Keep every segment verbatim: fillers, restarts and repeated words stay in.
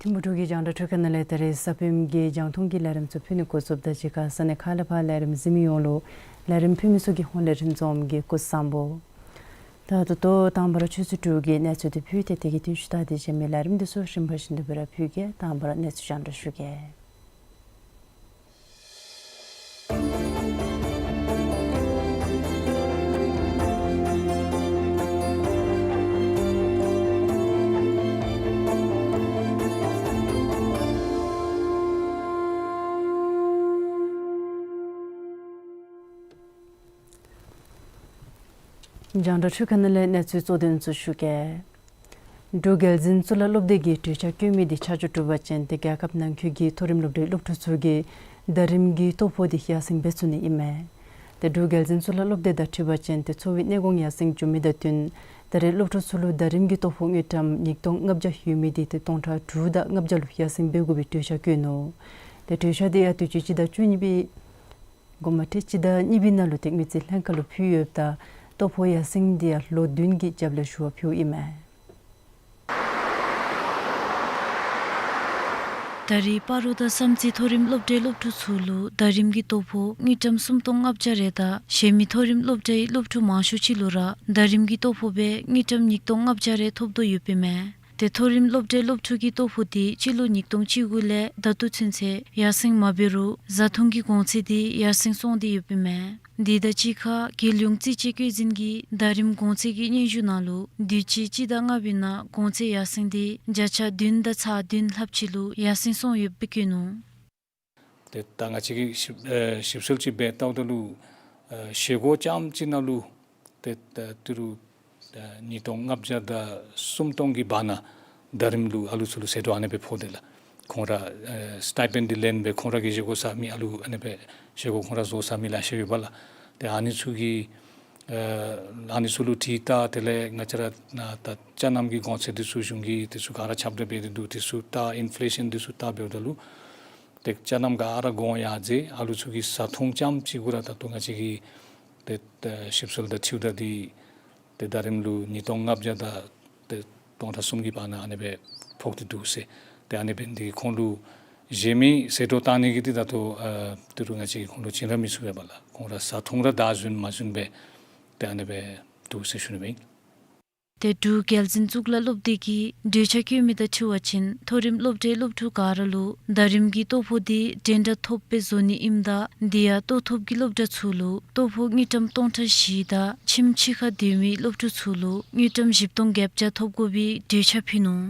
ཐིམ་ཕུ་འབྲུག་གི་རྒྱང་བསྒྲགས་འཕྲུལ་ཁང་ནང་ལས་ད་རེས་ས་བོན་གྱི་རྒྱང་མཐོང་གི་ལས་རིམ་ཚུ་ཕུལ་ནི་འགོ་བཙུགསཔ་ད་གཅིག་ཁར་ས་གནས་ཁག་ལས་ཕར་ལས་རིམ་གཟིགས་མི་ཡོངས་ལུ་ལས་རིམ་ཕུལ་མི་ཚུ་གི་ཧོངས་ལས་རིན་འཛོམས་ཀྱིས་སྐུ་གཟུགས་བཟང་པོ། ད་ད་ལྟོ་དང་པ་ར་ཆུ་ཚོད་དྲུག་གི་གནས་ཚུལ་དེ་ཕུལ་ཏེ་དེ་གི་དུས་ཚོད་ད་དེ་རྗེས་མའི་ལས་རིམ་དེ་ཚུ་རིམ་པ་བཞིན་དུ་སྦེ་ར་ཕུལ་གེ། དང་པ་ར་གནས་ཚུལ་རྒྱང་བསྒྲགས་ཞུ་གེ། རྒྱང་བསྒྲགས་འཕྲུལ་ཁང་ནང་ལས་གནས་ཚུལ་གཙོ་དོན་ཚུ་ཞུ་གེ། འབྲུག་རྒྱལ་འཛིན་གཙུག་ལག་སློབ་སྡེ་གིས་གྲོས་འཆར་བཀོད་མི་དེ་ཆ་འཇོག་གྲུབ་པ་ཅིན་ཏེ་རྒྱལ་ཁབ་ནང་འཁོད་ཀྱི་མཐོ་རིམ་སློབ་གྲྭའི་སློབ་ཕྲུག་ཚུ་གིས་ཟླ་རིམ་གྱི་ལྟོ་ཕོགས་དེ་ཡར་སེང་འབད་ཚུགས་ནི་ཨིན་མས། ཏེ་འབྲུག་རྒྱལ་འཛིན་གཙུག་ལག་སློབ་སྡེ་དང་འཁྲིལ་བ་ཅིན་ཏེ་འཚོ་བའི་གནས་གོང་ཡར་སེང་འགྱོ་མི་དང་བསྟུན་ད་རེས་སློབ་ཕྲུག་ཚུ་ལུ་ཟླ་རིམ་གྱི་ལྟོ་ཕོགས་དངུལ་ཀྲམ་ཉིས་སྟོང་ལྔ་བརྒྱ་ཡོད་མི་དེ་ཏེ་སྟོང་ཕྲག་དྲུག་དང་ལྔ་བརྒྱ་ལུ་ཡར་སེང་འབད་དགོ་པའི་གྲོས་འཆར་བཀོད་ནུག། ཏེ་གྲོས་འཆར་དེ་ཡང་དུས་ཅི་སྤྱི་ཟླ་བཅུ་གཉིས་པའི་འགོ་མ་ཏེ་སྤྱི་ཟླ་གཉིས་པའི་ནང་ལུ་ཏེ་དངུལ་རྩིས་ལྷན་ཁག་ལུ་ཕུལ་ཡོདཔ་ད་ལྟོ་ཕོགས་ཡར་སེང་དེ་ཡང་ལོ་བདུན་གྱི་རྒྱབ་ལས་ཞུ་བ་ཕུལཝ་ཨིན་མས། ད་རེས་སྤ་རོ་དང་བསམ་རྩེ་མཐོ་རིམ་སློབ་གྲྭའི་སློབ་ཕྲུག་ཚུ་ལུ་ཟླ་རིམ་གྱི་ལྟོ་ཕོགས་དངུལ་ཀྲམ་སུམ་སྟོང་ལྔ་བརྒྱ་རེ་དང་གཞན་མི་མཐོ་རིམ་སློབ་གྲྭའི་སློབ་ཕྲུག་མང་ཤོས་ཅིག་ལུ་ར་ཟླ་རིམ་གྱི་ལྟོ་ཕོགས་སྦེ་དངུལ་ཀྲམ་ཉིས་སྟོང་ལྔ་བརྒྱ་རེ་ཐོབ་དོ་ཡོདཔ་ཨིན་མས། ཏེ་མཐོ་རིམ་སློབ་གྲྭའི་སློབ་ཕྲུག་གི་ལྟོ་ཕོགས་དེ་སྤྱི་ལོ་ཉིས་སྟོང་བཅུ་དགུ་ལས་ད་ལྟོ་ཚུན་ཚོད་ཡར་སེང་མ་འབད་རུང་བཟའ་འཐུང་གི་གོང་ཚད་དེ་ཡར་སེང་སོང་སྟེ་ཡོདཔ་ཨིན་མས། དེ་དང་གཅིག་ཁར་རྒྱལ་ཡོངས་རྩིས་དཔྱད་བཀོད་འཛིན་གྱི་ཟླ་རིམ་གོང་ཚད་ཀྱི་སྙན་ཞུ་ནང་ལུ་དུས་ཅི་སྤྱི་ཟླ་ལྔ་པའི་ནང་གོང་ཚད་ཡར་སེང་དེ་བརྒྱ་ཆ་བདུན་དང་ཚག་བདུན་ལྷགཔ་ཅིག་ལུ་ཡར་སེང་སོང་ཡོདཔ་སྦེ་བཀོད་ནུག། ཏེ་ད་ང་བཅས་ཀྱིས་ཞིབ་ཨེ་ཞིབ་འཚོལ་ཅིག་འབད་བལྟཝ་ད་ལུ་ཨེ་བཞེས་སྒོ་རྐྱངམ་གཅིག་ནང་ལུ་ཏེ་ད་ཏི་རུ་ཨེ་ཉིས་སྟོང་ལྔ་བརྒྱ་དང་སུམ་སྟོང་གི་བར་ན་ཟླ་རིམ་ལུ་ཨ་ལུ་ཚུ་ལུ་ཟད་འགྲོ་ཨ་ནི་སྦེ་ཕོག་དེས་ལགས། ཁོང་ར་ཨེ་སི་ཊའི་པེནཌ་འདི་ལེན་སྦེ་ཁོང་ར་གིས་བཞེས་སྒོ་བཟའ་མི་ཨ་ལུ་ཨ་ནི་སྦེ་བཞེས་སྒོ་ཁོང་ར་བཟོ་བཟའ་མི་ལེ་ཤ་ཡོད་པ་ལགས། ཏེ་ཨ་ནི་ཚུ་གི་ཨེ་ཨ་ནི་ཚུ་ལུ་དྲིལ་བལྟ་དེ་ལས་ང་བཅས་ར་ནཱ་ད་ཅ་རྣམ་གྱི་གོང་ཚད་འདི་ཚུ་གཞུང་གིས་འདི་ཚུ་ག་ར་ཁྱབ་བསྒྲགས་འབད་དེ་འདུག། འདི་ཚུ་བལྟ་ཨིན་ཕི་ལེ་ཤཱན་འདི་ཚུ་བལྟ་འབདཝ་ད་ལུ་ཏེ་ཅ་རྣམ་ག་ར་གོང་ཡར་འཛེགས། ཨ་ལུ་ཚུ་གི་བཟའ་འཐུང་རྐྱངམ་གཅིག་གུ་ར་ད་ལྟོ་ང་བཅས་ཀྱིས་ཏེ་ད་ཞིབ་འཚོལ་དང་འཁྲིལཝ་ད་འདི་ཏེ་ཟླ་རིམ་ལུ་ཉིས་སྟོང་ལྔ་བརྒྱ་དང་ཏེ་སྟོང་ཕྲག་གསུམ་གྱི་བར་ན་ཨ་ནི་སྦེ་ཕོག་སྟེ་འདུག་ཟེར། ཏེ་ཨ་ནི་འབད་ནི་དེ་གིས་ཁོང་ལུ་བཞེས་མི་ཟད་འགྲོ་བཏང་ནི་གི་འདི་ད་ལྟོ་ཨ་ཏི་རུ་ང་བཅས་ཀྱིས་ཁོང་ལུ་བྱིན་ར་མི་ཚུགས་པས་པ་ལགས། ཁོང་ར་བཟའ་འཐུང་ར་བདའ་ཟུན་མ་ཟུན་སྦེ་ཏེ་ཨ་ནི་སྦེ་འདུག་ཟེར་ཞུ་ནི་སྦེ་ཨིན། ཏེ་འབྲུག་རྒྱལ་འཛིན་གཙུག་ལག་སློབ་སྡེ་གིས་གྲོས་འཆར་བཀོད་མི་དང་འཁྲིལ་བ་ཅིན་མཐོ་རིམ་སློབ་གྲྭའི་སློབ་ཕྲུག་ག་ར་ལུ་ཟླ་རིམ་གྱི་ལྟོ་ཕོགས་དེ་འགྲན་ཟླ་ཐོབ་སྦེ་བཟོ་ནི་ཨིནམ་ད་དེ་ཡང་ལྟོ་ཐོབ་ཀྱི་སློབ་གྲྭ་ཚུ་ལུ་ལྟོ་ཕོགས་དངུལ་ཀྲམ་སྟོང་ཕྲག་བཞི་དང་ཁྱིམ་ཕྱི་ཁར་སྡོད་མི་སློབ་ཕྲུག་ཚུ་ལུ་དངུལ་ཀྲམ་བཞི་སྟོང་བརྒྱད་བརྒྱ་ཐོབ་དགོ་པའི་གྲོས་འཆར་ཕུལ་ནུག།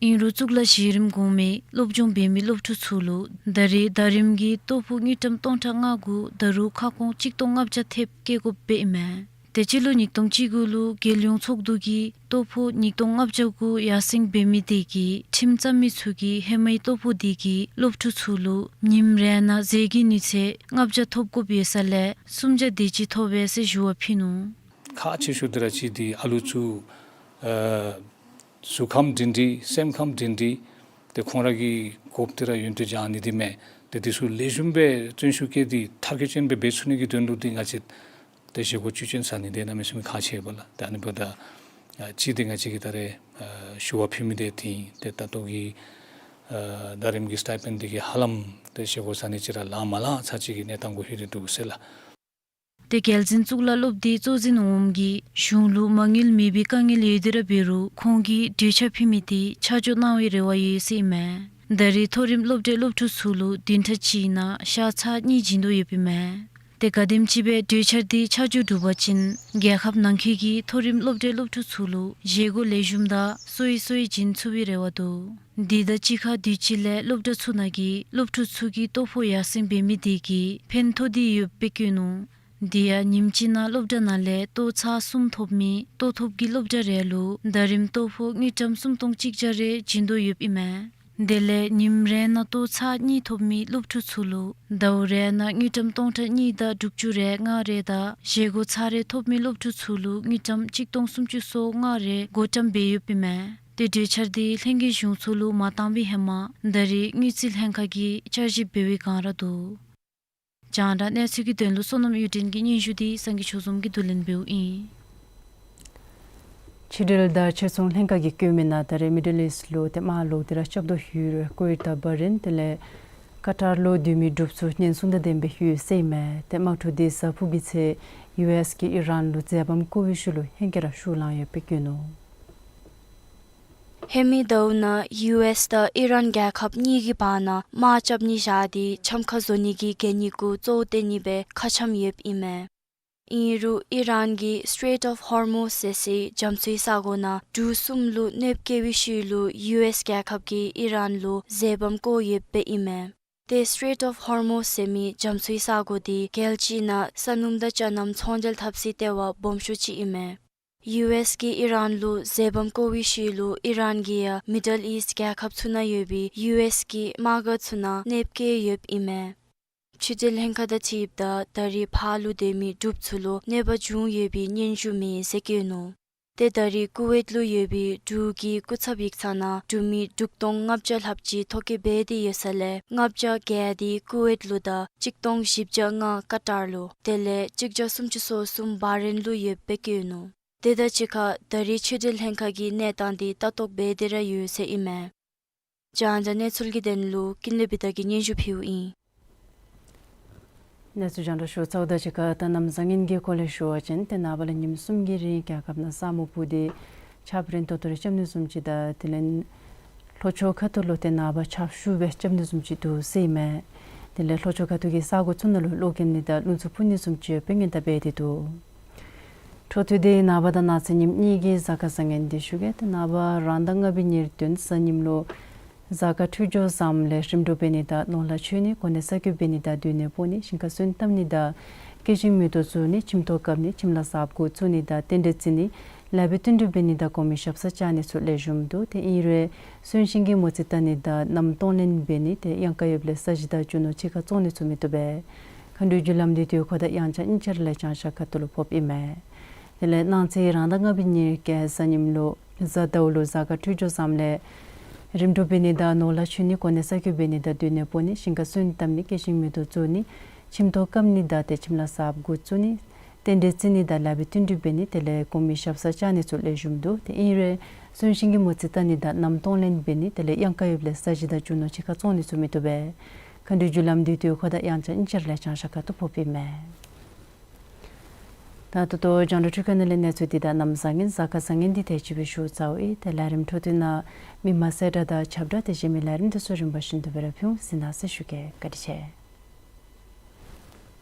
ཨིན་རུང་གཙུག་ལག་གཞི་རིམ་གོང་མའི་སློབ་སྦྱོང་འབད་མི་སློབ་ཕྲུག་ཚུ་ལུ་ད་རེས་ཟླ་རིམ་གྱི་ལྟོ་ཕོགས་དངུལ་ཀྲམ་སྟོང་ཕྲག་ལྔ་གུ་ད་རུང་ཁ་སྐོང་གཅིག་སྟོང་ལྔ་བརྒྱ་ཐེབས་བཀལ་དགོཔ་སྦེ་ཨིན་མས། ཏེ་སྤྱི་ལོ་ཉིས་སྟོང་བཅུ་དགུ་ལུ་རྒྱལ་ཡོངས་ཚོགས་འདུ་གིས་ལྟོ་ཕོགས་ཉིས་སྟོང་ལྔ་བརྒྱ་གུ་ཡར་སེང་འབད་མི་དེ་གིས་ཁྲིམས་བཙུགས་མི་ཚུ་གིས་ཧེ་མའི་ལྟོ་ཕོགས་དེ་གིས་སློབ་ཕྲུག་ཚུ་ལུ་ཉིནམ་རེ་ནང་ཟས་ཀྱི་ནུས་ཚད་ལྔ་བརྒྱ་ཐོབ་དགོཔ་ཡོད་ས་ལས་སུམ་བརྒྱ་དེ་ཅིག་ཐོབ་པས་ཟེར་ཞུ་བ་ཕུལ་ནུག། ཁག་ཆེ་ཤོས་འདི་ར་ཅིག་འདི་ཨ་ལུ་ཚུ་ཨ་གཟུགས་ཁམས་སྒྲིང་སྒྲིང་སེམས་ཁམས་སྒྲིང་སྒྲིང་ཏེ་ཁོང་ར་གི་དགོཔ་འདི་ར་ཡོན་ཏན་སྦྱང་ནི་འདི་མས། ཏེ་འདི་ཚུ་ལེགས་ཤོམ་སྦེ་བརྩོན་ཤུགས་བསྐྱེད་དེ་མཐར་འཁྱོལ་ཅན་སྦེ་འབད་ཚུགས་ནི་གི་དོན་ལུ་འདི་ང་བཅས་ཏེ་བཞེས་སྒོ་བཅུད་ཅན་ཟ་ནི་འདི་གནམ་མེད་ས་མེད་ཁག་ཆེ་བས་ལགས། ཏེ་ཨ་ནི་འབདཝ་ད་ཨ་ཅིག་འདི་ང་བཅས་ཀྱིས་ད་རེས་ཨ་ཞུ་བ་ཕུལ་མི་འདི་འདི་ཨིན། ཏེ་ད་ལྟོ་གི་ཨ་ཟླ་རིམ་གྱི་སི་ཊའི་པེནཌ་འདི་གིས་ཧ་ལམ་ཏེ་བཞེས་སྒོ་ཟ་ནི་ཅིག་ར་ལང་མ་ལང་ཚར་ཅིག་གི་གནས་སྟངས་གུ་ལྷོད་དེ་འདུག་ཟེར་ལགས། ཏེ་རྒྱལ་འཛིན་གཙུག་ལག་སློབ་སྡེའི་གཙོ་འཛིན་འོགམ་གིས་གཞུང་ལུ་མ་དངུལ་མེད་པའི་དཀའ་ངལ་ཡོད་དེ་ར་འབད་རུང་ཁོང་གིས་གྲོས་འཆར་ཕུལ་མི་འདི་ཆ་འཇོག་གནང་བའི་རེ་བ་ཡོད་ཟེར་ཨིན་མས། ད་རེས་མཐོ་རིམ་སློབ་གྲྭའི་སློབ་ཕྲུག་ཚུ་ལུ་བདུན་ཕྲག་གཅིག་ནང་ཤ་ཚ་གཉིས་བྱིན་དོ་ཡོདཔ་ཨིན་མས། ཏེ་ག་དེམ་ཅིག་སྦེ་གྲོས་འཆར་འདི་ཆ་འཇོག་གྲུབ་པ་ཅིན་རྒྱལ་ཁབ་ནང་འཁོད་ཀྱི་མཐོ་རིམ་སློབ་གྲྭའི་སློབ་ཕྲུག་ཚུ་ལུ་བཞེས་སྒོ་ལེགས་ཤོམ་དང་སོ་ཡི་སོ་ཡི་བྱིན་ཚུགས་པའི་རེ་བ་འདུག། འདི་དང་གཅིག་ཁར་དུས་ཅི་ལས་སློབ་གྲྭ་ཚུ་ནང་གི་སློབ་ཕྲུག་ཚུ་གི་ལྟོ་ཕོགས་ཡར་སེང་འབད་མི་འདི་གིས་ཕན་ཐོགས་ཏེ་ཡོདཔ་སྦེ་བཀོད་ནུག། དེ་ཡང་ཉིནམ་གཅིག་ནང་སློབ་གྲྭ་ནང་ལས་ལྟོ་ཚར་གསུམ་ཐོབ་མི་ལྟོ་ཐོབ་ཀྱི་སློབ་གྲྭ་རེ་ལུ་ཟླ་རིམ་ལྟོ་ཕོགས་དངུལ་ཀྲམ་སུམ་སྟོང་གཅིག་བརྒྱ་རེ་བྱིན་དོ་ཡོདཔ་ཨིན་མས། དེ་ལས་ཉིནམ་རེ་ནང་ལྟོ་ཚར་གཉིས་ཐོབ་མི་སློབ་ཕྲུག་ཚུ་ལུ་ཟླཝ་རེ་ནང་དངུལ་ཀྲམ་སྟོང་ཕྲག་གཉིས་དང་དྲུག་ཅུ་རེ་ལྔ་རེ་དང་བཞེས་སྒོ་ཚར་རེ་ཐོབ་མི་སློབ་ཕྲུག་ཚུ་ལུ་དངུལ་ཀྲམ་གཅིག་སྟོང་སུམ་ཅུ་སོ་ལྔ་རེ་བགོ་བཀྲམ་འབད་ཡོདཔ་ཨིན་མས། ཏེ་གྲོས་འཆར་འདི་ལྷན་རྒྱས་གཞུང་ཚོགས་ལུ་མ་བཏང་བའི་ཧེ་མ་ད་རེས་དངུལ་རྩིས་ལྷན་ཁག་གིས་བསྐྱར་ཞིབ་འབད་བའི་བསྒང་ར་འདུག། རྒྱང་བསྒྲགས་གནས་ཚུལ་གྱི་དོན་ལུ་བསོད་ནམས་གཡུ་སྒྲོན་གྱི་སྙན་ཞུ་འདི་སངས་རྒྱས་ཆོས་འཛོམས་ཀྱིས་བསྡུ་ལེན་འབདཝ་ཨིན། ཕྱི་འབྲེལ་དང་ཕྱིར་ཚོང་ལྷན་ཁག་གིས་བཀོད་མི་ནང་ད་རེས་མི་ཌལ་ཨིསཊ་ལུ་ཏེ་དམག་ལོག་སྟེ་ར་སྐྱབས་དོ་ཡོད་རུང་ཀུ་ཝེཊ་དང་བྷ་རེན་དེ་ལས་ཀ་ཊར་ལུ་སྡོད་མི་འབྲུགཔ་ཚུ་ཉེན་སྲུང་དང་ལྡན་པའི་ཡོད་ཟེར་ཨིན་མས། ཏེ་དམག་འཁྲུག་འདི་གཟའ་ཕུར་བུའི་ཚེ་ཡུ་ཨེསི་གིས་ཨི་རན་ལུ་རྫས་བམ་བཀོ་བའི་ཤུལ་ལུ་ཧེང་སྐལ་ར་ཤུགས་ལང་ཡོདཔ་སྦེ་བཀོད་ནུག། ཧེ་མའི་ཟླཝ་ནང་ཡུ་ཨེསི་དང་ཨི་རན་རྒྱལ་ཁབ་གཉིས་ཀྱི་བར་ན་དམག་རྐྱབ་ནི་བཞག་སྟེ་འཆམ་ཁ་བཟོ་ནི་གི་གན་རྙིང་གུ་གཙོ་བོ་བཏོན་ནི་སྦེ་ཁ་འཆམ་ཡོདཔ་ཨིན་མས། ཨིན་རུང་ཨི་རན་གྱིས་སི་ཊེཊ་ཨོཕ་ཧོར་མུཛ་ཟེར་སའི་རྒྱ་མཚོའི་ས་གོ་ནང་འབྲུག་གསུམ་ལུ་གནོདཔ་བཀལ་བའི་ཤུལ་ལུ་ཡུ་ཨེསི་རྒྱལ་ཁབ་ཀྱིས་ཨི་རན་ལུ་རྫས་བམ་བཀོ་ཡོདཔ་སྦེ་ཨིན་མས། ཏེ་སི་ཊེཊ་ཨོཕ་ཧོར་མུཛ་ཟེར་མི་རྒྱ་མཚོའི་ས་གོ་འདི་རྒྱལ་སྤྱིའི་ནང་ས་སྣུམ་དང་ཅ་རྣམ་ཚོང་འབྲེལ་འཐབ་སའི་ལྟེ་བ་སྦོམ་ཤོས་ཅིག་ཨིན་མས། ཡུ་ཨེསི་གིས་ཨི་རན་ལུ་རྫས་བམ་བཀོ་བའི་ཤུལ་ལུ་ཨི་རན་གྱིས་ཡང་མི་ཌལ་ཨིསཊ་རྒྱལ་ཁབ་ཚུ་ནང་ཡོད་པའི་ཡུ་ཨེསི་གི་དམག་སྒར་ཚུ་ནང་གནོདཔ་བཀལ་ཡོདཔ་ཨིན་མས། ཕྱི་འབྲེལ་ལྷན་ཁག་དང་འཁྲིལཝ་ད་ད་རེས་ཕར་ལུ་སྡོད་མི་འབྲུགཔ་ཚུ་ལུ་གནོད་པ་བྱུང་ཡོད་པའི་སྙན་ཞུ་མེད་ཟེར་བཀོད་ནུག། ཏེ་ད་རེས་ཀུ་ཝེཊ་ལུ་ཡོད་པའི་འབྲུག་གི་སྐུ་ཚབ་ཡིག་ཚང་ནང་འབྲུག་མི་དྲུག་སྟོང་ལྔ་བརྒྱ་ལྷགཔ་ཅིག་ཐོ་བཀོད་འབད་དེ་ཡོད་ས་ལས་ལྔ་བརྒྱ་བརྒལ་ཏེ་ཀུ་ཝེཊ་ལུ་དང་གཅིག་སྟོང་བཞི་བརྒྱ་ལྔ་ཀ་ཊར་ལུ་དེ་ལས་གཅིག་བརྒྱ་སུམ་ཅུ་སོ་གསུམ་བྷ་རེན་ལུ་ཡོདཔ་སྦེ་བཀོད་ནུག། དེ་དང་གཅིག་ཁར་ད་རེས་ཕྱི་འབྲེལ་ལྷན་ཁག་གིས་གནས་སྟངས་འདི་ལྟ་རྟོག་འབད་དེ་ར་ཡོད་ཟེར་ཨིན་མས། རྒྱང་བསྒྲགས་གནས་ཚུལ་གྱི་དོན་ལུ་ཀུན་ལེགས་བི་དྷ་གིས་སྙན་ཞུ་ཕུལཝ་ཨིན། གནས་ཚུལ་རྒྱང་བསྒྲགས་ཞུ་ཚརཝ་དང་གཅིག་ཁར་ད་གནམ་བཟང་ངན་གྱི་སྐོར་ལས་ཞུ་བ་ཅིན་ཏེ་ནངས་པ་ལས་ཉིནམ་གསུམ་གྱི་རིང་རྒྱལ་ཁབ་ནང་ས་སྨུག་སྤུབས་ཏེ་ཆརཔ་རན་ཏོག་ཏོ་རེ་རྐྱབ་ནི་བཟུམ་ཅིག་དང་དེ་ལས་ལྷོ་ཕྱོགས་ཁ་ཐུག་ལུ་ཏེ་ནངས་པ་ཆརཔ་ཤུགས་སྦེ་རྐྱབ་ནི་བཟུམ་ཅིག་འདུག་ཟེར་ཨིན་མས། དེ་ལས་ལྷོ་ཕྱོགས་ཁ་ཐུག་གི་ས་གོ་ཚུ་ནང་ལུ་གློག་ཀེམ་ནི་དང་རླུང་འཚུབ་འཕུ་ནི་བཟུམ་ཅིག་ཡོདཔ་སྦེ་སྔོན་བརྡ་འབད་དེ་འདུག། འཕྲོ་མཐུད་དེ་ནངས་པ་དང་གནངས་ཚེ་ཉིནམ་གཉིས་ཀྱི་གཟའ་སྐར་བཟང་ངན་འདི་ཞུ་གེ། ཏེ་ནངས་པ་རང་ཟླ་ལྔ་པའི་ཉེར་བདུན་གཟའ་ཉིམ་ལུ་གཟའ་སྐར་འཕྲོད་སྦྱོར་བཟངམ་ལས་རིམ་གྲོ་འབད་ནི་དང་ནོར་ལྷ་མཆོད་ནི་གོ་གནས་གསར་བསྐོ་འབད་ནི་དང་སྡོད་གནས་སྤོ་ནི་ཞིང་ཁ་སོན་བཏབ་ནི་དང་སྐྱེ་ཞིང་མེ་ཏོག་བཙུགས་ནི་ཁྱིམ་ཐོག་བཀབ་ནི་ཁྱིམ་ལྷ་གསརཔ་འགོ་བཙུགས་ནི་དང་རྟེན་འབྲེལ་བརྩི་ནི་ལེགས་པའི་བསྟུན་གྲོས་འབད་ནི་དང་གོང་མའི་ཞབས་སར་བཅར་ནི་ཚུ་ལེགས་ཤོམ་འདུག། ཏེ་ཨིན་རུང་གསོན་གཤིན་གྱི་མོ་རྩིས་བལྟ་ནི་དང་མནའམ་གཏོང་ལེན་འབད་ནི་ཏེ་གཡང་དཀར་ཡོདཔ་ལས་ས་གཞི་དང་རྒྱུ་ནོར་ཕྱི་ཁར་བཙོང་ནི་ཚུ་མི་བཏུབ་པས། མཁའ་འགྲོའི་རྒྱུ་ལམ་འདི་དུས་འཁོར་དང་དབྱངས་འཆར་གཉིས་ཆ་ར་ལས་བྱང་ཤར་ཁ་ཐུག་ལུ་ཕོགཔ་ཨིན་མས། དེ་ལས་གནངས་ཚེ་རང་ཟླ་ལྔ་པའི་ཉེར་བརྒྱད་གཟའ་ཉིམ་ལུ་གཟའ་ཟླཝ་ལུ་གཟའ་སྐར་འཕྲོད་སྦྱོར་བཟངམ་ལས་རིམ་གྲོ་འབད་ནི་དང་ནོར་ལྷ་མཆོད་ནི་གོ་གནས་གསར་བསྐོ་འབད་ནི་དང་སྡོད་གནས་སྤོ་ནི་ཞིང་ཁ་སོན་བཏབ་ནི་སྐྱེ་ཞིང་མེ་ཏོག་བཙུགས་ནི་ཁྱིམ་ཐོག་བཀབ་ནི་དང་ཏེ་ཁྱིམ་ལྷ་གསརཔ་འགོ་བཙུགས་ནི་རྟེན་འབྲེལ་བརྩི་ནི་དང་ལེགས་པའི་བསྟུན་གྲོས་འབད་ནི་དེ་ལས་གོང་མའི་ཞབས་སར་བཅར་ནི་ཚུ་ལེགས་ཤོམ་འདུག། ཏེ་ཨིན་རུང་གསོན་གཤིན་གྱི་མོ་རྩིས་བལྟ་ནི་དང་མནའམ་གཏོང་ལེན་འབད་ནི་དེ་ལས་གཡང་དཀར་ཡོདཔ་ལས་ས་གཞི་དང་རྒྱུ་ནོར་ཕྱི་ཁར་བཙོང་ནི་ཚུ་མི་བཏུབ་པས། མཁའ་འགྲོའི་རྒྱུ་ལམ་འདི་དུས་འཁོར་དང་དབྱངས་འཆར་གཉིས་ཆ་ར་ལས་བྱང་ཤར་ཁ་ཐུག་ཕོགཔ་ཨིན་མས། ད་ད་ལྟོ་རྒྱང་བསྒྲགས་འཕྲུལ་ཁང་ནང་ལས་གནས་ཚུལ་འདི་དང་གནམ་བཟང་ངན་གཟའ་སྐར་བཟང་ངན་འདི་དེ་ཅིག་སྦེ་ཞུ་ཚརཝ་ཨིན། ཏེ་ལས་རིམ་འཕྲོ་མཐུད་ནང་མི་མང་གསལ་བསྒྲགས་དང་ཁྱབ་བསྒྲགས་དེ་བཞིན་མི་ལས་རིམ་འདི་ཚུ་རིམ་པ་བཞིན་དུ་སྦེ་ར་ཕུལ་ཟེར་གནང་ཟེར་ཞུ་གེ། བཀའ་དྲིན་ཆེ།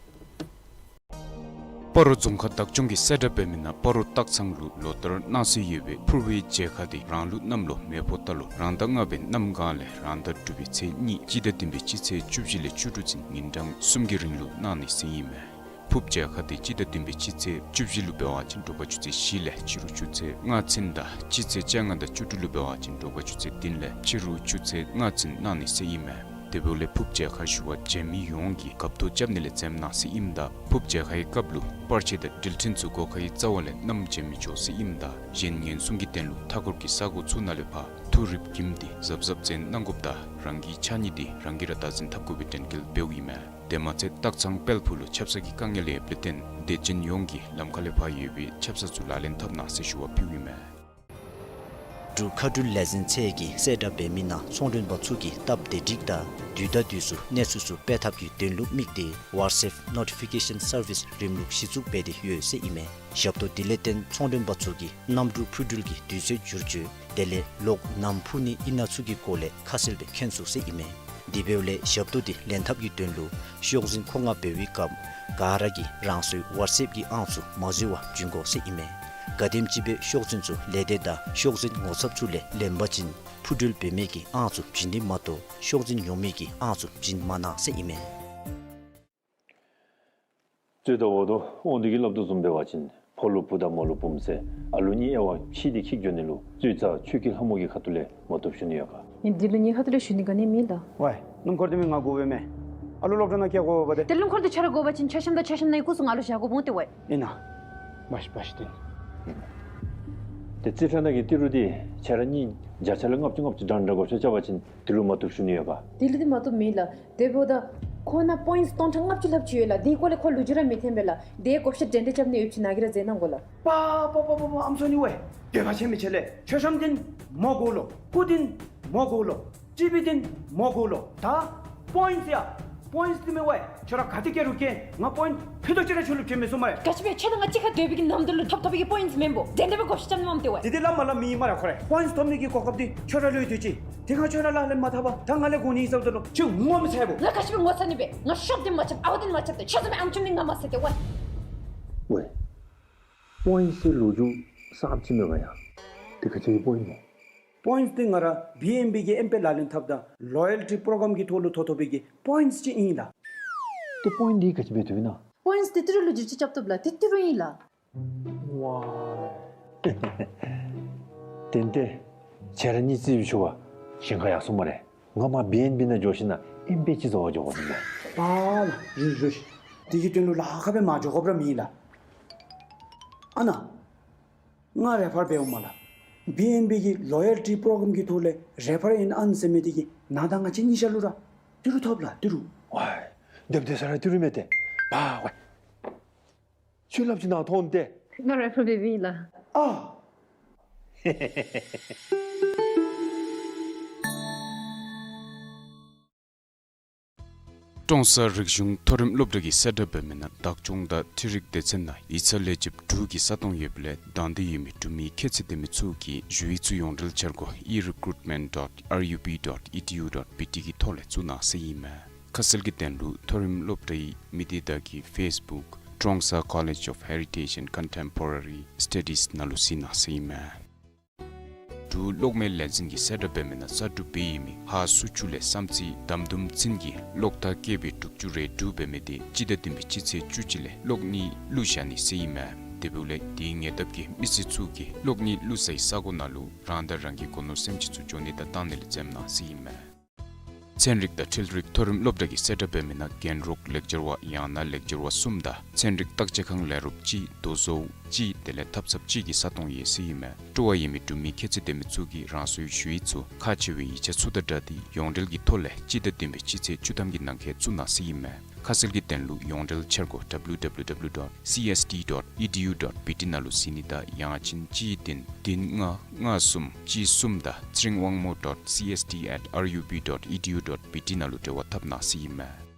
སྤ་རོ་རྫོང་ཁག་བདག་སྐྱོང་གིས་གསལ་བསྒྲགས་འབད་མི་ནང་སྤ་རོ་སྟག་ཚང་ལུ་ལོ་ལྟར་གནང་སྲོལ་ཡོད་པའི་ཕུར་བུའི་མཇལ་ཁ་དེ་རང་ལུགས་གནམ་ལོ་མེ་ཕོ་རྟ་ལོ་རང་ཟླ་ལྔ་པའི་གནམ་གང་ལས་རང་ཟླ་དྲུག་པའི་ཚེས་གཉིས་སྤྱི་ཟླ་བདུན་པའི་སྤྱི་ཚེས་བཅུ་བཞི་ལས་བཅུ་དྲུག་ཚུན་ཉིན་གྲངས་གསུམ་གྱི་རིང་ལུ་གནང་ནི་ཟེར་ཨིན་མས། ཕུརཔ་མཇལ་ཁ་དེ་སྤྱི་ཟླ་བདུན་པའི་སྤྱི་ཚེས་བཅུ་བཞི་ལུ་འབད་བ་ཅིན་དྲོ་པ་ཆུ་ཚོད་བཞི་ལས་ཕྱི་རུ་ཆུ་ཚོད་ལྔ་ཚུན་དང་སྤྱི་ཚེས་བཅོ་ལྔ་དང་བཅུ་དྲུག་ལུ་འབད་བ་ཅིན་དྲོ་པ་ཆུ་ཚོད་བདུན་ལས་ཕྱི་རུ་ཆུ་ཚོད་ལྔ་ཚུན་གནང་ནི་ཟེར་ཨིན་མས། དེ་འབདཝ་ལས་ཕུརཔ་མཇལ་ཁར་ཞུ་བར་བྱོན་མི་ཡོངས་ཀྱིས་སྐབས་ཐོག་རྐྱབ་ནི་ལས་འཛེམ་གནང་ཟེར་ཨིནམ་ད་ཕུརཔ་མཇལ་ཁའི་སྐབས་ལུ་པར་ཆས་དང་འགྲུལ་འཕྲིན་ཚུ་སྒོ་ཁའི་རྩ་བ་ལས་བསྣམས་བྱོན་མི་ཆོག་ཟེར་ཨིནམ་ད་གཞན་ཉེན་སྲུང་གི་དོན་ལུ་མཐའ་འཁོར་གྱི་ས་གོ་ཚུ་ནང་ལས་ཕར་ཐུགས་རིག་གིམ་སྟེ་གཟབ་གཟབ་འཛིན་གནང་དགོཔ་དང་རང་གི་ཕྱགས་སྙིགས་འདི་རང་གིས་ར་བདག་འཛིན་འཐབ་དགོ་པའི་དྲན་སྐུལ་འབདཝ་ཨིན་མས། དེ་མ་ཚད་སྟག་ཚང་དཔལ་ཕུག་ལུ་ཆབ་གསང་གི་དཀའ་ངལ་ཡོདཔ་ལས་བརྟེན་དད་ཅན་ཡོངས་ཀྱིས་ལམ་ཁ་ལས་ཕར་ཡོད་པའི་ཆབ་གསང་ཚུ་ལག་ལེན་འཐབ་གནང་ཟེར་ཞུ་བ་ཕུལཝ་ཨིན་མས། འབྲུག་མཁའ་འགྲུལ་ལས་འཛིན་ཚད་ཀྱིས་གསལ་བསྒྲགས་འབད་མི་ནང་ཚོང་མགྲོན་པ་ཚུ་གིས་སྟབས་བདེ་སྒྲིག་དང་དུས་དང་དུས་སུ་གནས་ཚུལ་ཚུ་སྤེལ་ཐབས་ཀྱི་དོན་ལུ་དམིགས་ཏེ་WhatsApp notification service རིམ་ལུགས་གཞི་བཙུགས་འབད་དེ་ཡོད་ཟེར་ཨིན་མས། ཞབས་ཏོག་དེ་ལས་བརྟེན་ཚོང་མགྲོན་པ་ཚུ་གིས་གནམ་གྲུ་འཕུར་འགྲུལ་གྱི་དུས་ཚོད་བསྒྱུར་བཅོས་དེ་ལས་གློག་ནམ་འཕུར་ནི་ཨིན་ན་ཚུ་གི་སྐོར་ལས་ཁ་གསལ་སྦེ་མཁྱེན་ཚུགས་ཟེར་ཨིན་མས། དེ་འབདཝ་ལས་ཞབས་ཏོག་འདི་ལེན་ཐབས་ཀྱི་དོན་ལུ་ཤོག་འཛིན་མཁོ་མངགས་འབད་བའི་སྐབས་ག་ར་གིས་རང་སོའི་WhatsApp གི་ཨང་ཚུ་མ་འཛོལ་བར་བྱིན་དགོ་ཟེར་ཨིན་མས། ག་དེམ་ཅིག་སྦེ་ཤོག་འཛིན་ཚུ་ལས་སྡེ་དང་ཤོག་འཛིན་ངོ་ཚབ་ཚུ་ལས་ལེན་པ་ཅིན་འཕུར་འགྲུལ་འབད་མི་གི་ཨང་ཚུ་བྱིན་ནི་མ་གཏོགས་ཤོག་འཛིན་ཡོད་མི་གི་ཨང་ཚུ་བྱིན་མ་གནང་ཟེར་ཨིན་མས། རྩོད་ཟླ་བ་དོ་དབང་འདུས་ཀྱི་བསླབ་དོ་བཟུམ་འབད་བ་ཅིན་ཕོ་ལུ་བུ་དང་མོ་ལུ་བུམོ་ཟེར་ཨ་ལུ་གཉིས་དབྱེ་བ་ཕྱེ་སྟེ་འཁྱིད་འགྱོ་ནི་ལུ་རྩོད་ཟླ་ཆོས་སྐྱིད་ལྷ་མོ་གི་ཁ་ཐུག་ལས་མ་བཏུབ་ཞུ་ནི་ཡོད་ག། ཨིན་འདི་ལུ་ངེའི་ཁ་ཐུག་ལས་ཞུ་ནི་ག་ནི་མེད་ལགས། ཝའི་སྣུམ་འཁོར་འདི་མི་ང་དགོ་པས་མས། ཨ་ལུ་སློབ་གྲྭ་ནང་བསྐྱལ་དགོ་པ་ཅིན་ཆ་ཤམ་དང་ཆ་ཤམ་ནང་གི་སྐུ་གཟུགས་ང་ལུ་བཞག་དགོཔ་འོང་སྟེ་ཝའི། ཨིན་ན། བ་ཤི་བ་ཤི་སྟེ། ཏེ་རྩིས་ཁྲ་ནང་གི་ཏི་རུ་འདི་ཁྱེད་ར་གཉིས་བརྒྱ་ཆ་ལས་ལྔ་བཅུ་ལྔ་བཅུ་འདྲ་འདྲ་བགོ་བཤའ་རྐྱབ་པ་ཅིན་དེ་ལུ་མ་བཏུབ་ཞུ་ནི་ཡོད་ག། དེ་ལུ་འདི་མ་བཏུབ་མེད་ལགས། དེ་འབདཝ་ད་ཁོ་ནང་པོའིནཊསི་སྟོང་ཕྲག་ལྔ་བཅུ་ལྷགཔ་ཅིག་ཡོད་ལགས། དེའི་སྐོར་ལས་ཁོ་ལོ་རྒྱུས་ར་མི་འཐོན་པས་ལགས། དེ་བགོ་བཤའ་འགྲན་ཟླ་རྐྱབ་ནི་ཡོདཔ་ཅིག་ནཱ་གིས་ར་མཛད་གནང་དགོ་ལགས། པ་པ་པ་པ་པ་ཨམ་སོ་ནི་ཝའི་འདོད་པ་ཆེན་མི་ཆེ་ལགས། མཆོད་བཤམ་འདི་མོ་དགོ་ལོ། སྐུ་འདི་མོ་དགོ་ལོ། ཊི་བི་འདི་མོ་དགོ་ལོ། ད་པོའིནཊསི་ཡ། པོའིནཊསི་འདི་མེད་ཝའི་ཁྱོད་ར་ག་ཏེ་བསྐྱལ་རུང་བསྐྱལ། ང་པོའིནཊསི་ཕུད་རྡོག་ཅིག་ར་ཁྱོད་ལུ་བྱིན་མི་ཚུགས་སྨ་རེ། ག་ཅི་སྦེ་ཁྱོད་དང་ང་གཅིག་ཁར་སྡོད་པའི་གི་ནམ་དུས་ལུ་ཐོབ་ཐོབ་པའི་གི་པོའིནཊསི་མེན་པོ། དེ་འདྲ་སྦེ་བགོ་བཤའ་རྐྱབ་ནི་མས་ཏེ་ཝའི། དེ་དེ་ལམ་མ་ལམ་མི་ཨིན་སྨ་རེ། ཁོ་ར་པོའིནཊསི་ཐོབ་ནི་གི་གོ་སྐབས་འདི་ཁྱོད་ར་ལུ་ཡོད་དེ་ཅིག། དེ་ཁར་ཁྱོད་ར་ལག་ལེན་མ་འཐབ་པར་ད་ང་ལས་དགོ་ནི་ཟེརཝ་ད་ལུ་ཁྱོད་ངོ་མི་ཚ་བས། ང་ག་ཅི་སྦེ་ངོ་ཚ་ནི་སྦེ། ང་ཤོབ་འདི་མ་རྐྱབ། ཨའུ་འདི་མ་རྐྱབ་ཏེ་ཁྱོད་བཟུམ་མའི་ཨམ་ཆུང་འདི་ང་མ་བསད་ཏེ་ཝའི། ཝའི། པོའིནཊསི་ལོ་རྒྱུས་གསརཔ་ཅིག་མེད་ག་ཡ། དེ་ག་ཅི་གི་པོའིནཊསི་སྨོ། པོའིནཊསི་འདི་ང་ར་བི་ཨེན་བི་གི་ཨེམ་པེ་ལག་ལེན་འཐབ་ད་ལོ་ཡལ་ཊི་པྲོ་གྲམ་གི་ཐོག་ལུ་ཐོབ་ཐོབ་པའི་གི་པོའིནཊསི་ཅིག་ཨིན་ལགས། ཏེ་པོའིནཊསི་འདི་ག་ཅི་འབད་དོ་ཨིན་ན། པོའིནཊསི་འདི་ཏི་རུ་ལུ་བསྒྱུར་བཅོས་རྐྱབ་བཏུབ་ལགས། ཏེ་ཏི་རུ་ཨིན་ལགས། ཝའི། ཏན་ཏན་ཁྱེད་ར་གཉིས་རྩིས་ཞུ་བར་ཞིང་ཁར་ཡར་སོང་སྨ་རེ། ང་མར་བི་ཨེན་བི་ནང་འགྱོ་ཞིནམ་ལས་ཨེམ་པེ་ཅིག་བཟོ་བར་འགྱོ་དགོ་ཟེར་ཨིན་ལགས། པཱ་ལགས། རུ་རུ་ཤིག། དེ་གི་དོན་ལུ་ལཱ་ཁག་སྦེ་མ་འགྱོ་དགོཔ་ར་མེད་ལགས། ཨ་ནཱ་ང་རེ་ཕར་འབདཝ་མས་ལགས། བི་ཨེན་བི་གི་ལོ་ཡལ་ཊི་པྲོ་གྲམ་གི་ཐོག་ལས་རེ་ཕར་ཨིན་ཨན་ཟེར་མི་དེ་གིས་ནཱ་དང་ང་བཅས་གཉིས་ཆ་ལུ་ར་ཏི་རུ་ཐོབ་ལགས། ཏི་རུ། ཝའི། སྡོདཔ་སྡོད་ས་ར་ཏི་རུ་མས་ཏེ། པཱ་ཝའི། ཁྱོད་སླབ་ཅི་ནཱ་མཐོང་སྟེ། ང་རེ་ཕར་འབདཝ་ཨིན་ལགས། ཨ། ཀྲོང་གསར་རིག་གཞུང་མཐོ་རིམ་སློབ་གྲྭ་གིས་གསལ་བསྒྲགས་འབད་མི་ནང་བདག་སྐྱོང་དང་འཕྲུལ་རིག་སྡེ་ཚན་ནང་ཡིག་ཚང་ལས་བྱེདཔ་དྲུག་གི་ས་སྟོང་ཡོདཔ་ལས་དང་འདོད་ཡོད་མི་འབྲུག་མི་ཁྱད་ཚད་ལྡན་མི་ཚུ་གིས་ཞུ་ཡིག་ཚུ་ཡོངས་འབྲེལ་འཆར་སྒོ་e recruitment dot R U B dot E D U dot B T གི་ཐོག་ལས་བཙུགས་གནང་ཟེར་ཨིན་མས། ཁ་གསལ་གྱི་དོན་ལུ་མཐོ་རིམ་སློབ་གྲྭའི་མི་སྡེ་དང་གི་ཕེསི་བུཀ Trongsa College of Heritage and Contemporary Studies ནང་ལུ་གཟིགས་གནང་ཟེར་ཨིན་མས། འབྲུག་གློག་མེ་ལས་འཛིན་གྱིས་གསལ་བསྒྲགས་འབད་མི་ནང་གསར་སྒྲུབ་འབད་ཡོད་མི་ཧཱ་སུ་ཆུ་ལས་བསམ་རྩེ་དམ་དུམ་ཚུན་གྱི་གློག་ཐག་བཀལ་བའི་དྲུག་ཅུ་རེ་དྲུག་འབད་མི་དེ་སྤྱི་ཟླ་བདུན་པའི་སྤྱི་ཚེས་བཅུ་གཅིག་ལས་གློག་གཉིད་བླུག་བཞག་ནི་ཟེར་ཨིན་མས། དེ་འབདཝ་ལས་དེའི་ཉེ་འདབས་ཀྱི་མི་སེར་ཚུ་གིས་གློག་གཉིད་བླུག་སའི་ས་གོ་ནང་ལུ་རང་དང་རང་གི་སྒོ་ནོར་སེམས་ཅན་ཚུ་འགྱོ་ནི་དང་བཏང་ནི་ལས་འཛེམ་གནང་ཟེར་ཨིན་མས། ཚན་རིག་དང་འཕྲུལ་རིག་མཐོ་རིམ་སློབ་གྲྭ་གིས་གསལ་བསྒྲགས་འབད་མི་ནང་རྒན་རོགས་ལེགས་སྦྱར་བ་ཡང་ན་ལེགས་སྦྱར་བ་གསུམ་དང་ཚན་རིག་བརྟག་དཔྱད་ཁང་ལས་རོགསཔ་གཅིག་རྡོ་བཟོཝ་གཅིག་དེ་ལས་ཐབ་ཚངཔ་གཅིག་གི་ས་སྟོང་ཡོད་ཟེར་ཨིན་མས། སྤྲོ་བ་ཡོད་མི་འབྲུག་མི་ཁྱད་ཚད་ལྡན་མི་ཚུ་གིས་རང་སོའི་ཞུ་ཡིག་ཚུ་ཁག་ཆེ་བའི་ཡིག་ཆ་ཚུ་དང་སྦྲགས་ཏེ་ཡོངས་འབྲེལ་གྱི་ཐོག་ལས་སྤྱི་ཟླ་བདུན་པའི་སྤྱི་ཚེས་བཅུ་ཐམ་གྱི་ནང་འཁོད་བཙུགས་གནང་ཟེར་ཨིན་མས། ཁ་གསལ་གྱི་དོན་ལུ་ཡོངས་འབྲེལ་འཆར་སྒོ་W W W dot C S D dot E D U dot B T ནང་ལུ་གཟིགས་ནི་དང་ཡང་ཅིན་གཅིག་བདུན་བདུན་ལྔ་ལྔ་གསུམ་གཅིག་གསུམ་དང་ཚེ་རིང་དབང་མོ་dot C S D at R U B dot E D U dot B T ནང་ལུ་འབྲེལ་བ་འཐབ་གནང་ཟེར་ཨིན་མས།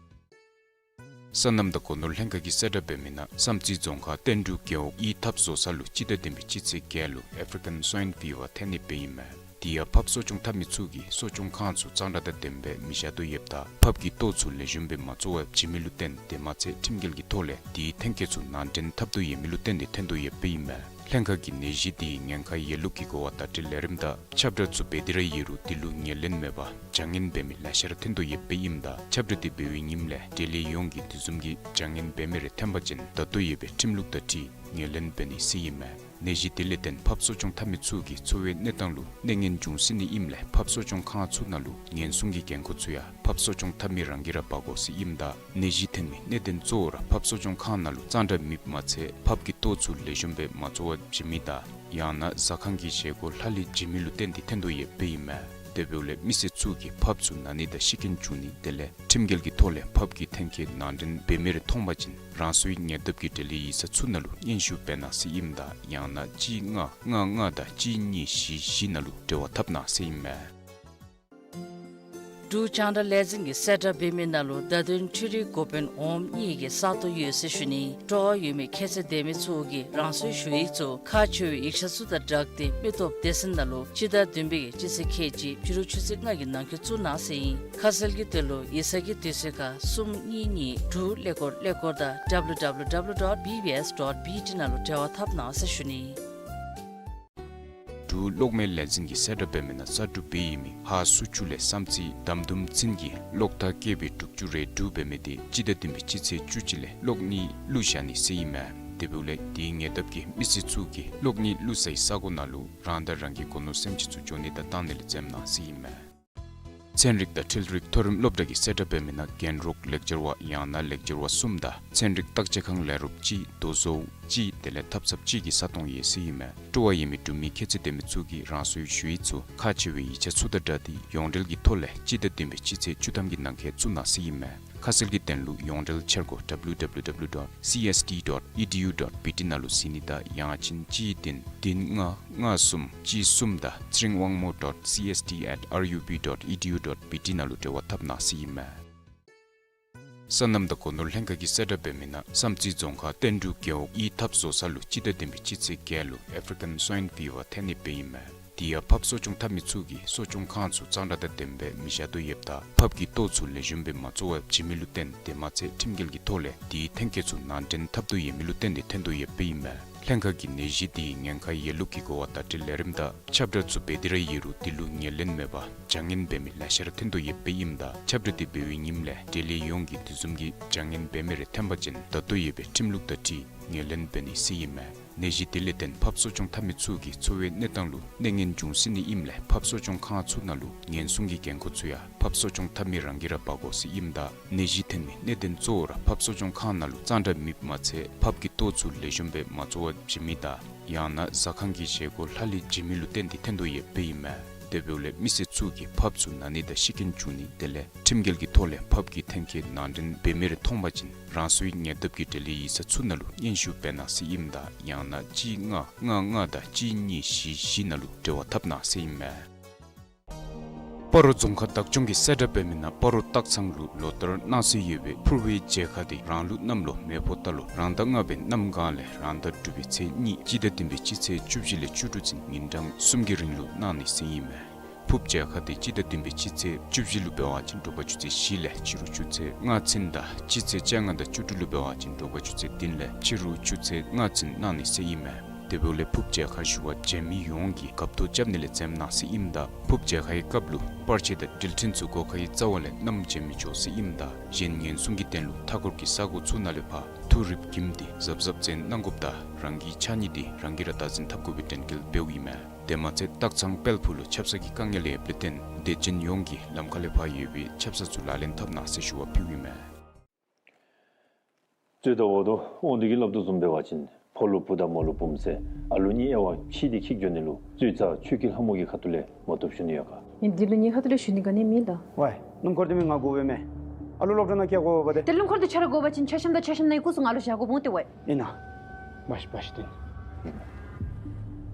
སོ་ནམ་དང་སྒོ་ནོར་ལྷན་ཁག་གིས་གསལ་བསྒྲགས་འབད་མི་ནང་བསམ་རྩེ་རྫོང་ཁག་བསྟན་འབྲུག་རྒེད་འོག་གི་ཐབ་བཟོ་ས་ལུ་སྤྱི་ཟླ་བདུན་པའི་སྤྱི་ཚེས་བརྒྱད་ལུ་ཨེཕ་རི་ཀན་སྭའིན་ཕི་བར་ཐོན་ནི་སྦེ་ཨིན་མས། དེ་ཡང་ཕབ་གསོ་སྐྱོང་འཐབ་མི་ཚུ་གིས་གསོ་སྐྱོང་ཁང་ཚུ་གཙང་སྦྲ་དང་ལྡནམ་སྦེ་མི་བཞག་དོ་ཡོདཔ་ད་ཕབ་ཀྱི་ལྟོ་ཚུ་ལེགས་ཤོམ་སྦེ་མ་བཙོ་བར་བྱིན་མི་ལུ་བརྟེན་དེ་མ་ཚད་ཁྲིམས་འགལ་གྱི་ཐོག་ལས་དེའི་ཐོན་སྐྱེད་ཚུ་ནང་འདྲེན་འཐབ་དོ་ཡོད་མི་ལུ་བརྟེན་ཏེ་ཐོན་དོ་ཡོདཔ་སྦེ་ཨིན་མས། ལྷན་ཁག་གིས་ནད་གཞི་དེའི་ཉེན་ཁ་ཡོད་ལུགས་ཀྱི་གོ་བ་བརྡ་སྤྲོད་ལས་རིམ་དང་ཁྱབ་བསྒྲགས་ཚུ་འབད་དེ་ར་ཡོད་རུང་དེ་ལུ་ངོས་ལེན་མེད་པར་བྱ་ངན་འབད་མི་ལེ་ཤ་ར་ཐོན་དོ་ཡོདཔ་སྦེ་ཨིནམ་ད་ཁྱབ་བསྒྲགས་དེ་འབད་བའི་ཉིནམ་ལས་འབྲེལ་ཡོད་ཡོངས་ཀྱིས་དེ་བཟུམ་གྱི་བྱ་ངན་འབད་མི་རེ་ཐོན་པ་ཅིན་བརྡ་ཐོ་ཡོད་པའི་ཁྲིམས་ལུགས་དང་འཁྲིལ་ངོས་ལེན་འབད་ནི་ཟེར་ཨིན་མས། ནད་གཞི་དེ་ལས་བརྟེན་ཕབ་གསོ་སྐྱོང་འཐབ་མི་ཚུ་གི་འཚོ་བའི་གནས་སྟངས་ལུ་གནོད་ངན་འབྱུང་སྲིད་ནི་ཨིནམ་ལས་ཕབ་གསོ་སྐྱོང་ཁང་ཚུ་ནང་ལུ་ཉེན་སྲུང་གི་འགན་ཁུར་ཚུ་ཡང་ཕབ་གསོ་སྐྱོང་འཐབ་མི་རང་གིས་ར་འབག་དགོ་ཟེར་ཨིནམ་ད་ནད་གཞི་ཐོན་མི་གནད་དོན་གཙོ་བོ་ར་ཕབ་གསོ་སྐྱོང་ཁང་ནང་ལུ་གཙང་སྦྲ་མེདཔ་མ་ཚད་ཕབ་ཀྱི་ལྟོ་ཚུ་ལེགས་ཤོམ་སྦེ་མ་བཙོ་བར་བྱིན་མི་དང་ཡང་ན་ཟ་ཁང་གི་བཞེས་སྒོ་ལྷག་ལུས་བྱིན་མི་ལུ་བརྟེན་ཏེ་ཐོན་དོ་ཡོདཔ་ཨིན་མས། དེ་འབདཝ་ལས་མི་སེར་ཚུ་གིས་ཕབ་ཚུ་ན་ནི་དང་ཤི་རྐྱེན་འབྱུང་ནི་དེ་ལས་ཁྲིམས་འགལ་གྱི་ཐོག་ལས་ཕབ་ཀྱི་ཐོན་སྐྱེད་ནང་འདྲེན་འབད་མི་རེ་མཐོང་པ་ཅིན་རང་སོའི་ཉེ་འདབས་ཀྱི་འབྲེལ་ཡོད་ཡིག་ཚང་ཚུ་ནང་ལུ་སྙན་ཞུ་འབད་གནང་ཟེར་ཨིནམ་ད་ཡང་ན་གཅིག་ལྔ་ལྔ་ལྔ་དང་གཅིག་གཉིས་བཞི་བཞི་ནང་ལུ་འབྲེལ་བ་འཐབ་གནང་ཟེར་ཨིན་མས། འབྲུག་རྒྱང་བསྒྲགས་ལས་འཛིན་གྱིས་གསལ་བསྒྲགས་འབད་མི་ནང་ལུ་བརྡ་དོན་འཕྲུལ་རིག་འགོ་དཔོན་འོགམ་གཉིས་ཀྱི་ས་སྟོང་ཡོད་ཟེར་ཞུ་ནི། སྤྲོ་བ་ཡོད་མི་ཁྱད་ཚད་ལྡན་མི་ཚུ་གིས་རང་སོའི་ཞུ་ཡིག་ཚུ་ཁག་ཆེ་བའི་ཡིག་ཆ་ཚུ་དང་སྦྲགས་ཏེ་མི་སྟོབས་སྡེ་ཚན་ནང་ལུ་སྤྱི་ཟླ་བདུན་པའི་སྤྱི་ཚེས་ཁལ་གཅིག་ཕྱི་རུ་ཆུ་ཚོད་ལྔ་གི་ནང་འཁོད་བཙུགས་གནང་ཟེར་ཨིན། ཁ་གསལ་གྱི་དོན་ལུ་ཡིག་ཚང་གི་དུས་ཚོད་ཁར་གསུམ་གཉིས་གཉིས་དྲུག་ཀླད་ཀོར་ཀླད་ཀོར་དང་www dot bbs dot bt ནང་ལུ་འབྲེལ་བ་འཐབ་གནང་ཟེར་ཞུ་ནི། འབྲུག་གློག་མེ་ལས་འཛིན་གྱིས་གསལ་བསྒྲགས་འབད་མི་ནང་གསར་སྒྲུབ་འབད་ཡོད་མི་ཧཱ་སུ་ཆུ་ལས་བསམ་རྩེ་དམ་དུམ་ཚུན་གྱི་གློག་ཐག་བཀལ་བའི་དྲུག་ཅུ་རེ་དྲུག་འབད་མི་དེ་སྤྱི་ཟླ་བདུན་པའི་སྤྱི་ཚེས་བཅུ་གཅིག་ལས་གློག་གཉིས་བླུགས་བཞག་ནི་ཟེར་ཨིན་མས། དེ་འབདཝ་ལས་དེའི་ཉེ་འདབས་ཀྱི་མི་སེར་ཚུ་གིས་གློག་གཉིས་བླུགས་སའི་ས་གོ་ནང་ལུ་རང་དང་རང་གི་སྒོ་ནོར་སེམས་ཅན་ཚུ་འགྱོ་ནི་དང་བཏང་ནི་ལས་འཛེམ་གནང་ཟེར་ཨིན་མས། ཚན་རིག་དང་འཕྲུལ་རིག་མཐོ་རིམ་སློབ་གྲྭ་གིས་གསལ་བསྒྲགས་འབད་མི་ནང་རྒན་རོགས་ལེགས་སྦྱར་བ་ཡང་ན་ལེགས་སྦྱར་བ་གསུམ་དང་ཚན་རིག་བརྟག་དཔྱད་ཁང་ལས་རོགསཔ་གཅིག་རྡོ་བཟོཝ་གཅིག་དེ་ལས་ཐབ་ཚངཔ་གཅིག་གི་ས་སྟོང་ཡོད་ཟེར་ཨིན་མས། སྤྲོ་བ་ཡོད་མི་འབྲུག་མི་ཁྱད་ཚད་ལྡན་མི་ཚུ་གིས་རང་སོའི་ཞུ་ཡིག་ཚུ་ཁག་ཆེ་བའི་ཡིག་ཆ་ཚུ་དང་སྦྲགས་ཏེ་ཡོངས་འབྲེལ་གྱི་ཐོག་ལས་སྤྱི་ཟླ་བདུན་པའི་སྤྱི་ཚེས་བཅུ་ཐམ་གྱི་ནང་འཁོད་བཙུགས་གནང་ཟེར་ཨིན་མས། ཁ་གསལ་གྱི་དོན་ལུ་ཡོངས་འབྲེལ་འཆར་སྒོ་www dot cst dot edu dot bt ནང་ལུ་གཟིགས་ནི་དང་ཡང་ཅིན་གཅིག་བདུན་བདུན་ལྔ་ལྔ་གསུམ་གཅིག་གསུམ་དང་ཚེ་རིང་དབང་མོ་dot cst at rub dot edu dot bt ནང་ལུ་འབྲེལ་བ་འཐབ་གནང་ཟེར་ཨིན་མས། སོ་ནམ་དང་སྒོ་ནོར་ལྷན་ཁག་གིས་གསལ་བསྒྲགས་འབད་མི་ནང་བསམ་རྩེ་རྫོང་ཁག་བསྟན་འབྲུག་རྒེད་འོག་གཡུས་འཐབ་བཟོ་ས་ལུ་སྤྱི་ཟླ་བདུན་པའི་སྤྱི་ཚེས་བརྒྱད་ལུ་African Swine Fever ཐོན་ནི་སྦེ་ཨིན་མས། དེ་ཡང་ཕབ་གསོ་སྐྱོང་འཐབ་མི་ཚུ་གིས་གསོ་སྐྱོང་ཁང་ཚུ་གཙང་སྦྲ་དང་ལྡནམ་སྦེ་མི་བཞག་དོ་ཡོདཔ་ད་ཕབ་ཀྱི་ལྟོ་ཚུ་ལེགས་ཤོམ་སྦེ་མ་བཙོ་བར་བྱིན་མི་ལུ་བརྟེན་དེ་མ་ཚད་ཁྲིམས་འགལ་གྱི་ཐོག་ལས་དེའི་ཐོན་སྐྱེད་ཚུ་ནང་འདྲེན་འཐབ་དོ་ཡོད་མི་ལུ་བརྟེན་ཏེ་ཐོན་དོ་ཡོདཔ་ཨིན་མས། ལྷན་ཁག་གིས་ནད་གཞི་དེའི་ཉེན་ཁ་ཡོད་ལུགས་ཀྱི་གོ་བ་བརྡ་སྤྲོད་ལས་རིམ་དང་ཁྱབ་བསྒྲགས་ཚུ་འབད་དེ་ར་ཡོད་རུང་དེ་ལུ་ངོས་ལེན་མེད་པར་བྱ་ངན་འབད་མི་ལེ་ཤ་ར་ཐོན་དོ་ཡོདཔ་ཨིནམ་ད་ཁྱབ་བསྒྲགས་དེ་འབད་བའི་ཉིནམ་ལས་འབྲེལ་ཡོད་ཡོངས་ཀྱིས་དེ་བཟུམ་གྱི་བྱ་ངན་འབད་མི་རེ་ཐོན་པ་ཅིན་ད་ལྟོ་ཡོད་པའི་ཁྲིམས་ལུགས་དང་འཁྲིལ་ངོས་ལེན་འབད་ནི་ཟེར་ཨིན་མས། ནད་གཞི་དེ་ལས་བརྟེན་ཕབ་གསོ་སྐྱོང་འཐབ་མི་ཚུ་གི་འཚོ་བའི་གནས་སྟངས་ལུ་གནོད་ངན་འབྱུང་སྲིད་ནི་ཨིནམ་ལས་ཕབ་གསོ་སྐྱོང་ཁང་ཚུ་ནང་ལུ་ཉེན་སྲུང་གི་འགན་ཁུར་ཚུ་ཡང་ཕབ་གསོ་སྐྱོང་འཐབ་མི་རང་གིས་ར་འབག་དགོ་ཟེར་ཨིནམ་ད་ནད་གཞི་ཐོན་མི་གནད་དོན་གཙོ་བོ་ར་ཕབ་གསོ་སྐྱོང་ཁང་ནང་ལུ་གཙང་སྦྲ་མེདཔ་མ་ཚད་ཕབ་ཀྱི་ལྟོ་ཚུ་ལེགས་ཤོམ་སྦེ་མ་བཙོ་བར་བྱིན་མི་དང་ཡང་ན་ཟ་ཁང་གི་བཞེས་སྒོ་ལྷག་ལུས་བྱིན་མི་ལུ་བརྟེན་ཏེ་ཐོན་དོ་ཡོདཔ་ཨིན་མས། དེ་འབདཝ་ལས་མི་སེར་ཚུ་གིས་ཕབ་ཚུ་ན་ནི་དང་ཤི་རྐྱེན་འབྱུང་ནི་དེ་ལས་ཁྲིམས་འགལ་གྱི་ཐོག་ལས་ཕབ་ཀྱི་ཐོན་སྐྱེད་ནང་འདྲེན་འབད་མི་རེ་མཐོང་པ་ཅིན་རང་སོའི་ཉེ་འདབས་ཀྱི་འབྲེལ་ཡོད་ཡིག་ཚང་ཚུ་ནང་ལུ་སྙན་ཞུ་འབད་གནང་ཟེར་ཨིནམ་ད་ཡང་ན་གཅིག་ལྔ་ལྔ་ལྔ་དང་གཅིག་གཉིས་བཞི་བཞི་ནང་ལུ་འབྲེལ་བ་འཐབ་གནང་ཟེར་ཨིན་མས། སྤ་རོ་རྫོང་ཁག་བདག་སྐྱོང་གིས་གསལ་བསྒྲགས་འབད་མི་ནང་སྤ་རོ་སྟག་ཚང་ལུ་ལོ་ལྟར་གནང་སྲོལ་ཡོད་པའི་ཕུར་བུའི་མཇལ་ཁ་དེ་རང་ལུགས་གནམ་ལོ་མེ་ཕོ་རྟ་ལོ་རང་ཟླ་ལྔ་པའི་གནམ་གང་ལས་རང་ཟླ་དྲུག་པའི་ཚེས་གཉིས་སྤྱི་ཟླ་བདུན་པའི་སྤྱི་ཚེས་བཅུ་བཞི་ལས་བཅུ་དྲུག་ཚུན་ཉིན་གྲངས་གསུམ་གྱི་རིང་ལུ་གནང་ནི་ཟེར་ཨིན་མས། ཕུརཔ་མཇལ་ཁ་དེ་སྤྱི་ཟླ་བདུན་པའི་སྤྱི་ཚེས་བཅུ་བཞི་ལུ་འབད་བ་ཅིན་དྲོ་པ་ཆུ་ཚོད་བཞི་ལས་ཕྱི་རུ་ཆུ་ཚོད་ལྔ་ཚུན་དང་སྤྱི་ཚེས་བཅོ་ལྔ་དང་བཅུ་དྲུག་ལུ་འབད་བ་ཅིན་དྲོ་པ་ཆུ་ཚོད་བདུན་ལས་ཕྱི་རུ་ཆུ་ཚོད་ལྔ་ཚུན་གནང་ནི་ཟེར་ཨིན་མས། དེ་འབདཝ་ལས་ཕུརཔ་མཇལ་ཁ་ཞུ་བར་བྱོན་མི་ཡོངས་ཀྱིས་རྒཔ་ཏོ་རྐྱབ་ནི་ལས་འཛེམ་གནང་ཟེར་ཨིནམ་ད་ཕུརཔ་མཇལ་ཁའི་སྐབས་ལུ་པར་ཆས་དང་འགྲུལ་འཕྲིན་ཚུ་སྒོ་ཁའི་རྩ་བ་ལས་བསྣམས་བྱོན་མི་ཆོག་ཟེར་ཨིནམ་ད་གཞན་ཉེན་སྲུང་གི་དོན་ལུ་མཐའ་འཁོར་གྱི་ས་གོ་ཚུ་ནང་ལས་ཕར་ཐུག་རིམ་གྱིམ་དེ་གཟབ་གཟབ་བྱོན་གནང་དགོཔ་དང་རང་གི་ཕྱགས་སྙིགས་དེ་རང་གིས་ར་བདག་འཛིན་འཐབ་དགོ་པའི་དྲན་སྐུལ་འབདཝ་ཨིན་མས། དེ་མ་ཚད་སྟག་ཚང་དཔལ་ཕུག་ལུ་ཆབ་གསང་གི་དཀའ་ངལ་ཡོདཔ་ལས་བརྟེན་དད་ཅན་ཡོངས་ཀྱིས་ལམ་ཁ་ལས་ཕར་ཡོད་པའི་ཆབ་གསང་ཚུ་ལག་ལེན་འཐབ་གནང་ཟེར་ཞུ་བ་ཕུལཝ་ཨིན་མས། རྩོད་ཟླ་འོག་ཏུ་དབང་འདུས་ཀྱིས་སླབ་དོ་བཟུམ་འབད་བ་ཅིན་ཕོ་ལུ་བུ་དང་མོ་ལུ་བུམོ་ཟེར་ཨ་ལུ་གཉིས་དབྱེ་བ་ཕྱེ་སྟེ་འཁྱིད་འགྱོ་ནི་ལུ་རྩོད་ཟླ་ཆོས་སྐྱིད་ལྷ་མོ་གི་ཁ་ཐུག་ལས་མ་བཏུབ་ཞུ་ནི་ཡོད་ག། ཨིན་འདི་ལུ་ངེའི་ཁ་ཐུག་ལས་ཞུ་ནི་ག་ནི་མེད་ལགས། ཝའེ་སྣུམ་འཁོར་དེ་མི་ང་དགོ་པས་མས། ཨ་ལུ་སློབ་གྲྭ་ནང་བསྐྱལ་དགོ་པས་ཏེ། ཏེ་སྣུམ་འཁོར་དེ་ཁྱོད་ར་དགོ་པ་ཅིན་ཆ་ཤམ་དང་ཆ་ཤམ་ནང་གི་སྐུ་གཟུགས་ང་ལུ་བཞག་དགོཔ་འོང་ཏེ་ཝའེ། ཨིན་ན། བ་ཤི་བ་ཤི་ཏེ།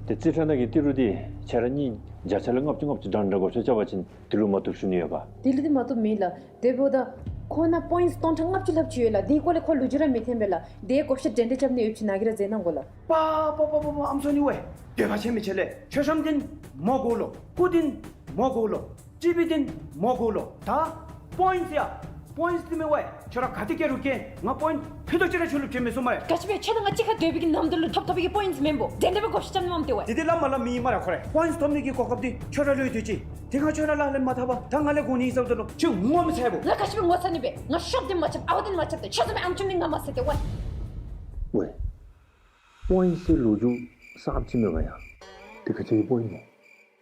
ཏེ་རྩིས་ཁྲ་ནང་གི་ཏི་རུ་དེ་ཁྱོད་ར་གཉིས་བརྒྱ་ཆ་ལས་ལྔ་བཅུ་ལྔ་བཅུ་འདྲ་འདྲ་དགོ་ཤོ་རྐྱབ་པ་ཅིན་དེ་ལུ་མ་བཏུབ་ཞུ་ནི་ཡོད་ག། དེ་ལུ་དེ་མ་བཏུབ་མེད་ལགས། དེ་འབདཝ་ད་ཁོ་ན་པོའིནཊསི་སྟོང་ཕྲག་ལྔ་བཅུ་ལྷགཔ་ཅིག་ཡོད་ལགས། དེའི་སྐོར་ལས་ཁོ་ལོ་རྒྱུས་ར་མི་འཐོན་པས་ལགས། དེའི་བགོ་བཤའ་འདྲན་འདྲ་རྐྱབ་ནི་ཡོདཔ་ཅིག་ནཱ་གིས་ར་མཛད་གནང་དགོ་ལགས། པ་པ་པ་པ་པ་ཨམ་སོ་ནི་ཝའེ། འདོད་པ་ཆེ་མི་ཆེ་ལས། མཆོད་བཤམ་དེ་མོ་དགོ་ལོ། སྐུ་དེ་མོ་དགོ་ལོ། ཅི་པི་དེ་མོ་དགོ་ལོ། ད་པོའིནཊསི་ཡ། པོའིནཊསི་དེ་མེད་ཝའེ། ཁྱོད་ར་ག་ཏེ་བསྐྱལ་རུང་བསྐྱལ། ང་པོའིནཊསི་ཕུད་རྡོག་ཅིག་ར་ཁྱོད་ལུ་བྱིན་མི་ཚུགས་སྨ་རེ། ག་ཅི་སྦེ་ཁྱོད་དང་ང་གཅིག་ཁར་སྡོད་པའི་གི་ནམ་དུས་ལུ་ཐོབ་ཐོབ་པའི་གི་པོའིནཊསི་མེན་པོ། དེ་འདྲ་སྦེ་བགོ་བཤའ་རྐྱབ་ནི་མས་ཏེ་ཝའེ། པོའིནཊསི་ཐོབ་ནི་གི་གོ་སྐབས་དེ་ཁྱོད་ར་ལུ་ཡོད་དེ་ཅིག། དེ་ཁར་ཁྱོད་ར་ལག་ལེན་མ་འཐབ་པར་ད་ང་ལས་དགོ་ནི་ཡོད་ཟེརཝ་ད་ལུ་ཁྱོད་ངོ་མི་ཚ་བོ། ང་ག་ཅི་སྦེ་ངོ་ཚ་ནི་སྦེ། ང་ཤོབ་དེ་མ་རྐྱབ། ཨ་བ་དེ་མ་རྐྱབ་ཏེ་ཁྱོད་བཟུམ་སྦེ་ཨམ་ཆོམ་ནི་ང་མ་ཟེར་ཏེ་ཝའེ། ཝའེ། པོའིནཊསི་ལོ་རྒྱུས་ གསརཔ་ཅིག་མས་པ་ཡ། དེ་ག་ཅི་གི་པོ་ཨིན་མོ།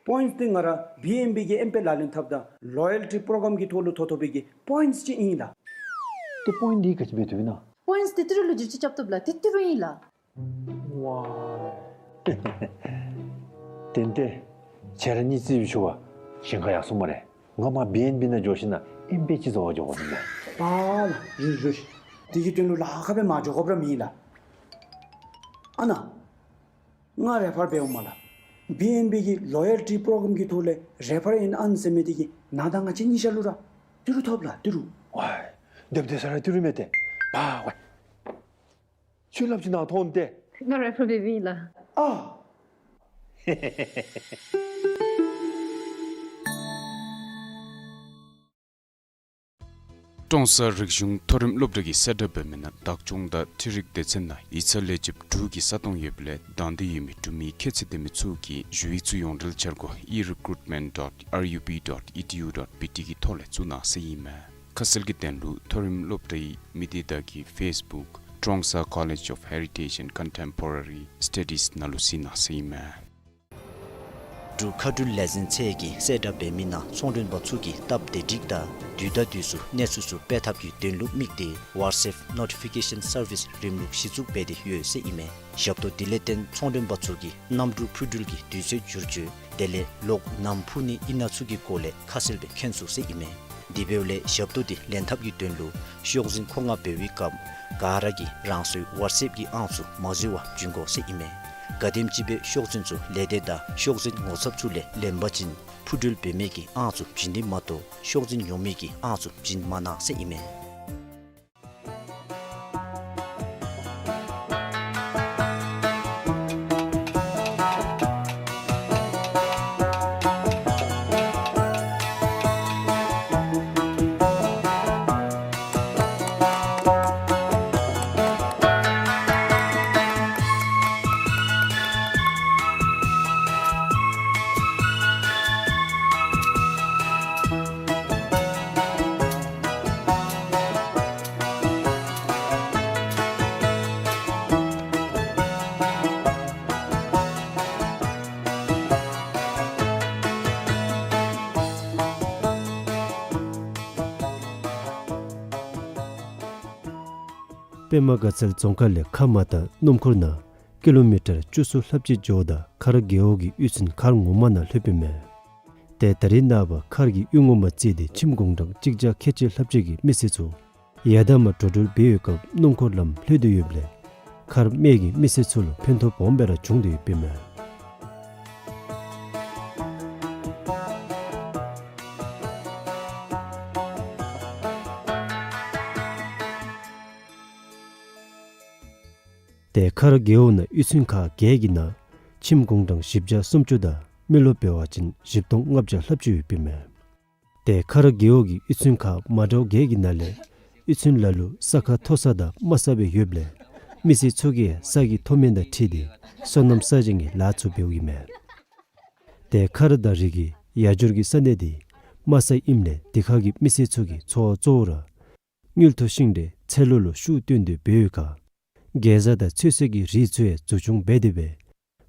པོའིནཊསི་འདི་ང་ར་བི་ཨེན་བི་གི་ཨེམ་པེ་ལག་ལེན་འཐབ་ད་ལོ་ཡལ་ཊི་པྲོ་གརམ་གི་ཐོག་ལུ་ཐོབ་ཐོབ་པའི་གི་པོའིནཊསི་ཅིག་ཨིན་ལགས། ཏེ་པོའིནཊསི་འདི་ག་ཅི་འབད་དོ་ཨིན་ན། པོའིནཊསི་འདི་ཏི་རུ་ལུ་བསྒྱུར་བཅོས་རྐྱབ་བཏུབ་ལགས། ཏེ་ཏི་རུ་ཨིན་ལགས། ཝའི། ཏན་ཏན་ཁྱེད་ར་གཉིས་རྩིས་འབད་ཞུ་བ་གཞན་ཁར་ཡར་སོང་སྨ་རེ། ང་མར་བི་ཨེན་བི་ནང་འགྱོ་ཞིནམ་ལས་ཨེམ་པེ་ཅིག་བཟོ་བར་འགྱོ་དགོ་ནི་ལགས། ཨ་ལགས། རེད་རེད། དེ་གི་དོན་ལུ་ལཱ་ཁག་སྦེ་མ་འགྱོ་དགོཔ་ར་མེད་ལགས། ཨ་ནཱ། ང་རེ་ཕར་འབདཝ་མས་ལགས། བི་ཨེན་བི་གི་ལོ་ཡལ་ཊི་པྲོ་གརམ་གི་ཐོག་ལས་རེ་ཕར་ཨིན་ཨཱན་ཟེར་མི་འདི་གིས་ནཱ་དང་ང་བཅས་གཉིས་ཆ་ལུ་ར་ཏི་རུ་ཐོབ་ལགས། ཏི་རུ། ཝའི། དེ་འབདཝ་ད་ས་ར་ཏི་རུ་མས་ཏེ། པ་ཝའི། ཁྱོད་སླབ་ཅིག་ནཱ་ཐོན་ཏེ། ང་རེ་ཕར་འབདཝ་ཨིན་ལགས། ཨ། ཀྲོང་གསར་རིག་གཞུང་མཐོ་རིམ་སློབ་གྲྭ་གིས་གསལ་བསྒྲགས་འབད་མི་ནང་བདག་སྐྱོང་དང་འཕྲུལ་རིག་སྡེ་ཚན་ནང་ཡིག་ཚང་ལས་བྱེདཔ་དྲུག་གི་ས་སྟོང་ཡོདཔ་ལས་དང་འདོད་ཡོད་མི་འབྲུག་མི་ཁྱད་ཚད་ལྡན་མི་ཚུ་གིས་ཞུ་ཡིག་ཚུ་ཡོངས་འབྲེལ་འཆར་སྒོ་e recruitment dot R U P dot E D U dot B T གི་ཐོག་ལས་བཙུགས་གནང་ཟེར་ཨིན་མས། ཁ་གསལ་གྱི་དོན་ལུ་མཐོ་རིམ་སློབ་གྲྭའི་མི་སྡེ་དང་གི་ཕེསི་བུཀ་Trongsa College of Heritage and Contemporary Studies ནང་ལུ་གཟིགས་གནང་ཟེར་ཨིན་མས། འབྲུག་མཁའ་འགྲུལ་ལས་འཛིན་ཚད་ཀྱིས་གསལ་བསྒྲགས་འབད་མི་ནང་ཚོང་མགྲོན་པ་ཚུ་གིས་སྟབས་བདེ་སྒྲིག་དང་དུས་དང་དུས་སུ་གནས་ཚུལ་ཚུ་སྤེལ་ཐབས་ཀྱི་དོན་ལུ་དམིགས་ཏེ་WhatsApp notification service རིམ་ལུགས་གཞི་བཙུགས་འབད་དེ་ཡོད་ཟེར་ཨིན་མས། ཞབས་ཏོག་འདི་ལས་བརྟེན་ཚོང་མགྲོན་པ་ཚུ་གིས་གནམ་གྲུ་འཕུར་འགྲུལ་གྱི་དུས་ཚོད་བསྒྱུར་བཅོས་དེ་ལས་གློག་ནམ་འཕུ་ནི་ཨིན་ན་ཚུ་གི་སྐོར་ལས་ཁ་གསལ་སྦེ་མཁྱེན་ཚུགས་ཟེར་ཨིན་མས། དེ་འབདཝ་ལས་ཞབས་ཏོག་འདི་ལེན་ཐབས་ཀྱི་དོན་ལུ་ཤོག་འཛིན་མཁོ་མངགས་འབད་བའི་སྐབས་ག་ར་གིས་རང་སོའི་ཝཊས་ཨེཔ་གི་ཨང་ཚུ་མ་འཛོལ་བར་བྱིན་དགོ་ཟེར་ཨིན་མས། ག་དེམ་ཅིག་སྦེ་ཤོག་འཛིན་ཚུ་ལས་སྡེ་དང་ཤོག་འཛིན་ངོ་ཚབ་ཚུ་ལས་ལེན་པ་ཅིན་འཕུར་འགྲུལ་འབད་མི་གི་ཨང་ཚུ་བྱིན་ནི་མ་གཏོགས་ཤོག་འཛིན་ཉོ་མི་གི་ཨང་ཚུ་བྱིན་མ་གནང་ཟེར་ཨིན་མས། པདྨ་དགའ་ཚལ་རྫོང་ཁག་ལས་མཁར་མ་དང་སྣུམ་འཁོར་ནང་ཀི་ལོ་མི་ཊར་བཅུ་གསུམ་ལྷགཔ་ཅིག་འགྱོཝ་ད་མཁར་རྒེད་འོག་གི་གཡུས་ཚན་མཁར་ངོ་མ་ནང་ལྷོདཔ་ཨིན་མས། ཏེ་ད་རིས་ནངས་པ་མཁར་གྱི་གཡུས་ངོ་མ་བརྩིས་ཏེ་ཁྱིམ་གུང་གྲངས་གཅིག་བརྒྱ་ཁལ་གཅིག་ལྷགཔ་ཅིག་གི་མི་སེར་ཚུ་ཡར་དང་མར་འགྲོ་འགྲུལ་འབད་བའི་སྐབས་སྣུམ་འཁོར་ལམ་ལྷོད་དེ་ཡོདཔ་ལས་མཁར་སྨད་ཀྱི་མི་སེར་ཚུ་ལུ་ཕན་ཐོགས་སྦོམ་སྦེ་ར་བྱུང་སྟེ་ཡོདཔ་ཨིན་མས། ཏེ་མཁར་རྒེད་འོག་ནང་གཡུས་ཚན་ཁག་བརྒྱད་ཀྱི་ནང་ཁྱིམ་གུང་གྲངས་བཞི་བརྒྱ་སུམ་ཅུ་དང་མི་རློབས་འབད་བ་ཅིན་བཞི་སྟོང་ལྔ་བརྒྱ་ལྷགཔ་ཅིག་ཡོདཔ་ཨིན་མས། ཏེ་མཁར་རྒེད་འོག་གི་གཡུས་ཚན་ཁག་མ་འདྲཝ་བརྒྱད་ཀྱི་ནང་ལས་གཡུས་ཚན་ལ་ལུ་ས་ཁ་མཐོ་ས་དང་དམའ་ས་སྦེ་ཡོདཔ་ལས་མི་སེར་ཚུ་གིས་ས་གི་མཐོ་དམན་དང་འཁྲིལ་ཏེ་སོ་ནམ་ས་ཞིང་གི་ལཱ་ཚུ་འབདཝ་ཨིན་མས། ཏེ་མཁར་དང་རི་གི་ཡར་འགྱུར་གྱི་ས་གནས་འདི་དམའ་ས་ཨིནམ་ལས་འདི་ཁ་གི་མི་སེར་ཚུ་གི་འཚོ་བ་གཙོ་བོ་ར་དངུལ་མཐོ་ཤིང་འབྲས་ཚལ་ལུ་ལུ་ཤུགས་བཏོན་ཏེ་འབད་བའི་ཁར་གེ་ཛ་དང་ཚོད་བསྲེ་གི་རིགས་ཚུ་ཡང་འཛུགས་སྐྱོང་འབད་དེ་སྦེ་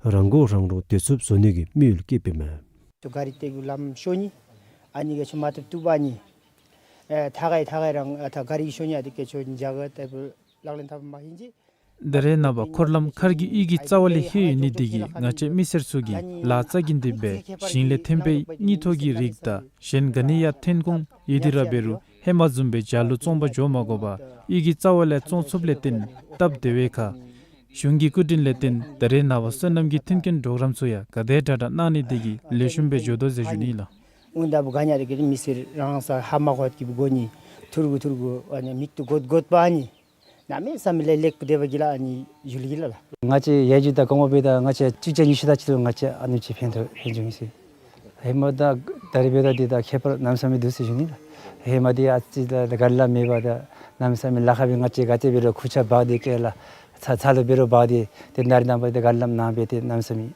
རང་མགོ་རང་འདྲོངས་སྡོད་ཚུགསཔ་བཟོ་ནི་གི་དམིགས་ཡུལ་བསྐྱེདཔ་ཨིན་མས། ག་རི་ཏེ་གུ་ལམ་ཤོར་ནི་ཨ་ནི་ག་ཅི་མ་ཏེ་བཏུབ་པ་ནི་ཨེ་ཐ་ག་ཐ་ག་རང་ཨ་ཐ་ག་རི་ཤོར་ནི་ཨ་དེ་ག་ཅི་འཇག་ག་ཏེ་བུ་ལག་ལེན་འཐབ་མ་ཧིན་ཅི། ད་རེས་ནངས་པ་འཁོར་ལམ་མཁར་གྱི་གཡུས་ཀྱི་རྩ་བ་ལས་ལྷོད་ཡོད་ནི་དེ་གིས་ང་བཅས་མི་སེར་ཚུ་གིས་ལཱ་རྩ་འགེངས་ཏེ་སྦེ་ཞིང་ལས་ཐོན་པའི་དངུལ་མཐོ་གི་རིགས་དང་གཞན་ག་ནི་ཡང་ཐོན་ཁུངས་ཡོད་དེ་ར་འབད་རུང་ཧེ་མ་བཟུམ་སྦེ་བྱག་ལུ་བཙོང་པར་འགྱོ་མ་དགོ་པར་གཡུས་ཀྱི་རྩ་བ་ལས་བཙོང་ཚུགསཔ་ལས་བརྟེན་སྟབས་བདེ་བའི་ཁར་གཞུང་གི་སྐུ་དྲིན་ལས་བརྟེན་ད་རེས་ནངས་པ་སོ་ནམ་གྱི་མཐུན་རྐྱེན་གྲོགས་རམ་ཚུ་ཡང་ག་དེ་དྲག་དྲག་གནང་ནི་དེ་གིས་ལེགས་ཤོམ་སྦེ་འགྱོ་དོ་ཟེར་ཞུ་ནི་ལགས། འོང་ད་བུ་ག་ཉ་རེ་གི་མི་སེར་རང་ས་ཧ་མ་གོ་གི་བུ་གོ་ནི་ཐུར་གུ་ཐུར་གུ་ཨ་ནི་མིག་ཏོ་གོད་གོད་པ་ནི། གནམ་མེད་ས་མེད་ལེགས་ལེགས་སྡོད་པ་གི་ལ་ཨ་ནི་ཡུལ་གི་ལ་ལགས། ང་བཅས་ཡ་གི་ད་གོང་འོག་སྦེ་ད་ང་བཅས་གཅིག་བརྒྱ་ཉི་ཤུ་དང་གཅིག་ལུ་ང་བཅས་ཨ་ནེམ་ཅིག་ཕན་ཐོགས་ཕན་བྱུང་ཡི་ཟེར། ཧེ་མ་ད་ད་རེས་འབདཝ་ད་འདི་ད་ཁྱད་པར་གནམ་མེད་ས་མེད་འདུག་ཟེར་ཞུ་ནི་ལགས། ཧེ་མ་འདི་ཨ་ཙི་ད་ད་ག་རི་ལམ་མེད་པར་ད་གནམ་མེད་ས་མེད་ལཱ་ཁག་སྦེ་ང་བཅས་ག་ཅི་འབད་རུང་ཁུར་ཆ་འབག་སྟེ་སྐྱེལ་ལགས། ཚ་ཚ་ལུ་འབད་རུང་འབག་སྟེ་ཏེ་ནཱ་རེ་ནངས་པ་ད་ག་རི་ལམ་ནང་སྦེ་ཏེ་གནམ་མེད་ས་མེད་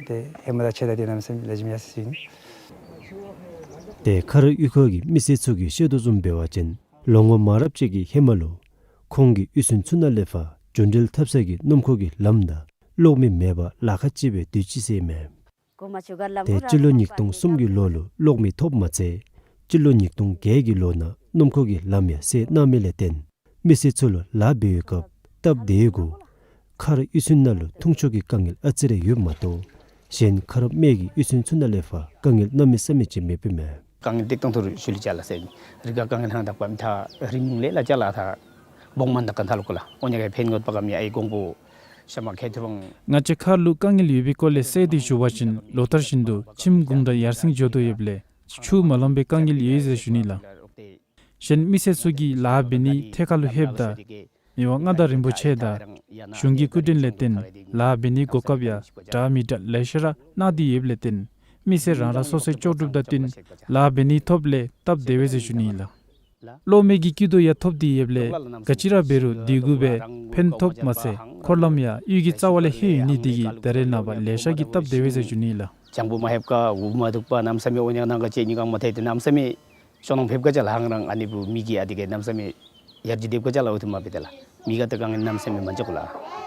ཏེ་ཧེ་མ་དང་ཕྱད་ད་ཏེ་གནམ་མེད་ས་མེད་ལེགས་ཤོམ་ཡར་སོ་ཡི་ཟེར་ཞུ་ནི། ཏེ་མཁར་གཡུས་ཁ་གི་མི་སེར་ཚུ་གིས་བཤད་དོ་བཟུམ་འབད་བ་ཅིན་ལོ་ངོ་མང་རབས་ཅིག་གི་ཧེ་མ་ལུ་ཁོང་གི་གཡུས་ཚན་ཚུ་ནང་ལས་ཕར་རྒྱུན་འགྲུལ་འཐབ་ས་གི་སྣུམ་འཁོར་གྱི་ལམ་དང་ གློག་མེ་མེད་པར་ལཱ་ཁག་ཅིག་སྦེ་སྡོད་ཅི་ཟེར་མས། ཏེ་སྤྱི་ལོ་ཉིས་སྟོང་གསུམ་གྱི་ལོ་ལུ་གློག་མེ་ཐོབ་མ་ཚད་སྤྱི་ལོ་ཉིས་སྟོང་བརྒྱད་ཀྱི་ལོ་ནང་སྣུམ་འཁོར་གྱི་ལམ་ཡང་སེལ་གནང་མི་ལས་བརྟེན་མི་སེར་ཚུ་ལུ་ལཱ་འབད་བའི་སྐབས་སྟབས་བདེ་བའི་གུ་མཁར་གཡུས་ཚན་ནང་ལུ་འཐུང་ཆུ་གི་དཀའ་ངལ་ཨ་ཙི་རེ་ཡོདཔ་མ་གཏོགས་གཞན་མཁར་སྨད་ཀྱི་གཡུས་ཚན་ཚུ་ནང་ལས་ཕར་དཀའ་ངལ་གནམ་མེད་ས་མེད་ཅིག་མེདཔ་ཨིན་མས། དཀའ་ངལ་ཏིག་ཏོང་ཏོ་ར་ཞུ་ལེ་ཅ་ལ་ཟེར་ཨིན། རི་ཁར་དཀའ་ངལ་ཧང་དག་པ་མི་ཐ་རི་མུང་ལས་ལ་ཅ་ལ་ཐ་སྦོང་མ་ད་ག་ཐ་ལུ་ཀོ་ལ། ཨོ་ཉ་ག་ཕན་ངོ་པ་ག་མི་ཨའི་གོང་པོ་ཤ་མ་ཁེ་ཐུ་བང་། ང་བཅས་མཁར་ལུ་དཀའ་ངལ་ཡོད་པའི་སྐོར་ལས་གསལ་ཏེ་ཞུ་བ་ཅིན་ལོ་ལྟར་བཞིན་དུ་ཁྱིམ་གུང་དྲང་ཡར་སེང་འགྱོ་དོ་ཡོདཔ་ལས་ཆུ་མ་ལང་པའི་དཀའ་ངལ་ཡོད་ཟེར་ཞུ་ནི་ལགས། གཞན་མི་སེར་ཚུ་གིས་ལཱ་འབད་ནི་ཐད་ཀར་ལུ་ལྷོདཔ་ད་མི་དབང་མངའ་བདག་རིན་པོ་ཆེ་དང་གཞུང་གི་སྐུ་དྲིན་ལས་བརྟེན་ལཱ་འབད་ནི་གོ་སྐབས་ཡང་འདྲ་མི་འདྲ་ལེ་ཤ་ར་གནང་སྟེ་ཡོདཔ་ལས་བརྟེན་མི་སེར་རང་རང་སོ་སོའི་ལྕོགས་གྲུབ་དང་བསྟུན་ལཱ་འབད་ནི་ཐོབ་ལས་སྟབས་བདེ་བས་ཟེར་ཞུ་ནི་ལགས། གློག་མེ་གི་སྐྱིད་སྡུག་ཡང་ཐོབ་སྟེ་ཡོདཔ་ལས་ག་ཅི་ར་འབད་རུང་དེ་གུ་སྦེ་ཕན་ཐོགས་མ་ཚད་འཁོར་ལམ་ཡང་གཡུས་ཀྱི་རྩ་བ་ལས་ལྷོད་ཡོད་ནི་དེ་གིས་ད་རེས་ནངས་པ་ལེ་ཤ་གིས་སྟབས་བདེ་བས་ཟེར་ཞུ་ནི་ལགས། ལྗང་བུ་མ་ལྷོདཔ་ཀ་འུ་མ་འདུག་པ་གནམ་མེད་ས་མེད་ཨོ་ཉ་ནང་ག་ཅིག་ཉི་གང་མ་ཐལ་ཏེ་གནམ་མེད་ས་མེད་ཤོང་ནང་ཕེབས་ག་ཅ་ལ་ཧང་རང་ཨ་ནི་བུ་མི་གི་ཨ་དེ་ག་གནམ་མེད་ས་མེད་ཡར་རྒྱས་འདེབས་ག་ཅ་ལ་འོ་ཐུ་མ་འབད་དེ་ལགས། མི་ག་ད་ག་ནི་གནམ་མེད་ས་མེད་མ་འཇོག་ལགས།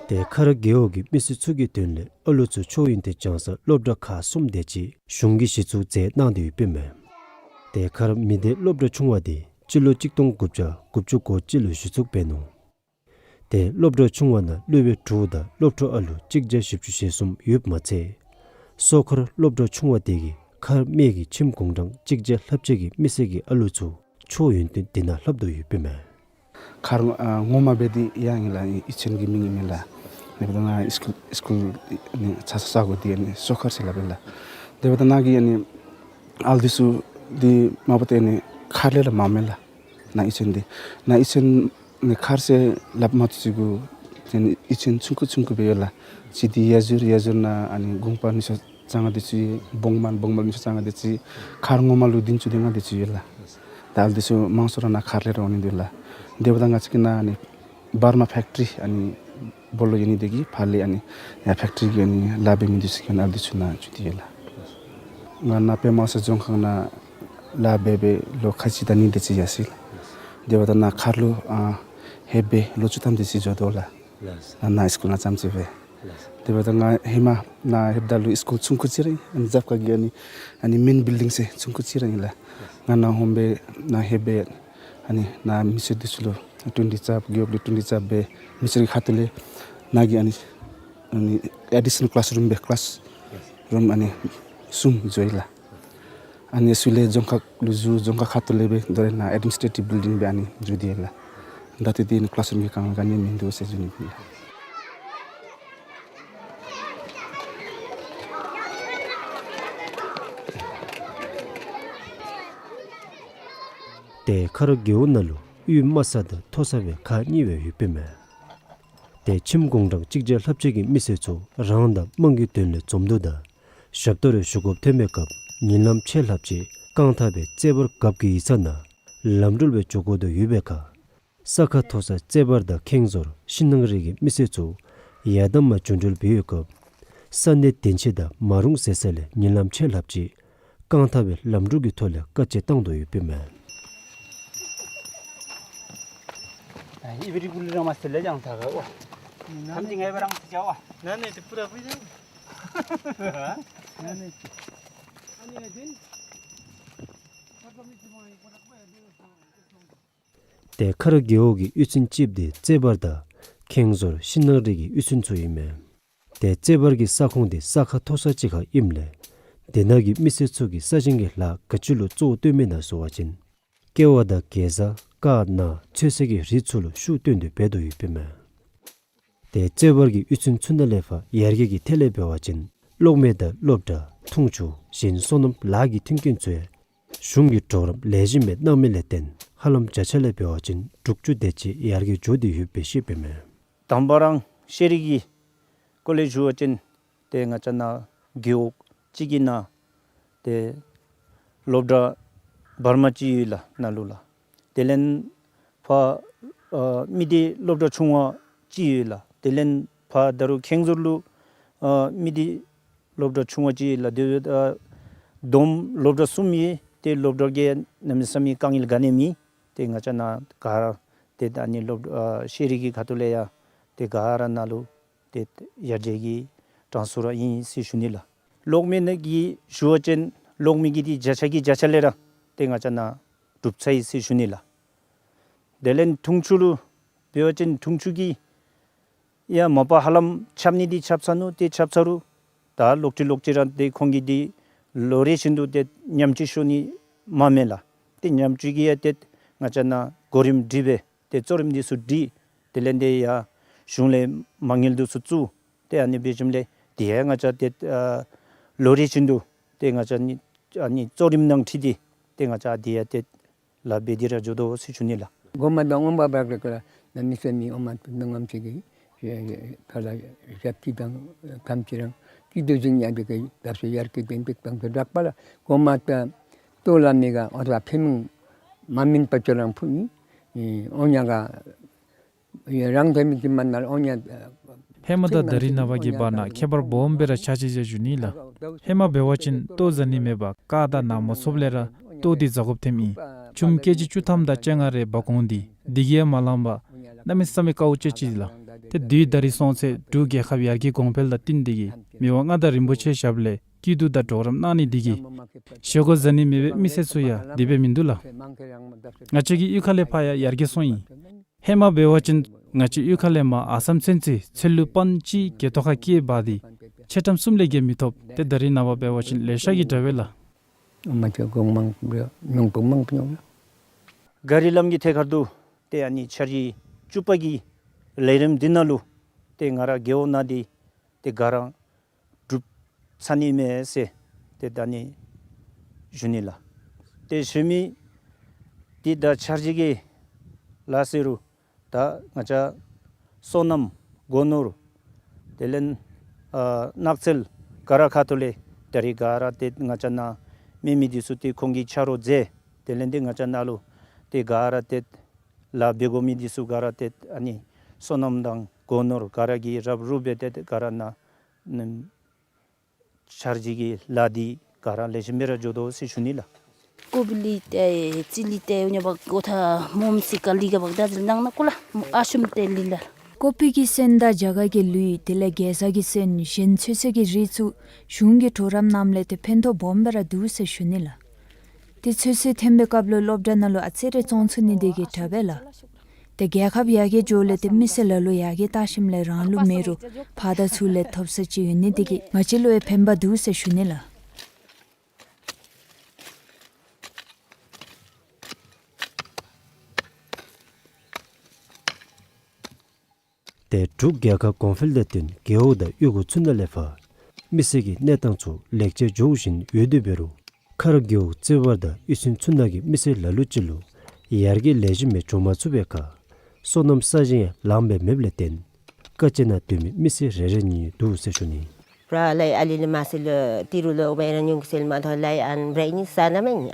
ཏེ་མཁར་རྒེད་འོག་གི་མི་སེར་ཚུ་གི་དོན་ལས་ཨ་ལུ་ཚུ་མཆོག་ཡོན་ཏན་སྦྱང་སར་སློབ་གྲྭ་ཁག་གསུམ་དེ་ཅིག་གཞུང་གིས་གཞི་བཙུགས་མཛད་གནང་སྟེ་ཡོདཔ་ཨིན་མས། ཏེ་མཁར་མི་སྡེ་སློབ་གྲྭ་ཆུང་བ་དེ་སྤྱི་ལོ་གཅིག་སྟོང་དགུ་བརྒྱ་དགུ་བཅུ་གོ་གཅིག་ལུ་གཞི་བཙུགས་འབད་ནུག། ཏེ་སློབ་གྲྭ་ཆུང་བ་ནང་སློབ་དཔོན་དྲུག་དང་སློབ་ཕྲུག་ཨ་ལུ་གཅིག་བརྒྱ་བཞི་བཅུ་ཞེ་གསུམ་ཡོདཔ་མ་ཚད་སོ་མཁར་སློབ་གྲྭ་ཆུང་བ་དེ་གིས་མཁར་སྨད་ཀྱི་ཁྱིམ་གུང་དྲང་གཅིག་བརྒྱ་ལྷགཔ་ཅིག་གི་མི་སེར་གྱི་ཨ་ལུ་ཚུ་མཆོག་ཡོན་ཏན་དེ་ནང་ལྷབ་དོ་ཡོདཔ་ཨིན་མས། མཁར་ཨ་ངོ་མ་འབད་དེ་ཡང་ཨིན་ལགས། ཨི་ཆེན་གྱི་མིང་ཨིན་མས་ལགས། དེ་འབདཝ་ད་ནཱ་སི་ཀུལ་སི་ཀུལ་ནི་ཚ་ས་ས་གོ་དེ་ནི་སོ་མཁར་ཟེར་སླབ་ཨིན་ལགས། དེ་འབདཝ་ད་ནཱ་གི་ཨ་ནི་ཨ་ལུ་དེ་ཚུ་དེ་མ་པ་ཏེ་ནི་མཁར་ལས་ར་མངམ་མས་ལགས། ནཱ་ཨི་ཆེན་དེ་ནཱ་ཨི་ཆེན་ནི་མཁར་ཟེར་སླབ་མ་བཏུབ་ཅིག་གུ་ཏེ་ནི་ཨི་ཆེན་ཆུང་ཀུ་ཆུང་ཀུ་སྦེ་ཡོད་ལགས། ཅིག་དེ་ཡ་ཟུར་ཡ་ཟུར་ནང་ཨ་ནི་གུང་པ་ཉི་ཤུ་རྩ་ལྔ་དེ་ཚུ་སྦོང་མ་སྦོང་མ་ཉི་ཤུ་རྩ་ལྔ་དེ་ཚུ་མཁར་ངོ་མ་ལུ་བདུན་ཅུ་དོན་ལྔ་དེ་ཚུ་ཡོད་ལགས། ད་ཨ་ལུ་དེ་ཚུ་མང་ཤོས་ར་ནཱ་མཁར་ལས་ར་འོང་ནི་འདུག་ལགས། དེ་འབདཝ་ད་ང་བཅས་ཀྱི་ནཱ་ཨ་ནི་བར་མ་ཕེཀ་ཊི་རི་ཨ་ནི་སྦོ་ལོགས་ཡོད་ནི་དེ་གིས་ཕར་ལས་ཨ་ནི་ཡར་ཕེཀ་ཊི་རི་གི་ཨ་ནི་ལཱ་འབད་མི་དེ་ཚུ་གིས་ཨ་ནི་ཨ་ལུ་དེ་ཚུ་ནཱ་འགྱོ་སྟེ་ཡོད་ལགས། ང་ནཱ་པདྨ་གསལ་རྫོང་ཁག་ནང་ལཱ་འབད་འབད་ལོ་ཁ་ཅིག་དང་ནི་དེ་ཅིག་ཡར་སོ་ཡི་ལགས། དེ་འབདཝ་ད་ནཱ་མཁར་ལུ་ཨ་ལྷོད་སྦེ་ལོ་བཅུ་ཐམ་དེ་ཅིག་འགྱོ་དོ་ལགས། ལགས། ནཱ་ནཱ་སི་ཀུལ་ནང་རྐྱངམ་ཅིག་སྦེ། ལགས། དེ་འབདཝ་ད་ང་ཧེ་མ་ནཱ་ལྷོདཔ་ད་ལུ་སི་ཀུལ་ཆུང་ཀུ་ཅིག་ར་ཨིན། རྒྱབ་ཁ་གི་ཨ་ནི་ཨ་ནི་མེན་བིལ་ཌིང་ཟེར་ཆུང་ཀུ་ཅིག་ར་ཨིན་ལགས། ང་ནཱ་ཧོངས་སྦེ་ནཱ་ལྷོད་སྦེ་ཨ་ནི་ནཱ་མི་སེར་དེ་ཚུ་ལུ་ཊོན་ཊི་རྩ་རྒེད་འོག་ལས་ཊོན་ཊི་རྩ་སྦེ་མི་སེར་གྱི་ཁ་ཐུག་ལས་ནཱ་གི་ཨ་ནི་ཨ་ནི་ཨེ་ཌི་ཤ་ནཱལ་ཀི་ལཱསི་རུམ་སྦེ་ཀི་ལཱསི་རུམ་ཨ་ནི་གསུམ་བཟོ་ཡི་ལགས། ཨ་ནི་ཚུ་ལས་རྫོང་ཁག་ལུ་བཟོ་རྫོང་ཁག་ཁ་ཐུག་ལས་སྦེ་དོ་རུང་ནཱ་ཨེཌ་མི་ནི་སི་ཊྲེ་ཊིབ་བིལ་ཌིང་སྦེ་ཨ་ནི་བཟོ་སྟེ་ཡོད་ལགས། ད་ལྟོ་འདི་ནི་ཀི་ལཱསི་རུམ་གྱི་དཀའ་ངལ་ག་ནི་མིན་འདུག་ཟེར་ཞུ་ནི་ཨིན་ལགས། ཏེ་མཁར་རྒེད་འོག་ནང་ལུ་གཡུས་དམའ་ས་དང་མཐོ་ས་སྦེ་ཁག་གཉིས་སྦེ་ཡོདཔ་ཨིན་མས། ཏེ་ཁྱིམ་གུང་དྲང་གཅིག་བརྒྱ་ལྷགཔ་ཅིག་གི་མི་སེར་ཚུ་རང་དང་དམངས་ཀྱི་དོན་ལས་འཛོམས་འདུ་དང་ཞབས་ཏོག་རེ་ཞུ་དགོཔ་ཐོན་པའི་སྐབས་ཉིན་ལམ་ཆད་ལྷགཔ་ཅིག་རྐང་ཐང་སྦེ་རྩེ་བར་རྒཔོ་གི་ཡིག་ཚང་ནང་ལམ་འགྲུལ་སྦེ་འགྱོ་དགོ་དོ་ཡོད་པའི་ཁར་ས་ཁ་མཐོ་ས་རྩེ་བར་དང་ཁེངས་ཟོར་ཤིང་ནགས་རི་གི་མི་སེར་ཚུ་ཡར་དང་མར་རྒྱུན་འགྲུལ་འབད་བའི་སྐབས་ས་གནས་དེ་ཅིག་དང་མ་རུང་ཟེར་ས་ལས་ཉིན་ལམ་ཆད་ལྷགཔ་ཅིག་རྐང་ཐང་སྦེ་ལམ་འགྲུལ་གྱི་ཐོག་ལས་དཀའ་སྤྱད་བཏང་དོ་ཡོདཔ་ཨིན་མས། ཏེ་མཁར་རྒེད་འོག་གི་གཡུས་ཚན་ཅིག་དེ་རྩེ་བར་དང་ཁེངས་ཟོར་ཤིང་ནགས་རི་གི་གཡུས་ཚན་ཚུ་ཨིན་མས། ཏེ་རྩེ་བར་གྱི་ས་ཁོངས་དེ་ས་ཁ་མཐོ་ས་ཅིག་ཁར་ཨིནམ་ལས་དེ་ནང་གི་མི་སེར་ཚུ་གིས་ས་ཞིང་གི་ལཱ་ག་ཅི་ལུ་གཙོ་བོ་བཏོན་མི་ན་ཟེར་བ་ཅིན་ཀེ་བ་དང་གེ་ཛ་ཀར་ནཱ་ཚོད་བསྲེ་གི་རིགས་ཚུ་ལུ་ཤུགས་བཏོན་ཏེ་འབད་དོ་ཡོདཔ་ཨིན་མས། ཏེ་རྩེ་བར་གྱི་གཡུས་ཚན་ཚུ་ནང་ལས་ཕར་ཡར་རྒྱས་ཀྱི་ཐད་ལས་འབད་བ་ཅིན་གློག་མེ་དང་སློབ་གྲྭ་འཐུང་ཆུ་གཞན་སོ་ནམ་ལཱ་གི་མཐུན་རྐྱེན་ཚུ་ཡང་གཞུང་གིས་གྲོགས་རམ་ལེགས་ཤོམ་སྦེ་གནང་མི་ལས་བརྟེན་ཧ་ལམ་བརྒྱ་ཆ་ལས་འབད་བ་ཅིན་དྲུག་ཅུ་དེ་ཅིག་ཡར་རྒྱས་འགྱོ་སྟེ་ཡོདཔ་སྦེ་བཤདཔ་ཨིན་མས། དང་པ་ར་ཤེས་རིག་གི་སྐོར་ལས་ཞུ་བ་ཅིན་ཏེ་ང་བཅས་ནཱ་རྒེད་འོག་གཅིག་གི་ནང་ཏེ་སློབ་གྲྭ་བར་མ་ཅིག་ཡོད་ལགས་ནཱ་ལུ་ལགས། དེ་ལས་ཕར་ ཨ་མི་སྡེ་སློབ་གྲྭ་ཆུང་བ་ཅིག་ཡོད་ལགས། དེ་ལས་ཕར་ད་རུང་ཁེངས་ཟུར་ལུ་ཨ་མི་སྡེ་སློབ་གྲྭ་ཆུང་བ་ཅིག་ཡོད་ལགས། དེ་ཨ་བསྡོམས་སློབ་གྲྭ་གསུམ་ཡོད། ཏེ་སློབ་གྲྭ་གི་གནམ་མེད་ས་མེད་དཀའ་ངལ་ག་ནི་མེད། ཏེ་ང་བཅས་ནཱ་ག་ར་ཏེ་ད་ནི་སློབ་ཨ་ཤེས་རིག་གི་ཁ་ཐུག་ལས་ཡང་ཏེ་ག་ར་ནཱ་ལུ་ཏེ་ཡར་རྒྱས་ཀྱི་གྲངས་སུ་ར་ཨིན་ཟེར་ཞུ་ནི་ལགས། གློག་མེ་ནང་གི་ཞུ་བ་ཅིན་གློག་མེ་གི་འདི་བརྒྱ་ཆ་གི་བརྒྱ་ཆ་ལས་ར་ཏེ་ང་བཅས་ནཱ་གྲུབ་ཚར་ཡི་ཟེར་ཞུ་ནི་ལགས། དེ་ལས་འཐུང་ཆུ་ལུ་འབད་བ་ཅིན་འཐུང་ཆུ་གི་ཡང་མ་པ་ཧ་ལམ་ཆགས་ནི་འདི་ཆགས་ཚར་ནུག། ཏེ་ཆགས་ཚར་རུང་ད་ལོག་ཅི་ལོག་ཅི་ར་ཏེ་ཁོང་གིས་འདི་ལོ་རེ་བཞིན་དུ་ཏེ་ཉམས་བཅོས་ཞུ་ནི་མ་མེད་ལགས། ཏེ་ཉམས་བཅོས་ཀྱི་ཡང་ཏེ་ང་བཅས་ནཱ་གོ་རིམ་སྒྲིག་སྦེ་ཏེ་གཙོ་རིམ་འདི་ཚུ་སྒྲིག། དེ་ལས་ཏེ་ཡང་གཞུང་ལས་མ་དངུལ་འདི་ཚུ་བཙུགས། ཏེ་ཨ་ནི་འབད་ཞིནམ་ལས་དེ་ཡང་ང་བཅས་ཏེ་ཨ་ལོ་རེ་བཞིན་དུ་ཏེ་ང་བཅས་ནི་ཨ་ནི་གཙོ་རིམ་ནང་འཁྲིལ་ཏེ་ཏེ་ང་བཅས་དེ་ཡང་ཏེ་ལཱ་འབད་དེ་ར་འགྱོ་དོ་ཟེར་ཞུ་ནི་ལགས། གོ་མ་དང་ཨོམ་པ་བག་རེ་ཀ་ལ་ན་མི་སེམས་མི་ཨོམ་མ་ཏུ་ནང་ངམ་ཅིག་གི་ཕར་ལ་ཞབས་ཀྱི་དང་ཁམས་ཅི་རང་ཀྱི་དུ་ཞིང་ཡང་དེ་གི་བརྡབ་སེ་ཡར་གྱི་བེམ་པིག་དང་དུ་དྲག་པ་ལ་གོ་མ་དང་ལྟོ་ལ་མི་ག་ཨོ་ད་ཕེ་མིང་མ་མིན་པ་ཅོ་རང་ཕུ་ནི་ཨོ་ཉ་ག་རང་དེ་མི་གི་མ་ན་ཨོ་ཉ། ཧེ་མ་དང་ད་རིས་ནངས་པ་གི་བར་ན་ཁྱད་པར་སྦོམ་སྦེ་ར་ཆགས་ཅི་ཟེར་ཞུ་ནི་ལགས། ཧེ་མ་འབད་བ་ཅིན་ལྟོ་ཟ་ནི་མེད་པར་ཀ་དང་ནཱ་མ་ཚུདཔ་ལས་ར་ལྟོ་འདི་ཟ་དགོཔ་ཐོནམ་ཨིན། ཆུམ་ཀེ་ཇི་བཅུ་ཐམ་དང་བཅོ་ལྔ་རེ་འབག་འོང་སྟེ་འདི་གིས་ཡང་མ་ལང་པར་གནམ་མེད་ས་མེད་དཀའཝ་སྤྱད་ཅི་ལགས། ཏེ་དུས་ད་རིས་སོང་ཚེ་འབྲུག་རྒྱལ་ཁབ་ཡར་རྒྱས་གོང་འཕེལ་དང་བསྟུན་ཏེ་གིས་མི་དབང་མངའ་བདག་རིན་པོ་ཆེའི་ཞབས་ལས་སྐྱིད་སྡུག་དང་གྲོགས་རམ་གནང་ནི་འདི་གིས་བཞེས་སྒོ་ཟ་ནི་མེད་པའི་མི་སེར་ཚུ་ཡང་དེ་སྦེ་མིན་འདུག་ལགས། ང་བཅས་ཀྱི་གཡུས་ཁ་ལས་ཕར་ཡང་ཡར་རྒྱས་སོང་ཡི། ཧེ་མ་འབད་བ་ཅིན་ང་བཅས་གཡུས་ཁ་ལས་མར་ཨ་སམ་ཚུན་ཚོད་ཚལ་ལུ་པཱན་ཅིག་གེ་ཐོག་ཁར་སྐྱེལ་འབག་སྟེ་ཕྱེ་ཊམ་གསུམ་ལས་བརྒལ་མི་ཐོབ། ཏེ་ད་རིས་ནངས་པ་འབད་བ་ཅིན་ལེ་ཤ་གིས་དྲག་པས་ལགས། ཨ་མ་ཅོ་གོང་མང་པོ་མྱོང་པོ་མང་པོ་མྱོང་ལགས། ག་རི་ལམ་གྱི་ཐད་ཁར་དུ་ཏེ་ཨ་ནི་འཆར་གཞི་བཅུ་པ་གི་ལས་རིམ་འདི་ནང་ལུ་ཏེ་ང་ར་རྒེད་འོག་ནང་འདི་ཏེ་ག་ར་གྲུབ་ཚར་ནི་མས་ཟེར་ཏེ་ད་ནི་ཞུ་ནི་ལགས། ཏེ་ཞུ་མི་འདི་ད་འཆར་གཞི་གི་ལཱ་ཟེར་རུང་ད་ང་བཅས་སོ་ནམ་སྒོ་ནོར་དེ་ལས་ཨ་ནགས་ཚལ་ག་ར་ཁ་ཐུག་ལས་ད་རིས་ག་ར་ཏེ་ང་བཅས་ནཱ་མེད་མི་འདི་ཚུ་ཏེ་ཁོང་གིས་ཆ་རོགས་མཛད། དེ་ལས་ཏེ་ང་བཅས་ནཱ་ལུ་ཏེ་ག་ར་ཏེ་ལཱ་འབད་དགོ་མི་འདི་ཚུ་ག་ར་ཏེ་ཨ་ནི་སོ་ནམ་དང་སྒོ་ནོར་ག་ར་གིས་རབ་རུབ་སྦེ་ཏེ་ག་ར་ནཱ་ནམ་འཆར་གཞི་གི་ལཱ་འདི་ག་ར་ལེགས་ཤོམ་སྦེ་ར་འགྱོ་དོ་ཟེར་ཞུ་ནི་ལགས། ཀོ་པི་ལི་ཏེ་ཙི་ལི་ཏེ་ཨུ་ཉ་བག་གོ་ཐ་མོམ་སི་ཀ་ལི་ག་བག་ད་ཟིལ་ནང་ན་ཀོ་ལ་ཨ་ཤུམ་ཏེ་ལི་ལ། ཀོ་པི་གི་སོན་དང་རྒྱ་གར་གྱི་ལུད་དེ་ལས་གེ་ཟ་གི་སོན་གཞན་ཚོད་བསྲེ་གི་རིགས་ཚུ་གཞུང་གི་གྲོགས་རམ་གནངམ་ལས་ཏེ་ཕན་ཐོགས་སྦོམ་སྦེ་ར་འདུག་ཟེར་ཞུ་ནི་ལགས། ཏེ་ཚོད་བསྲེ་འཐོན་པའི་སྐབས་ལུ་སློབ་གྲྭ་ནང་ལུ་ཨ་ཙི་རེ་བཙོང་ཚུགས་ནི་དེ་གིས་དྲག་པས་ལགས། ཏེ་རྒྱལ་ཁབ་ཡར་རྒྱས་འགྱོཝ་ལས་ཏེ་མི་སེར་ལ་ལུ་ཡར་རྒྱས་བལྟ་ཞིནམ་ལས་རང་ལུ་མེད་རུང་ཕར་དང་ཚུར་ལས་ཐོབ་ས་ཅིག་ཡོད་ནི་དེ་གིས་ང་བཅས་ལུ་ཡང་ཕན་པ་འདུག་ཟེར་ཞུ་ནི་ལགས། ཏེ་འབྲུག་རྒྱལ་ཁབ་གོང་འཕེལ་དང་བསྟུན་རྒེད་འོག་དང་གཡུས་སྒོ་ཚུ་ནང་ལས་ཕར་མི་སེར་གྱི་གནས་སྟངས་ཚུ་ལེགས་ཆ་འགྱོ་བཞིན་ཡོད་དེ་འབད་རུང་ཁ་རག་རྒེད་འོག་རྩེ་བར་དང་གཡུས་ཚན་ཚུ་ནང་གི་མི་སེར་ལ་ལུ་ཅིག་ལུ་ཡར་རྒྱས་ལེགས་ཤོམ་སྦེ་འགྱོ་མ་ཚུགས་པའི་ཁར་སོ་ནམ་ས་ཞིང་ཡང་ལངམ་སྦེ་མེདཔ་ལས་བརྟེན་དཀའ་སྤྱད་ནང་སྡོད་མི་མི་སེར་རེ་རེ་གཉིས་འདུག་ཟེར་ཞུ་ནི། པྲ་ལའི་ཨ་ལི་ལི་མ་སི་ལུ་ཏི་རུ་ལུ་བའི་ར་ཉུང་སེལ་མ་ཐོ་ལའི་ཨན་བྲེ་ནི་ས་ན་མེ་ཉ།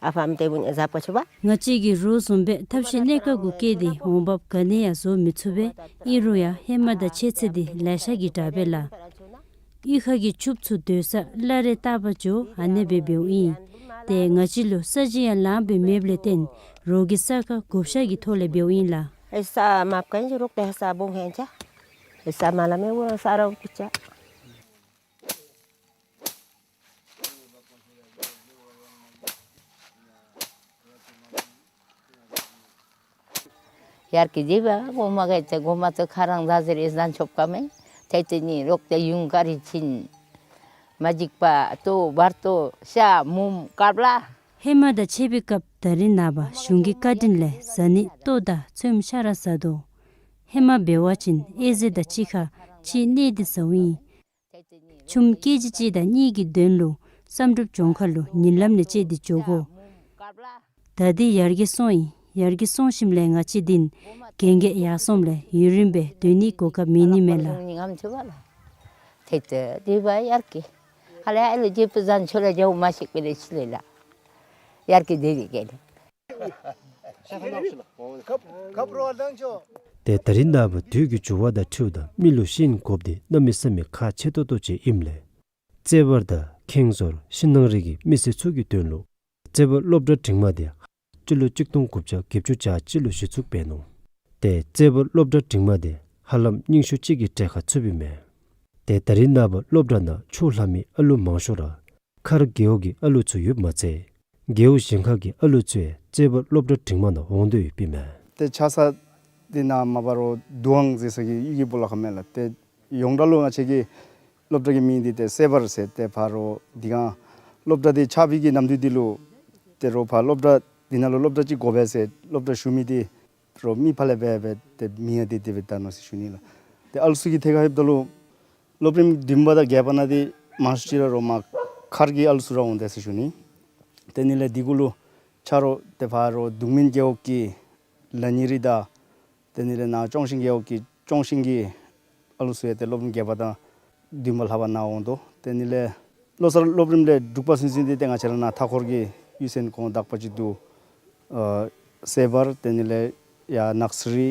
ཨ་ཕམ་ཏེ་བུན་ཨེ་ཟབ་ཀ་ཆུ་བ། ང་བཅས་ཀྱིས་རོགས་བཟུམ་སྦེ་ཐབས་ཤེས་གནས་སྐབས་གུ་བཀལ་ཏེ་འོང་འབབ་ག་ནི་ཡང་བཟོ་མི་ཚུགས་པས། ཨིན་རུང་ཡང་ཧེ་མ་དང་ཕྱད་ཚེ་འདི་ལེ་ཤ་གིས་དྲག་པས་ལགས། གཡུས་ཁ་གི་ཕྱུགཔོ་ཚུ་སྡོད་ས་བླ་རེ་ལྟ་བར་འགྱོ་ཨ་ནེ་སྦེ་འབདཝ་ཨིན། ཏེ་ང་བཅས་ལུ་ས་ཞིང་ཡང་ལངམ་སྦེ་མེདཔ་ལས་བརྟེན་རོགས་ཀྱི་ས་ཁར་བགོ་བཤའ་གི་ཐོག་ལས་འབདཝ་ཨིན་ལགས། ཨེ་ས་མ་བཀའ་ཨིན་ཅི་རོགས་ཏེ་ས་བོང་ཧེན་ཅ། ཨེ་ས་མ་ལ་མེ་བོ་ས་ར་བུ་ཅ། ཡར་གི་དེ་བ་གོ་མ་གི་ཏེ་གོ་མ་ཏེ་ཁ་རང་ཟ་ཟེར་ཨེ་ཟན་ཆོབ་ཀ་མེ། ཏེ་ཏེ་ནི་རོགས་ཏེ་ཡུང་ཀ་རི་ཆིན། མ་འཇིག་པ་ལྟོ་བར་ལྟོ་ཤ་མུམ་ཀར་པ་ལ། ཧེ་མ་དང་ཕྱད་པའི་སྐབས་ད་རིས་ནངས་པ་གཞུང་གི་བཀའ་དྲིན་ལས་ཟ་ནི་ལྟོ་དང་ཚོདམ་ཤ་ར་ཟ་དོ། ཧེ་མ་འབད་བ་ཅིན་ཨེ་ཟེ་དང་གཅིག་ཁར་གཅིག་གནས་ཏེ་ཟཝ་ཨིན། ཆུམ་ཀེ་ཇི་གཅིག་དང་གཉིས་ཀྱི་དོན་ལུ་བསམ་གྲུབ་ལྗོངས་མཁར་ལུ་ཉིན་ལམ་ནང་བཅད་དེ་འགྱོ་དགོ། ད་འདི་ཡར་རྒྱས་སོང་ཡི། ཡར་རྒྱས་སོང་ཞིནམ་ལས་ང་བཅས་འདི་ནང་གན་རྐྱལ་ཡར་སོངམ་ལས་ཡུན་རིངམོ་སྦེ་སྡོད་ནིའི་གོ་སྐབས་མེད་ནི་མས་ལགས། ཏེ་ཏེ་དེ་བ་ཡར་གི་ཧ་ལས་ཨ་ལུ་ཇེ་པུ་ཟན་ཆོ་ལ་ཇའུ་མ་ཤིག་པེ་ལེ་ཆི་ལེ་ལགས། ཡར་གི་དེ་དེ་གེ་ལེ། ཏེ་ད་རིས་ནངས་པ་དུས་ཀྱི་འགྱུར་བ་དང་འཁྲིལཝ་ད་མི་ལུ་ཤེས་ཡོན་དགོཔ་འདི་གནམ་མེད་ས་མེད་ཁག་ཆེ་ཏོག་ཏོ་ཅིག་ཨིནམ་ལས། རྩེ་བར་དང་ཁེངས་ཟོར་ཤིང་ནགས་རི་གི་མི་སེར་ཚུ་གི་དོན་ལུ་རྩེ་བར་སློབ་གྲྭ་འབྲིང་མ་འདི་སྤྱི་ལོ་གཅིག་སྟོང་དགུ་བརྒྱ་བརྒྱད་ཅུ་གྱ་གཅིག་ལུ་གཞི་བཙུགས་འབད་ནུག། ཏེ་རྩེ་བར་སློབ་གྲྭ་འབྲིང་མ་འདི་ཧ་ལམ་རྙིང་ཤོས་ཅིག་གི་གྲས་ཁར་ཚུདཔ་ཨིན་མས། ཏེ་ད་རིས་ནངས་པ་སློབ་གྲྭ་ནང་ཕྱོགས་ལྷག་མི་ཨ་ལུ་མང་ཤོས་ར་མཁར་རྒེད་འོག་གི་ཨ་ལུ་ཚུ་ཡོདཔ་མ་ཚད་རྒེད་འོག་གཞན་ཁག་གི་ཨ་ལུ་ཚུ་ཡང་རྩེ་བར་སློབ་གྲྭ་འབྲིང་མ་ནང་འོང་དོ་ཡོདཔ་ཨིན་མས། ཏེ་ཆགས་ས་འདི་ནཱ་མ་པ་རོགས་དུ་ཝང་ཟེར་ས་གི་གཡུས་ཀྱི་སྦོ་ལོགས་ཁར་མས་ལགས། ཏེ་ཡོངས་གྲགས་ལུ་ང་བཅས་ཀྱི་སློབ་གྲྭ་གི་མིང་འདི་ཏེ་རྩེ་བར་ཟེར། ཏེ་ཕར་རོགས་འདི་ག་སློབ་གྲྭ་འདི་ཆགས་པའི་གི་ནམ་དུས་འདི་ལུ་ཏེ་རོགས་ཕར་སློབ་གྲྭ་འདི་ནང་ལུ་སློབ་གྲྭ་ཅིག་དགོ་པས་ཟེར་སློབ་གྲྭ་ཞུ་མི་འདི་རོགས་མི་ཕར་ལས་འབད་འབད་ཏེ་མིང་ཡང་འདི་དེ་སྦེ་བཏགས་ནུག་ཟེར་ཞུ་ནི་ལགས། ཏེ་ཨ་ལུ་ཚུ་གི་ཐད་ཁར་ལྷོདཔ་ད་ལུ་སློབ་རིམ་བདུན་པ་དང་བརྒྱད་པ་ནང་འདི་མང་ཤོས་ཅིག་ར་རོགས་མར་མཁར་གྱི་ཨ་ལུ་ཚུ་ར་འོང་དེས་ཟེར་ཞུ་ནི། ཏེ་ཨ་ནི་ལས་འདི་གུ་ལུ་ཆ་རོགས་ཏེ་ཕར་རོགས་གདུང་སྨིན་རྒེད་འོག་གི་ལ་ཉི་རི་དང་ཏེ་ཨ་ནི་ལས་ནཱ་ཅོང་ཞིང་རྒེད་འོག་གི་ཅོང་ཞིང་གི་ཨ་ལུ་ཚུ་ཡང་ཏེ་སློབ་རིམ་བརྒྱད་པ་དང་བདུན་པ་ལྷག་པ་ནཱ་འོང་དོ། ཏེ་ཨ་ནི་ལས་བློ་གསར་སློབ་རིམ་ལས་དྲུག་པ་ཚུན་ཚོད་འདི་ཏེ་ང་བཅས་ར་ནཱ་མཐའ་འཁོར་གྱི་གཡུས་ཚན་ཁོངས་དག་པ་ཅིག་འདུག། ཨ་རྩེ་བར་ཏེ་ཨ་ནི་ལས་ཡར་ནགས་རི་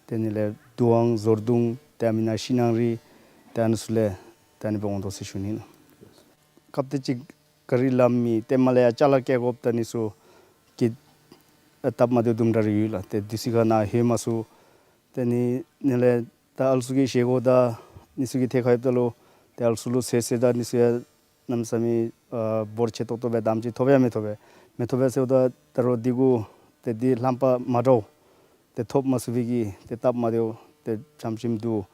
ཏེ་ཨ་ནི་ལས་དུ་ཝང་ཟོར་གདུང་ཏེ་ཨ་མི་ནཱ་ཤིང་ནགས་རི་ཏེ་ཨ་ནི་ཚུ་ལས་ཏེ་ཨ་ནི་སྦེ་འོང་དོ་ཟེར་ཞུ་ནི་ལགས། སྐབས་དེ་ཅིག་ག་རི་ལམ་མེད། ཏེ་མར་ལས་ཡར་ཅ་ལ་བཀལ་དགོཔ་ད་ཨ་ནི་ཚུ་གི་སྟབས་མ་བདེཝ་དུམ་གྲ་རེ་ཡོད་ལགས། ཏེ་དུས་ཅི་ཁར་ནཱ་ལྷོད་མ་ཚུགས། ཏེ་ཨ་ནི་ཨ་ནི་ལས་ད་ཨ་ལུ་ཚུ་གི་བཞེས་སྒོ་དང་ཨ་ནི་ཚུ་གི་ཐད་ཁར་ལྷོདཔ་ད་ལུ་ཏེ་ཨ་ལུ་ཚུ་ལུ་ཟས་ཟེར་དང་ཨ་ནི་ཚུ་ཡང་གནམ་མེད་ས་མེད་ཨ་འབོར་ཆེ་ཏོག་ཏོ་སྦེ་དམ་ཅིག་ཐོབ་ཡང་མི་ཐོབ་པས། མི་ཐོབ་པས་ཟེརཝ་ད་ད་རོགས་འདི་གུ་ཏེ་འདི་ལྷམ་པ་མ་འདྲཝ་ཏེ་ཐོབ་མ་ཚུགས་པའི་གི་ཏེ་སྟབས་མ་བདེཝ་ཏེ་ཙམ་ཅིག་འདུག།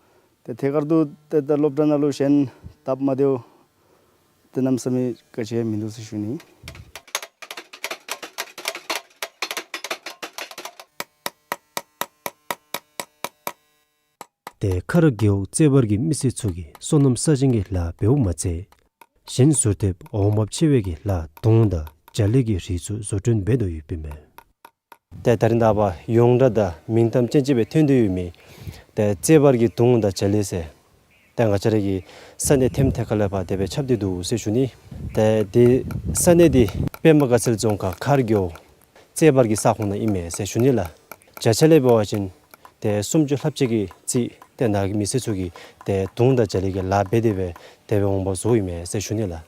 ཏེ་ཐད་ཀར་དུ་ཏེ་ད་སློབ་གྲྭ་ནང་ལུ་གཞན་སྟབས་མ་བདེཝ་ཏེ་གནམ་མེད་ས་མེད་ག་ཅི་ཡང་མིན་འདུག་ཟེར་ཞུ་ནི། ཏེ་མཁར་རྒེད་འོག་རྩེ་བར་གྱི་མི་སེར་ཚུ་གིས་སོ་ནམ་ས་ཞིང་གི་ལཱ་འབདཝ་མ་ཚད་གཞན་ཟུར་ཐེབས་འོང་འབབ་ཆེ་བའི་གི་ལཱ་དུང་དང་རྒྱ་གླིང་གི་རིགས་ཚུ་བཟོ་སྐྲུན་འབད་དོ་ཡོདཔ་ཨིན་མས། ཏེ་ད་རིས་ནངས་པ་ཡོངས་གྲགས་དང་མིང་གཏམ་ཅན་ཅིག་སྦེ་ཐོན་དོ་ཡོད་མི་ཏེ་རྩེ་བར་གྱི་དུང་དང་རྒྱ་གླིང་ཟེར་ཏེ་ང་བཅས་ར་གི་ས་གནས་ཐེམ་ཐད་ཁར་ལས་ཕར་དེ་སྦེ་ཁྱབ་སྟེ་འདུག་ཟེར་ཞུ་ནི། ཏེ་འདི་ས་གནས་འདི་པདྨ་དགའ་ཚལ་རྫོང་ཁག་མཁར་རྒེད་འོག་རྩེ་བར་གྱི་ས་ཁོངས་ནང་ཨིན་མས་ཟེར་ཞུ་ནི་ལགས། བརྒྱ་ཆ་ལས་འབད་བ་ཅིན་ཏེ་སུམ་ཅུ་ལྷགཔ་ཅིག་གི་རྩིས་ཏེ་ནཱ་གི་མི་སེར་ཚུ་གིས་ཏེ་དུང་དང་རྒྱ་གླིང་གི་ལཱ་འབད་དེ་སྦེ་དེ་སྦེ་འོང་འབབ་བཟོཝ་ཨིན་མས་ཟེར་ཞུ་ནི་ལགས།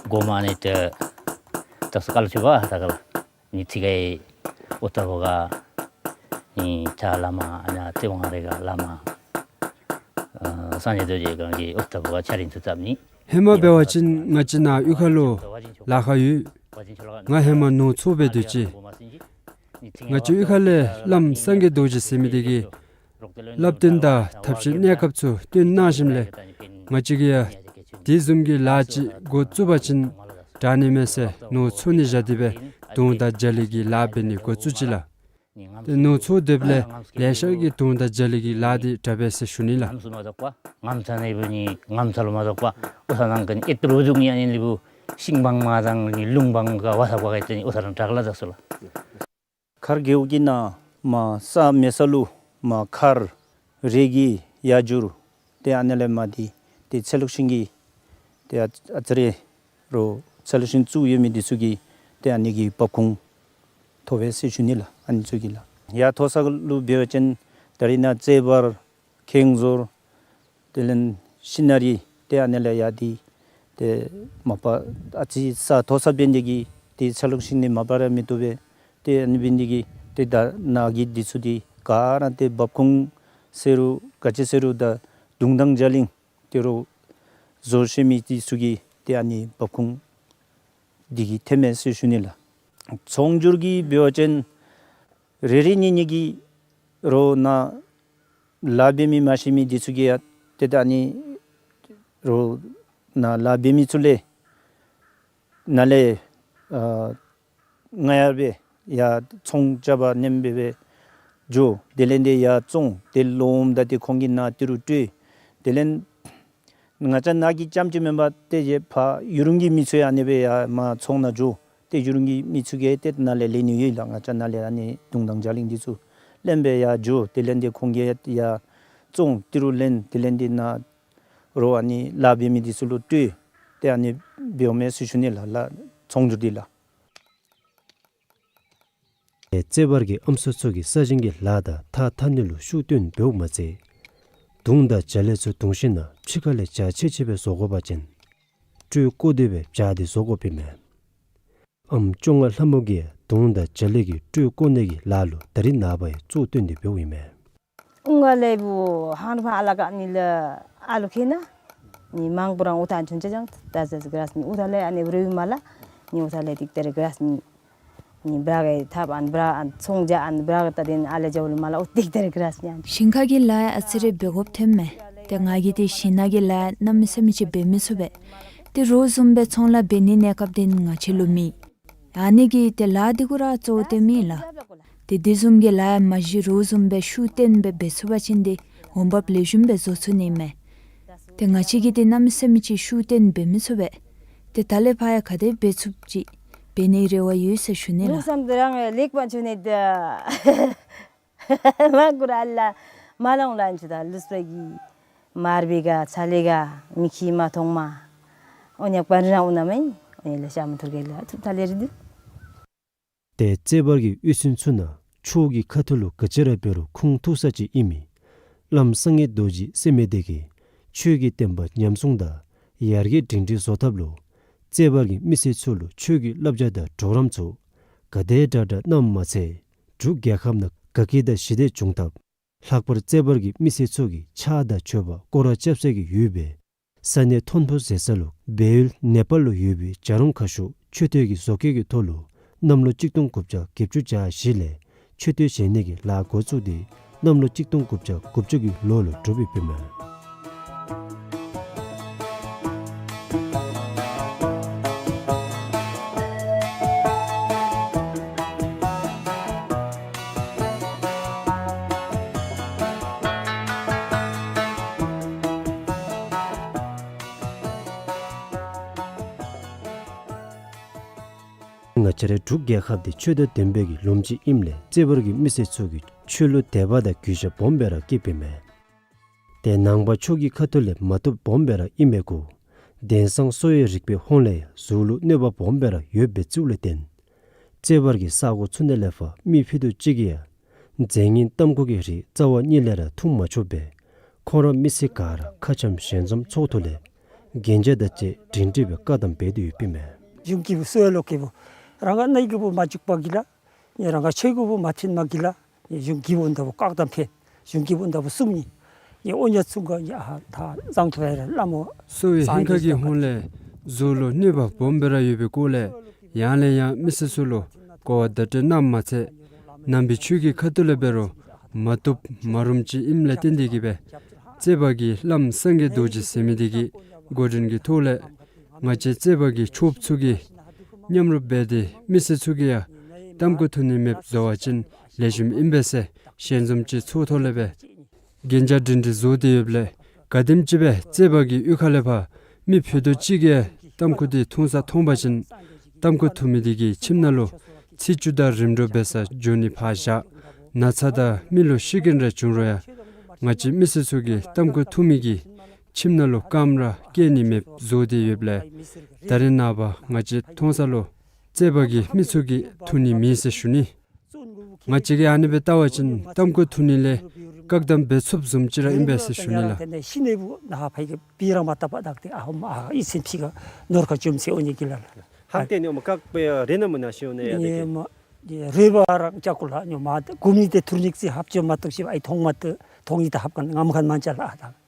གོ་མ་ནི་ཏེ་ད་སྐལ་ཅིག་འབད་ད་ག་ལགས། ནི་ཚིག་གི་ཨོ་ཐ་བོ་ག་ནི་ཆ་ལ་མ་ཨ་ནི་ཏེ་ཝང་རེ་ག་ལ་མ་ཨ་སངས་རྒྱས་རྡོ་རྗེ་གང་གི་ཨོ་ཐ་བོ་ག་ཆ་རིན་ཚུ་ཚབ་ནི། ཧེ་མ་འབད་བ་ཅིན་ང་བཅས་ནཱ་གཡུས་ཁ་ལུ་ལཱ་ཁག་ཡོད། ང་ཧེ་མ་ནོར་འཚོ་འབད་སྡོད་ཅི། ང་བཅས་གཡུས་ཁ་ལས་བླམ་སངས་རྒྱས་རྡོ་རྗེ་ཟེར་མི་དེ་གིས་བསླབ་སྟོན་དང་ཐབས་ཤེས་གནས་སྐབས་ཚུ་སྟོན་གནང་ཞིནམ་ལས་ང་བཅས་ཀྱིས་ཡང་དེ་བཟུམ་གྱི་ལཱ་ཅིག་འགོ་བཙུགས་པ་ཅིན་དྲག་ནི་མས་ཟེར་ནོར་འཚོ་ནི་བཞག་སྟེ་སྦེ་དུང་དང་རྒྱ་གླིང་གི་ལཱ་འབད་ནི་འགོ་བཙུགས་ཅི་ལགས། ཏེ་ནོར་འཚོ་སྡོདཔ་ལས་ལེ་ཤ་གིས་དུང་དང་རྒྱ་གླིང་གི་ལཱ་འདི་དྲག་པས་ཟེར་ཞུ་ནི་ལགས། ངམ་ཚ་ནི་བུ་ནི་ངམ་ཚ་ལུ་མ་ཟད་པ་ཨོ་ཐ་ནང་གི་ཨེ་ཏི་རུ་འཛུགས་ནི་ཨ་ནི་ལས་བུ་ཤིང་བང་མ་དང་ནི་ལུང་བང་ག་བ་ས་བ་ག་ཏེ་ནི་ཨོ་ཐ་རང་དྲག་ལ་ཟ་སོ་ལགས། མཁར་རྒེད་འོག་གི་ནང་མར་ས་མེད་ས་ལུ་མར་མཁར་རི་གི་ཡར་འགྱུར་ཏེ་ཨ་ནི་ལས་མར་འདི་ཏེ་ཚལ་ལུ་ཤིང་གི་ཏེ་ཨ་ཨ་ཙི་རེ་རོགས་ཚལ་ལུ་ཤིང་བཙུགས་ཡོད་མི་འདི་ཚུ་གི་ཏེ་ཨ་ནི་གི་འབབ་ཁུངས་ཐོབ་པས་ཟེར་ཞུ་ནི་ལགས། ཨ་ནི་ཚུ་གི་ལགས། ཡར་མཐོ་ས་ལུ་འབད་བ་ཅིན་ད་རིས་ནཱ་རྩེ་བར་ཁེངས་ཟོར་དེ་ལས་ཤིང་ནགས་རི་ཏེ་ཨ་ནི་ལས་ཡར་འདི་ཏེ་མ་པ་ཨ་ཙི་ས་མཐོ་ས་འབད་ནི་དེ་གིས་ཏེ་ཚལ་ལུ་ཤིང་འདི་མ་པ་ར་མི་བཏུབ་པས། ཏེ་ཨ་ནི་འབད་ནི་དེ་གིས་ཏེ་ད་ནཱ་གི་འདི་ཚུ་འདི་ག་ར་ཏེ་འབབ་ཁུངས་ཟེར་རུང་ག་ཅི་ཟེར་རུང་ད་དུང་དང་རྒྱ་གླིང་ཏེ་རོགས་བཟོ་ཤེས་མི་འདི་ཚུ་གི་ཏེ་ཨ་ནི་འབབ་ཁུངས་འདི་གིས་ཐོནམ་མས་ཟེར་ཞུ་ནི་ལགས། ཚོང་སྒྱུར་གྱི་འབད་བ་ཅིན་རེ་རེ་གཉིས་གཉིས་ཀྱིས་རོགས་ནཱ་ལཱ་འབད་མི་མ་ཤེས་མི་འདི་ཚུ་གིས་ཡང་ཏེ་ད་ཨ་ནི་རོགས་ནཱ་ལཱ་འབད་མི་ཚུ་ལས་ནཱ་ལས་ཨ་ང་ཡར་སྦེ་ཡར་ཚོང་རྐྱབ་པར་ནེམ་སྦེ་སྦེ་འགྱོ། དེ་ལས་ཏེ་ཡར་བཙོང་། ཏེ་ལོངམ་ད་ཏེ་ཁོང་གིས་ནཱ་ཏི་རུ་སྤྲོད། དེ་ལས་ང་བཅས་ནཱ་གི་རྐྱངམ་ཅིག་མེན་པར་ཏེ་ཡར་ཕར་ཡུ་རུང་གི་མི་ཚུ་ཡང་ཨ་ནི་སྦེ་ཡར་མར་ཚོང་ནང་འགྱོ། ཏེ་ཡུ་རུང་གི་མི་ཚུ་གིས་ཏེ་ནཱ་ལས་ལེན་ནི་ཡོད་ལགས། ང་བཅས་ནཱ་ལས་ཨ་ནི་དུང་དང་རྒྱ་གླིང་འདི་ཚུ་ལེན་སྦེ་ཡར་འགྱོ། དེ་ལས་ཏེ་ཁོང་གིས་ཡར་བཙོང་ཏི་རུ་ལེན། དེ་ལས་ཏེ་ནཱ་ རོགས་ཨ་ནི་ལཱ་འབད་མི་འདི་ཚུ་ལུ་སྤྲོད་དེ་ཨ་ནི་འབདཝ་མས་ཟེར་ཞུ་ནི་ལགས། ལཱ་ཚོང་སྒྱུར་འདི་ལགས། ཏེ་རྩེ་བར་གྱི་ཨམ་སྲུ་ཚུ་གིས་ས་ཞིང་གི་ལཱ་དང་ཐགས་འཐག་ནི་ལུ་ཤུགས་བཏོན་འབདཝ་མ་ཚད་དུང་དང་བྱ་ལེ་ཚུ་བརྡུང་ཞིནམ་ལས་ཕྱི་ཁ་ལས་འཇའ་ཆི་ཆི་སྦེ་བཟོ་དགོ་པ་ཅིན་སྤྲོས་བཀོ་སྟེ་སྦེ་འཇའ་འདི་བཟོ་དགོཔ་ཨིན་མས། ཨམ་བཅོ་ལྔ་ལྷ་མོ་གིས་དུང་དང་བྱ་ལེ་གི་སྤྲོས་བཀོ་ནི་གི་ལཱ་ལུ་ད་རིས་ནངས་པ་ཡང་གཙོ་བཏོན་ཏེ་འབདཝ་ཨིན་མས། ཨུང་ག་ལེ་བུ་ཧང་རུ་ཕ་ཨ་ལ་ཀ་ནི་ལ་ཨ་ལུ་ཁེ་ན་ནི་མང་པོ་རང་ཨུ་ཐང་ཆུན་ཅ་ཅང་ད་ཟེར་ག་ར་ནི་ཨུ་ཐང་ལས་ཨ་ནི་བུ་རེ་བི་མ་ལ་ནི་ཨུ་ཐང་ལས་ཏིག་ཏེ་རེ་ག་ར་ནི་ནི་བྲག་གི་ཐབ་ཨན་བྲག་ཨན་ཚོང་རྒྱག་ཨན་བྲག་ད་དེན་ཨ་ལེ་ཇོ་ལུ་མ་ལ་ཨུ་ཏིག་ཏེ་རེ་ག་ར་ནི་ཨན། ཞིང་ཁ་གི་ལཱ་ཡང་ཨ་ཙི་རེ་འབད་དགོཔ་ཐོནམ་མས། ཏེ་ང་གིས་ཏེ་ཞིང་ནང་གི་ལཱ་ཡང་གནམ་མེད་ས་མེད་ཅིག་འབད་མི་ཚུགས་པས། ཏེ་རོགས་བཟུམ་སྦེ་ཚོང་ལཱ་འབད་ནི་གནས་སྐབས་དེ་ནི་ང་བཅས་ལུ་མེད། ཨ་ནི་གིས་ཏེ་ལཱ་འདི་གུ་ར་གཙོ་བོ་སྟོནམ་ཨིན་ལགས། ཏེ་དེ་བཟུམ་གྱི་ལཱ་ཡང་མ་གཞི་རོགས་བཟུམ་སྦེ་ཤུགས་བཏོན་སྦེ་འབད་ཚུགས་པ་ཅིན་ཏེ་འོང་འབབ་ལེགས་ཤོམ་སྦེ་བཟོ་ཚུགས་ནི་མས། ཏེ་ང་བཅས་ཀྱིས་ཏེ་གནམ་མེད་ས་མེད་ཅིག་ཤུགས་བཏོན་འབད་མི་ཚུགས་པས། ཏེ་ད་ལས་ཕར་ཡང་ག་དེ་འབད་ཚུགསཔ་ཅིག་འབད་ནིའི་རེ་བ་ཡོད་ཟེར་ཞུ་ནི་ལགས། ལུགས་བསམ་དེ་རང་ལེགས་པར་ཞུ་ནི་ད། མ་གུ་ར་ལ་མ་ལོང་ལ་འཇུ་ད་ལུས་པ་གི་མར་བི་ག་ཚ་ལེ་ག་མི་ཁི་མ་ཐོང་མ། འོ་ཉག་པ་རང་འོ་ན་མ་ཨིན། འོ་ཉག་ལ་ཤ་མ་ཐུར་གེ་ལ་ཐུབ་ད་ལེ་རི་དུ། ཏེ་རྩེ་བར་གྱི་གཡུས་ཚན་ཚུ་ནང་ཆོས་ཀྱི་ཁ་ཐུག་ལུ་ག་ཅི་ར་འབད་རུང་ཁུངས་ཐུག་ས་ཅིག་ཨིན་མི་བླམ་སངས་རྒྱས་རྡོ་རྗེ་ཟེར་མི་དེ་གིས་ཆོས་ཀྱི་བསྟན་པ་ཉམས་སྲུང་དང་ཡར་རྒྱས་སྒྲིང་སྒྲིང་བཟོ་ཐབས་ལུ་རྩེ་བར་གྱི་མི་སེར་ཚུ་ལུ་ཆོས་ཀྱི་བསླབ་བྱ་དང་གྲོགས་རམ་ཚུ་ག་དེ་དྲག་དྲག་གནངམ་མ་ཚད་འབྲུག་རྒྱལ་ཁབ་ནང་དགའ་སྐྱིད་དང་ཞི་བདེ་འབྱུང་ཐབས་ལྷག་པར་རྩེ་བར་གྱི་མི་སེར་ཚུ་གིས་ཕྱག་དང་མཆོད་པ་སྐོར་ར་རྐྱབ་ས་གི་ཡུལ་སྦེ་ས་གནས་ཐོན་ཕུ་ཟེར་ས་ལུ་བལ་ཡུལ་ནེ་པཱལ་ལུ་ཡོད་པའི་བྱ་རུང་ཁ་ཤོར་མཆོད་རྟེན་གྱི་བཟོ་བཀོད་ཀྱི་ཐོག་ལུ་གནམ་ལོ་གཅིག་སྟོང་དགུ་བརྒྱ་བརྒྱད་ཅུ་གྱ་བཞི་ལས་མཆོད་རྟེན་བཞེངས་ནི་གི་ལཱ་འགོ་བཙུགས་ཏེ་གནམ་ལོ་གཅིག་སྟོང་དགུ་བརྒྱ་དགུ་བཅུ་གི་ལོ་ལུ་གྲུབ་ཡོདཔ་ཨིན་མས། ང་བཅས་རའི་འབྲུག་རྒྱལ་ཁབ་འདི་ཆོས་དང་ལྡན་པའི་གི་ལུངམ་ཅིག་ཨིནམ་ལས་རྩེ་བར་གྱི་མི་སེར་ཚུ་གིས་ཆོས་ལུ་དད་པ་དང་གུས་ཞབས་སྦོམ་སྦེ་ར་བསྐྱེདཔ་ཨིན་མས། ཏེ་ནང་པ་ཆོས་ཀྱི་ཁ་ཐུག་ལས་མ་བཏུབ་སྦོམ་སྦེ་ར་ཨིན་མས་གོ། དེང་སང་གསོ་བའི་རིག་པའི་ཧོང་ལས་ཡང་གཟུགས་ལུ་གནོད་པ་སྦོམ་སྦེ་ར་ཡོདཔ་སྦེ་བརྩིཝ་ལས་བརྟེན་རྩེ་བར་གྱི་ས་གོ་ཚུ་ནང་ལས་ཕར་མི་ཕུད་རྡོག་གཅིག་གིས་ཡང་རྫས་ངན་ཏམ་ཁུ་གི་རིགས་རྩ་བ་ཉིད་ལས་ར་འཐུང་མ་ཆོགཔ་སྦེ་ཁོང་ར་མི་སེར་ག་ར་ཁ་འཆམ་ཞལ་འཛོམས་ཚོགས་ཐོག་ལས་གན་རྒྱ་དང་བཅས་སྒྲིང་སྒྲིང་སྦེ་བཀག་དམ་འབད་དེ་ཡོདཔ་ཨིན་མས། གཞུང་སྐྱེས་བུ་གསོ་བའི་ལོ་སྐྱེས་བུ་རང་ག་ནཱ་གི་བུ་མ་འཇུག་པ་གི་ལ་ཡ་རང་ག་ཆོས་གི་བུ་མ་ཐོན་མ་གི་ལ་ཡ་གཞུང་སྐྱེས་བུ་འདི་བུ་བཀག་དམ་འབད། གཞུང་སྐྱེས་བུ་འདི་བུ་གསུམ་ནི་ཡ་འོ་ཉ་ཚུ་ག་ཡ་ད་གཙང་ཐུ་བའི་ར་བླ་མོ་གསོ་བའི་ཧིང་ཁ་གི་ཧོང་ལས་གཟུགས་ལུ་གནོད་པ་སྦོམ་སྦེ་ར་ཡོད་པའི་སྐོར་ལས་ཡང་ལས་ཡང་མི་སེར་ཚུ་ལུ་གོ་བ་བརྡ་སྤྲོད་གནངམ་མ་ཚད་ནང་པའི་ཆོས་ཀྱི་ཁ་ཐུག་ལས་འབད་རུང་མ་བཏུབ་མ་རུངམ་ཅིག་ཨིནམ་ལས་བརྟེན་ཏེ་གིས་སྦེ་རྩེ་བར་གྱི་བླམ་སངས་རྒྱས་རྡོ་རྗེ་ཟེར་མི་དེ་གིས་འགོ་འདྲེན་གྱི་ཐོག་ལས་ང་བཅས་རྩེ་བར་གྱི་ཆོསཔ་ཚུ་གིས་མཉམ་རུབ་འབད་དེ་མི་སེར་ཚུ་གིས་ཡང་ཏམ་ཁུ་འཐུང་ནི་མེདཔ་བཟོ་བ་ཅིན་ལེགས་ཤོམ་ཨིན་པས་ཟེར་ཞལ་འཛོམས་ཅིག་ཚོགས་ཐོག་ལས་སྦེ་གན་རྒྱ་སྒྲིང་སྒྲིང་བཟོ་སྟེ་ཡོདཔ་ལས་ག་དེམ་ཅིག་སྦེ་རྩེ་བར་གྱི་གཡུས་ཁ་ལས་ཕར་མི་ཕུད་རྡོག་གཅིག་གིས་ཡང་ཏམ་ཁུ་དེ་འཐུང་ས་མཐོང་པ་ཅིན་ཏམ་ཁུ་འཐུང་མི་དེ་གི་ཁྱིམ་ནང་ལུ་ཚེས་བཅུ་དང་རིམ་གྲོ་འབད་སར་འགྱོ་ནི་ཕར་བཞག་ན་ཚ་དང་མི་ལུ་ཤི་རྐྱེན་རེ་བྱུང་རུང་ཡང་ང་བཅས་མི་སེར་ཚུ་གིས་ཏམ་ཁུ་འཐུང་མི་གི་ཁྱིམ་ནང་ལུ་རྐངམ་ར་བཀལ་ནི་མེདཔ་བཟོ་སྟེ་ཡོདཔ་ལས་ད་རེས་ནངས་པ་ང་བཅས་མཐོང་ས་ལུ་རྩེ་བར་གྱི་མི་ཚུ་གིས་འཐུང་ནི་མེད་ཟེར་ཞུ་ནི། ང་བཅས་ཀྱིས་ཨ་ནི་སྦེ་བལྟ་བ་ཅིན་ཏམ་ཁུ་འཐུང་ནི་ལས་བཀག་དམ་འབད་ཚུགསཔ་བཟུམ་ཅིག་ར་ཨིན་པས་ཟེར་ཞུ་ནི་ལགས། ཤི་ནི་བུ་ན་ཧ་ཕ་གི་པི་ར་མ་ཏ་པ་དག་ཏེ་ཨ་ཧོ་མ་ཨ་ཨི་སིན་ཕི་ག་ནོར་ཁ་བཅོམ་ཚེ་འོ་ཉི་གི་ལ་ལ། ཧང་ཏེ་ནི་མ་བཀག་པའི་རེ་ན་མ་ན་ཤི་འོ་ནི་ཡ་དེ་གི། ཉེ་མ་རེ་བ་རང་ཅག་གུ་ལ་ཉོ་མ་གུམ་ནི་དེ་ཐུར་ཉིག་ཙི་ཧབ་ཅོ་མ་ཏོག་ཤི་བ་ཨི་ཐོང་མ་ཏོ་ཐོང་ཡི་ད་ཧབ་ཁན་ངམ་ཁན་མན་ཅ་ལ་ཨ་ད།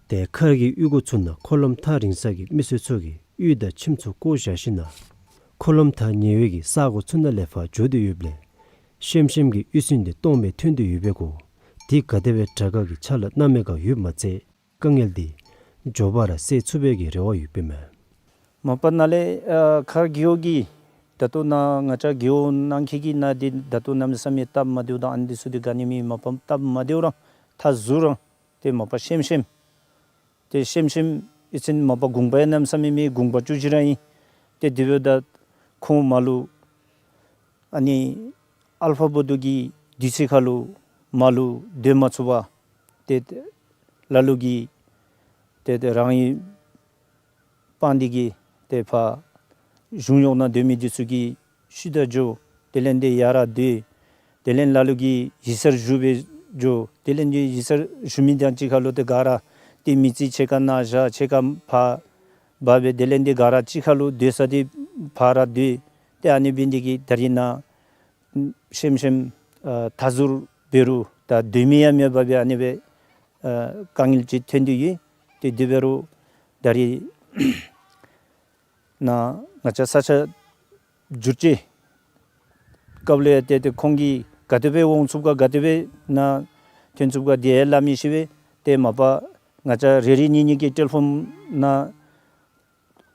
ཏེ་མཁར་གྱི་གཡུས་སྒོ་ཚུ་ནང་འཁོར་ལམ་ཐག་རིང་ས་གི་མི་སེར་ཚུ་གིས་གཡུས་དང་ཁྱིམ་ཚུ་བཀོ་བཞག་ཞིནམ་ལས་འཁོར་ལམ་ཐག་ཉེ་བའི་གི་ས་གོ་ཚུ་ནང་ལས་ཕར་འགྱོ་སྟེ་ཡོདཔ་ལས་ཤེམ་ཤེམ་གྱི་གཡུས་ཚན་དེ་སྟོངམ་སྦེ་ཐོན་ཏེ་ཡོད་པའི་གོ། དེ་ག་དེ་སྦེ་དྲག་དཀའ་གི་ཆ་ལ་གནམ་མེད་ཁར་ཡོདཔ་མ་ཚད་དཀའ་ངལ་དེ་མགྱོགས་པ་ར་སེལ་ཚུགས་པའི་གི་རེ་བ་ཡོདཔ་ཨིན་མས། མ་པ་ནཱ་ལས་ཨ་མཁར་རྒེད་འོག་གི་ད་ལྟོ་ནཱ་ང་བཅས་རྒེད་འོག་ནང་འཁོད་ཀྱི་ནཱ་འདི་ད་ལྟོ་གནམ་མེད་ས་མེད་སྟབས་མ་བདེཝ་དང་ཨ་ནི་འདི་ཚུ་འདི་ག་ནི་མེད། མ་པ་སྟབས་མ་བདེཝ་རང་ཐག་ཟུར་རང་ཏེ་མ་པ་ཤེམ་ཤེམ། ཏེ་ཤེམ་ཤེམ་ཨི་ཚན་མ་པ་གུང་པ་ཡང་གནམ་མེད་ས་མེད་མེད། གུང་པ་བཅུ་གཅིག་ར་ཨིན། ཏེ་དེ་འབདཝ་ད་ཁོང་མ་ལུ་ཨ་ནི་ཨལ་ཕ་བོ་དུ་གི་དུས་ཚོད་ཁར་ལུ་མ་ལུ་སྡོད་མ་ཚུགས་པར་ཏེ་ལ་ལུ་གིས་ ཏེ་ཏེ་རང་གི་སྤང་འདི་གིས་ཏེ་ཕར་གཞུང་གཡོག་ནང་སྡོད་མི་འདི་ཚུ་གི་ཤུལ་ད་འགྱོ། དེ་ལས་ཏེ་ཡར་ར་སྡོད། དེ་ལས་ལ་ལུ་གིས་ཡིག་ཚང་བཞུགས་སྦེ་འགྱོ། དེ་ལས་ཏེ་ཡིག་ཚང་བཞུགས་མི་དང་གཅིག་ཁར་ལུ་ཏེ་ག་ར་ཏེ་མི་རྩིས་ཕྱེད་ཀ་ནཱ་བཞག་ཕྱེད་ཀ་ཕར་འབག་སྦེ་དེ་ལས་ཏེ་ག་ར་གཅིག་ཁར་ལུ་སྡོད་ས་འདི་ཕར་ར་སྡོད། ཏེ་ཨ་ནི་འབད་ནི་འདི་གིས་ད་རིས་ནཱ་ཤེམ་ཤེམ་ཨ་མཐའ་ཟུར་འབད་རུང་ད་སྡོད་མི་ཡང་མེད་པར་སྦེ་ཨ་ནི་སྦེ་ཨ་དཀའ་ངལ་ཅིག་ཐོན་དོ་ཡོད། ཏེ་དེ་འབད་རུང་ད་རིས་ནཱ་ང་བཅས་ས་ཆ་བསྒྱུར་བཅོས་སྐབས་ལུ་ཡང་ཏེ་ཏེ་ཁོང་གིས་ག་དེ་སྦེ་འོང་ཚུགས་ག་ག་དེ་སྦེ་ནཱ་ཐོན་ཚུགས་ག་དེ་ཡང་སླབ་མི་ཤེས་པས། ཏེ་མ་པ་ང་བཅས་རེ་རེ་གཉིས་གཉིས་ཀྱིས་ཊེ་ལི་ཕོན་ནང་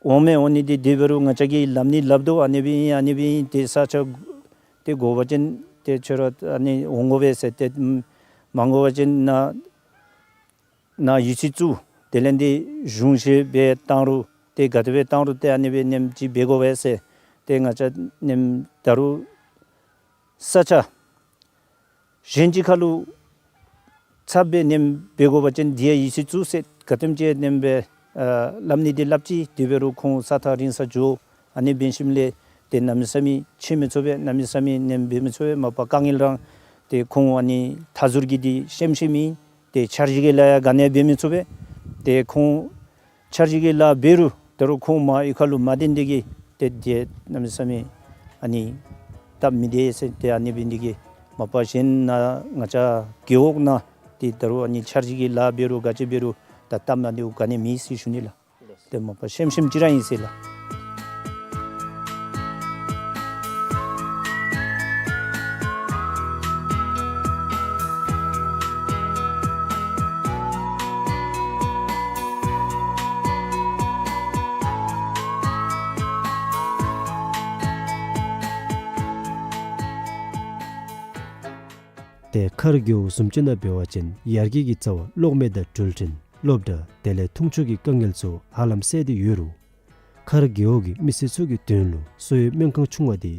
འོང་མི་འོང་ནི་འདི་དེ་འབད་རུང་ང་བཅས་ཀྱིས་སླབ་ནི་སླབ་དོ། ཨ་ནི་སྦེ་ཨིན་ཨ་ནི་སྦེ་ཨིན། ཏེ་ས་ཆ་ཏེ་དགོ་པ་ཅིན་ཏེ་ཁྱོད་ར་ཨ་ནི་འོང་དགོ་པས་ཟེར། ཏེ་མ་དགོ་པ་ཅིན་ནཱ་ནཱ་ཡིག་ཚང་བཙུགས། དེ་ལས་ཏེ་གཞུང་བཞེས་སྦེ་བཏང་རུང་ཏེ་ག་དེ་སྦེ་བཏང་རུང་ཏེ་ཨ་ནི་སྦེ་ནེམ་ཅིག་འབད་དགོ་པས་ཟེར། ཏེ་ང་བཅས་ནེམ་ད་རུང་ས་ཆ་གཞན་ཅིག་ཁར་ལུ་ཚབ་སྦེ་ནེམ་འབད་དགོ་པ་ཅིན་འདི་ཡང་ཡིག་ཚང་བཙུགས་ཟེར་ག་དེམ་ཅིག་ནེམ་སྦེ་ཨ་སླབ་ནི་འདི་སླབ་ཅི། དེ་འབད་རུང་ཁོང་ས་ཐག་རིང་ས་འགྱོ། ཨ་ནི་འབད་ཞིནམ་ལས་ཏེ་གནམ་མེད་ས་མེད་ཕྱད་མི་ཚུགས་པས། གནམ་མེད་ས་མེད་ནེམ་འབད་མི་ཚུགས་པས། མ་པ་དཀའ་ངལ་རང་ཏེ་ཁོང་ཨ་ནི་མཐའ་ཟུར་གྱི་འདི་ཤེམ་ཤེམ་ཨིན། ཏེ་འཆར་གཞི་གི་ལཱ་ཡང་ག་ནི་ཡང་འབད་མི་ཚུགས་པས། ཏེ་ཁོང་འཆར་གཞི་གི་ལཱ་འབད་རུང་ད་རུང་ཁོང་མ་གཡུས་ཁ་ལུ་མ་སྡོད་ནི་འདི་གིས་ཏེ་ཏེ་གནམ་མེད་ས་མེད་ཨ་ནི་སྟབས་མི་བདེ་ཟེར། ཏེ་ཨ་ནི་འབད་ནི་འདི་གིས་མ་པ་གཞན་ནཱ་ང་བཅས་རྒེད་འོག་ནང་ཏེ་ད་རུང་ཨ་ནི་འཆར་གཞི་གི་ལཱ་འབད་རུང་ག་ཅི་འབད་རུང་ད་སྟབས་མ་བདེཝ་ག་ནི་མེད་ཟེར་ཞུ་ནི་ལགས། ཏེ་མ་པ་ཤེམ་ཤེམ་ཅིག་ར་ཨིན་ཟེར་ལགས། ཏེ་མཁར་རྒེད་འོག་བཟུམ་ཅིག་ནང་འབད་བ་ཅིན་ཡར་རྒྱས་ཀྱི་རྩ་བ་གློག་མེ་དང་འགྲུལ་འཕྲིན་སློབ་གྲྭ་དེ་ལས་འཐུང་ཆུ་གི་དཀའ་ངལ་ཚུ་ཧ་ལམ་སེལ་ཏེ་ཡོད་རུང་མཁར་རྒེད་འོག་གི་མི་སེར་ཚུ་གི་དོན་ལུ་གསོ་བའི་སྨན་ཁང་ཆུང་བ་འདི་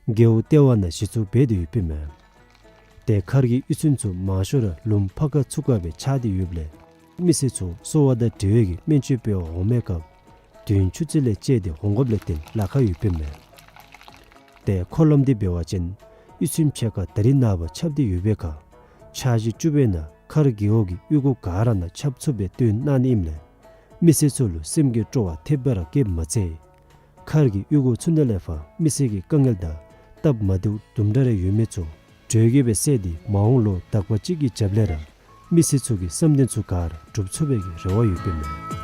རྒེད་འོག་ལྟེ་བ་ནང་གཞི་བཙུགས་འབད་དེ་ཡོདཔ་ཨིན་མས། ཏེ་མཁར་གྱི་གཡུས་ཚན་ཚུ་མང་ཤོས་ར་ལུངམ་ཕར་ཁ་ཚུར་ཁ་སྦེ་ཆགས་ཏེ་ཡོདཔ་ལས་མི་སེར་ཚུ་གསོ་བ་དང་འབྲེལ་བའི་གི་སྨན་བཅོས་འབད་བར་འོང་མི་སྐབས་དུས་ཡུན་ཆུ་ཚོད་ལས་བཅད་དེ་འོང་དགོཔ་ལས་བརྟེན་ལཱ་ཁག་ཡོདཔ་ཨིན་མས། ཏེ་འཁོར་ལམ་འདི་འབད་བ་ཅིན་གཡུས་ཚན་ཕྱེད་ཀ་ད་རིས་ནངས་པ་ཁྱབ་སྟེ་ཡོད་པའི་ཁར་འཆར་གཞི་བཅུ་པའི་ནང་མཁར་རྒེད་འོག་གི་གཡུས་སྒོ་ག་ར་ནང་ཁྱབ་ཚུགསཔ་སྦེ་སྟོན་གནང་ནི་ཨིནམ་ལས་མི་སེར་ཚུ་ལུ་སེམས་ཀྱི་སྤྲོ་བ་ཐེབས་པ་ར་བསྐྱེདཔ་མ་ཚད་མཁར་གྱི་གཡུས་སྒོ་ཚུ་ནང་ལས་ཕར་མི་སེར་གྱི་དཀའ་ངལ་དང་སྟབས་མ་བདེཝ་དུམ་གྲ་རེ་ཡོད་མི་ཚུ་གྲོས་བསྐྱེད་སྦེ་སེལ་ཏེ་མ་འོངས་ལོ་དག་པ་ཅིག་གི་རྒྱབ་ལས་ར་མི་སེར་ཚུ་གི་བསམ་དོན་ཚུ་ག་ར་འགྲུབ་ཚུགས་པའི་གི་རེ་བ་ཡོདཔ་ཨིན་མས།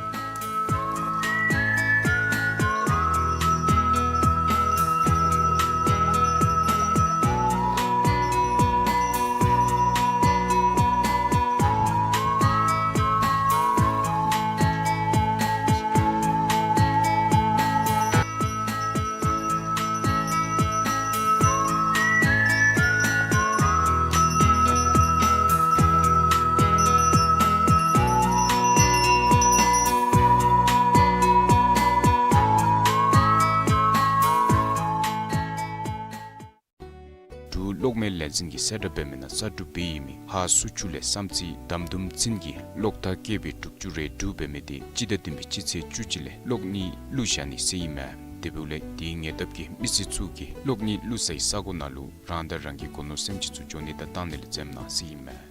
འབྲུག་གློག་མེ་ལས་འཛིན་གྱིས་གསལ་བསྒྲགས་འབད་མི་ནང་གསར་སྒྲུབ་འབད་ཡོད་མི་ཧཱ་སུ་ཆུ་ལས་བསམ་རྩེ་དམ་དུམ་ཚུན་གྱི་གློག་ཐག་བཀལ་བའི་དྲུག་ཅུ་རེ་དྲུག་འབད་མི་དེ་སྤྱི་ཟླ་བདུན་པའི་སྤྱི་ཚེས་བཅུ་གཅིག་ལས་གློག་བརྙན་བླུག་བཞག་ནི་ཟེར་ཨིན་མས། དེ་འབདཝ་ལས་དེའི་ཉེ་འདབས་ཀྱི་མི་སེར་ཚུ་གིས་གློག་བརྙན་བླུག་སའི་ས་གོ་ནང་ལུ་རང་དང་རང་གི་སྒོ་ནོར་སེམས་ཅན་ཚུ་འགྱོ་ནི་དང་བཏང་ནི་ལས་འཛེམ་གནང་ཟེར་ཨིན་མས།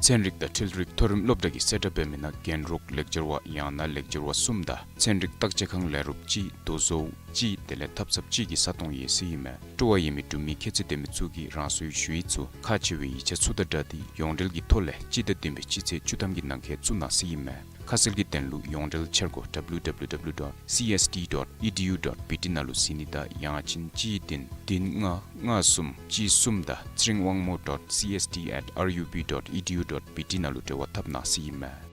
ཚན་རིག་དང་འཕྲུལ་རིག་མཐོ་རིམ་སློབ་གྲྭ་གིས་གསལ་བསྒྲགས་འབད་མི་ནང་རྒྱན་རོགས་ལེགས་སྦྱར་བ་ཡང་ན་ལེགས་སྦྱར་བ་གསུམ་དང་ཚན་རིག་བརྟག་དཔྱད་ཁང་ལས་རོགསཔ་གཅིག་རྡོ་བཟོཝ་གཅིག་དེ་ལས་ཐབ་ཚངཔ་གཅིག་གི་ས་སྟོང་ཡོད་ཟེར་ཨིན་མས། སྤྲོ་བ་ཡོད་མི་འབྲུག་མི་ཁྱད་ཚད་ལྡན་མི་ཚུ་གིས་རང་སོའི་ཞུ་ཡིག་ཚུ་ཁག་ཆེ་བའི་ཡིག་ཆ་ཚུ་དང་སྦྲགས་ཏེ་ཡོངས་འབྲེལ་གྱི་ཐོག་ལས་སྤྱི་ཟླ་བདུན་པའི་སྤྱི་ཚེས་བཅུ་ཐམ་གྱི་ནང་འཁོད་བཙུགས་གནང་ཟེར་ཨིན་མས། ཁ་གསལ་གྱི་དོན་ལུ་ཡོངས་འབྲེལ་འཆར་སྒོ་W W W dot C S T dot E D U dot B T ནང་ལུ་གཟིགས་ནི་དང་ཡང་ཅིན་གཅིག་བདུན་བདུན་ལྔ་ལྔ་གསུམ་གཅིག་གསུམ་དང་ཚེ་རིང་དབང་མོ་dot C S T at R U B dot E D U dot B T ནང་ལུ་འབྲེལ་བ་འཐབ་གནང་ཟེར་ཨིན་མས།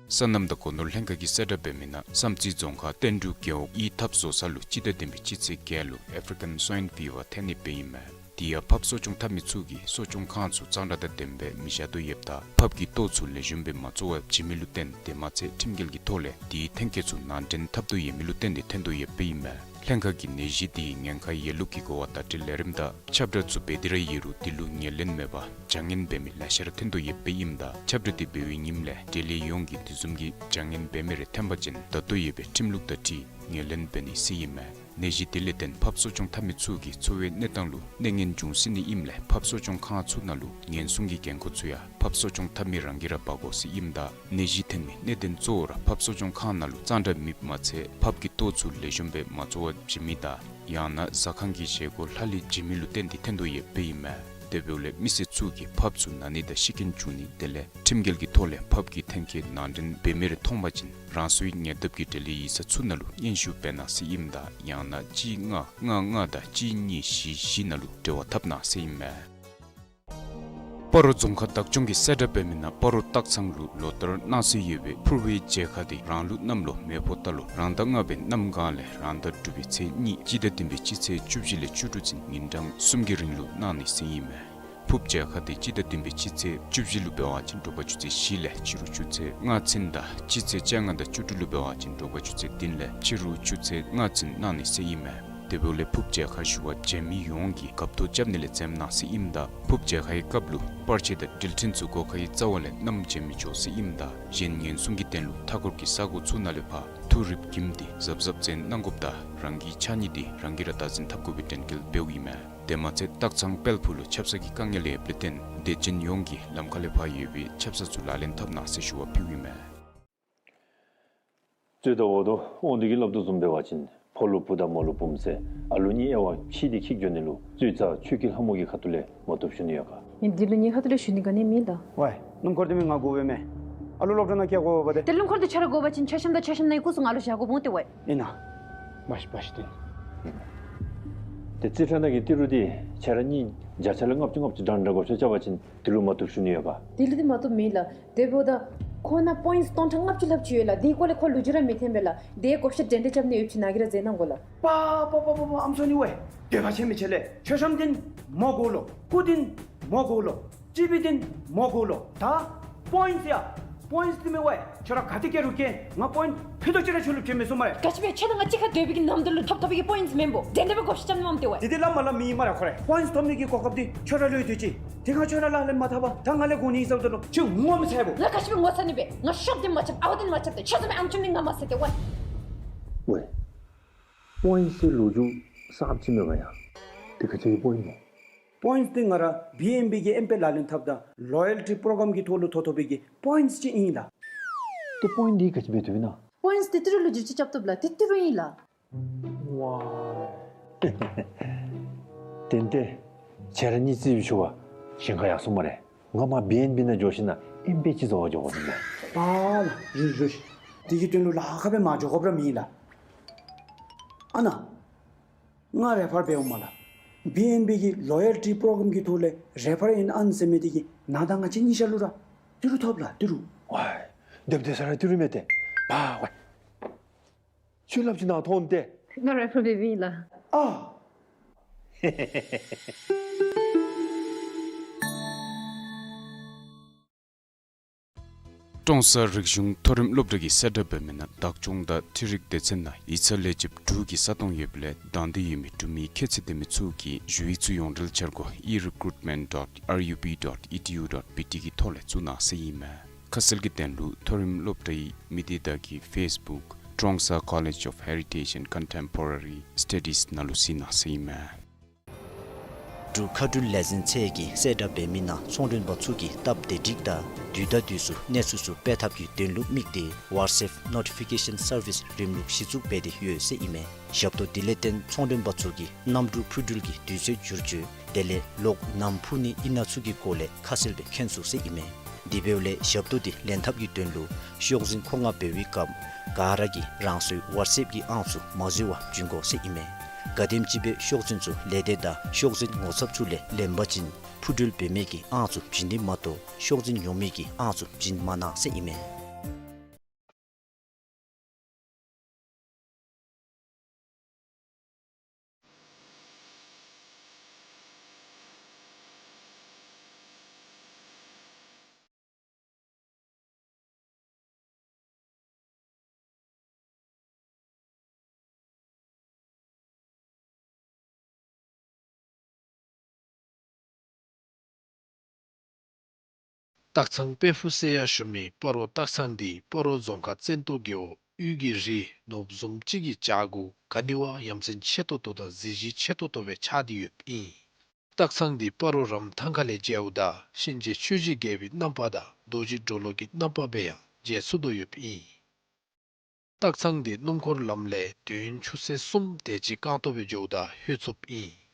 སོ་ནམ་དང་སྒོ་ནོར་ལྷན་ཁག་གིས་གསལ་བསྒྲགས་འབད་མི་ནང་བསམ་རྩེ་རྫོང་ཁག་བསྟན་འབྲུག་རྒེད་འོག་གི་ཐབ་བཟོ་ས་ལུ་སྤྱི་ཟླ་བདུན་པའི་སྤྱི་ཚེས་བརྒྱད་ལུ་African Swine Fever ཐོན་ནི་སྦེ་ཨིན་མས། དེ་ཡང་ཕགཔ་གསོ་སྐྱོང་འཐབ་མི་ཚུ་གིས་གསོ་སྐྱོང་ཁང་ཚུ་གཙང་སྦྲ་དང་ལྡནམ་སྦེ་མི་བཞག་དོ་ཡོདཔ་ད་ཕགཔ་གི་ལྟོ་ཚུ་ལེགས་ཤོམ་སྦེ་མ་བཙོ་བར་བྱིན་མི་ལུ་བརྟེན་དེ་མ་ཚད་ཁྲིམས་འགལ་གྱི་ཐོག་ལས་དེའི་ཐོན་སྐྱེད་ཚུ་ནང་འདྲེན་འཐབ་དོ་ཡོད་མི་ལུ་བརྟེན་ཏེ་ཐོན་དོ་ཡོདཔ་ཨིན་མས། ལྷན་ཁག་གིས་ནད་གཞི་དེའི་ཉེན་ཁ་ཡོད་ལུགས་ཀྱི་གོ་བ་བརྡ་སྤྲོད་ལས་རིམ་དང་ཁྱབ་བསྒྲགས་ཚུ་འབད་དེ་ར་ཡོད་རུང་དེ་ལུ་ངོས་ལེན་མེད་པར་བྱ་ངན་འབད་མི་ལེ་ཤ་ར་ཐོན་དོ་ཡོདཔ་ཨིནམ་ད་ཁྱབ་བསྒྲགས་དེ་འབད་བའི་ཉིནམ་ལས་འབྲེལ་ཡོད་ཡོངས་ཀྱིས་དེ་བཟུམ་གྱི་བྱ་ངན་འབད་མི་རེ་ཐོན་པ་ཅིན་ད་ལྟོ་ཡོད་པའི་ཁྲིམས་ལུགས་དང་འཁྲིལ་ངོས་ལེན་འབད་ནི་ཟེར་ཨིན་མས། ནད་གཞི་དེ་ལས་བརྟེན་ཕར་གསོ་སྐྱོང་འཐབ་མི་ཚུ་གི་འཚོ་བའི་གནས་སྟངས་ལུ་གནོད་ངན་འབྱུང་སྲིད་ནི་ཨིནམ་ལས་ཕར་གསོ་སྐྱོང་ཁང་ཚུ་ནང་ལུ་ཉེན་སྲུང་གི་འགན་ཁུར་ཚུ་ཡང་ཕར་གསོ་སྐྱོང་འཐབ་མི་རང་གིས་ར་འབག་དགོ་ཟེར་ཨིནམ་ད་ནད་གཞི་ཐོན་མི་གནད་དོན་གཙོ་བོ་ར་ཕར་གསོ་སྐྱོང་ཁང་ནང་ལུ་གཙང་སྦྲ་མེདཔ་མ་ཚད་ཕར་གྱི་ལྟོ་ཚུ་ལེགས་ཤོམ་སྦེ་མ་བཙོ་བར་བྱིན་མི་དང་ཡང་ན་ཟ་ཁང་གི་བཞེས་སྒོ་ལྷག་ལུས་བྱིན་མི་ལུ་བརྟེན་ཏེ་ཐོན་དོ་ཡོདཔ་ཨིན་མས། དེ་འབདཝ་ལས་མི་སེར་ཚུ་གིས་ཕརཔ་ཚུ་ན་ནི་དང་ཤི་རྐྱེན་བྱུང་ནི་དེ་ལས་ཁྲིམས་འགལ་གྱི་ཐོག་ལས་ཕརཔ་གི་ཐོན་སྐྱེད་ནང་འདྲེན་འབད་མི་རེ་མཐོང་པ་ཅིན་རང་སོའི་ཉེ་འདབས་ཀྱི་འབྲེལ་ཡོད་ཡིག་ཚང་ཚུ་ནང་ལུ་སྙན་ཞུ་འབད་གནང་ཟེར་ཨིནམ་ད་ཡང་ན་གཅིག་ལྔ་ལྔ་ལྔ་དང་གཅིག་གཉིས་བཞི་བཞི་ནང་ལུ་འབྲེལ་བ་འཐབ་གནང་ཟེར་ཨིན་མས། སྤ་རོ་རྫོང་ཁག་བདག་སྐྱོང་གིས་གསལ་བསྒྲགས་འབད་མི་ནང་སྤ་རོ་སྟག་ཚང་ལུ་ལོ་ལྟར་གནང་སྲོལ་ཡོད་པའི་ཕུར་བུའི་མཇལ་ཁ་དེ་རང་ལུག་གནམ་ལོ་མེ་ཕོ་རྟ་ལོ་རང་ཟླ་ལྔ་པའི་གནམ་གང་ལས་རང་ཟླ་དྲུག་པའི་ཚེས་གཉིས་སྤྱི་ཟླ་བདུན་པའི་སྤྱི་ཚེས་བཅུ་བཞི་ལས་བཅུ་དྲུག་ཚུན་ཉིན་གྲངས་གསུམ་གྱི་རིང་ལུ་གནང་ནི་ཟེར་ཨིན་མས། ཕུརཔ་མཇལ་ཁ་དེ་སྤྱི་ཟླ་བདུན་པའི་སྤྱི་ཚེས་བཅུ་བཞི་ལུ་འབད་བ་ཅིན་དྲོ་པ་ཆུ་ཚོད་བཞི་ལས་ཕྱི་རུ་ཆུ་ཚོད་ལྔ་ཚུན་དང་སྤྱི་ཚེས་བཅོ་ལྔ་དང་བཅུ་དྲུག་ལུ་འབད་བ་ཅིན་དྲོ་པ་ཆུ་ཚོད་བདུན་ལས་ཕྱི་རུ་ཆུ་ཚོད་ལྔ་ཚུན་གནང་ནི་ཟེར་ཨིན་མས། དེ་འབདཝ་ལས་ཕུརཔ་མཇལ་ཁ་ཞུ་བར་བྱོན་མི་ཡོངས་ཀྱིས་རྒཔོ་ཐོ་རྐྱབ་ནི་ལས་འཛེམ་གནང་ཟེར་ཨིནམ་ད་ཕུརཔ་མཇལ་ཁའི་སྐབས་ལུ་པར་ཆས་དང་འགྲུལ་འཕྲིན་ཚུ་སྒོ་ཁའི་རྩ་བ་ལས་བསྣམས་བྱོན་མི་ཆོག་ཟེར་ཨིནམ་ད་གཞན་ཉེན་སྲུང་གི་དོན་ལུ་མཐའ་འཁོར་གྱི་ས་གོ་ཚུ་ནང་ལས་ཕར་ཐུག་རིགཔ་ཁྱིམ་དེ་གཟབ་གཟབ་བཙན་གནང་དགོཔ་དང་རང་གི་ཕྱགས་སྙིགས་དེ་རང་གིས་ར་བདག་འཛིན་འཐབ་དགོ་པའི་དྲན་སྐུལ་འབདཝ་ཨིན་མས། དེ་མ་ཚད་སྟག་ཚང་དཔལ་ཕུག་ལུ་ཆབ་གསང་གི་དཀའ་ངལ་ཡོདཔ་ལས་བརྟེན་དད་ཅན་ཡོངས་ཀྱིས་ལམ་ཁ་ལས་ཕར་ཡོད་པའི་ཆབ་གསང་ཚུ་ལག་ལེན་འཐབ་གནང་ཟེར་ཞུ་བ་ཕུལཝ་ཨིན་མས། རྩོད་ཟླ་འོག་ཏུ་དབང་འདུས་ཀྱིས་སླབ་དོ་བཟུམ་འབད་བ་ཅིན་ཕོ་ལུ་བུ་དང་མོ་ལུ་བུམོ་ཟེར་ཨ་ལུ་གཉིས་དབྱེ་བ་ཕྱེ་སྟེ་འཁྱིད་འགྱོ་ནི་ལུ་རྩོད་རྩ་ཆོས་ཀྱི་ལྷ་མོ་གི་ཁ་ཐུག་ལས་མ་བཏུབ་ཞུ་ནི་ཡོད་ག། ཨིན་འདི་ལུ་ངེའི་ཁ་ཐུག་ལས་ཞུ་ནི་ག་ནི་མེད་ལགས། ཝའི་སྣུམ་འཁོར་དེ་མི་ང་དགོ་པས་མས། ཨ་ལུ་སློབ་གྲྭ་ནང་སྐྱེལ་དགོ་པས་ཏེ། ཏེ་སྣུམ་འཁོར་དེ་ཁྱོད་ར་དགོ་པ་ཅིན་མཆོད་བཤམ་དང་མཆོད་བཤམ་ནང་གི་སྐུ་གཟུགས་ང་ལུ་བཞག་དགོཔ་འོང་ཏེ་ཝའི། ཨིན་ན། བཞག་བཞག་ཏེ། ཏེ་རྩིས་ཁྲ་ནང་གི་ཏི་རུ་དེ་ཁྱོད་ར་གཉིས་བརྒྱ་ཆ་ལས་ལྔ་བཅུ་ལྔ་བཅུ་འདྲ་འདྲ་བགོ་བཤའ་རྐྱབ་པ་ཅིན་དེ་ལུ་མ་བཏུབ་ཞུ་ནི་ཡོད་ག། དེ་ལུ་དེ་མ་བཏུབ་མེད་ལགས། དེ་འབདཝ་ད་ཁོ་ན་པོའིནཊ་སྟོང་ཕྲག་ལྔ་བཅུ་ལྷགཔ་ཅིག་ཡོད་ལགས། དེའི་སྐོར་ལས་ཁོ་ལོ་རྒྱུས་ར་མི་འཐོན་པས་ལགས། དེ་བགོ་བཤའ་འགྲན་ཟླ་རྐྱབ་ནི་ཡོདཔ་ཅིག་ནཱ་གིས་ར་མཛད་གནང་དགོ་ལགས། པ་པ་པ་པ་པ་ཨམ་སོ་ནི་ཝའི། འདོད་པ་ཆེན་མི་ཆེ་ལགས། མཆོད་བཤམ་དེ་མོ་དགོ་ལོ། སྐུ་དེ་མོ་དགོ་ལོ། ཅི་པི་དེ་མོ་དགོ་ལོ། ད་པོའིནཊ་ཡ། པོའིནཊ་དེ་མི་ཝའི། ཁྱོད་ར་ག་ཏེ་སྐྱེལ་རུང་སྐྱེལ། ང་པོའིནཊ་ཕུད་རྡོག་ཅིག་ར་ཁྱོད་ལུ་བྱིན་མི་ཚུགས་སྨ་རེ། ག་ཅི་སྦེ་ཁྱོད་དང་ང་གཅིག་ཁར་སྡོད་པའི་གི་ནམ་དུས་ལུ་ཐོབ་ཐོབ་པའི་གི་པོའིནཊ་མེན་པོ། དེ་འདྲ་སྦེ་བགོ་བཤའ་རྐྱབ་ནི་མས་ཏེ་ཝའི། དེ་དེ་སླབ་མ་སླབ་མི་ཨིན་སྨ་རེ་ཁོ་ར། པོའིནཊ་ཐོབ་ནི་གི་གོ་སྐབས་དེ་ཁྱོད་ར་ལུ་ཡོད་དེ་ཅིག། དེ་སྒང་ཁྱོད་ར་ལག་ལེན་མ་འཐབ་པར་ད་ང་ལས་དགོ་ནི་ཨིན་ཟེརཝ་ད་ལུ་ཁྱོད་ངོ་མི་ཚ་བས། ང་ག་ཅི་སྦེ་ངོ་ཚ་ནི་སྦེ། ང་ཤོབ་དེ་མ་རྐྱབ་ཨའོ་དེ་མ་རྐྱབ་ཏེ་ཁྱོད་བཟུམ་མའི་ཨམ་ཅོག་ནི་ང་མ་ཟེར་ཏེ་ཝའི། ཝའི། པོའིནཊ་ཟེར་ལོ་རྒྱུས་གསརཔ་ཅིག་མས་པ་ཡ། དེ་ག་ཅི་གི་པོའིནཊ་སྨོ། པོའིནཊ་དེ་ང་ར་བི་ཨེན་བི་གི་ཨེམ་པེ་ལག་ལེན་འཐབ་ད་ལོ་ཡལ་ཊི་པྲོ་གརམ་གི་ཐོག་ལུ་ཐོབ་ཐོབ་པའི་གི་པོའིནཊ་ཅིག་ཨིན་ལགས། ཏེ་པོའིནཊ་དེ་ག་ཅི་སྦེ་བཏུབ་ཨིན་ན། པོའིནཊ་དེ་ཏི་རུ་ལུ་བསྒྱུར་བཅོས་རྐྱབ་བཏུབ་ལགས། དེ་ཏི་རུ་ཨིན་ལགས། ཝའི། ཏན་ཏན་ཁྱེད་ར་གཉིས་རྩིས་ཞུ་བར་ཞིང་ཁ་ཡར་སོང་སྨ་རེ། ང་མར་བི་ཨེན་བི་ནང་འགྱོ་ཞིནམ་ལས་ཨེམ་པེ་ཅིག་བཟོ་བར་འགྱོ་དགོ་ཟེར་ཨིན་མས། ཨ་ལགས་བཞུགས་བཞུགས། དེ་གི་དོན་ལུ་ལཱ་ཁག་སྦེ་མ་འགྱོ་དགོཔ་ར་མེད་ལགས། ཨ་ནཱ། ང་རེ་ཕར་འབདཝ་མས་ལགས། བི་ཨེན་བི་གི་ལོ་ཡལ་ཊི་པྲོ་གརམ་གི་ཐོག་ལས་རེ་ཕར་ཨིན་ཨན་ཟེར་མི་དེ་གིས་ང་དང་ང་བཅས་གཉིས་ཆ་ལུ་ར་ཏི་རུ་ཐོབ་ལགས་ཏི་རུ། ཝའི། དེ་འབདཝ་ད་ས་ར་ཏི་རུ་མས་ཏེ། པ་ཝའི། ཁྱོད་སླབ་ཅིག་ནཱ་ཐོན་ཏེ། ང་རེ་ཕར་འབདཝ་ཨིན་ལགས། ཨ། ཀྲོང་གསར་རིག་གཞུང་མཐོ་རིམ་སློབ་གྲྭ་གིས་གསལ་བསྒྲགས་འབད་མི་ནང་བདག་སྐྱོང་དང་འཕྲུལ་རིག་སྡེ་ཚན་ནང་ཡིག་ཚང་ལས་བྱེདཔ་དྲུག་གི་ས་སྟོང་ཡོདཔ་ལས་དང་འདོད་ཡོད་མི་འབྲུག་མི་ཁྱད་ཚད་ལྡན་མི་ཚུ་གིས་ཞུ་ཡིག་ཚུ་ཡོངས་འབྲེལ་འཆར་སྒོ་e recruitment dot R U P dot E D U dot B T གི་ཐོག་ལས་བཙུགས་གནང་ཟེར་ཨིན་མས། ཁ་གསལ་གྱི་དོན་ལུ་མཐོ་རིམ་སློབ་གྲྭའི་མི་སྡེ་དག་གི་ཕེསི་བུཀ་Trongsa College of Heritage and Contemporary Studies ནང་ལུ་གཟིགས་གནང་ཟེར་ཨིན་མས། འབྲུག་མཁའ་འགྲུལ་ལས་འཛིན་ཚད་ཀྱིས་གསལ་བསྒྲགས་འབད་མི་ནང་ཚོང་མགྲོན་པ་ཚུ་གིས་སྟབས་བདེ་སྒྲིག་དང་དུས་དང་དུས་སུ་གནས་ཚུལ་ཚུ་སྤེལ་ཐབས་ཀྱི་དོན་ལུ་དམིགས་ཏེ་WhatsApp notification service རིམ་ལུགས་གཞི་བཙུགས་འབད་དེ་ཡོད་ཟེར་ཨིན་མས། ཞབས་ཏོག་དེ་ལས་བརྟེན་ཚོང་མགྲོན་པ་ཚུ་གིས་གནམ་གྲུ་འཕུར་འགྲུལ་གྱི་དུས་ཚོད་བསྒྱུར་བཅོས་དེ་ལས་གློག་ནམ་འཕུ་ནི་ཨིན་ན་ཚུ་གི་སྐོར་ལས་ཁ་གསལ་སྦེ་མཁྱེན་ཚུགས་ཟེར་ཨིན་མས། དེ་འབདཝ་ལས་ཞབས་ཏོག་དེ་ལེན་ཐབས་ཀྱི་དོན་ལུ་ཤོག་འཛིན་མཁོ་མངགས་འབད་བའི་སྐབས་ག་ར་གིས་རང་སོའི་ཝཊས་ཨེབ་ཀྱི་ཨང་ཚུ་མ་འཛོལ་བར་བྱིན་དགོ་ཟེར་ཨིན་མས། ག་དེམ་ཅིག་སྦེ་ཤོག་འཛིན་ཚུ་ལས་སྡེ་དང་ཤོག་འཛིན་ངོ་ཚབ་ཚུ་ལས་ལེན་པ་ཅིན་འཕུར་འགྲུལ་འབད་མི་གི་ཨང་ཚུ་བྱིན་ནི་མ་གཏོགས་ཤོག་འཛིན་ཡོད་མི་གི་ཨང་ཚུ་བྱིན་མ་གནང་ཟེར་ཨིན་མས། སྟག་ཚང་དཔལ་ཕུག་ཟེར་ཡང་ཞུ་མི་སྤ་རོ་སྟག་ཚང་འདི་སྤ་རོ་རྫོང་ཁག་བཙན་ཏོ་རྒེད་འོག་དབུས་ཀྱི་རི་ནོར་བུ་བཟུམ་ཅིག་གི་བྱག་གུ་ག་ནི་བ་ཡ་མཚན་ཆེ་ཏོག་ཏོ་དང་གཟི་བརྗིད་ཆེ་ཏོག་ཏོ་སྦེ་ཆགས་ཏེ་ཡོདཔ་ཨིན། སྟག་ཚང་འདི་སྤ་རོ་རམ་ཐང་ཁ་ལས་མཇལཝ་ད་གཤིན་རྗེ་ཆོས་ཀྱི་རྒྱལ་པོའི་རྣམ་པ་དང་རྡོ་རྗེ་གྲོ་ལོད་ཀྱི་རྣམ་པ་སྦེ་ཡང་མཇལ་ཚུགས་དོ་ཡོདཔ་ཨིན། སྟག་ཚང་འདི་སྣུམ་འཁོར་ལམ་ལས་དུས་ཡུན་ཆུ་ཚོད་གསུམ་དེ་ཅིག་རྐང་སྟོང་སྦེ་འགྱོཝ་ད་ལྷོད་ཚུགསཔ་ཨིན།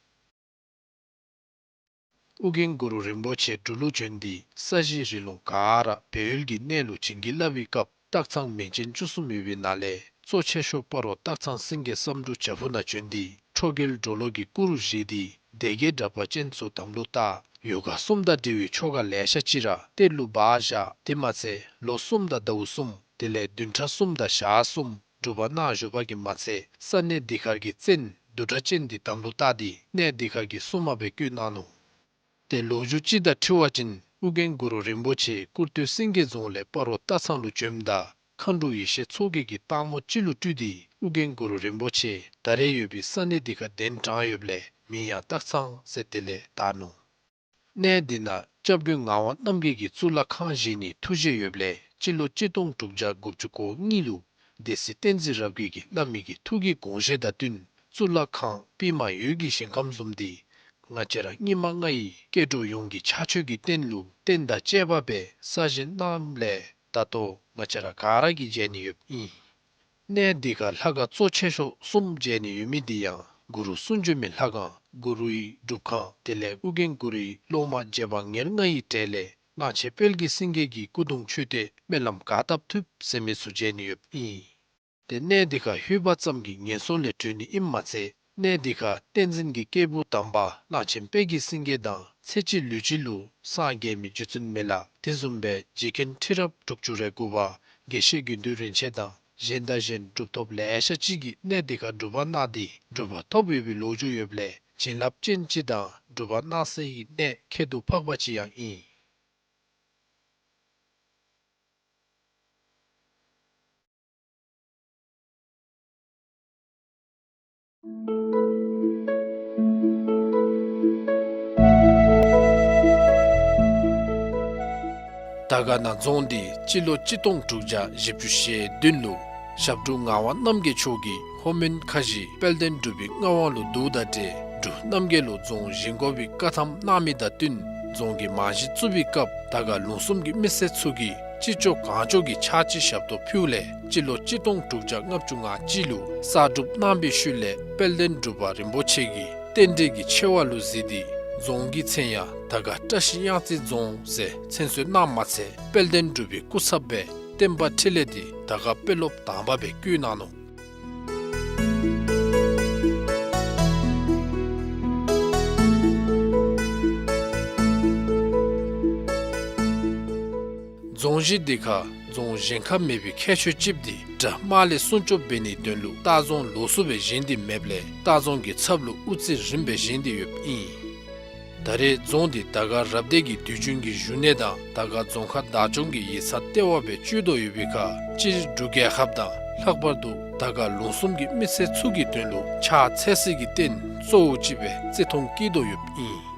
ཨོ་རྒྱན་གུ་རུ་རིན་པོ་ཆེ་འབྲུག་ལུ་བྱོན་ཏེ་ས་གཞི་རི་ལུང་ག་ར་སྦས་ཡུལ་གྱི་གནས་ལུ་བྱིན་གྱིས་བརླབས་པའི་སྐབས་སྟག་ཚང་མིང་ཅན་བཅུ་གསུམ་ཡོད་པའི་ནང་ལས་གཙོ་ཆེ་ཤོས་སྤ་རོ་སྟག་ཚང་སེང་གེ་བསམ་འགྲུབ་བྱག་ཕུག་ནང་བྱོན་ཏེ་ཁྲོ་རྒྱལ་གྲོ་ལོད་ཀྱི་སྐུ་རུ་བཞེངས་ཏེ་སྡེ་བརྒྱད་དྲེགས་པ་ཅན་ཚུ་དམ་ལུ་བཏགས། ཡོ་ག་གསུམ་དང་འབྲེལ་བའི་ཆོ་ག་ལེ་ཤ་ཅིག་ར་གཏེར་ལུ་སྦ་བཞག། དེ་མ་ཚད་ལོ་གསུམ་དང་ཟླཝ་གསུམ་དེ་ལས་བདུན་ཕྲག་གསུམ་དང་ཞག་གསུམ་སྒྲུབ་པ་གནང་བཞུགས་པ་གིས་མ་ཚད་ས་གནས་འདི་ཁར་གྱི་བཙན་བདུད་དྲེགས་ཅན་འདི་དམ་ལུ་བཏགས་ཏེ་གནས་འདི་ཁར་གྱི་སྲུང་མ་སྦེ་བསྐོས་གནང་ནུག། ཏེ་ལོ་རྒྱུས་ཅིག་དང་འཁྲིལ་བ་ཅིན་ཨོ་རྒྱན་གུ་རུ་རིན་པོ་ཆེ་སྐུར་སྟོད་སེང་གེ་རྫོང་ལས་སྤ་རོ་སྟག་ཚང་ལུ་བྱོནམ་ད་མཁའ་འགྲོ་ཡེ་ཤེས་མཚོ་རྒྱལ་གྱིས་སྟག་མོ་ཅིག་ལུ་སྤྲུལ་ཏེ་ཨོ་རྒྱན་གུ་རུ་རིན་པོ་ཆེ་ད་རེས་ཡོད་པའི་ས་གནས་འདི་ཁར་གདན་དྲངས་ཡོདཔ་ལས་མིང་ཡང་སྟག་ཚང་ཟེར་དེ་ལས་བཏགས་ནུག། གནས་འདི་ནང་སྐྱབས་མགོན་ངག་དབང་རྣམ་རྒྱལ་གྱིས་གཙུག་ལག་ཁང་བཞེངས་ནིའི་ཐུགས་བཞེད་ཡོདཔ་ལས་སྤྱི་ལོ་གཅིག་སྟོང་དྲུག་བརྒྱ་དགུ་བཅུ་གོ་གཉིས་ལུ་སྡེ་སྲིད་བསྟན་འཛིན་རབ་རྒྱས་ཀྱིས་བླ་མའི་གི་ཐུགས་ཀྱི་དགོངས་བཞེད་དང་བསྟུན་གཙུག་ལག་ཁང་པདྨ་འོད་ཀྱི་ཞིང་ཁམས་བཟུམ་འདི་ང་བཅས་ར་སྙིགས་མ་ལྔ་ཡི་སྐྱེ་འགྲོ་ཡོངས་ཀྱི་ཕྱག་མཆོད་ཀྱི་རྟེན་ལུ་རྟེན་དང་བཅས་པ་སྦེ་གསར་བཞེངས་གནངམ་ལས་ད་ལྟོ་ང་བཅས་ར་ག་ར་གིས་མཇལ་ནི་ཡོདཔ་ཨིན། གནས་འདི་ཁར་ལྷ་ཁང་གཙོ་ཆེ་ཤོས་གསུམ་མཇལ་ནི་ཡོད་མི་འདི་ཡང་གུ་རུ་གསུང་བྱོན་མའི་ལྷ་ཁང་གུ་རུའི་སྒྲུབ་ཁང་དེ་ལས་ཨོ་རྒྱན་གུ་རུའི་སློབ་མ་རྗེ་འབངས་ཉེར་ལྔ་ཡི་གྲས་ལས་གླང་ཆེན་དཔལ་གྱི་སེང་གེ་གི་སྐུ་གདུང་མཆོད་རྟེན་སྨོན་ལམ་ག་བཏབ་ཐུབ་ཟེར་མི་ཚུ་མཇལ་ནི་ཡོདཔ་ཨིན། ཏེ་གནས་འདི་ཁར་ལྷོད་པ་ཙམ་གྱིས་ངན་སོང་ལས་གྲོལ་ནི་ཨིནམ་མ་ཚད་གནས་འདི་ཁར་བསྟན་འཛིན་གྱི་སྐྱེས་བུ་དམ་པ་གླང་ཆེན་དཔལ་གྱི་སེང་གེ་དང་ཚེ་གཅིག་ལུས་གཅིག་ལུ་སངས་རྒྱས་མི་རྗེ་བཙུན་མི་ལ་དེ་བཟུམ་སྦེ་རྗེ་མཁན་ཁྲི་རབས་དྲུག་ཅུ་རེ་དགུ་པ་དགེ་བཤེས་དགེ་འདུན་རིན་ཆེན་དང་གཞན་དང་གཞན་གྲུབ་ཐོབ་ལེ་ཤ་ཅིག་གིས་གནས་འདི་ཁར་སྒྲུབ་པ་གནང་སྟེ་གྲུབ་པ་ཐོབ་ཡོད་པའི་ལོ་རྒྱུས་ཡོདཔ་ལས་བྱིན་རླབས་ཅན་ཅིག་དང་གྲུབ་པ་གནང་སའི་གནས་ཁྱད་དུ་འཕགས་པ་ཅིག་ཡང་ཨིན། དར་དཀར་ན་རྫོང་འདི་སྤྱི་ལོ་གཅིག་སྟོང་དྲུག་བརྒྱ་བཞི་བཅུ་ཞེ་བདུན་ལུ་ཞབས་དྲུང་ངག་དབང་རྣམ་རྒྱལ་མཆོག་གིས་ལྷོ་མོན་ཁ་བཞི་དཔལ་ལྡན་འབྲུག་པའི་མངའ་དབང་ལུ་བསྡུཝ་དང་འབྲེལ་འབྲུག་རྣམ་རྒྱལ་ལུ་རྫོང་བཞེངས་དགོ་པའི་བཀའ་ཐམ་གནང་མི་དང་བསྟུན་རྫོང་གི་རྨང་གཞི་བཙུགས་པའི་སྐབས་དར་དཀར་ལུང་གསུམ་གྱི་མི་སེར་ཚུ་གིས་ཅི་ལྕོགས་གང་ལྕོགས་ཀྱི་ཕྱག་ཕྱི་ཞབས་ཏོག་ཕུལཝ་ལས་སྤྱི་ལོ་གཅིག་སྟོང་དྲུག་བརྒྱ་ལྔ་བཅུ་ང་གཅིག་ལུ་གསར་སྒྲུབ་གནང་བའི་ཤུལ་ལས་དཔལ་ལྡན་འབྲུག་པ་རིན་པོ་ཆེ་གིས་རྟེན་འབྲེལ་གྱི་ཆེ་བ་ལུ་གཟིགས་ཏེ་རྫོང་གི་མཚན་ཡང་དར་དཀར་བཀྲ་ཤིས་གཡང་རྩེ་རྫོང་ཟེར་མཚན་གསོལ་གནངམ་མ་ཚད་དཔལ་ལྡན་འབྲུག་པའི་སྐུ་ཚབ་སྦེ་བསྟན་པ་འཕྲིན་ལས་འདི་དར་དཀར་དཔོན་སློབ་དང་པ་སྦེ་བསྐོས་གནང་ནུག། རྫོང་གཞི་འདི་ཁར་རྫོང་གཞན་ཁར་མེད་པའི་ཁྱད་ཆོས་ཅིག་འདི་དགྲ་དམག་ལས་སྲུང་སྐྱོབ་འབད་ནིའི་དོན་ལུ་ལྟ་རྫོང་ལོགས་སུ་སྦེ་བཞེངས་ཏེ་མེདཔ་ལས་ལྟ་རྫོང་གི་ཚབ་ལུ་དབུ་རྩེ་རིམ་པས་བཞེངས་ཏེ་ཡོདཔ་ཨིན། ད་རེས་རྫོང་འདི་དར་དཀར་རབ་སྡེ་གི་དུས་རྒྱུན་གྱི་བཞུགས་གནས་དང་དར་དཀར་རྫོང་ཁག་བདག་སྐྱོང་གི་ཡིག་ཚང་ལྟེ་བ་སྦེ་སྤྱོད་དོ་ཡོད་པའི་ཁར་སྤྱིར་འབྲུག་རྒྱལ་ཁབ་དང་ལྷག་པར་དུ་དར་དཀར་ལུང་གསུམ་གྱི་མི་སེར་ཚུ་གི་དོན་ལུ་ཕྱག་འཚལ་སའི་གི་རྟེན་གཙོ་བོ་ཅིག་སྦེ་བརྩི་མཐོང་བསྐྱེད་དོ་ཡོདཔ་ཨིན།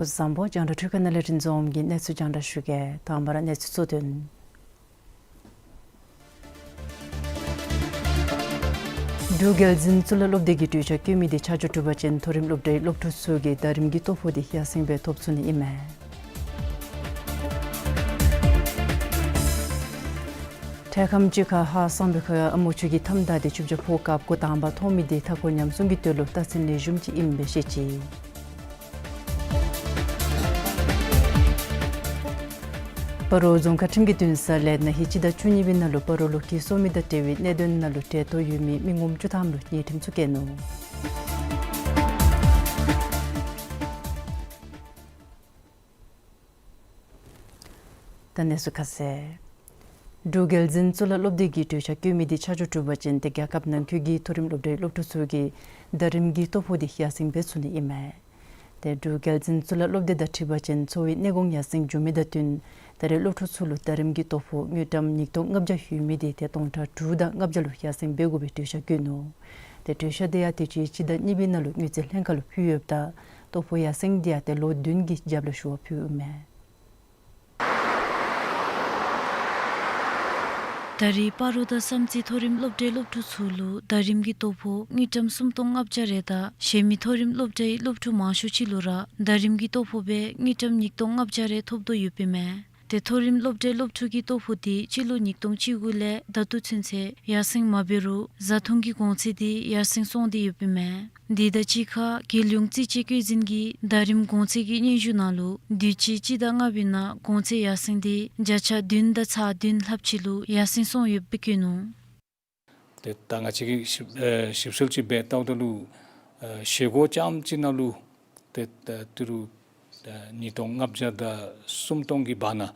སྐུ་གཟུགས་བཟང་པོ། རྒྱང་བསྒྲགས་འཕྲུལ་ཁང་ནང་ལས་རིན་འཛོམས་ཀྱིས་གནས་ཚུལ་རྒྱང་བསྒྲགས་ཞུ་གེ། དང་པ་ར་གནས་ཚུལ་གཙོ་དོན། འབྲུག་རྒྱལ་འཛིན་གཙུག་ལག་སློབ་སྡེ་གི་གྲོས་འཆར་བཀོད་མི་དེ་ཆ་འཇོག་གྲུབ་པ་ཅིན་མཐོ་རིམ་སློབ་གྲྭའི་སློབ་ཕྲུག་ཚུ་གིས་ཟླ་རིམ་གྱི་ལྟོ་ཕོགས་དེ་ཡར་སེང་སྦེ་ཐོབ་ཚུགས་ནི་ཨིན་མས། འཕྲལ་ཁམས་ཅིག་ཁར་ཧཱ་གསང་སྦས་ཁ་ཨ་མོ་ཆུ་གི་མཐའམ་བདའ་སྟེ་ཆུ་བྱ་ཕོ་རྒཔོ་དང་པ་ཐོབ་མི་དེ་མཐའ་འཁོར་ཉམས་སྲུང་གི་དོན་ལུ་རྟགས་མཚན་ལེགས་ཤོམ་ཅིག་ཨིནམ་སྦེ་བཤད་ཅི། སྤ་རོ་རྫོང་ཁག་ཁྲིམས་ཀྱི་འདུན་ས་ལས་ན་ཧིང་སྤྱི་ཟླ་བཅུ་གཉིས་པའི་ནང་ལུ་སྤ་རོ་ལུ་གྱི་སོ་མི་དང་འབྲེལ་བའི་གནད་དོན་ནང་ལུ་གྲལ་གཏོགས་ཡོད་མི་མི་ངོམ་བཅུ་ཐམ་ལུ་ཉེས་ཁྲིམས་ཚུ་བཀལ་ནུག། ད་གནས་ཚུལ་ཁ་གསལ། འབྲུག་རྒྱལ་འཛིན་གཙུག་ལག་སློབ་སྡེ་གིས་གྲོས་འཆར་བཀོད་མི་དེ་ཆ་འཇོག་གྲུབ་པ་ཅིན་ཏེ་རྒྱལ་ཁབ་ནང་འཁོད་ཀྱི་མཐོ་རིམ་སློབ་གྲྭའི་སློབ་ཕྲུག་ཚུ་གིས་ཟླ་རིམ་གྱི་ལྟོ་ཕོགས་དེ་ཡར་སེང་འབད་ཚུགས་ནི་ཨིན་མས། ཏེ་འབྲུག་རྒྱལ་འཛིན་གཙུག་ལག་སློབ་སྡེ་དང་འཁྲིལ་བ་ཅིན་འཚོ་བའི་གནས་གོང་ཡར་སེང་འགྱོ་མི་དང་བསྟུན་ད་རེས་སློབ་ཕྲུག་ཚུ་ལུ་ཟླ་རིམ་གྱི་ལྟོ་ཕོགས་དངུལ་ཀྲམ་ཉིས་སྟོང་ལྔ་བརྒྱ་ཡོད་མི་དེ་ཏེ་སྟོང་ཕྲག་དྲུག་དང་ལྔ་བརྒྱ་ལུ་ཡར་སེང་འབད་དགོ་པའི་གྲོས་འཆར་བཀོད་ནུག། ཏེ་གྲོས་འཆར་དེ་ཡང་དུས་ཅི་སྤྱི་ཟླ་གཉིས་པའི་ནང་ལུ་དངུལ་རྩིས་ལྷན་ཁག་ལུ་ཕུལ་ཡོདཔ་ད་ལྟོ་ཕོགས་ཡར་སེང་དེ་ཡང་ཏེ་ལོ་བདུན་གྱི་རྒྱབ་ལས་ཞུ་བ་ཕུལཝ་མས། ད་རེས་སྤ་རོ་དང་བསམ་རྩེ་མཐོ་རིམ་སློབ་གྲྭའི་སློབ་ཕྲུག་ཚུ་ལུ་ཟླ་རིམ་གྱི་ལྟོ་ཕོགས་དངུལ་ཀྲམ་སུམ་སྟོང་ལྔ་བརྒྱ་རེ་དང་གཞན་མི་མཐོ་རིམ་སློབ་གྲྭའི་སློབ་ཕྲུག་མང་ཤོས་ཅིག་ལུ་ར་ཟླ་རིམ་གྱི་ལྟོ་ཕོགས་སྦེ་དངུལ་ཀྲམ་ཉིས་སྟོང་ལྔ་བརྒྱ་རེ་ཐོབ་དོ་ཡོདཔ་ཨིན་མས། ཏེ་མཐོ་རིམ་སློབ་གྲྭའི་སློབ་ཕྲུག་གི་ལྟོ་ཕོགས་དེ་སྤྱི་ལོ་ཉིས་སྟོང་བཅུ་དགུ་ལས་ད་ལྟོ་ཚུན་ཚོད་ཡར་སེང་མ་འབད་རུང་བཟའ་འཐུང་གི་གོང་ཚད་དེ་ཡར་སེང་སོང་སྟེ་ཡོདཔ་ཨིན་མས། དེ་དང་གཅིག་ཁར་རྒྱལ་ཡོངས་རྩིས་དཔྱད་བཀོད་འཛིན་གྱི་ཟླ་རིམ་གོང་ཚད་ཀྱི་སྙན་ཞུ་ནང་ལུ་དུས་ཅི་སྤྱི་ཟླ་ལྔ་པའི་ནང་གོང་ཚད་ཡར་སེང་དེ་བརྒྱ་ཆ་བདུན་དང་ཚག་བདུན་ལྷགཔ་ཅིག་ལུ་ཡར་སེང་སོང་ཡོདཔ་སྦེ་བཀོད་ནུག། ཏེ་ད་ང་བཅས་ཀྱིས་ཞིབ་ཨེ་ཞིབ་འཚོལ་ཅིག་འབད་བལྟཝ་ད་ལུ་ཨེ་བཞེས་སྒོ་རྐྱངམ་གཅིག་ནང་ལུ་ཏེ་ད་ཏི་རུ་ཨེ་ཉིས་སྟོང་ལྔ་བརྒྱ་དང་སུམ་སྟོང་གི་བར་ན་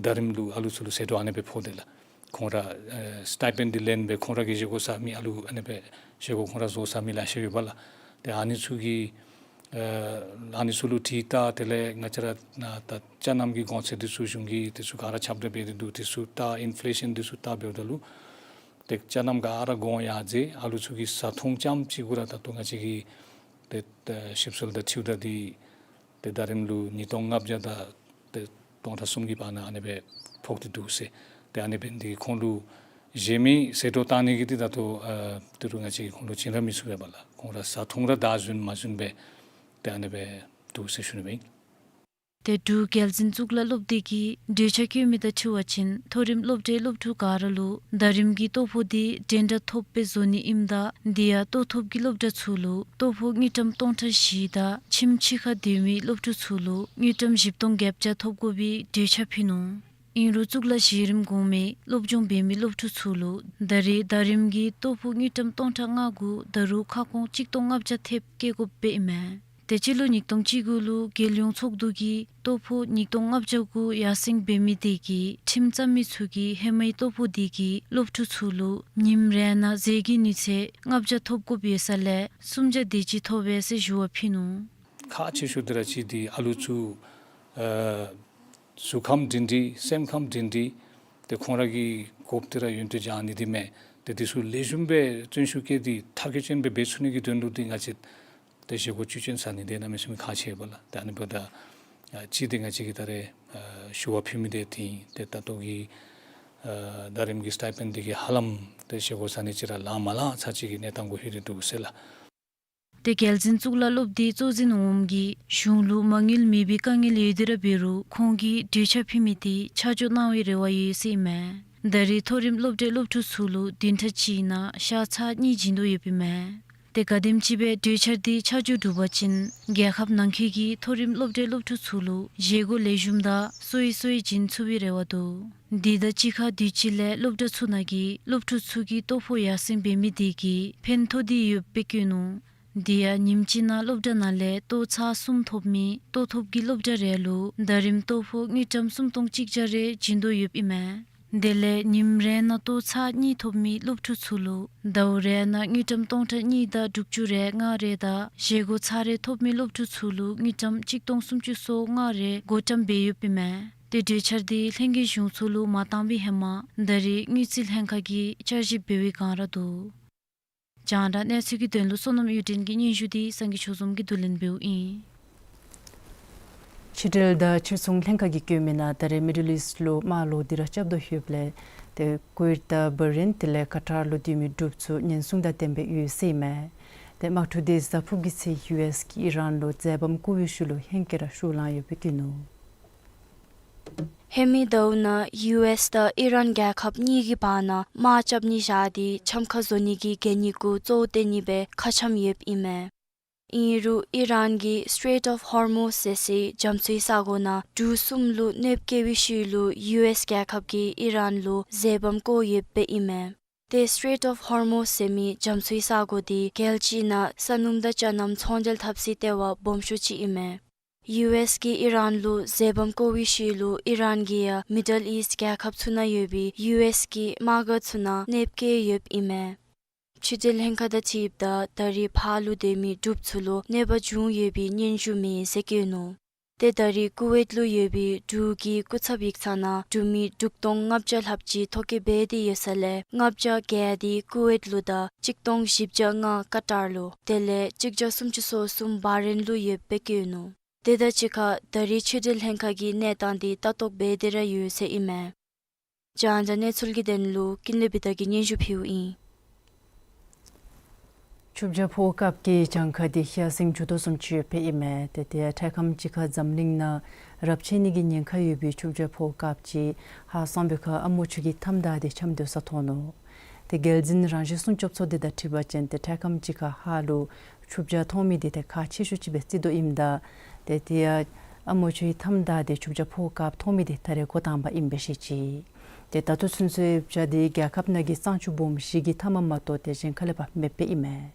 ཟླ་རིམ་ལུ་ཨ་ལུ་ཚུ་ལུ་ཟད་འགྲོ་ཨ་ནི་སྦེ་ཕོག་སྟེ་ལགས། ཁོང་ར་ཨེ་སི་ཊའི་པེནཌ་འདི་ལེན་སྦེ་ཁོང་ར་གིས་བཞེས་སྒོ་ཟ་མི་ཨ་ལུ་ཨ་ནི་སྦེ་བཞེས་སྒོ་ཁོང་ར་བཟོ་ཟ་མི་ལེ་ཤ་ཡོད་པ་ལགས། ཏེ་ཨ་ནི་ཚུ་གི་ཨེ་ཨ་ནི་ཚུ་ལུ་དྲིས་བལྟ་དེ་ལས་ང་བཅས་ར་ནཱ་ད་ཅ་རྣམ་གྱི་གོང་ཚད་འདི་ཚུ་གཞུང་གིས་འདི་ཚུ་ག་ར་ཁྱབ་བསྒྲགས་འབད་དེ་འདུག། འདི་ཚུ་བལྟ་ཨིན་ཕི་ལེ་ཤཱན་འདི་ཚུ་བལྟ་འབདཝ་ད་ལུ་ཏེ་ཅ་རྣམ་ག་ར་གོང་ཡར་འཛེགས། ཨ་ལུ་ཚུ་གི་བཟའ་འཐུང་རྐྱངམ་གཅིག་གུ་ར་ད་ལྟོ་ང་བཅས་ཀྱིས་ཏེ་ཞིབ་འཚོལ་དང་འཁྲིལཝ་ད་འདི་ཏེ་ཟླ་རིམ་ལུ་ཉིས་སྟོང་ལྔ་བརྒྱ་དང་ཏེ་སྟོང་ཕྲག་གསུམ་གྱི་བར་ན་ཨ་ནི་སྦེ་ཕོག་སྟེ་འདུག་ཟེར། ཏེ་ཨ་ནི་འབད་ནི་འདི་ཁོང་ལུ་བཞེས་མི་ཟད་འགྲོ་བཏང་ནི་གི་འདི་ད་ལྟོ་ཨ་ཏི་རུ་ང་བཅས་ཀྱིས་ཁོང་ལུ་བྱིན་ར་མི་ཚུགས་པས་པ་ལགས། ཁོང་ར་བཟའ་འཐུང་ར་བདའ་ཟུན་མ་ཟུན་སྦེ་ཏེ་ཨ་ནི་སྦེ་འདུག་ཟེར་ཞུ་ནི་སྦེ་ཨིན། ཏེ་འབྲུག་རྒྱལ་འཛིན་གཙུག་ལག་སློབ་སྡེ་གིས་གྲོས་འཆར་བཀོད་མི་དང་འཁྲིལ་བ་ཅིན་མཐོ་རིམ་སློབ་གྲྭའི་སློབ་ཕྲུག་ག་ར་ལུ་ཟླ་རིམ་གྱི་ལྟོ་ཕོགས་དེ་འགྲན་ཟླ་ཐོབ་སྦེ་བཟོ་ནི་ཨིནམ་ད་དེ་ཡང་ལྟོ་ཐོབ་ཀྱི་སློབ་གྲྭ་ཚུ་ལུ་ལྟོ་ཕོགས་དངུལ་ཀྲམ་སྟོང་ཕྲག་བཞི་དང་ཁྱིམ་ཕྱི་ཁར་སྡོད་མི་སློབ་ཕྲུག་ཚུ་ལུ་དངུལ་ཀྲམ་བཞི་སྟོང་བརྒྱད་བརྒྱ་ཐོབ་དགོ་པའི་གྲོས་འཆར་ཕུལ་ནུག། ཨིན་རུང་གཙུག་ལག་གཞི་རིམ་གོང་མའི་སློབ་སྦྱོང་འབད་མི་སློབ་ཕྲུག་ཚུ་ལུ་ད་རེས་ཟླ་རིམ་གྱི་ལྟོ་ཕོགས་དངུལ་ཀྲམ་སྟོང་ཕྲག་ལྔ་གུ་ད་རུང་ཁ་སྐོང་གཅིག་སྟོང་ལྔ་བརྒྱ་ཐེབས་བཀལ་དགོཔ་སྦེ་ཨིན་མས། ཏེ་སྤྱི་ལོ་ཉིས་སྟོང་བཅུ་དགུ་ལུ་རྒྱལ་ཡོངས་ཚོགས་འདུ་གིས་ལྟོ་ཕོགས་ཉིས་སྟོང་ལྔ་བརྒྱ་གུ་ཡར་སེང་འབད་མི་དེ་གིས་ཁྲིམས་བཙུགས་མི་ཚུ་གིས་ཧེ་མའི་ལྟོ་ཕོགས་དེ་གིས་སློབ་ཕྲུག་ཚུ་ལུ་ཉིནམ་རེ་ནང་ཟས་ཀྱི་ནུས་ཚད་ལྔ་བརྒྱ་ཐོབ་དགོཔ་ཡོད་ས་ལས་སུམ་བརྒྱ་དེ་ཅིག་ཐོབ་པས་ཟེར་ཞུ་བ་ཕུལ་ནུག། ཁག་ཆེ་ཤོས་འདི་ར་ཅིག་འདི་ཨ་ལུ་ཚུ་ཨ་གཟུགས་ཁམས་སྒྲིང་སྒྲིང་སེམས་ཁམས་སྒྲིང་སྒྲིང་ཏེ་ཁོང་ར་གི་དགོཔ་འདི་ར་ཡོན་ཏན་སྦྱང་ནི་འདི་མས། ཏེ་འདི་ཚུ་ལེགས་ཤོམ་སྦེ་བརྩོན་ཤུགས་བསྐྱེད་དེ་མཐར་འཁྱོལ་ཅན་སྦེ་འབད་ཚུགས་ནི་གི་དོན་ལུ་འདི་ང་བཅས་ཏེ་བཞེས་སྒོ་བཅུད་ཅན་ཟ་ནི་འདི་གནམ་མེད་ས་མེད་ཁག་ཆེ་བས་ལགས། ཏེ་ཨ་ནི་འབདཝ་ད་ཨ་ཅིག་འདི་ང་བཅས་ཀྱིས་ད་རེས་ཨ་ཞུ་བ་ཕུལ་མི་འདི་འདི་ཨིན། ཏེ་ད་ལྟོ་གི་ཨ་ཟླ་རིམ་གྱི་སི་ཊའི་པེནཌ་འདི་གིས་ཧ་ལམ་ཏེ་བཞེས་སྒོ་ཟ་ནི་ཅིག་ར་ལང་མ་ལང་ཚར་ཅིག་གི་གནས་སྟངས་གུ་ལྷོད་དེ་འདུག་ཟེར་ལགས། ཏེ་རྒྱལ་འཛིན་གཙུག་ལག་སློབ་སྡེའི་གཙོ་འཛིན་འོགམ་གིས་གཞུང་ལུ་མ་དངུལ་མེད་པའི་དཀའ་ངལ་ཡོད་དེ་ར་འབད་རུང་ཁོང་གིས་གྲོས་འཆར་ཕུལ་མི་དེ་ཆ་འཇོག་གནང་བའི་རེ་བ་ཡོད་ཟེར་ཨིན་མས། ད་རེས་མཐོ་རིམ་སློབ་གྲྭའི་སློབ་ཕྲུག་ཚུ་ལུ་བདུན་ཕྲག་གཅིག་ནང་ཤ་ཚར་གཉིས་བྱིན་དོ་ཡོདཔ་ཨིན་མས། ཏེ་ག་དེམ་ཅིག་སྦེ་གྲོས་འཆར་དེ་ཆ་འཇོག་གྲུབ་པ་ཅིན་རྒྱལ་ཁབ་ནང་འཁོད་ཀྱི་མཐོ་རིམ་སློབ་གྲྭའི་སློབ་ཕྲུག་ཚུ་ལུ་བཞེས་སྒོ་ལེགས་ཤོམ་དང་གསོ་བའི་གསོ་བའི་བྱིན་ཚུགས་པའི་རེ་བ་འདུག། དེ་དང་གཅིག་ཁར་དུས་ཅི་ལས་སློབ་གྲྭ་ཚུ་ནང་གི་སློབ་ཕྲུག་ཚུ་གི་ལྟོ་ཕོགས་ཡར་སེང་འབད་མི་དེ་གིས་ཕན་ཐོགས་ཏེ་ཡོདཔ་སྦེ་བཀོད་ནུག། དེ་ཡང་ཉིནམ་གཅིག་ནང་སློབ་གྲྭ་ནང་ལས་ལྟོ་ཚར་གསུམ་ཐོབ་མི་ལྟོ་ཐོབ་ཀྱི་སློབ་གྲྭ་རེ་ལུ་ཟླ་རིམ་ལྟོ་ཕོགས་དངུལ་ཀྲམ་སུམ་སྟོང་གཅིག་བརྒྱ་རེ་བྱིན་དོ་ཡོདཔ་ཨིན་མས། དེ་ལས་ཉིནམ་རེ་ནང་ལྟོ་ཚར་གཉིས་ཐོབ་མི་སློབ་ཕྲུག་ཚུ་ལུ་ཟླཝ་རེ་ནང་དངུལ་ཀྲམ་སྟོང་ཕྲག་གཉིས་དང་དྲུག་ཅུ་རེ་ལྔ་རེ་དང་བཞེས་སྒོ་ཚར་རེ་ཐོབ་མི་སློབ་ཕྲུག་ཚུ་ལུ་དངུལ་ཀྲམ་གཅིག་སྟོང་སུམ་ཅུ་སོ་ལྔ་རེ་བགོ་བཀྲམ་འབད་ཡོདཔ་ཨིན་མས། ཏེ་གྲོས་འཆར་དེ་ལྷན་རྒྱས་གཞུང་ཚོགས་ལུ་མ་བཏང་བའི་ཧེ་མ་ད་རེས་དངུལ་རྩིས་ལྷན་ཁག་གིས་བསྐྱར་ཞིབ་འབད་བའི་བསྒང་ར་འདུག། རྒྱང་བསྒྲགས་གནས་ཚུལ་གྱི་དོན་ལུ་བསོད་ནམས་གཡུ་སྒྲོན་གྱི་སྙན་ཞུ་དེ་སངས་རྒྱས་ཆོས་འཛོམས་ཀྱིས་བསྡུ་ལེན་འབདཝ་ཨིན། ཕྱི་འབྲེལ་དང་ཕྱིར་ཚོང་ལྷན་ཁག་གིས་བཀོད་མི་ནང་ད་རེས་མི་ཌལ་ཨིསཊ་ལུ་དམག་ལོག་སྟེ་ར་རྐྱབ་དོ་ཡོདཔ་ལས་ཏེ་ཀུ་ཝེཊ་དང་བྷ་རེན་དེ་ལས་ཀ་ཊར་ལུ་སྡོད་མི་འབྲུགཔ་ཚུ་ཉེན་སྲུང་དང་ལྡནམ་སྦེ་ཡོད་ཟེར་ཨིན་མས། ཏེ་དམག་འཁྲུག་དེ་གཟའ་ཕུར་གྱི་ཚེ་ཡུ་ཨེསི་གིས་ཨི་རཱན་ལུ་མཛད་པ་བསྐུལ་བའི་ཤུལ་ལུ་ཧེང་སྐལ་ར་ཤུགས་ལང་ཡོདཔ་སྦེ་བཀོད་ནུག། ཧེ་མའི་ཟླཝ་ནང་ཡུ་ཨེསི་དང་ཨི་རཱན་རྒྱལ་ཁབ་གཉིས་ཀྱི་བར་ན་དམག་རྐྱབ་ནི་བཞག་སྟེ་འཆམ་ཁ་བཟོ་ནི་གི་གན་ཡིག་གུ་གཙོ་བོ་བཏོན་ནི་སྦེ་ཁ་འཆམ་ཡོདཔ་ཨིན་མས། ཨིན་རུང་ཨི་རཱན་གྱིས་Strait of Hormuz ཟེར་སའི་རྒྱ་མཚོའི་ས་གོ་ནང་འབྲུག་གསུམ་ལུ་གནོདཔ་བཀལ་བའི་ཤུལ་ལུ་ཡུ་ཨེསི་རྒྱལ་ཁབ་ཀྱིས་ཨི་རཱན་ལུ་ཟས་ཕམ་བཀོ་ཡོདཔ་ཨིན་མས། ཏེ་Strait of Hormuz ཟེར་མི་རྒྱ་མཚོའི་ས་གོ་འདི་རྒྱལ་སྤྱི་ནང་ས་སྣུམ་དང་ཅ་ནམ་ཚོང་འབྲེལ་འཐབ་སའི་ལྟེ་བ་སྦོམ་ཤོས་ཅིག་ཨིན་མས། ཡུ་ཨེསི་གིས་ཨི་རཱན་ལུ་ཟས་ཕམ་བཀོ་བའི་ཤུལ་ལུ་ཨི་རཱན་གྱིས་ཡང་མི་ཌལ་ཨིསཊ་རྒྱལ་ཁབ་ཚུ་ནང་ཡོད་པའི་ཡུ་ཨེསི་གི་དམག་སྒར་ཚུ་ནང་གནོདཔ་བཀལ་ཡོདཔ་ཨིན་མས། ཕྱི་འབྲེལ་ལྷན་ཁག་དང་འཁྲིལཝ་ད་ད་རེས་ཕར་ལུ་སྡོད་མི་འབྲུགཔ་ཚུ་ལུ་གནོད་པ་བྱུང་ཡོད་པའི་སྙན་ཞུ་མེད་ཟེར་བཀོད་ནུག། ཏེ་ད་རེས་ཀུ་ཝེཊ་ལུ་ཡོད་པའི་འབྲུག་གི་སྐུ་ཚབ་ཡིག་ཚང་ནང་འབྲུག་མི་དྲུག་སྟོང་ལྔ་བརྒྱ་ལྷགཔ་ཅིག་ཐོ་བཀོད་འབད་དེ་ཡོད་ས་ལས་ལྔ་བརྒྱ་བརྒྱད་འདི་ཀུ་ཝེཊ་ལུ་དང་གཅིག་སྟོང་བཞི་བརྒྱ་ལྔ་ཀ་ཏར་ལུ་དེ་ལས་གཅིག་བརྒྱ་སུམ་ཅུ་སོ་གསུམ་བྷ་རེན་ལུ་ཡོདཔ་སྦེ་བཀོད་ནུག། དེ་དང་གཅིག་ཁར་ད་རེས་ཕྱི་འབྲེལ་ལྷན་ཁག་གིས་གནས་སྟངས་འདི་ལྟ་རྟོག་འབད་དེ་ར་ཡོད་ཟེར་ཨིན་མས། རྒྱང་བསྒྲགས་གནས་ཚུལ་གྱི་དོན་ལུ་ཀུན་ལེགས་བི་དྷ་གིས་སྙན་ཞུ་ཕུལཝ་ཨིན། ཆུ་བྱ་ཕོ་སྐབས་ཀྱི་གྱངས་ཁ་འདི་ཤ་ཟན་འགྱོ་དོ་བཟུམ་ཅིག་ཡོདཔ་ཨིན་མས། ཏེ་དེ་ཡང་འཕྲལ་ཁམས་ཅིག་ཁར་འཛམ་གླིང་ནང་རབས་ཆད་ནི་གི་ཉེན་ཁ་ཡོད་པའི་ཆུ་བྱ་ཕོ་སྐབས་ཅིག་ཧཱ་སོང་པའི་ཁར་ཨ་མོ་ཆུ་གི་མཐའམ་བདའ་སྟེ་འཁྱམས་སྡོད་ས་མཐོང་ནུག། ཏེ་རྒྱལ་འཛིན་རང་བཞིན་སྲུང་སྐྱོབ་ཚོགས་སྡེ་དང་འཁྲིལ་བ་ཅིན་ཏེ་འཕྲལ་ཁམས་ཅིག་ཁར་ཧཱ་ལུ་ཆུ་བྱ་མཐོང་མི་འདི་ཏེ་ཁག་ཆེ་ཤོས་ཅིག་སྦེ་བརྩི་དོ་ཨིནམ་ད་ཏེ་དེ་ཡང་ཨ་མོ་ཆུའི་མཐའམ་བདའ་སྟེ་ཆུ་བྱ་ཕོ་སྐབས་མཐོང་མི་འདི་ད་རེས་འགོ་དང་པ་ཨིནམ་སྦེ་བཤད་ཅི། ཏེ་ད་ལྟོ་ཚུན་ཚོད་བྱ་འདི་རྒྱལ་ཁབ་ནང་གི་གཙང་ཆུ་སྦོམ་བཞི་གི་མཐའ་མ་མ་གཏོགས་ཏེ་གཞན་ཁ་ལས་ཕར་མེདཔ་ཨིན་མས།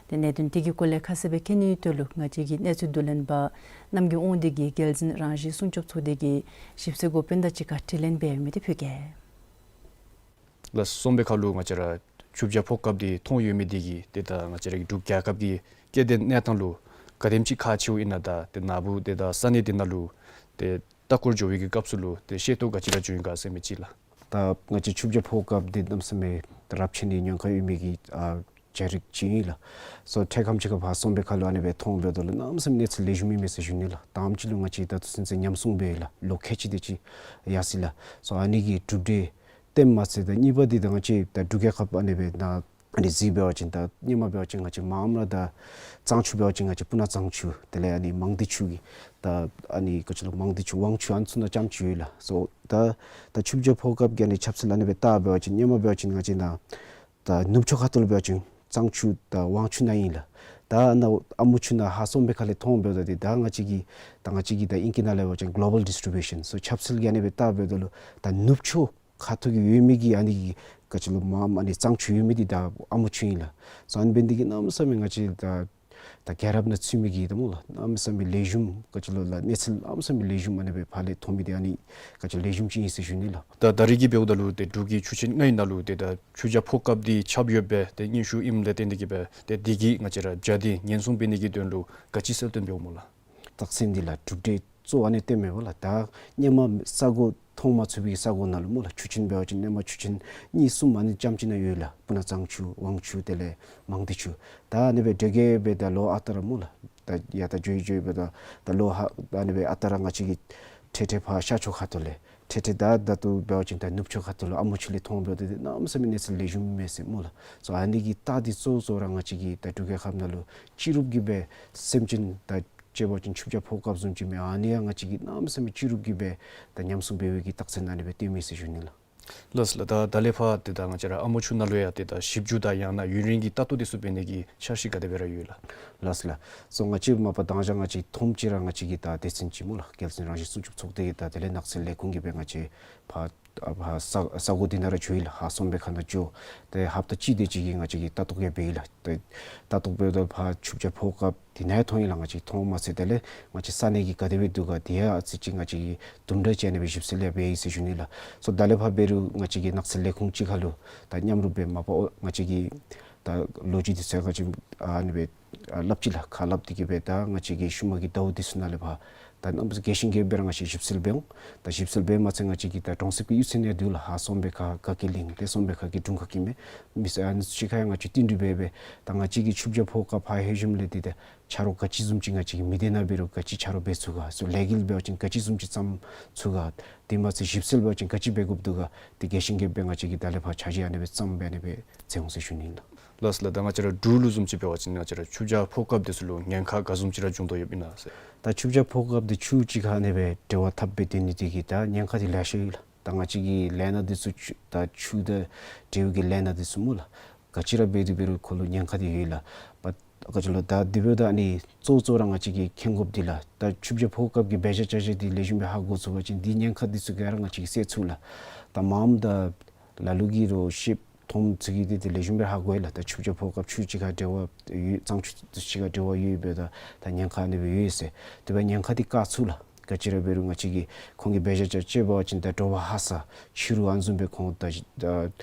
ཏེ་གནད་དོན་འདི་གི་སྐོར་ལས་ཁ་གསལ་སྦེ་མཁྱེན་ནིའི་དོན་ལུ་ང་བཅས་ཀྱི་གནས་ཚུལ་བསྡུ་ལེན་པ་གནམ་གྱི་དབང་འདུས་ཀྱིས་རྒྱལ་འཛིན་རང་བཞིན་སྲུང་སྐྱོབ་ཚོགས་སྡེ་གི་ཞིབ་འཚོལ་འགོ་དཔོན་དང་གཅིག་ཁར་དྲི་ལན་འབད་མི་འདི་ཕུལ་གེ། ལགས་སོ། སོང་པའི་ཁར་ལུ་ང་བཅས་ར་ཆུ་བྱ་ཕོ་སྐབས་འདི་མཐོང་ཡོད་མི་འདི་གིས་ཏེ་ད་ང་བཅས་ར་གི་འབྲུག་རྒྱལ་ཁབ་ཀྱི་སྐྱེ་ལྡན་གནས་སྟངས་ལུ་ག་དེམ་ཅིག་ཁག་ཆེཝ་ཨིན་ན་དང་ཏེ་ནཱ་བུ་ཏེ་ད་ས་གནས་འདི་ནང་ལུ་ཏེ་ལྟ་སྐོར་འགྱོ་བའི་གི་སྐབས་སུ་ལུ་ཏེ་ཤེས་རྟོགས་ག་ཅི་ར་བྱུང་ཡི་ག་ཟེར་མི་ཅིག་ལགས། ད་ང་བཅས་ཆུ་བྱ་ཕོ་སྐབས་འདི་གནམ་མེད་ས་མེད་རབས་ཆད་ནི་ཉེན་ཁ་ཡོད་མི་གི་ཨ་བྱ་རིགས་ཅིག་ཨིན་ལགས། སོ་འཕྲལ་ཁམས་ཅིག་ཁར་ཕར་སོང་པའི་ཁར་ལུ་ཨ་ནི་སྦེ་མཐོང་འབདཝ་ད་ལུ་གནམ་མེད་ས་མེད་གནས་ཚུལ་ལེགས་ཤོམ་ཨིན་མས་ཟེར་ཞུ་ནི་ལགས། དང་པ་ཅིག་ལུ་ང་བཅས་ད་ལྟོ་ཚུན་ཚོད་ཉམས་སྲུང་འབད་ཡི་ལགས། ལོ་ཁལ་གཅིག་དེ་ཅིག་ཡར་སོ་ཡི་ལགས། སོ་ཨ་ནི་གི་གྲུབ་འབྲས་བསྟནམ་མ་ཚད་ད་གཉིས་པ་འདི་ད་ང་བཅས་ད་འབྲུག་རྒྱལ་ཁབ་ཨ་ནི་སྦེ་ནཱ་ཨ་ནི་གཟིགས་འབད་བ་ཅིན་ད་སྔོན་མ་འབད་བ་ཅིན་ང་བཅས་མངམ་ར་ད་གཙང་ཆུ་འབད་བ་ཅིན་ང་བཅས་སྤུ་ན་གཙང་ཆུ་དེ་ལས་ཨ་ནི་མང་སྡེ་ཆུ་གི་ད་ཨ་ནི་ག་ཅི་ལོ་མང་སྡེ་ཆུ་ཝང་ཆུ་ཨ་ནི་ཚུ་ནང་རྐྱངམ་ཅིག་ཡོད་ཡི་ལགས། སོ་ད་ད་ཆུ་བྱ་ཕོ་སྐབས་ཀྱི་ཨ་ནི་ཁྱབ་ཚུལ་ཨ་ནི་སྦེ་བལྟ་འབད་བ་ཅིན་སྔོན་མ་འབད་བ་ཅིན་ང་བཅས་ནཱ་ད་ནུབ་ཕྱོགས་ཁ་ཐུག་ལུ་འབད་བ་ཅིན་གཙང་ཆུ་དང་ཝང་ཆུ་ནང་ཨིན་ལགས། ད་ནཱ་ཨ་མོ་ཆུ་ནང་ཧ་སོང་པའི་ཁ་ལས་མཐོང་འབདཝ་ད་འདི་ད་ང་བཅས་ཀྱི་ད་ང་བཅས་ཀྱི་ད་ཨིང་སྐད་ནང་ལས་འབད་བ་ཅིན་གོ་ལོ་བཱལ་ཌིསི་ཊི་རི་བིའུ་ཤཱན། སོ་ཁྱབ་ཚུལ་གྱི་ཨ་ནི་སྦེ་བལྟ་འབདཝ་ད་ལུ་ད་ནུབ་ཕྱོགས་ཁ་ཐུག་གི་ཡོད་མི་གི་ཨ་ནི་གི་ག་ཅི་ལོ་མངམ་ཨ་ནི་གཙང་ཆུ་ཡོད་མི་འདི་ད་ཨ་མོ་ཆུ་ཨིན་ལགས། སོ་ཨ་ནི་འབད་ནི་འདི་གིས་གནམ་མེད་ས་མེད་ང་བཅས་ད་ད་རྒྱལ་རབས་ནང་ཚུད་མི་གི་ད་སྨོ་ལགས། གནམ་མེད་ས་མེད་ལེགས་ཤོམ་ག་ཅི་ལོ་ལགས་གནས་ཚུལ་གནམ་མེད་ས་མེད་ལེགས་ཤོམ་ཨ་ནི་སྦེ་ཕར་ལས་མཐོང་མི་འདི་ཨ་ནི་ག་ཅི་ལེགས་ཤོམ་ཅིག་ཨིན་ཟེར་ཞུ་ནི་ལགས། ད་ད་རེས་ཀྱི་འབདཝ་ད་ལུ་ཏེ་འབྲུག་གི་ཆུ་ཆེན་ལྔའི་ནང་ལུ་ཏེ་ད་ཆུ་བྱ་ཕོ་སྐབས་འདི་ཁྱབ་ཡོདཔ་སྦེ་ཏེ་སྙན་ཞུ་ཨིནམ་ལས་བརྟེན་ཏེ་གིས་སྦེ་ཏེ་འདི་གིས་ང་བཅས་ར་བྱ་འདི་ཉེན་སྲུང་འབད་ནི་གི་དོན་ལུ་ག་ཅི་གསལ་སྟོན་འབདཝ་སྨོ་ལགས། རྟགས་མཚན་འདི་ལགས་གྲུབ་འབྲས་གཙོ་བོ་ཨ་ནི་བསྟནམ་མས་པ་ལགས། ད་སྔོན་མ་ས་གོ་མཐོང་མ་ཚུགས་པའི་ས་གོ་ནང་ལུ་སྨོ་ལགས་ཆུ་ཆེན་འབད་བ་ཅིན་སྔོན་མ་ཆུ་ཆེན་གཉིས་གསུམ་ཨ་ནི་རྐྱངམ་ཅིག་ནང་ཡོད་ལགས། སྤུ་ན་གཙང་ཆུ་ཝང་ཆུ་དེ་ལས་མང་སྡེ་ཆུ། ད་ཨ་ནི་སྦེ་འདྲེས་འགྱེད་སྦེ་ད་ལོ་ཨ་རྟག་ར་སྨོ་ལགས་ད་ཡར་ད་འགྱོ་ཡི་འགྱོ་ཡི་སྦེ་ད་ད་ལོ་ཧ་ཨ་ནི་སྦེ་ཨ་རྟག་ར་ང་བཅས་ཀྱི་འཕྲལ་འཕྲལ་ཕར་ཤར་ཕྱོགས་ཁ་ཐུག་ལས་འཕྲལ་འཕྲལ་ད་ད་ལྟོ་འབད་བ་ཅིན་ད་ནུབ་ཕྱོགས་ཁ་ཐུག་ལུ་ཨ་མོ་ཆུ་ལས་མཐོང་འབདཝ་ད་འདི་གནམ་མེད་ས་མེད་གནས་ཚུལ་ལེགས་ཤོམ་མས་ཟེར་སྨོ་ལགས། སོ་ཨ་ནི་གི་རྟགས་འདི་གཙོ་གཙོ་ར་ང་བཅས་ཀྱི་ད་འབྲུག་རྒྱལ་ཁབ་ནང་ལུ་སྤྱི་རུབ་ཀྱིས་སྦེ་སེམས་ཅན་ད་ཅིག་འབད་བ་ཅིན་ཆུ་བྱ་ཕོ་སྐབས་བཟུམ་ཅིག་མས། ཨ་ནི་ཡང་ང་བཅས་ཀྱིས་གནམ་མེད་ས་མེད་སྤྱི་རུབ་ཀྱིས་སྦེ་ད་ཉམས་སྲུང་འབད་བའི་གི་རྟགས་མཚན་ཨ་ནི་སྦེ་སྟོནམ་མས་ཟེར་ཞུ་ནི་ལགས། ལགས་ལགས། ད་ད་ལས་ཕར་ཏེ་ད་ང་བཅས་ར་ཨ་མོ་ཆུ་ནང་ལུ་ཡང་ཏེ་ད་ཞིབ་འཇུག་དང་ཡང་ན་ཡུན་རིང་གི་ལྟ་རྟོག་འདི་ཚུ་འབད་ནི་གི་འཆར་གཞི་ག་དེ་སྦེ་ར་ཡོད་ལགས། ལགས་ལགས། སོ་ང་བཅས་མ་པ་དང་ཞག་ང་བཅས་ཐོནམ་ཅིག་ར་ང་བཅས་ཀྱི་ད་སྡེ་ཚན་ཅིག་སྨོ་ལགས་རྒྱལ་འཛིན་རང་བཞིན་སྲུང་སྐྱོབ་ཚོགས་སྡེ་གི་ད་དེ་ལས་ནགས་ཚལ་ལས་ཁུངས་ཀྱིས་སྦེ་ང་བཅས་ཕར་ཨ་ཕར་ས་ས་གོ་འདི་ནང་ར་འགྱོ་ཡི་ལགས། ཧཱ་སོང་པའི་ཁ་ནང་འགྱོ། ཏེ་ཧབ་ཏ་གཅིག་དེ་ཅིག་གི་ང་བཅས་ཀྱིས་ལྟ་རྟོག་ཡང་འབད་ཡི་ལགས། ཏེ་ལྟ་རྟོག་འབདཝ་ད་ཕར་ཆུ་བྱ་ཕོ་སྐབས་འདི་ནཱ་མཐོང་ཡི་ལགས། ང་བཅས་མཐོང་མ་ཚད་དེ་ལས་ང་བཅས་ས་གནས་ཀྱིས་ག་དེ་སྦེ་འདུག་ག་དེ་ཡང་ཨ་ཙི་ཅིག་ང་བཅས་ཀྱིས་དུམ་གྲ་ཅིག་ཨ་ནི་སྦེ་ཞིབ་འཚོལ་ཡང་འབད་ཡི་ཟེར་ཞུ་ནི་ལགས། སོ་ད་ལས་ཕར་འབད་རུང་ང་བཅས་ཀྱི་ནགས་ཚལ་ལས་ཁུངས་ཅིག་ཁར་ལུ་ད་མཉམ་རུབ་འབད་མ་པ་ཨོ་ང་བཅས་ཀྱི་ད་ལོ་རྒྱུས་འདི་ཚུ་ང་བཅས་ཨ་ནི་སྦེ་ཨ་སླབ་ཅི་ལགས། ཁ་སླབ་སྟེ་གིས་སྦེ་ད་ང་བཅས་ཀྱི་ཤུལ་མ་གི་ཟླཝ་འདི་ཚུ་ནང་ལས་ཕར་ད་གནམ་མེད་ས་མེད་རྒྱས་ཤིང་རྒྱསཔ་སྦེ་ར་ང་བཅས་ཞིབ་འཚོལ་འབད་འོང་། ད་ཞིབ་འཚོལ་འབད་མ་ཚད་ང་བཅས་ཀྱི་ད་གྲོང་གསེབ་ཀྱི་གཡུས་ཚན་ཡང་འདུག་ལགས། ཧཱ་སོང་པའི་ཁ་དགའ་སྐྱིད་གླིང་ཏེ་སོང་པའི་ཁ་གི་དྲུང་ཁག་གི་མི་མི་སེར་ཨ་ནི་ཚུ་གཅིག་ཁར་ཡང་ང་བཅས་བསྟུན་གྲོས་འབད་འབད་ད་ང་བཅས་ཀྱི་ཆུ་བྱ་ཕོ་སྐབས་ཕར་ལྷོད་ཞིནམ་ལས་འདི་ད་ཆ་རོགས་ག་ཅི་བཟུམ་ཅིག་ང་བཅས་ཀྱིས་མི་སྡེ་ནང་འབད་རུང་ག་ཅི་ཆ་རོགས་འབད་ཚུགས་ག། སོ་ལས་འགུལ་འབད་བ་ཅིན་ག་ཅི་བཟུམ་ཅིག་བརྩམ་ཚུགས་ག། དེ་མ་ཚད་ཞིབ་འཚོལ་འབད་བ་ཅིན་ག་ཅི་འབད་དགོཔ་འདུག་ག། ཏེ་རྒྱས་ཤིང་རྒྱསཔ་སྦེ་ང་བཅས་ཀྱིས་ད་ལས་ཕར་འཆར་གཞི་ཨ་ནི་སྦེ་བརྩམས་སྦེ་ཨ་ནི་སྦེ་མཛད་འོང་ཟེར་ཞུ་ནི་ཨིན་ལགས། ལགས་ལགས། ད་ང་བཅས་ར་འབྲུག་ལུ་བཟུམ་ཅིག་འབད་བ་ཅིན་ང་བཅས་ར་ཆུ་བྱ་ཕོ་སྐབས་འདི་ཚུ་ལུ་ཉེན་ཁ་ག་བཟུམ་ཅིག་ར་འབྱུང་དོ་ཡོདཔ་ཨིན་ན་ཟེར། ད་ཆུ་བྱ་ཕོ་སྐབས་འདི་ཆུ་གཅིག་ཁར་ཨ་ནི་སྦེ་འབྲེལ་བ་འཐབ་སྦེ་སྡོད་ནི་འདི་གིས་ད་ཉེན་ཁ་འདི་ལེ་ཤ་ཡོད་ལགས། ད་ང་བཅས་ཀྱི་ལས་སྣ་འདི་ཚུ་ཆུ་ད་ཆུ་དང་འབྲེལ་བའི་གི་ལས་སྣ་འདི་ཚུ་སྨོ་ལགས། ག་ཅི་ར་འབད་དེ་འབད་རུང་ཁོ་ལུ་ཉེན་ཁ་འདི་ཡོད་ལགས། པ་ག་ཅི་ལོ། ད་དེ་འབདཝ་ད་ཨ་ནི་གཙོ་གཙོ་ར་ང་བཅས་ཀྱིས་མཁྱེན་དགོཔ་འདི་ལགས། ད་ཆུ་བྱ་ཕོ་སྐབས་ཀྱི་འབད་བཞག་བྱ་བཞག་འདི་ལེགས་ཤོམ་སྦེ་ཧ་གོ་ཚུགས་པ་ཅིན་འདི་ཉེན་ཁ་འདི་ཚུ་ག་ར་ང་བཅས་ཀྱིས་སེལ་ཚུགས་ལགས། ད་མངམ་ད་ལ་ལུ་གིས་རོགས་ཤེསཔ་མཐོངམ་ཚུ་གིས་འདི་འདི་ལེགས་ཤོམ་སྦེ་ཧ་གོ་ཡི་ལགས། ད་ཆུ་བྱ་ཕོ་སྐབས་ཆུ་གཅིག་ཁར་འབྲེལ་བ་ཡོད། གཙང་ཆུ་དང་གཅིག་ཁར་འབྲེལ་བ་ཡོདཔ་ད་ད་ཉེན་ཁ་ཨ་ནི་སྦེ་ཡོད་ཟེར། དེ་སྦེ་ཉེན་ཁ་འདི་བཀག་ཚུགས་ལགས། ག་ཅི་ར་འབད་རུང་ང་བཅས་ཀྱིས་ཁོང་གིས་འབད་བཞག་བྱ་བྱ་བ་ཅིན་ད་དྲོ་པ་ཧ་སག་ཕྱི་རུ་ཨ་ནི་བཟུམ་སྦེ་ཁོང་ད་ད་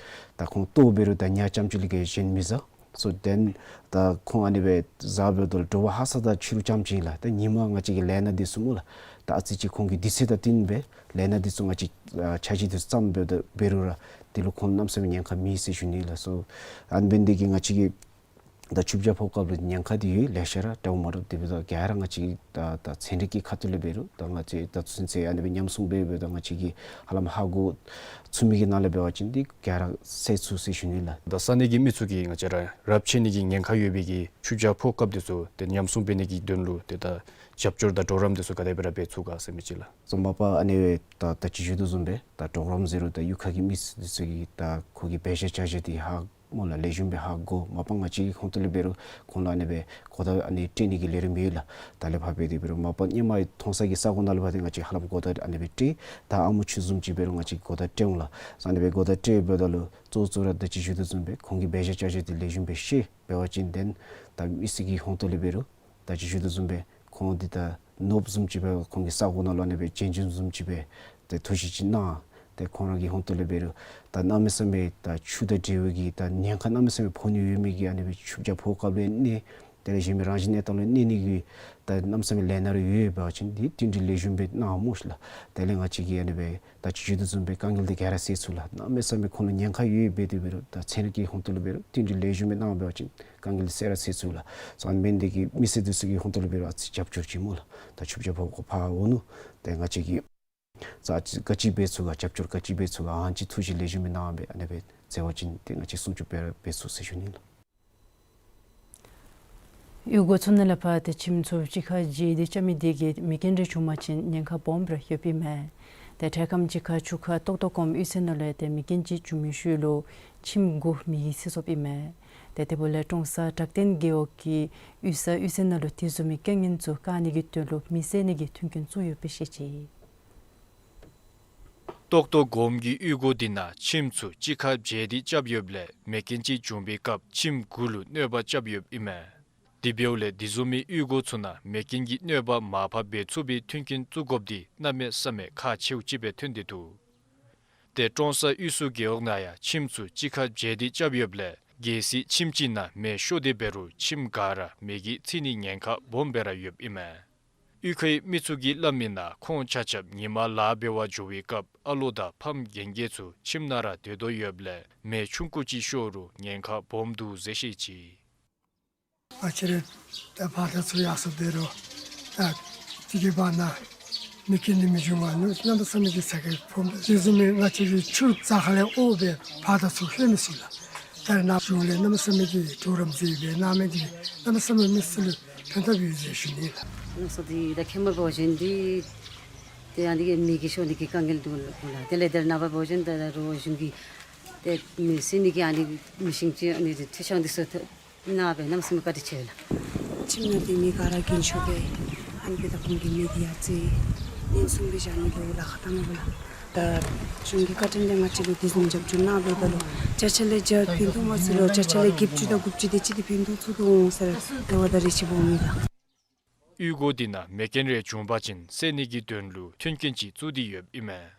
ད་ཁོང་ལྟོ་འབད་རུང་ད་ཉ་ཙམ་ཅིག་ལས་བརྒལ་གཞན་མི་བཟའ། སོ་དེ་ད་ཁོང་ཨ་ནི་སྦེ་བཟའ་འབདཝ་ད་ལུ་དྲོ་པ་ཧ་སག་ད་ཕྱི་རུ་རྐྱངམ་ཅིག་ལགས། ད་ཉིནམ་ང་བཅས་ཀྱི་ལས་སྣ་འདི་ཚུ་སྨོ་ལགས། ད་ཨ་ཙི་ཅིག་ཁོང་གི་དུས་ཚོད་དང་བསྟུན་སྦེ་ལས་སྣ་འདི་ཚུ་ང་བཅས་ཨ་འཆར་གཞི་འདི་ཚུ་བརྩམས་འབདཝ་ད་འབད་རུང་ར་འདི་ལུ་ཁོང་གནམ་མེད་ས་མེད་ཉེན་ཁ་མེད་ཟེར་ཞུ་ནི་ལགས། སོ་ཨ་ནི་འབད་ནི་འདི་གིས་ང་བཅས་ཀྱི་ད་ཆུ་བྱ་ཕོ་སྐབས་ལུ་ཉེན་ཁ་འདི་ཡོད་ལེ་ཤ་ར་འདྲཝ་མ་འདྲཝ་འདི་འབདཝ་ད་ག་ར་ང་བཅས་ཀྱིས་ད་ད་ཚན་རིག་གི་ཁ་ཐུག་ལས་འབད་རུང་ད་ང་བཅས་ད་ཚུན་ཚོད་ཨ་ནི་སྦེ་ཉམས་སྲུང་འབད་འབདཝ་ད་ང་བཅས་ཀྱིས་ཧ་ལམ་ཧ་གོ་ཚུགས་མི་གི་ནང་ལས་འབད་བ་ཅིན་འདི་ག་ར་སེལ་ཚུགས་ཟེར་ཞུ་ནི་ལགས། ད་ས་གནས་ཀྱི་མི་ཚུ་གིས་ང་བཅས་ར་རབས་ཆད་ནི་གི་ཉེན་ཁ་ཡོད་པའི་གི་ཆུ་བྱ་ཕོ་སྐབས་འདི་ཚུ་ཏེ་ཉམས་སྲུང་འབད་ནི་གི་དོན་ལུ་ཏེ་ད་རྒྱབ་སྐྱོར་དང་གྲོགས་རམ་འདི་ཚུ་ག་དེ་སྦེ་ར་འབད་ཚུགས་ག་ཟེར་མི་ཅིག་ལགས། སོ་མ་པ་ཨ་ནི་སྦེ་ད་ད་ཅི་ཞུ་དོ་བཟུམ་སྦེ་ད་གྲོགས་རམ་ཟེར་རུང་ད་གཡུས་ཁ་གི་མི་འདི་ཚུ་གིས་ད་ཁོ་གི་འབད་བཞག་བྱ་བཞག་འདི་ཧ་སྨོ་ལགས། ལེགས་ཤོམ་སྦེ་ཧ་གོ། མ་པ་ང་བཅས་ཀྱི་ཧོང་ཏོ་ལས་འབད་རུང་ཁོང་ལུ་ཨ་ནི་སྦེ་གོ་བརྡ་ཨ་ནི་སྤྲོད་ནི་གི་ལས་རིམ་ཡོད་ལགས། ད་ལས་ཕར་འབད་དེ་འབད་རུང་མ་པ་ཧེ་མ་མཐོང་ས་གི་ས་གོ་ནང་ལུ་འབད་དེ་ང་བཅས་ཧ་ལམ་གོ་བརྡ་ཨ་ནི་སྦེ་སྤྲོད། ད་ཨ་མོ་ཆུ་བཟུམ་ཅིག་འབད་རུང་ང་བཅས་གོ་བརྡ་སྤྲོད་འོང་ལགས། སོ་ཨ་ནི་སྦེ་གོ་བརྡ་སྤྲོད་འབདཝ་ད་ལུ་གཙོ་གཙོ་ར་ད་ཅི་ཞུ་དོ་བཟུམ་སྦེ་ཁོང་གི་འབད་བཞག་བྱ་བཞག་འདི་ལེགས་ཤོམ་སྦེ་ཤེས། འབད་བ་ཅིན་དེ་ད་མི་སེར་གྱི་ཧོང་ཏོ་ལས་འབད་རུང་ད་ཅི་ཞུ་དོ་བཟུམ་སྦེ་ཁོང་འདི་ད་ནོར་བུ་བཟུམ་ཅིག་སྦེ་ཁོང་གི་ས་གོ་ནང་ལུ་ཨ་ནི་སྦེ་གཅེན་གཅུང་བཟུམ་ཅིག་སྦེ་ཏེ་ཐུགས་བཞེད་ཅིག་གནང་། ཏེ་ཁོང་ར་གི་ཧོང་ཏོ་ལས་འབད་རུང་ད་གནམ་མེད་ས་མེད་ད་ཆུ་དང་འབྲེལ་བའི་གི་ད་ཉེན་ཁ་གནམ་མེད་ས་མེད་ཕོག་ནི་ཡོད་མི་གི་ཨ་ནི་སྦེ་ཆུ་བྱ་ཕོ་སྐབས་ལུ་གནས། དེ་ལས་གཞན་མི་རང་བཞིན་གནས་སྟངས་ལུ་གནས་ནི་གི་ད་གནམ་མེད་ས་མེད་ལས་སྣ་རེ་ཡོད་པ་ཅིན་འདི་བསྟུན་གྲོས་ལེགས་ཤོམ་སྦེ་གནང་སྨོ་ཤིག་ལགས། དེ་ལས་ང་བཅས་ཀྱིས་ཨ་ནི་སྦེ་ད་ཅི་ཞུ་དོ་བཟུམ་སྦེ་དཀའ་ངལ་འདི་ག་ར་སེལ་ཚུགས་ལགས། གནམ་མེད་ས་མེད་ཁོང་ལུ་ཉེན་ཁ་ཡོད་པ་འདི་འབད་རུང་ད་ཚན་རིག་གི་ཧོང་ཏོ་ལས་འབད་རུང་བསྟུན་གྲོས་ལེགས་ཤོམ་སྦེ་གནང་འབད་བ་ཅིན་དཀའ་ངལ་འདི་སེལ་ར་སེལ་ཚུགས་ལགས། སོ་ཨ་ནི་འབད་ནི་འདི་གིས་མི་སེར་འདི་ཚུ་གི་ཧོང་ཏོ་ལས་འབད་རུང་ཨ་ཙི་རྒྱབ་སྐྱོར་ཅིག་སྨོ་ལགས། ད་ཆུ་བྱ་ཕོ་སྐབས་ཕར་འོང་ནུག། ཏེ་ང་བཅས་ཀྱིས་ཙ་ཅི་ག་ཅི་འབད་ཚུགས་ག་རྒྱབ་སྐྱོར་ག་ཅི་འབད་ཚུགས་ག་ཨ་ནི་ཅིག་ཐུགས་བཞེད་ལེགས་ཤོམ་སྦེ་གནང་སྦེ་ཨ་ནི་སྦེ་འཚོལ་བ་ཅིན་ཏེ་ང་བཅས་སྲུང་སྐྱོབ་འབད་འབད་ཚུགས་ཟེར་ཞུ་ནི་ལགས། གཡུས་སྒོ་ཚུ་ནང་ལས་ཕར་ཏེ་ཁྱིམ་ཚུ་གཅིག་ཁར་བྱས་ཏེ་རྐྱབ་མི་འདི་གིས་མེ་རྐྱེན་རེ་བྱུང་པ་ཅིན་ཉེན་ཁ་སྦོམ་ར་ཡོདཔ་ཨིན་མས། ཏེ་འཕྲལ་ཁམས་ཅིག་ཁར་ཆུ་ཁ་ཏོག་ཏོ་གོམ་གཡུས་ཚན་ནང་ལུ་ཏེ་མེ་རྐྱེན་ཅིག་བྱུང་མི་ཤུལ་ལུ་ཁྱིམ་དགུ་མེ་གིས་བསད་སོཔ་ཨིན་མས། ཏེ་དེ་འབདཝ་ལས་ཀྲོང་གསར་བྲག་སྟེང་རྒེད་འོག་གི་གཡུས་ས་གཡུས་ཚན་ནང་ལུ་དེ་བཟུམ་མའི་རྐྱེན་ངན་ཚུ་བཀག་ནི་གི་དོན་ལུ་མེ་བསད་ནི་གི་མཐུན་རྐྱེན་བཙུགས་ཡོདཔ་སྦེ་བཤད་ཅི། ཏོག་ཏོ་གོམ་གྱི་གཡུས་སྒོ་འདི་ནང་ཁྱིམ་ཚུ་གཅིག་ཁར་བྱས་ཏེ་རྐྱབ་ཡོདཔ་ལས་མེ་རྐྱེན་ཅིག་བྱུང་པའི་སྐབས་ཁྱིམ་དགུ་ལུ་གནོད་པ་རྐྱབ་ཡོདཔ་ཨིན་མས། དེ་འབདཝ་ལས་དེ་བཟུམ་མའི་གཡུས་སྒོ་ཚུ་ནང་མེ་རྐྱེན་གྱི་གནོད་པ་མར་ཕབ་འབད་ཚུགས་པའི་མཐུན་རྐྱེན་བཙུགས་དགོཔ་འདི་གནམ་མེད་ས་མེད་ཁག་ཆེཝ་ཅིག་སྦེ་ཐོན་ཏེ་འདུག། ཏེ་ཀྲོང་གསར་གཡུས་སུ་རྒེད་འོག་ནང་ཡང་ཁྱིམ་ཚུ་གཅིག་ཁར་བྱས་ཏེ་རྐྱབ་ཡོདཔ་ལས་གལ་སྲིད་ཁྱིམ་གཅིག་ནང་མེ་ཤོར་ཏེ་འབད་རུང་ཁྱིམ་ག་ར་མེ་གིས་འཚིག་ནིའི་ཉེན་ཁ་སྦོམ་སྦེ་ར་ཡོདཔ་ཨིན་མས། གཡུས་ཁའི་མི་ཚུ་གིས་སླབ་མིའི་ནང་ཁོང་ཆ་ཁྱབ་ཉིན་མ་ལཱ་འབད་བར་འགྱོ་བའི་སྐབས་ཨ་ལོ་དང་ཕམ་རྒན་རྒས་ཚུ་ཁྱིམ་ནང་ར་སྡོད་དོ་ཡོདཔ་ལས་མེ་ཆུང་ཀུ་ཅིག་ཤོར་རུང་ཉེན་ཁ་སྦོམ་འདུག་ཟེར་བཤད་ཅི། ང་བཅས་ར་ད་ཕར་དང་ཚུར་ཡར་སོང་སྡོད་རུང་ད་དེ་གི་བར་ན་མེ་རྐྱེན་འདི་མི་བྱུང་བར་གནམ་མེད་ས་མེད་ཀྱི་ཚ་གྱང་སྦོམ་འདུག། དེ་བཟུམ་མའི་ང་བཅས་ཀྱི་ཆུ་རྩ་ཁ་ལས་འོག་སྦེ་ཕར་དང་ཚུར་ལྷོད་མི་ཚུགས་ལགས། ད་རེས་ནངས་པ་གཞུང་ལས་གནམ་མེད་ས་མེད་ཀྱི་གྲོགས་རམ་མཛད་སྦེ་གནང་མི་འདི་གནམ་མེད་ས་མེད་མི་སེར་ལུ་ཕན་ཐོགས་ཡོད་ཟེར་ཞུ་ནི་ལགས། གནམ་ས་འདི་ད་ཁྱིམ་པ་འབད་བ་ཅིན་འདི་ཏེ་ཨ་ནི་གི་མེ་གིས་ཤོར་ནི་གི་དཀའ་ངལ་འདུག་ལགས། དེ་ལས་ད་རེས་ནངས་པ་འབད་བ་ཅིན་ད་རུང་གཞུང་གིས་ཏེ་མེ་བསད་ནི་གི་ཨ་ནི་མེ་ཤིང་ཅིག་ཨ་ནི་ཁྲི་བྱང་འདི་ཚུ་ཐོབ་ནི་སྦེ་གནམ་མེད་ས་མེད་བཀའ་དྲིན་ཆེ་ལགས། ཁྱིམ་ནང་འདི་མེ་ག་ར་རྐྱེན་ཤོར་སྦེ་ཨ་ནི་སྦེ་ད་ཁོང་གིས་མེ་འདི་ཡར་བསད་ཉེན་སྲུང་འབད་བཞག་ནི་ལུ་ལཱ་ཁག་བཏང་ནུག་ལགས། ད་གཞུང་གི་བཀའ་དྲིན་ལས་ང་བཅས་ལུ་དེ་བཟུམ་རྒྱབ་སྐྱོར་གནང་ནུག། ད་ལུ་བརྒྱ་ཆ་ལས་བརྒྱ་ཕན་ཐོགས་མ་ཚུགས་རུང་བརྒྱ་ཆ་ལས་བརྒྱད་ཅུ་དང་དགུ་བཅུ་དེ་ཅིག་འདི་ཕན་ཐོགས་ཚུགས་འོང་ཟེར་རེ་བ་དང་རེ་ཆེ་སྦོམ་ཨིན་ལགས། གཡུས་སྒོ་འདི་ནང་མེ་རྐྱེན་རེ་བྱུང་པ་ཅིན་བསད་ནི་གི་དོན་ལུ་མཐུན་རྐྱེན་ཅིག་བཙུགས་ཏེ་ཡོདཔ་ཨིན་མས།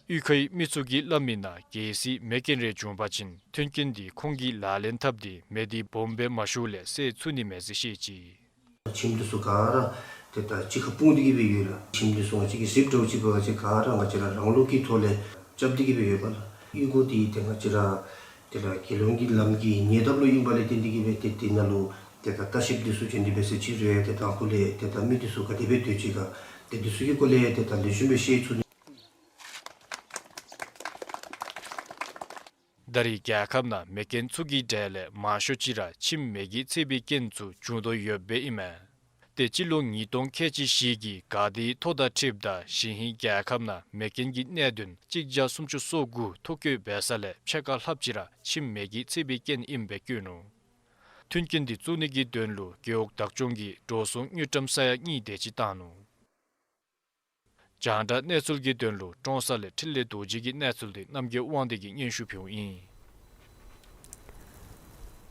གཡུས་ཁའི་མི་ཚུ་གིས་སླབ་མིའི་ནང་གལ་སྲིད་མེ་རྐྱེན་རེ་བྱུང་པ་ཅིན་མཐུན་རྐྱེན་འདི་ཁོང་གིས་ལག་ལེན་འཐབ་སྟེ་མེ་འདི་སྦོམ་སྦེ་མ་ཤོརཝ་ལས་བསད་ཚུགས་ནི་མས་ཟེར་བཤད་ཅི། ཁྱིམ་འདི་ཚུ་ག་ར་ཏེ་ད་གཅིག་ཁར་སྤུངས་ཏེ་གི་སྦེ་ཡོད་ལགས། ཁྱིམ་འདི་ཚུ་ང་བཅས་ཀྱིས་གཟིགས་འདྲཝ་ཅིག་འབད་བ་ཅིན་ག་ར་ང་བཅས་ར་རང་ལུགས་ཀྱི་ཐོག་ལས་རྐྱབ་སྟེ་གི་སྦེ་ཡོདཔ་ལགས། གཡུས་སྒོ་འདི་ཏེ་ང་བཅས་ར་ཏེ་ད་དགེ་སློང་གི་ལམ་གྱི་ཉེ་འདབས་ལུ་ཨིན་པ་ལས་བརྟེན་ཏེ་གི་སྦེ་ཏེ་དེ་ནང་ལུ་ཏེ་ད་ལྟ་བཤལཔ་འདི་ཚུ་བྱོན་ཏེ་འབད་ས་ཅིག་རུང་ཏེ་དང་ཕུ་ལས་ཏེ་ད་མི་འདི་ཚུ་ག་དེ་སྦེ་སྡོད་ཅི་ག་ཏེ་འདི་ཚུ་གི་སྐོར་ལས་ཏེ་ད་ལེགས་ཤོམ་སྦེ་ཤེས་ཚུགས་ནི། ད་རེས་རྒྱལ་ཁབ་ནང་མེ་རྐྱེན་ཚུ་གི་གྲས་ལས་མང་ཤོས་ཅིག་ར་ཁྱིམ་མེ་གིས་ཚིག་པའི་རྐྱེན་ཚུ་བྱུང་དོ་ཡོདཔ་ཨིན་མས། ཏེ་སྤྱི་ལོ་ཉིས་སྟོང་ཁལ་གཅིག་བཞི་གི་དགའ་བདེའི་ཐོ་དང་འཁྲིལཝ་ད་གཞེས་ཧིང་རྒྱལ་ཁབ་ནང་མེ་རྐྱེན་གྱི་གནད་དོན་གཅིག་བརྒྱ་སུམ་ཅུ་སོ་དགུ་ཐོ་བཀོད་འབད་ས་ལས་ཕྱེད་ཀ་ལྷགཔ་ཅིག་ར་ཁྱིམ་མེ་གིས་ཚིག་པའི་རྐྱེན་ཨིནམ་སྦེ་བཀོད་ནུག། མཐུན་རྐྱེན་འདི་བཙུགས་ནི་གི་དོན་ལུ་རྒེད་འོག་བདག་སྐྱོང་གིས་འགྲོ་སོང་དངུལ་ཀྲམ་ས་ཡ་གཉིས་དེ་ཅིག་བཏང་ནུག། རྒྱང་བསྒྲགས་གནས་ཚུལ་གྱི་དོན་ལུ་ཀྲོང་གསར་ལས་འཕྲིན་ལས་རྡོ་རྗེ་གི་གནས་ཚུལ་འདི་རྣམ་རྒྱལ་དབང་འདུས་ཀྱིས་སྙན་ཞུ་ཕུལཝ་ཨིན།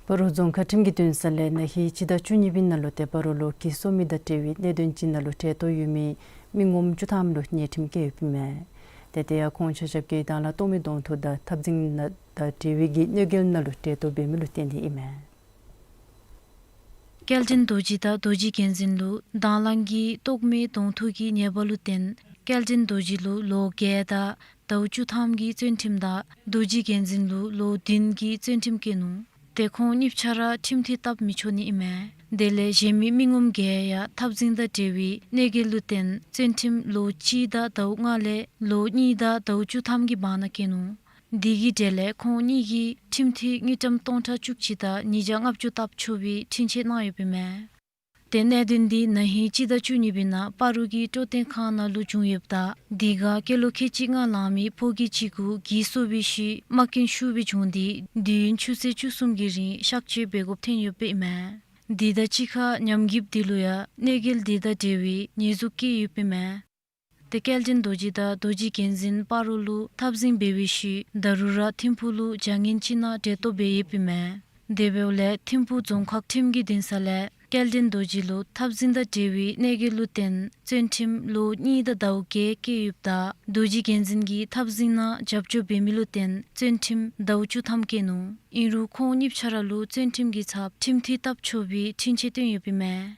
སྤ་རོ་རྫོང་ཁག་ཁྲིམས་ཀྱི་འདུན་ས་ལས་ན་ཧིང་སྤྱི་ཟླ་བཅུ་གཉིས་པའི་ནང་ལུ་ཏེ་སྤ་རོ་ལུ་གྱི་སོ་མི་དང་འབྲེལ་བའི་གནད་དོན་ཅིག་ནང་ལུ་གྲལ་གཏོགས་ཡོད་མི་མི་ངོམ་བཅུ་ཐམ་ལུ་ཉེས་ཁྲིམས་བཀལ་ཡོདཔ་ཨིན་མས། ཏེ་དེ་ཡང་ཁོང་ཆ་ཁྱབ་ཀྱིས་དྭང་བླངས་ལྟོགས་མི་གདོང་ཐུག་དང་འཐབ་འཛིང་ནང་དང་འབྲེལ་བའི་གི་གནོད་འགེལ་ནང་ལུ་གྲལ་གཏོགས་འབད་མི་ལུ་བརྟེན་ཏེ་ཨིན་མས། སྐལ་ལྡན་རྡོ་རྗེ་དང་རྡོ་རྗེ་རྒྱལ་མཚན་ལུ་དྭང་བླངས་ཀྱི་ལྟོགས་མི་གདོང་ཐུག་གི་ཉེས་པ་ལུ་བརྟེན་སྐལ་ལྡན་རྡོ་རྗེ་ལུ་ལོ་བརྒྱད་དང་ཟླཝ་བཅུ་ཐམ་གྱི་བཙོན་ཁྲིམས་དང་རྡོ་རྗེ་རྒྱལ་མཚན་ལུ་ལོ་བདུན་གྱི་བཙོན་ཁྲིམས་བཀལ་ནུག། ཏེ་ཁོང་གཉིས་ཆ་ར་ཁྲིམས་ཐག་བཏབ་མི་ཆོག་ནི་ཨིན་མས། དེ་ལས་གཞན་མི་མི་ངོམ་བརྒྱད་ཡང་འཐབ་འཛིང་དང་འབྲེལ་བའི་གནོད་འགེལ་ལུ་བརྟེན་བཙོན་ཁྲིམས་ལོ་གཅིག་དང་ཟླཝ་ལྔ་ལས་ལོ་གཉིས་དང་ཟླཝ་བཅུ་ཐམ་གྱི་བར་ན་བཀལ་ནུག། དེ་གི་གྲས་ལས་ཁོང་གཉིས་ཀྱིས་ཁྲིམས་ཐག་དངུལ་ཀྲམ་སྟོང་ཕྲག་བཅུ་གཅིག་དང་ཉིས་བརྒྱ་ལྔ་བཅུ་བཏབ་ཆོག་པའི་འཕྲིན་ཆད་གནང་ཡོདཔ་ཨིན་མས། ཏེ་གནད་དོན་འདི་ན་ཧིང་སྤྱི་ཟླ་བཅུ་གཉིས་པའི་ནང་སྤ་རོ་གི་སྤྲོ་སྟོན་ཁང་ནང་ལུ་བྱུང་ཡོདཔ་ད་དེ་ཁར་སྐྱེས་ལོ་ཁལ་གཅིག་ལྔ་ལང་མི་ཕོ་སྐྱེས་ཅིག་གུ་གྱི་སོ་འབད་ཞིནམ་རྐྱེན་ཤུགས་སྦེ་བྱུང་སྟེ་དུས་ཡུན་ཆུ་ཚོད་བཅུ་གསུམ་གྱི་རིང་གཤག་བཅོས་འབད་དགོཔ་ཐོན་ཡོདཔ་ཨིན་མས། དེ་དང་གཅིག་ཁར་ཉམས་རྒུདཔ་དེ་ལུ་ཡང་གནོད་འགེལ་དེ་དང་འབྲེལ་བའི་ཉེས་འཛུགས་བཀལ་ཡོདཔ་ཨིན་མས། ཏེ་སྐལ་ལྡན་རྡོ་རྗེ་དང་རྡོ་རྗེ་རྒྱལ་མཚན་སྤ་རོ་ལུ་འཐབ་འཛིང་འབད་བའི་ཤུལ་ད་རུང་ར་ཐིམ་ཕུག་ལུ་བྱ་ངན་ཅིག་ནང་གྲལ་གཏོགས་འབད་ཡོདཔ་ཨིན་མས། དེ་འབདཝ་ལས་ཐིམ་ཕུག་རྫོང་ཁག་ཁྲིམས་ཀྱི་འདུན་ས་ལས་སྐལ་ལྡན་རྡོ་རྗེ་ལུ་འཐབ་འཛིང་དང་འབྲེལ་བའི་གནོད་འགེལ་ལུ་བརྟེན་བཙོན་ཁྲིམས་ལོ་གཉིས་དང་ཟླཝ་བརྒྱད་བཀལ་ཡོདཔ་ད་རྡོ་རྗེ་རྒྱལ་མཚན་གྱིས་འཐབ་འཛིང་ནང་རྒྱབ་སྐྱོར་འབད་མི་ལུ་བརྟེན་བཙོན་ཁྲིམས་ཟླཝ་བཅུ་ཐམ་བཀལ་ནུག། ཨིན་རུང་ཁོང་གཉིས་ཆ་ར་ལུ་བཙོན་ཁྲིམས་ཀྱི་ཚབ་ཁྲིམས་ཐག་བཏབ་ཆོག་པའི་འཕྲིན་ཆད་བཏོན་ཡོདཔ་ཨིན་མས།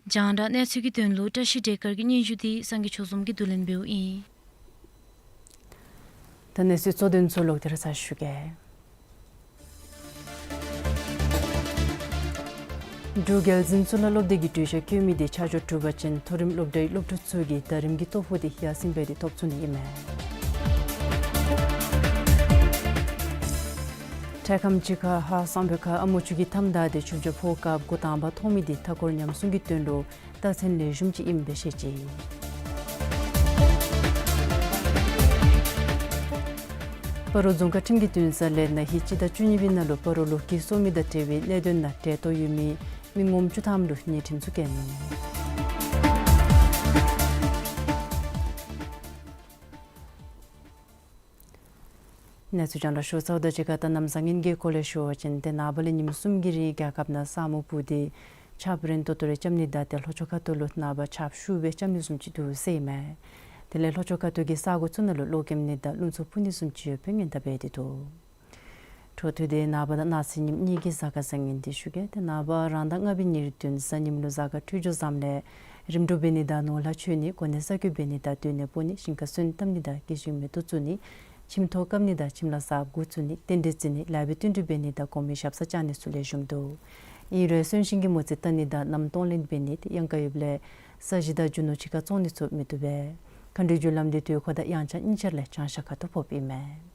རྒྱང་བསྒྲགས་གནས་ཚུལ་གྱི་དོན་ལུ་བཀྲ་ཤིས་བདེ་དཀར་གྱི་སྙན་ཞུ་འདི་སངས་རྒྱས་ཆོས་འཛོམས་ཀྱིས་བསྡུ་ལེན་འབདཝ་ཨིན། ད་གནས་ཚུལ་གཙོ་དོན་ཚུ་ལོག་སྟེ་ར་ཞུ་གེ། འབྲུག་རྒྱལ་འཛིན་གཙུག་ལག་སློབ་སྡེ་གི་གྲོས་ཆོད་བཀོད་མི་དེ་ཆ་འཇོག་གྲུབ་པ་ཅིན་མཐོ་རིམ་སློབ་གྲྭའི་སློབ་ཕྲུག་ཚུ་གིས་ཟླ་རིམ་གྱི་ལྟོ་ཕོགས་དེ་ཡར་སེང་འབད་དེ་ཐོབ་ཚུགས་ནི་ཨིན་མས། འཕྲལ་ཁམས་ཅིག་ཁར་ཧཱ་སམ་བྷོ་ཊ་ཁ་ཨ་མོ་ཆུ་གི་མཐའམ་བདའ་སྟེ་ཆུ་བྱ་ཕོག་སྐབས་འགོ་དང་པ་མཐོང་མི་དེ་མཐའ་འཁོར་ཉམས་སྲུང་གི་དོན་ལུ་རྟགས་མཚན་ལེགས་ཤོམ་ཅིག་ཨིནམ་སྦེ་བཤད་ཅི། སྤ་རོ་རྫོང་ཁག་ཁྲིམས་ཀྱི་འདུན་ས་ལས་ན་ཧིང་སྤྱི་ཟླ་བཅུ་གཉིས་པའི་ནང་ལུ་སྤ་རོ་ལུ་གྱི་སོ་མི་དང་འབྲེལ་བའི་གནད་དོན་ནང་གྲལ་གཏོགས་ཡོད་མི་མི་ངོམ་བཅུ་ཐམ་ལུ་ཉེས་ཁྲིམས་ཚུ་བཀལ་ནུག། གནས་ཚུལ་རྒྱང་བསྒྲགས་ཞུ་ཚརཝ་དང་གཅིག་ཁར་ད་གནམ་བཟང་ངན་གྱི་སྐོར་ལས་ཞུ་བ་ཅིན་ཏེ་ནངས་པ་ལས་ཉིནམ་གསུམ་གྱི་རིང་རྒྱལ་ཁབ་ནང་ས་སྨུག་སྤུབས་ཏེ་ཆརཔ་རན་ཏོག་ཏོ་རེ་རྐྱབ་ནི་དང་ཏེ་ལྷོ་ཕྱོགས་ཁ་ཐུག་ལུ་ནངས་པ་ཆརཔ་ཤུགས་སྦེ་རྐྱབ་ནི་བཟུམ་ཅིག་འདུག་ཟེར་ཨིན་མས། དེ་ལས་ལྷོ་ཕྱོགས་ཁ་ཐུག་གི་ས་གོ་ཚུ་ནང་ལུ་གློག་ཀེམ་ནི་དང་རླུང་འཚུབ་འཕུ་ནི་བཟུམ་ཅིག་ཡོད་པའི་སྔོན་བརྡ་འབད་དེ་འདུག། འཕྲོ་མཐུད་དེ་ནངས་པ་དང་གནངས་ཚེ་ཉིནམ་གཉིས་ཀྱི་གཟའ་སྐར་བཟང་ངན་འདི་ཞུ་གེ། ཏེ་ནངས་པ་རང་ཟླ་ལྔ་པའི་ཉེར་བདུན་གཟའ་ཉིམ་ལུ་གཟའ་སྐར་འཕྲོད་སྦྱོར་བཟངམ་ལས་རིམ་གྲོ་འབད་ནི་དང་ནོར་ལྷ་མཆོད་ནི་གོ་གནས་གསར་བསྐོ་འབད་ནི་དང་སྡོད་གནས་སྤོ་ནི་ཞིང་ཁ་སོན་བཏབ་ནི་དང་སྐྱེ་ཤིང་མེ་ཏོག་བཙུགས་ནི་ཁྱིམ་ཐོག་བཀབ་ནི་དང་ཁྱིམ་ལཱ་གསརཔ་འགོ་བཙུགས་ནི་རྟེན་འབྲེལ་བརྩི་ནི་ལེགས་པའི་བསྟུན་གྲོས་འབད་ནི་དང་གོང་མའི་ཞབས་སར་བཅར་ནི་ཚུ་ལེགས་ཤོམ་འདུག། ཨིན་རུང་གསོན་གཤིན་གྱི་མོ་རྩིས་བལྟ་ནི་དང་གནམ་གཏོང་ལེན་འབད་ནི་དེ་གཡང་དཀར་ཡོདཔ་ལས་ས་གཞི་དང་རྒྱུ་ནོར་ཕྱི་ཁར་བཙོང་ནི་ཚུ་མི་བཏུབ་པས། མཁའ་འགྲོའི་རྒྱུ་ལམ་འདི་དུས་འཁོར་དང་དབྱངས་འཆར་གཉིས་ཆ་ལས་བྱང་ཤར་ཁ་ཐུག་ཕོགཔ་ཨིན་མས།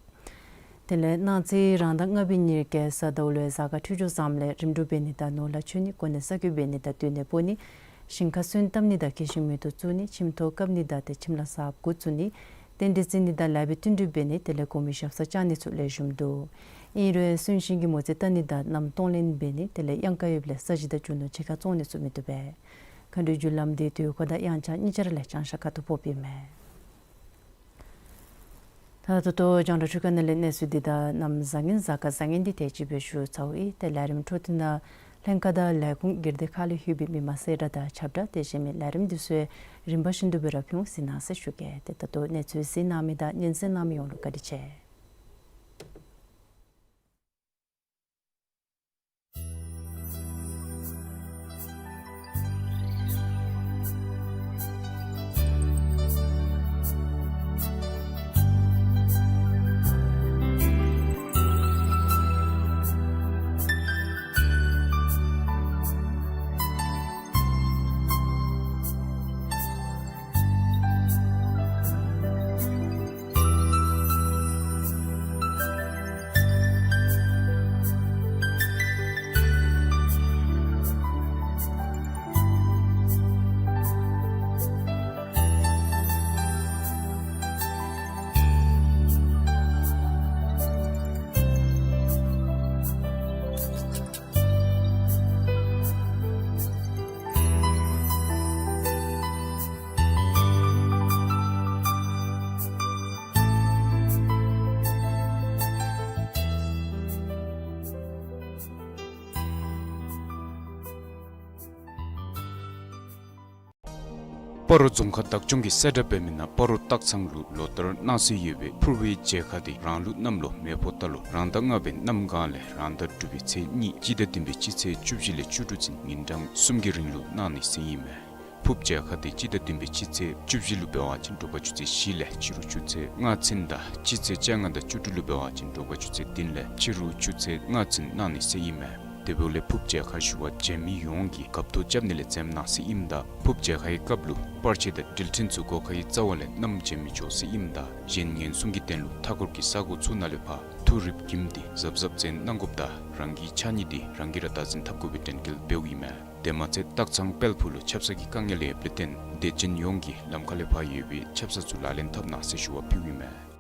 དེ་ལས་གནངས་ཚེ་རང་ཟླ་ལྔ་པའི་ཉེར་བརྒྱད་གཟའ་ཟླཝ་ལུ་གཟའ་སྐར་འཕྲོད་སྦྱོར་བཟངམ་ལས་རིམ་གྲོ་འབད་ནི་དང་ནོར་ལྷ་མཆོད་ནི་གོ་གནས་གསར་བསྐོ་འབད་ནི་དང་སྡོད་གནས་སྤོ་ནི་ཞིང་ཁ་སོན་བཏབ་ནི་དང་སྐྱེ་ཤིང་མེ་ཏོག་བཙུགས་ནི་ཁྱིམ་ཐོག་བཀབ་ནི་དང་ཏེ་ཁྱིམ་ལཱ་གསརཔ་འགོ་བཙུགས་ནི་རྟེན་འབྲེལ་བརྩི་ནི་དང་ལེགས་པའི་བསྟུན་གྲོས་འབད་ནི་དེ་ལས་གོང་མའི་ཞབས་སར་བཅར་ནི་ཚུ་ལེགས་ཤོམ་འདུག། ཨིན་རུང་གསོན་གཤིན་གྱི་མོ་རྩིས་བལྟ་ནི་དང་གནམ་གཏོང་ལེན་འབད་ནི་དེ་ལས་གཡང་དཀར་ཡོདཔ་ལས་ས་གཞི་དང་རྒྱུ་ནོར་ཕྱི་ཁར་བཙོང་ནི་ཚུ་མི་བཏུབ་པས། མཁའ་འགྲོའི་རྒྱུ་ལམ་འདི་དུས་འཁོར་དང་དབྱངས་འཆར་གཉིས་ཆ་ལས་བྱང་ཤར་ཁ་ཐུག་ཕོགཔ་ཨིན་མས། ད་ད་ལྟོ་རྒྱང་བསྒྲགས་འཕྲུལ་ཁང་ནང་ལས་གནས་ཚུལ་འདི་དང་གནམ་བཟང་ངན་གཟའ་སྐར་བཟང་ངན་འདི་དེ་ཅིག་སྦེ་ཞུ་ཚརཝ་ཨིན། ཏེ་ལས་རིམ་འཕྲོ་མཐུད་ནང་ལྷན་ཁག་དང་ལས་ཁུངས་སྒེར་སྡེ་ཁག་ལས་ལྷོད་པའི་མི་མང་གསལ་བསྒྲགས་དང་ཁྱབ་བསྒྲགས་དེ་བཞིན་མི་ལས་རིམ་འདི་ཚུ་རིམ་པ་བཞིན་དུ་སྦེ་ར་ཕུལ་འོང་གཟིགས་གནང་ཟེར་ཞུ་གེ། ཏེ་ད་ལྟོ་གནས་ཚུལ་གཟིགས་གནང་མི་དང་ཉན་གསན་གནང་མི་ཡོངས་ལུ་བཀའ་དྲིན་ཆེ། སྤ་རོ་རྫོང་ཁག་བདག་སྐྱོང་གི་གསལ་བསྒྲགས་འབད་མི་ནང་སྤ་རོ་སྟག་ཚང་ལུ་ལོ་ལྟར་གནང་སྲོལ་ཡོད་པའི་ཕུར་བུའི་མཇལ་ཁ་དེ་རང་ལུགས་གནམ་ལོ་མེ་ཕོ་རྟ་ལོ་རང་ཟླ་ལྔ་པའི་གནམ་གང་ལས་རང་ཟླ་དྲུག་པའི་ཚེས་གཉིས་སྤྱི་ཟླ་བདུན་པའི་སྤྱི་ཚེས་བཅུ་བཞི་ལས་བཅུ་དྲུག་ཚུན་ཉིན་གྲངས་གསུམ་གྱི་རིང་ལུ་གནང་ནི་ཟེར་ཨིན་མས། ཕུརཔ་མཇལ་ཁ་དེ་སྤྱི་ཟླ་བདུན་པའི་སྤྱི་ཚེས་བཅུ་བཞི་ལུ་འབད་བ་ཅིན་དྲོ་པ་ཆུ་ཚོད་བཞི་ལས་ཕྱི་རུ་ཆུ་ཚོད་ལྔ་ཚུན་དང་སྤྱི་ཚེས་བཅོ་ལྔ་དང་བཅུ་དྲུག་ལུ་འབད་བ་ཅིན་དྲོ་པ་ཆུ་ཚོད་བདུན་ལས་ཕྱི་རུ་ཆུ་ཚོད་ལྔ་ཚུན་གནང་ནི་ཟེར་ཨིན་མས། དེ་འབདཝ་ལས་ཕུརཔ་མཇལ་ཁ་ཞུ་བར་བྱོན་མི་ཡོངས་ཀྱིས་རྒཔ་ཏོ་རྐྱབ་ནི་ལས་འཛེམ་གནང་ཟེར་ཨིནམ་ད་ཕུརཔ་མཇལ་ཁའི་སྐབས་ལུ་པར་ཆས་དང་འགྲུལ་འཕྲིན་ཚུ་སྒོ་ཁའི་རྩ་བ་ལས་བསྣམས་བྱོན་མི་ཆོག་ཟེར་ཨིནམ་ད་གཞན་ཉེན་སྲུང་གི་དོན་ལུ་མཐའ་འཁོར་གྱི་ས་གོ་ཚུ་ནང་ལས་ཕར་ཐུག་རིམ་བྱིནམ་དེ་གཟབ་གཟབ་འཛིན་གནང་དགོཔ་དང་རང་གི་ཕྱགས་སྙིགས་དེ་རང་གིས་ར་བདག་འཛིན་འཐབ་དགོ་པའི་དྲན་སྐུལ་འབདཝ་ཨིན་མས། དེ་མ་ཚད་སྟག་ཚང་དཔལ་ཕུག་ལུ་ཆབ་གསང་གི་དཀའ་ངལ་ཡོདཔ་ལས་བརྟེན་དད་ཅན་ཡོངས་ཀྱིས་ལམ་ཁ་ལས་ཕར་ཡོད་པའི་ཆབ་གསང་ཚུ་ལག་ལེན་འཐབ་གནང་ཟེར་ཞུ་བ་ཕུལཝ་ཨིན་མས།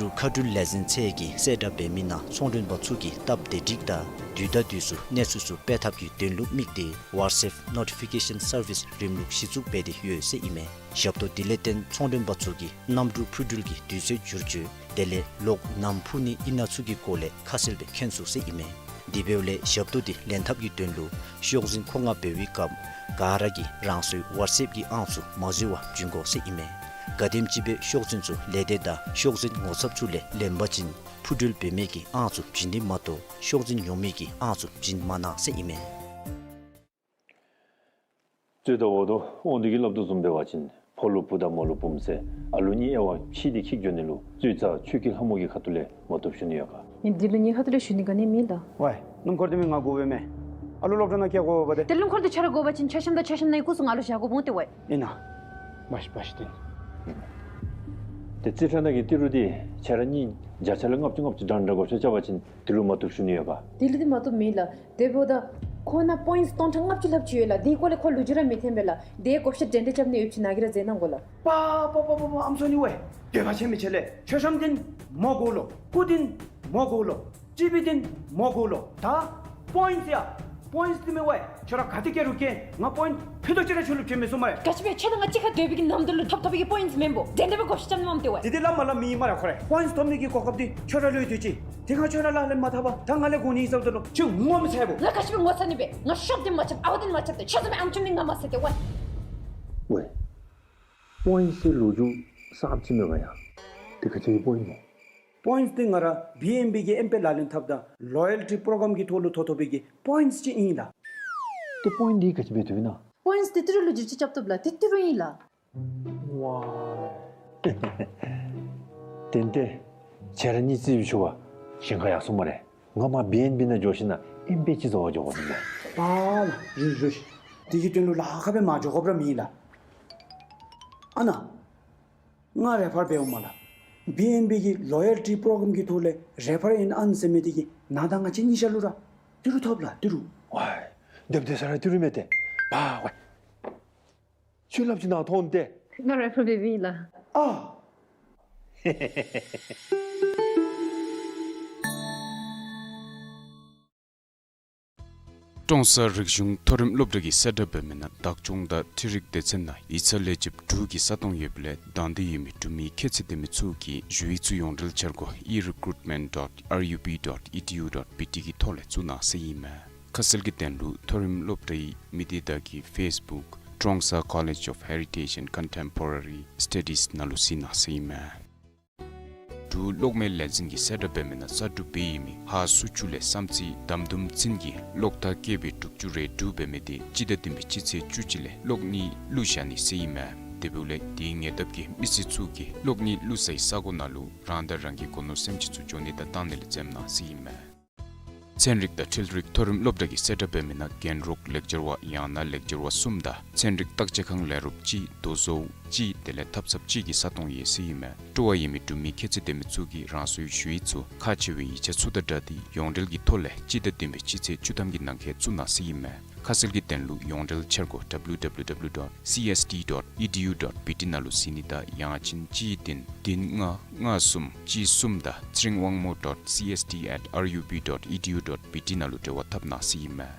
འབྲུག་མཁའ་འགྲུལ་ལས་འཛིན་ཚད་ཀྱི་གསལ་བསྒྲགས་འབད་མི་ནང་ཚོང་མགྲོན་པ་ཚུ་གིས་སྟབས་བདེ་སྒྲིག་དང་དུས་དང་དུས་སུ་གནས་ཚུལ་ཚུ་སྤེལ་ཐབས་ཀྱི་དོན་ལུ་དམིགས་ཏེ་ཝ་ཊི་སེབ་ནོ་ཊི་ཕི་ཀེ་ཤཱན་སར་བིསི་རིམ་ལུགས་གཞི་བཙུགས་འབད་དེ་ཡོད་ཟེར་ཨིན་མས། ཞབས་ཏོག་དེ་ལས་བརྟེན་ཚོང་མགྲོན་པ་ཚུ་གིས་གནམ་གྲུ་འཕུར་འགྲུལ་གྱི་དུས་ཚོད་བསྒྱུར་བཅོས་དེ་ལས་གློག་ནམ་འཕུ་ནི་ཨིན་ན་ཚུ་གི་སྐོར་ལས་ཁ་གསལ་སྦེ་མཁྱེན་ཚུགས་ཟེར་ཨིན་མས། དེ་འབདཝ་ལས་ཞབས་ཏོག་དེ་ལེན་ཐབས་ཀྱི་དོན་ལུ་ཤོག་འཛིན་མཁོ་མངགས་འབད་བའི་སྐབས་ག་ར་གིས་རང་སོའི་ཝཊ་སེབ་ཀྱི་ཨང་ཚུ་མ་འཛོལ་བར་བྱིན་དགོ་ཟེར་ཨིན་མས། ག་དེམ་ཅིག་སྦེ་ཤོག་འཛིན་ཚུ་ལས་སྡེ་དང་ཤོག་འཛིན་ངོ་ཚབ་ཚུ་ལས་ལེན་པ་ཅིན་འཕུར་འགྲུལ་འབད་མི་གི་ཨང་ཚུ་བྱིན་ནི་མ་གཏོགས་ཤོག་འཛིན་ཉོ་མི་གི་ཨང་ཚུ་བྱིན་མ་གནང་ཟེར་ཨིན་མས། རྩོད་ཟླ་འོག་ཏོ་དབང་འདུས་ཀྱིས་སླབ་དོ་བཟུམ་འབད་བ་ཅིན་ཕོ་ལུ་བུ་དང་མོ་ལུ་བུམོ་ཟེར་ཨ་ལུ་གཉིས་དབྱེ་བ་ཕྱེ་སྟེ་འཁྱིད་འགྱོ་ནི་ལུ་རྩོད་ཟླ་ཆོས་སྐྱིད་ལྷ་མོ་གི་ཁ་ཐུག་ལས་མ་བཏུབ་ཞུ་ནི་ཡོད་ག། ངེའི་འདི་ལུ་ངེའི་ཁ་ཐུག་ལས་ཞུ་ནི་ག་ནི་མེད་ལགས། ཝའི་སྣུམ་འཁོར་འདི་མི་ང་དགོ་པས་མས། ཨ་ལུ་སློབ་གྲྭ་ནང་བསྐྱལ་དགོ་པས་ཏེ། ཏེ་སྣུམ་འཁོར་འདི་ཁྱོད་ར་དགོ་པ་ཅིན་མཆོད་བཤམ་དང་མཆོད་བཤམ་ནང་གི་སྐུ་གཟུགས་ང་ལུ་བཞག་དགོ་འོང་ཏེ་ཝའི། ཨིན་ན། བ་ཤིག་བ་ཤིག་ཏེ། ཏེ་རྩིས་ཁྲ་ནང་གི་ཏི་རུ་འདི་ཁྱོད་ར་གཉིས་བརྒྱ་ཆ་ལས་ལྔ་བཅུ་ལྔ་བཅུ་འདྲ་འདྲ་བགོ་བཤའ་རྐྱབ་པ་ཅིན་དེ་ལུ་མ་བཏུབ་ཞུ་ནི་ཡོད་ག། དེ་ལུ་འདི་མ་བཏུབ་མེད་ལགས། དེ་འབདཝ་ད་ཁོ་ནང་པོའིནཊསི་སྟོང་ཕྲག་ལྔ་བཅུ་ལྷག་ཅིག་ཡོད་ལགས། དེའི་སྐོར་ལས་ཁོ་ལོ་རྒྱུས་ར་མི་ཐོན་པས་ལགས། དེའི་བགོ་བཤའ་འགྲན་ཏེ་རྐྱབ་ནི་ཡོདཔ་ཅིག་ནཱ་གིས་ར་མཛད་གནང་དགོ་ལགས། པ་པ་པ་པ་པ་ཨམ་སྲུ་ནི་ཝའི། འདོད་པ་ཆེ་མི་ཆེ་ལས། མཆོད་བཤམ་འདི་མོ་དགོ་ལོ། སྐུ་འདི་མོ་དགོ་ལོ། ཊི་བི་འདི་མོ་དགོ་ལོ། ད་པོའིནཊསི་ཡ། པོའིནཊསི་འདི་མེན་ཝའི། ཁྱོད་ར་ག་ཏེ་བསྐྱལ་རུང་བསྐྱལ། ང་པོའིནཊསི་ཕུད་རྡོག་ཅིག་ར་ཁྱོད་ལུ་བྱིན་མི་ཚུགས་སྨ་རེ། ག་ཅི་སྦེ་ཁྱོད་དང་ང་གཅིག་ཁར་སྡོད་པའི་གི་ནམ་དུས་ལུ་ཐོབ་ཐོབ་པའི་གི་པོའིནཊསི་མེན་པོ། དེ་འདི་སྦེ་བགོ་བཤའ་རྐྱབ་ནི་མས་ཏེ་ཝའི། དེ་འདི་སླབ་མ་སླབ་མི་ཨིན་སྨ་རེ་ཁོ་རེ། པོའིནཊསི་ཐོབ་ནི་གི་གོ་སྐབས་འདི་ཁྱོད་ར་ལུ་ཡོད་དེ་ཅིག། དེ་ཁར་ཁྱོད་ར་ལག་ལེན་མ་འཐབ་པར་ད་ང་ལས་དགོ་ནི་ཨིན་ཟེརཝ་ད་ལུ་ཁྱོད་ངོ་མི་ཚ་བོ། ང་ག་ཅི་སྦེ་ངོ་ཚ་ནི་སྦེ། ང་ཤོབ་འདི་མ་རྐྱབ་ཨ་བ་འདི་མ་རྐྱབ་ཏེ་ཁྱོད་བཟུམ་མའི་ཨམ་ཆུང་འདི་ང་མ་བཟའ་ཏེ་ཝའི། ཝའི། པོའིནཊསི་ལོ་རྒྱུས་གསརཔ་ཅིག་མེད་ག་ཡ། དེ་ག་ཅི་གི་པོའིནཊསི་སྨོ། པོའིནཊསི་འདི་ང་ར་བི་ཨེན་བི་གི་ཨེམ་པེ་ལག་ལེན་འཐབ་ད་ལོ་ཡལ་ཊི་པྲོ་གྲམ་གི་ཐོག་ལུ་ཐོབ་ཐོབ་པའི་གི་པོའིནཊསི་ཅིག་ཨིན་ལགས། ཏེ་པོའིནཊསི་འདི་ག་ཅི་སྦེ་བཏུབ་ཨིན་ན། པོའིནཊསི་འདི་ཏི་རུ་ལུ་བསྒྱུར་བཅོས་རྐྱབ་བཏུབ་ལགས། ཏེ་ཏི་རུ་ཨིན་ལགས། ཝའི། ཏན་ཏན་ཁྱེད་ར་གཉིས་རྩིས་ཞུ་བར་ཞིང་ཁ་ཡར་སོང་སྨ་རེ། ང་མར་བི་ཨེན་བི་ནང་འགྱོ་ཞིནམ་ལས་ཨེམ་པེ་ཅིག་བཟོ་བར་འགྱོ་དགོ་ཟེར་ལགས། པ་ལགས། རུ་རུ་ཤི། དེ་གི་དོན་ལུ་ལཱ་ཁག་སྦེ་མ་འགྱོ་དགོཔ་ར་མེད་ལགས། ཨ་ནཱ་ང་རེ་ཕར་འབདཝ་མས་ལགས། བི་ཨེན་བི་གི་ལོ་ཡལ་ཊི་པྲོ་གྲམ་གི་ཐོག་ལས་རེ་ཕར་ཨིན་ཨན་ཟེར་མི་དེ་གིས་ནཱ་དང་ང་བཅས་གཉིས་ཆ་ལུ་ར་ཏི་རུ་ཐོབ་ལགས། ཏི་རུ། ཝའི། སྡོདཔ་སྡོད་ས་ར་ཏི་རུ་མས་ཏེ། པ་ཝའི། ཁྱོད་སླབ་ཅིག་ནཱ་ཐོན་ཏེ། ང་རེ་ཕར་འབད་བའི་ལགས། ཨ། ཀྲོང་གསར་རིག་གཞུང་མཐོ་རིམ་སློབ་གྲྭ་གི་གསལ་བསྒྲགས་འབད་མི་ནང་བདག་སྐྱོང་དང་འཕྲུལ་རིག་སྡེ་ཚན་ནང་ཡིག་ཚང་ལས་བྱེདཔ་དྲུག་གི་ས་སྟོང་ཡོདཔ་ལས་དང་འདོད་ཡོད་མི་འབྲུག་མི་ཁྱད་ཚད་ལྡན་མི་ཚུ་གིས་ཞུ་ཡིག་ཚུ་ཡོངས་འབྲེལ་འཆར་སྒོ་ཨི་རི་ཀུ་རུཊ་མེནཊ་ཌོཊ་ཨར་ཡུ་བི་ཌོཊ་ཨི་ཌི་ཡུ་ཌོཊ་བི་ཊི་གི་ཐོག་ལས་བཙུགས་གནང་ཟེར་ཨིན་མས། ཁ་གསལ་གྱི་དོན་ལུ་མཐོ་རིམ་སློབ་གྲྭའི་མི་སྡེ་དག་གི་ཕེསི་བུཀ་Trongsa College of Heritage and Contemporary Studies ནང་ལུ་གཟིགས་གནང་ཟེར་ཨིན་མས། འབྲུག་གློག་མེ་ལས་འཛིན་གྱི་གསལ་བསྒྲགས་འབད་མི་ནང་གསར་སྒྲུབ་འབད་ཡོད་མི་ཧཱ་སུ་ཅུ་ལས་བསམ་རྩེ་དམ་དུམ་ཚུན་གྱི་གློག་ཐག་བཀལ་བའི་དྲུག་ཅུ་རེ་དྲུག་འབད་མི་དེ་སྤྱི་ཟླ་བདུན་པའི་སྤྱི་ཚེས་བཅུ་གཅིག་ལས་གློག་ནི་བླུག་བཞག་ནི་ཟེར་ཨིན་མས། དེ་འབདཝ་ལས་དེའི་ཉེ་འདབས་ཀྱི་མི་སེར་ཚུ་གིས་གློག་ནི་བླུག་སའི་ས་གོ་ནང་ལུ་རང་དང་རང་གི་སྒོ་ནོར་སེམས་ཅན་ཚུ་འགྱོ་ནི་དང་བཏང་ནི་ལས་འཛེམ་གནང་ཟེར་ཨིན་མས། ཚན་རིག་དང་འཕྲུལ་རིག་མཐོ་རིམ་སློབ་གྲྭ་གི་གསལ་བསྒྲགས་འབད་མི་ནང་རྒན་རོགས་ལེགས་སྦྱར་བ་ཡང་ན་ལེགས་སྦྱར་བ་གསུམ་དང་ཚན་རིག་བརྟག་དཔྱད་ཁང་ལས་རོགསཔ་གཅིག་དོ་བཟོཝ་གཅིག་དེ་ལས་ཐབ་ཚངཔ་གཅིག་གི་ས་སྟོང་ཡོད་ཟེར་ཨིན་མས། སྤྲོ་བ་ཡོད་མི་འབྲུག་མི་ཁྱད་ཚད་ལྡན་མི་ཚུ་གིས་རང་སོའི་ཞུ་ཡིག་ཚུ་ཁག་ཆེ་བའི་ཡིག་ཆ་ཚུ་དང་སྦྲགས་ཏེ་ཡོངས་འབྲེལ་གྱི་ཐོག་ལས་སྤྱི་ཟླ་བདུན་པའི་སྤྱི་ཚེས་བཅུ་ཐམ་གྱི་ནང་འཁོད་བཙུགས་གནང་ཟེར་ཨིན་མས། ཁ་གསལ་གྱི་དོན་ལུ་ཡོངས་འབྲེལ་འཆར་སྒོ་ཌབ་ལིའུ་ཌབ་ལིའུ་ཌབ་ལིའུ་ཌོཊ་སི་ཨེསི་ཌི་ཌོཊ་ཨི་ཌི་ཡུ་ཌོཊ་བི་ཊི་ནང་ལུ་གཟིགས་ནི་དང་ཡང་ཅིན་གཅིག་བདུན་བདུན་ལྔ་ལྔ་གསུམ་གཅིག་གསུམ་དང་ཚེ་རིང་དབང་མོ་ཌོཊ་སི་ཨེསི་ཌི་ཨེཊ་ཨར་ཡུ་བི་ཌོཊ་ཨི་ཌི་ཡུ་ཌོཊ་བི་ཊི་ནང་ལུ་འབྲེལ་བ་འཐབ་གནང་ཟེར་ཨིན་མས།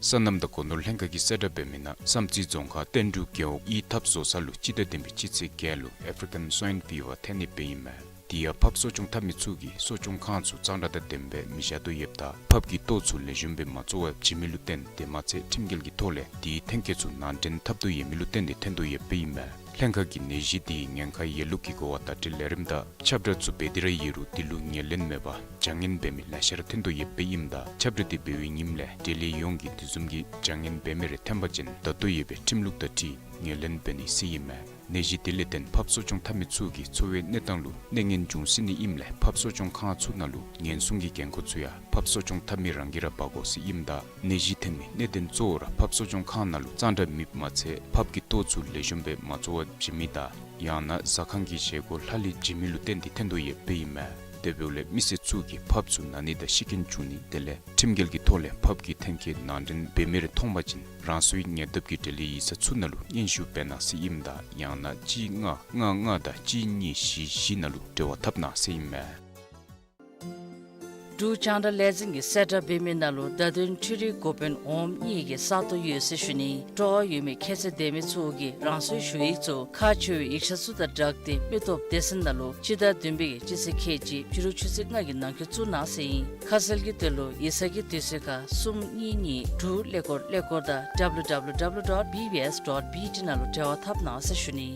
སོ་ནམ་དང་སྒོ་ནོར་ལྷན་ཁག་གི་གསལ་བསྒྲགས་འབད་མི་ནང་བསམ་རྩེ་རྫོང་ཁག་བསྟན་འབྲུག་རྒེད་འོག་གཡུས་འཐབ་བཟོ་ས་ལུ་སྤྱི་ཟླ་བདུན་པའི་སྤྱི་ཚེས་བརྒྱད་ལུ་African Swine Fever ཐོན་ནི་སྦེ་ཨིན་མས། དེ་ཡང་ཕབ་གསོ་སྐྱོང་འཐབ་མི་ཚུ་གིས་གསོ་སྐྱོང་ཁང་ཚུ་གཙང་སྦྲ་དང་ལྡནམ་སྦེ་མི་བཞག་དོ་ཡོདཔ་ད་ཕབ་ཀྱི་ལྟོ་ཚུ་ལེགས་ཤོམ་སྦེ་མ་བཙོ་བར་བྱིན་མི་ལུ་བརྟེན་དེ་མ་ཚད་ཁྲིམས་འགལ་གྱི་ཐོག་ལས་དེའི་ཐོན་སྐྱེད་ཚུ་ནང་འདྲེན་འཐབ་དོ་ཡོད་མི་ལུ་བརྟེན་ཏེ་ཐོན་དོ་ཡོདཔ་ཨིན་མས། ལྷན་ཁག་གིས་ནད་གཞི་དེའི་ཉེན་ཁ་ཡོད་ལུགས་ཀྱི་གོ་བ་བརྡ་སྤྲོད་ལས་རིམ་དང་ཁྱབ་བསྒྲགས་ཚུ་འབད་དེ་ར་ཡོད་རུང་དེ་ལུ་ངོས་ལེན་མེད་པར་བྱ་ངན་འབད་མི་ལེ་ཤ་ར་ཐོན་དོ་ཡོདཔ་ཨིནམ་ད་ཁྱབ་བསྒྲགས་དེ་འབད་བའི་ཉིནམ་ལས་འབྲེལ་ཡོད་ཡོངས་ཀྱིས་དེ་བཟུམ་གྱི་བྱ་ངན་འབད་མི་རེ་ཐོན་པ་ཅིན་ད་ལྟོ་ཡོད་པའི་ཁྲིམས་ལུགས་དང་འཁྲིལ་ངོས་ལེན་འབད་ནི་ཟེར་ཨིན་མས། ནད་གཞི་དེ་ལས་བརྟེན་ཕབ་གསོ་སྐྱོང་འཐབ་མི་ཚུ་གི་འཚོ་བའི་གནས་སྟངས་ལུ་གནོད་ངན་འབྱུང་སྲིད་ནི་ཨིནམ་ལས་ཕབ་གསོ་སྐྱོང་ཁང་ཚུ་ནང་ལུ་ཉེན་སྲུང་གི་འགན་ཁུར་ཚུ་ཡང་ཕབ་གསོ་སྐྱོང་འཐབ་མི་རང་གིས་ར་འབག་དགོ་ཟེར་ཨིནམ་ད་ནད་གཞི་ཐོན་མི་གནད་དོན་གཙོ་བོ་ར་ཕབ་གསོ་སྐྱོང་ཁང་ནང་ལུ་གཙང་སྦྲ་མེདཔ་མ་ཚད་ཕབ་ཀྱི་ལྟོ་ཚུ་ལེགས་ཤོམ་སྦེ་མ་བཙོ་བར་བྱིན་མི་དང་ཡང་ན་ཟ་ཁང་གི་བཞེས་སྒོ་ལྷག་ལུས་བྱིན་མི་ལུ་བརྟེན་ཏེ་ཐོན་དོ་ཡོདཔ་ཨིན་མས། དེ་འབདཝ་ལས་མི་སེར་ཚུ་གིས་ཕབ་ཚུ་ན་ནི་དང་ཤི་རྐྱེན་བྱུང་ནི་དེ་ལས་ཁྲིམས་འགལ་གྱི་ཐོག་ལས་ཕབ་ཀྱི་ཐོན་སྐྱེད་ནང་འདྲེན་འབད་མི་རེ་མཐོང་པ་ཅིན་རང་སོའི་ཉེ་འདབས་ཀྱི་འབྲེལ་ཡོད་ཡིག་ཚང་ཚུ་ནང་ལུ་སྙན་ཞུ་འབད་གནང་ཟེར་ཨིནམ་ད་ཡང་ན་གཅིག་ལྔ་ལྔ་ལྔ་དང་གཅིག་གཉིས་བཞི་བཞི་ནང་ལུ་འབྲེལ་བ་འཐབ་གནང་ཟེར་ཨིན་མས། འབྲུག་རྒྱང་བསྒྲགས་ལས་འཛིན་གྱིས་གསལ་བསྒྲགས་འབད་མི་ནང་ལུ་བརྡ་དོན་འཕྲུལ་རིག་འགོ་དཔོན་འོགམ་གཉིས་ཀྱི་ས་སྟོང་ཡོད་ཟེར་ཞུ་ནི། སྤྲོ་བ་ཡོད་མི་ཁྱད་ཚད་ལྡན་མི་ཚུ་གིས་རང་སོའི་ཞུ་ཡིག་ཚུ་ཁག་ཆེ་བའི་ཡིག་ཆ་ཚུ་དང་སྦྲགས་ཏེ་མི་སྟོབས་སྡེ་ཚན་ནང་ལུ་སྤྱི་ཟླ་བདུན་པའི་སྤྱི་ཚེས་ཁལ་གཅིག་ཕྱི་རུ་ཆུ་ཚོད་ལྔ་གི་ནང་འཁོད་བཙུགས་གནང་ཟེར་ཨིན། ཁ་གསལ་གྱི་དོན་ལུ་ཡིག་ཚང་གི་དུས་ཚོད་ཁར་གསུམ་གཉིས་གཉིས་དྲུག་ཀླད་ཀོར་ཀླད་ཀོར་དང་W W W dot B B S dot B T ནང་ལུ་འབྲེལ་བ་འཐབ་གནང་ཟེར་ཞུ་ནི།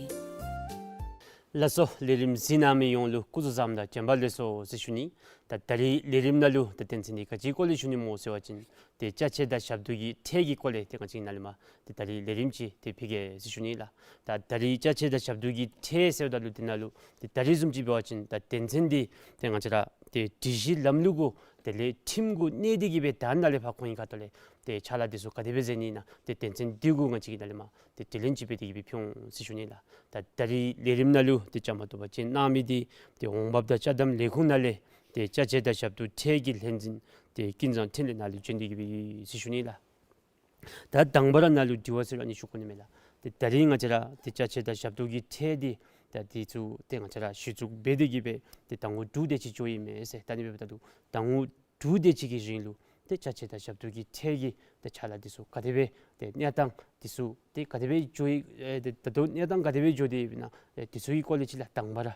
ལགས་སོ། ལས་རིམ་གཟིགས་གནང་མི་ཡོངས་ལུ་སྐུ་གཟུགས་བཟང་དང་བྱོན་པ་ལེགས་སོ་ཟེར་ཞུ་ནི། ད་ད་རིས་ལས་རིམ་ནང་ལུ་ད་དོན་ཚན་འདི་ག་ཅིའི་སྐོར་ལས་ཞུ་ནི་སྨོ་ཟེར་བ་ཅིན་ཏེ་ཅ་ཆས་དང་ཞབས་ཏོག་གི་ཁྲལ་གྱི་སྐོར་ལས་ཏེ་ང་བཅས་ནཱ་ལས་མར་ཏེ་ད་རིས་ལས་རིམ་ཅིག་ཏེ་ཕུལ་གེ་ཟེར་ཞུ་ནི་ལགས། ད་ད་རིས་ཅ་ཆས་དང་ཞབས་ཏོག་གི་ཁྲལ་ཟེརཝ་ད་ལུ་དེ་ནང་ལུ་ཏེ་ད་རིས་བཟུམ་ཅིག་འབད་བ་ཅིན་ད་དོན་ཚན་འདི་ཏེ་ང་བཅས་ར་ཏེ་སྒྲིག་གཞི་ལམ་ལུགས་གུ་དེ་ལས་ཁྲིམས་གུ་གནས་ཏེ་གི་སྦེ་ད་ནཱ་ལས་ཕར་ཁོང་གི་ཁ་ཐུག་ལས་ཏེ་ཕྱག་ལཱ་འདི་ཚུ་ག་དེ་སྦེ་མཛད་ནི་ཨིན་ན་ཏེ་དོན་ཚན་འདི་གུ་ང་བཅས་ཀྱིས་ནཱ་ལས་མར་ཏེ་དྲི་ལན་ཅིག་འབད་དེ་གི་སྦེ་ཕུལ་འོང་ཟེར་ཞུ་ནི་ལགས། ད་ད་རིས་ལས་རིམ་ནང་ལུ་ཏེ་བཅའ་མར་གཏོགས་པ་ཅིན་གནང་མི་འདི་ཏེ་འོང་འབབ་དང་ཅ་དམ་ལས་ཁུངས་ནང་ལས་ཏེ་ཅ་ཆས་དང་ཞབས་ཏོག་ཁྲལ་གྱི་ལྷན་འཛིན་ཏེ་ཀུན་བཟང་འཕྲིན་ལས་ནཱ་ལུ་བྱོན་ཏེ་གི་སྦེ་ཟེར་ཞུ་ནི་ལགས། ད་དང་པ་ར་ནཱ་ལུ་དྲི་བ་ཟེར་རུང་ཨ་ནི་ཞུ་དགོ་ནི་མས་ལགས། ཏེ་ད་རིས་ང་བཅས་ར་ཏེ་ཅ་ཆས་དང་ཞབས་ཏོག་གི་ཁྲལ་འདི་ད་འདི་ཚུ་ཏེ་ང་བཅས་ར་གཞི་བཙུགས་འབད་དེ་གི་སྦེ་ཏེ་ཟླ་ངོ་དྲུག་དེ་ཅིག་འགྱོ་ཡི་མས་ཟེར། ད་ཨ་ནི་འབདཝ་ད་ལུ་ཟླ་ངོ་དྲུག་དེ་ཅིག་གི་རིང་ལུ་ཏེ་ཅ་ཆས་དང་ཞབས་ཏོག་གི་ཁྲལ་གྱི་ཏེ་ཕྱག་ལཱ་འདི་ཚུ་ག་དེ་སྦེ་ཏེ་གནས་སྟངས་འདི་ཚུ་ཏེ་ག་དེ་སྦེ་འགྱོ་ཡི་ཨེ་ཏེ་ད་ལྟོ་གནས་སྟངས་ག་དེ་སྦེ་འགྱོ་སྟེ་ཡོདཔ་ཨིན་ན་ཨེ་འདི་ཚུ་གི་སྐོར་ལས་ཅིག་ལགས་དང་པ་ར།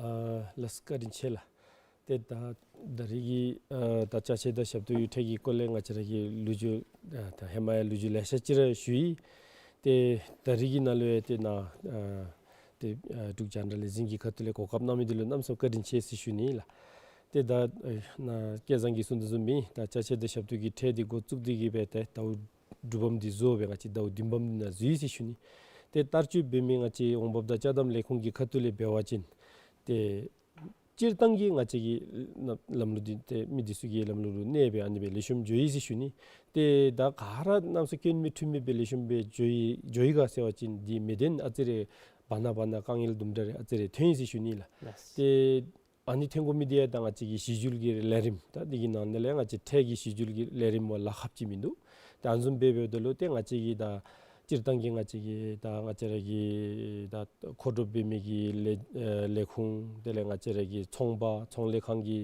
ཨ་ལགས་བཀའ་དྲིན་ཆེ་ལགས། ཏེ་ད་ད་རིས་ཀྱི་ཨ་ད་ཅ་ཆས་དང་ཞབས་ཏོག་གི་ཁྲལ་གྱི་སྐོར་ལས་ང་བཅས་ར་གིས་ལོ་རྒྱུས་ཨ་ད་ཧེ་མ་ཡང་ལོ་རྒྱུས་ལེ་ཤ་ཅིག་ར་ཞུ་ཡི། ཏེ་ད་རིས་ཀྱི་ནང་ལུ་ཡང་ཏེ་ནཱ་ཨ་ཏེ་ཨ་འབྲུག་རྒྱང་བསྒྲགས་ལས་འཛིན་གྱི་ཁ་ཐུག་ལས་གོ་སྐབས་གནང་མི་འདི་ལུ་གནམ་མེད་ས་མེད་བཀའ་དྲིན་ཆེ་ཟེར་ཞུ་ནི་ལགས། ཏེ་ད་ཨ་ནཱ་སྐལ་བཟང་གིས་གསུངས་དོ་བཟུམ་སྦེ་ད་ཅ་ཆས་དང་ཞབས་ཏོག་གི་ཁྲལ་འདི་འགོ་བཙུགས་ཏེ་གི་སྦེ་ཏེ་ཟླཝ་དྲུག་པམ་འདི་བཟོ་སྦེ་ང་བཅས་ཟླཝ་བདུན་པམ་འདི་ནང་འཛུལ་ཡི་ཟེར་ཞུ་ནི། ཏེ་བསྟར་སྤྱོད་འབད་མི་ང་བཅས་འོང་འབབ་དང་ཅ་དམ་ལས་ཁུངས་ཀྱི་ཁ་ཐུག་ལས་འབད་བ་ཅིན་ཏེ་སྤྱིར་བཏང་གི་ང་བཅས་ཀྱི་ལམ་ལུགས་འདི་ཏེ་མི་འདི་ཚུ་གི་ལམ་ལུགས་ལུ་གནས་སྦེ་ཨ་ནི་སྦེ་ལེགས་ཤོམ་འགྱོ་ཡི་ཟེར་ཞུ་ནི། ཏེ་ད་ག་ར་གནམ་མེད་ས་མེད་སྐྱོན་མེད་འཁྲུལ་མེད་སྦེ་ལེགས་ཤོམ་སྦེ་འགྱོ་ཡི་འགྱོ་ཡི་ག་ཟེར་བ་ཅིན་འདི་མི་བདེན་ཨ་ཙི་རེ་བར་ན་བར་ན་དཀའ་ངལ་དུམ་གྲ་རེ་ཨ་ཙི་རེ་ཐོན་ཡི་ཟེར་ཞུ་ནི་ལགས། ལགས། ཏེ་ཨ་ནི་ཐོན་དགོ་མི་འདི་ཡང་ད་ང་བཅས་ཀྱི་གཞི་འགྱུར་གྱི་ལས་རིམ་ད་འདི་གི་ནང་ན་ལས་ང་བཅས་ཁྲལ་གྱི་གཞི་འགྱུར་གྱི་ལས་རིམ་བ་ལ་ཁག་ཅིག་མིན་འདུག། ད་ཨ་ནི་བཟུམ་སྦེ་འབདཝ་ད་ལུ་ཏེ་ང་བཅས་ཀྱི་ད་སྤྱིར་བཏང་གི་ང་བཅས་ཀྱི་ད་ང་བཅས་ར་གི་ད་མཁོ་སྒྲུབ་འབད་མི་གི་ལས་ཨེ་ལས་ཁུངས་དེ་ལས་ང་བཅས་ར་གི་ཚོང་པ་ཚོང་ལས་ཁང་གི་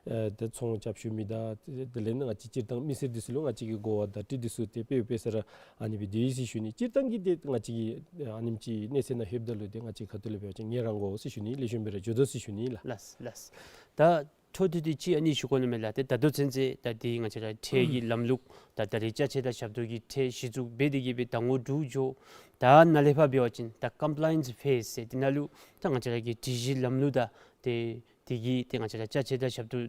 ཨེ་ཏེ་ཚོང་རྐྱབ་བཅུག་མི་དང་དེ་ལས་ང་བཅས་སྤྱིར་བཏང་མི་སེར་འདི་ཚུ་ལུ་ང་བཅས་ཀྱིས་གོ་བ་བརྡ་སྤྲོད་འདི་ཚུ་ཏེ་དཔེ་དཔེ་ས་ར་ཨ་ནི་སྦེ་སྡོད་ཡི་ཟེར་ཞུ་ནི། སྤྱིར་བཏང་གི་ཏེ་ང་བཅས་ཀྱི་ཨ་ནེམ་ཅིག་གནས་ཚད་ནང་ལྷོདཔ་ད་ལུ་ཏེ་ང་བཅས་ཁ་ཐུག་ལས་འབད་བ་ཅིན་ངལ་རངས་དགོ་ཟེར་ཞུ་ནི། ལེགས་ཤོམ་སྦེ་ར་འགྱོ་དོ་ཟེར་ཞུ་ནི་ལགས། ལགས་ལགས། ད་འཕྲོ་མཐུད་དེ་ཅིག་ཨ་ནི་ཞུ་དགོ་ནི་མས་ལགས། ཏེ་ད་ལྟོ་ཚུན་ཚོད་ད་འདི་ང་བཅས་ར་ཁྲལ་གྱི་ལམ་ལུགས་ད་ད་རིས་ཅ་ཆས་དང་ཞབས་ཏོག་གི་ཁྲལ་གཞི་བཙུགས་འབད་དེ་གི་སྦེ་ཟླ་ངོ་དྲུག་འགྱོ། ད་ནཱ་ལས་ཕར་འབད་བ་ཅིན་ད་ཀམ་པ་ལའི་ཡནསི་ཕེསི་ཟེར་འདི་ནང་ལུ་ད་ང་བཅས་ར་གི་སྒྲིག་གཞི་ལམ་ལུགས་དང་ཏེ་དེ་གི་ཏེ་ང་བཅས་ར་ཅ་ཆས་དང་ཞབས་ཏོག་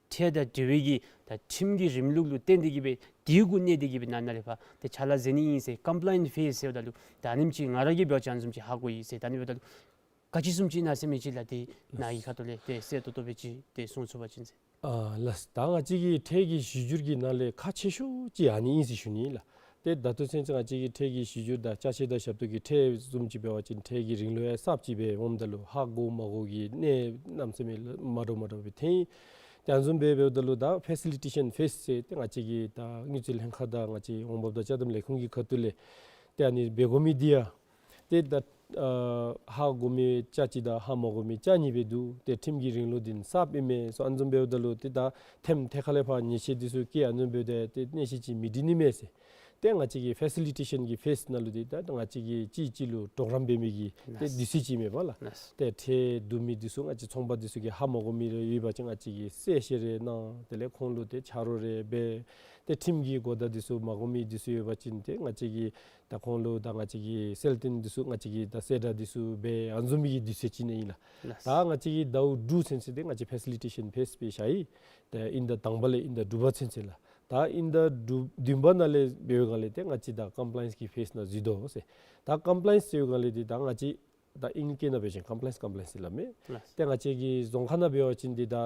ཁྲལ་དང་འབྲེལ་བའི་གི་ད་ཁྲིམས་ཀྱི་རིམ་ལུགས་ལུ་བརྟེན་ཏེ་གི་སྦེ་དེ་གུ་གནས་ཏེ་གི་སྦེ་ནཱ་ནཱ་ལས་ཕར་ཏེ་ཕྱག་ལཱ་མཛད་ནི་ཨིན་ཟེར་ཀམ་པ་ལའི་ཡནསི་ཕེསི་ཟེརཝ་ད་ལུ་ད་ཨ་ནེམ་ཅིག་ང་ར་གིས་འབད་བ་ཅིན་ཨ་ནེམ་ཅིག་ཧ་གོ་ཡི་ཟེར། ད་ཨ་ནི་འབདཝ་ད་ལུ་ག་ཅི་བཟུམ་ཅིག་ཨིན་ན་ཟེར་མི་ཅིག་ལགས་ཏེ་ནཱ་གི་ཁ་ཐུག་ལས་ཏེ་གསལ་ཏོག་ཏོ་སྦེ་ཅིག་ཏེ་གསུང་ཚུགས་པ་ཅིན་ཟེར། ཨ་ལགས། ད་ང་བཅས་ཀྱི་ཁྲལ་གྱི་གཞི་འགྱུར་གྱི་ནང་ལས་ཁག་ཆེ་ཤོས་ཅིག་ཨ་ནི་ཨིན་ཟེར་ཞུ་ནི་ལགས། ཏེ་ད་ལྟོ་ཚུན་ཚོད་ང་བཅས་ཀྱི་ཁྲལ་གྱི་གཞི་འགྱུར་དང་ཅ་ཆས་དང་ཞབས་ཏོག་གི་ཁྲལ་བཟུམ་ཅིག་འབད་བ་ཅིན་ཁྲལ་གྱི་རིང་ལུ་ཡང་གསརཔ་ཅིག་སྦེ་འོངམ་ད་ལུ་ཧ་གོ་མ་གོ་གི་གནས་གནམ་མེད་ས་མེད་མ་འདྲཝ་མ་འདྲཝ་སྦེ་ཐོན་ཡི། ཏེ་ཨ་ནི་བཟུམ་སྦེ་འབདཝ་ད་ལུ་ད་ཕེ་སི་ལི་ཊེ་ཤཱན་ཕེསི་ཟེར་ཏེ་ང་བཅས་ཀྱི་ད་དངུལ་རྩིས་ལྷན་ཁག་དང་ང་བཅས་འོང་འབབ་དང་ཅ་དམ་ལས་ཁུངས་ཀྱི་ཁ་ཐུག་ལས་ཏེ་ཨ་ནི་འབད་དགོ་མི་འདི་ཡང་ཏེ་ད་ཨ་ཧ་གོ་མི་ཅ་གཅིག་དང་ཧ་མ་གོ་མི་ཅ་གཉིས་སྦེ་འདུག། ཏེ་ཁྲིམས་ཀྱི་རིང་ལུགས་འདི་གསརཔ་ཨིན་མས་ཟེར་ཨ་ནི་བཟུམ་འབདཝ་ད་ལུ་ཏེ་ད་ཐེམ་ཐད་ཁ་ལས་ཕར་ཉེས་ཆད་འདི་ཚུ་བཀལ་ཨ་ནི་བཟུམ་འབདཝ་ད་ཏེ་གནས་ཤིག་ཅིག་མི་འགྲིག་ནི་མས་ཟེར། ཏེ་ང་བཅས་ཀྱི་ཕེ་སི་ལི་ཊེ་ཤཱན་གྱི་ཕེསི་ནང་ལུ་འདི་ད་ང་བཅས་ཀྱིས་གཅིག་གཅིག་ལུ་གྲོགས་རམ་འབད་མི་གི་ཏེ་ལགས། དུས་ཚོད་ཅིག་མེད་པ་ལགས། ལགས། ཏེ་ཁྲལ་བསྡུ་མི་འདི་ཚུ་ང་བཅས་ཚོང་པ་འདི་ཚུ་གིས་ཧ་མ་གོ་མི་རེ་ཡོད་པ་ཅིན་ང་བཅས་ཀྱིས་གསལ་བཤད་རེ་གནང་། དེ་ལས་ཁོང་ལུ་ཏེ་ཆ་རོགས་རེ་འབད། ཏེ་ཁྲིམས་ཀྱི་གོ་བརྡ་འདི་ཚུ་མ་གོ་མི་འདི་ཚུ་ཡོད་པ་ཅིན་ཏེ་ང་བཅས་ཀྱིས་ད་ཁོང་ལུ་ད་ང་བཅས་ཀྱིས་གསལ་སྟོན་འདི་ཚུ་ང་བཅས་ཀྱིས་ད་གསལ་བསྒྲགས་འདི་ཚུ་འབད། ཨ་ནི་བཟུམ་མའི་གི་དུས་ཚོད་ཅིག་ནང་ཨིན་ལགས། ལགས། ད་ང་བཅས་ཀྱིས་ཟླཝ་དྲུག་ཚུན་ཚོད་འདི་ང་བཅས་ཕེ་སི་ལི་ཊེ་ཤཱན་ཕེསི་སྦེ་བཞག་ཡི། ཏེ་དབྱིན་ཟླ་དང་པ་ལས་དབྱིན་ཟླ་དྲུག་པ་ཚུན་ཚོད་ལགས། ད་དབྱིན་ཟླ་དྲུག་བདུན་པ་ནང་ལས་འབད་བའི་སྒང་ལས་ཏེ་ང་བཅས་ད་ཀམ་པ་ལ་ཡནསི་གི་ཕེསི་ནང་འཛུལ་དོ་ཟེར། ད་ཀམ་པ་ལ་ཡནསི་ཟེར་བའི་སྒང་ལས་འདི་ད་ང་བཅས་ད་ཨིང་སྐད་ནང་འབད་བ་ཅིན་ཀམ་པ་ལ་ཡནསི་ཀམ་པ་ལ་ཡནསི་ཟེར་སླབ་མས། ལགས། ཏེ་ང་བཅས་ཀྱི་རྫོང་ཁ་ནང་འབད་བ་ཅིན་འདི་ད་ཨ་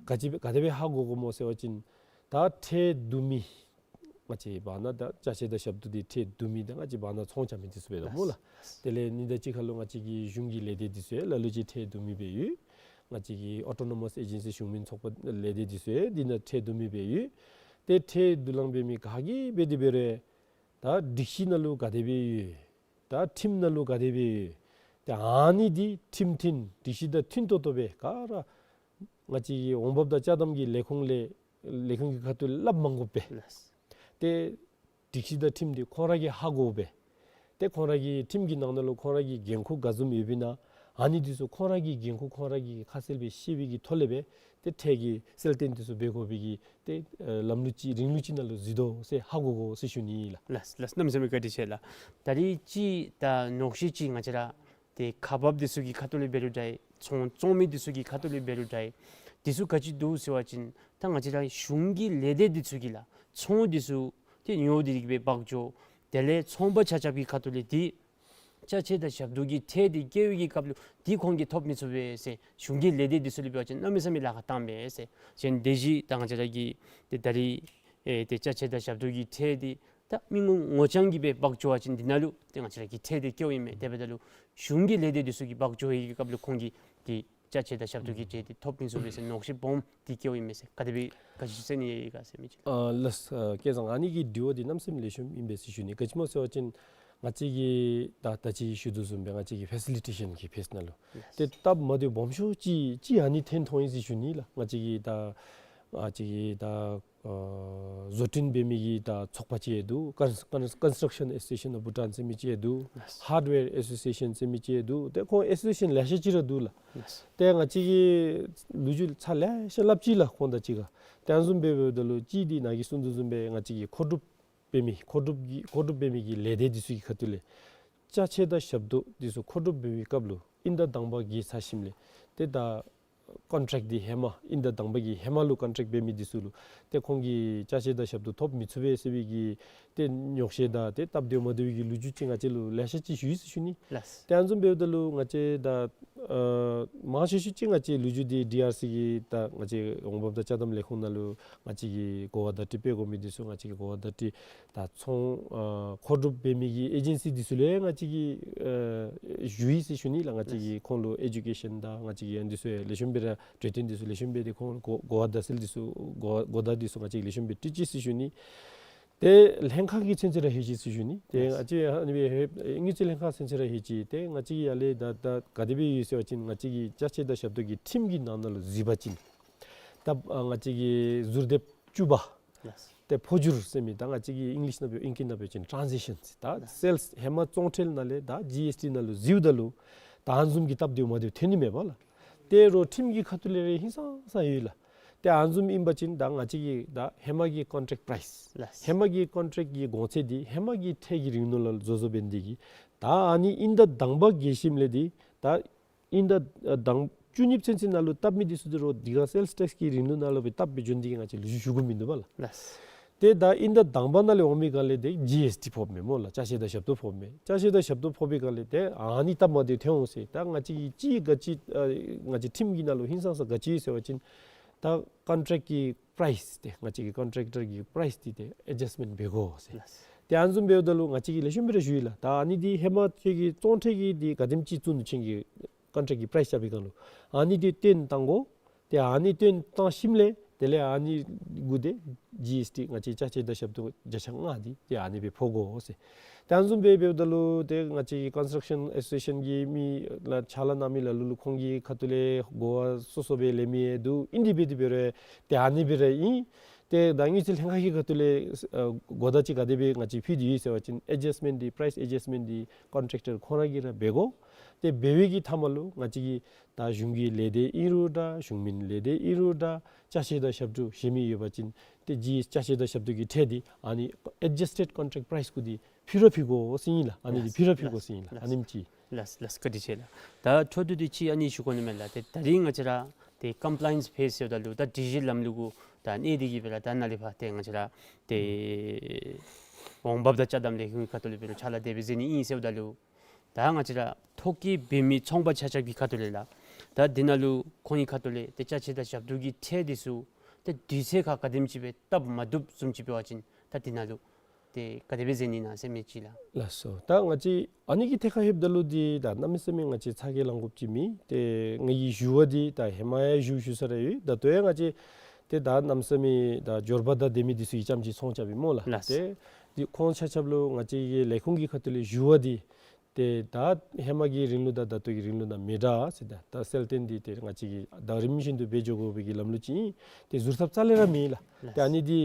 ག་ཅི་ག་དེ་སྦེ་ཧ་གོ་དགོཔ་སྨོ་ཟེར་བ་ཅིན་ད་ཁྲལ་བསྡུ་མི་ང་བཅས་བར་ན་ད་ཅ་ཆས་དང་ཞབས་ཏོག་འདི་ཁྲལ་བསྡུ་མི་ད་ང་བཅས་བར་ན་ཚོང་རྐྱབ་མི་འདི་ཚུ་འབད་དོ་སྨོ་ལགས། ལགས། དེ་ལས་ཉིན་ཟླ་གཅིག་ཁར་ལུ་ང་བཅས་ཀྱི་གཞུང་གི་ལས་སྡེ་འདི་ཚུ་ལ་ལུ་ཅིག་ཁྲལ་བསྡུ་མི་འབད་ཡོད། ང་བཅས་ཀྱི་ཨོ་ཊོ་ནོ་མཱས་ཨེ་ཇེན་སི་གཞུང་མིན་ཚོགས་པ་ལས་སྡེ་འདི་ཚུ་འདི་ནང་ཁྲལ་བསྡུ་མི་འབད་ཡོད། ཏེ་ཁྲལ་བསྡུ་ལེན་འབད་མི་ག་གིས་འབད་དེ་འབད་རུང་ད་སྒྲིག་གཞི་ནང་ལུ་ག་དེ་སྦེ་ཡོད། ད་ཁྲིམས་ནང་ལུ་ག་དེ་སྦེ་ཡོད། ཏེ་ཨ་ནི་འདི་ཁྲིམས་མཐུན་སྒྲིག་གཞི་དང་མཐུན་ཏོག་ཏོ་སྦེ་ག་ར་ང་བཅས་ཀྱི་འོང་འབབ་དང་ཅ་དམ་གྱི་ལས་ཁུངས་ལས་ལས་ཁུངས་ཀྱི་ཁ་ཐུག་ལས་སླབ་མ་དགོ་པས། ལགས། ཏེ་སྒྲིག་གཞི་དང་ཁྲིམས་འདི་ཁོང་ར་གིས་ཧ་གོ་སྦེ། ཏེ་ཁོང་ར་གི་ཁྲིམས་ཀྱི་ནང་ན་ལུ་ཁོང་ར་གི་འགན་ཁུར་ག་བཟུམ་ཡོདཔ་ཨིན་ན་ཨ་ནི་འདི་ཚུ་ཁོང་ར་གི་འགན་ཁུར་ཁོང་ར་གིས་ཁ་གསལ་སྦེ་ཤེས་པའི་གི་ཐོག་ལས་སྦེ་ཏེ་ཁྲལ་གྱི་གསལ་སྟོན་འདི་ཚུ་འབད་དགོ་པའི་གི་ཏེ་ཨ་ལམ་ལུགས་ཅིག་རིང་ལུགས་ཅིག་ནང་ལུ་འཛུལ་དོ་ཟེར་ཧ་གོ་དགོ་ཟེར་ཞུ་ནི་ལགས། ལགས་ལགས། གནམ་མེད་ས་མེད་བཀའ་དྲིན་ཆེ་ལགས། ད་རིས་ཅིག་ད་ཉོགས་བཤད་ཅིག་ང་བཅས་ར་ཏེ་ཁག་འབགཔ་འདི་ཚུ་གི་ཁ་ཐུག་ལས་འབད་རུང་འདྲ། ཚོང་བཙོང་མི་འདི་ཚུ་གི་ཁ་ཐུག་ལས་འབད་རུང་འདྲ། འདི་ཚུ་ག་ཅི་འདུག་ཟེར་བ་ཅིན་ད་ང་བཅས་ར་གཞུང་གི་ལས་སྡེ་འདི་ཚུ་གིས་ལགས་ཚོང་འདི་ཚུ་ཏེ་ཉོ་སྟེ་གི་སྦེ་འབག་འགྱོ། དེ་ལས་ཚོང་པ་ཆ་ཁྱབ་ཀྱི་ཁ་ཐུག་ལས་འདི་ཅ་ཆས་དང་ཞབས་ཏོག་གི་ཁྲལ་འདི་བཀལ་བའི་གི་སྐབས་ལུ་འདི་ཁོང་གིས་ཐོབ་མི་ཚུགས་པས་ཟེར་གཞུང་གི་ལས་སྡེ་འདི་ཚུ་ལུ་འབད་བ་ཅིན་གནམ་མེད་ས་མེད་ལཱ་ཁག་བཏང་པས་ཟེར། གཞན་དེ་བཞིན་ད་ང་བཅས་ར་གི་ཏེ་ད་རིས་ཨེ་ཏེ་ཅ་ཆས་དང་ཞབས་ཏོག་གི་ཁྲལ་འདི་ད་མི་ངོ་ངོ་རྐྱང་གིས་སྦེ་འབག་འགྱོ་བ་ཅིན་འདི་ནང་ལུ་ཏེ་ང་བཅས་ར་གིས་ཁྲལ་འདི་བཀལཝ་ཨིན་མས། དེ་འབདཝ་ད་ལུ་གཞུང་གི་ལས་སྡེ་འདི་ཚུ་གིས་འབག་འགྱོ་བའི་གི་སྐབས་ལུ་ཁོང་གིས་ཏེ་ཅ་ཆས་དང་ཞབས་ཏོག་གི་ཁྲལ་འདི་ཐོབ་མི་ཚུགས་པས་ཟེར་ཉོགས་བཤད་སྦོམ་འདི་བཀལཝ་ཨིན་མས་ཟེར། ག་དེ་སྦེ་ག་ཅི་ཟེར་ནི་ཡོད་ག་ཟེར་མི་ཅིག། ཨ་ལགས། ཨ་སྐལ་བཟང་ཨ་ནི་གི་དྲི་བ་འདི་གནམ་མེད་ས་མེད་ལེགས་ཤོམ་ཨིན་པས་ཟེར་ཞུ་ནི། ག་ཅི་སྨོ་ཟེར་བ་ཅིན་ང་བཅས་ཀྱིས་ད་ད་ཅི་ཞུ་དོ་བཟུམ་སྦེ་ང་བཅས་ཀྱི་ཕེ་སི་ལི་ཊེ་ཤཱན་གྱི་ཕེསི་ནང་ལུ་ཏེ་སྟབས་མ་བདེཝ་སྦོམ་ཤོས་ཅིག་ཅིག་ཨ་ནི་ཐོན་ཐོན་ཡི་ཟེར་ཞུ་ནི་ལགས། ང་བཅས་ཀྱི་ད་ང་བཅས་ཀྱི་ད་ཨ་བཟོ་སྐྲུན་འབད་མི་གི་ད་ཚོགས་པ་ཅིག་ཡང་འདུག། ཀོན་ཀོན་སི་ཊྲག་ཤཱན་ཨེ་སོ་སི་ཨེ་ཤཱན་ཨོཕ་བྷུ་ཊཱན་ཟེར་མི་ཅིག་ཡང་འདུག། ཧཱརཌ་ཝེར་ཨེ་སོ་སི་ཨེ་ཤཱན་ཟེར་མི་ཅིག་ཡང་འདུག། ཏེ་ཁོང་ཨེ་སོ་སི་ཨེ་ཤཱན་ལེ་ཤ་ཅིག་ར་འདུག་ལགས། ཏེ་ང་བཅས་ཀྱིས་ལོ་རྒྱུས་ཚར་ལེ་ཤ་སླབ་ཅི་ལགས་ཁོང་དང་གཅིག་ཁར། ཏེ་ཨ་ནི་བཟུམ་སྦེ་འབདཝ་ད་ལུ་གཅིག་འདི་ནཱ་གིས་གསུངས་དོ་བཟུམ་སྦེ་ང་བཅས་ཀྱི་མཁོ་སྒྲུབ་འབད་མི་མཁོ་སྒྲུབ་ཀྱི་མཁོ་སྒྲུབ་འབད་མི་གི་ལས་སྡེ་འདི་ཚུ་གི་ཁ་ཐུག་ལས་ཅ་ཆས་དང་ཞབས་ཏོག་འདི་ཚུ་མཁོ་སྒྲུབ་འབད་བའི་སྐབས་ལུ་དབྱིན་ཟླ་དང་པ་བརྒལ་ཚར་ཞིནམ་ལས་ཏེ་ད་ཀོན་ཊེཀཊ་འདི་ཧེ་མ་དབྱིན་ཟླ་དང་པ་གི་ཧེ་མ་ལུ་ཀོན་ཊེཀཊ་འབད་མི་འདི་ཚུ་ལུ་ཏེ་ཁོང་གིས་ཅ་ཆས་དང་ཞབས་ཏོག་ཐོབ་མི་ཚུགས་པས་ཟེར་བའི་གི་ཏེ་ཉོགས་བཤད་དང་ཏེ་སྟབས་བདེཝ་མ་བདེཝ་གི་ལོ་རྒྱུས་ཅིག་ང་བཅས་ལུ་ལེ་ཤ་ཅིག་ཞུ་ཡི་ཟེར་ཞུ་ནི། ལགས། ཏེ་ཨ་ནི་བཟུམ་འབདཝ་ད་ལུ་ང་བཅས་ད་ཨ་མང་ཤོས་ཤོས་ཅིག་ང་བཅས་ལོ་རྒྱུས་འདི་ཌི་ཨར་སི་གི་ད་ང་བཅས་འོང་འབབ་དང་ཅ་དམ་ལས་ཁུངས་ནང་ལུ་ང་བཅས་ཀྱིས་གོ་བ་བརྡ་སྤྲོད་འབད་དགོ་མི་འདི་ཚུ་ང་བཅས་ཀྱིས་གོ་བ་བརྡ་སྤྲོད་ད་ཚོང་ཨ་མཁོ་སྒྲུབ་འབད་མི་གི་ཨེ་ཇེན་སི་འདི་ཚུ་ལུ་ཡང་ང་བཅས་ཀྱིས་ཨ་ཞུ་ཡི་ཟེར་ཞུ་ནི་ལགས། ང་བཅས་ཀྱིས་ཁོང་ལུ་ཨེ་ཌུ་ཀེ་ཤཱན་དང་ང་བཅས་ཀྱིས་ཨ་ནི་འདི་ཚུ་ཡང་ལེགས་ཤོམ་སྦེ་ར་གྲོས་བསྟུན་འདི་ཚུ་ལེགས་ཤོམ་སྦེ་ཏེ་ཁོང་ལུ་གོ་གོ་བརྡ་འདི་ཚུ་ལེགས་ཤོམ་སྦེ་སྤྲོད་ཅི་ཟེར་ཞུ་ནི། ཏེ་ལྷན་ཁག་གི་ཚུན་ཚོད་ར་ལྷོད་ཅི་ཟེར་ཞུ་ནི། ཏེ་ང་བཅས་ཨ་ནི་སྦེ་དངུལ་རྩིས་ལྷན་ཁག་ཚུན་ཚོད་ར་ལྷོད་ཅི། ཏེ་ང་བཅས་ཀྱི་ཡར་ལས་ད་ད་ག་དེ་སྦེ་ཡོད་ཟེར་བ་ཅིན་ང་བཅས་ཀྱི་ཅ་ཆས་དང་ཞབས་ཏོག་གི་ཁྲིམས་ཀྱི་ནང་ན་ལུ་འཛུལ་བ་ཅིན་ད་ཨ་ང་བཅས་ཀྱི་ཟུར་དེབ་བཅུ་པ་ཏེ་འཕོ་འགྱུར་ཟེར་མི་ད་ང་བཅས་ཀྱི་ཨིང་ལིཤ་ནང་འབད་ཨིང་སྐད་ནང་འབད་བ་ཅིན་ཊཱན་ཟི་ཤཱན་ཟེར་ད་སེལསི་ཧེ་མ་བཙོང་ཁྲལ་ནང་ལས་ད་ཇི་ཨེསི་ཊི་ནང་ལུ་འཛུལཝ་ད་ལུ་ད་ཨ་ནི་བཟུམ་གྱི་སྟབས་བདེཝ་མ་བདེཝ་ཐོན་ནི་མས་པ་ལགས། ཏེ་རོགས་ཁྲིམས་ཀྱི་ཁ་ཐུག་ལས་ར་ཧིང་སངས་ས་ཡོད་ལགས། ཏེ་ཨ་ནི་བཟུམ་ཨིན་པ་ཅིན་ད་ང་བཅས་ཀྱི་ད་ཧེ་མ་གི་ཀོན་ཊེཀཊ་པ་རའིསི་ལགས། ཧེ་མ་གི་ཀོན་ཊེཀཊ་གི་གོང་ཚད་འདི་ཧེ་མ་གི་ཁྲལ་གྱི་རིང་ལུགས་ལུ་བཟོ་བཟོཝ་འབད་ནི་དེ་གིས་ད་ཨ་ནི་དབྱིན་ཟླ་དང་པ་བརྒལ་ཞིནམ་ལས་འདི་ད་དབྱིན་ཟླ་ཨ་དང་བཅུ་གཉིས་ཚུན་ཚོད་ནང་ལུ་བཏབ་མི་འདི་ཚུ་འདི་རོགས་འདི་ག་སེལསི་ཊེགསི་གི་རིང་ལུགས་ནང་ལུ་སྦེ་བཏབ་སྦེ་འགྱོ་ནི་དེ་གིས་ང་བཅས་ལུ་ཞུ་དགོཔ་མིན་འདུག་པ་ལགས། ལགས། ཏེ་ད་དབྱིན་ཟླ་དང་པ་ནང་ལས་འོང་མི་སྒང་ལས་ཏེ་ཇི་ཨེསི་ཊི་ཕོགཔ་མས་སྨོ་ལགས། ཅ་ཆས་དང་ཞབས་ཏོག་ཕོགཔ་མས། ཅ་ཆས་དང་ཞབས་ཏོག་ཕོག་པའི་སྒང་ལས་ཏེ་ཨ་ནི་སྟབས་མ་བདེཝ་ཐོན་འོང་ཟེར། ད་ང་བཅས་ཀྱིས་ཅིག་ག་ཅི་ཨ་ང་བཅས་ཁྲིམས་ཀྱི་ནང་ལུ་ཧིང་སངས་ས་ག་ཅི་ཟེར་བ་ཅིན་ད་ཀོན་ཊེཀཊ་གི་པ་རའིསི་ཏེ་ང་བཅས་ཀྱི་ཀོན་ཊེཀ་ཊར་གྱི་པ་རའིསི་འདི་ཏེ་ཨེ་ཌ་ཇསཊ་མེནཊ་འབད་དགོ་ཟེར། ལགས། ཏེ་ཨ་ནི་བཟུམ་འབདཝ་ད་ལུ་ང་བཅས་ཀྱིས་ལེགས་ཤོམ་སྦེ་ར་ཞུ་ཡི་ལགས། ད་ཨ་ནི་འདི་ཧེ་མ་ཁྱོད་ཀྱིས་བཙོང་ཁྲལ་གྱི་འདི་ག་དེམ་ཅིག་བཙུགས་ནུག་ཁྱོད་ཀྱིས་ཀོན་ཊེཀཊ་གི་པ་རའིསི་རྐྱབ་པའི་སྒང་ལུ་ཨ་ནི་འདི་བཏོན་བཏང་དགོ། ཏེ་ཨ་ནི་བཏོན་བཏང་ཞིནམ་ལས་དེ་ལས་ཨ་ནི་གུ་ཏེ་ཇི་ཨེསི་ཊི་ང་བཅས་ཅ་ཆས་དང་ཞབས་ཏོག་བརྒྱ་ཆ་ལྔ་འདི་ཏེ་ཨ་ནི་སྦེ་ཕོག་དགོ་ཟེར། ཏེ་ཨ་ནི་བཟུམ་སྦེ་འབདཝ་ད་ལུ་ཏེ་ང་བཅས་ཀྱི་ཀོན་སི་ཊྲག་ཤཱན་ཨེ་སོ་སི་ཨེ་ཤཱན་གྱི་མི་ལགས་ཕྱག་ལཱ་གནང་མི་ལ་ལུ་ལུ་ཁོང་གི་ཁ་ཐུག་ལས་གོ་བ་སོ་སོ་སྦེ་ལེན་མི་ཡང་འདུག། ཨིན་དེ་འབད་དེ་འབད་རུང་ཏེ་ཨ་ནི་སྦེ་ར་ཨིན། ཏེ་ད་དངུལ་རྩིས་ལྷན་ཁག་གི་ཁ་ཐུག་ལས་ཨ་གོ་བརྡ་ཅིག་ག་དེ་སྦེ་ང་བཅས་ཕུལ་ཏེ་ཡོད་ཟེར་བ་ཅིན་ཨེ་ཇསཊ་མེནཊ་འདི་པ་རའིསི་ཨེ་ཇསཊ་མེནཊ་འདི་ཀོན་ཊེཀ་ཊར་ཁོང་ར་གིས་ར་འབད་དགོ། ཏེ་འབད་བའི་གི་མཐའ་མ་ལུ་ང་བཅས་ཀྱི་ད་གཞུང་གི་ལས་སྡེ་ཨིན་རུང་འདྲ་གཞུང་མིན་ལས་སྡེ་ཨིན་རུང་འདྲ་ཅ་ཆས་དང་ཞབས་ཏོག་གཞན་མི་ཡོད་པ་ཅིན་ཏེ་ཅ་ཆས་དང་ཞབས་ཏོག་གི་ཁྲལ་འདི་ཨ་ནི་ཨེ་ཇས་ཊེཌ་ཀོན་ཊེཀ་པ་རའིསི་གུ་འདི་ཕུལ་ར་ཕུལ་དགོ་ཟེར་ཨིན་ལགས། ཨ་ནི་འདི་ཕུལ་ར་ཕུལ་དགོ་ཟེར་ཨིན་ལགས། ཨ་ནེམ་ཅིག། ལགས་ལགས། བཀའ་དྲིན་ཆེ་ལགས། ད་འཕྲོ་མཐུད་དེ་ཅིག་ཨ་ནི་ཞུ་དགོ་ནི་མས་ལགས། ཏེ་ད་རིས་ང་བཅས་ར་ཏེ་ཀམ་པ་ལའིནསི་ཕེསི་ཟེརཝ་ད་ལུ་ད་སྒྲིག་གཞི་ལམ་ལུགས་གུ་ད་གནས་ཏེ་གིས་སྦེ་ར་ད་ནཱ་ལས་ཕར་ཏེ་ང་བཅས་ར་ཏེ་འོང་འབབ་དང་ཅ་དམ་ལས་ཁུངས་ཁ་ཐུག་ལས་འབད་རུང་ཕྱག་ལཱ་དེ་སྦེ་མཛད་ནི་ཨིན་ཟེརཝ་ད་ལུ་ད་ང་བཅས་ར་ཐོ་བཀོད་འབད་མི་ཚོང་པ་ཆ་ཁྱབ་ཀྱི་ཁ་ཐུག་ལས་ལགས། ད་འདི་ནང་ལུ་ཁོང་གི་ཁ་ཐུག་ལས་ཏེ་ཅ་ཆས་དང་ཞབས་ཏོག་གི་ཁྲལ་འདི་ཚུ་ཏེ་དུས་ཚོད་ཁར་ག་དེམ་ཅིག་སྦེ་བཏབ་མ་བཏུབ་བཟུམ་ཅིག་འབད་བ་ཅིན་ད་འདི་ནང་ལུ་ཏེ་ག་དེ་སྦེ་མཛད་ནི་ཨིན་ན་ཟེར་མི་ཅིག་ལགས། ལགས་སོ། ད་ང་བཅས་ཨ་ནི་གི་ཐད་ཁར་ལྷོདཔ་ད་ལུ་འདི་ད་གནམ་མེད་ས་མེད་ང་བཅས་ཚ་གྱང་ལང་དགོཔ་ཅིག་མེད། ཏེ་ང་གིས་ཞུ་བ་འདི་ད་ཧེ་མ་ཡང་ཞུ་ཞུ་ས་ར་ཡོད། ད་ལྟོ་ཡང་ང་བཅས་ཏེ་ད་གནམ་མེད་ས་མེད་ད་འབྱོར་པ་དང་ལྡན་མི་འདི་ཚུ་གིས་རྐྱངམ་ཅིག་ཚོང་རྐྱབ་ཨིན་སྨོ་ལགས། ལགས། ཏེ་འདི་ཁོང་ཆ་ཁྱབ་ལུ་ང་བཅས་ཀྱི་ལས་ཁུངས་ཀྱི་ཁ་ཐུག་ལས་ཞུ་བ་འདི་ཏེ་ད་ཧེ་མ་གི་རིང་ལུགས་དང་ད་ལྟོ་གི་རིང་ལུགས་ནང་མི་འདྲ་ཟེར། ད་ད་གསལ་སྟོན་འདི་ཏེ་ང་བཅས་ཀྱིས་ད་རིམ་བཞིན་དུ་འབད་འགྱོ་དགོ་པའི་གི་ལམ་ལུགས་ཅིག་ཨིན། ཏེ་ཟུར་ཐབས་རྩ་ལས་ར་མེད་ལགས། ལགས། ཏེ་ཨ་ནི་འདི་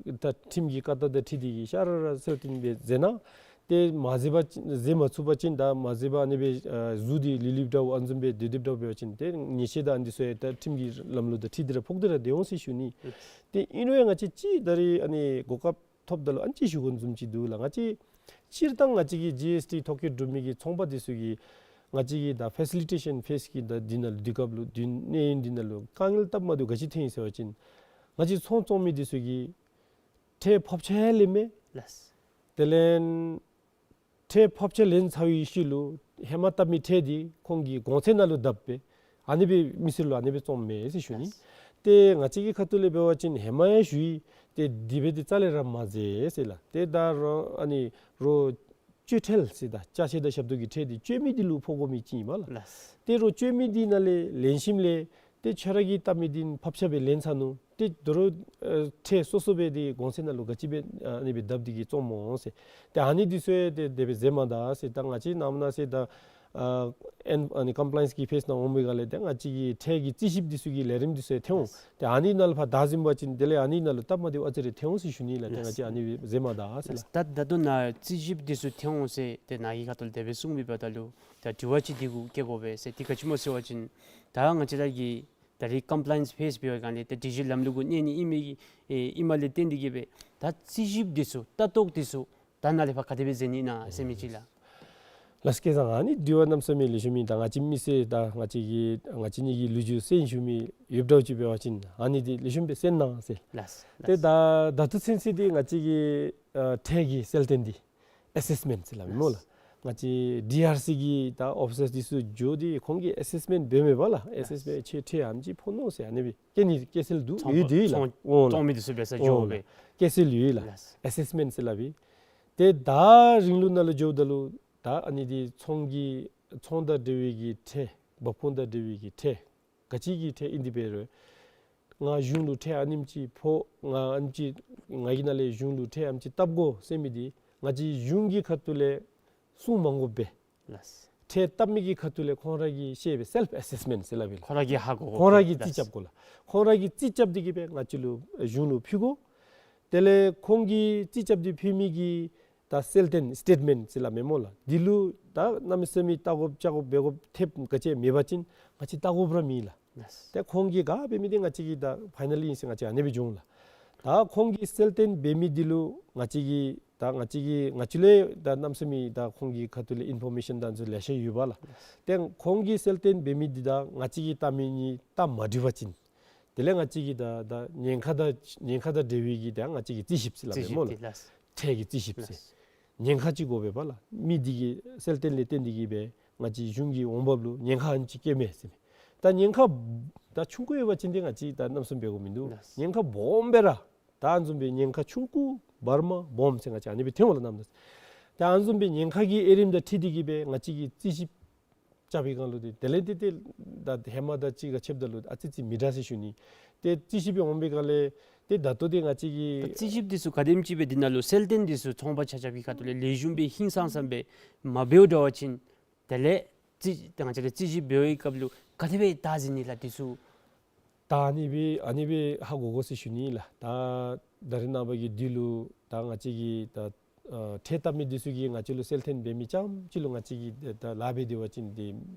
ད་ཁྲིམས་ཀྱི་བཀའ་ལྟར་དང་འཁྲིལ་ཏེ་གིས་ཤར་ར་ར་གསལ་སྟོན་འབད་མཛད་གནང་། ཏེ་མ་མཛད་པ་ཅིན་མཛད་མ་ཚུགས་པ་ཅིན་ད་མ་མཛད་པར་ཨ་ནི་སྦེ་ཨ་གཟུགས་འདི་ལུས་ལུསཔ་འདྲཝ་ཨ་ནི་བཟུམ་སྦེ་སྡོད་སྡོདཔ་འདྲཝ་འབད་བ་ཅིན་ཏེ་ཉེས་ཆད་དང་ཨ་ནི་འདི་ཚུ་ཡང་ད་ཁྲིམས་ཀྱི་ལམ་ལུགས་དང་འཁྲིལ་ཏེ་ར་ཕོག་སྟེ་ར་སྡོད་འོང་ཟེར་ཞུ་ནི། ཏེ་ཨིན་རུང་ཡང་ང་བཅས་ཅིག་ད་རིས་ཨ་ནི་གོ་སྐབས་ཐོབ་ད་ལུ་ཨ་ནི་ཅིག་ཞུ་དགོ་བཟུམ་ཅིག་འདུག་ལགས། ང་བཅས་སྤྱིར་བཏང་ང་བཅས་ཀྱི་ཇི་ཨེསི་ཊི་ཐོ་བཀོད་གྲུབ་མི་གི་ཚོང་པ་འདི་ཚུ་གིས་ང་བཅས་ཀྱི་ད་ཕེ་སི་ལི་ཊེ་ཤཱན་ཕེསི་གི་ད་འདི་ནང་ལུ་དུས་སྐབས་ལུ་འདི་གནས་ཡུན་འདི་ནང་ལུ་དཀའ་ངལ་སྟབས་མ་བདེཝ་ག་ཅི་ཐོན་ཡི་ཟེར་བ་ཅིན་ང་བཅས་ཚོང་བཙོང་མི་འདི་ཚུ་གིས་ཁྲལ་ཕབ་ཆ་ཡང་ལེན་མས། ལགས། དེ་ལས་ཁྲལ་ཕབ་ཆ་ལེན་ཚར་བའི་ཤུལ་ལུ་ཧེ་མ་བཏབ་མི་ཁྲལ་འདི་ཁོང་གི་གོང་ཚད་ནང་ལུ་བརྡབ་སྦེ་ཨ་ནི་སྦེ་མི་སེར་ལུ་ཨ་ནི་སྦེ་བཙོངམ་མས་ཟེར་ཞུ་ནི། ལགས། ཏེ་ང་བཅས་ཀྱི་ཁ་ཐུག་ལས་འབད་བ་ཅིན་ཧེ་མ་ཡང་ཞུ་ཡི། ཏེ་དེ་སྦེ་འདི་རྩ་ལས་ར་མ་མཛད་ཟེར་ལགས། ཏེ་ད་རོགས་ཨ་ནི་རོགས་སྤྱོད་ཁྲལ་ཟེར་ད་ཅ་ཆས་དང་ཞབས་ཏོག་གི་ཁྲལ་འདི་སྤྱོད་མི་འདི་ལུ་ཕོག་དགོ་མི་ཅིག་ཨིན་པས་ལགས། ལགས། ཏེ་རོགས་སྤྱོད་མི་འདི་ནང་ལས་ལེན་ཞིནམ་ལས་ཏེ་ཁྱོད་ར་གིས་བཏབ་མི་འདི་ཕབ་ཆ་སྦེ་ལེན་ཚར་ནུག། ཏེ་དོ་རུང་ཨ་ཁྲལ་སོ་སོ་སྦེ་འདི་གོང་ཚད་ནང་ལུ་ག་ཅི་སྦེ་ཨ་ནི་སྦེ་བརྡབ་སྟེ་གིས་བཙོངམ་སྨོ་ཟེར། ཏེ་ཨ་ནི་འདི་ཚུ་ཡང་ཏེ་དེ་སྦེ་མཛད་མ་ད་ཟེར། ད་ང་བཅས་ནམ་ན་ཟེར་ད་ཨ་ཨེན་ཨ་ནི་ཀམ་པ་ལའིནསི་གི་ཕེསི་ནང་འོང་པའི་སྒང་ལས་ཏེ་ང་བཅས་ཀྱི་ཁྲལ་གྱི་རྩིས་ཞིབ་འདི་ཚུ་གི་ལས་རིམ་འདི་ཚུ་ཡང་ཐོན་འོང་། ཏེ་ཨ་ནི་ནང་ལུ་ཕར་བདའ་ཟུན་པ་ཅིན་དེ་ལས་ཨ་ནི་ནང་ལུ་སྟབས་མ་བདེཝ་ཨ་ཙི་རེ་ཐོན་འོང་ཟེར་ཞུ་ནི་ལགས། ཏེ་ང་བཅས་ཨ་ནི་སྦེ་མཛད་མ་ད་ཟེར་ལགས། ད་ད་ལྟོ་ནཱ་རྩིས་ཞིབ་འདི་ཚུ་ཐོན་འོང་ཟེར་ཏེ་ནཱ་གི་ཁ་ཐུག་ལས་དེ་སྦེ་གསུངས་མི་འབདཝ་ད་ལུ་ད་དྲི་བ་ཅིག་འདི་གུ་བཀོད་དགོ་པས་ཟེར། དེ་ག་ཅི་སྨོ་ཟེར་བ་ཅིན་ད་ང་བཅས་ར་གི་ད་རིས་ཀམ་པ་ལའིནསི་ཕེསི་འབད་བའི་སྒང་ལས་ད་སྒྲིག་གཞི་ལམ་ལུགས་གུ་གནས་ནི་ཨིན་མི་ཨིན་མ་ལས་བརྟེན་ཏེ་གིས་སྦེ་ད་རྩིས་ཞིབ་འདི་ཚུ་ལྟ་རྟོག་འདི་ཚུ་ད་ནཱ་ལས་ཕར་ག་དེ་སྦེ་མཛད་ནི་ཨིན་ན་ཟེར་མི་ཅིག་ལགས། ལགས་སོ། སྐལ་བཟང་ཨ་ནི་དྲི་བ་གནམ་མེད་ས་མེད་ལེགས་ཤོམ་ཨིན། ད་ང་བཅས་མི་སེར་ད་ང་བཅས་ཀྱི་ང་བཅས་གཉིས་ཀྱི་ལོ་རྒྱུས་གསན་བཞུགས་མི་ཡོདཔ་འདྲཝ་ཅིག་འབད་བ་ཅིན་ཨ་ནི་འདི་ལེགས་ཤོམ་སྦེ་གསན་གནང་ཟེར། ལགས། ཏེ་ད་ད་ལྟོ་ཚུན་ཚོད་འདི་ང་བཅས་ཀྱི་ཨ་ཁྲལ་གྱི་གསལ་སྟོན་འདི་ཨེ་སེསི་མེནཊ་ཟེར་སླབ་ཨིན་སྨོ་ལགས། ལགས། ང་བཅས་ཌི་ཨར་སི་གི་ད་ཨོ་ཕི་སར་འདི་ཚུ་འགྱོ་སྟེ་ཁོང་གིས་ཨེ་སེསི་མེནཊ་འབད་མི་འབདཝ་ལགས། ཨེ་སེསི་མེནཊ་ཁྱོད་ཁྲལ་ཨ་ནེམ་ཅིག་ཕོག་ནུག་ཟེར་ཨ་ནི་སྦེ་བཀལ་ནི་བཀལ་སྲོལ་འདུག། ཚོང་ཡོད་དེ་ལགས། ཚོང་འོང་ལགས། ཚོང་མི་འདི་ཚུ་འབད་སར་འོང་འགྱོ་ལགས། སྦེ་བཀལ་སྲོལ་ཡོད་ལགས། ལགས། ཨེ་སེསི་མེནཊ་ཟེར་སླབ་ཨིན། ཏེ་ད་རིང་ལུགས་ནང་ལུ་འགྱོཝ་ད་ལུ་ད་ཨ་ནི་འདི་ཚོང་གི་ཚོང་དང་འབྲེལ་བའི་གི་ཁྲལ་འབབ་ཁུངས་དང་འབྲེལ་བའི་གི་ཁྲལ་ག་ཅི་གི་ཁྲལ་ཨིན་ཏེ་འབད་རུང་ང་གཞུང་ལུ་ཁྲལ་ཨ་ནེམ་ཅིག་ཕོག། ང་ཨ་ནེམ་ཅིག་ང་གིས་ནཱ་ལས་གཞུང་ལུ་ཁྲལ་ཨ་ནེམ་ཅིག་བཏབ་དགོ་ཟེར་མི་འདི་ང་བཅས་གཞུང་གི་ཁ་ཐུག་ལས་གསུང་མ་དགོཔ་སྦེ་ལགས། ཁྲལ་བཏབ་མི་གི་ཁ་ཐུག་ལས་ཁོང་ར་གིས་ཤེས་པའི་སེལཕ་ཨེ་སེསི་མེནཊ་ཟེར་སླབ་ཨིན་ལགས། ཁོང་ར་གིས་ཧ་གོ་དགོ། ཁོང་ར་གིས་རྩིས་རྐྱབ་དགོ་ལགས། ཁོང་ར་གིས་རྩིས་རྐྱབ་སྟེ་གིས་སྦེ་ང་བཅས་ལུ་གཞུང་ལུ་ཕུལ་དགོ། དེ་ལས་ཁོང་གིས་རྩིས་རྐྱབ་སྟེ་ཕུལ་མི་གི་ད་གསལ་སྟོན་སི་ཊེཊ་མེནཊ་ཟེར་སླབ་མས་སྨོ་ལགས། འདི་ལུ་ད་གནམ་མེད་ས་མེད་བལྟ་དགོཔ་བལྟ་དགོཔ་འབད་དགོཔ་ཐེབས་ག་ཅི་མེད་པ་ཅིན་ང་བཅས་བལྟ་དགོཔ་ར་མེད་ལགས། ལགས། ཏེ་ཁོང་གིས་ག་འབད་མི་འདི་ང་བཅས་ཀྱིས་ད་ཕའི་ནཱལ་ཨིན་ཟེར་ང་བཅས་ཨ་ནི་སྦེ་འགྱོ་འོང་ལགས། ད་ཁོང་གིས་གསལ་སྟོན་འབད་མི་འདི་ལུ་ང་བཅས་ཀྱིས་ད་ང་བཅས་ཀྱིས་ང་བཅས་ལས་ད་གནམ་མེད་ས་མེད་ད་ཁོང་གི་ཁ་ཐུག་ལས་ཨིན་ཕོར་མེ་ཤཱན་དང་ཚུ་ལེ་ཤ་ཡོད་པས་ལགས། ལགས། ཏེ་ཁོང་གིས་གསལ་སྟོན་འབད་མི་འདི་དང་ང་བཅས་ཀྱིས་བལྟ་མི་གཉིས་ད་མ་འགྲིག་པ་ཅིན་དེ་ལས་ང་བཅས་ཀྱིས་ད་ད་ཉེན་ཁ་དང་ཉེན་ཁ་དང་འབྲེལ་བའི་གི་ད་ང་བཅས་ཀྱིས་རྩིས་ཞིབ་ཟེར་སླབ་མས་སྨོ་ལགས། རྩིས་ཞིབ་དེ་ལགས། ཁྲལ་གྱི་རྩིས་ཞིབ་ཟེར། ལགས། ཉེན་ཁ་ཅིག་དགོ་པས་ལགས། མི་འདི་གིས་གསལ་སྟོན་ལས་བརྟེན་ཏེ་གིས་སྦེ་ང་བཅས་གཞུང་གི་འོང་འབབ་ལུ་ཉེན་ཁ་ཨ་ནེམ་ཅིག་བཀལ་མས་ཟེར་མས། ད་ཉེན་ཁ་ད་ཆུང་ཀུ་ཡོད་པ་ཅིན་འདི་ང་བཅས་ད་གནམ་མེད་ས་མེད་འབད་དགོཔ་མིན་འདུག། ལགས། ཉེན་ཁ་སྦོམ་སྦེ་ར་ད་ཨ་ནི་བཟུམ་སྦེ་ཉེན་ཁ་ཆུང་ཀུ་བར་མ་སྦོམ་ཟེར་ང་བཅས་ཨ་ནི་སྦེ་ཐོན་འོང་ལགས་གནམ་མེད་ས་མེད། ད་ཨ་ནི་བཟུམ་སྦེ་ཉེན་ཁ་གི་དབྱེ་རིམ་དང་འཁྲིལ་ཏེ་གིས་སྦེ་ང་བཅས་ཀྱིས་རྩིས་ཞིབ་རྐྱབ་པའི་སྒང་ལུ་འདི་དེ་ལས་འདི་ཏེ་ད་ཧེ་མ་དང་ཅིག་ཁར་ཕྱདཔ་ད་ལུ་ཨ་ཙི་ཅིག་མི་འདྲ་ཟེར་ཞུ་ནི། ཏེ་རྩིས་ཞིབ་སྦེ་འོང་པའི་སྒང་ལས་ཏེ་ད་ལྟོ་འདི་ང་བཅས་ཀྱི་ད་རྩིས་ཞིབ་འདི་ཚུ་ག་དེམ་ཅིག་སྦེ་འདི་ནང་ལུ་གསལ་སྟོན་འདི་ཚུ་ཚོང་པ་ཆ་ཁྱབ་ཀྱི་ཁ་ཐུག་ལས་ལེགས་ཤོམ་སྦེ་ཧིང་སངས་ས་སྦེ་མ་འབདཝ་འདྲ་བ་ཅིན་དེ་ལས་རྩིས་ད་ང་བཅས་ཀྱིས་རྩིས་ཞིབ་འབད་བའི་སྐབས་ལུ་ག་དེ་སྦེ་བལྟ་ཟེར་ནི་ལགས་འདི་ཚུ། ད་ཨ་ནི་སྦེ་ཨ་ནི་སྦེ་ཧ་གོ་དགོ་ཟེར་ཞུ་ནི་ལགས། ད་ད་རེས་ནངས་པ་གི་དུས་ལུ་ད་ང་བཅས་ཀྱི་ད་ཨ་ཁྲལ་བཏབ་མི་འདི་ཚུ་གིས་ང་བཅས་ལུ་གསལ་སྟོན་འབད་མི་རྐྱངམ་ཅིག་ལུ་ང་བཅས་ཀྱིས་ད་ད་ལཱ་འབད་དེ་འབད་བ་ཅིན་ཏེ་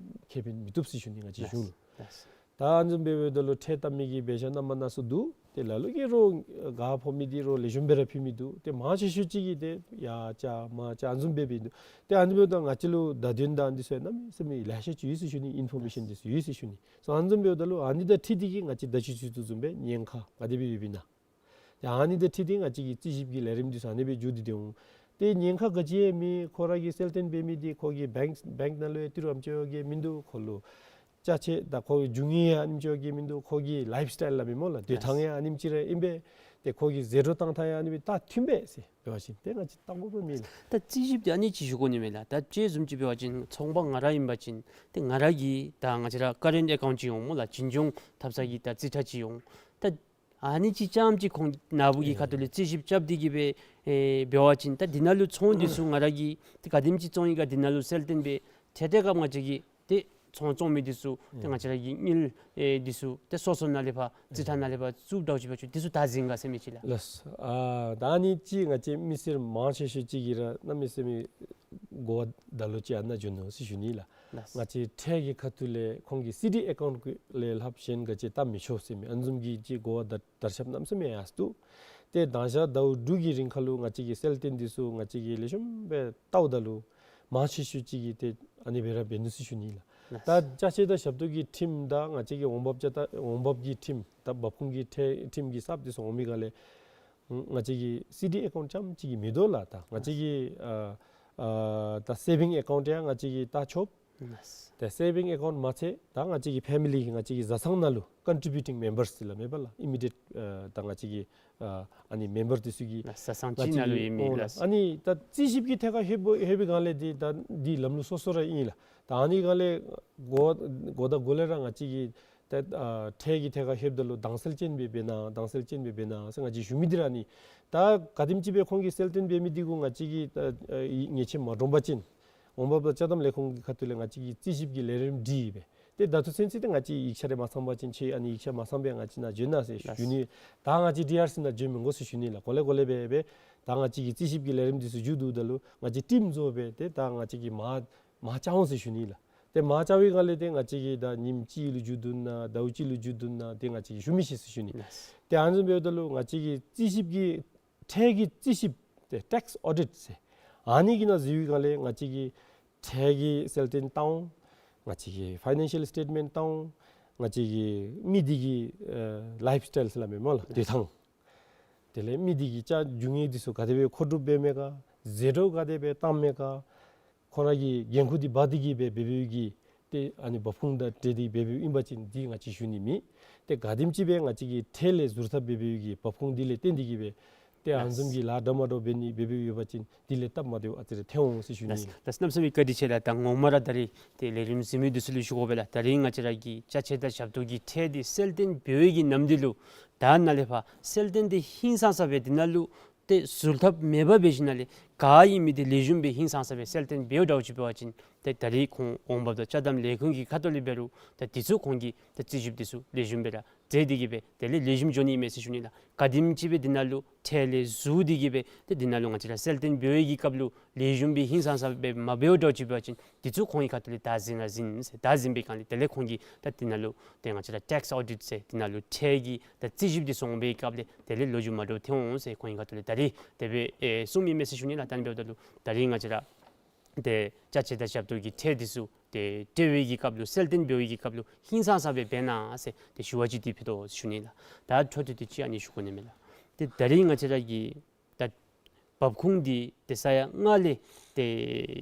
ཁེ་ཕན་མི་ཐོབ་ཟེར་ཞུ་ནི། ང་བཅས་གཞུང་ལུ། ལགས། ད་ཨ་ནི་བཟུམ་སྦེ་འབདཝ་ད་ལུ་ཁྲལ་བཏབ་མི་གི་འབད་བཞག་སྣ་མ་སྣ་ཚོགས་འདུག། ཏེ་ལ་ལུ་གིས་རོགས་ག་ཕོག་མི་འདི་རོགས་ལེགས་ཤོམ་སྦེ་ར་ཕུལ་མི་འདུག། ཏེ་མང་ཆེ་ཤོས་ཅིག་གིས་ཏེ་ཡར་བཅག་མར་བཅག་ཨ་ནི་བཟུམ་སྦེ་འབད་འདུག། ཏེ་ཨ་ནི་འབདཝ་ད་ང་བཅས་ལུ་བརྡ་དོན་དང་འདི་ཚུ་གནམ་མེད་ས་མེད་ལེ་ཤ་ཅིག་ཡོད་ཟེར་ཞུ་ནི། ཨིན་ཕོར་མེ་ཤཱན་འདི་ཚུ་ཡོད་ཟེར་ཞུ་ནི། སོ་ཨ་ནི་བཟུམ་འབདཝ་ད་ལུ་ཨ་ནི་དང་འཁྲིལ་ཏེ་གིས་ང་བཅས་ད་ཅི་ཞུ་དོ་བཟུམ་སྦེ་ཉེན་ཁ་ག་དེ་སྦེ་ཡོདཔ་ཨིན་ན། ཏེ་ཨ་ནི་དང་འཁྲིལ་ཏེ་ང་བཅས་ཀྱི་རྩིས་ཞིབ་ཀྱི་ལས་རིམ་འདི་ཚུ་ཨ་ནི་སྦེ་མཇུག་བསྡུ་སྟེ་འོང་། ཏེ་ཉེན་ཁ་ག་ཅི་ཡང་མེད། ཁོ་ར་གིས་གསལ་སྟོན་འབད་མི་འདི་ཁོ་གི་བེངཀ་བེངཀ་ནང་ལུ་ཡང་ཏི་རུ་ཨ་ནེམ་ཅིག་ཡོད་གེ་མིན་འདུག། ཁོ་ལུ་ཅ་ཆས་དང་ཁོ་གི་རྒྱུ་དངོས་ཡང་ཨ་ནེམ་ཅིག་ཡོད་གེ་མིན་འདུག། ཁོ་གི་ལའིཕ་སི་ཊའིལ་སླབ་མི་སྨོ་ལགས། སྡོད་ཐངས་ཡང་ཨ་ནེམ་ཅིག་ར་ཨིན་པས། ཏེ་ཁོ་གི་ཟད་འགྲོ་བཏང་ཐངས་ཡང་ཨ་ནི་སྦེ་ད་མཐུན་པས་ཟེར་འབད་བ་ཅིན་ཏེ་ང་བཅས་བཏང་དགོཔ་མེད་ལགས། ད་རྩིས་ཞིབ་འདི་ཨ་ནི་ཅིག་ཞུ་དགོ་ནི་མས་ལགས། ད་དཔྱེ་བཟུམ་ཅིག་འབད་བ་ཅིན་ཚོང་པ་ང་ར་ཨིན་པ་ཅིན་ཏེ་ང་ར་གི་ད་ང་བཅས་ར་ཀ་རེནཊ་ཨེ་ཀའུནཊ་ཅིག་འོང་སྨོ་ལགས། འཛིན་སྐྱོང་འཐབ་ས་གི་ད་རྩིས་ཁྲ་ཅིག་འོང་། ད་ཨ་ནི་ཅིག་རྐྱངམ་ཅིག་ཁོང་ནཱ་བུ་གི་ཁ་ཐུག་ལས་རྩིས་ཞིབ་རྐྱབ་སྟེ་གིས་སྦེ་ཨེ་འབད་བ་ཅིན་ད་འདི་ནང་ལུ་ཚོང་འདི་ཚུ་ང་ར་གིས་ཏེ་ག་དེམ་ཅིག་བཙོང་ཡི་ག་འདི་ནང་ལུ་གསལ་སྟོན་འབད་ཏེ་དེ་སྐབས་ང་བཅས་ཀྱིས་ཏེ་ཚོང་བཙོང་མི་འདི་ཚུ་ཏེ་ང་བཅས་ར་གི་དངུལ་ཨེ་འདི་ཚུ་ཏེ་སོ་སོ་ནང་ལས་ཕར་རྩིས་ཁྲ་ནང་ལས་ཕར་བཙུགས་འདྲཝ་ཅིག་འབད་བ་ཅིན་འདི་ཚུ་བདའ་ཟུན་ག་ཟེར་མི་ཅིག་ལགས། ལགས། ཨ་ད་ཨ་ནི་ཅིག་ང་བཅས་མི་སེར་མང་ཆེ་ཤོས་ཅིག་གིས་ར་གནམ་མེད་ས་མེད་གོ་བ་བརྡ་ལོག་ཅིག་ཨ་ནཱ་འགྱོ་ནུག་ཟེར་ཞུ་ནི་ལགས། ལགས། ང་བཅས་ཁྲལ་གྱི་ཁ་ཐུག་ལས་ཁོང་གི་སི་ཌི་ཨེ་ཀའུནཊ་ལས་ལྷག་གཞན་ག་ཅི་བཏབ་མི་ཆོག་ཟེར་མི་ཨ་ནི་བཟུམ་གྱི་ཅིག་གོ་བ་བརྡ་དར་ཁྱབ་གནམ་མེད་ས་མེད་ཡར་སོང་འདུག། ཏེ་མདང་ཞག་ཟླཝ་དྲུག་གི་རིང་ཁ་ལུ་ང་བཅས་ཀྱིས་གསལ་སྟོན་འདི་ཚུ་ང་བཅས་ཀྱིས་ལེགས་ཤོམ་སྦེ་བལྟཝ་ད་ལུ་མང་ཆེ་ཤོས་ཅིག་གིས་ཏེ་ཨ་ནི་སྦེ་ར་འབད་ནུག་ཟེར་ཞུ་ནི་ལགས། ལགས། ད་ཅ་ཆས་དང་ཞབས་ཏོག་གི་ཁྲིམས་དང་ང་བཅས་ཀྱི་འོང་འབབ་ཅ་ད་འོང་འབབ་ཀྱི་ཁྲིམས་དང་འབབ་ཁུངས་ཀྱི་ཁྲལ་ཁྲིམས་ཀྱི་གསརཔ་འདི་ཚུ་འོང་མི་ག་ལས་ང་བཅས་ཀྱིས་སི་ཌི་ཨེ་ཀའུནཊ་རྐྱངམ་ཅིག་གིས་མི་དོ་ལགས། ད་ང་བཅས་ཀྱི་ཨ་ཨ་ད་སེ་བིང་ཨེ་ཀའུནཊ་ཡང་ང་བཅས་ཀྱིས་བལྟ་ཆོགཔ། ལགས། ད་སེ་བིང་ཨེ་ཀའུནཊ་མ་ཚད་ད་ང་བཅས་ཀྱི་ཕེ་མི་ལི་ང་བཅས་ཀྱི་བཟའ་ཚང་ནང་ལུ་ཀོན་ཊི་བིའུ་ཊིང་མེམ་བརསི་ཟེར་སླབ་མས་པ་ལགས། ཨི་མི་ཌི་ཡེཊ་ཨ་ད་ང་བཅས་ཀྱི་ཨ་ཨ་ནི་མེམ་བར་འདི་ཚུ་གིས་ལགས། བཟའ་ཚང་གཅིག་ནང་ལུ་ཡོད་མི་ང་བཅས་ཀྱི་ལགས། ཨ་ནི་ད་རྩིས་ཞིབ་ཀྱི་ཐད་ཁར་ལྷོད་པའི་ལྷོད་པའི་སྒང་ལས་འདི་ད་འདི་ལམ་ལུགས་སོ་སོ་ར་ཨིན་ལགས། ད་ཨ་ནི་སྒང་ལས་འགོ་འགོ་དང་འགོ་ལས་ར་ང་བཅས་ཀྱིས་ད་ཨ་ཁྲལ་གྱི་ཐད་ཁར་ལྷོདཔ་ད་ལུ་དྭངས་གསལ་ཅན་སྦེ་འབད་གནང་དྭངས་གསལ་ཅན་སྦེ་འབད་གནང་ཟེར་ང་བཅས་ཞུ་མི་འདི་ར་ཨ་ནི། ད་ག་དེམ་ཅིག་སྦེ་ཁོང་གིས་གསལ་སྟོན་འབད་མི་འདི་གུ་ང་བཅས་ཀྱིས་ད་ཨ་ཡིག་ཉེས་ཆད་མ་སྒྲོག་པ་ཅིན་འོང་འབབ་དང་ཅ་དམ་ལས་ཁུངས་ཀྱི་ཁ་ཐུག་ལས་ང་བཅས་ཀྱིས་རྩིས་ཞིབ་ཀྱི་ལས་རིམ་སྒྲིག་སྦེ་ཏེ་ད་ལྟོ་ཚུན་ཚོད་ཏེ་ང་བཅས་ཡིག་ཆ་རེ་མ་ཚང་པ་ཅིན་ཁྱོད་ཨ་ནི་ཡིག་ཆ་མ་ཚང་པས་ང་བཅས་ནང་འབྱོན་གནང་ཟེར་ཞུ་ནི། ད་ང་བཅས་ཌི་ཨར་སི་ནང་འབྱོན་མི་དགོ་ཟེར་ཞུ་ནི་ལགས། གོ་ལེ་གོ་ལེ་སྦེ་སྦེ་ད་ང་བཅས་ཀྱི་རྩིས་ཞིབ་ཀྱི་ལས་རིམ་འདི་ཚུ་མཇུག་བསྡུཝ་ད་ལུ་ང་བཅས་ཊིམ་བཟོ་སྦེ་ཏེ་ད་ང་བཅས་ཀྱིས་མར་མར་བཅར་འོང་ཟེར་ཞུ་ནི་ལགས། ཏེ་མར་བཅར་བའི་སྒང་ལས་ཏེ་ང་བཅས་ཀྱིས་ད་ཉིནམ་གཅིག་ལུ་མཇུག་བསྡུ་ན་ཟླཝ་གཅིག་ལུ་མཇུག་བསྡུ་ན་ཏེ་ང་བཅས་ཀྱིས་ཞུ་མི་ཤེས་ཟེར་ཞུ་ནི། ལགས། ཏེ་ཨ་ནི་བཟུམ་འབདཝ་ད་ལུ་ང་བཅས་ཀྱི་རྩིས་ཞིབ་ཀྱི་ཁྲལ་གྱི་རྩིས་ཞིབ་ཏེ་ཊེགསི་ཨོ་ཌིཊ་ཟེར་ཨ་ནི་གི་ནང་འཛུལ་བའི་སྒང་ལས་ང་བཅས་ཀྱིས་ཁྲལ་གྱི་གསལ་སྟོན་བཏང་འོང་། ང་བཅས་ཀྱི་ཕའི་ནན་ཤཱལ་སི་ཊེཊ་མེནཊ་བཏང་འོང་། ང་བཅས་ཀྱི་མི་འདི་གི་ཨེ་ལའིཕ་སི་ཊའིལ་ཟེར་སླབ་མས་སྨོ་ལགས། སྡོད་ཐངས། དེ་ལས་མི་འདི་གི་ཅ་རྒྱུ་དངོས་འདི་ཚུ་ག་དེ་སྦེ་མཁོ་སྒྲུབ་འབད་མས་ག། ཟད་འགྲོ་ག་དེ་སྦེ་བཏང་མས་ག། ཁོ་ར་གི་འགན་ཁུར་འདི་འབག་སྟེ་གིས་སྦེ་འབད་འབདཝ་གི་ཏེ་ཨ་ནི་འབབ་ཁུངས་དང་འབྲེལ་ཏེ་འབད་འབདཝ་ཨིན་པ་ཅིན་འདི་ང་བཅས་ཞུ་ནི་མེད། ཏེ་ག་དེམ་ཅིག་སྦེ་ང་བཅས་ཀྱི་ཁྲལ་ལས་ཟུར་ཐབས་འབད་འབདཝ་གི་འབབ་ཁུངས་འདི་ལས་བརྟེན་ཏེ་གིས་སྦེ་ཏེ་ཨ་ནི་བཟུམ་གྱི་ལཱ་འདྲ་མ་འདྲཝ་འབད་ནི་འབད་འབདཝ་ཡོད་པ་ཅིན་འདི་ལས་སྟབས་མ་བདེཝ་ཨ་ཙི་རེ་ཐོན་འོང་ཟེར་ཞུ་ནི། ལགས། ལགས། གནམ་མེད་ས་མེད་བཀའ་དྲིན་ཆེ་ལགས། ད་ངོ་མ་ར་ད་རིས་ཏེ་ལས་རིམ་གཟིགས་མི་འདི་ཚུ་ལུ་ཞུ་དགོ་པས་ལགས། ད་རིས་ང་བཅས་ར་གི་ཅ་ཆས་དང་ཞབས་ཏོག་གི་ཁྲལ་འདི་གསལ་སྟོན་འབད་བའི་གི་ནམ་དུས་ལུ་ད་ནཱ་ལས་ཕར་གསལ་སྟོན་འདི་ཧིང་སངས་ས་སྦེ་འདི་ནང་ལུ་ཏེ་ཟུར་ཐབས་མེད་པར་འབད་ཞིནམ་ལས་ག་ཨིན་མི་འདི་ལེགས་ཤོམ་སྦེ་ཧིང་སངས་ས་སྦེ་གསལ་སྟོན་འབདཝ་འདྲཝ་ཅིག་འབད་བ་ཅིན་ཏེ་ད་རིས་ཁོང་འོང་འབབ་དང་ཅ་དམ་ལས་ཁུངས་ཀྱི་ཁ་ཐུག་ལས་འབད་རུང་ད་འདི་ཚུ་ཁོང་གིས་ད་རྩིས་ཞིབ་འདི་ཚུ་ལེགས་ཤོམ་སྦེ་ར་མཛད་དེ་གིས་སྦེ་དེ་ལས་ལེགས་ཤོམ་འགྱོ་ནི་མས་ཟེར་ཞུ་ནི་ལགས། ག་དེམ་ཅིག་སྦེ་འདི་ནང་ལུ་ཁྲལ་ལས་ཟུར་ཏེ་གིས་སྦེ་ཏེ་འདི་ནང་ལུ་ང་བཅས་ར་གསལ་སྟོན་འབད་བའི་གི་སྐབས་ལུ་ལེགས་ཤོམ་སྦེ་ཧིང་སངས་ས་སྦེ་མ་འབདཝ་འདྲཝ་ཅིག་འབད་བ་ཅིན་འདི་ཚུ་ཁོང་གི་ཁ་ཐུག་ལས་བདའ་ཟུན་ར་ཟུན་ཟེར། བདའ་ཟུན་པའི་སྒང་ལས་དེ་ལས་ཁོང་གིས་ད་འདི་ནང་ལུ་ཏེ་ང་བཅས་ར་ཊེགསི་ཨོ་ཌིཊ་ཟེར་འདི་ནང་ལུ་ཁྲལ་གྱི་ད་རྩིས་ཞིབ་འདི་སོང་པའི་སྐབས་ལས་དེ་ལས་ལོ་རྒྱུས་མ་འདྲཝ་ཐོན་འོང་ཟེར་ཁོང་གི་ཁ་ཐུག་ལས་ད་རིས་དེ་སྦེ་ཨེ་གསུངམ་ཨིན་མས་ཟེར་ཞུ་ནི་ལགས། ད་ཨ་ནི་འབདཝ་ད་ལུ་ད་རིས་ང་བཅས་ར་ཏེ་ཅ་ཆས་དང་ཞབས་ཏོག་གི་ཁྲལ་འདི་ཚུ་ཏེ་སྤྲོད་པའི་གི་སྐབས་ལུ་གསལ་སྟོན་འབད་བའི་གི་སྐབས་ལུ་ཧིང་སངས་ས་སྦེ་འབད་གནང་ཟེར་ཏེ་ཞུ་བ་ཅིག་འདི་ཕུལ་དོ་ཟེར་ཞུ་ནི་ལགས། ད་འཕྲོ་མཐུད་དེ་ཅིག་ཨ་ནི་ཞུ་དགོ་ནི་མས་ལགས། ཏེ་ད་རིས་ང་བཅས་ར་གི་ད་འབབ་ཁུངས་འདི་ཏེ་ས་ཡ་ལྔ་ལས་ཏེ་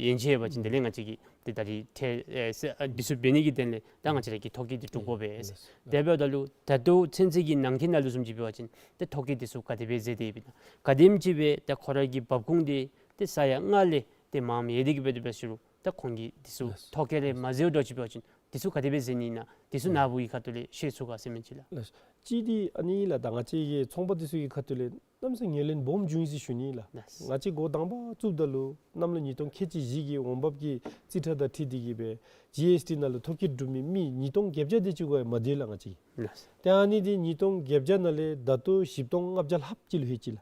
ཡན་ཆད་ཡོད་པ་ཅིན་དེ་ལས་ང་བཅས་ཀྱིས་ཏེ་ད་རིས་ཏེ་ཨེ་ས་ཨ་འདི་ཚུ་འབད་ནི་གི་དོན་ལས་ད་ང་བཅས་ར་གིས་ཐོ་བཀོད་འདི་གྲུབ་དགོ་པས། དེ་འབདཝ་ད་ལུ་ད་ལྟོ་ཚུན་ཚོད་ཀྱི་ནང་འཁོད་ནང་ལུ་བཟུམ་ཅིག་འབད་བ་ཅིན་ཏེ་ཐོ་བཀོད་འདི་ཚུ་ག་དེ་སྦེ་མཛད་དེ་ཡོདཔ་ཨིན་ན། ག་དེམ་ཅིག་སྦེ་ད་ཁོ་ར་གི་འབབ་ཁུངས་འདི་ཏེ་ས་ཡ་ལྔ་ལས་ཏེ་མངམ་ཡོད་དེ་གིས་སྦེ་འབད་ཞུ་རུང་ད་ཁོང་གིས་འདི་ཚུ་ཐོ་བཀོད་རེ་མ་མཛདཔ་འདྲཝ་ཅིག་འབད་བ་ཅིན་ དེ་ཚུ་ག་དེ་སྦེ་གཟིགས་ནི་ཨིན་ན། དེ་ཚུ་ནཱ་བུ་གི་ཁ་ཐུག་ལས་ཤེས་ཚུགས་ག་ཟེར་མི་ཅིག་ལགས། ལགས། གཅིག་འདི་ཨ་ནི་ལགས། ད་ང་བཅས་ཀྱི་ཚོང་པ་དེ་ཚུ་གི་ཁ་ཐུག་ལས་གནམ་མེད་ས་མེད་ངོས་ལེན་སྦོམ་བྱུང་ཡི་ཟེར་ཞུ་ནི་ལགས། ལགས། ང་བཅས་འགོ་དང་པ་བཙུགསཔ་ད་ལུ་གནམ་ལོ་ཉིས་སྟོང་ཁལ་གཅིག་བཞི་གི་འོང་འབབ་ཀྱི་རྩིས་ཁྲ་དང་འཁྲིལ་ཏེ་གི་སྦེ་ཇི་ཨེསི་ཊི་ནང་ལུ་ཐོ་བཀོད་གྲུབ་མི་མི་ཉིས་སྟོང་བརྒྱད་བརྒྱ་དེ་ཅིག་གུ་ཡང་མ་བསྡུ་ལགས་ང་བཅས། ལགས། ཏེ་ཨ་ནི་འདི་ཉིས་སྟོང་བརྒྱད་བརྒྱ་ནང་ལས་ད་ལྟོ་བཞི་སྟོང་ལྔ་བརྒྱ་ལྷགཔ་ཅིག་ལུ་ལྷོད་ཅི་ལགས།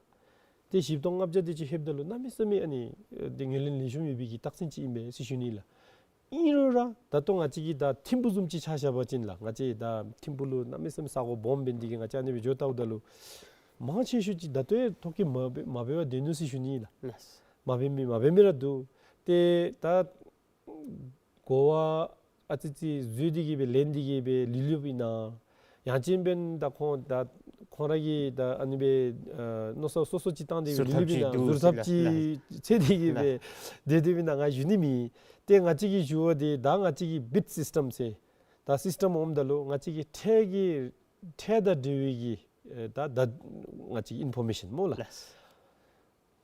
ཏེ་བཞི་སྟོང་ལྔ་བརྒྱ་དེ་ཅིག་ལྷོདཔ་ད་ལུ་གནམ་མེད་ས་མེད་ཨ་ནི་ཨེ་དེ་ངོས་ལེན་ལེགས་ཤོམ་ཡོད་པའི་གི་རྟགས་མཚན་ཅིག་ཨིན་པས་ཟེར་ཞུ་ནི་ལགས། ཨིན་རུང་ར་ད་ལྟོ་ང་བཅས་ཀྱིས་ད་ཐིམ་ཕུ་བཟུམ་ཅིག་ཆ་བཞག་པ་ཅིན་ལགས། ང་བཅས་ད་ཐིམ་ཕུ་ལུ་གནམ་མེད་ས་མེད་ས་གོ་སྦོམ་འབད་ནི་དེ་གིས་ང་བཅས་ཨ་ནི་སྦེ་འགྱོ་བལྟཝ་ད་ལུ་མང་ཆེ་ཤོས་ཅིག་ད་ལྟོ་ཡང་ཐོ་བཀོད་མ་འབད་མ་འབད་བར་སྡོད་ནུག་ཟེར་ཞུ་ནི་ལགས། ལགས། མ་འབད་མི་མ་འབད་མི་ར་འདུག། ཏེ་ད་གོ་བ་ཨ་ཙི་ཙི་བཟོ་སྟེ་གི་སྦེ་ལེན་ཏེ་གི་སྦེ་ལུས་ལུསཔ་ཨིན་ན། ཡང་ཅིན་འབདན་ད་ཁོང་ད་ཁོང་ར་གིས་ད་ཨ་ནི་སྦེ་ཨ་མནོ་བསམ་སོ་སོ་ཅིག་བཏང་སྟེ་སྦེ་ཟུར་ལུས་ཐབས་ལུསཔ་ཅིག་ཨིན་ན། འདུག་ཟུར་ཟེར་ཐབས་ལགས། ཅིག་ལགས། འཚོལ་ཏེ་གི་སྦེ་ལགས། སྡོད་སྡོདཔ་ཨིན་ན་ང་ཞུ་ནི་མེད། ཏེ་ང་བཅས་ཀྱིས་ཞུ་བ་འདི་ད་ང་བཅས་ཀྱི་བིཊ་སིསི་ཊམ་ཟེར་ད་སིསི་ཊམ་འོངམ་ད་ལུ་ང་བཅས་ཀྱི་ཁྲལ་གྱི་ཁྲལ་དང་འབྲེལ་བའི་གི་ཨེ་ད་ད་ང་བཅས་ཀྱི་ཨིན་ཕོར་མེ་ཤཱན་སྨོ་ལགས། ལགས།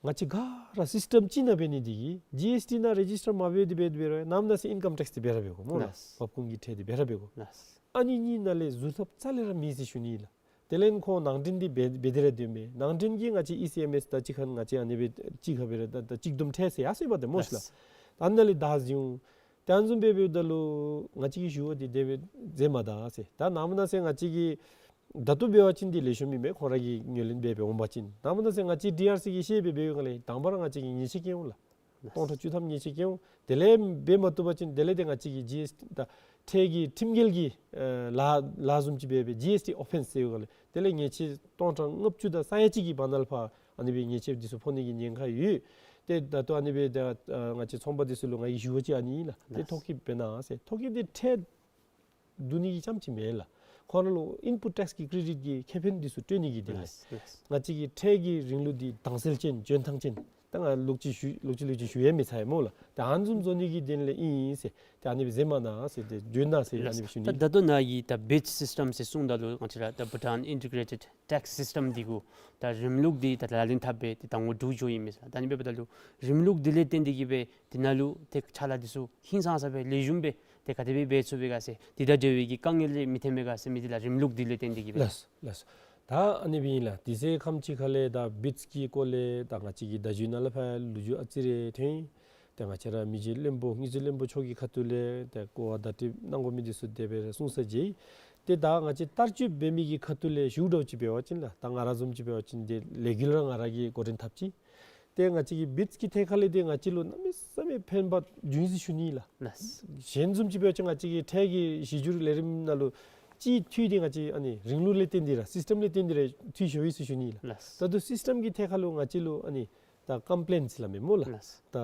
ང་བཅས་ག་ར་སིསི་ཊམ་གཅིག་ནང་འབད་ནི་དེ་གིས་ཇི་ཨེསི་ཊི་ནང་རེ་ཇིསི་ཊར་མ་འབད་དེ་འབད་དེ་འབད་རུང་ནམ་ན་ཟེར་ཨིན་ཀམ་ཊེགསི་དེ་འབད་ར་འབད་དགོ་སྨོ་ལགས། ལགས། འབབ་ཁུངས་ཀྱི་ཁྲལ་དེ་འབད་ར་འབད་དགོ། ལགས། ཨ་ནི་གཉིས་ནང་ལས་ཟུར་ཐབས་རྩ་ལས་ར་མེད་ཟེར་ཞུ་ནི་ལགས། དེ་ལས་ཁོང་ནང་འདྲེན་འདི་འབད་འབད་དེ་ར་སྡོད་མས། ནང་འདྲེན་གྱིས་ང་བཅས་ཨི་སི་ཨེམ་ཨེསི་ད་གཅིག་ཁར་ང་བཅས་ཨ་ནི་སྦེ་གཅིག་ཁར་འབད་ར་ད་ད་གཅིག་བསྡོམས་ཁྲལ་ཟེར་ཡར་སོང་ཡི་པ་ཏེ་སྨོ་ཤི་ལགས། ལགས། ད་ཨ་ནཱ་ལས་བདའ་འཛིན་འོང་། ཏེ་ཨ་ནི་བཟུམ་སྦེ་འབདཝ་ད་ལུ་ང་བཅས་ཀྱིས་ཞུ་བ་འདི་དེ་སྦེ་མཛད་མ་ད་ཟེར། ད་ནམ་ན་ཟེར་ང་བཅས་ཀྱིས་ད་ལྟོ་འབད་བ་ཅིན་འདི་ལེགས་ཤོམ་ཨིན་མས། ཁོང་ར་གིས་ངོས་ལེན་འབད་འབད་འོང་པ་ཅིན་ནམ་ན་ཟེར་ང་བཅས་ཌི་ཨར་སི་གིས་ཤེས་སྦེ་འབདཝ་ལས་དང་པ་ར་ང་བཅས་ཀྱིས་ཉེས་ཆད་བཀལ་འོང་ལགས། སྟོང་ཕྲག་བཅུ་ཐམ་ཉེས་ཆད་བཀལ་འོང་། དེ་ལས་འབད་མ་བཏུབ་པ་ཅིན་དེ་ལས་ཏེ་ང་བཅས་ཀྱིས་ཇི་ཨེསི་ཊི་ད་ཁྲལ་གྱི་ཁྲིམས་འགལ་གྱི་ཨེ་ལཱ་ལཱ་བཟུམ་ཅིག་འབད་སྦེ་ཇི་ཨེསི་ཊི་ཨོ་ཕེནསི་ཟེར་བའི་སྒང་ལས་དེ་ལས་ཉེས་ཆད་སྟོང་ཕྲག་ལྔ་བཅུ་དང་ས་ཡ་གཅིག་གི་བར་ན་ལུ་ཕར་ཨ་ནི་སྦེ་ཉེས་ཆད་འདི་ཚུ་ཕོག་ནི་གི་ཉེན་ཁ་ཡོད། ཏེ་ད་ལྟོ་ཨ་ནི་སྦེ་ད་ཨ་ང་བཅས་ཚོང་པ་འདི་ཚུ་ལུ་ང་གིས་ཞུ་བ་ཅིག་ཨ་ནི་ཨིན་ལགས། ཏེ་ལགས། ཐོ་བཀོད་འབད་གནང་ཟེར། ཐོ་བཀོད་འདི་ཁྲལ་བསྡུ་ནི་གི་རྐྱངམ་ཅིག་མེན་ལགས། ཁོང་ར་ལུ་ཨིན་ཕུཊ་ཊེགསི་གི་ཀི་རེ་ཌིཊ་གི་ཁེ་ཕན་འདི་ཚུ་སྤྲོད་ནི་གི་དོན་ལས། ལགས། ལགས། ང་བཅས་ཀྱི་ཁྲལ་གྱི་རིང་ལུགས་འདི་དྭངས་གསལ་ཅན་འཇོན་ཐང་ཅན། ད་ང་ལོག་ཅིག་ཞུ་ལོག་ཅིག་ལོག་ཅིག་ཞུ་ཡང་མི་ཚར་ཡི་སྨོ་ལགས། ད་ཨ་ནི་བཟུམ་བཟོ་ནི་གི་དོན་ལས་ཨིན་ཟེར། ད་ཨ་ནི་སྦེ་མཛད་མ་གནང་ཟེར་ཏེ་བརྗོད་གནང་ཟེར་ཨ་ནི་སྦེ་ཞུ་ནི། ད་ད་ལྟོ་ནཱ་གི་ད་བིཊ་སིསི་ཊམ་ཟེར་གསུངམ་ད་ལུ་ང་བཅས་ར་ད་བྷུ་ཊཱན་ཨིན་ཊི་གྲེ་ཊེཌ་ཊེགསི་སིསི་ཊམ་འདི་གུ་ད་རིམ་ལུགས་འདི་ད་ལག་ལེན་འཐབ་སྦེ་ཏེ་ད་ངོ་འདྲུ་འགྱོ་ཡི་མས་ལགས། ད་ཨ་ནི་འབདཝ་ད་ལུ་རིམ་ལུགས་འདི་ལས་བརྟེན་ཏེ་གི་སྦེ་དེ་ནང་ལུ་ཏེ་ཅ་ལ་འདི་ཚུ་ཧིང་སངས་ས་སྦེ་ལེགས་ཤོམ་སྦེ་ཏེ་ག་དེ་སྦེ་འབད་ཚུགས་པས་ག་ཟེར་དེ་དང་འབྲེལ་བའི་གི་དཀའ་ངལ་རེ་མི་ཐོན་པས་ག་ཟེར་མི་འདི་ལགས་རིམ་ལུགས་འདི་ལས་བརྟེན་ཏེ་གི་སྦེ། ལགས་ལགས། ད་ཨ་ནི་སྦེ་ཨིན་ལགས། དེ་ཚེ་ཁམས་ཅིག་ཁ་ལས་ད་བིཊསི་གི་སྐོར་ལས་ད་ང་བཅས་ཀྱིས་བརྡ་བརྒྱུད་ནང་ལས་ཕར་ལོ་རྒྱུས་ཨ་ཙི་རེ་ཐོན། ཏེ་ང་བཅས་ར་མི་རྗེ་བློན་པོ་དངུལ་རྩིས་བློན་པོ་མཆོག་གི་ཁ་ཐུག་ལས་ཏེ་གོ་བ་བརྡ་སྤྲོད་གནང་དགོ་མི་འདི་ཚུ་དེ་སྦེ་ར་གསུངས་ས་མཇལ་ཡི། ཏེ་ད་ང་བཅས་བསྟར་སྤྱོད་འབད་མི་གི་ཁ་ཐུག་ལས་ཞུ་འདྲཝ་ཅིག་འབད་བ་ཅིན་ལགས། ད་ང་ར་བཟུམ་ཅིག་འབད་བ་ཅིན་ཏེ་ལེ་གུ་ལར་ང་ར་གིས་འགོ་འདྲེན་འཐབ་ཅི། ཏེ་ང་བཅས་ཀྱི་བིཊསི་གི་ཐད་ཁ་ལས་ཏེ་ང་བཅས་ལུ་གནམ་མེད་ས་མེད་ཕན་པ་བྱུང་ཡི་ཟེར་ཞུ་ནི་ལགས། ལགས། གཞན་བཟུམ་ཅིག་འབད་བ་ཅིན་ང་བཅས་ཀྱི་ཁྲལ་གྱི་གཞི་འགྱུར་ལས་རིམ་ནང་ལུ་ཅིག་འཐུས་ཏེ་ང་བཅས་ཨ་ནི་རིམ་ལུགས་ལས་བརྟེན་ཏེ་ར་སིསི་ཊམ་ལས་བརྟེན་ཏེ་ར་འཐུས་ཤོར་ཡི་ཟེར་ཞུ་ནི་ལགས། ལགས། ད་ལྟོ་སིསི་ཊམ་གྱི་ཐད་ཁ་ལུ་ང་བཅས་ལུ་ཨ་ནི་ད་ཀམ་པི་ལེནཊི་ཟེར་སླབ་མས་སྨོ་ལགས། ལགས། ད་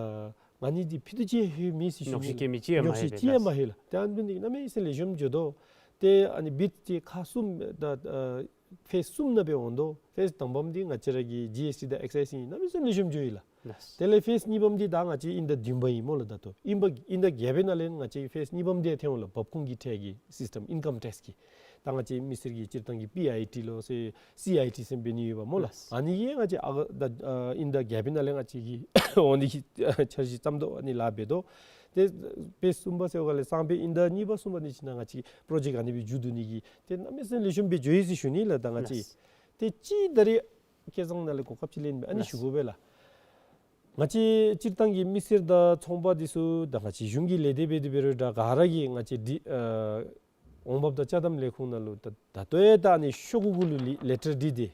ང་ནི་འདི་ཕུད་རྡོག་ཅིག་ཡང་ལྷོད་མེད་ཟེར་ཞུ་ནི། ཉོགས་བཤད་བཀོད་མི་ཅིག་ཡང་མ་ལྷོད་པས། ཉོགས་བཤད་ཅིག་ཡང་མ་ལྷོད་ལགས། ད་ཨ་ནི་འདི་གནམ་མེད་ས་མེད་ལེགས་ཤོམ་འགྱོ་དོ། ཏེ་ཨ་ནི་བིཊསི་འདི་ཁག་གསུམ་ད་ཨ་ཕེསི་གསུམ་ནང་སྦེ་འོང་དོ། ཕེསི་དང་པམ་འདི་ང་བཅས་ར་གི་ཇི་ཨེསི་ཊི་དང་ཨེག་སའིཛ་ཨིན། གནམ་མེད་ས་མེད་ལེགས་ཤོམ་འགྱོ་ཡི་ལགས། ལགས། དེ་ལས་ཕེསི་གཉིས་པམ་འདི་ད་ང་བཅས་དབྱིན་ཟླ་བདུན་པ་ཨིན་སྨོ་ལགས། ད་ལྟོ་དབྱིན་པ་དབྱིན་ཟླ་བརྒྱད་པའི་ནང་ལས་ང་བཅས་ཕེསི་གཉིས་པམ་འདི་ཡང་ཐོན་འོང་ལགས། འབབ་ཁུངས་ཀྱི་ཁྲལ་གྱི་སིསི་ཊམ་ཨིན་ཀམ་ཊེགསི་གི། ད་ང་བཅས་མི་སེར་གྱི་སྤྱིར་བཏང་གི་པི་ཨའི་ཊི་ལོ་ཟེར་སི་ཨའི་ཊི་ཟེར་འབད་ནི་ཡོདཔ་སྨོ་ལགས། ལགས། ཨ་ནི་གིས་ང་བཅས་ཨ་ད་ཨ་དབྱིན་ཟླ་བརྒྱད་པའི་ནང་ལས་ང་བཅས་ཀྱི་འོང་ནི་གི་འཆར་གཞི་བརྩམ་དོ། ཨ་ནི་ལཱ་འབད་དོ། ཏེ་ཕེསི་གསུམ་པ་ཟེར་བའི་སྒང་ལས་སང་ཕོད་དབྱིན་ཟླ་གཉིས་པ་གསུམ་པ་འདི་ཅིག་ནང་ང་བཅས་ཀྱི་པྲོ་ཇེཀཊ་ཨ་ནི་སྦེ་མཇུག་བསྡུ་ནི་གི་ཏེ་གནམ་མེད་ས་མེད་ལེགས་ཤོམ་སྦེ་འགྱོ་ཡི་ཟེར་ཞུ་ནི་ལགས། ད་ང་བཅས། ལགས། ཏེ་ཅིག་ད་རེས་སྐལ་བཟང་ནཱ་ལས་གོ་སྐབས་ཅིག་ལེན་སྦེ་ཨ་ནི། ལགས། ཞུ་དགོ་པས་ལགས། ང་བཅས་སྤྱིར་བཏང་གི་མི་སེར་དང་ཚོང་པ་འདི་ཚུ་ད་ང་བཅས་གཞུང་གི་ལས་སྡེ་འབད་དེ་འབད་རུང་ད་ག་ར་གིས་ང་བཅས་འདི་ཨ་འོང་འབབ་དང་ཅ་དམ་ལས་ཁུངས་ནང་ལུ་ད་ད་ལྟོ་ཡང་ད་ཨ་ནི་ཤོག་གུ་གུ་ལུ་ལི་ལེ་ཊར་བྲིས་ཏེ་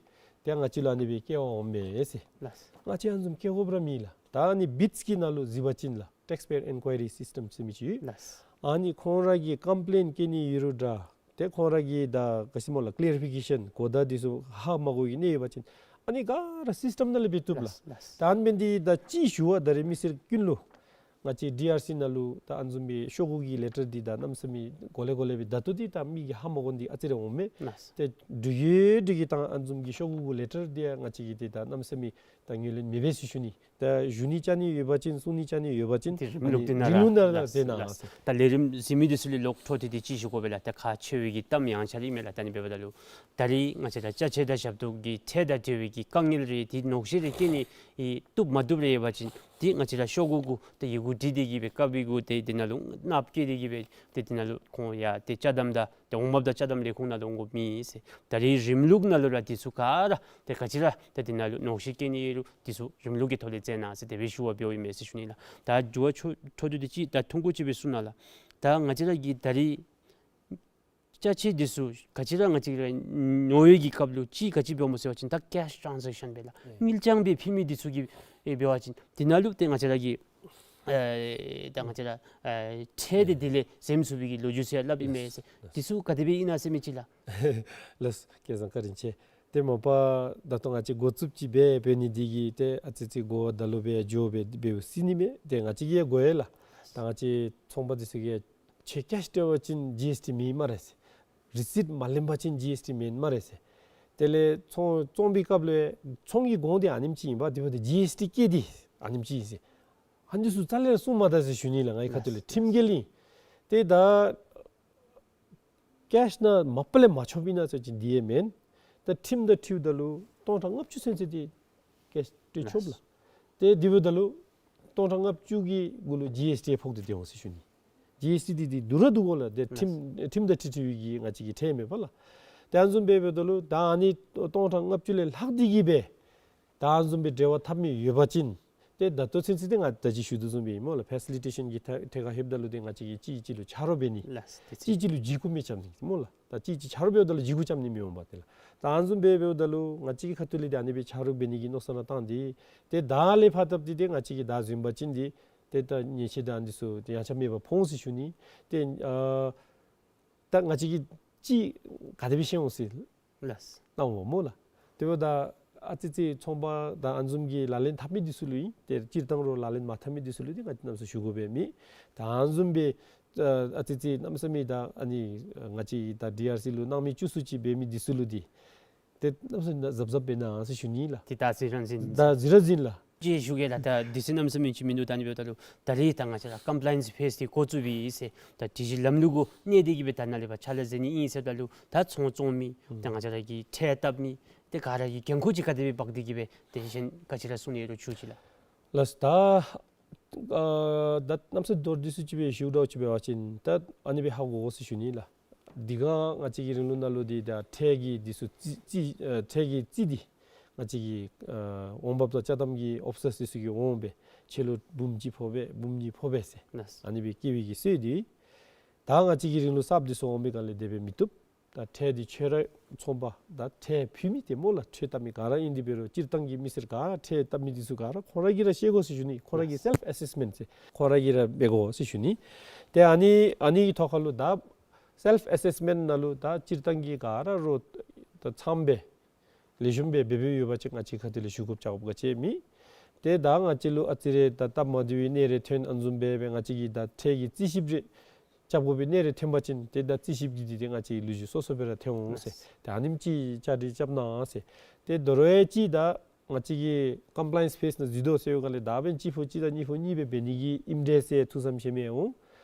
ཏེ་ང་བཅས་ལུ་ཨ་ནི་སྦེ་བསྐྱལ་བར་འོངམ་མས་ཟེར། ལགས། ང་བཅས་ཨ་ནི་བཟུམ་བསྐྱལ་དགོཔ་ར་མེད་ལགས། ད་ཨ་ནི་བིཊསི་གི་ནང་ལུ་གཟིགས་པ་ཅིན་ལགས། ཊེགསི་པེ་ཡར་ཨིན་ཀུའི་རི་སིསི་ཊམ་ཟེར་མི་ཅིག་ཡོད། ལགས། ཨ་ནི་ཁོང་ར་གིས་ཀམ་པི་ལེནཊི་བཀལ་ནི་ཡོད་རུང་འདྲ། ཏེ་ཁོང་ར་གིས་ད་ག་ཅི་སྨོ་ལགས་ཀི་ལེ་རི་ཕི་ཀེ་ཤཱན་གོ་བརྡ་འདི་ཚུ་ཧ་མ་གོ་བའི་གནས་ཡོད་པ་ཅིན་ཨ་ནི་ག་ར་སིསི་ཊམ་ནང་ལས་འབད་བཏུབ་ལགས། ལགས། ལགས། ད་ཨ་ནི་འབད་ནི་འདི་ད་ཅིག་ཞུ་བ་ད་རེས་མི་སེར་ཀུན་ལུ་ང་བཅས་ཌི་ཨར་སི་ནང་ལུ་ད་ཨ་ནི་བཟུམ་སྦེ་ཤོག་གུ་གི་ལེ་ཊར་འདི་ད་གནམ་མེད་ས་མེད་གོ་ལེ་གོ་ལེ་སྦེ་ད་ལྟོ་འདི་ད་མི་གིས་ཧ་མ་གོ་ནི་འདི་ཨ་ཙི་རེ་འོང་མས། ལགས། ཏེ་འབྲུག་རྒྱལ་འབྲུག་རྒྱལ་དང་ཨ་ནི་བཟུམ་གྱི་ཤོག་གུ་གུ་ལེ་ཊར་འདི་ཡང་ང་བཅས་ཀྱིས་ཏེ་ད་གནམ་མེད་ས་མེད་ད་ངོས་ལེན་མེད་པས་ཟེར་ཞུ་ནི། ད་ཞུ་ནི་བཅའ་ནི་ཡོད་པ་ཅིན་གསུང་ནི་བཅའ་ནི་ཡོད་པ་ཅིན་ཏེ་རིམ་ལུགས་འདི་ནང་ལགས་ལགས་ཟེར་ན་ལགས་ཟེར། ད་ལས་རིམ་གཟིགས་མི་འདི་ཚུ་ལས་ལོག་འཕྲོ་མཐུད་དེ་ཅིག་ཞུ་དགོ་པས་ལགས། ད་ཁག་ཆེ་བའི་གི་གཏམ་ཡང་ཆ་རིག་མས་ལགས། ད་ནི་འབདཝ་ད་ལུ་ད་རིས་ང་བཅས་ར་ཅ་ཆས་དང་ཞབས་ཏོག་གི་ཁྲལ་དང་འབྲེལ་བའི་གི་དཀའ་ངལ་རེ་ཏེ་ནོར་ཤུགས་རེ་བཀལ་ནི་ཨེ་བཏུབ་མ་བཏུབ་རེ་ཡོད་པ་ཅིན་ཏེ་ང་བཅས་ར་ཤོག་གུ་གུ་ཏེ་ཡི་གུ་བྲིས་ཏེ་གི་སྦེ་དཀརཔོ་གི་གུ་ཏེ་དེ་ནང་ལུ་ནགཔོ་བཀལ་ཏེ་གི་སྦེ་ཏེ་དེ་ནང་ལུ་ཁོང་ཡང་ཏེ་ཅ་དམ་དང་ཏེ་འོང་འབབ་དང་ཅ་དམ་ལས་ཁུངས་ནང་ལུ་འོང་དགོཔ་མེད་ཟེར། ད་རིས་རིམ་ལུགས་ནང་ལུ་ར་འདི་ཚུ་ག་ར་ཏེ་ག་ཅི་ར་ཏེ་དེ་ནང་ལུ་ནོར་ཤུགས་བཀལ་ནི་ཡོད་རུང་འདི་ཚུ་རིམ་ལུགས་ཀྱི་ཐོག་ལས་མཛད་གནང་ཟེར་དེ་སྦེ་ཞུ་བར་འབདཝ་ཨིན་མས་ཟེར་ཞུ་ནི་ལགས། ད་འགྱུར་བ་འཕྲོ་འཕྲོ་མཐུད་དེ་ཅིག་ད་ཐུང་ཀུ་ཅིག་སྦེ་གསུང་གནང་ལགས། ད་ང་བཅས་ར་གི་ད་རིས་ཅ་ཆས་འདི་ཚུ་ག་ཅི་ར་ང་བཅས་ར་ཉོ་བའི་གི་སྐབས་ལུ་ཅིག་ག་ཅི་འབདཝ་སྨོ་ཟེར་བ་ཅིན་ད་ཀེཤ་ཊཱན་ཟེག་ཤཱན་སྦེ་ལགས། ཨེ་དངུལ་རྐྱང་སྦེ་ཕུལ་མི་འདི་ཚུ་གི་ཨེ་འབད་བ་ཅིན་དེ་ནང་ལུ་ཏེ་ང་བཅས་ར་གི་ཨེ་ད་ང་བཅས་ར་ཨེ་ཁྲལ་འདི་དེ་ལས་འཛེམ་ཚུགས་པའི་གི་ལོ་རྒྱུས་ཟེར་སླབ་ཨིན་མས་ཟེར། འདི་ཚུ་ག་དེ་སྦེ་ཨིན་ན་ཟེར་མི་ཅིག་ལགས། ལགས་སོ་སྐལ་བཟང་བཀའ་དྲིན་ཆེ། ཏེ་མ་པ་ད་ལྟོ་ང་བཅས་འགོ་བཙུགས་ཅིག་འབད་འབད་ནི་འདི་གིས་ཏེ་ཨ་ཙི་ཅིག་གོ་བ་ད་ལུ་སྦེ་འགྱོ་སྦེ་འབདཝ་སྲིད་ནི་མས། ཏེ་ང་བཅས་ཀྱིས་གོ་ཡི་ལགས། ད་ང་བཅས་ཚོང་པ་འདི་ཚུ་གིས་ཁྱོད་ཀེཤ་སྤྲོད་པ་ཅིན་ཇི་ཨེསི་ཊི་མེད་སྨ་རེ་ཟེར། རི་སིཊ་མ་ལེན་པ་ཅིན་ཇི་ཨེསི་ཊི་མེད་སྨ་རེ་ཟེར། དེ་ལས་ཚོང་བཙོང་པའི་སྐབས་ལུ་ཚོང་གི་གོང་འདི་ཨ་ནེམ་ཅིག་ཨིན་པ། དེ་འབདཝ་ད་ཇི་ཨེསི་ཊི་བཀལ་ཏེ་ཨ་ནེམ་ཅིག་ཨིན་ཟེར། ཨ་འདི་ཚུ་རྩ་ལས་ར་གསུང་མ་ད་ཟེར་ཞུ་ནི་ལགས། ངེའི་ཁ་ཐུག་ལས་ཁྲིམས་འགལ་ཨིན། ཏེ་ད་ཀེཤ་ནང་མ་པ་ལས་མ་ཆོགཔ་ཨིན་ན་ཟེར་བ་ཅིན་དེ་ཡང་མེན། ད་ཁྲིམས་དང་འཁྲིལཝ་ད་ལུ་སྟོང་ཕྲག་ལྔ་བཅུ་ཚུན་ཚོད་དེ་ཀེཤ་སྤྲོད་ཆོགཔ་ལགས། ཏེ་དེ་འབདཝ་ད་ལུ་སྟོང་ཕྲག་ལྔ་བཅུ་གི་གུ་ལུ་ཇི་ཨེསི་ཊི་ཕོག་སྟེ་སྡོད་འོང་ཟེར་ཞུ་ནི། ཇི་ཨེསི་ཊི་འདི་འདི་བསྡུ་ར་བསྡུ་དགོ་ལགས། ཏེ་ཁྲིམས་ཁྲིམས་དང་འཁྲིལ་འཁྲིལ་བའི་གི་ང་བཅས་ཀྱི་ཁྲལ་མས་པ་ལགས། ཏེ་ཨ་ནི་བཟུམ་སྦེ་འབདཝ་ད་ལུ་ད་ཨ་ནི་སྟོང་ཕྲག་ལྔ་བཅུ་ལས་ལྷག་སྟེ་གི་སྦེ་ད་ཨ་ནི་བཟུམ་སྦེ་འབྲེལ་བ་འཐབ་མི་ཡོད་པ་ཅིན་ཏེ་ད་ལྟོ་ཚུན་ཚོད་འདི་ང་ད་ཅི་ཞུ་དོ་བཟུམ་སྦེ་ཨིན་སྨོ་ལགས། ཕེ་སི་ལི་ཊེ་ཤཱན་གྱི་ཐད་ཐད་ཁར་ལྷོདཔ་ད་ལུ་ཏེ་ང་བཅས་ཀྱིས་གཅིག་གིས་གཅིག་ལུ་ཆ་རོགས་འབད་ནི། ལགས་ཏེ་གཅིག་གཅིག་ལུ་འཇིགས་སྐུལ་མི་རྐྱབ་ནི་སྨོ་ལགས། ད་གཅིག་གཅིག་ཆ་རོགས་འབདཝ་ད་ལུ་འཇིགས་སྐུལ་རྐྱབ་ནི་མི་འོང་པ་ཏེ་ལགས། ད་ཨ་ནི་བཟུམ་སྦེ་འབདཝ་ད་ལུ་ང་བཅས་ཀྱི་ཁ་ཐུག་ལས་ཏེ་ཨ་ནི་སྦེ་ཆ་རོགས་འབད་ནི་གི་མནོ་བསམ་ར་བཏང་སྟེ་ཏེ་ད་ལས་ཕར་ད་ཏེ་ཏེ་ང་བཅས་ཀྱིས་ད་བཟུམ་འབད་བ་ཅིན་འདི་ཏེ་ད་ཉེས་ཆད་དང་འདི་ཚུ་ཏེ་ཡང་ཆག་མེད་པར་ཕོག་འོང་ཟེར་ཞུ་ནི། ཏེ་ཨ་ད་ང་བཅས་ཀྱིས་ཅིག་ག་དེ་སྦེ་ཤེས་འོང་ཟེར། ལགས། གནང་འོང་སྨོ་ལགས། དེ་འབདཝ་ད་ཨ་ཙི་ཅིག་ཚོང་པ་དང་ཨ་ནི་བཟུམ་གྱི་ལག་ལེན་འཐབ་མི་འདི་ཚུ་ལུ་ཨིན། ཏེ་སྤྱིར་བཏང་ར་ལག་ལེན་མ་འཐབ་མི་འདི་ཚུ་ལུ་འདི་ང་བཅས་གནམ་མེད་ས་མེད་ཞུ་དགོ་པའི་མེད། ད་ཨ་ནི་བཟུམ་སྦེ་ཨ་ཨ་ཙི་ཅིག་གནམ་མེད་ས་མེད་ད་ཨ་ནི་ང་བཅས་ད་ཌི་ཨར་སི་ལུ་སྣང་མེད་བཅུག་སུ་ཅིག་འབད་མི་འདི་ཚུ་ལུ་འདི་ཏེ་གནམ་མེད་ས་མེད་གཟབ་གཟབ་འབད་གནང་ཟེར་ཞུ་ནི་ལགས། ཏེ་ད་གཟིགས་ར་གཟིགས་ད་གཟིགས་ར་གཟིགས་ལགས། ཅིག་ཞུ་གེ་ལགས། ད་འདི་ཚུ་གནམ་མེད་ས་མེད་ཅིག་མིན་འདུག། ད་ཨ་ནི་འབདཝ་ད་ལུ་ད་རིས་ད་ང་བཅས་ར་ཀམ་པ་ལའི་ཡནསི་ཕེསི་འདི་འགོ་བཙུགས་པའི་ཨིན་ཟེར་ད་སྒྲིག་གཞི་ལམ་ལུགས་གུ་གནས་ཏེ་གི་སྦེ་ད་ནཱ་ལས་ཕར་ཕྱག་ལཱ་མཛད་ནི་ཨིན་ཟེརཝ་ད་ལུ་ད་ཚོང་བཙོང་མི་ད་ང་བཅས་ར་གི་ཁྲལ་བཏབ་མི་ཏེ་ག་ར་གི་འགན་ཁུར་ཅིག་ག་དེ་སྦེ་འབག་སྟེ་གི་སྦེ་ཏེ་གཞན་ག་ཅི་ར་གསུང་ནི་ཡོད་རུང་ཞུ་ཅིག་ལགས། ལགས་ད་ཨ་ད་གནམ་མེད་ས་མེད་མདོར་བསྡུས་སུ་ཅིག་སྦེ་ཞུ་དགོཔ་ཅིག་འབད་བ་ཅིན་ད་ཨ་ནི་སྦེ་ཧ་གོ་དགོ་ཟེར་ཞུ་ནི་ལགས། འདི་ག་ང་བཅས་ཀྱི་རིང་ལུགས་ནང་ལུ་འདི་ད་ཁྲལ་གྱི་འདི་ཚུ་རྩིས་རྩིས་ཨ་ཁྲལ་གྱི་རྩིས་འདི་ང་བཅས་ཀྱི་ཨ་འོང་འབབ་དང་ཅ་དམ་གྱི་ཨོ་ཕི་སར་འདི་ཚུ་གིས་འོང་སྦེ་ཁྱོད་ལུ་འབུམ་གཅིག་ཕོག་པས་འབུམ་གཉིས་ཕོག་པས་ཟེར་ལགས། ཨ་ནི་སྦེ་བཀལ་བའི་གི་སྲོལ་འདི་ད་ང་བཅས་ཀྱི་རིང་ལུགས་གསརཔ་འདི་ཚུ་འོང་པའི་སྒང་ལས་དེ་སྦེ་མི་བཏུབ། ད་ཁྲལ་འདི་ཁྱོད་ར་ཚོང་པ་ད་ཁྲལ་ཕུལ་མི་ཏེ་སྨོ་ལགས། ཁྲལ་བཏབ་མི་ག་ར་ཨིན་དེ་འབད་རུང་སྤྱིར་བཏང་གི་མི་སེར་ག་ར་ཁྲལ་བཏབ་མི་འདི་ཚུ་ག་ར་ཁོང་ར་གིས་ར་ཤེས་དགོ་ཟེར་ཞུ་ནི། ཁོང་ར་གི་སེལཕ་ཨེ་སེསི་མེནཊ་ཟེར་ཁོང་ར་གིས་ར་འབད་དགོ་ཟེར་ཞུ་ནི། ཏེ་ཨ་ནི་ཨ་ནི་གི་ཐོག་ཁར་ལུ་ད་སེལཕ་ཨེ་སེསི་མེནཊ་ནང་ལུ་ད་སྤྱིར་བཏང་གི་ག་ར་རོགས་ད་ཚངམ་སྦེ་ལེགས་ཤོམ་སྦེ་འབད་འབདཝ་ཡོད་པ་ཅིན་ང་བཅས་ཁ་ཐུག་ལས་ཞུ་དགོཔ་རྐྱབ་དགོཔ་ག་ཅི་མེད། ཏེ་ད་ང་བཅས་ལུ་ཨ་ཙི་རེ་ད་སྟབས་མ་བདེ་བའི་གནས་རེ་ཐོན་ཨ་ནི་བཟུམ་སྦེ་སྦེ་ང་བཅས་ཀྱིས་ད་ཁྲལ་གྱི་རྩིས་ཞིབ་རེ་རྐྱབ་དགོ་པའི་གནས་རེ་ཐོན་པ་ཅིན་ཏེ་ད་རྩིས་ཞིབ་ཀྱི་འདི་ཏེ་ང་བཅས་ལུ་ཅིག་སོ་སོ་སྦེ་ར་ཐོན་འོང་ཟེར། ཏེ་ཨ་ནེམ་ཅིག་བཅའ་སྒྲིག་རྐྱབ་གནང་ཟེར། ཏེ་དོ་རུང་ཡང་ཅིག་ད་ང་བཅས་ཀྱིས་ཀམ་པ་ལའི་ཡནསི་ཕེསི་ནང་འཛུལ་དོ་ཟེར་བའི་སྒང་ལས་ད་འབདན་གཅིག་ཕོག་གཅིག་དང་གཉིས་ཕོག་གཉིས་སྦེ་འབད་ནི་གི་ཨིནམ་འདྲས་ཟེར་ཐུགས་བསམ་བཞེས་མི་འོང་།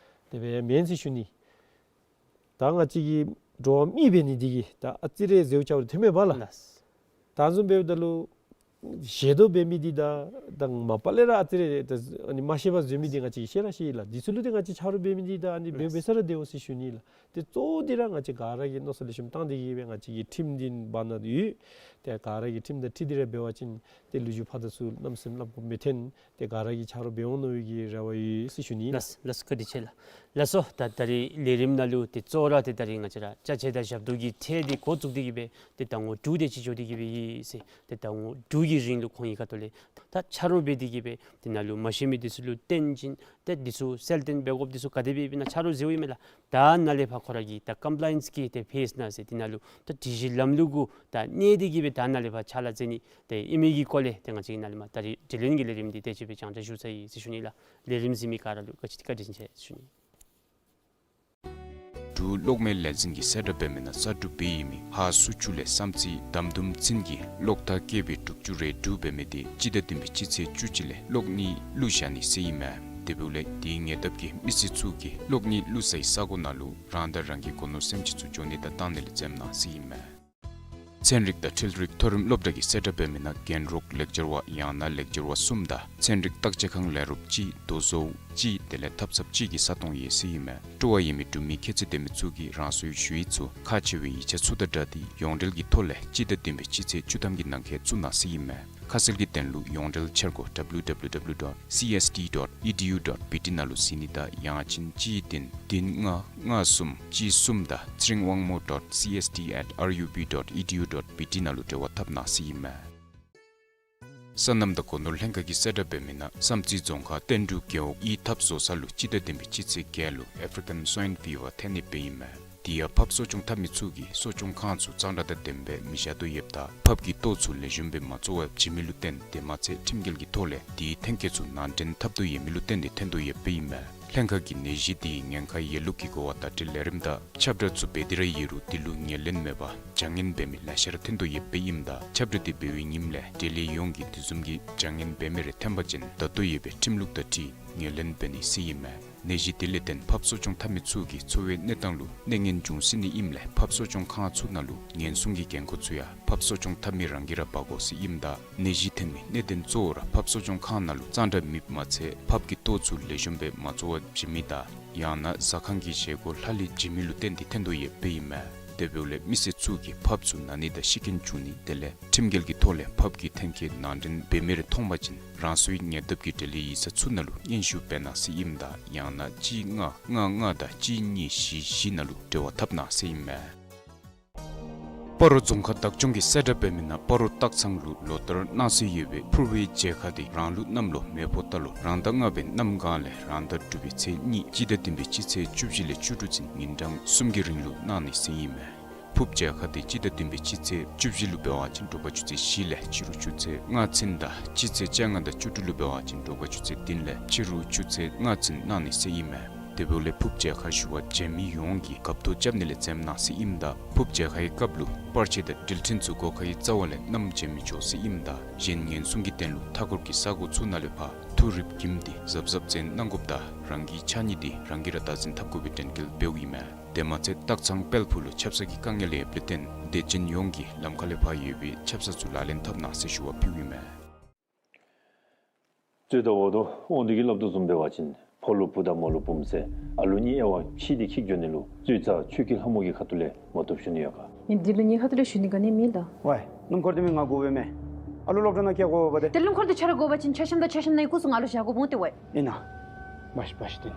དེ་སྦེ་མེན་ཟེར་ཞུ་ནི། ད་ང་བཅས་ཀྱིས་འགྲོ་བ་མི་འབད་ནི་འདི་གིས་ད་ཨ་ཙི་རེ་ཟེརཝ་ཅིག་འབད་རུང་ཐོནམ་མས་པ་ལགས། ལགས། ད་ཨ་ནི་བཟུམ་འབདཝ་ད་ལུ་ཞེ་དྲག་འབད་མི་འདི་དང་ད་མ་པ་ལས་ར་ཨ་ཙི་རེ་ད་ཨ་ནི་མ་ཤེས་པར་འཛོལ་མི་འདི་ང་བཅས་ཀྱིས་ཤེས་ར་ཤེས་ཡི་ལགས། འདི་ཚུ་ལུ་ཏེ་ང་བཅས་ཆ་རོགས་འབད་མི་འདི་དང་ཨ་ནི་འབད་ལགས། འབད་ས་ར་བདེཝ་ཟེར་ཞུ་ནི་ལགས། ཏེ་གཙོ་བོ་འདི་ར་ང་བཅས་ག་ར་གིས་མནོ་བསམ་ལེགས་ཤོམ་བཏང་སྟེ་གི་སྦེ་ང་བཅས་ཀྱི་ཁྲིམས་འདི་འབག་ནི་ཡོད། ཏེ་ག་ར་གིས་ཁྲིམས་དང་འཁྲིལ་ཏེ་ར་འབད་བ་ཅིན་ཏེ་ལོ་རྒྱུས་ཕར་དང་ཚུར་གནམ་མེད་ས་མེད་སླབ་དགོཔ་མི་ཐོན། ཏེ་ག་ར་གིས་ཆ་རོགས་འབད་འོང་མནོ་བའི་གི་རེ་བ་ཡོད་ཟེར་ཞུ་ནི་ལགས། ལགས་སོ་བཀའ་དྲིན་ཆེ་ལགས། ལགས་སོ་ད་ད་རིས་ལས་རིམ་ནང་ལུ་ཏེ་གཙོ་བོ་ར་ཏེ་ད་རིས་ང་བཅས་ར་ཅ་ཆས་དང་ཞབས་ཏོག་གི་ཁྲལ་འདི་འགོ་བཙུགས་ཏེ་གི་སྦེ་ཏེ་ཟླ་ངོ་དྲུག་དེ་ཅིག་འགྱོ་སྟེ་གི་སྦེ་ཡོད་ཟེར། ཏེ་ཟླ་ངོ་དྲུག་གི་རིང་ལུ་ཁོང་གི་ཁ་ཐུག་ལས་ད་ཆ་རོགས་འབད་དེ་གི་སྦེ་དེ་ནང་ལུ་མ་ཤེས་མི་འདི་ཚུ་ལུ་སྟོན་བྱིན་ཏེ་འདི་ཚུ་གསལ་སྟོན་འབད་དགོཔ་འདི་ཚུ་ག་དེ་སྦེ་ཨིན་ན་ཆ་རོགས་མཛད་ཡི་མས་ལགས། ད་ནཱ་ལས་ཕར་ཁོ་ར་གི་ད་ཀམ་པ་ལའི་ཡནསི་གི་ཏེ་ཕེསི་ནང་ཟེར་དེ་ནང་ལུ་ད་སྒྲིག་གཞི་ལམ་ལུགས་གུ་ད་གནས་ཏེ་གི་སྦེ་ད་ནཱ་ལས་ཕར་ཕྱག་ལཱ་མཛད་ནི་ཏེ་ཨིན་མི་གི་སྐོར་ལས་ཏེ་ང་བཅས་ནཱ་ལས་མར་ད་རིས་དྲི་ལན་གྱི་ལས་རིམ་འདི་དེ་ཅིག་སྦེ་རྒྱང་བསྒྲགས་ཞུ་ཚར་ཡི་ཟེར་ཞུ་ནི་ལགས། ལས་རིམ་གཟིགས་མི་ག་ར་ལུ་བཀའ་དྲིན་བཀའ་དྲིན་ཆེ་ཟེར་ཞུ་ནི། གློག་མེ་ལས་འཛིན་གྱིས་གསལ་བསྒྲགས་འབད་མི་ནང་གསར་སྒྲུབ་འབད་ཡོད་མི་ཧ་སུ་ཆུ་ལས་བསམ་རྩེ་དམ་དུམ་ཚུན་གྱི་གློག་ཐག་བཀལ་བའི་དྲུག་ཅུ་རེ་དྲུག་འབད་མི་དེ་སྤྱི་ཟླ་བདུན་པའི་སྤྱི་ཚེས་བཅུ་གཅིག་ལས་གློག་བརྙན་བླུ་བཞག་ནི་ཟེར་ཨིན་མས། དེ་འབདཝ་ལས་དེའི་ཉེ་འདབས་ཀྱི་མི་སེར་ཚུ་གིས་གློག་བརྙན་བླུ་སའི་ས་གོ་ནང་ལུ་རང་དང་རང་གི་སྒོ་ནོར་སེམས་ཅན་ཚུ་འགྱོ་ནི་དང་བཏང་ནི་ལས་འཛེམ་གནང་ཟེར་ཨིན་མས། ཚན་རིག་དང་འཕྲུལ་རིག་མཐོ་རིམ་སློབ་གྲྭ་གིས་གསལ་བསྒྲགས་འབད་མི་ནང་རྒན་རོགས་ལེགས་སྦྱར་བ་ཡང་ན་ལེགས་སྦྱར་བ་གསུམ་དང་ཚན་རིག་བརྟག་དཔྱད་ཁང་ལས་རོགསཔ་གཅིག་དོ་བཟོཝ་གཅིག་དེ་ལས་འཐབ་ཚབ་གཅིག་གི་ས་སྟོང་ཡོད་ཟེར་ཨིན་མས། སྤྲོ་བ་ཡོད་མི་འབྲུག་མི་ཁྱད་ཚད་ལྡན་མི་ཚུ་གིས་རང་སོའི་ཞུ་ཡིག་ཚུ་ཁག་ཆེ་བའི་ཡིག་ཆ་ཚུ་དང་སྦྲགས་ཏེ་ཡོངས་འབྲེལ་གྱི་ཐོག་ལས་སྤྱི་ཟླ་བདུན་པའི་སྤྱི་ཚེས་བཅུ་ཐམ་གྱི་ནང་འཁོད་བཙུགས་གནང་ཟེར་ཨིན་མས། ཁ་གསལ་གྱི་དོན་ལུ་ཡོངས་འབྲེལ་འཆར་སྒོ་W W W dot C S D dot E D U dot B T ནང་ལུ་གཟིགས་ནི་དང་ཡང་ཅིན་གཅིག་བདུན་བདུན་ལྔ་ལྔ་གསུམ་གཅིག་གསུམ་དང་ཚེ་རིང་དབང་མོ་dot C S D at R U B dot E D U dot B T ནང་ལུ་འབྲེལ་བ་འཐབ་གནང་ཟེར་ཨིན་མས། སོ་ནམ་དང་སྒོ་ནོར་ལྷན་ཁག་གིས་གསལ་བསྒྲགས་འབད་མི་ནང་བསམ་རྩེ་རྫོང་ཁག་བསྟན་འབྲུག་རྒེད་འོག་གཡུས་འཐབ་བཟོ་ས་ལུ་སྤྱི་ཟླ་བདུན་པའི་སྤྱི་ཚེས་བརྒྱད་ལུ་African Swine Fever ཐོན་ནི་སྦེ་ཨིན་མས། དེ་ཡང་ཕགཔ་གསོ་སྐྱོང་འཐབ་མི་ཚུ་གིས་གསོ་སྐྱོང་ཁང་ཚུ་གཙང་སྦྲ་དང་ལྡནམ་སྦེ་མི་བཞག་དོ་ཡོདཔ་ད་ཕགཔ་གི་ལྟོ་ཚུ་ལེགས་ཤོམ་སྦེ་མ་བཙོ་བར་བྱིན་མི་ལུ་བརྟེན་དེ་མ་ཚད་ཁྲིམས་འགལ་གྱི་ཐོག་ལས་དེའི་ཐོན་སྐྱེད་ཚུ་ནང་འདྲེན་འཐབ་དོ་ཡོད་མི་ལུ་བརྟེན་ཏེ་ཐོན་དོ་ཡོདཔ་སྦེ་ཨིན་མས། ལྷན་ཁག་གིས་ནད་གཞི་དེ་ཉེན་ཁ་ཡོད་ལུགས་ཀྱི་གོ་བ་བརྡ་སྤྲོད་ལས་རིམ་དང་ཁྱབ་བསྒྲགས་ཚུ་འབད་དེ་ར་ཡོད་རུང་དེ་ལུ་ངོས་ལེན་མེད་པར་བྱ་ངན་འབད་མི་ལེ་ཤ་ར་ཐོན་དོ་ཡོདཔ་སྦེ་ཨིནམ་ད་ཁྱབ་བསྒྲགས་དེ་འབད་བའི་ཉིནམ་ལས་འབྲེལ་ཡོད་ཡོངས་ཀྱིས་དེ་བཟུམ་གྱི་བྱ་ངན་འབད་མི་རེ་ཐོན་པ་ཅིན་ད་ལྟོ་ཡོད་པའི་ཁྲིམས་ལུགས་དང་འཁྲིལ་ངོས་ལེན་འབད་ནི་ཟེར་ཨིན་མས། ནད་གཞི་དེ་ལས་བརྟེན་ཕགཔ་གསོ་སྐྱོང་འཐབ་མི་ཚུ་གི་འཚོ་བའི་གནས་སྟངས་ལུ་གནོད་ངན་འབྱུང་སྲིད་ནི་ཨིནམ་ལས་ཕགཔ་གསོ་སྐྱོང་ཁང་ཚུ་ནང་ལུ་ཉེན་སྲུང་གི་འགན་ཁུར་ཚུ་ཡང་ཕགཔ་གསོ་སྐྱོང་འཐབ་མི་རང་གིས་ར་འབག་དགོ་ཟེར་ཨིནམ་ད་ནད་གཞི་ཐོན་མི་གནད་དོན་གཙོ་བོ་ར་ཕགཔ་གསོ་སྐྱོང་ཁང་ནང་ལུ་གཙང་སྦྲ་མེདཔ་མ་ཚད་ཕགཔ་གི་ལྟོ་ཚུ་ལེགས་ཤོམ་སྦེ་མ་བཙོ་བར་བྱིན་མི་དང་ཡང་ན་ཟ་ཁང་གི་བཞེས་སྒོ་ལྷག་ལུས་བྱིན་མི་ལུ་བརྟེན་ཏེ་ཐོན་དོ་ཡོདཔ་སྦེ་ཨིན་མས། དེ་འབདཝ་ལས་མི་སེར་ཚུ་གིས་ཕགཔ་ཚུ་ན་ནི་དང་ཤི་རྐྱེན་འབྱུང་ནི་དེ་ལས་ཁྲིམས་འགལ་གྱི་ཐོག་ལས་ཕགཔ་གི་ཐོན་སྐྱེད་ནང་འདྲེན་འབད་མི་རེ་མཐོང་པ་ཅིན་རང་སོའི་ཉེ་འདབས་ཀྱི་འབྲེལ་ཡོད་ཡིག་ཚང་ཚུ་ནང་ལུ་སྙན་ཞུ་འབད་གནང་ཟེར་ཨིནམ་ད་ཡང་ན་གཅིག་ལྔ་ལྔ་ལྔ་དང་གཅིག་གཉིས་བཞི་བཞི་ནང་ལུ་འབྲེལ་བ་འཐབ་གནང་ཟེར་ཨིན་མས། སྤ་རོ་རྫོང་ཁག་བདག་སྐྱོང་གིས་གསལ་བསྒྲགས་འབད་མི་ནང་སྤ་རོ་སྟག་ཚང་ལུ་ལོ་ལྟར་གནང་སྲོལ་ཡོད་པའི་ཕུར་བུའི་མཇལ་ཁ་དེ་རང་ལུགས་གནམ་ལོ་མེ་ཕོ་རྟ་ལོ་རང་ཟླ་ལྔ་པའི་གནམ་གང་ལས་རང་ཟླ་དྲུག་པའི་ཚེས་གཉིས་སྤྱི་ཟླ་བདུན་པའི་སྤྱི་ཚེས་བཅུ་བཞི་ལས་བཅུ་དྲུག་ཚུན་ཉིན་གྲངས་གསུམ་གྱི་རིང་ལུ་གནང་ནི་ཟེར་ཨིན་མས། ཕུརཔ་མཇལ་ཁ་དེ་སྤྱི་ཟླ་བདུན་པའི་སྤྱི་ཚེས་བཅུ་བཞི་ལུ་འབད་བ་ཅིན་དྲོ་པ་ཆུ་ཚོད་བཞི་ལས་ཕྱི་རུ་ཆུ་ཚོད་ལྔ་ཚུན་དང་སྤྱི་ཚེས་བཅོ་ལྔ་དང་བཅུ་དྲུག་ལུ་འབད་བ་ཅིན་དྲོ་པ་ཆུ་ཚོད་བདུན་ལས་ཕྱི་རུ་ཆུ་ཚོད་ལྔ་ཚུན་གནང་ནི་ཟེར་ཨིན་མས། དེ་འབདཝ་ལས་ཕུརཔ་མཇལ་ཁ་ཞུ་བར་བྱོན་མི་ཡོངས་ཀྱིས་རྒཔོ་རྡོག་རྐྱབ་ནི་ལས་འཛེམ་གནང་ཟེར་ཨིནམ་ད་ཕུརཔ་མཇལ་ཁའི་སྐབས་ལུ་པར་ཆས་དང་འགྲུལ་འཕྲིན་ཚུ་སྒོ་ཁའི་རྩ་བ་ལས་བསྣམས་བྱོན་མི་ཆོག་ཟེར་ཨིནམ་ད་གཞན་ཉེན་སྲུང་གི་དོན་ལུ་མཐའ་འཁོར་གྱི་ས་གོ་ཚུ་ནང་ལས་ཕར་ཐུགས་རིགཔ་གྱིམ་སྟེ་གཟབ་གཟབ་བྱོན་གནང་དགོཔ་དང་རང་གི་ཕྱགས་སྙིགས་དེ་རང་གིས་ར་བདག་འཛིན་འཐབ་དགོ་པའི་དྲན་སྐུལ་འབདཝ་ཨིན་མས། དེ་མ་ཚད་སྟག་ཚང་དཔལ་ཕུག་ལུ་ཆབ་གསང་གི་དཀའ་ངལ་ཡོདཔ་ལས་བརྟེན་དད་ཅན་ཡོངས་ཀྱིས་ལམ་ཁ་ལས་ཕར་ཡོད་པའི་ཆབ་གསང་ཚུ་ལག་ལེན་འཐབ་གནང་ཟེར་ཞུ་བ་ཕུལཝ་ཨིན་མས། རྩོད་ཟླ་འོག་ཏོ་དབང་འདུས་ཀྱི་བསླབ་དོ་བཟུམ་འབད་བ་ཅིན་ཕོ་ལུ་བུ་དང་མོ་ལུ་བུམོ་ཟེར་ཨ་ལུ་གཉིས་དབྱེ་བ་ཕྱེ་སྟེ་འཁྱིད་འགྱོ་ནི་ལུ་རྩོད་ཟླ་ཆོས་སྐྱིད་ལྷ་མོ་གི་ཁ་ཐུག་ལས་མ་བཏུབ་ཞུ་ནི་ཡོད་ག། ངེའི་འདི་ལུ་ངེའི་ཁ་ཐུག་ལས་ཞུ་ནི་ག་ནི་མེད་ལགས། ཝའི་སྣུམ་འཁོར་འདི་མི་ང་དགོ་པས་མས། ཨ་ལུ་སློབ་གྲྭ་ནང་བསྐྱལ་དགོ་པས་ཏེ། ཏེ་སྣུམ་འཁོར་འདི་ཁྱོད་ར་དགོ་པ་ཅིན་མཆོད་བཤམ་དང་མཆོད་བཤམ་ནང་གི་སྐུ་གཟུགས་ང་ལུ་བཞག་དགོ་འོང་ཏེ་ཝའི། ཨིན་ན། བ་ཤི་བ་ཤི་ཏེ།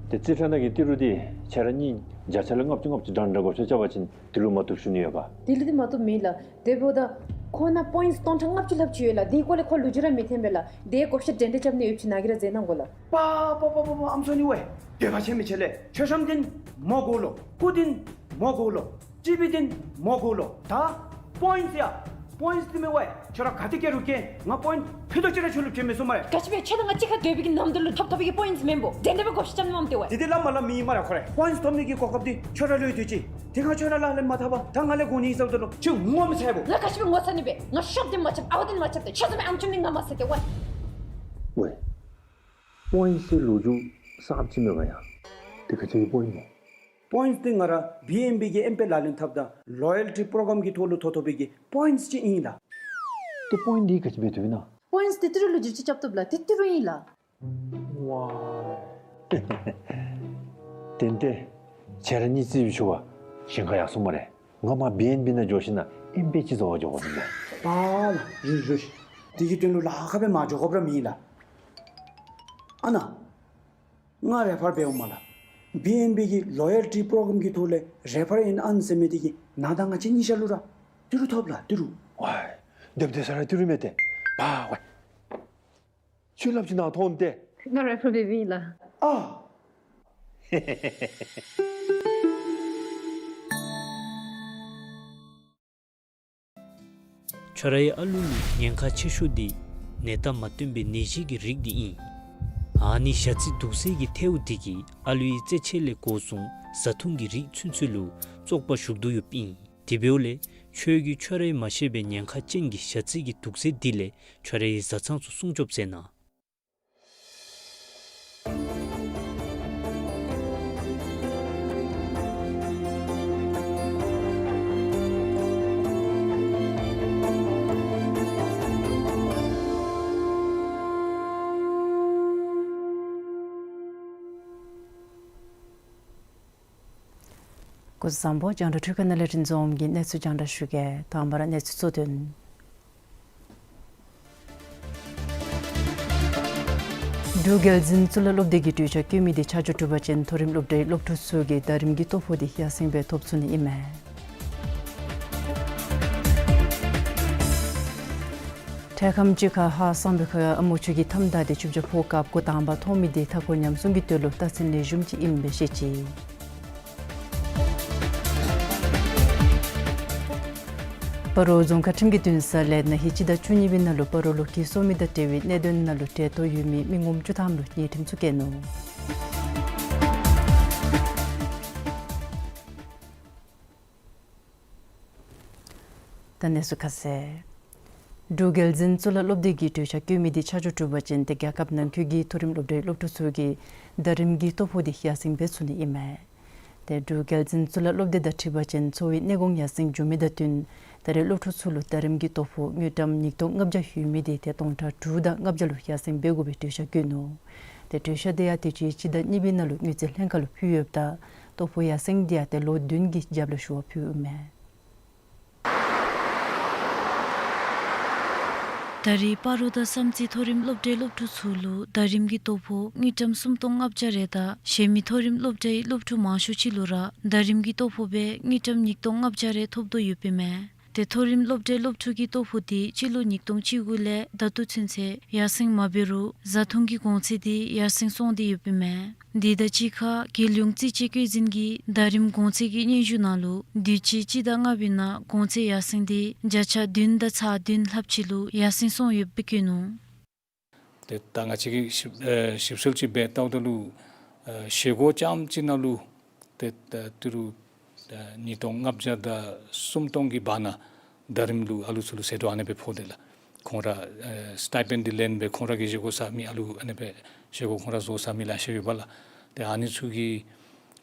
ཏེ་རྩིས་ཁྲ་ནང་གི་ཏི་རུ་འདི་ཁྱོད་ར་གཉིས་བརྒྱ་ཆ་ལས་ལྔ་བཅུ་ལྔ་བཅུ་འདྲ་འདྲ་བགོ་བཤའ་རྐྱབ་པ་ཅིན་དེ་ལུ་མ་བཏུབ་ཞུ་ནི་ཡོད་ག། དེ་ལུ་འདི་མ་བཏུབ་མེད་ལགས། དེ་འབདཝ་ད་ཁོ་ནང་པོའིནཊསི་སྟོང་ཕྲག་ལྔ་བཅུ་ལྷགཔ་ཅིག་ཡོད་ལགས། དེའི་སྐོར་ལས་ཁོ་ལོ་རྒྱུས་ར་མི་ཐོན་པས་ལགས། དེའི་བགོ་བཤའ་འགྲན་ཟླ་རྐྱབ་ནི་ཡོདཔ་ཅིག་ནཱ་གིས་ར་མཛད་གནང་དགོ་ལགས། པ་པ་པ་པ་པ་ཨམ་སོ་ནི་ཝའི། འདོད་པ་ཆེན་མི་ཆེ་ལགས། མཆོད་བཤམ་འདི་མོ་དགོ་ལོ། སྐུ་འདི་མོ་དགོ་ལོ། ཊི་བི་འདི་མོ་དགོ་ལོ། ད་པོའིནཊསི་ཡ། པོའིནཊསི་འདི་མེན་ཝའི། ཁྱོད་ར་ག་ཏེ་བསྐྱལ་རུང་བསྐྱལ། ང་པོའིནཊསི་ཕུད་རྡོག་ཅིག་ར་ཁྱོད་ལུ་བྱིན་མི་ཚུགས་སྨ་རེ། ག་ཅི་སྦེ་ཁྱོད་དང་ང་གཅིག་ཁར་སྡོད་པའི་གི་ནམ་དུས་ལུ་ཐོབ་ཐོབ་པའི་གི་པོའིནཊསི་མེན་པོ། དེ་འདྲ་སྦེ་བགོ་བཤའ་རྐྱབ་ནི་མས་ཏེ་ཝའི། དེ་འདི་སླབ་མ་སླབ་མི་ཨིན་སྨ་རེ། ཁོ་ར་པོའིནཊསི་ཐོབ་ནི་གི་གོ་སྐབས་འདི་ཁྱོད་ར་ལུ་ཡོད་དེ་ཅིག། དེ་ཁར་ཁྱོད་ར་ལག་ལེན་མ་འཐབ་པར་ད་ང་ལས་དགོ་ནི་ཨིན་ཟེརཝ་ད་ལུ་ཁྱོད་ངོ་མི་ཚ་བས་པོ། ང་ག་ཅི་སྦེ་ངོ་ཚ་ནི་སྦེ། ང་ཤོབ་འདི་མ་རྐྱབ། ཨའོ་འདི་མ་རྐྱབ་སྟེ། ཁྱོད་བཟུམ་མའི་ཨམ་ཅོག་འདི་ང་མ་ཟེར་ཏེ་ཝའི། ཝའི། པོའིནཊསི་ཟེར་ལོ་རྒྱུས་གསརཔ་ཅིག་མས་ག་ཡ། དེ་ག་ཅི་གི་པོའིནཊསི་སྨོ། པོའིནཊསི་འདི་ང་ར་བི་ཨེན་བི་གི་ཨེམ་པེ་ལག་ལེན་འཐབ་ད་ལོ་ཡལ་ཊི་པྲོ་གྲམ་གི་ཐོག་ལུ་ཐོབ་ཐོབ་པའི་གི་པོའིནཊསི་ཅིག་ཨིན་ལགས། ཏེ་པོའིནཊསི་འདི་ག་ཅི་སྦེ་བཏུབ་ཨིན་ན། པོའིནཊསི་འདི་ཏི་རུ་ལུ་བསྒྱུར་བཅོས་རྐྱབ་བཏུབ་ལགས། ཏེ་ཏི་རུ་ཨིན་ལགས། ཝའི། ཏན་ཏན་ཁྱེད་ར་གཉིས་རྩིས་ཞུ་བ་ཞེན་ཁ་ཡར་སོང་སྨ་རེ། ང་མར་བི་ཨེན་བི་ནང་འགྱོ་ཞིནམ་ལས་ཨེམ་པེ་ཅིག་བཟོ་བར་འགྱོ་དགོ་ཟེར་ནི། པཱ་ལགས་རུ་རུ། དེ་གི་དོན་ལུ་ལཱ་ཁག་སྦེ་མ་འགྱོ་དགོཔ་ར་མེད་ལགས། ཨ་ནཱ། ང་རེ་ཕར་འབདཝ་མས་ལགས། བི་ཨེན་བི་གི་ལོ་ཡལ་ཊི་པྲོ་གྲམ་གི་ཐོག་ལས་རེ་ཕར་ཨིན་ཨན་ཟེར་མི་དེ་གིས་ནཱ་དང་ང་བཅས་གཉིས་ཆ་ལུ་ར་ཏི་རུ་ཐོབ་ལགས་ཏི་རུ། ཝའི། སྡོདཔ་སྡོད་ས་ར་ཏི་རུ་མས་ཏེ། པཱ་ཝའི། ཁྱོད་སླབ་ཅི་ནཱ་མཐོང་སྟེ། ང་རེ་ཕར་འབདཝ་ཨིན་ལགས། ཨ། ཁྱོད་རའི་ཨ་ལུ་ལུ་ཉེན་ཁ་ཆེ་ཤོས་འདི་ནད་རྟགས་མ་སྟོན་པའི་ནད་གཞི་གི་རིགས་འདི་ཨིན། ཨ་ནི་ཞ་རྩི་དུག་སེལ་གྱི་ཐལཝ་འདི་གིས་ཨ་ལུའི་རྩེད་ཆས་ལས་འགོ་བཟུང་བཟའ་འཐུང་གི་རིགས་ཚུན་ཚོད་ལུ་བཙོག་པ་ཞུགས་དོ་ཡོདཔ་ཨིན། དེ་འབདཝ་ལས་ཁྱོད་ཀྱིས་ཁྱོད་རའི་མ་ཤེས་པའི་ཉེན་ཁ་ཅན་གྱི་ཞ་རྩི་གི་དུག་སེལ་འདི་ལས་ཁྱོད་རའི་བཟའ་ཚང་ཚུ་སྲུང་སྐྱོབ་མཛད་གནང་། སྐུ་གཟུགས་བཟང་པོ། རྒྱང་བསྒྲགས་འཕྲུལ་ཁང་ནང་ལས་རིན་འཛོམས་ཀྱིས་གནས་ཚུལ་རྒྱང་བསྒྲགས་ཞུ་གེ། དང་པ་ར་གནས་ཚུལ་གཙོ་དོན། འབྲུག་རྒྱལ་འཛིན་གཙུག་ལག་སློབ་སྡེ་གིས་གྲོས་འཆར་བཀོད་མི་དེ་ཆ་འཇོག་གྲུབ་པ་ཅིན་མཐོ་རིམ་སློབ་གྲྭའི་སློབ་ཕྲུག་ཚུ་གིས་ཟླ་རིམ་གྱི་ལྟོ་ཕོགས་དེ་ཡར་སེང་སྦེ་ཐོབ་ཚུགས་ནི་ཨིན་མས། འཕྲལ་ཁམས་ཅིག་ཁར་ཧཱ་སང་ཕོད་ཁ་ཨ་མོ་ཆུ་གི་མཐའམ་བདའ་སྟེ་ཆུ་བྱ་ཕོ་སྐབས་འགོ་དང་པ་མཐོང་མི་དེ་མཐའ་འཁོར་ཉམས་སྲུང་གི་དོན་ལུ་རྟགས་མཚན་ལེགས་ཤོམ་ཅིག་ཨིནམ་སྦེ་བཤད་ཅི། སྤ་རོ་རྫོང་ཁག་ཁྲིམས་ཀྱི་འདུན་ས་ལས་ན་ཧིང་སྤྱི་ཟླ་བཅུ་གཉིས་པའི་ནང་ལུ་སྤ་རོ་ལུ་གྱི་སོང་མི་དང་འབྲེལ་བའི་གནད་དོན་ནང་ལུ་འབྲེལ་གཏོགས་ཡོད་མི་མི་ངོམ་བཅུ་ཐམ་ལུ་ཉེས་ཁྲིམས་ཚུ་བཀལ་ནུག། ད་གནས་ཚུལ་ཁ་གསལ། འབྲུག་རྒྱལ་འཛིན་གཙུག་ལག་སློབ་སྡེ་གིས་གྲོས་འཆར་བཀོད་མི་དེ་ཆ་འཇོག་གྲུབ་པ་ཅིན་ཏེ་རྒྱལ་ཁབ་ནང་འཁོད་ཀྱི་མཐོ་རིམ་སློབ་གྲྭའི་སློབ་ཕྲུག་ཚུ་གིས་ཟླ་རིམ་གྱི་ལྟོ་ཕོགས་དེ་ཡར་སེང་འབད་ཚུགས་ནི་ཨིན་མས། ཏེ་འབྲུག་རྒྱལ་འཛིན་གཙུག་ལག་སློབ་སྡེ་དང་འཁྲིལ་བ་ཅིན་འཚོ་བའི་གནས་གོང་ཡར་སེང་འགྱོ་མི་དང་བསྟུན་ཏེ་རེ་སློབ་ཕྲུག་ཚུ་ལུ་ཟླ་རིམ་གྱི་ལྟོ་ཕོགས་དངུལ་ཀྲམ་ཉིས་སྟོང་ལྔ་བརྒྱ་ཡོད་མི་དེ་ཏེ་སྟོང་ཕྲག་དྲུག་དང་ལྔ་བརྒྱ་ལུ་ཡར་སེང་འབད་དགོ་པའི་གྲོས་འཆར་བཀོད་ནུག། ཏེ་གྲོས་འཆར་དེ་ཡང་དུས་ཅི་སྤྱི་ཟླ་གཉིས་པའི་ནང་ལུ་དངུལ་རྩིས་ལྷན་ཁག་ལུ་ཕུལ་ཡོདཔ་ད་ལྟོ་ཕོགས་ཡར་སེང་དེ་ཡང་ཏེ་ལོ་བདུན་གྱི་རྒྱབ་ལུ་ཞུ་བ་ཕུལཝ་མས། ད་རེས་སྤ་རོ་དང་བསམ་རྩེ་མཐོ་རིམ་སློབ་གྲྭའི་སློབ་ཕྲུག་ཚུ་ལུ་ཟླ་རིམ་གྱི་ལྟོ་ཕོགས་དངུལ་ཀྲམ་སུམ་སྟོང་ལྔ་བརྒྱ་རེ་དང་གཞན་མི་མཐོ་རིམ་སློབ་གྲྭའི་སློབ་ཕྲུག་མང་ཤོས་ཅིག་ལུ་ར་ཟླ་རིམ་གྱི་ལྟོ་ཕོགས་སྦེ་དངུལ་ཀྲམ་ཉིས་སྟོང་ལྔ་བརྒྱ་རེ་ཐོབ་དོ་ཡོདཔ་ཨིན་མས། ཏེ་མཐོ་རིམ་སློབ་གྲྭའི་སློབ་ཕྲུག་གི་ལྟོ་ཕོགས་དེ་སྤྱི་ལོ་ཉིས་སྟོང་བཅུ་དགུ་ལས་ད་ལྟོ་ཚུན་ཚོད་ཡར་སེང་མ་འབད་རུང་བཟའ་འཐུང་གི་གོང་ཚད་དེ་ཡར་སེང་སོང་སྟེ་ཡོདཔ་ཨིན་མས། དེ་དང་གཅིག་ཁར་རྒྱལ་ཡོངས་རྩིས་དཔྱད་བཀོད་འཛིན་གྱིས་ཟླ་རིམ་གོང་ཚད་ཀྱི་སྙན་ཞུ་ནང་ལུ་དུས་ཅི་སྤྱི་ཟླ་ལྔ་པའི་ནང་གོང་ཚད་ཡར་སེང་དེ་བརྒྱ་ཆ་བདུན་དང་ཚག་བདུན་ལྷགཔ་ཅིག་ལུ་ཡར་སེང་སོང་ཡོདཔ་སྦེ་བཀོད་ནུག། ཏེ་ད་ང་བཅས་ཀྱིས་ཞིབ་ཨེ་ཞིབ་འཚོལ་ཅིག་འབད་བལྟཝ་ད་ལུ་ཨེ་བཞེས་སྒོ་རྐྱངམ་ཅིག་ནང་ལུ་ཏེ་ད་ཏི་རུ་ཨེ་ཉིས་སྟོང་ལྔ་བརྒྱ་དང་སུམ་སྟོང་གི་བར་ན་ཟླ་རིམ་ལུ་ཨ་ལུ་ཚུ་ལུ་ཟད་འགྲོ་ཨ་ནི་སྦེ་ཕོག་སྟེ་ལགས། ཁོང་ར་ཨེ་སི་ཊའི་པེནཌ་འདི་ལེན་སྦེ་ཁོང་ར་གིས་བཞེས་སྒོ་ཟ་མི་ཨ་ལུ་ཨ་ནི་སྦེ་བཞེས་སྒོ་ཁོང་ར་བཟོ་ཟ་མི་ལེ་ཤ་ཡོད་པ་ལགས། ཏེ་ཨ་ནི་ཚུ་གི་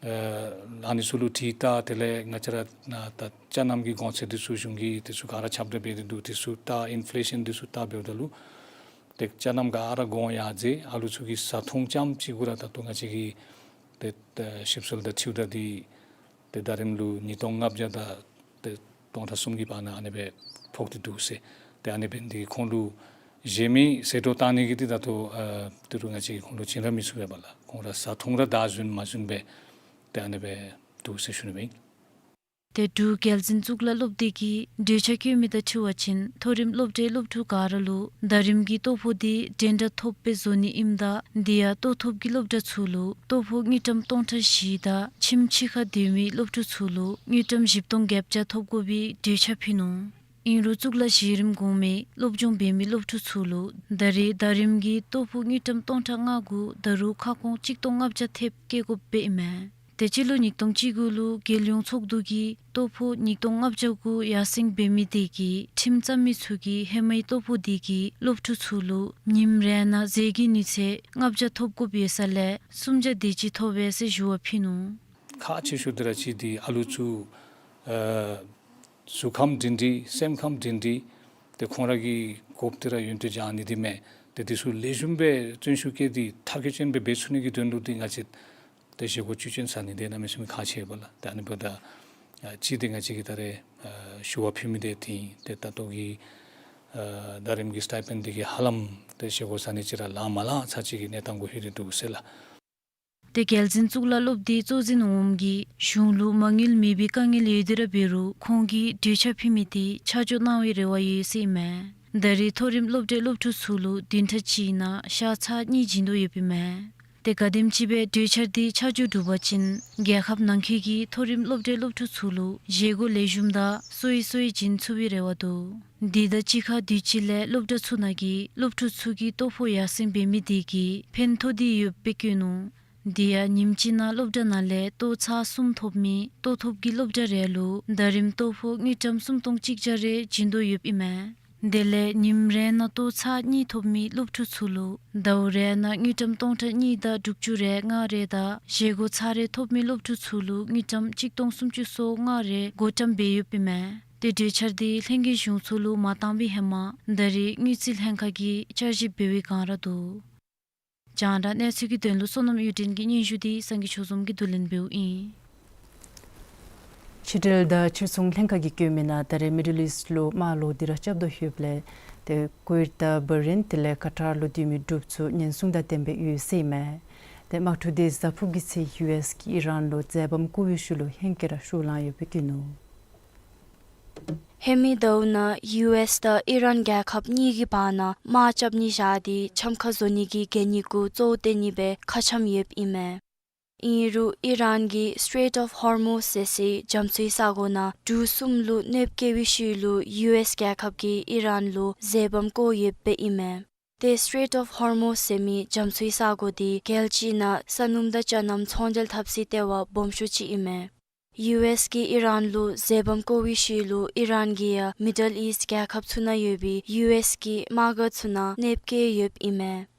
ཨེ་ཨ་ནི་ཚུ་ལུ་དྲིས་བལྟ། དེ་ལས་ང་བཅས་ར་ནཱ་ད་ཅ་ནམ་གྱི་གོང་ཚད་འདི་ཚུ་གཞུང་གིས་འདི་ཚུ་ག་ར་ཁྱབ་བསྒྲགས་འབད་དེ་འདུག། འདི་ཚུ་བལྟ། ཨིན་ཕི་ལེ་ཤཱན་འདི་ཚུ་བལྟ་འབདཝ་ད་ལུ་ཏེ་ཅ་ནམ་ག་ར་གོང་ཡར་འཛེགས། ཨ་ལུ་ཚུ་གི་བཟའ་འཐུང་རྐྱངམ་ཅིག་གུ་ར་ད་ལྟོ་ང་བཅས་ཀྱིས་ཏེ་ཨེ་ཞིབ་འཚོལ་དང་འཁྲིལཝ་ད་འདི་ཏེ་ཟླ་རིམ་ལུ་ཉིས་སྟོང་ལྔ་བརྒྱ་དང་ཏེ་སྟོང་ཕྲག་གསུམ་གྱི་བར་ན་ཨ་ནི་སྦེ་ཕོག་སྟེ་འདུག་ཟེར། ཏེ་ཨ་ནི་འབད་ནི་དེ་གིས་ཁོང་ལུ་བཞེས་མི་ཟད་འགྲོ་བཏང་ནི་གི་འདི་ད་ལྟོ་ཨེ་ཏི་རུ་ང་བཅས་ཀྱིས་ཁོང་ལུ་བྱིན་ར་མི་ཚུགས་པས་པ་ལགས། ཁོང་ར་བཟའ་འཐུང་ར་བདའ་ཟུན་མ་ཟུན་སྦེ་ཏེ་ཨ་ནི་སྦེ་འདུག་ཟེར་ཞུ་ནི་སྦེ་ཨིན། ཏེ་འབྲུག་རྒྱལ་འཛིན་གཙུག་ལག་སློབ་སྡེ་གིས་གྲོས་འཆར་བཀོད་མི་དང་འཁྲིལ་བ་ཅིན་མཐོ་རིམ་སློབ་གྲྭའི་སློབ་ཕྲུག་ག་ར་ལུ་ཟླ་རིམ་གྱི་ལྟོ་ཕོགས་དེ་འགྲན་ཟླ་ཐོབ་སྦེ་བཟོ་ནི་ཨིནམ་ད་དེ་ཡང་ལྟོ་ཐོབ་ཀྱི་སློབ་གྲྭ་ཚུ་ལུ་ལྟོ་ཕོགས་དངུལ་ཀྲམ་སྟོང་ཕྲག་བཞི་དང་ཁྱིམ་ཕྱི་ཁར་སྡོད་མི་སློབ་ཕྲུག་ཚུ་ལུ་དངུལ་ཀྲམ་བཞི་སྟོང་བརྒྱད་བརྒྱ་ཐོབ་དགོ་པའི་གྲོས་འཆར་ཕུལ་ནུག། ཨིན་རུང་གཙུག་ལག་གཞི་རིམ་གོང་མའི་སློབ་སྦྱོང་འབད་མི་སློབ་ཕྲུག་ཚུ་ལུ་ད་རེས་ཟླ་རིམ་གྱི་ལྟོ་ཕོགས་དངུལ་ཀྲམ་སྟོང་ཕྲག་ལྔ་གུ་ད་རུང་ཁ་སྐོང་གཅིག་སྟོང་ལྔ་བརྒྱ་ཐེབས་བཀལ་དགོཔ་སྦེ་ཨིན་མས། ཏེ་སྤྱི་ལོ་ཉིས་སྟོང་བཅུ་དགུ་ལུ་རྒྱལ་ཡོངས་ཚོགས་འདུ་གིས་ལྟོ་ཕོགས་ཉིས་སྟོང་ལྔ་བརྒྱ་གུ་ཡར་སེང་འབད་མི་དེ་གིས་ཁྲིམས་བཙུགས་མི་ཚུ་གིས་ཧེ་མའི་ལྟོ་ཕོགས་དེ་གིས་སློབ་ཕྲུག་ཚུ་ལུ་ཉིནམ་རེ་ནང་ཟས་ཀྱི་ནུས་ཚད་ལྔ་བརྒྱ་ཐོབ་དགོཔ་ཡོད་ས་ལས་སུམ་བརྒྱ་དེ་ཅིག་ཐོབ་པས་ཟེར་ཞུ་བ་ཕུལ་ནུག། ཁག་ཆེ་ཤོས་འདི་ར་ཅིག་འདི་ཨ་ལུ་ཚུ་ཨེ་གཟུགས་ཁམས་སྒྲིང་སྒྲིང་སེམས་ཁམས་སྒྲིང་སྒྲིང་ཏེ་ཁོང་ར་གི་དགོཔ་འདི་ར་ཡོན་ཏན་སྦྱང་ནི་འདི་མས། ཏེ་འདི་ཚུ་ལེགས་ཤོམ་སྦེ་བརྩོན་ཤུགས་བསྐྱེད་དེ་མཐར་འཁྱོལ་ཅན་སྦེ་འབད་ཚུགས་ནི་གི་དོན་ལུ་འདི་ང་བཅས་ཏེ་བཞེས་སྒོ་བཅུད་ཅན་ཟ་ནི་འདི་གནམ་མེད་ས་མེད་ཁག་ཆེ་བས་ལགས། ཏེ་ཨ་ནི་འབདཝ་ད་ཨ་གཅིག་འདི་ང་བཅས་ཀྱིས་ད་རེས་ཨ་ཞུ་བ་ཕུལ་མི་འདི་དེ་ཨིན། ཏེ་ད་ལྟོ་གི་ཨ་ཟླ་རིམ་གྱི་སི་ཊའི་པེནཌ་འདི་གིས་ཧ་ལམ་ཏེ་བཞེས་སྒོ་ཟ་ནི་ཅིག་ར་ལང་མ་ལང་ཚར་ཅིག་གི་གནས་སྟངས་གུ་ལྷོད་དེ་འདུག་ཟེར་ལགས། ཏེ་རྒྱལ་འཛིན་གཙུག་ལག་སློབ་སྡེའི་གཙོ་འཛིན་འོགམ་གིས་གཞུང་ལུ་མ་དངུལ་མེད་པའི་དཀའ་ངལ་ཡོད་དེ་ར་འབད་རུང་ཁོང་གིས་གྲོས་འཆར་ཕུལ་མི་དེ་ཆ་འཇོག་གནང་བའི་རེ་བ་ཡོད་ཟེར་ཨིན་མས། ད་རེས་མཐོ་རིམ་སློབ་གྲྭའི་སློབ་ཕྲུག་ཚུ་ལུ་བདུན་ཕྲག་གཅིག་ནང་ཤ་ཚར་གཉིས་བྱིན་དོ་ཡོདཔ་ཨིན་མས། ཏེ་ག་དེམ་ཅིག་སྦེ་གྲོས་འཆར་འདི་ཆ་འཇོག་གྲུབ་པ་ཅིན་རྒྱལ་ཁབ་ནང་འཁོད་ཀྱི་མཐོ་རིམ་སློབ་གྲྭའི་སློབ་ཕྲུག་ཚུ་ལུ་བཞེས་སྒོ་ལེགས་ཤོམ་དང་གསོ་བའི་གསོ་བའི་བྱིན་ཚུགས་པའི་རེ་བ་འདུག། འདི་དང་གཅིག་ཁར་དུས་ཅི་ལས་སློབ་གྲྭ་ཚུ་ནང་གི་སློབ་ཕྲུག་ཚུ་གིས་ལྟོ་ཕོགས་ཡར་སེང་འབད་མི་དེ་གིས་ཕན་ཐོགས་ཏེ་ཡོདཔ་སྦེ་བཀོད་ནུག། དེ་ཡང་ཉིནམ་གཅིག་ནང་སློབ་གྲྭ་ནང་ལས་ལྟོ་ཚར་གསུམ་ཐོབ་མི་ལྟོ་ཐོབ་ཀྱི་སློབ་གྲྭ་རེ་ལུ་ཟླ་རིམ་ལྟོ་ཕོགས་དངུལ་ཀྲམ་སུམ་སྟོང་གཅིག་བརྒྱ་རེ་བྱིན་དོ་ཡོདཔ་ཨིན་མས། དེ་ལས་ཉིནམ་རེ་ནང་ལྟོ་ཚར་གཉིས་ཐོབ་མི་སློབ་ཕྲུག་ཚུ་ལུ་ཟླཝ་རེ་ནང་དངུལ་ཀྲམ་སྟོང་ཕྲག་གཉིས་དང་དྲུག་ཅུ་རེ་ལྔ་རེ་དང་བཞེས་སྒོ་ཚར་རེ་ཐོབ་མི་སློབ་ཕྲུག་ཚུ་ལུ་དངུལ་ཀྲམ་གཅིག་སྟོང་སུམ་ཅུ་སོ་ལྔ་རེ་བགོ་བཀྲམ་འབད་ཡོདཔ་ཨིན་མས། ཏེ་གྲོས་འཆར་འདི་ལྷན་རྒྱས་གཞུང་ཚོགས་ལུ་མ་བཏང་བའི་ཧེ་མ་ད་རེས་དངུལ་རྩིས་ལྷན་ཁག་གིས་བསྐྱར་ཞིབ་འབད་བའི་བསྒང་ར་འདུག། རྒྱང་བསྒྲགས་གནས་ཚུལ་གྱི་དོན་ལུ་བསོད་ནམས་གཡུ་སྒྲོན་གྱི་སྙན་ཞུ་འདི་སངས་རྒྱས་ཆོས་འཛོམས་ཀྱིས་བསྡུ་ལེན་འབདཝ་ཨིན། ཕྱི་འབྲེལ་དང་ཕྱིར་ཚོང་ལྷན་ཁག་གིས་བཀོད་མི་ནང་ད་རེས་མི་ཌལ་ཨིསཊ་ལུ་དམག་ལོག་འདི་ར་རྐྱབ་དོ་ཡོདཔ་ལས་ཏེ་ཀུ་ཝེཊ་དང་བ་རེན་དེ་ལས་ཀ་ཊར་ལུ་སྡོད་མི་འབྲུགཔ་ཚུ་ཉེན་སྲུང་དང་ལྡནམ་སྦེ་ཡོད་ཟེར་ཨིན་མས། ཏེ་དམག་འཁྲུག་འདི་གཟའ་ཕུར་གྱི་ཚེ་ཡུ་ཨེསི་གིས་ཨི་རཱན་ལུ་འཛེམ་བག་བཀོ་བའི་ཤུལ་ལུ་ཧེང་སྐལ་ར་ཤུགས་ལང་ཡོདཔ་སྦེ་བཀོད་ནུག། ཧེ་མའི་ཟླཝ་ནང་ཡུ་ཨེསི་དང་ཨི་རཱན་རྒྱལ་ཁབ་གཉིས་ཀྱི་བར་ན་དམག་རྐྱབ་ནི་བཞག་སྟེ་འཆམ་ཁ་བཟོ་ནི་གི་གལ་གནད་གུ་གཙོ་བོ་བཏོན་ནི་སྦེ་ཁ་འཆམ་ཡོདཔ་ཨིན་མས། ཨིན་རུང་ཨི་རཱན་གྱིས་Strait of Hormuz ཟེར་སའི་རྒྱ་མཚོའི་ས་གོ་ནང་འབྲུག་གསུམ་ལུ་གནོདཔ་བཀལ་བའི་ཤུལ་ལུ་ཡུ་ཨེསི་རྒྱལ་ཁབ་ཀྱིས་ཨི་རཱན་ལུ་འཛེམ་བག་བཀོ་ཡོདཔ་སྦེ་ཨིན་མས། ཏེ་Strait of Hormuz ཟེར་མི་རྒྱ་མཚོའི་ས་གོ་འདི་རྒྱལ་སྤྱི་ནང་ས་སྣུམ་དང་ཅ་རྣམ་ཚོང་འབྲེལ་འཐབ་སའི་ལྟེ་བ་སྦོམ་ཤོས་ཅིག་ཨིན་མས། ཡུ་ཨེསི་གིས་ཨི་རཱན་ལུ་འཛེམ་བག་བཀོ་བའི་ཤུལ་ལུ་ཨི་རཱན་གྱིས་ཡང་མི་ཌལ་ཨིསཊ་རྒྱལ་ཁབ་ཚུ་ནང་ཡོད་པའི་ཡུ་ཨེསི་གི་དམག་སྒར་ཚུ་ནང་གནོདཔ་བཀལ་ཡོདཔ་ཨིན་མས།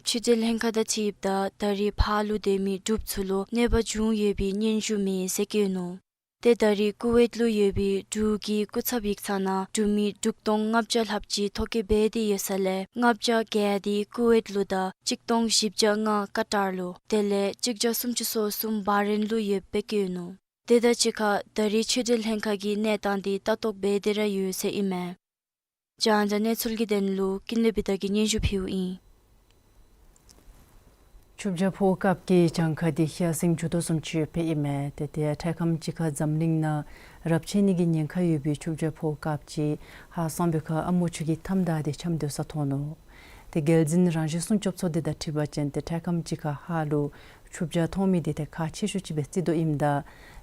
ཕྱི་འབྲེལ་ལྷན་ཁག་དང་འཁྲིལཝ་ད་ད་རེས་ཕར་ལུ་སྡོད་མི་འབྲུགཔ་ཚུ་ལུ་གནོད་པ་བྱུང་ཡོད་པའི་སྙན་ཞུ་མེད་ཟེར་བཀོད་ནུག། ཏེ་ད་རེས་ཀུ་ཝེཊ་ལུ་ཡོད་པའི་འབྲུག་གི་སྐུ་ཚབ་ཡིག་ཚང་ནང་འབྲུག་མི་དྲུག་སྟོང་ལྔ་བརྒྱ་ལྷགཔ་ཅིག་ཐོ་བཀོད་འབད་དེ་ཡོད་ས་ལས་ལྔ་བརྒྱ་བརྒྱད་འདི་ཀུ་ཝེཊ་ལུ་དང་གཅིག་སྟོང་བཞི་བརྒྱ་ལྔ་ཀ་ཊར་ལུ་དེ་ལས་གཅིག་བརྒྱ་སུམ་ཅུ་སོ་གསུམ་བ་རེན་ལུ་ཡོདཔ་སྦེ་བཀོད་ནུག། དེ་དང་གཅིག་ཁར་ད་རེས་ཕྱི་འབྲེལ་ལྷན་ཁག་གིས་གནས་སྟངས་འདི་ལྟ་རྟོག་འབད་དེ་ར་ཡོད་ཟེར་ཨིན་མས། རྒྱང་བསྒྲགས་གནས་ཚུལ་གྱི་དོན་ལུ་ཀུན་ལེགས་བི་དྷ་གིས་སྙན་ཞུ་ཕུལཝ་ཨིན། ཆུ་བྱ་ཕོ་སྐབས་ཀྱི་གྱངས་ཁ་འདི་ཡར་སེང་འགྱོ་དོ་བཟུམ་ཅིག་ཡོདཔ་ཨིན་མས། ཏེ་དེ་ཡང་འཕྲལ་ཁམས་ཅིག་ཁར་འཛམ་གླིང་ནང་རབས་ཆད་ནི་གི་ཉེན་ཁ་ཡོད་པའི་ཆུ་བྱ་ཕོ་སྐབས་ཅིག་ཧཱ་སང་ཕོ་ཁ་ཨ་མོ་ཆུ་གི་མཐའམ་བདའ་སྟེ་འཁྱམས་སྡོད་ས་མཐོང་ནུག། ཏེ་རྒྱལ་འཛིན་རང་བཞིན་སྲུང་སྐྱོབ་ཚོགས་སྡེ་དང་འཁྲིལ་བ་ཅིན་ཏེ་འཕྲལ་ཁམས་ཅིག་ཁར་ཧཱ་ལུ་ཆུ་བྱ་མཐོང་མི་འདི་ཏེ་ཁག་ཆེ་ཤོས་ཅིག་སྦེ་བརྩི་དོ་ཨིནམ་ད་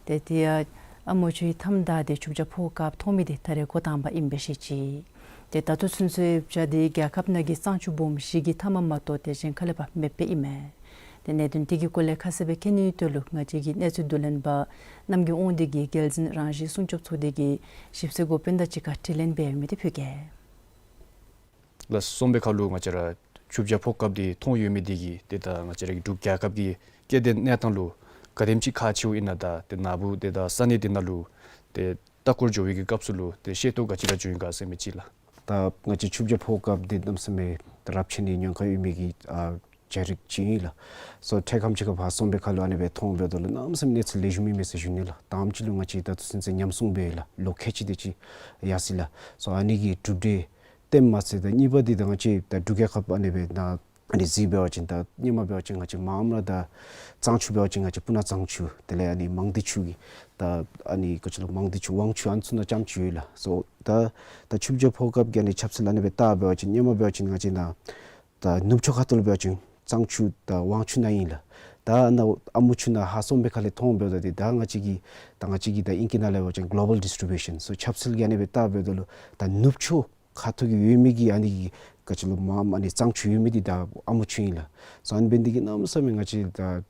ཏེ་དེ་ཡང་ཨ་མོ་ཆུའི་མཐའམ་བདའ་སྟེ་ཆུ་བྱ་ཕོ་སྐབས་མཐོང་མི་འདི་ད་རེས་འགོ་དང་པ་ཨིནམ་སྦེ་བཤད་ཅི། ཏེ་ད་ལྟོ་ཚུན་ཚོད་བྱ་འདི་རྒྱལ་ཁབ་ནང་གི་གཙང་ཆུ་སྦོམ་བཞི་གི་མཐའ་མ་མ་གཏོགས་ཏེ་གཞན་ཁ་ལས་ཕར་མེདཔ་ཨིན་མས། ཏེ་གནད་དོན་འདི་གི་སྐོར་ལས་ཁ་གསལ་སྦེ་མཁྱེན་ནིའི་དོན་ལུ་ང་བཅས་ཀྱི་གནས་ཚུལ་བསྡུ་ལེན་པ་གནམ་གྱི་དབང་འདུས་ཀྱི་རྒྱལ་འཛིན་རང་བཞིན་སྲུང་སྐྱོབ་ཚོགས་སྡེ་གི་ཞིབ་འཚོལ་འགོ་དཔོན་དང་གཅིག་ཁར་དྲི་ལན་འབད་མི་འདི་ཕུལ་གེ། ལགས་སོ། སང་ཕོ་ཁ་ལུ་ང་བཅས་ར་ཆུ་བྱ་ཕོ་སྐབས་འདི་མཐོང་ཡོད་མི་འདི་གིས་ཏེ་ད་ང་བཅས་ར་གི་འབྲུག་རྒྱལ་ཁབ་ཀྱི་སྐྱེ་ལྡན་གནས་སྟངས་ལུ་ག་དེམ་ཅིག་ཁག་ཆེཝ་ཨིན་ན་དང་ཏེ་ན་བུ་ཏེ་ད་ས་གནས་འདི་ནང་ལུ་ཏེ་ལྟ་སྐོར་འགྱོ་བའི་གི་སྐབས་སུ་ལུ་ཏེ་ཤེས་རྟོགས་ག་ཅི་ར་བྱུང་ཡི་ག་ཟེར་མི་ཅིག་ལགས། ད་ང་བཅས་ཆུ་བྱ་ཕོ་སྐབས་འདི་གནམ་མེད་ས་མེད་རབས་ཆད་ནི་ཉེན་ཁ་ཡོད་མི་གི་ཨ་བྱ་རིགས་ཅིག་ཨིན་ལགས། སོ་འཕྲལ་ཁམས་ཅིག་ཁར་ཕར་སང་ཕོ་ཁ་ལུ་ཨ་ནི་སྦེ་མཐོང་འབདཝ་ད་ལུ་གནམ་མེད་ས་མེད་གནས་ཚུལ་ལེགས་ཤོམ་ཨིན་མས་ཟེར་ཞུ་ནི་ལགས། དང་པ་ཅིག་ལུ་ང་བཅས་ད་ལྟོ་ཚུན་ཚོད་ཉམས་སྲུང་འབད་ཡི་ལགས། ལོ་ཁལ་གཅིག་དེ་ཅིག་ཡར་སོ་ཡི་ལགས། སོ་ཨ་ནི་གི་གྲུབ་འབྲས་བསྟནམ་མ་ཚད་ད་གཉིས་པ་འདི་ད་ང་བཅས་ད་འབྲུག་རྒྱལ་ཁབ་ཨ་ནི་སྦེ་ད་ཨ་ནི་གཟིགས་འབད་བ་ཅིན་ད་སྔོན་མ་འབད་བ་ཅིན་ང་བཅས་མངམ་ར་ད་གཙང་ཆུ་འབད་བ་ཅིན་ང་བཅས་སྤུ་ན་གཙང་ཆུ་དེ་ལས་ཨ་ནི་མང་སྡེ་ཆུ་གི་ད་ཨ་ནི་ག་ཅི་ལོ་མང་སྡེ་ཆུ་ཝང་ཆུ་ཨ་ནི་ཚུ་ནང་རྐྱངམ་ཅིག་ཡོད་ལགས། སོ་ད་ད་ཆུ་བྱ་ཕོ་སྐབས་ཀྱི་ཨ་ནི་ཆབ་སྲིད་ཨ་ནི་སྦེ་བལྟ་འབད་བ་ཅིན་སྔོན་མ་འབད་བ་ཅིན་ང་བཅས་ནཱ་ད་ནུབ་ཕྱོགས་ཁ་ཐུག་ལུ་འབད་བ་ཅིན་གཙང་ཆུ་དང་ཝང་ཆུ་ནང་ཨིན་ལགས། ད་ནཱ་ཨ་མོ་ཆུ་ནང་ཧཱ་སང་ཕོ་ཁ་ལས་མཐོང་འབདཝ་ད་འདི་ད་ང་བཅས་ཀྱི་ད་ང་བཅས་ཀྱི་ད་ཨིང་སྐད་ནང་ལས་འབད་བ་ཅིན་གོ་ལོ་བཱལ་ཌིསི་ཊི་བིའུ་ཤཱན། སོ་ཆབ་སྲིད་ཀྱི་ཨ་ནི་སྦེ་བལྟ་འབདཝ་ད་ལུ་ད་ནུབ་ཕྱོགས་ཁ་ཐུག་གི་ཡོད་མི་གི་ཨ་ནི་གི་ག་ཅི་ལོ་མངམ་ཨ་ནི་གཙང་ཆུ་ཡོད་མི་འདི་ད་ཨ་མོ་ཆུ་ཨིན་ལགས། སོ་ཨ་ནི་འབད་ནི་འདི་གིས་གནམ་མེད་ས་མེད་ང་བཅས་ད་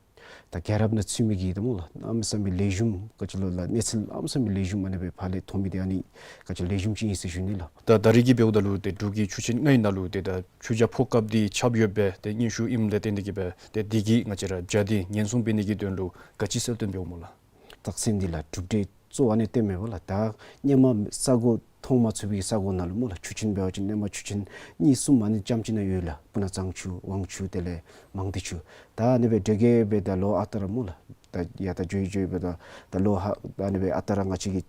ད་རྒྱལ་རབས་ནང་ཚུད་མི་གི་ད་སྨོ་ལགས་གནམ་མེད་ས་མེད་ལེགས་ཤོམ་ག་ཅི་ལོ་ལགས་གནས་ཚུལ་གནམ་མེད་ས་མེད་ལེགས་ཤོམ་ཨ་ནི་སྦེ་ཕར་ལས་མཐོང་མི་འདི་ཨ་ནི་ག་ཅི་ལེགས་ཤོམ་ཅིག་ཨིན་ཟེར་ཞུ་ནི་ལགས། ད་ད་རེས་ཀྱི་འབདཝ་ད་ལུ་ཏེ་འབྲུག་གི་ཆུ་ཆེན་ལྔའི་ནང་ལུ་ཏེ་ད་ཆུ་བྱ་ཕོ་སྐབས་འདི་ཁྱབ་ཡོདཔ་སྦེ་ཏེ་སྙན་ཞུ་ཨིནམ་ལས་བརྟེན་ཏེ་གིས་སྦེ་ཏེ་འདི་གིས་ང་བཅས་ར་བྱ་འདི་ཉེན་སྲུང་འབད་ནི་གི་དོན་ལུ་ག་ཅི་གསལ་སྟོན་འབདཝ་སྨོ་ལགས། རྟགས་མཚན་འདི་ལགས་གྲུབ་འབྲས་གཙོ་བོ་ཨ་ནི་བསྟནམ་མས་སྨོ་ལགས། ད་སྔོན་མ་ས་གོ་མཐོང་མ་ཚུགས་པའི་ས་གོ་ནང་ལུ་སྨོ་ལགས་ཆུ་ཆེན་འབད་བ་ཅིན་སྔོན་མ་ཆུ་ཆེན་གཉིས་གསུམ་ཨ་ནི་རྐྱངམ་ཅིག་ནང་ཡོད་ལགས། སྤུ་ན་གཙང་ཆུ་ཝང་ཆུ་དེ་ལས་མང་སྡེ་ཆུ། ད་ཨ་ནི་སྦེ་འདྲེ་རྒྱས་སྦེ་ད་ལོ་ཨ་རྟག་ར་སྨོ་ལགས་ད་ཡར་ད་འགྱོ་ཡི་འགྱོ་ཡི་སྦེ་ད་ད་ལོ་ཧ་ཨ་ནི་སྦེ་ཨ་རྟག་ར་ང་བཅས་ཀྱི་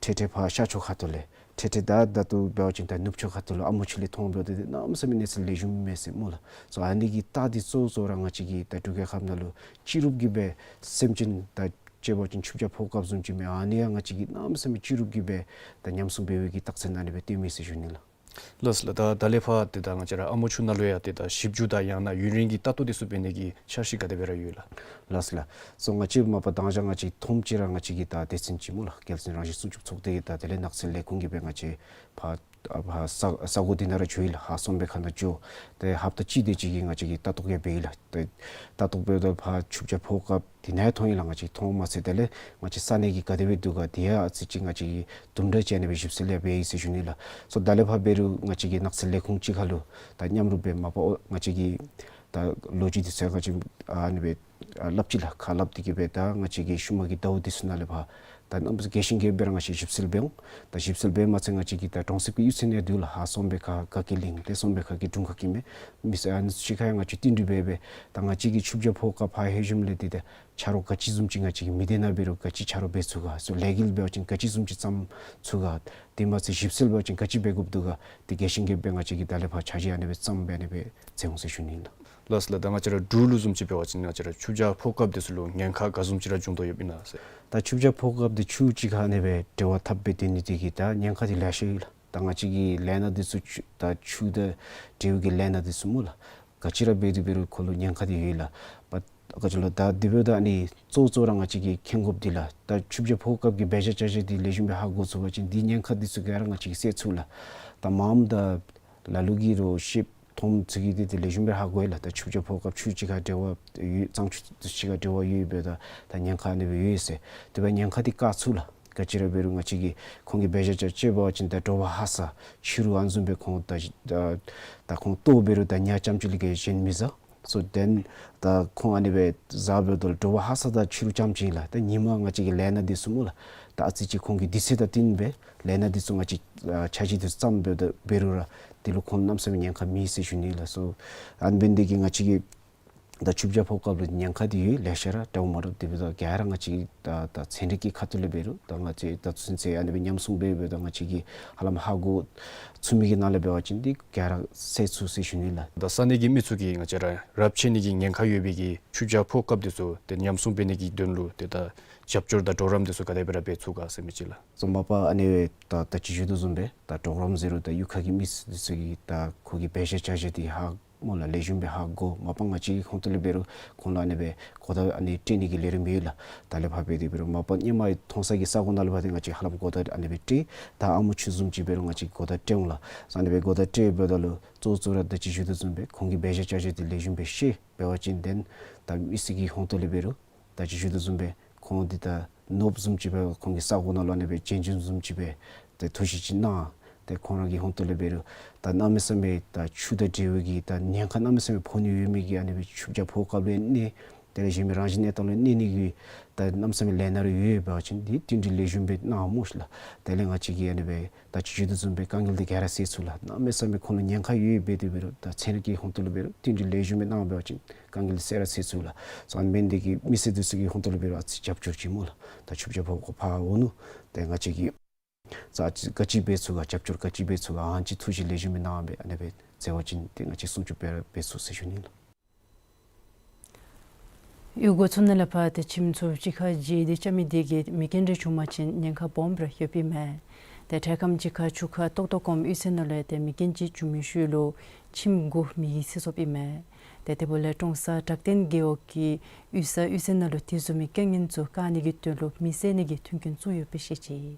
འཕྲལ་འཕྲལ་ཕར་ཤར་ཕྱོགས་ཁ་ཐུག་ལས་འཕྲལ་འཕྲལ་ད་ད་ལྟོ་འབད་བ་ཅིན་ད་ནུབ་ཕྱོགས་ཁ་ཐུག་ལུ་ཨ་མོ་ཆུ་ལས་མཐོང་འབདཝ་ད་འདི་གནམ་མེད་ས་མེད་གནས་ཚུལ་ལེགས་ཤོམ་མས་ཟེར་སྨོ་ལགས། སོ་ཨ་ནི་གི་རྟགས་འདི་གཙོ་བོ་གཙོ་བོ་ར་ང་བཅས་ཀྱི་ད་འབྲུག་རྒྱལ་ཁབ་ནང་ལུ་སྤྱི་རུབ་ཀྱི་སྦེ་སེམས་ཅན་ད་ཅིག་འབད་བ་ཅིན་ཆུ་བྱ་ཕོ་སྐབས་བཟུམ་ཅིག་མས། ཨ་ནི་ཡང་ང་བཅས་ཀྱིས་གནམ་མེད་ས་མེད་སྤྱི་རུབ་ཀྱི་སྦེ་ད་ཉམས་སྲུང་འབད་བའི་གི་རྟགས་མཚན་ཨ་ནི་སྦེ་སྟོནམ་མས་ཟེར་ཞུ་ནི་ལགས། ལགས་ལགས། ད་ད་ལས་ཕར་ཏེ་ད་ང་བཅས་ར་ཨ་མོ་ཆུ་ནང་ལུ་ཡང་ཏེ་ད་ཞིབ་འཇུག་དང་ཡང་ན་ཡུན་རིང་གི་ལྟ་རྟོག་འདི་ཚུ་འབད་ནི་གི་འཆར་གཞི་ག་དེ་སྦེ་ར་ཡོད་ལགས། ལགས་ལགས། སོ་ང་བཅས་མ་པ་དང་ཅ་ང་བཅས་ཐོནམ་ཅིག་ར་ང་བཅས་ཀྱི་ད་སྡེ་ཚན་ཅིག་སྨོ་ལགས། རྒྱལ་བཙུན་རང་བཞིན་སྲུང་སྐྱོབ་ཚོགས་སྡེ་གི་ད་དེ་ལས་ནགས་ཚལ་ལས་ཁུངས་ཀྱིས་སྦེ་ང་བཅས་ཕར་ཨ་ཕར་ས་ས་གོ་འདི་ནང་ར་འགྱོ་ཡི་ལགས། ཧཱ་སོང་པའི་ཁ་ནང་འགྱོ། ཏེ་ཧབ་ཏ་གཅིག་དེ་ཅིག་གི་ང་བཅས་ཀྱིས་ལྟ་རྟོག་ཡང་འབད་ཡི་ལགས། ཏེ་ལྟ་རྟོག་འབདཝ་ད་ཕར་ཆུ་བྱ་ཕོ་སྐབས་འདི་ནང་ཡང་ཐོན་ཡི་ལགས། ང་བཅས་མཐོང་མ་ཚད་དེ་ལས་ང་བཅས་ས་གནས་ཀྱི་ག་དེ་སྦེ་འདུག་ག་དེ་ཡང་ཨ་ཙི་ཅིག་ང་བཅས་ཀྱིས་དུམ་གྲ་ཅིག་ཨ་ནི་སྦེ་ཞིབ་འཚོལ་ཡང་འབད་ཡི་ཟེར་ཞུ་ནི་ལགས། སོ་ད་ལས་ཕར་འབད་རུང་ང་བཅས་ཀྱི་ནགས་ཚལ་ལས་ཁུངས་ཅིག་ཁར་ལུ་ད་མཉམ་རུབ་སྦེ་མ་པ་ཨོ་ང་བཅས་ཀྱི་ད་ལོ་རྒྱུས་འདི་ཚུ་ང་བཅས་ཨ་ནི་སྦེ་ཨ་སླབ་ཅི་ལགས། ཁ་སླབ་སྟེ་གི་སྦེ་ད་ང་བཅས་ཀྱི་ཤུལ་མ་གི་ཟླཝ་འདི་ཚུ་ནང་ལས་ཕར་ད་གནམ་མེད་ས་མེད་རྒྱས་ཤིང་རྒྱསཔ་སྦེ་ར་ང་བཅས་ཞིབ་འཚོལ་འབད་འོང་། ད་ཞིབ་འཚོལ་འབད་མ་ཚད་ང་བཅས་ཀྱི་ད་གྲོང་གསེབ་ཀྱི་གཡུས་ཚན་ཡང་འདུག་ལགས། ཧཱ་སོང་པའི་ཁ་དགའ་སྐྱིད་གླིང་ཏེ་སོང་པའི་ཁ་གི་དྲུང་ཁག་གི་མི་མི་སེར་ཨ་ནི་ཚུ་གཅིག་ཁར་ཡང་ང་བཅས་བསྟུན་གྲོས་འབད་སྦེ་ད་ང་བཅས་ཀྱིས་ཆུ་བྱ་ཕོ་སྐབས་ཕར་ལྷོད་ཞིནམ་ལས་ཏེ་ད་ཆ་རོགས་ག་ཅི་བཟུམ་ཅིག་ང་བཅས་ཀྱིས་མི་སྡེ་ནང་འབད་རུང་ག་ཅི་ཆ་རོགས་འབད་ཚུགས་ག། སོ་ལས་འགུལ་འབད་བ་ཅིན་ག་ཅི་བཟུམ་ཅིག་བརྩམ་ཚུགས་ག། དེ་མ་ཚད་ཞིབ་འཚོལ་འབད་བ་ཅིན་ག་ཅི་འབད་དགོཔ་འདུག་ག། ཏེ་རྒྱས་ཤིང་རྒྱསཔ་སྦེ་ང་བཅས་ཀྱིས་ད་ལས་ཕར་འཆར་གཞི་ཨ་ནི་སྦེ་བརྩམས་སྦེ་ཨ་ནི་སྦེ་མཛད་འོང་ཟེར་ཞུ་ནི་ཨིན་ལགས། ལགས་ལགས། ད་ང་བཅས་ར་འབྲུག་ལུ་བཟུམ་ཅིག་འབད་བ་ཅིན་ང་བཅས་ར་ཆུ་བྱ་ཕོ་སྐབས་འདི་ཚུ་ལུ་ཉེན་ཁ་ག་བཟུམ་ཅིག་ར་འབྱུང་དོ་ཡོདཔ་ཨིན་ན་ཟེར། ད་ཆུ་བྱ་ཕོ་སྐབས་འདི་ཆུ་གཅིག་ཁར་ཨ་ནི་སྦེ་འབྲེལ་བ་འཐབ་སྦེ་སྡོད་ནི་འདི་གིས་ད་ཉེན་ཁ་འདི་ལེ་ཤ་ཡོད་ལགས། ད་ང་བཅས་ཀྱི་ལས་སྣ་འདི་ཚུ་ཆུ་ད་ཆུ་དང་འབྲེལ་བའི་གི་ལས་སྣ་འདི་ཚུ་སྨོ་ལགས། ག་ཅི་ར་འབད་དེ་འབད་རུང་ཁོ་ལུ་ཉེན་ཁ་འདི་ཡོད་ལགས། པ་ག་ཅི་ལོ་ད་དེ་འབདཝ་ད་ཨ་ནི་གཙོ་གཙོ་ར་ང་བཅས་ཀྱིས་མཁྱེན་དགོཔ་འདི་ལགས། ད་ཆུ་བྱ་ཕོ་སྐབས་ཀྱི་འབད་བཞག་བྱ་བཞག་འདི་ལེགས་ཤོམ་སྦེ་ཧ་གོ་ཚུགས་པ་ཅིན་འདི་ཉེན་ཁ་འདི་ཚུ་ག་ར་ང་བཅས་ཀྱིས་སེལ་ཚུགས་ལགས། ད་མངམ་ད་ལ་ལུ་གིས་ར་ཤེསཔ་མཐོངམ་ཚུ་གིས་འདི་འདི་ལེགས་ཤོམ་སྦེ་ཧ་གོ་ཡི་ལགས། ད་ཆུ་བྱ་ཕོ་སྐབས་ཆུ་གཅིག་ཁར་འབྲེལ་བ་ཡོད་གཙང་ཆུ་དང་གཅིག་ཁར་འབྲེལ་བ་ཡོད་འབདཝ་ད་ད་ཉེན་ཁ་ཨ་ནི་སྦེ་ཡོད་ཟེར། དེ་སྦེ་ཉེན་ཁ་འདི་བཀག་ཚུགས་ལགས། ག་ཅི་ར་འབད་རུང་ང་བཅས་ཀྱིས་ཁོང་གི་འབད་བཞག་བྱ་བྱ་འབད་བ་ཅིན་ད་དྲོ་པ་ཧ་སག་ཕྱི་རུ་ཨ་ནི་བཟུམ་སྦེ་ཁོང་ད་ད་ད་ཁོང་ལྟོ་འབད་རུང་ད་ཉ་རྐྱངམ་ཅིག་ལས་བརྒལ་གཞན་མི་བཟའ། སོ་དེ་ད་ཁོང་ཨ་ནི་སྦེ་བཟའ་འབདཝ་ད་ལུ་དྲོ་པ་ཧ་སག་དང་ཕྱི་རུ་རྐྱངམ་ཅིག་ཨིན་ལགས། ད་ཉིན་མ་ང་བཅས་ཀྱི་ལས་སྣ་འདི་ཚུ་སྨོ་ལགས། ད་ཨ་ཙི་ཅིག་ཁོང་གི་དུས་ཚོད་དང་བསྟུན་སྦེ་ལས་སྣ་འདི་ཚུ་ང་བཅས་ཨ་འཆར་གཞི་འདི་ཚུ་བརྩམས་འབདཝ་ད་འབད་རུང་ར་དེ་ལུ་ཁོང་གནམ་མེད་ས་མེད་ཉེན་ཁ་མེད་ཟེར་ཞུ་ནི་ལགས། སོ་ཨ་ནི་འབད་ནི་འདི་གིས་ང་བཅས་ཀྱི་ད་ཆུ་བྱ་ཕོ་སྐབས་ལུ་ཉེན་ཁ་འདི་ཡོད་ལེ་ཤ་ར་འདྲཝ་མ་འདྲཝ་དེ་འབདཝ་ད་ག་ར་ང་བཅས་ད་ད་ཚན་རིག་གི་ཁ་ཐུག་ལས་འབད་རུང་ད་ང་བཅས་ད་ཚུན་ཚོད་ཨ་ནི་སྦེ་མཉམ་བཟུང་འབད་འབདཝ་ད་ང་བཅས་ཀྱིས་ཧ་ལམ་ཧ་གོ་ཚུགས་མི་གི་ནང་ལས་འབད་བ་ཅིན་འདི་ག་ར་སེལ་ཚུགས་ཟེར་ཞུ་ནི་ལགས། ད་ས་གནས་ཀྱི་མི་ཚུ་གིས་ང་བཅས་ར་རབས་ཆད་ནི་གི་ཉེན་ཁ་ཡོད་པའི་གི་ཆུ་བྱ་ཕོ་སྐབས་འདི་ཚུ་ཏེ་ཉམས་སྲུང་འབད་ནི་གི་དོན་ལུ་ཏེ་ད་རྒྱབ་སྐྱོར་དང་གྲོགས་རམ་འདི་ཚུ་ག་དེ་སྦེ་ར་འབད་ཚུགས་ག་ཟེར་མི་ཅིག་ལགས། སོ་མ་པ་ཨ་ནི་སྦེ་ད་ད་ཅི་ཞུ་དོ་བཟུམ་སྦེ་ད་གྲོགས་རམ་ཟེར་རུང་ད་གཡུས་ཁ་གི་མི་འདི་ཚུ་གིས་ད་ཁོ་གི་འབད་བཞག་བྱ་བཞག་འདི་ཧ་སྨོ་ལགས། ལེགས་ཤོམ་སྦེ་ཧ་གོ། མ་པ་ང་བཅས་ཀྱི་ཧོང་ཏོ་ལས་འབད་རུང་ཁོང་ལུ་ཨ་ནི་སྦེ་གོ་བརྡ་ཨ་ནི་སྤྲོད་ནི་གི་ལས་རིམ་ཡོད་ལགས། ད་ལས་ཕར་འབད་དེ་འབད་རུང་མ་པ་སྔོན་མ་མཐོང་ས་གི་ས་གོ་ནང་ལུ་ཕར་འདི་ང་བཅས་ཧ་ལམ་གོ་བརྡ་ཨ་ནི་སྦེ་སྤྲོད། ད་ཨ་མོ་ཆུ་བཟུམ་ཅིག་འབད་རུང་ང་བཅས་གོ་བརྡ་སྤྲོད་འོང་ལགས། སོ་ཨ་ནི་སྦེ་གོ་བརྡ་སྤྲོད་འབདཝ་ད་ལུ་གཙོ་གཙོ་ར་ད་ཅི་ཞུ་དོ་བཟུམ་སྦེ་ཁོང་གི་འབད་བཞག་བྱ་བཞག་འདི་ལེགས་ཤོམ་སྦེ་ཤེས། འབད་བ་ཅིན་དེ་ད་མི་སེར་གྱི་ཧོང་ཏོ་ལས་འབད་རུང་ད་ཅི་ཞུ་དོ་བཟུམ་སྦེ་ཁོང་འདི་ད་ནོར་བུ་བཟུམ་ཅིག་སྦེ་ཁོང་གི་ས་གོ་ནང་ལུ་ཨ་ནི་སྦེ་བྱོན་བྱོནམ་བཟུམ་ཅིག་སྦེ་ཏེ་ཐུགས་བཞེད་ཅིག་གནང་། ཏེ་ཁོང་ར་གི་ཧོང་ཏོ་ལས་འབད་རུང་ད་གནམ་མེད་ས་མེད་ད་ཆུ་དང་འབྲེལ་བའི་གི་ད་ཉེན་ཁ་གནམ་མེད་ས་མེད་ཕོག་ནི་ཡོད་མི་གི་ཨ་ནི་སྦེ་ཆུ་བྱ་ཕོ་སྐབས་ལུ་གནས་དེ་ལས་གཞན་མི་རང་བཞིན་གནས་སྟངས་ལུ་གནས་ནི་གི་ད་གནམ་མེད་ས་མེད་ལས་སྣ་རེ་ཡོད་ཡོད་པ་ཅིན་འདི་བསྟུན་གྲོས་ལེགས་ཤོམ་སྦེ་གནང་སྨོ་ཤིག་ལགས། དེ་ལས་ང་བཅས་ཀྱིས་ཨ་ནི་སྦེ་ད་ཅི་ཞུ་དོ་བཟུམ་སྦེ་དཀའ་ངལ་འདི་ག་ར་སེལ་ཚུགས་ལགས། གནམ་མེད་ས་མེད་ཁོང་ལུ་ཉེན་ཁ་ཡོད་ཡོད་འབད་དེ་འབད་རུང་ད་ཚན་རིག་གི་ཧོང་ཏོ་ལུ་འབད་རུང་བསྟུན་གྲོས་ལེགས་ཤོམ་སྦེ་གནང་འབད་བ་ཅིན་དཀའ་ངལ་འདི་སེལ་ར་སེལ་ཚུགས་ལགས། སོ་ཨ་ནི་འབད་ནི་འདི་གིས་མི་སེར་འདི་ཚུ་གི་ཧོང་ཏོ་ལུ་འབད་རུང་ཨ་ཙི་རྒྱབ་སྐྱོར་ཅིག་སྨོ་ལགས། ད་ཆུ་བྱ་ཕོ་སྐབས་ཕར་འོང་ནུག། ཏེ་ང་བཅས་ཀྱིས་ཨ་ཙི་ག་ཅི་འབད་ཚུགས་ག་རྒྱབ་སྐྱོར་ག་ཅི་འབད་ཚུགས་ག་ཨ་ནི་ཅིག་ཐུགས་བཞེད་ལེགས་ཤོམ་སྦེ་གནང་སྦེ་ཨ་ནི་སྦེ་མཛད་པ་ཅིན་ཏེ་ང་བཅས་སྲུང་སྐྱོབ་འབད་ར་འབད་ཚུགས་ཟེར་ཞུ་ནི་ལགས། གཡུས་སྒོ་ཚུ་ནང་ལས་ཕར་ཏེ་ཁྱིམ་ཚུ་གཅིག་ཁར་འགྱེལ་ཏེ་རྐྱབ་མི་འདི་གིས་མེ་རྐྱེན་རེ་བྱུང་པ་ཅིན་ཉེན་ཁ་སྦོམ་རེ་ཡོདཔ་ཨིན་མས། ཏེ་འཕྲལ་ཁམས་ཅིག་ཁར་ཆུ་ཁ་ཏོག་ཏོ་གོངམ་གཡུས་ཚན་ནང་ལུ་ཏེ་མེ་རྐྱེན་ཅིག་བྱུང་མི་ཤུལ་ལུ་ཁྱིམ་དགུ་མེ་གིས་བསད་སོཔ་ཨིན་མས། ཏེ་དེ་འབདཝ་ལས་ཀྲོང་གསར་བྲག་སྟེང་རྒེད་འོག་གི་གཡུས་ས་གཡུས་ཚན་ནང་ལུ་དེ་བཟུམ་མའི་རྐྱེན་ངན་ཚུ་བཀག་ནི་གི་དོན་ལུ་མེ་བསད་ནི་གི་མཐུན་རྐྱེན་བཙུགས་ཡོདཔ་སྦེ་བཤད་ཅི།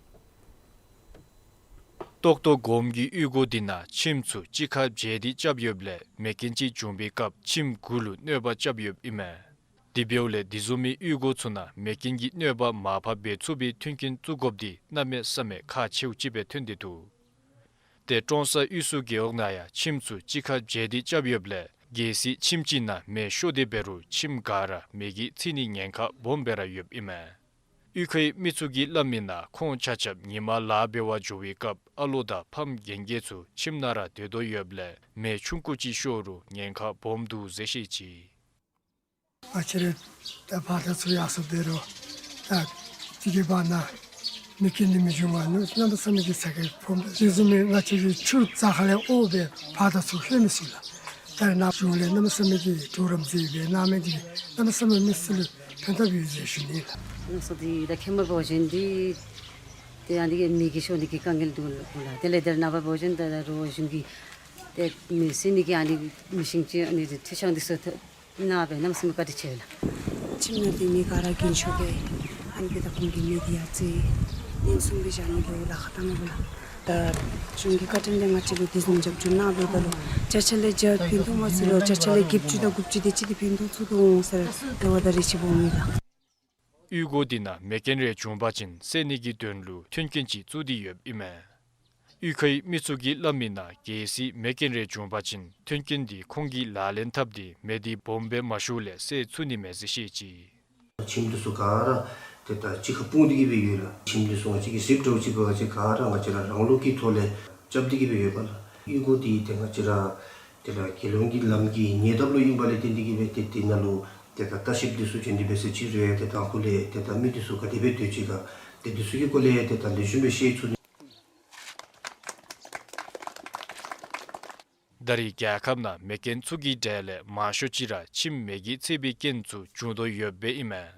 ཏོག་ཏོ་གོངམ་གི་གཡུས་སྒོ་འདི་ནང་ཁྱིམ་ཚུ་གཅིག་ཁར་འགྱེལ་ཏེ་རྐྱབ་ཡོདཔ་ལས་མེ་རྐྱེན་ཅིག་བྱུང་པའི་སྐབས་ཁྱིམ་དགུ་ལུ་གནོད་པ་རྐྱབ་ཡོདཔ་ཨིན་མས། དེ་འབདཝ་ལས་དེ་བཟུམ་མའི་གཡུས་སྒོ་ཚུ་ནང་མེ་རྐྱེན་གྱི་གནོད་པ་མར་ཕབ་འབད་ཚུགས་པའི་མཐུན་རྐྱེན་བཙུགས་དགོཔ་འདི་གནམ་མེད་ས་མེད་ཁག་ཆེཝ་ཅིག་སྦེ་ཐོན་ཏེ་འདུག། ཏེ་ཀྲོང་གསར་གཡུས་སུ་རྒེད་འོག་ནང་ཡང་ཁྱིམ་ཚུ་གཅིག་ཁར་འགྱེལ་ཏེ་རྐྱབ་ཡོདཔ་ལས་གལ་སྲིད་ཁྱིམ་ཅིག་ནང་མེ་ཤོར་ཏེ་འབད་རུང་ཁྱིམ་ག་ར་མེ་གིས་འཚིག་ནིའི་ཉེན་ཁ་སྦོམ་སྦེ་ར་ཡོདཔ་ཨིན་མས། གཡུས་ཁའི་མི་ཚུ་གིས་སླབ་མིའི་ནང་ཁོང་ཆ་ཁྱབ་ཉིན་མ་ལཱ་འབད་བར་འགྱོ་བའི་སྐབས་ཨ་ལོ་དང་ཕམ་རྒན་རྒས་ཚུ་ཁྱིམ་ནང་ར་སྡོད་དོ་ཡོདཔ་ལས་མེ་ཆུང་ཀུ་ཅིག་ཤོར་རུང་ཉེན་ཁ་སྦོམ་འདུག་ཟེར་བཤད་ཅི། ང་བཅས་ར་ད་ཕར་དང་ཚུར་ཡར་སོང་སྡོད་རུང་ད་དེ་གི་བར་ན་མེ་རྐྱེན་འདི་མི་བྱུང་བར་ནུབ་གནམ་མེད་ས་མེད་ཀྱི་ཚ་གྱང་སྦོམ་སྦེ་དེ་བཟུམ་མའི་ང་བཅས་ཀྱི་ཆུ་རྩ་ཁ་ལས་འོག་སྦེ་ཕར་དང་ཚུར་ལྷོད་མི་ཚུགས་ལགས། ད་རེས་ནངས་པ་གཞུང་ལས་གནམ་མེད་ས་མེད་ཀྱི་གྲོགས་རམ་མཛད་སྦེ་གནང་མི་འདི་གིས་གནམ་མེད་ས་མེད་མི་སེར་ལུ་ཕན་ཐོགས་ཡོད་ཟེར་ཞུ་ནི་ལགས། གནམ་མེད་ས་མེད་ད་ཁྱིམ་པ་འབད་བ་ཅིན་འདི་ ཏེ་ཨ་ནི་གི་མེ་གི་ཤོར་ནི་གི་དཀའ་ངལ་འདུག་ལགས། དེ་ལས་དེར་ནངས་པ་འབད་བ་ཅིན་ད་རུང་གཞུང་གིས་ཏེ་མེ་བསད་ནི་གི་ཨ་ནི་མེ་ཤིང་ཅིག་ཨ་ནི་ཁྲི་ཤང་འདི་ཚུ་ཐོབ་གནང་བ་གནམ་མེད་ས་མེད་བཀའ་དྲིན་ཆེ་ལགས། ཁྱིམ་ནང་འདི་མེ་ག་ར་གྱེན་ཤོར་ཏེ་ཨ་ནི་སྦེ་ད་ཁོང་གིས་མེ་འདི་ཡར་བསད་ལན་གསུམ་སྦེ་བཞག་ནི་ལུ་ལཱ་ཁག་བཏང་ནུག་ལགས། ད་གཞུང་གི་བཀའ་དྲིན་ལས་ང་བཅས་ལུ་དེ་བཟུམ་རྒྱབ་སྐྱོར་གནང་བའི་ད་ལུ་བརྒྱ་ཆ་ལས་བརྒྱ་ཕན་ཐོགས་མ་ཚུགས་རུང་བརྒྱ་ཆ་ལས་བརྒྱད་ཅུ་དང་དགུ་བཅུ་དེ་ཅིག་འདི་ཕན་ཐོགས་ཚུགས་འོང་ཟེར་རེ་བ་དང་རེ་ཆེ་སྦོམ་ཨིན་ལགས། གཡུས་སྒོ་འདི་ནང་མེ་རྐྱེན་རེ་བྱུང་པ་ཅིན་བསད་ནི་གི་དོན་ལུ་མཐུན་རྐྱེན་ཅིག་བཙུགས་ཏེ་ཡོདཔ་ཨིན་མས། གཡུས་ཁའི་མི་ཚུ་གིས་སླབ་མི་ནང་གལ་སྲིད་མེ་རྐྱེན་རེ་བྱུང་པ་ཅིན་མཐུན་རྐྱེན་འདི་ཁོང་གིས་ལག་ལེན་འཐབ་སྟེ་མེ་འདི་སྦོམ་སྦེ་མ་ཤོར་ལས་བསད་ཚུགས་ནི་མས་ཟེར་བཤད་ཅི། ཁྱིམ་འདི་ཚུ་ག་ར་ཏེ་ད་གཅིག་ཁར་སྤུངས་ཏེ་གི་སྦེ་ཡོད་ལགས། ཁྱིམ་འདི་ཚུ་ང་བཅས་ཀྱིས་གཟིགསཔ་འདྲཝ་ཅིག་འབད་བ་ཅིན་ག་ར་ང་བཅས་ར་རང་ལུགས་ཀྱི་ཐོག་ལས་རྐྱབ་སྟེ་གི་སྦེ་ཡོདཔ་ལགས། གཡུས་སྒོ་འདི་ཏེ་ང་བཅས་ར་ཏེ་ད་རྒྱལ་ཡོངས་ཀྱི་ལམ་གྱི་ཉེ་འདབས་ལུ་ཨིན་པ་ལས་བརྟེན་ཏེ་གི་སྦེ་ཏེ་དེ་ནང་ལུ་ཏེ་ད་ལྟ་བཤལཔ་འདི་ཚུ་བྱོན་ཏེ་སྦེ་ཟེར་ཅི་རུང་ཏེ་དང་ཕུ་ལས་ཏེ་ད་མི་འདི་ཚུ་ག་དེ་སྦེ་སྡོད་ཅི་ག་ཏེ་འདི་ཚུ་གི་སྐོར་ལས་ཏེ་ད་ལེགས་ཤོམ་སྦེ་ཤེས་ཚུགས་ནི། ད་རེས་རྒྱལ་ཁབ་ནང་མེ་རྐྱེན་ཚུ་གི་གྲས་ལས་མང་ཤོས་ཅིག་ར་ཁྱིམ་མེ་གིས་ཚིག་པའི་རྐྱེན་ཚུ་བྱུང་དོ་ཡོདཔ་ཨིན་མས།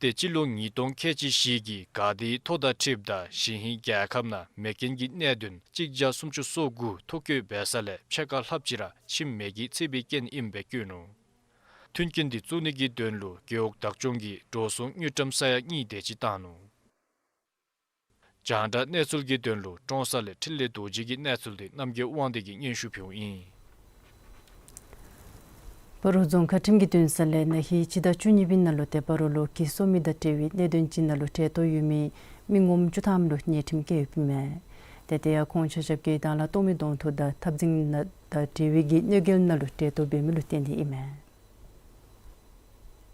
ཏེ་སྤྱི་ལོ་ཉིས་སྟོང་ཁལ་གཅིག་བཞི་གི་དགའ་བདེའི་ཐོ་དང་འཁྲིལཝ་ད་གཞེས་ཧིང་རྒྱལ་ཁབ་ནང་མེ་རྐྱེན་གྱི་གནད་དོན་གཅིག་བརྒྱ་སུམ་ཅུ་སོ་དགུ་ཐོ་བཀོད་འབད་ས་ལས་ཕྱེད་ཀ་ལྷགཔ་ཅིག་ར་ཁྱིམ་མེ་གིས་ཚིག་པའི་རྐྱེན་ཨིནམ་སྦེ་བཀོད་ནུག། མཐུན་རྐྱེན་འདི་བཙུགས་ནི་གི་དོན་ལུ་རྒེད་འོག་བདག་སྐྱོང་གིས་འགྲོ་སོང་དངུལ་ཀྲམ་ས་ཡ་གཉིས་དེ་ཅིག་བཏང་ནུག། རྒྱང་བསྒྲགས་གནས་ཚུལ་གྱི་དོན་ལུ་ཀྲོང་གསར་ལས་འཕྲིན་ལས་རྡོ་རྗེ་གི་གནས་ཚུལ་འདི་རྣམ་རྒྱལ་དབང་འདུས་ཀྱིས་སྙན་ཞུ་ཕུལཝ་ཨིན། སྤ་རོ་རྫོང་ཁག་ཁྲིམས་ཀྱི་འདུན་ས་ལས་ན་ཧིང་སྤྱི་ཟླ་བཅུ་གཉིས་པའི་ནང་ལུ་ཏེ་སྤ་རོ་ལུ་གྱི་སོ་མི་དང་འབྲེལ་བའི་གནད་དོན་ཅིག་ནང་ལུ་གྲལ་གཏོགས་ཡོད་མི་མི་ངོམ་བཅུ་ཐམ་ལུ་ཉེས་ཁྲིམས་བཀལ་ཡོདཔ་ཨིན་མས། ཏེ་དེ་ཡང་ཁོང་ཆ་ཁྱབ་ཀྱིས་དྭང་བླངས་ལྟོགས་མེད་གདོང་ཐུག་དང་འཐབ་འཛིང་དང་འབྲེལ་བའི་གི་གནོད་འགེལ་ནང་ལུ་གྲལ་གཏོགས་འབད་མི་ལུ་བརྟེན་ཏེ་ཨིན་མས།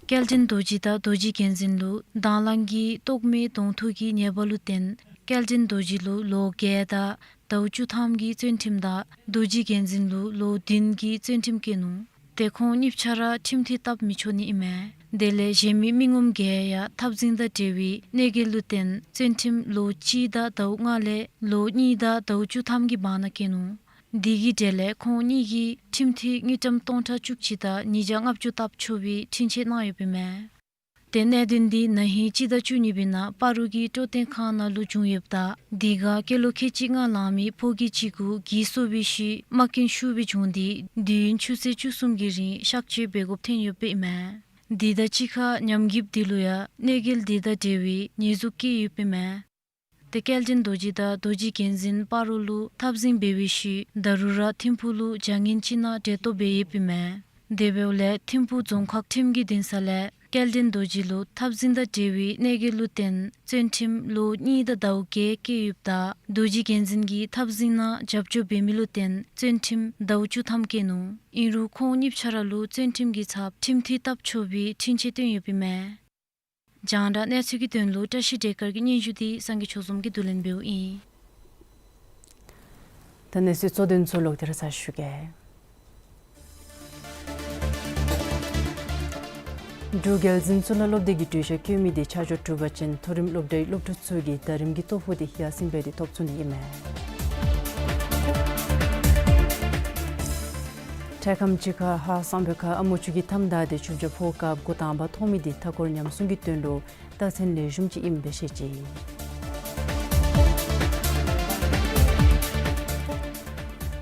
སྐྱེལ་འདྲེན་རྡོ་རྗེ་དང་རྡོ་རྗེ་རྒྱལ་འཛིན་ལུ་དྭང་བླངས་ཀྱི་ལྟོགས་མེད་གདོང་ཐུག་གི་ཉེས་པ་ལུ་བརྟེན་སྐྱེལ་འདྲེན་རྡོ་རྗེ་ལུ་ལོ་བརྒྱད་དང་ཟླཝ་བཅུ་ཐམ་གྱི་བཙོན་ཁྲིམས་དང་རྡོ་རྗེ་རྒྱལ་འཛིན་ལུ་ལོ་བདུན་གྱི་བཙོན་ཁྲིམས་བཀལ་ནུག། ཏེ་ཁོང་གཉིས་ཆ་ར་ཁྲིམས་ཐལ་བཏབ་མི་ཆོག་ནི་ཨིན་མས། དེ་ལས་གཞན་མི་མི་ངོམ་བརྒྱད་ཡང་འཐབ་འཛིང་དང་འབྲེལ་བའི་གནོད་འགེལ་ལུ་བརྟེན་བཙོན་ཁྲིམས་ལོ་གཅིག་དང་ཟླཝ་ལྔ་ལས་ལོ་གཉིས་དང་ཟླཝ་བཅུ་ཐམ་གྱི་བར་ན་བཀལ་ནུག། དེ་གི་གྲས་ལས་ཁོང་གཉིས་ཀྱིས་ཁྲིམས་ཐལ་དངུལ་ཀྲམ་སྟོང་ཕྲག་བཅུ་གཅིག་དང་ཉིས་བརྒྱ་ལྔ་བཅུ་བཏབ་ཆོག་པའི་འཕྲིན་ཆད་གནང་ཡོདཔ་ཨིན་མས། ཏེ་གནད་དོན་འདི་ན་ཧིང་སྤྱི་ཟླ་བཅུ་གཉིས་པའི་ནང་སྤ་རོ་གི་སྤྲོ་སྟོན་ཁང་ནང་ལུ་བྱུང་ཡོདཔ་ད་དེ་ཁར་སྐྱེས་ལོ་ཁལ་གཅིག་ལྔ་ལང་མི་ཕོ་སྐྱེས་གཅིག་གུ་གྱི་སོ་བའི་ཤུལ་རྨ་སྐྱོན་ཤུགས་སྦེ་བྱུང་སྟེ་དུས་ཡུན་ཆུ་ཚོད་བཅུ་གསུམ་གྱི་རིང་གཤག་བཅོས་འབད་དགོཔ་ཐོན་ཡོདཔ་ཨིན་མས། དེ་དང་གཅིག་ཁར་ཉམས་རྒུདཔ་དེ་ལུ་ཡང་གནོད་འགེལ་དེ་དང་འབྲེལ་བའི་ཉེས་འཛུགས་བཀལ་ཡོདཔ་ཨིན་མས། ཏེ་སྐྱེལ་འདྲེན་རྡོ་རྗེ་དང་རྡོ་རྗེ་རྒྱལ་འཛིན་སྤ་རོ་ལུ་འཐབ་འཛིང་འབད་བའི་ཤུལ་ད་རུང་ར་ཐིམ་ཕུག་ལུ་བྱ་ངན་ཅིག་ནང་གྲལ་གཏོགས་འབད་ཡོདཔ་ཨིན་མས། དེ་འབདཝ་ལས་ཐིམ་ཕུག་རྫོང་ཁག་ཁྲིམས་ཀྱི་འདུན་ས་ལས་སྐྱེལ་འདྲེན་རྡོ་རྗེ་ལུ་འཐབ་འཛིང་དང་འབྲེལ་བའི་གནོད་འགེལ་ལུ་བརྟེན་བཙོན་ཁྲིམས་ལོ་གཉིས་དང་ཟླཝ་བརྒྱད་བཀལ་ཡོདཔ་ད་རྡོ་རྗེ་རྒྱལ་འཛིན་གྱིས་འཐབ་འཛིང་ནང་རྒྱབ་སྐྱོར་འབད་མི་ལུ་བརྟེན་བཙོན་ཁྲིམས་ཟླཝ་བཅུ་ཐམ་བཀལ་ནུག། ཨིན་རུང་ཁོང་གཉིས་ཆ་ར་ལུ་བཙོན་ཁྲིམས་ཀྱི་ཚབ་ཁྲིམས་ཐལ་བཏབ་ཆོག་པའི་འཕྲིན་ཆད་བཏོན་ཡོདཔ་ཨིན་མས། རྒྱང་བསྒྲགས་གནས་ཚུལ་གྱི་དོན་ལུ་བཀྲ་ཤིས་བདེ་དཀར་གྱི་སྙན་ཞུ་འདི་སངས་རྒྱས་ཆོས་འཛོམས་ཀྱིས་བསྡུ་ལེན་འབདཝ་ཨིན། ད་གནས་ཚུལ་གཙོ་དོན་ཚུ་ལོག་སྟེ་ར་ཞུ་གེ། འབྲུག་རྒྱལ་འཛིན་གཙུག་ལག་སློབ་སྡེ་གི་གྲོས་ཆོད་བཀོད་མི་དེ་ཆ་འཇོག་གྲུབ་པ་ཅིན་མཐོ་རིམ་སློབ་གྲྭའི་སློབ་ཕྲུག་ཚུ་གིས་ཟླ་རིམ་གྱི་ལྟོ་ཕོགས་དེ་ཡར་སེང་འབད་དེ་ཐོབ་ཚུགས་ནི་ཨིན་མས། འཕྲལ་ཁམས་ཅིག་ཁར་ཧཱ་སང་ཕོད་ཁ་ཨ་མོ་ཆུ་གི་མཐའམ་བདའ་སྟེ་ཆུ་བྱ་ཕོག་སྐབས་འགོ་དང་པ་མཐོང་མི་དེ་མཐའ་འཁོར་ཉམས་སྲུང་གི་དོན་ལུ་རྟགས་མཚན་ལེགས་ཤོམ་ཅིག་ཨིནམ་སྦེ་བཤད་ཅི།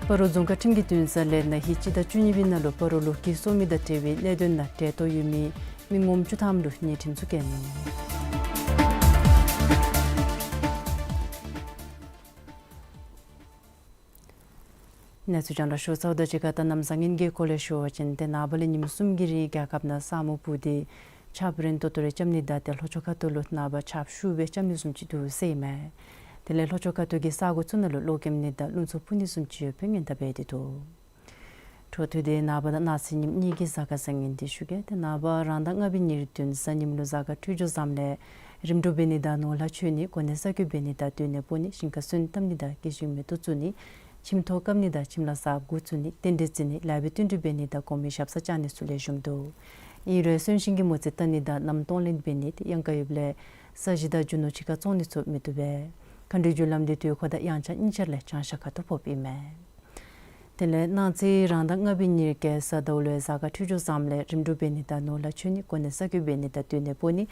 སྤ་རོ་རྫོང་ཁག་ཁྲིམས་ཀྱི་འདུན་ས་ལས་ན་ཧིང་སྤྱི་ཟླ་བཅུ་གཉིས་པའི་ནང་ལུ་སྤ་རོ་ལུ་གྱི་སོ་མི་དང་འབྲེལ་བའི་གནད་དོན་ནང་གྲལ་གཏོགས་ཡོད་མི་མི་ངོམ་བཅུ་ཐམ་ལུ་ཉེས་ཁྲིམས་ཚུ་བཀལ་ནུག། གནས་ཚུལ་རྒྱང་བསྒྲགས་ཞུ་ཚརཝ་དང་གཅིག་ཁར་ད་གནམ་བཟང་ངན་གྱི་སྐོར་ལས་ཞུ་བ་ཅིན་ཏེ་ནངས་པ་ལས་ཉིནམ་གསུམ་གྱི་རིང་རྒྱལ་ཁབ་ནང་ས་སྨུག་སྤུབས་ཏེ་ཆརཔ་རན་ཏོག་ཏོ་རེ་རྐྱབ་ནི་དང་ཏེ་ལྷོ་ཕྱོགས་ཁ་ཐུག་ལུ་ནངས་པ་ཆརཔ་ཤུགས་སྦེ་རྐྱབ་ནི་བཟུམ་ཅིག་འདུག་ཟེར་ཨིན་མས། དེ་ལས་ལྷོ་ཕྱོགས་ཁ་ཐུག་གི་ས་གོ་ཚུ་ནང་ལུ་གློག་ཀེམ་ནི་དང་རླུང་འཚུབ་འཕུ་ནི་བཟུམ་ཅིག་ཡོདཔ་སྦེ་སྔོན་བརྡ་འབད་དེ་འདུག། འཕྲོ་མཐུད་དེ་ནངས་པ་དང་གནངས་ཚེ་ཉིནམ་གཉིས་ཀྱི་གཟའ་སྐར་བཟང་ངན་དེ་ཞུ་གེ། ཏེ་ནངས་པ་རང་ཟླ་ལྔ་པའི་ཉེར་བདུན་གཟའ་ཉིམ་ལུ་གཟའ་སྐར་འཕྲོད་སྦྱོར་བཟངམ་ལས་རིམ་གྲོ་འབད་ནི་དང་ནོར་ལྷ་མཆོད་ནི་གོ་གནས་གསར་བསྐོ་འབད་ནི་དང་སྡོད་གནས་སྤོ་ནི་ཞིང་ཁར་སོན་བཏབ་ནི་དང་སྐྱེ་ཤིང་མེ་ཏོག་བཙུགས་ནི་ཁྱིམ་ཐོག་བཀབ་ནི་དང་ཁྱིམ་ལཱ་གསརཔ་འགོ་བཙུགས་ནི་རྟེན་འབྲེལ་བརྩི་ནི་ལཱ་འབད་བསྟུན་གྲོས་འབད་ནི་དང་གོང་མའི་ཞབས་སར་བཅར་ནི་ཚུ་ལེགས་ཤོམ་འདུག། ཨིན་རུང་གསོན་གཤིན་གྱི་མོ་རྩིས་བལྟ་ནི་དང་གནམ་གཏོང་ལེན་འབད་ནི་དེ་གཡང་ཁ་ཡོདཔ་ལས་ས་གཞི་དང་རྒྱུ་ནོར་ཕྱི་ཁར་བཙོང་ནི་ཚུ་མི་བཏུབ་པས། མཁའ་འགྲོའི་རྒྱུ་ལམ་དེ་དུས་འཁོར་དང་དབྱངས་འཆར་གཉིས་ཆ་ལས་བྱང་ཤར་ཁ་ཐུག་ཕོགཔ་ཨིན་མས། དེ་ལས་གནངས་ཚེ་རང་ཟླ་ལྔ་པའི་ཉེར་བརྒྱད་གཟའ་ཟླཝ་ལུ་གཟའ་སྐར་འཕྲོད་སྦྱོར་བཟངམ་ལས་རིམ་གྲོ་འབད་ནི་དང་ནོར་ལྷ་མཆོད་ནི་གོ་གནས་གསར་བསྐོ་འབད་ནི་དང་སྡོད་གནས་སྤོ་ནི་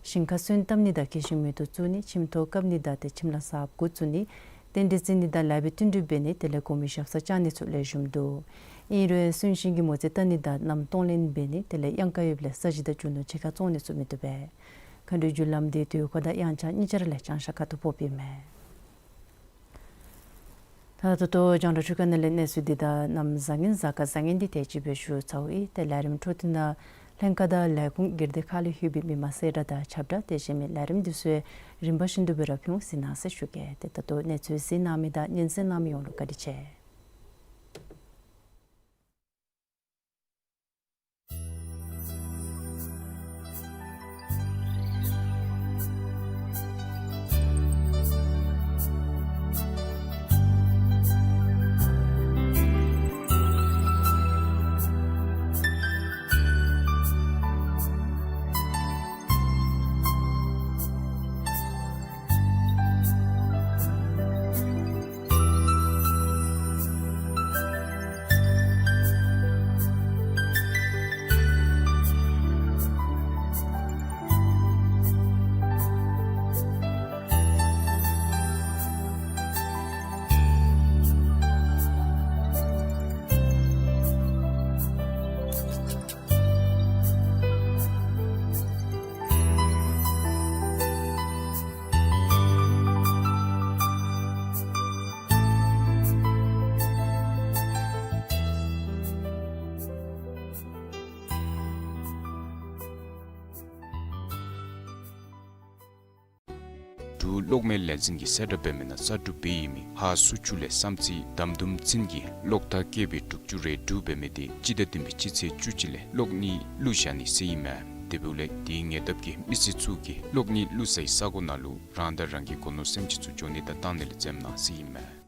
ཞིང་ཁར་སོན་བཏབ་ནི་དང་སྐྱེ་ཤིང་མེ་ཏོག་བཙུགས་ནི། ཁྱིམ་ཐོག་བཀབ་ནི་དང་ཏེ་ཁྱིམ་ལཱ་གསརཔ་འགོ་བཙུགས་ནི། རྟེན་འབྲེལ་བརྩི་ནི་དང་ལཱ་འབད་བསྟུན་གྲོས་འབད་ནི། དེ་ལས་གོང་མའི་ཞབས་སར་བཅར་ནི་ཚུ་ལེགས་ཤོམ་འདུག། ཨིན་རུང་གསོན་གཤིན་གྱི་མོ་རྩིས་བལྟ་ནི་དང་གནམ་གཏོང་ལེན་འབད་ནི། དེ་ལས་གཡང་ཁ་ཡོདཔ་ལས་ས་གཞི་དང་རྒྱུ་ནོར་ཕྱི་ཁར་བཙོང་ནི་ཚུ་མི་བཏུབ་པས། མཁའ་འགྲོའི་རྒྱུ་ལམ་འདི་དུས་འཁོར་དང་དབྱངས་འཆར་གཉིས་ཆ་ར་ལས་བྱང་ཤར་ཁ་ཐུག་ཕོགཔ་ཨིན་མས། ད་ད་ལྟོ་རྒྱང་བསྒྲགས་འཕྲུལ་ཁང་ནང་ལས་གནས་ཚུལ་འདི་དང་གནམ་བཟང་ངན་གཟའ་སྐར་བཟང་ངན་འདི་དེ་ཅིག་སྦེ་ཞུ་ཚརཝ་ཨིན། ཏེ་ལས་རིམ་འཕྲོ་མཐུད་ནང་ལྷན་ཁག་དང་ལས་ཁུངས་སྒེར་སྡེ་ཁག་ལས་ལྷོད་པའི་མི་མང་གསལ་བསྒྲགས་དང་ཁྱབ་བསྒྲགས་དེ་བཟུམ་མའི་ལས་རིམ་འདི་ཚུ་རིམ་པ་བཞིན་དུ་སྦེ་ར་ཕུལ་འོང་ཟེར་གནང་ཟེར་ཞུ་གེ། ཏེ་ད་ལྟོ་གནས་ཚུལ་གཟིགས་གནང་མི་དང་སྙན་གསན་གནང་མི་ཡོངས་ལུ་བཀའ་དྲིན་ཆེ། འབྲུག་གློག་མེ་ལས་འཛིན་གྱིས་གསལ་བསྒྲགས་འབད་མི་ནང་གསར་སྒྲུབ་འབད་ཡོད་མི་ཧ་སུ་ཆུ་ལས་བསམ་རྩེ་དམ་དུམ་ཚིན་གྱི་གློག་ཐག་བཀལ་བའི་དྲུག་ཅུ་རེ་དྲུག་འབད་མི་དེ་སྤྱི་ཟླ་བདུན་པའི་སྤྱི་ཚེས་བཅུ་གཅིག་ལས་གློག་གཉིས་བླུགས་བཞག་ནི་ཟེར་ཨིན་མས། དེ་འབདཝ་ལས་དེའི་ཉེ་འདབས་ཀྱི་མི་སེར་ཚུ་གིས་གློག་གཉིས་བླུགས་སའི་ས་གོ་ནང་ལུ་རང་དང་རང་གི་སྒོ་ནོར་སེམས་ཅན་ཚུ་འགྱོ་ནི་དང་བཏང་ནི་ལས་འཛེམ་གནང་ཟེར་ཨིན་མས།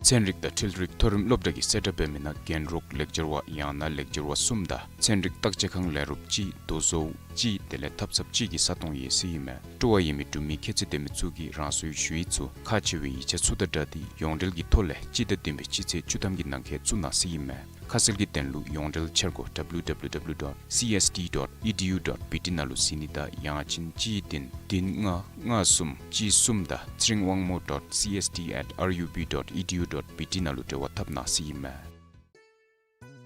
ཚན་རིག་དང་འཕྲུལ་རིག་མཐོ་རིམ་སློབ་གྲྭ་གིས་གསལ་བསྒྲགས་འབད་མི་ནང་རྒན་རོགས་ལེགས་སྦྱར་བ་ཡང་ན་ལེགས་སྦྱར་བ་གསུམ་དང་ཚན་རིག་བརྟག་དཔྱད་ཁང་ལས་རོགསཔ་གཅིག་རྡོ་བཟོཝ་གཅིག་དེ་ལས་ཐབ་ཚངཔ་གཅིག་གི་ས་སྟོང་ཡོད་ཟེར་ཨིན་མས། སྤྲོ་བ་ཡོད་མི་འབྲུག་མི་ཁྱད་ཚད་ལྡན་མི་ཚུ་གིས་རང་སོའི་ཞུ་ཡིག་ཚུ་ཁག་ཆེ་བའི་ཡིག་ཆ་ཚུ་དང་སྦྲགས་ཏེ་ཡོངས་འབྲེལ་གྱི་ཐོག་ལས་སྤྱི་ཟླ་བདུན་པའི་སྤྱི་ཚེས་བཅུ་ཐམ་གྱི་ནང་འཁོད་བཙུགས་གནང་ཟེར་ཨིན་མས། ཁ་གསལ་གྱི་དོན་ལུ་ཡོངས་འབྲེལ་འཆར་སྒོ་W W W dot C S T dot E D U dot B T ནང་ལུ་གཟིགས་ནི་དང་ཡང་ཅིན་གཅིག་བདུན་བདུན་ལྔ་ལྔ་གསུམ་གཅིག་གསུམ་དང་ཚེ་རིང་དབང་མོ་dot C S T at R U B dot E D U dot B T ནང་ལུ་འབྲེལ་བ་འཐབ་གནང་ཟེར་ཨིན་མས།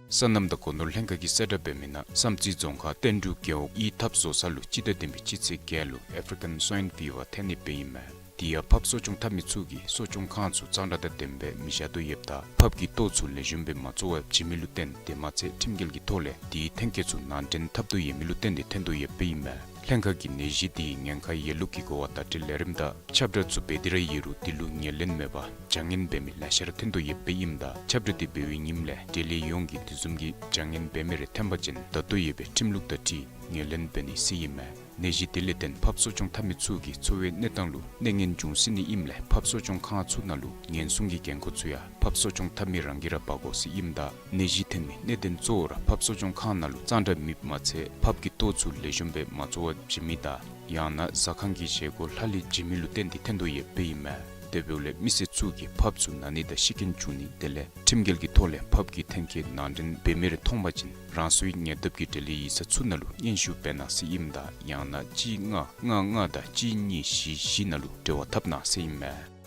སོ་ནམ་དང་སྒོ་ནོར་ལྷན་ཁག་གིས་གསལ་བསྒྲགས་འབད་མི་ནང་བསམ་རྩེ་རྫོང་ཁག་བསྟན་འབྲུག་རྒེད་འོག་གཡུས་འཐབ་བཟོ་ས་ལུ་སྤྱི་ཟླ་བདུན་པའི་སྤྱི་ཚེས་བརྒྱད་ལུ་African Swine Fever ཐོན་ནི་སྦེ་ཨིན་མས། དེ་ཡང་ཕགཔ་གསོ་སྐྱོང་འཐབ་མི་ཚུ་གིས་གསོ་སྐྱོང་ཁང་ཚུ་གཙང་སྦྲ་དང་ལྡནམ་སྦེ་མི་བཞག་དོ་ཡོདཔ་ད་ཕགཔ་གི་ལྟོ་ཚུ་ལེགས་ཤོམ་སྦེ་མ་བཙོ་བར་བྱིན་མི་ལུ་བརྟེན་དེ་མ་ཚད་ཁྲིམས་འགལ་གྱི་ཐོག་ལས་དེའི་ཐོན་སྐྱེད་ཚུ་ནང་འདྲེན་འཐབ་དོ་ཡོད་མི་ལུ་བརྟེན་ཏེ་ཐོན་དོ་ཡོདཔ་ཨིན་མས། ལྷན་ཁག་གིས་ནད་གཞི་དེའི་ཉེན་ཁ་ཡོད་ལུགས་ཀྱི་གོ་བ་བརྡ་སྤྲོད་ལས་རིམ་དང་ཁྱབ་བསྒྲགས་ཚུ་འབད་དེ་ར་ཡོད་རུང་དེ་ལུ་ངོས་ལེན་མེད་པར་བྱ་ངན་འབད་མི་ལེ་ཤ་ར་ཐོན་དོ་ཡོདཔ་ཨིནམ་ད་ཁྱབ་བསྒྲགས་དེ་འབད་བའི་ཉིནམ་ལས་འབྲེལ་ཡོད་ཡོངས་ཀྱིས་དེ་བཟུམ་གྱི་བྱ་ངན་འབད་མི་རེ་ཐོན་པ་ཅིན་བརྡ་ཏོ་ཡོད་པའི་ཁྲིམས་ལུགས་དང་འཁྲིལ་ངོས་ལེན་འབད་ནི་ཟེར་ཨིན་མས། ནད་གཞི་དེ་ལས་བརྟེན་ཕགཔ་གསོ་སྐྱོང་འཐབ་མི་ཚུ་གི་འཚོ་བའི་གནས་སྟངས་ལུ་གནོད་ངན་འབྱུང་སྲིད་ནི་ཨིནམ་ལས་ཕགཔ་གསོ་སྐྱོང་ཁང་ཚུ་ནང་ལུ་ཉེན་སྲུང་གི་འགན་ཁུར་ཚུ་ཡང་ཕགཔ་གསོ་སྐྱོང་འཐབ་མི་རང་གིས་ར་འབག་དགོ་ཟེར་ཨིནམ་ད་ནད་གཞི་ཐོན་མི་གནད་དོན་གཙོ་བོ་ར་ཕགཔ་གསོ་སྐྱོང་ཁང་ནང་ལུ་གཙང་སྦྲ་མེདཔ་མ་ཚད་ཕགཔ་གི་ལྟོ་ཚུ་ལེགས་ཤོམ་སྦེ་མ་བཙོ་བར་བྱིན་མི་དང་ཡང་ན་ཟ་ཁང་གི་བཞེས་སྒོ་ལྷག་ལུས་བྱིན་མི་ལུ་བརྟེན་ཏེ་ཐོན་དོ་ཡོདཔ་ཨིན་མས། དེ་འབདཝ་ལས་མི་སེར་ཚུ་གིས་ཕགཔ་ཚུ་ན་ནི་དང་ཤི་རྐྱེན་བྱུང་ནི་དེ་ལས་ཁྲིམས་འགལ་གྱི་ཐོག་ལས་ཕགཔ་གི་ཐོན་སྐྱེད་ནང་འདྲེན་འབད་མི་རེ་མཐོང་པ་ཅིན་རང་སོའི་ཉེ་འདབས་ཀྱི་འབྲེལ་ཡོད་ཡིག་ཚང་ཚུ་ནང་ལུ་སྙན་ཞུ་འབད་གནང་ཟེར་ཨིནམ་ད་ཡང་ན་གཅིག་ལྔ་ལྔ་ལྔ་དང་གཅིག་གཉིས་བཞི་བཞི་ནང་ལུ་འབྲེལ་བ་འཐབ་གནང་ཟེར་ཨིན་མས།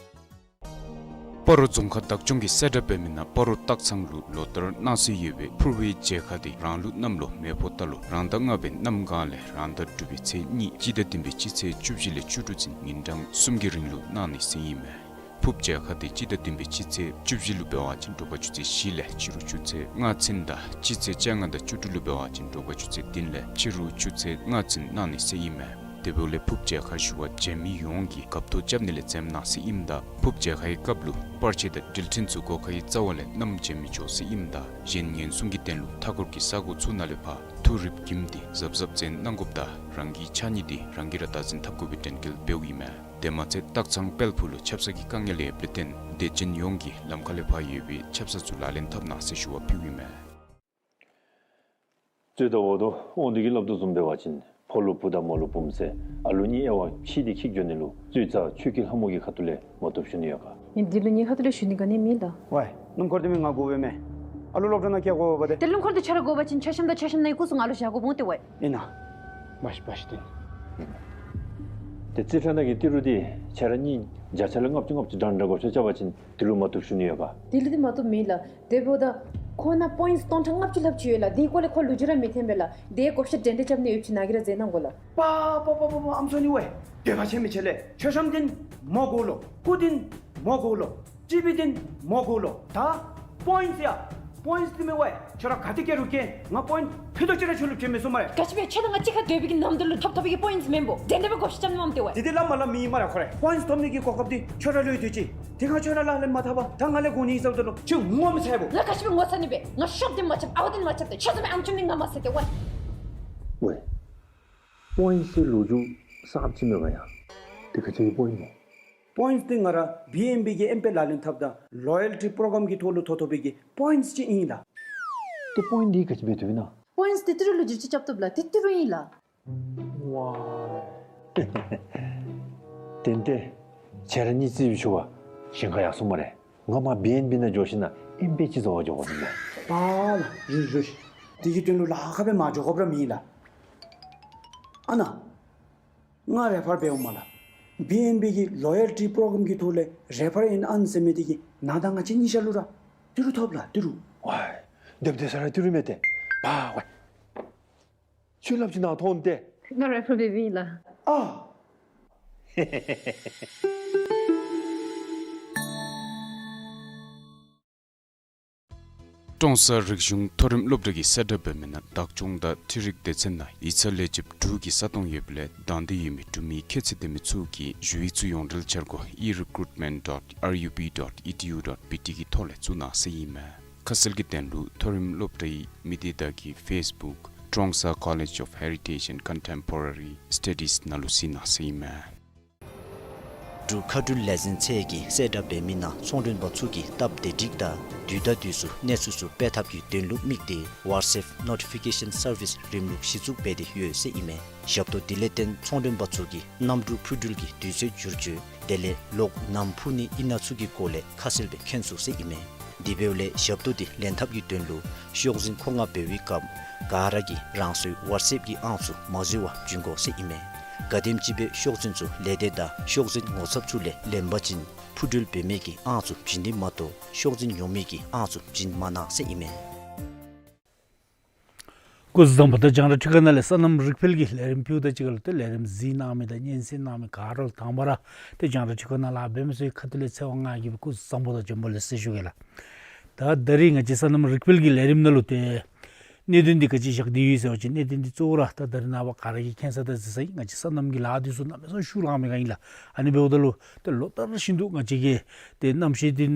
སྤ་རོ་རྫོང་ཁག་བདག་སྐྱོང་གིས་གསལ་བསྒྲགས་འབད་མི་ནང་སྤ་རོ་སྟག་ཚང་ལུ་ལོ་ལྟར་གནང་སྲོལ་ཡོད་པའི་ཕུར་བུའི་མཇལ་ཁ་དེ་རང་ལུག་གནམ་ལོ་མེ་ཕོ་རྟ་ལོ་རང་ཟླ་ལྔ་པའི་གནམ་གང་ལས་རང་ཟླ་དྲུག་པའི་ཚེས་གཉིས་སྤྱི་ཟླ་བདུན་པའི་སྤྱི་ཚེས་བཅུ་བཞི་ལས་བཅུ་དྲུག་ཚུན་ཉིན་གྲངས་གསུམ་གྱི་རིང་ལུ་གནང་ནི་ཟེར་ཨིན་མས། ཕུརཔ་མཇལ་ཁ་དེ་སྤྱི་ཟླ་བདུན་པའི་སྤྱི་ཚེས་བཅུ་བཞི་ལུ་འབད་བ་ཅིན་དྲོ་པ་ཆུ་ཚོད་བཞི་ལས་ཕྱི་རུ་ཆུ་ཚོད་ལྔ་ཚུན་དང་སྤྱི་ཚེས་བཅོ་ལྔ་དང་བཅུ་དྲུག་ལུ་འབད་བ་ཅིན་དྲོ་པ་ཆུ་ཚོད་བདུན་ལས་ཕྱི་རུ་ཆུ་ཚོད་ལྔ་ཚུན་གནང་ནི་ཟེར་ཨིན་མས། དེ་འབདཝ་ལས་ཕུརཔ་མཇལ་ཁ་ཞུ་བར་བྱོན་མི་ཡོངས་ཀྱིས་རྒཔ་ཏོ་རྐྱབ་ནི་ལས་འཛེམ་གནང་ཟེར་ཨིནམ་ད་ཕུརཔ་མཇལ་ཁའི་སྐབས་ལུ་པར་ཆས་དང་འགྲུལ་འཕྲིན་ཚུ་སྒོ་ཁའི་རྩ་བ་ལས་བསྣམས་བྱོན་མི་ཆོག་ཟེར་ཨིནམ་ད་གཞན་ཉེན་སྲུང་གི་དོན་ལུ་མཐའ་འཁོར་གྱི་ས་གོ་ཚུ་ནང་ལས་ཕར་ཐུགས་རིགཔ་བསྒྱིམས་ཏེ་གཟབ་གཟབ་བཙན་གནང་དགོཔ་དང་རང་གི་ཕྱགས་སྙིགས་དེ་རང་གིས་ར་བདག་འཛིན་འཐབ་དགོ་པའི་དྲན་སྐུལ་འབདཝ་ཨིན་མས། དེ་མ་ཚད་སྟག་ཚང་དཔལ་ཕུག་ལུ་ཆབ་གསང་གི་དཀའ་ངལ་ཡོདཔ་ལས་བརྟེན་དད་ཅན་ཡོངས་ཀྱིས་ལམ་ཁ་ལས་ཕར་ཡོད་པའི་ཆབ་གསང་ཚུ་ལག་ལེན་འཐབ་གནང་ཟེར་ཞུ་བ་ཕུལཝ་ཨིན་མས། རྩོད་ཟླ་འོག་ཏུ་དབང་འདུས་ཀྱིས་སླབ་དོ་བཟུམ་འབད་བ་ཅིན་ཕོ་ལུ་བུ་དང་མོ་ལུ་བུམོ་ཟེར་ཨ་ལུ་གཉིས་དབྱེ་བ་ཕྱེ་སྟེ་འཁྱིད་འགྱོ་ནི་ལུ་རྩོད་རྩ་ཆོས་ཀྱི་ལྷ་མོ་གི་ཁ་ཐུག་ལས་མ་བཏུབ་ཞུ་ནི་ཡོད་ག། ངེའི་འདི་ལུ་ངེའི་ཁ་ཐུག་ལས་ཞུ་ནི་ག་ནི་མེད་ད། ཝའི་སྣུམ་འཁོར་འདི་མི་ང་དགོ་པས་མས། ཨ་ལུ་སློབ་གྲྭ་ནང་བསྐྱལ་དགོ་པས་ཏེ། ཏེ་སྣུམ་འཁོར་འདི་ཁྱོད་ར་དགོ་པ་ཅིན་ཆ་ཤམ་དང་ཆ་ཤམ་ནང་གི་སྐུ་གཟུགས་ང་ལུ་བཞག་དགོཔ་འོང་ཏེ་ཝའི། ཨིན་ན། བ་ཤི་བ་ཤི་ཏེ། ཨིན་ན། ཏེ་རྩིས་ཁྲ་ནང་གི་ཏི་རུ་འདི་ཁྱེད་ར་གཉིས་བརྒྱ་ཆ་ལས་ལྔ་བཅུ་ལྔ་བཅུ་འདྲ་འདྲ་བགོ་བཤའ་རྐྱབ་པ་ཅིན་དེ་ལུ་མ་བཏུབ་ཞུ་ནི་ཡོད་པ། དེ་ལུ་འདི་མ་བཏུབ་མེད་ལགས། དེ་འབདཝ་ད་ཁོ་ནང་པོའིནཊསི་སྟོང་ཕྲག་ལྔ་བཅུ་ལྷག་ཅིག་ཡོད་ལགས། དེའི་སྐོར་ལས་ཁོ་ལུ་ཅིག་ར་མི་འཐོན་པས་ལགས། དེ་བགོ་བཤའ་འདྲན་འདྲ་རྐྱབ་ནི་ཡོད་པ་ཅིན་ནཱ་གིས་ར་མཛད་གནང་དགོ་ལགས། པ་པ་པ་པ་པ། ཨམ་སྲུ་ནི་ཝའི། འདོད་པ་ཆེན་མི་ཆེ་ལགས། མཆོད་བཤམ་འདི་མོ་དགོ་ལོ། སྐུ་འདི་མོ་དགོ་ལོ། ཊི་བི་འདི་མོ་དགོ་ལོ། ད་པོའིནཊསི་ཡ། པོའིནཊསི་འདི་མེད་ཝའི། ཁྱོད་ར་ག་ཏེ་བསྐྱལ་རུང་བསྐྱལ། ང་པོའིནཊསི་ཕུད་རྡོག་ཅིག་ར་ཁྱོད་ལུ་སྤྲོད་མི་ཚུགས་སྨ་རེ། ག་ཅི་སྦེ་ཁྱོད་དང་ང་གཅིག་ཁར་སྡོད་པའི་གི་ནམ་དུས་ལུ་ཐོབ་ཐོབ་པའི་གི་པོའིནཊསི་མེན་པོ། དེ་འདྲ་སྦེ་བགོ་བཤའ་རྐྱབ་ནི་མས་ཏེ་ཝའི། དེ་འདི་སླབ་མ་སླབ་མི་ཨིན་སྨ་རེ་ཁོ་ར། པོའིནཊསི་ཐོབ་ནི་གི་གོ་སྐབས་འདི་ཁྱོད་ར་ལུ་ཡོད་དེ་ཅིག། དེ་ཁར་ཁྱོད་ར་ལག་ལེན་མ་འཐབ་པར་ད་ང་ལས་དགོ་ནི་ཨིན་ཟེརཝ་ད་ལུ་ཁྱོད་ངོ་མི་ཚ་བས། ང་ག་ཅི་སྦེ་ངོ་ཚ་ནི་སྦེ། ང་ཤོབ་འདི་མ་རྐྱབ་ཨ་ཝ་འདི་མ་རྐྱབ་ཏེ་ཁྱོད་བཟུམ་མའི་ཨམ་ཆུང་འདི་ང་མ་ཟེར་ཏེ་ཝའི། ཝའི། པོའིནཊསི་ལོ་རྒྱུས་གསརཔ་ཅིག་མེད་ག་ཡ། དེ་ག་ཅི་གི་པོའིནཊསི་སྨོ། པོའིནཊསི་འདི་ང་ར་བི་ཨེན་བི་གི་ཨེམ་པེ་ལག་ལེན་འཐབ་ད་ལོ་ཡལ་ཊི་པྲོ་གརམ་གྱི་ཐོག་ལུ་ཐོབ་ཐོབ་པའི་གི་པོའིནཊསི་ཅིག་ཨིན་ལགས། ཏེ་པོའིནཊསི་འདི་ག་ཅི་འབད་བཏུབ་ཨིན་ན། པོའིནཊསི་འདི་ཏི་རུ་ལུ་བསྒྱུར་བཅོས་རྐྱབ་བཏུབ་ལགས། འདི་ཏི་རུ་ཨིན་ལགས། ཝའི། ཏན་ཏན་ཁྱེད་ར་གཉིས་རྩིས་ཞུ་བ་ཞིང་ཁ་ཡར་སོང་སྨ་རེ། ང་མར་བི་ཨེན་བི་ནང་འགྱོ་ཞིནམ་ལས་ཨེམ་པེ་ཅིག་བཟོ་བར་འགྱོ་དགོ་ཟེར་ནི། པཱ་ལགས། རུ་རུ་ཤི། དེ་གི་དོན་ལུ་ལཱ་ཁག་སྦེ་མ་འགྱོ་དགོཔ་ར་མེད་ལགས། ཨ་ནཱ་ང་རེ་ཕར་འབདཝ་མས་ལགས། བི་ཨེན་བི་གི་ལོ་ཡལ་ཊི་པྲོ་གརམ་གྱི་ཐོག་ལས་རེ་ཕར་ཨིན་ཨན་ཟེར་མི་དེ་གིས་ནཱ་དང་ང་བཅས་གཉིས་ཆ་ལུ་ར་ཏི་རུ་ཐོབ་ལགས། ཏི་རུ། ཝའི། སྡོདཔ་སྡོད་ས་ར་ཏི་རུ་མས་ཏེ། པཱ་ཝའི། ཁྱོད་སླབ་ཅིག་ནཱ་ཐོན་ཏེ། ང་རེ་ཕར་འབད་བའི་ལགས། ཨ། ཀྲོང་གསར་རིག་གཞུང་མཐོ་རིམ་སློབ་གྲྭ་གིས་གསལ་བསྒྲགས་འབད་མི་ནང་བདག་སྐྱོང་དང་འཕྲུལ་རིག་སྡེ་ཚན་ནང་ཡིག་ཚང་ལས་བྱེདཔ་དྲུག་གི་ས་སྟོང་ཡོདཔ་ལས་དང་འདོད་ཡོད་མི་འབྲུག་མི་ཁྱད་ཚད་ལྡན་མི་ཚུ་གིས་ཞུ་ཡིག་ཚུ་ཡོངས་འབྲེལ་འཆར་སྒོ་e recruitment dot R U P dot E T U dot B T གི་ཐོག་ལས་བཙུགས་གནང་ཟེར་ཨིན་མས། ཁ་གསལ་གྱི་དོན་ལུ་མཐོ་རིམ་སློབ་གྲྭའི་མི་སྡེ་དག་གི་ཕེསི་བུཀ་Trongsa College of Heritage and Contemporary Studies ནང་ལུ་གཟིགས་གནང་ཟེར་ཨིན་མས། འབྲུག་མཁའ་འགྲུལ་ལས་འཛིན་ཚད་ཀྱིས་གསལ་བསྒྲགས་འབད་མི་ནང་ཚོང་མགྲོན་པ་ཚུ་གིས་སྟབས་བདེ་སྒྲིག་དང་དུས་དང་དུས་སུ་གནས་ཚུལ་ཚུ་སྤེལ་ཐབས་ཀྱི་དོན་ལུ་དམིགས་ཏེ་WhatsApp notification service རིམ་ལུགས་གཞི་བཙུགས་འབད་དེ་ཡོད་ཟེར་ཨིན་མས། ཞབས་ཏོག་དེ་ལས་བརྟེན་ཚོང་མགྲོན་པ་ཚུ་གིས་གནམ་གྲུ་འཕུར་འགྲུལ་གྱི་དུས་ཚོད་བསྒྱུར་བཅོས་དེ་ལས་གློག་ནམ་འཕུ་ནི་ཨིན་ན་ཚུ་གི་སྐོར་ལས་ཁ་གསལ་སྦེ་མཁྱེན་ཚུགས་ཟེར་ཨིན་མས། དེ་འབདཝ་ལས་ཞབས་ཏོག་དེ་ལེན་ཐབས་ཀྱི་དོན་ལུ་ཤོག་འཛིན་མཁོ་མངགས་འབད་བའི་སྐབས་ག་ར་གིས་རང་སོའི་WhatsApp གི་ཨང་ཚུ་མ་འཛོལ་བར་བྱིན་དགོ་ཟེར་ཨིན་མས། གལ་སྲིད་ཅིག་སྦེ་ཤོག་འཛིན་ཚུ་ལས་སྡེ་དང་ཤོག་འཛིན་ངོ་ཚབ་ཚུ་ལས་ལེན་པ་ཅིན་འཕུར་འགྲུལ་འབད་མི་གི་ཨང་ཚུ་བྱིན་ནི་མ་གཏོགས་ཤོག་འཛིན་ཉོ་མི་གི་ཨང་ཚུ་བྱིན་མ་གནང་ཟེར་ཨིན་མས། སྐུ་གཟུགས་བཟང་པོ། ད་རྒྱང་བསྒྲགས་ཁྲི་ཀ་ནང་ལས་སོ་ནམ་རིག་འཕེལ་གྱི་ལས་རིམ་ཕུལཝ་ད་གཅིག་ཁར་ལུ་ཏེ་ལས་རིམ་གཟིགས་གནང་མི་དང་སྙན་གསན་གནང་མི་ག་ར་ལུ་དང་པ་ར་ཏེ་རྒྱང་བསྒྲགས་ཁྲི་ཀ་ནང་ལཱ་འབད་མི་ཚུ་གི་ཁ་ཐུག་ལས་ཚེ་དབང་ང་གིས་སྦེ་སྐུ་གཟུགས་བཟང་པོ་དང་བྱོན་པ་ལེགས་ཟེར་ཞུ་གེ་ལགས། ད་ད་རིས་ང་བཅས་སོ་ནམ་རིག་འཕེལ་གྱི་ལས་རིམ་ནང་ལུ་ཏེ་གནད་དོན་འདི་ག་ཅི་བཞག་སྟེ་ཡོད་ཟེར་བ་ཅིན་གནད་དོན་འདི་གཙོ་བོ་ར་ད་ད་རིས་ནངས་པ་ག་ར་གིས་མཁྱེན་ས་དང་གཟིགས་ས་ཨིན། ང་བཅས་སོ་ནམ་གྱི་ལཱ་འདི་ཚུ་གནམ་མེད་ས་མེད་ཤུགས་ལང་མི་ག་ཨིན་ལགས། ཨ་ནི་འབདཝ་ད་ལུ་ཏེ་ལོ་ལྟར་བཞིན་དུ་ང་བཅས་ཀྱི་ཏེ་གནམ་གཤིས་འདི་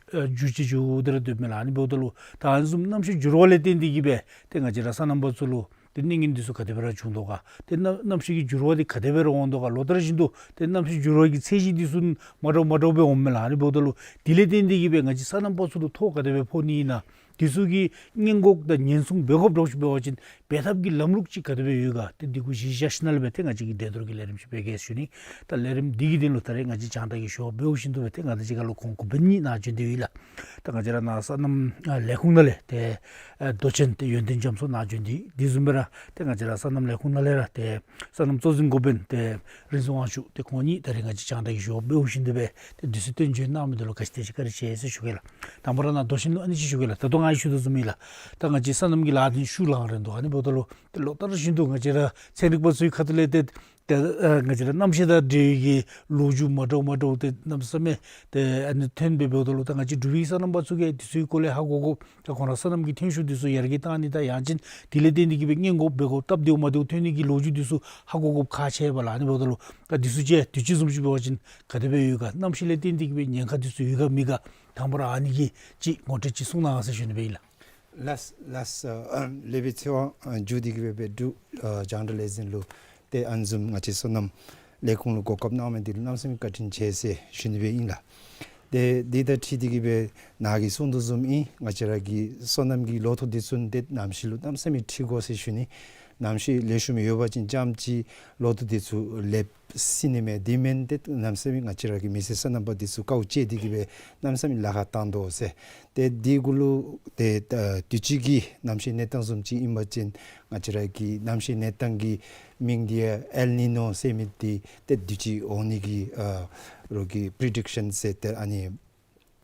འགྱུར་ཅི་འགྱུར་དེ་ར་སྡོདཔ་མས་ལགས། ཨ་ནི་འབདཝ་ད་ལུ་ད་ཨ་ནི་བཟུམ་གནམ་གཤིས་འགྱུར་བ་ལས་བརྟེན་ཏེ་གིས་སྦེ་ཏེ་ང་བཅས་ར་སོ་ནམ་པ་ཚུ་ལུ་ཏེ་གནོད་འགན་འདི་ཚུ་ག་དེ་སྦེ་ར་བྱུང་དོ་ག། ཏེ་གནམ་གནམ་གཤིས་ཀྱི་འགྱུར་བ་འདི་ག་དེ་སྦེ་ར་འོང་དོ་ག། ལོ་ལྟར་བཞིན་དུ་ཏེ་གནམ་གཤིས་འགྱུར་བ་གི་ཚད་གཞི་འདི་ཚུ་མ་འདྲཝ་མ་འདྲཝ་སྦེ་འོངམ་མས་ལགས། ཨ་ནི་འབདཝ་ད་ལུ་དེ་ལས་བརྟེན་ཏེ་གིས་སྦེ་ང་བཅས་སོ་ནམ་པ་ཚུ་ལུ་ཐོ་ག་དེ་སྦེ་ཕོག་ནི་ཨིན་ན། དེ་ཚུ་གི་སྔོན་འགོག་དང་ཉེན་སྲུང་འབད་དགོཔ་འདྲཝ་ཅིག་འབད་བ་ཅིན་འབད་ཐབས་ཀྱི་ལམ་ལུགས་ཅིག་ག་དེ་སྦེ་ཡོད་ག། ཏེ་འདི་གུ་གཞི་བཞག་ཞིནམ་ལས་སྦེ་ཏེ་ང་བཅས་ཀྱིས་འགྲན་བསྡུར་གྱི་ལས་རིམ་ཅིག་འབད་གེ་ཞུ་ནི། ད་ལས་རིམ་འདི་གི་དོན་ལུ་ད་རེས་ང་བཅས་རྒྱང་བསྒྲགས་ཀྱི་ཞུ་བ་འབདཝ་བཞིན་དུ་སྦེ་ཏེ་ང་དང་གཅིག་ཁར་ལུ་ཁོང་གོ་པན་གཉིས་ནཱ་བྱོན་ཏེ་ཡོད་ལགས། ད་ང་བཅས་ར་ནཱ་སོ་ནམ་ཨ་ལས་ཁུངས་ནང་ལས་ཏེ་ཨ་མདོ་ཆེན་ཏེ་ཡོན་ཏན་རྒྱ་མཚོ་ནཱ་བྱོན་ཏེ་དེ་བཟུམ་སྦེ་ར་ཏེ་ང་བཅས་ར་སོ་ནམ་ལས་ཁུངས་ནང་ལས་ར་ཏེ་སོ་ནམ་གཙོ་འཛིན་འགོ་དཔོན་ཏེ་རིག་འཛིན་དབང་ཕྱུག་ཏེ་ཁོང་གཉིས་ད་རེས་ང་བཅས་རྒྱང་བསྒྲགས་ཀྱི་ཞུ་བ་འབདཝ་བཞིན་དུ་སྦེ་ཏེ་དུས་ཚོད་བཏོན་བྱོན་གནང་མི་འདི་ལུ་ག་ཅི་དེ་ཅིག་བཀའ་དྲིན་ཆེ་ཟེར་ཞུ་གེ་ལགས། དང་པ་ར་ནཱ་མདོ་ཆེན་ལུ་ཨ་ནི་ཅིག་ཞུ་གེ་ལགས། ད་ལྟོ་ང་གིས་ཞུ་དོ་བཟུམ་ཨིན་ལགས། ད་ང་བཅས་སོ་ནམ་གྱི་ལཱ་འདི་ཤུགས་ལང་རན་འདུག། ཨ་ནི་འབདཝ་ད་ལུ་ཏེ་ལོ་ལྟར་བཞིན་དུ་ང་བཅས་ར་ཚན་རིག་པ་ཚུ་གི་ཁ་ཐུག་ལས་ཏེ་ཏེ་ཨ་ང་བཅས་ར་གནམ་གཤིས་དང་འབྲེལ་བའི་གི་ལོ་རྒྱུས་མ་འདྲཝ་མ་འདྲཝ་ཏེ་གནམ་མེད་ས་མེད་ཏེ་ཨ་ནི་ཐོན་སྦེ་འབདཝ་ད་ལུ་ད་ང་བཅས་འབྲུག་པའི་སོ་ནམ་པ་ཚུ་གིས་དེ་ཚུ་གི་སྐོར་ལས་ཧ་གོ་དགོཔ་ད་ཁོང་ར་སོ་ནམ་གྱི་ཐོན་ཤུགས་དེ་ཚུ་ཡར་རྒྱས་བཏང་ནི་དང་ཡང་ཅིན་དེ་ལས་བརྟེན་ཏེ་གིས་སྦེ་སྔོན་འགོག་འབད་དགོཔ་སྟབས་བདེཝ་མ་བདེཝ་ཐོན་ནི་གི་ལོ་རྒྱུས་དེ་ཚུ་ཧ་གོ་དགོཔ་ཁག་ཆེ་བས་ལགས། ཨ་ནི་འབདཝ་ད་ལུ་ད་དེ་ཚུ་ཅིག་དུས་ཅི་བཟུམ་ཅིག་འབད་བ་ཅིན་ག་དེ་སྦེ་ཡོད་ག། གནམ་གཤིས་ལས་བརྟེན་ཏེ་གིས་སྦེ་ཉེན་ཁ་དེ་ཚུ་ཡོད་ག་མེད་ག། དང་པ་ར་ཨ་ནི་གི་ཅིག་ངོ་སྤྲོད་ཅིག་གསུང་གནང་ཟེར་ཞུ་ནི་སྦེ་ཨིན་ལགས། ལགས་ལགས། ཨ་ལེགས་པའི་ཚེ་དབང་ཨ་བརྒྱུད་དེ་གིས་སྦེ་འབྲུག་ཨ་རྒྱང་བསྒྲགས་ལས་འཛིན་ལུ་ཏེ་ཨ་ནི་བཟུམ་ང་བཅས་སོ་ནམ་ལས་ཁུངས་ལུ་གོ་སྐབས་གནང་མི་འདི་ལུ་གནམ་མེད་ས་མེད་བཀའ་དྲིན་ཆེ་ཟེར་ཞུ་ནི་སྦེ་ཨིན་ལགས། ཏེ་འདི་དང་འཁྲིལ་ཏེ་གིས་སྦེ་ནཱ་གིས་གསུང་དོ་བཟུམ་ཨིན། ང་བཅས་ར་གི་སོ་ནམ་གྱི་ལོ་ཐོག་འདི་ཚུ་ཏེ་གནམ་གཤིས་ལུ་གནམ་མེད་ས་མེད་འཁྲིལ་དགོ་ཟེར་ཞུ་ནི། གནམ་གཤིས་ལེགས་ཤོམ་ཡོད་པ་ཅིན་རྐྱངམ་ཅིག་ལོ་ཐོག་འདི་ཚུ་ལེབ་སྲིད་ནི་མས། དེ་མེན་ཏེ་གནམ་མེད་ས་མེད་ང་བཅས་ར་གི་མི་སེར་སོ་ནམ་པ་འདི་ཚུ་དཀའཝ་སྤྱད་དེ་གི་སྦེ་གནམ་མེད་ས་མེད་ལཱ་ཁག་བཏང་དོ་ཟེར། ཏེ་དེ་གུ་ལུ་ཏེ་ཨ་དུས་ཅི་གི་གནམ་གཤིས་གནས་སྟངས་བཟུམ་ཅིག་ཨིན་པ་ཅིན་ང་བཅས་ར་གི་གནམ་གཤིས་གནས་སྟངས་ཀྱི་མིང་འདི་ཡང་ཨེལ་ནི་ནོ་ཟེར་མི་འདི་ཏེ་དུས་ཅི་འོང་ནི་གི་ཨ་རོགས་ཀྱི་པི་རི་ཌིཀ་ཤཱན་ཟེར་ཏེ་ཨ་ནི་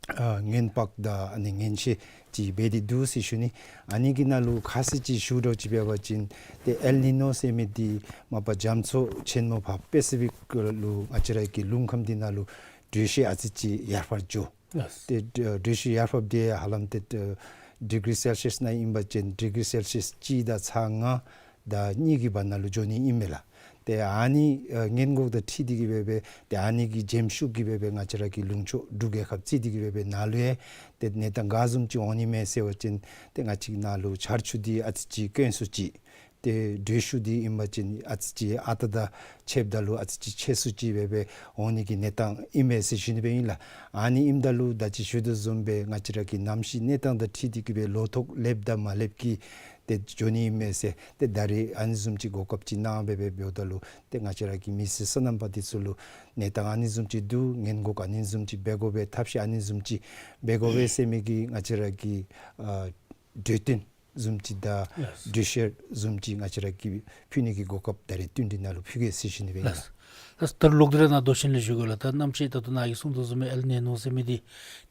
ཨ་ངན་པ་དང་ཨ་ནི་ངན་བཤད་ཅིག་འབད་དེ་འདུག་ཟེར་ཞུ་ནི། ཨ་ནི་གི་ནང་ལུ་ཁ་གསལ་ཅིག་ཞུ་དགོཔ་ཅིག་འབད་བ་ཅིན་ཏེ་ཨེལ་ནི་ནོ་ཟེར་མི་འདི་མ་པ་རྒྱ་མཚོ་ཆེན་མོ་བ་པེ་སི་ཕིག་ལུ་ང་བཅས་ར་གི་ལུང་ཁམས་འདི་ནང་ལུ་དྲོད་ཤུགས་ཨ་ཙི་ཅིག་ཡར་འཕར་འགྱོ། ལགས། ཏེ་དྲོད་ཤུགས་ཡར་འཕརཝ་འདི་ཧ་ལམ་ཏེ་ཨ་ཌི་གི་རི་སེལ་ཤི་ཡཱས་ནང་ཨིན་པ་ཅིན་ཌི་གི་རི་སེལ་ཤི་ཡཱས་གཅིག་དང་ཚག་ལྔ་དང་གཉིས་ཀྱི་བར་ན་ལུ་འགྱོ་ནི་ཨིན་མས་ལགས། ཏེ་ཨ་ནི་ཨ་སྔོན་འགོག་དང་འཁྲིལ་ཏེ་གི་སྦེ་སྦེ་ཏེ་ཨ་ནི་གི་འཇམ་ཤུགས་ཀྱིས་སྦེ་སྦེ་ང་བཅས་ར་གི་ལུང་ཕྱོགས་འབྲུག་རྒྱལ་ཁབ་རྩིས་ཏེ་གི་སྦེ་སྦེ་ནང་ལུ་ཡང་ཏེ་གནས་སྟངས་ག་བཟུམ་ཅིག་འོང་ནི་མས་ཟེར་བ་ཅིན་ཏེ་ང་བཅས་ནང་ལུ་ཆར་ཆུ་འདི་ཨ་ཙི་ཅིག་དཀོན་སུ་ཅིག། ཏེ་དྲོད་ཤུགས་འདི་ཨིན་པ་ཅིན་ཨ་ཙི་ཅིག་ཨ་རྟག་དང་ཕྱདཔ་ད་ལུ་ཨ་ཙི་ཅིག་ཆེ་སུ་ཅིག་སྦེ་སྦེ་འོང་ནི་གི་གནས་སྟངས་ཨིན་མས་ཟེར་ཞུ་ནི་སྦེ་ཨིན་ལགས། ཨ་ནི་ཨིནམ་ད་ལུ་ད་ཅི་ཞུ་དོ་བཟུམ་སྦེ་ང་བཅས་ར་གི་གནམ་གཤིས་གནས་སྟངས་དང་འཁྲིལ་ཏེ་གི་སྦེ་ལོ་ཐོག་ལེབ་དང་མ་ལེབ་ཀྱི་ཏེ་འགྱོ་ནི་ཨིན་མས་ཟེར། ཏེ་ད་རེས་ཨ་ནི་བཟུམ་ཅིག་གོ་སྐབས་ཅིག་གནང་སྦེ་སྦེ་འབདཝ་ད་ལུ་ཏེ་ང་བཅས་ར་གི་མི་སེར་སོ་ནམ་པ་འདི་ཚུ་ལུ་གནས་སྟངས་ཨ་ནི་བཟུམ་ཅིག་འདུག། སྔོན་འགོག་ཨ་ནི་བཟུམ་ཅིག་འབད་དགོ་པས། ཐབས་ཤེས་ཨ་ནི་བཟུམ་ཅིག་འབད་དགོ་པས་ཟེར་མི་གི་ང་བཅས་ར་གི་ཨ་གྲོས་བསྟུན་བཟུམ་ཅིག་དང་ལགས། གྲོས་བཤེར་བཟུམ་ཅིག་ང་བཅས་ར་གིས་ཕུལ་ནི་གི་གོ་སྐབས་ད་རེས་བསྟུན་གྲོས་ནང་ལུ་ཕུལ་གེ་ཟེར་ཞུ་ནི་སྦེ་ཨིན་ལགས། ལགས། ད་ལོག་སྟེ་ར་ནཱ་མདོ་ཆེན་ལས་ཞུ་དགོ་ལགས། ད་གནམ་གཤིས་ད་ལྟོ་ནཱ་གིས་གསུངས་དོ་བཟུམ་སྦེ་ཨེལ་ནི་ནོ་ཟེར་མི་འདི་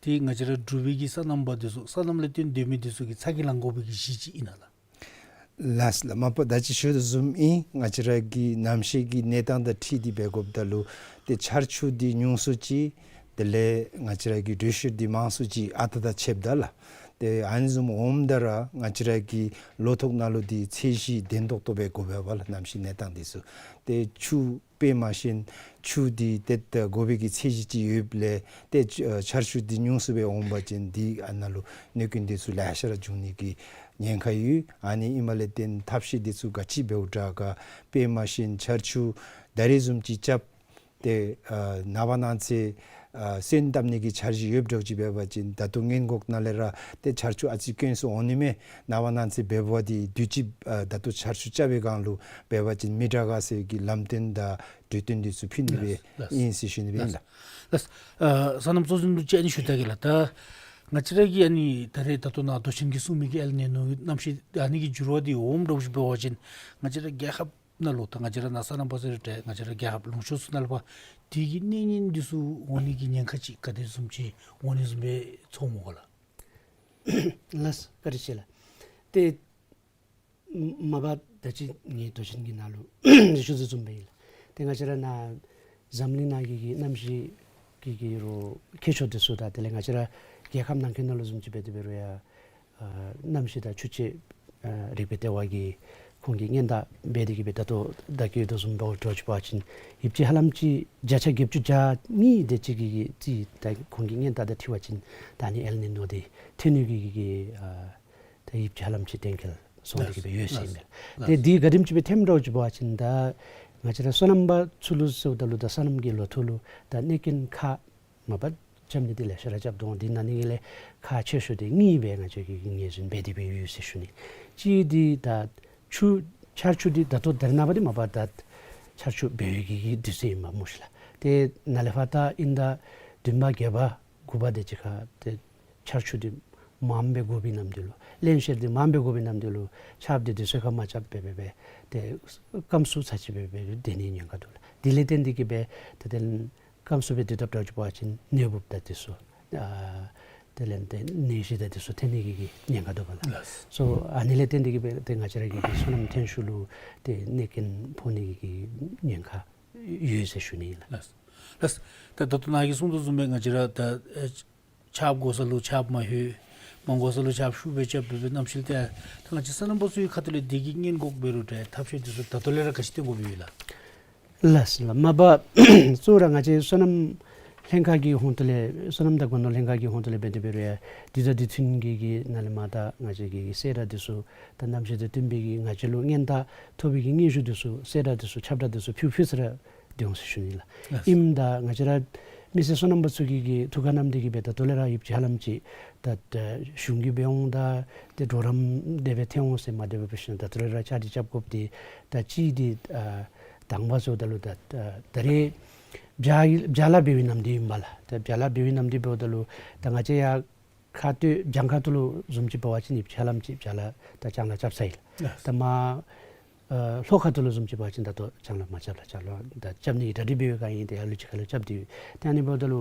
ཏེ་ང་བཅས་ར་འབྲུག་པའི་གི་སོ་ནམ་པ་འདི་ཚུ་སོ་ནམ་ལས་བརྟེན་སྡོད་མི་འདི་ཚུ་གིས་ཚ་གྱང་ལང་དགོ་པའི་གི་གཞི་ཅིག་ཨིན་ན་ལགས། ལགས་ལགས། མ་པ་ད་ཅི་ཞུ་དོ་བཟུམ་ཨིན། ང་བཅས་ར་གི་གནམ་གཤིས་ཀྱི་གནས་སྟངས་དང་འཁྲིལ་ཏེ་འབད་དགོཔ་ད་ལུ་ཏེ་ཆར་ཆུ་འདི་ཉུང་སུ་ཅིག། དེ་ལས་ང་བཅས་ར་གི་དྲོད་ཤུགས་འདི་མང་སུ་ཅིག་ཨ་རྟག་དང་ཕྱདཔ་ད་ལགས། ཏེ་ཨ་ནི་བཟུམ་འོངམ་ད་ར་ང་བཅས་ར་གི་ལོ་ཐོག་ནང་ལུ་འདི་ཚད་གཞི་བདེན་ཏོག་ཏོ་སྦེ་དགོ་པས་པ་ལགས། གནམ་གཤིས་གནས་སྟངས་འདི་ཚུ་ཏེ་ཆུ་དཔེ་མ་ཤེས་ཆུ་འདི་ཏེ་ད་དགོ་པའི་གི་ཚད་གཞི་ཅིག་ཡོདཔ་ལས་ཏེ་ཆ་ཨ་ཆར་ཆུ་འདི་ཉུང་སུ་སྦེ་འོང་པ་ཅིན་འདི་ཨ་ནཱ་ལུ་གནོད་སྐྱོན་འདི་ཚུ་ལེ་ཤ་ར་འབྱུང་ནི་གི་ཉེན་ཁ་ཡོད། ཨ་ནི་ཨིནམ་ལས་བརྟེན་ཐབས་ཤེས་འདི་ཚུ་ག་ཅི་འབདཝ་དྲག་ག། དཔེ་མ་ཤེས་ཆར་ཆུ་ད་རེས་བཟུམ་ཅིག་རྐྱབ་ཏེ་ཨ་ནངས་པ་གནངས་ཚེ་ཨ་སོན་བཏབ་ནི་གི་འཆར་གཞི་ཡོདཔ་འདྲཝ་ཅིག་འབད་བ་ཅིན་ད་ལྟོ་སྔོན་འགོག་ནང་ལས་ར་ཏེ་ཆར་ཆུ་ཨ་ཙི་དཀོན་སུ་འོང་ནི་མས། ནངས་པ་གནངས་ཚེ་འབདཝ་འདི་དུས་ཅི་ཨ་ད་ལྟོ་ཆར་ཆུ་རྐྱབ་པའི་སྒང་ལུ་འབད་བ་ཅིན་མི་དྲག་ག་ཟེར་གྱི་ལམ་སྟོན་དང་གྲོས་བསྟུན་འདི་ཚུ་ཕུལ་ནི་སྦེ་ལགས་ལགས། ཨིན་ཟེར་ཞུ་ནི་སྦེ་ཨིན་ལགས། ལགས། ལགས། ཨ་སོ་ནམ་གཙོ་འཛིན་ལུ་ཅིག་ཨ་ནི་ཞུ་ད་གེ་ལགས། ད་ང་བཅས་ར་གི་ཨ་ནི་ད་རེས་ད་ལྟོ་ནཱ་མདོ་ཆེན་གྱིས་གསུངས་མི་གི་ཨེལ་ནི་ནོ་གནམ་གཤིས་ཨ་ནི་གི་འགྱུར་བ་འདི་འོངམ་འདྲཝ་ཅིག་འབད་བ་ཅིན་ང་བཅས་ར་རྒྱལ་ཁབ་ནང་ལུ་ད་ང་བཅས་ར་ནཱ་སོ་ནམ་པ་ཟེར་ཏེ་ང་བཅས་ར་རྒྱལ་ཁབ་ལུང་ཕྱོགས་ཚུ་ནང་ལུ་འབད་དེ་གི་གནོད་ཉེན་འདི་ཚུ་འོང་ནི་གི་ཉེན་ཁ་ཅིག་ག་དེ་བཟུམ་ཅིག་འོང་ནི་བཟུམ་སྦེ་ཚོརཝ་སྨོ་ག་ལགས། ལགས། བཀའ་དྲིན་ཆེ་ལགས། ཏེ་མ་པ་ད་ཅི་ངེའི་མདོ་ཆེན་གྱི་ནང་ལུ་ཞུ་དོ་བཟུམ་སྦེ་ཨིན་ལགས། ཏེ་ང་བཅས་ར་ནཱ་འཛམ་གླིང་ནང་གི་གི་གནམ་གཤིས་ཀྱི་གི་རོགས་ཁྱད་ཆོས་འདི་ཚུ་དང་དེ་ལས་ང་བཅས་ར་རྒྱལ་ཁབ་ནང་འཁོད་ནང་ལུ་བཟུམ་ཅིག་འབད་དེ་འབད་རུང་ཡང་ཨ་གནམ་གཤིས་དང་ཆུ་དཔྱད་ཨ་རིག་པའི་ལྟེ་བ་གིས་ཁོང་གིས་སྔོན་བརྡ་འབད་དེ་གི་སྦེ་ད་ལྟོ་བདའ་གི་ཡོད་དོ་བཟུམ་འབདཝ་འདྲཝ་ཅིག་འབད་བ་ཅིན་ཡུདཔ་ཅིག་ཧ་ལམ་ཅིག་བརྒྱ་ཆ་བརྒྱད་ཅུ་གྱ་གཉིས་དེ་ཅིག་གི་གི་རྩིས་ད་ཁོང་གིས་སྔོན་བརྡ་དང་འཁྲིལ་བ་ཅིན་ད་ཨ་ནི་ཨེལ་ནི་ནོ་འདི་ཐོན་ནི་གི་གི་གི་ཨ་ད་ཡུདཔ་ཅིག་ཧ་ལམ་ཅིག་གཏན་འཁེལ་སོང་སྟེ་གི་སྦེ་ཡོད་ཟེར་ཨིན་མས། ཏེ་འདི་ག་དེམ་ཅིག་སྦེ་ཐོནམ་འདྲཝ་ཅིག་འབད་བ་ཅིན་ད་ང་བཅས་ར་སོ་ནམ་པ་ཚུ་ལུ་ཟེརཝ་ད་ལུ་ད་སོ་ནམ་གྱི་ལོ་ཐོག་ལུ་ད་གནོད་སྐྱོན་ཁག་མ་པ་རྐྱབ་ནི་འདི་ལེ་ཤ་ར་རྐྱབ་དོ། འདི་ནང་ནི་ལས་ཁག་ཆེ་ཤོས་འདི་གཉིས་སྦེ་ང་བཅས་ཀྱིས་ངོས་འཛིན་འབད་དེ་སྦེ་ཡོད་ཟེར་ཞུ་ནི། གཅིག་འདི་ད་ཆུ་ཆར་ཆུ་འདི་ད་ལྟོ་ད་རེས་ནངས་པ་འདི་མ་པ་ད་ཆར་ཆུ་འབད་བའི་གི་གི་དུས་ཚོད་ཨིན་མས་སྨོ་ཤིག་ལགས། ཏེ་ནཱ་ལས་ཕར་ད་ཨིན་ཟླ་བདུན་པ་བརྒྱད་པ་དགུ་པ་དེ་ཅིག་ཁར་ཏེ་ཆར་ཆུ་འདི་མངམ་སྦེ་དགོ་པའི་ནམ་དུས་ལུ་རླན་གཤེར་འདི་མངམ་སྦེ་དགོ་པའི་ནམ་དུས་ལུ་ཆརཔ་འདི་དུས་ཚོད་ཁར་མ་རྐྱབ་པར་སྦེ་སྦེ་ཏེ་སྐམ་སུ་ཚར་གཅིག་སྦེ་སྦེ་སྡོད་ནིའི་ཉེན་ཁ་འདུག་ལགས། དེ་ལས་བརྟེན་ཏེ་གི་སྦེ་ཏེ་དེ་སྐམ་སུ་སྦེ་སྡོད་དཔ་འདྲཝ་ཅིག་འབད་བ་ཅིན་ནད་འབུཔ་དང་འདི་ཚུ་ཨ་དེ་ལས་ཏེ་ནད་གཞི་དང་འདི་ཚུ་ཐོན་ནི་གི་གི་ཉེན་ཁ་འདུག་པ་ལགས། ལགས། སོ་ཨ་ནི་ལས་བརྟེན་ཏེ་གི་སྦེ་ཏེ་ང་བཅས་ར་གི་གི་སོ་ནམ་ཐོན་ཤུལ་ལུ་ཏེ་གནོད་སྐྱོན་ཕོག་ནི་གི་གི་ཉེན་ཁ་ཡོད་ཟེར་ཞུ་ནི་ཨིན་ལགས། ལགས། ལགས། ད་ད་ལྟོ་ནཱ་གིས་གསུངས་དོ་བཟུམ་སྦེ་ང་བཅས་ར་ད་ཨེ་ཆརཔ་དགོ་ས་ལུ་ཆརཔ་མ་ལྷོད། མ་དགོ་ས་ལུ་ཆརཔ་ཤུགས་སྦེ་རྐྱབ་སྦེ་སྦེ་གནམ་གཤིས་ཏེ་ད་ང་བཅས་སོ་ནམ་པ་ཚུ་གི་ཁ་ཐུག་ལས་འདི་གི་སྔོན་འགོག་འབད་རུང་འདྲ་ཐབས་ཤེས་འདི་ཚུ་ད་ལྟོ་ལས་ར་ག་ཅི་སྟོན་དགོཔ་ཡོད་ལགས། ལགས་ལགས། མ་པ་གཙོ་བོ་ར་ང་བཅས་སོ་ནམ་ལྷན་ཁག་གི་ཧོངས་ཏོ་ལས་སོ་ནམ་དང་སྒོ་ནོར་ལྷན་ཁག་གི་ཧོངས་ཏོ་ལས་འབད་དེ་འབད་རུང་ཡང་དུས་དང་དུས་མཐུན་གྱི་གི་ནང་ལས་མར་ད་ང་བཅས་ཀྱི་གསལ་བསྒྲགས་འདི་ཚུ་ད་གནམ་གཤིས་དང་བསྟུན་པའི་གི་ང་བཅས་ལུ་སྔོན་བརྡ་ཐོབ་པའི་གི་སྙན་ཞུ་འདི་ཚུ་གསལ་བསྒྲགས་འདི་ཚུ་ཁྱབ་བསྒྲགས་འདི་ཚུ་ཕུལ་ཕུལ་ས་ར་སྡོད་འོང་ཟེར་ཞུ་ནི་ལགས། ལགས། ཨིནམ་ད་ང་བཅས་ར་ མི་སེར་སོ་ནམ་པ་ཚུ་གིས་གིས་ཐུགས་ཁར་བསྣམས་ཏེ་གིས་སྦེ་ད་ལྟོ་ལས་ར་ཡོདཔ་ཅིག་ཧ་ལམ་ཅིག་ད་ད་གཞུང་གིས་འབད་འོང་ད་ཏེ་གྲོགས་རམ་དེ་སྦེ་ཐོན་འོང་ཟེར་མ་དེ་སྦེ་འབད་ཞིནམ་ད་ལྟོ་ལས་ར་བཅའ་སྒྲིག་རྐྱབ་དགོཔ་འདི་ད་ཅིག་འདི་ཨ་དང་པ་ཟེརཝ་ད་ལུ་ད་ད་ད་རེས་བྱཱ་བྱཱ་ལཱ་འབད་བའི་ནམ་དུས་ཨིན་པས་ལགས། ད་བྱཱ་ལཱ་འབད་བའི་ནམ་དུས་འབདཝ་ད་ལུ་ད་ང་བཅས་ཡར་ཁ་སྟོད་གྱངས་ཁ་ཐུག་ལུ་བཟུམ་ཅིག་འབད་བ་ཅིན་ནི་ཧ་ལམ་ཅིག་བྱཱ་ལཱ་ད་ཅང་ལཱ་རྐྱབ་ཚར་ཡི་ལགས། ད་མར་ཨ་ལྷོ་ཁ་ཐུག་ལུ་བཟུམ་ཅིག་འབད་བ་ཅིན་ད་ལྟོ་ཅང་ལཱ་མ་རྐྱབ་ལགས། ཅང་ལཱ་ད་རྐྱབ་ནི་གི་གྲ་སྒྲིག་འབད་བའི་སྒང་ཨིན། ཏེ་ལ་ལུ་ཅིག་ཁར་ལུ་རྐྱབ་སྟེ་ཡོད། ཏེ་ཨ་ནི་འབདཝ་ད་ལུ་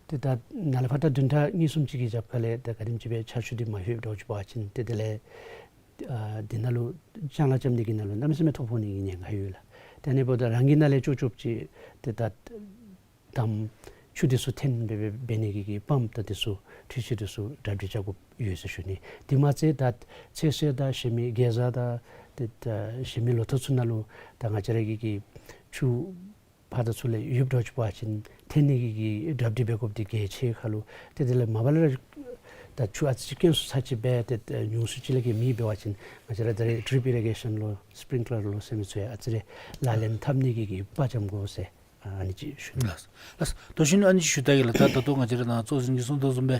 ཏེ་ད་ནཱ་ལས་ཕར་ད་བདུན་ཕྲག་གཉིས་གསུམ་ཅིག་གི་རྒྱབ་ཁ་ལས་ད་ག་དེམ་ཅིག་སྦེ་ཆར་ཆུ་འདི་མ་ལྷོདཔ་འདྲཝ་ཅིག་འབད་བ་ཅིན་ཏེ་དེ་ལས་ཨ་འདི་ནང་ལུ་ཅང་ལཱ་རྐྱབ་ནི་གི་ནང་ལུ་གནམ་མེད་ས་མེད་ཐོ་ཕོག་ནི་གི་ཉེན་ཁ་ཡོད་ལགས། ཏེ་ཨ་ནི་འབདཝ་ད་རང་གི་ནང་ལས་ཅོག་ཅོག་ཅིག་ཏེ་ད་དམ་ཆུ་འདི་ཚུ་འཐེན་སྦེ་འབད་འབད་ནི་གི་གི་པམཔ་དང་འདི་ཚུ་འཕྲུལ་ཆས་འདི་ཚུ་གྲ་སྒྲིག་རྐྱབ་དགོཔ་ཡོད་ཟེར་ཞུ་ནི། དེ་མ་ཚད་ད་ཚོད་བསྲེ་དང་གཞན་མི་གེ་ཛ་དང་ཏེ་ད་གཞན་མི་ལོ་ཐོག་ཚུ་ནང་ལུ་ད་ང་བཅས་ར་གི་གི་ཆུ་ཕར་དང་ཚུར་ལས་ཡོདཔ་འདྲཝ་ཅིག་འབད་བ་ཅིན་འཐེན་ནི་གི་གི་གྲ་སྒྲིག་འབད་དགོཔ་འདི་གལ་ཆེ་ཁར་ལུ་ཏེ་དེ་ལས་མ་པ་ལས་ར་ད་ཆུ་ཨ་ཙི་ཅིག་དཀོན་སུ་ཚར་ཅིག་སྦེ་ཏེ་ད་ཉུང་སུ་ཅིག་ལས་བརྒལ་མེད་འབད་བ་ཅིན་ང་བཅས་ར་ད་རེས་ཌྲིཔ་ཨི་རི་གེ་ཤཱན་ལོ་སི་པིརིང་ཀི་ལར་ལོ་ཟེར་མི་ཚུ་ཡང་ཨ་ཙི་རེ་ལག་ལེན་འཐབ་ནི་གི་གི་དཔའ་བཅམ་དགོ་ཟེར་ཨ་ནི་ཅིག་ཞུ་ནི། ལགས་ལགས། དོ་ཤིན་ཨ་ནི་ཅིག་ཞུ་ད་གེ་ལགས། ད་ད་ལྟོ་ང་བཅས་ར་ནཱ་གཙོ་འཛིན་གྱིས་གསུངས་དོ་བཟུམ་སྦེ་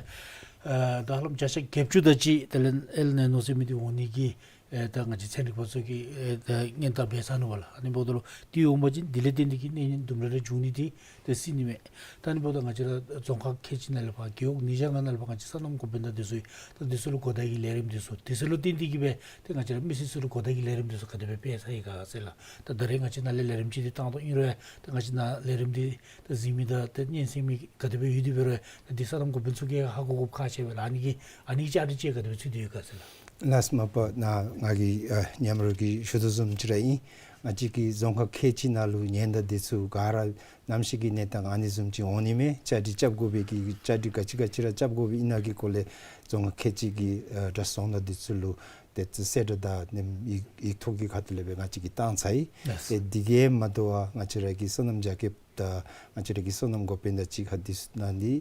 ཨ་ད་ཧ་ལམ་བརྒྱ་ཆ་བརྒྱད་ཅུ་དེ་ཅིག་དེ་ལས་ཨེལ་ནི་ནོ་ཟེར་མི་འདི་འོང་ནི་གི་ཨེ་ད་ང་བཅས་ཚན་རིག་པ་ཚུ་གིས་ཨེ་ད་སྔོན་བརྡ་འབད་ཚར་ནུག་པ་ལགས། ཨ་ནི་འབདཝ་ད་ལུ་འདི་འོང་པ་ཅིན་འདི་ལས་བརྟེན་ཏེ་གིས་གནོད་ཉེན་དུམ་གྲ་རེ་འབྱུང་ནི་འདི་ཏེ་སྲིད་ནི་མས། ད་ཨ་ནི་འབདཝ་ད་ང་བཅས་ར་རྫོང་ཁག་ཁལ་གཅིག་ནང་ལས་ཕར་རྒེད་འོག་ཉིས་བརྒྱ་ལྔ་ནང་ལས་ཕར་ང་བཅས་སོ་ནམ་འགོ་དཔོན་དང་འདི་ཚུ་ད་འདི་ཚུ་ལུ་གོ་བརྡ་གི་ལས་རིམ་འདི་ཚུ་འདི་ཚུ་ལུ་བརྟེན་ཏེ་གིས་སྦེ་ཏེ་ང་བཅས་ར་མི་སེར་ཚུ་ལུ་གོ་བརྡ་གི་ལས་རིམ་འདི་ཚུ་ག་དེ་སྦེ་སྤེལ་ཚར་ཡི་ག་ཟེར་ལགས། ད་ད་རེས་ང་བཅས་ནཱ་ལས་ལས་རིམ་ཅིག་འདི་བཏང་དོ་ཨིན་རུང་ཡང་ད་ང་བཅས་ནཱ་ལས་རིམ་འདི་ད་གཟིགས་མི་དང་ད་སྙན་གསན་མི་ག་དེ་སྦེ་ཡོད་དེ་འབད་རུང་ཡང་ད་འདི་སོ་ནམ་འགོ་དཔོན་ཚུ་གིས་ཧ་གོ་དགོཔ་ཁག་ཆེ་བས་ལགས། ཨ་ནི་གི་ཨ་ནི་གི་བཅའ་སྒྲིག་ཅིག་ག་དེ་སྦེ་ཚུད་དེ་ཡོད་ག་ཟེར་ལགས། ལགས་མ་པ་ནཱ་ང་གིས་ཨ་མཉམ་རོགས་ཀྱིས་ཞུ་དོ་བཟུམ་ཅིག་ར་ཨིན། ང་བཅས་ཀྱི་རྫོང་ཁག་ཁལ་གཅིག་ནང་ལུ་ཉེན་བརྡ་འདི་ཚུ་ག་ར་གནམ་གཤིས་ཀྱི་གནས་སྟངས་ཨ་ནི་བཟུམ་ཅིག་འོང་ནི་མས། བཅའ་སྒྲིག་རྐྱབ་དགོ་པའི་གི་བཅའ་སྒྲིག་ག་ཅི་ག་ཅི་ར་རྐྱབ་དགོ་པའི་ཨིན་ན་གི་སྐོར་ལས་རྫོང་ཁག་ཁལ་གཅིག་གི་ཨ་གྲྭ་ཚང་དང་འདི་ཚུ་ལུ་ཏེ་གསལ་བསྒྲགས་དང་ནེམ་ཡིག་ཡིག་ཐོག་གི་ཁ་ཐུག་ལས་སྦེ་ང་བཅས་ཀྱིས་བཏང་ཚར་ཡི། ལགས། ཏེ་འདི་གིས་མ་དོ་བར་ང་བཅས་ར་གི་སོ་ནམ་རྒྱ་སྐྱེད་དང་ང་བཅས་ར་གི་སོ་ནམ་འགོ་དཔོན་དང་གཅིག་ཁར་འདི་ཚུ་ནང་འདི་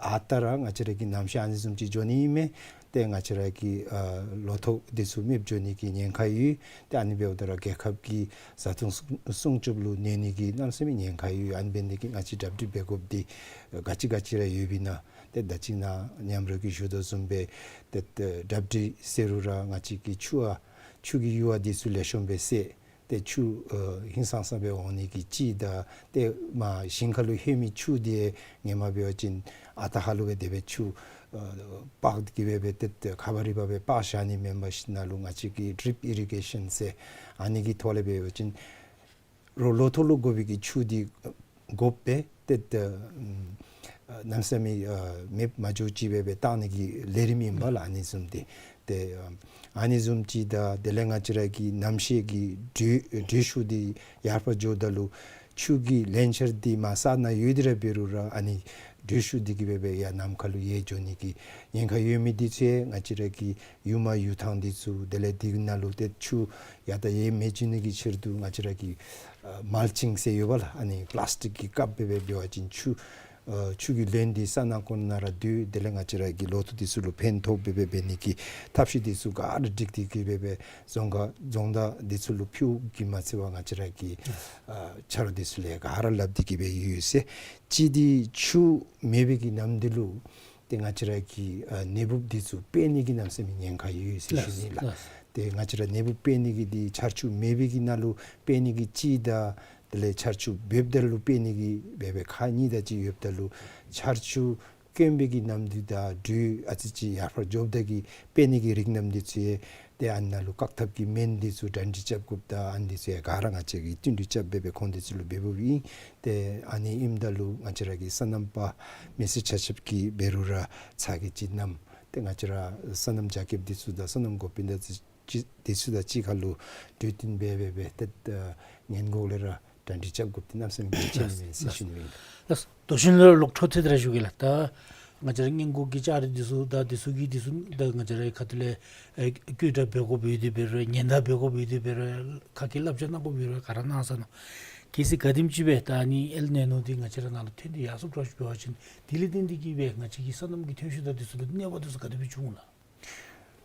ཨ་རྟག་ར་ང་བཅས་ར་གི་གནམ་གཤིས་ཨ་ནི་བཟུམ་ཅིག་འགྱོ་ནི་ཨིན་མས། ཏེ་ང་བཅས་ར་གི་ཨ་ལོ་ཐོག་འདི་ཚུ་མེདཔ་འགྱོ་ནི་གི་ཉེན་ཁ་ཡོད། ཏེ་ཨ་ནི་འབདཝ་ད་ར་རྒྱལ་ཁབ་ཀྱི་བཟའ་འཐུང་སྲུང་སྲུང་སྐྱོབ་ལུ་གནོད་ནི་གི་གནམ་མེད་ས་མེད་ཉེན་ཁ་ཡོད། ཨ་ནི་འབད་ནི་དེ་གིས་ང་བཅས་གྲ་སྒྲིག་འབད་དགོཔ་འདི་ག་ཅི་ག་ཅི་ར་ཡོདཔ་ཨིན་ན། ཏེ་ད་ཅི་ནཱ་མཉམ་རོགས་ཀྱིས་ཞུ་དོ་བཟུམ་སྦེ་ཏེ་ཏེ་གྲ་སྒྲིག་ཟེར་རུང་ར་ང་བཅས་ཀྱིས་ཆུ་ཨ་ཆུ་གི་ཡུར་བ་འདི་ཚུ་ལེགས་ཤོམ་སྦེ་བསལ། ཏེ་ཆུ་ཨ་ཧིང་སངས་ས་སྦེ་འོང་ནི་གི་ཅིག་དང་ཏེ་མར་ཞིང་ཁ་ལུ་ལྷོད་མི་ཆུ་འདི་ཧེ་མ་འབད་བ་ཅིན་ཨ་རྟག་ཧ་ལུགས་སྦེ་དེ་སྦེ་ཆུ་ཨ་དཔག་སྟེ་གིས་སྦེ་སྦེ་ཏེ་ཏེ་ཁ་བ་རི་བ་སྦེ་དཔག་བཞག་ནི་མེན་པར་ཞིནམ་ལས་ང་བཅས་ཀྱིས་ཌྲིཔ་ཨི་རི་གེ་ཤཱན་ཟེར་ཨ་ནི་གི་ཐོག་ལས་འབད་བ་ཅིན་རོགས་ལོ་ཐོག་ལུ་དགོ་པའི་གི་ཆུ་འདི་དགོཔ་སྦེ་ཏེ་ཏེ་ཨམ་ཨ་གནམ་མེད་ས་མེད་ཨ་མེདཔ་མ་འགྱོ་ཅིག་སྦེ་སྦེ་བཏང་ནི་གི་ལས་རིམ་ཨིན་པས་ལགས། ཨ་ནི་བཟུམ་འདི་ཏེ་ཨ་ཨ་ནི་བཟུམ་ཅིག་དང་དེ་ལས་ང་བཅས་ར་གི་གནམ་གཤིས་ཀྱི་དྲོད་དྲོད་ཤུགས་འདི་ཡར་འཕར་འགྱོཝ་ད་ལུ་ཆུ་གི་ལེན་ཆར་འདི་མར་ས་ནང་ཡོད་དེ་ར་འབད་རུང་ར་ཨ་ནི་དྲོད་ཤུགས་འདི་གིས་སྦེ་སྦེ་ཡར་ནམ་མཁའ་ལུ་ཡལ་འགྱོ་ནི་གི་ཉེན་ཁ་ཡོད་མི་འདི་ཚུ་ཡང་ང་བཅས་ར་གི་ཡུར་མ་ཡུར་ཐང་འདི་ཚུ་དེ་ལས་འདི་ནང་ལུ་ཏེ་ཆུ་ཡར་དང་ཡར་མི་འགྱོ་ནི་གི་ཕྱིར་དུ་ང་བཅས་ར་གི་ཨ་མལ་ཅིང་ཟེར་ཡོད་པས་ལགས། ཨ་ནི་པ་ལཱསི་ཊིཀ་གི་ཀབ་སྦེ་སྦེ་འབད་བ་ཅིན་ཆུ་ཨ་ཆུ་གི་རློན་འདི་ས་ནང་ཁོ་ན་ར་སྡོད། དེ་ལས་ང་བཅས་ར་གི་ལོ་ཐོག་འདི་ཚུ་ལུ་ཕན་ཐོགས་སྦེ་སྦེ་འབད་ནི་གི་ཐབས་ཤེས་འདི་ཚུ་ག་ར་སྒྲིག་སྟེ་གིས་སྦེ་སྦེ་རྫོང་ཁག་རྫོང་བདག་འདི་ཚུ་ལུ་ཕུལ་གི་མ་ཚད་པར་ང་བཅས་ར་གི་ཨ་ཆ་རོགས་འདི་ཚུ་ལུ་ཡང་ག་ར་སླབ་སྟེ་གིས་སྦེ་ཡོད་ཟེར། གཅིག་འདི་ཆུ་མེད་པའི་གི་ནམ་དུས་ལུ་ཏེ་ང་བཅས་ར་གི་ཨ་ནད་འབུཔ་འདི་ཚུ་འཕེལ་ནི་གི་གནམ་མེད་ས་མེད་ཉེན་ཁ་ཡོད་ཟེར་ཞུ་ནི་ལགས། ལགས། ཏེ་ང་བཅས་ར་ནད་འབུཔ་འཕེལ་ནི་གི་འདི་ཆར་ཆུ་མེད་པའི་གི་ནང་ལུ་འཕེལ་ནི་གི་གཅིག་དང་དེ་ལས་ཆར་ཆུ་འབེབས་ད་ལུ་འཕེལ་ནི་གི་སྦེ་སྦེ་ཁག་གཉིས་དེ་ཅིག་ཡོདཔ་ད་ལུ་ཆར་ཆུ་དཀོན་པའི་གི་ནམ་དུས་དང་དྲོད་ཨ་ཙི་ཅིག་ཡར་འཕར་འགྱོཝ་ད་གི་འཕེལ་ནི་གི་རིགས་རྣམས་འདི་ཚུ་ཡང་ཏེ་ཨ་ནཱ་ལུ་བཀག་ཐབས་ཀྱི་སྨན་འདི་ཚུ་གྲ་སྒྲིག་རྐྱབ་དགོཔ་དང་ཨ་ནི་འདི་ཚུ་ཡང་ག་ར་ང་བཅས་ཀྱིས་བསྟུན་གྲོས་རྐྱབ་སྦེ་སྦེ་ཁོང་འདི་ཚུ་ལུ་འབད་འབདཝ་ཨིན། ཏེ་ཨ་ནི་ཨིནམ་ད་ལུ་ང་བཅས་ར་གི་སོ་ནམ་པ་མི་སེར་ཆ་ཁྱབ་ཀྱིས་འབད་རུང་ར་ཚ་གྱང་ཅིག་བསྣམས། ཏེ་ང་བཅས་ར་སོ་ནམ་རྒྱ་སྐྱེད་འདི་ཚུ་དང་སོ་ནམ་འགོ་དཔོན་དང་ཅི་འདི་ཚུ་དང་གཅིག་ཁར་ལུ་གྲོས་བསྟུན་འབད་སྦེ་སྦེ་ཏེ་ཨ་སྔོན་འགོག་ལས་ར་གྲ་སྒྲིག་རྐྱབ་དགོཔ་འདི་གནམ་མེད་ས་མེད་གལ་ཆེ་ནི་མས་ཟེར་ཞུ་ནི་ཨིན། ལགས། དོ་ཤིན་ལུ་ལོག་འཕྲོ་མཐུད་དེ་ར་ཞུ་གེ་ལགས། ད་ང་བཅས་ར་སྔོན་འགོག་གི་བཅའ་རིགས་འདི་ཚུ་དང་འདི་ཚུ་གི་འདི་ཚུ་ད་ང་བཅས་ར་ཁ་ཐུག་ལས་ཨེ་བཀོད་གྲབས་འབད་དགོཔ་ཡོད་དེ་འབད་རུང་ཉེན་བརྡ་འབད་དགོཔ་ཡོད་དེ་འབད་རུང་ཁ་སྐད་བསླབ་བྱ་གནང་དགོཔ་ཡོད་རུང་ག་ར་གནང་ས་ནུག། གལ་སྲིད་ག་དེམ་ཅིག་སྦེ་ད་ཨ་ནི་ཨེལ་ནི་ནོ་འདི་ང་བཅས་ར་ནང་ལུ་ཐོན་ཏེ་ཡར་སོངམ་འདྲཝ་ཅིག་འབད་བ་ཅིན་དེ་ལས་བརྟེན་ཏེ་གིས་སྦེ་ང་བཅས་ཀྱི་སོ་ནམ་གྱི་ཐོན་ཤུགས་དང་འདི་ཚུ་ལུ་གནོད་པ་འདི་ཚུ་ག་དེ་སྦེ་འབྱུང་ལགས།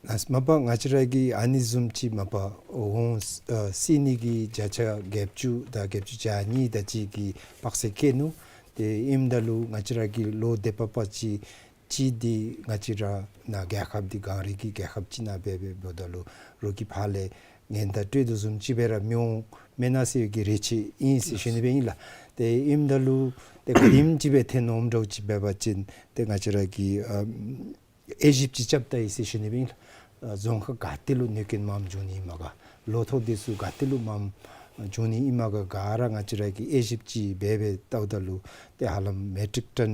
ལགས། མ་པ་ང་བཅས་ར་གིས་ཨ་ནི་བཟུམ་ཅིག་མ་པ་འོང་ཨ་སྲིད་ནི་གི་བརྒྱ་ཆ་བརྒྱད་ཅུ་དང་བརྒྱད་ཅུ་གྱ་གཉིས་དེ་ཅིག་གི་དཔག་ཚད་བཀལ་ནུག། ཏེ་ཨིནམ་ད་ལུ་ང་བཅས་ར་གི་ལོ་དེ་པ་པ་ཅིག་ཅིག་འདི་ང་བཅས་ར་ནཱ་རྒྱལ་ཁབ་འདི་གངས་རི་གི་རྒྱལ་ཁབ་ཅིག་ནང་འབད་འབདཝ་ད་ལུ་རོགས་ཀྱི་ཕར་ལས་ངན་དང་སྤྲོད་དོ་བཟུམ་ཅིག་སྦེ་ར་མི་འོང་མེན་ན་ཟེར་གྱི་རེ་ཆེ་ཨིན་ཟེར་ཞུ་ནི་སྦེ་ཨིན་ལགས། ཏེ་ཨིནམ་ད་ལུ་ཏེ་ག་དེམ་ཅིག་སྦེ་ཐོན་འོངམ་འདྲཝ་ཅིག་འབད་བ་ཅིན་ཏེ་ང་བཅས་ར་གི་ཨ་དབྱེ་ཞིབ་ཅིག་རྐྱབ་ད་ཡི་ཟེར་ཞུ་ནི་སྦེ་ཨིན་ལགས། ཨ་རྫོང་ཁག་ག་ཏེ་ལུ་གནོད་སྐྱོན་མངམ་འབྱུང་ནི་ཨིན་མས་ག། ལོ་ཐོག་འདི་ཚུ་ག་ཏེ་ལུ་མངམ་འབྱུང་ནི་ཨིན་མས་ག། ག་ར་ང་བཅས་ར་གིས་དབྱེ་ཞིབ་ཅིག་འབད་འབད་བལྟཝ་ད་ལུ་ཏེ་ཧ་ལམ་མེ་ཊིག་ཊོན་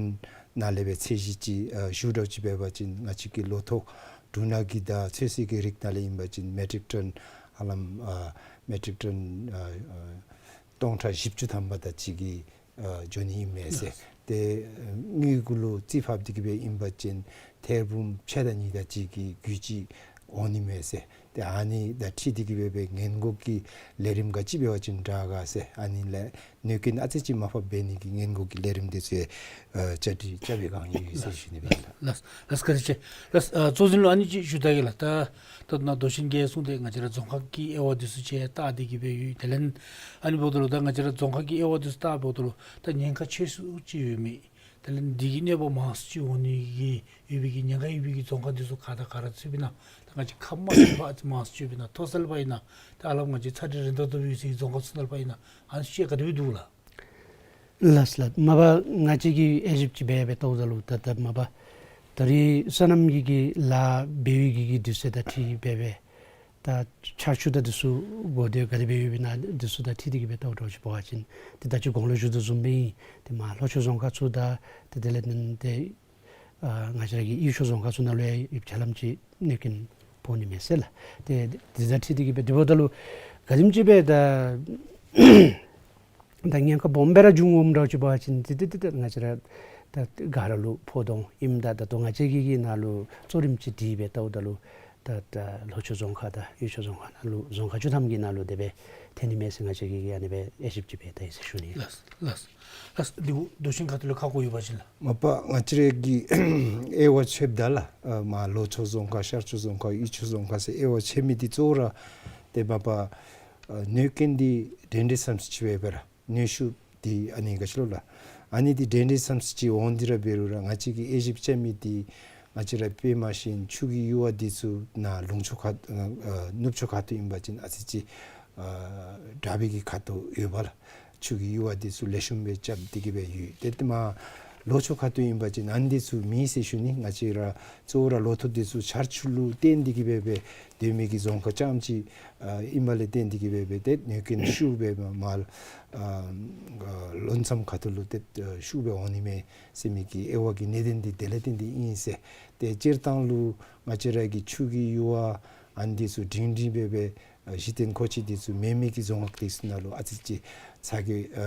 ནང་ལས་སྦེ་ཚད་གཞི་ཅིག་ཨ་ཞུ་འདྲཝ་ཅིག་འབད་བ་ཅིན་ང་བཅས་ཀྱི་ལོ་ཐོག་འབྲུ་སྣ་གི་དང་ཚོད་བསྲེ་གི་རིགས་ནང་ལས་ཨིན་པ་ཅིན་མེ་ཊིག་ཊོན་ཧ་ལམ་ཨ་མེ་ཊིག་ཊོན་ཨ་ཨ་སྟོང་ཕྲག་བཞི་བཅུ་ཐམ་པ་དེ་ཅིག་གི་ཨ་འགྱོ་ནི་ཨིན་མས་ཟེར། ཏེ་ཨ་དངུལ་གུ་ལུ་རྩིས་ཕབ་སྟེ་གི་སྦེ་ཨིན་པ་ཅིན་ཐེར་འབུམ་ཕྱེད་དང་གཉིས་དེ་ཅིག་གི་རྒུད་ཅིག་འོང་ནི་མས་ཟེར། ཏེ་ཨ་ནི་དང་འཁྲིལ་ཏེ་གི་སྦེ་སྦེ་སྔོན་འགོག་གི་ལས་རིམ་ག་ཅི་འབད་བ་ཅིན་དྲག་ག་ཟེར། ཨ་ནི་ལས་གནོད་སྐྱོན་ཨ་ཙི་ཅིག་མར་ཕབ་འབད་ནི་གི་སྔོན་འགོག་གི་ལས་རིམ་འདི་ཚུ་ཨ་བཅའ་སྒྲིག་རྐྱབ་པའི་བསྒང་ཡོད་ཟེར་ཞུ་ནི་སྦེ་ཨིན་ལགས། ལགས་ལགས་བཀའ་དྲིན་ཆེ། ལགས་ཨ་གཙོ་འཛིན་ལུ་ཨ་ནི་ཅིག་ཞུ་ད་གེ་ལགས། ད་ད་ནཱ་མདོ་ཆེན་གྱིས་གསུངས་ཏེ་ང་བཅས་ར་རྫོང་ཁག་གི་དབྱེ་བ་འདི་ཚུ་ཅིག་བལྟ་སྟེ་གི་སྦེ་ཡོད། དེ་ལས་ཨ་ནི་འབདཝ་ད་ལུ་ད་ང་བཅས་ར་རྫོང་ཁག་གི་དབྱེ་བ་འདི་ཚུ་བལྟ་འབདཝ་ད་ལུ་ད་ཉེན་ཁ་ཆེ་སུ་ཅིག་ཡོད་མི་དེ་ལས་འདི་གི་གནོད་པ་མང་སུ་ཅིག་འོང་ནི་གི་ཡོད་པའི་གི་ཉེན་ཁ་ཡོད་པའི་གི་རྫོང་ཁག་འདི་ཚུ་ག་དང་ག་ར་ཚུདཔ་ཨིན་ན། ད་ང་བཅས་ཁམས་དམར་ཟེར་བ་ཨ་ཙི་མང་སུ་ཅིག་ཡོདཔ་ཨིན་ན། མཐོ་གསར་པ་ཨིན་ན། ད་ཧ་ལམ་ང་བཅས་ཚ་འདྲེན་རན་ཏོག་ཏོ་སྦེ་ཡོད་སའི་རྫོང་ཁག་ཚུ་ནང་ལུ་པ་ཨིན་ན། ཨ་ནི་ཅིག་ག་དེ་སྦེ་འདུག་ལགས། ལགས་ལགས། མ་པ་ང་བཅས་ཀྱིས་དབྱེ་ཞིབ་ཅིག་འབད་འབད་བལྟཝ་ད་ལུ་ད་ད་མ་པ་ད་རེས་སོ་ནམ་གྱི་གི་ལཱ་འབད་བའི་གི་གི་དུས་ཚོད་དང་འཁྲིལ་འབད་འབད་ད་ཆར་ཆུ་དང་འདི་ཚུ་འགོ་དེ་ག་དེ་སྦེ་ཡོདཔ་ཨིན་ན་འདི་ཚུ་དང་འཁྲིལ་ཏེ་གི་སྦེ་བལྟཝ་འདྲཝ་ཅིག་འབད་བ་ཅིན་ཏེ་ད་ཅི་གོང་ལུ་ཞུ་དོ་བཟུམ་སྦེ་ཨིན། ཏེ་མར་ལྷོ་ཕྱོགས་རྫོང་ཁག་ཚུ་དང་ཏེ་དེ་ལས་ཏེ་ཨ་ང་བཅས་ར་གི་དབུས་ཕྱོགས་རྫོང་ཁག་ཚུ་ནང་ལུ་ཡང་ཡོདཔ་ཆ་ལམ་ཅིག་གནོད་སྐྱོན་ཕོག་ནི་མས་ཟེར་ལགས། ཏེ་དེ་དང་འཁྲིལ་ཏེ་གི་སྦེ་དེ་འབདཝ་ད་ལུ་ག་དེམ་ཅིག་སྦེ་ད་ད་ཉེན་ཁ་སྦོམ་སྦེ་ར་འབྱུང་འོངམ་འདྲཝ་ཅིག་འབད་བ་ཅིན་ཏེ་ཏེ་ཏེ་ཏེ་ང་བཅས་ར་ད་ག་ར་ལུ་ཕོག་དོ་ཨིནམ། ད་ད་ལྟོ་ང་བཅས་ཀྱི་གི་ནང་ལུ་གཙོ་རིམ་ཅིག་སྒྲིག་སྦེ་བལྟཝ་ད་ལུ་ད་ད་ལྷོ་ཕྱོགས་རྫོང་ཁག་དང་དབུས་ཕྱོགས་རྫོང་ཁག་ནང་ལུ་རྫོང་ཁག་བཅུ་ཐམ་གྱི་ནང་ལུ་དེ་སྦེ་ཐོན་ནི་མས་ཟེར་ང་བཅས་ཀྱིས་གི་ཨ་ནི་སྦེ་དབྱེ་ཞིབ་ཅིག་འབད་ད་ཡི་ཟེར་ཞུ་ནི། ལགས་ལགས། ལགས་འདི་གུ་མདོ་ཆེན་ཁ་ཐུག་ལས་ཁ་སྐོང་ཡོད་པ་ཅིན་ལགས། མ་པ་ང་བཅས་ར་གི་དབྱེ་བ་ཕྱེཝ་ད་ལགས། ཨ་མར་ལྷོ་ཕྱོགས་རྫོང་ཁག་ཤར་ཕྱོགས་རྫོང་ཁག་དབུས་ཕྱོགས་རྫོང་ཁག་ཟེར་དབྱེ་བ་ཕྱེ་མི་འདི་གཙོ་བོ་ར་ཏེ་མ་པ་ཨ་གནོད་སྐྱོན་འདི་འདྲན་འདྲ་ཙམ་ཅིག་འབད་འབད་ར་གནོད་ཤུགས་འདི་ཨ་ནི་ག་ཅི་ལོ་ལགས། ཨ་ནི་འདི་འདྲན་འདྲ་ཙམ་ཅིག་འོང་སྟེ་ར་འབད་རུང་ར་ང་བཅས་ཀྱིས་དབྱེ་ཞིབ་རྐྱབ་མི་འདི་ང་བཅས་ར་དཔེ་མ་ཤེས་ཆུ་གི་ཡུར་བ་འདི་ཚུ་ནཱ་ལུང་ཕྱོགས་ཁ་ཨ་ནུབ་ཕྱོགས་ཁ་ཐུག་ཨིན་པ་ཅིན་ཨ་ཙི་ཅིག་ཨ་དྲག་པའི་གི་ཁ་ཐུག་ཡོདཔ་ལགས། ཆུ་གི་ཡུར་བ་འདི་ཚུ་ལེགས་ཤོམ་སྦེ་རྐྱབ་སྟེ་གི་སྦེ་ཡོད། ཏེ་ཏེ་མར་ལྷོ་ཕྱོགས་ཁ་ཐུག་ཨིན་པ་ཅིན་ཨ་ནི་འདི་ཚུ་མེད་ཟེར་ཞུ་ནི། ང་བཅས་ར་གཙོ་བོ་ར་ལོ་ཐོག་འདི་ཚུ་ཆར་ཆུ་ལུ་བརྟེན་ཏེ་གི་སྦེ་སྦེ་སྡོད་མི་གི་རྫོང་ཁག་རྐྱངམ་ཅིག་ཨ་ཨིནམ་ལས་བརྟེན་ཏེ་གི་སྦེ་སྦེ་ཏེ་གནོད་སྐྱོན་ཤུགས་སྦེ་མར་མར་ཨ་ལྷོ་མཚམས་ཁ་ཐུག་ལུ་ཏེ་ཨ་ཤུགས་སྦེ་འོང་ནི་མས་ཟེར་མི་གི་དབྱེ་བ་གི་གནད་དོན་འདི་དེ་ལས་བརྟེན་ཏེ་ཨིན་ཟེར། ཏེ་སྤྱིར་བཏང་ལུ་ང་བཅས་ར་གི་ཆུ་གི་ཡུར་བ་ཨ་ནི་འདི་ཚུ་འབྲིང་འབྲིང་སྦེ་སྦེ་ཨ་གཞི་རྟེན་མཁོ་ཆས་འདི་ཚུ་མེད་མི་གི་རྫོང་ཁག་འདི་ཚུ་ནང་ལུ་ཨ་ཙི་ཅིག་ཚ་གྱང་ཨ་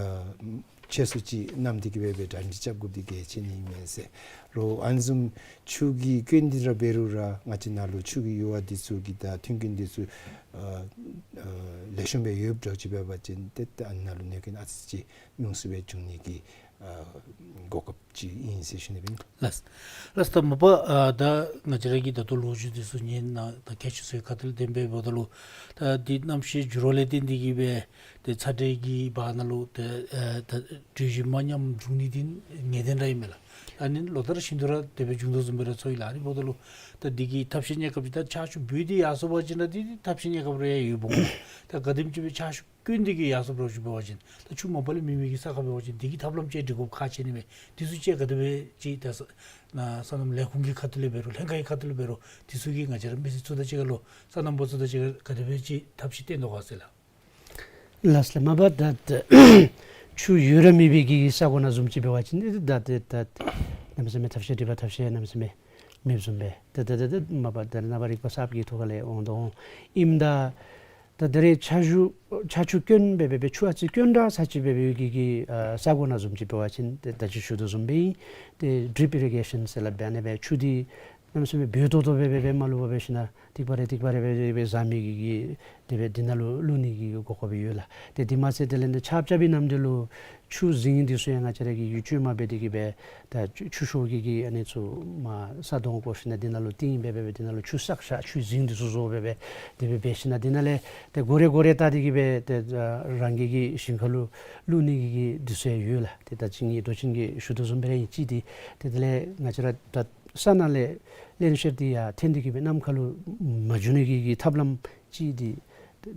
ཆེ་སུ་ཅིག་བསྣམས་ཏེ་གི་སྦེ་སྦེ་གྲ་སྒྲིག་རྐྱབ་དགོཔ་འདི་གལ་ཆེ་ནི་མས་ཟེར། རོགས་ཨ་ནི་བཟུམ་ཆུ་གི་སྐྱོན་འདི་ར་འབད་རུང་ར་ང་བཅས་ནང་ལུ་ཆུ་གི་ཡུར་བ་འདི་ཚུ་གི་ད་མཐུན་རྐྱེན་འདི་ཚུ་ཨ་ཨ་ལེགས་ཤོམ་སྦེ་ཡོདཔ་འདྲཝ་ཅིག་འབད་བ་ཅིན་ཏེ་ཏེ་ཨ་ནི་ནང་ལུ་གནོད་སྐྱོན་ཨ་ཙི་ཅིག་ཉུང་སུ་སྦེ་འབྱུང་ནི་གི་ཨ་གོ་སྐབས་ཅིག་ཨིན་ཟེར་ཞུ་ནི་སྦེ་ཨིན། ལགས། ལགས། ད་མ་པ་ཨ་ད་ང་བཅས་ར་གི་ད་ལྟོ་ལོ་རྒྱུས་འདི་ཚུ་ཉན་ན་ད་ཁྱད་ཆོས་ཚུ་ཁ་ཐུག་ལས་བདེན་པའི་འབདཝ་ད་ལུ་ད་འདི་གནམ་གཤིས་འགྱུར་བ་ལས་བརྟེན་ཏེ་གི་སྦེ་ཏེ་ཚ་དྲོད་ཀྱི་བར་ན་ལུ་ཏེ་ཨ་ད་དྲོད་གཤེར་མ་མཉམ་འབྱུང་ནི་འདི་ངེས་བདེན་ར་ཨིན་མས་ལགས། ཨ་ནི་ལོ་ལྟར་བཞིན་དུ་ར་དེ་སྦེ་འབྱུང་དོ་བཟུམ་སྦེ་ར་ཚོར་ཡི་ལགས། ཨ་ནི་འབདཝ་ད་ལུ་ད་འདི་གི་ཐབས་ཤེས་གནས་སྐབས་ཅིག་ད་ཆར་ཆུ་བུད་དེ་ཡར་སོང་པ་ཅིན་ར་འདི་ཐབས་ཤེས་གནས་སྐབས་ར་ཡང་ཡོདཔ་འོང་། ད་ག་དེམ་ཅིག་སྦེ་ཆར་ཆུ་སྐྱོན་འདི་གིས་ཡར་སོངམ་འདྲཝ་ཅིག་འབད་བ་ཅིན་ད་ཆུ་མ་པ་ལས་མེད་མི་གི་ས་ཁར་འབད་བ་ཅིན་འདི་གི་ཐབས་ལམ་ཅིག་སྒྲིག་དགོཔ་ཁག་ཆེ་ནི་མས། འདི་ཚུ་ཅིག་ག་དེ་སྦེ་ཅིག་ད་ས་ན་སོ་ནམ་ལས་ཁུངས་ཀྱི་ཁ་ཐུག་ལས་འབད་རུང་ལྷན་ཁག་གི་ཁ་ཐུག་ལས་འབད་རུང་འདི་ཚུ་གིས་ང་བཅས་ར་མི་སེར་ཚུ་དང་གཅིག་ཁར་ལུ་སོ་ནམ་པ་ཚུ་དང་གཅིག་ཁར་ག་དེ་སྦེ་ཅིག་ཐབས་ཤེས་བཏོན་དོ་ག་ཟེར་ལགས། ལགས་ལགས། མ་པ་ད་ད་ཆུ་ཡོད་ར་མེད་པའི་གི་ས་གོ་ནང་བཟུམ་ཅིག་འབད་བ་ཅིན་ད་ད་ད་གནམ་མེད་ས་མེད་ཐབས་ཤེས་སྒྲིག་པ་ཐབས་ཤེས་གནམ་མེད་ས་མེད་མེདཔ་བཟུམ་སྦེ་ད་ད་ད་ད་མ་པ་ད་རེས་ནངས་པ་རིག་པ་གསརཔ་གི་ཐོག་ཁ་ལས་འོང་དོ་འོང་ཨིནམ་ད། ད་ད་རེས་ཆར་ཆུ་ཆར་ཆུ་དཀོན་སྦེ་སྦེ་སྦེ་ཆུ་ཨ་ཙི་དཀོན་དྲགས་ས་ཅིག་སྦེ་སྦེ་གི་གི་ཨ་ས་གོ་ནང་བཟུམ་ཅིག་འབད་བ་ཅིན་ཏེ་ད་ཅི་ཞུ་དོ་བཟུམ་སྦེ་ཏེ་ཌྲིཔ་ཨི་རི་གེ་ཤཱན་ཟེར་སླབ་སྦེ་ཨ་ནི་སྦེ་ཆུ་འདི་གནམ་མེད་ས་མེད་འབོལ་ཏོག་ཏོ་སྦེ་སྦེ་སྦེ་མ་བླུགས་པར་འབད་ཞིན་ན་ཏིག་པ་རེ་ཏིག་པ་རེ་སྦེ་སྦེ་སྦེ་བཟའ་མི་གི་གི་དེ་སྦེ་འདི་ནང་ལུ་བླུག་ནི་གི་གོ་སྐབས་ཡོད་ལགས། ཏེ་དེ་མ་ཚད་དེ་ལས་ཏེ་ཆརཔ་རྐྱབ་པའི་ནམ་དུས་ལུ་ ཆུ་རྫིང་འདི་ཚུ་ཡང་ང་བཅས་ར་གིས་ཡུལ་བཅོས་མ་འབད་དེ་གིས་སྦེ་ད་ཆུ་ཆུ་ཤོག་གི་གི་ཨ་ནི་ཚུ་མར་ས་དོང་བརྐོ་ཞིན་ན་འདི་ནང་ལུ་ཏིང་སྦེ་འབད་སྦེ་འདི་ནང་ལུ་ཆུ་བསགས་བཞག། ཆུ་རྫིང་འདི་ཚུ་བཟོ་སྦེ་འབད་དེ་སྦེ་འབད་ཞིན་ན་འདི་ནང་ལས་ཏེ་གོ་རེ་གོ་རེ་བལྟ་སྟེ་གིས་སྦེ་ཏེ་རང་གི་གི་ཞིང་ཁ་ལུ་བླུག་ནི་གི་གི་འདི་ཚུ་ཡང་ཡོད་ལགས། ཏེ་ད་ཅི་ངེའི་མདོ་ཆེན་གྱིས་ཞུ་དོ་བཟུམ་སྦེ་ར་ཨིན་ཅི། ཏེ་ཏེ་དེ་ལས་ང་བཅས་ར་ད་ས་ནང་ལས་བརླན་གཤེར་འདི་ཡར་འཐོན་ཏེ་གིས་སྦེ་གནམ་ཁ་ལུ་མ་འགྱོ་ནི་གི་གི་ཐབས་ལམ་ཅིག་འདི་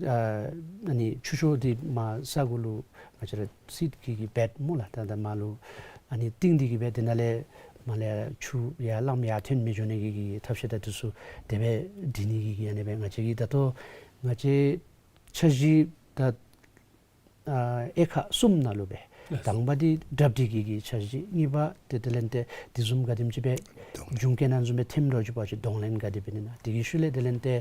ཨ་ཨ་ནི་ཆུ་ཤོག་འདི་མར་ས་གུ་ལུ་ང་བཅས་ར་སིཌ་གི་གི་བེཌ་སྨོ་ལགས། ད་ད་མར་ལུ་ཨ་ནི་བཏིང་སྟེ་གིས་སྦེ་དེ་ནང་ལས་མར་ལས་ཆུ་ཡར་རླངསམ་ཡར་འཐོན་མི་འགྱོ་ནི་གི་གི་ཐབས་ཤེས་ད་འདི་ཚུ་དེ་སྦེ་སྒྲིག་ནི་གི་གི་ཨ་ནི་སྦེ་ང་བཅས་ཀྱིས་ད་ལྟོ་ང་བཅས་འཆར་གཞི་ད་ཨ་དབྱེ་ཁག་གསུམ་ནང་ལུ་སྦེ། ལགས། དང་པ་འདི་གྲ་སྒྲིག་གི་གི་འཆར་གཞི། གཉིས་པ་ཏེ་དེ་ལས་ཏེ་འདི་བཟུམ་ག་དེམ་ཅིག་སྦེ་གདོང་ལེན། གཞུང་བཀོད་གནང་བཟུམ་སྦེ་ཐོནམ་འདྲཝ་ཅིག་འབད་བ་ཅིན་གདོང་ལེན་ག་དེ་འབད་ནི་ན། དེ་གི་ཤུལ་ལས་དེ་ལས་ཏེ་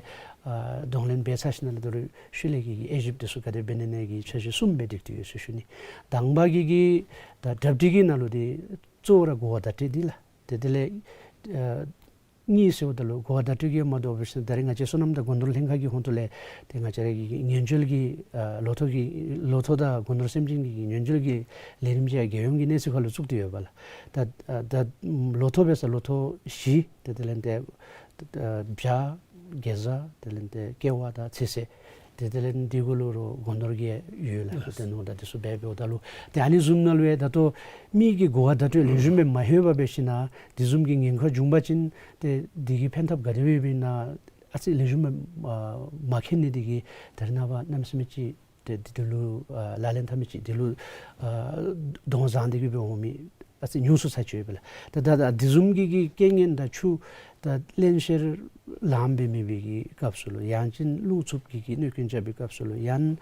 ཨ་གདོང་ལེན་འབད་ཚར་ཞིན་ན་ལས་དོ་རུང་ཤུལ་ལས་ཀྱི་གི་དབྱེ་ཞིབ་འདི་ཚུ་ག་དེ་འབད་ནི་ན་གི་འཆར་གཞི་གསུམ་སྦེ་སྒྲིག་སྟེ་ཡོད་ཟེར་ཞུ་ནི། དང་པ་གི་གི་ད་གྲ་སྒྲིག་གི་ནང་ལུ་འདི་གཙོ་བོ་ར་གོ་བ་བརྡ་སྤྲོད་འདི་ལགས། ཏེ་དེ་ལས་ཨ་གཉིས་ཟེརཝ་ད་ལུ་གོ་བ་བརྡ་སྤྲོད་ཀྱི་མ་གཏོགས་འབད་ཞིན་ན་ད་རེས་ང་བཅས་སོ་ནམ་དང་སྒོ་ནོར་ལྷན་ཁག་གི་ཧོངས་ཏོ་ལས་ཏེ་ང་བཅས་ར་གི་ཉེན་བཅོལ་གྱི་ཨ་ལོ་ཐོག་གི་ལོ་ཐོག་དང་སྒོ་ནོར་སེམས་ཅན་གྱི་ཉེན་བཅོལ་གྱི་ལས་རིམ་ཅིག་རྒྱལ་ཡོངས་ཀྱི་གནས་ཚད་ཁར་ལུ་བཙུགས་ཏེ་ཡོད་པ་ལགས། ད་ཨ་ད་ལོ་ཐོག་འབད་ས་ལོ་ཐོག་བཞི། ཏེ་དེ་ལས་ཏེ་ཨ་བྱ་དགེ་བཟའ་དེ་ལས་ཏེ་ཀེ་བ་དང་ཚེས་ཚད། ཏེ་དེ་ལས་འདི་གུ་ལུ་རོགས་སྒོ་ནོར་གྱི་ཡོད་ལགས། ལགས། ཏེ་ནོར་དང་འདི་ཚུ་འབད་འབདཝ་ད་ལུ་ཏེ་ཨ་ནི་བཟུམ་ནང་ལུ་ཡང་ད་ལྟོ་མི་གི་གོ་བ་བརྡ་སྤྲོད་ལེགས་ཤོམ་སྦེ་མ་ལྷོད་པར་འབད་ཞིན་ན་འདི་བཟུམ་གྱི་ཉེན་ཁ་བྱུང་པ་ཅིན་ཏེ་འདི་གི་ཕན་ཐབས་ག་དེ་སྦེ་ཡོདཔ་ཨིན་ན་ཨ་ཙི་ལེགས་ཤོམ་སྦེ་ཨ་མ་མཁྱེན་ནི་འདི་གིས་ད་རེས་ནངས་པ་གནམ་མེད་ས་མེད་ཅིག་ཏེ་འདི་འདི་ལུ་ཨ་ལག་ལེན་འཐབ་མི་ཅིག་འདི་ལུ་ཨ་གདོང་བཟང་སྟེ་གིས་སྦེ་འོང་མི་ཨ་ཙི་ཉུང་སུ་ཚར་ཅིག་ཡོད་པས་ལགས། ད་ད་ད་འདི་བཟུམ་གྱི་གི་རྐྱེན་ངན་དང་ཆུ་ད་བརླན་གཤེར་ལངམ་སྦེ་མེད་པའི་གི་སྐབས་སུ་ལུ་ཡང་ཅིན་རླུང་འཚུབ་ཀྱི་གི་གནོད་སྐྱོན་རྐྱབ་པའི་སྐབས་སུ་ལུ་ཡང་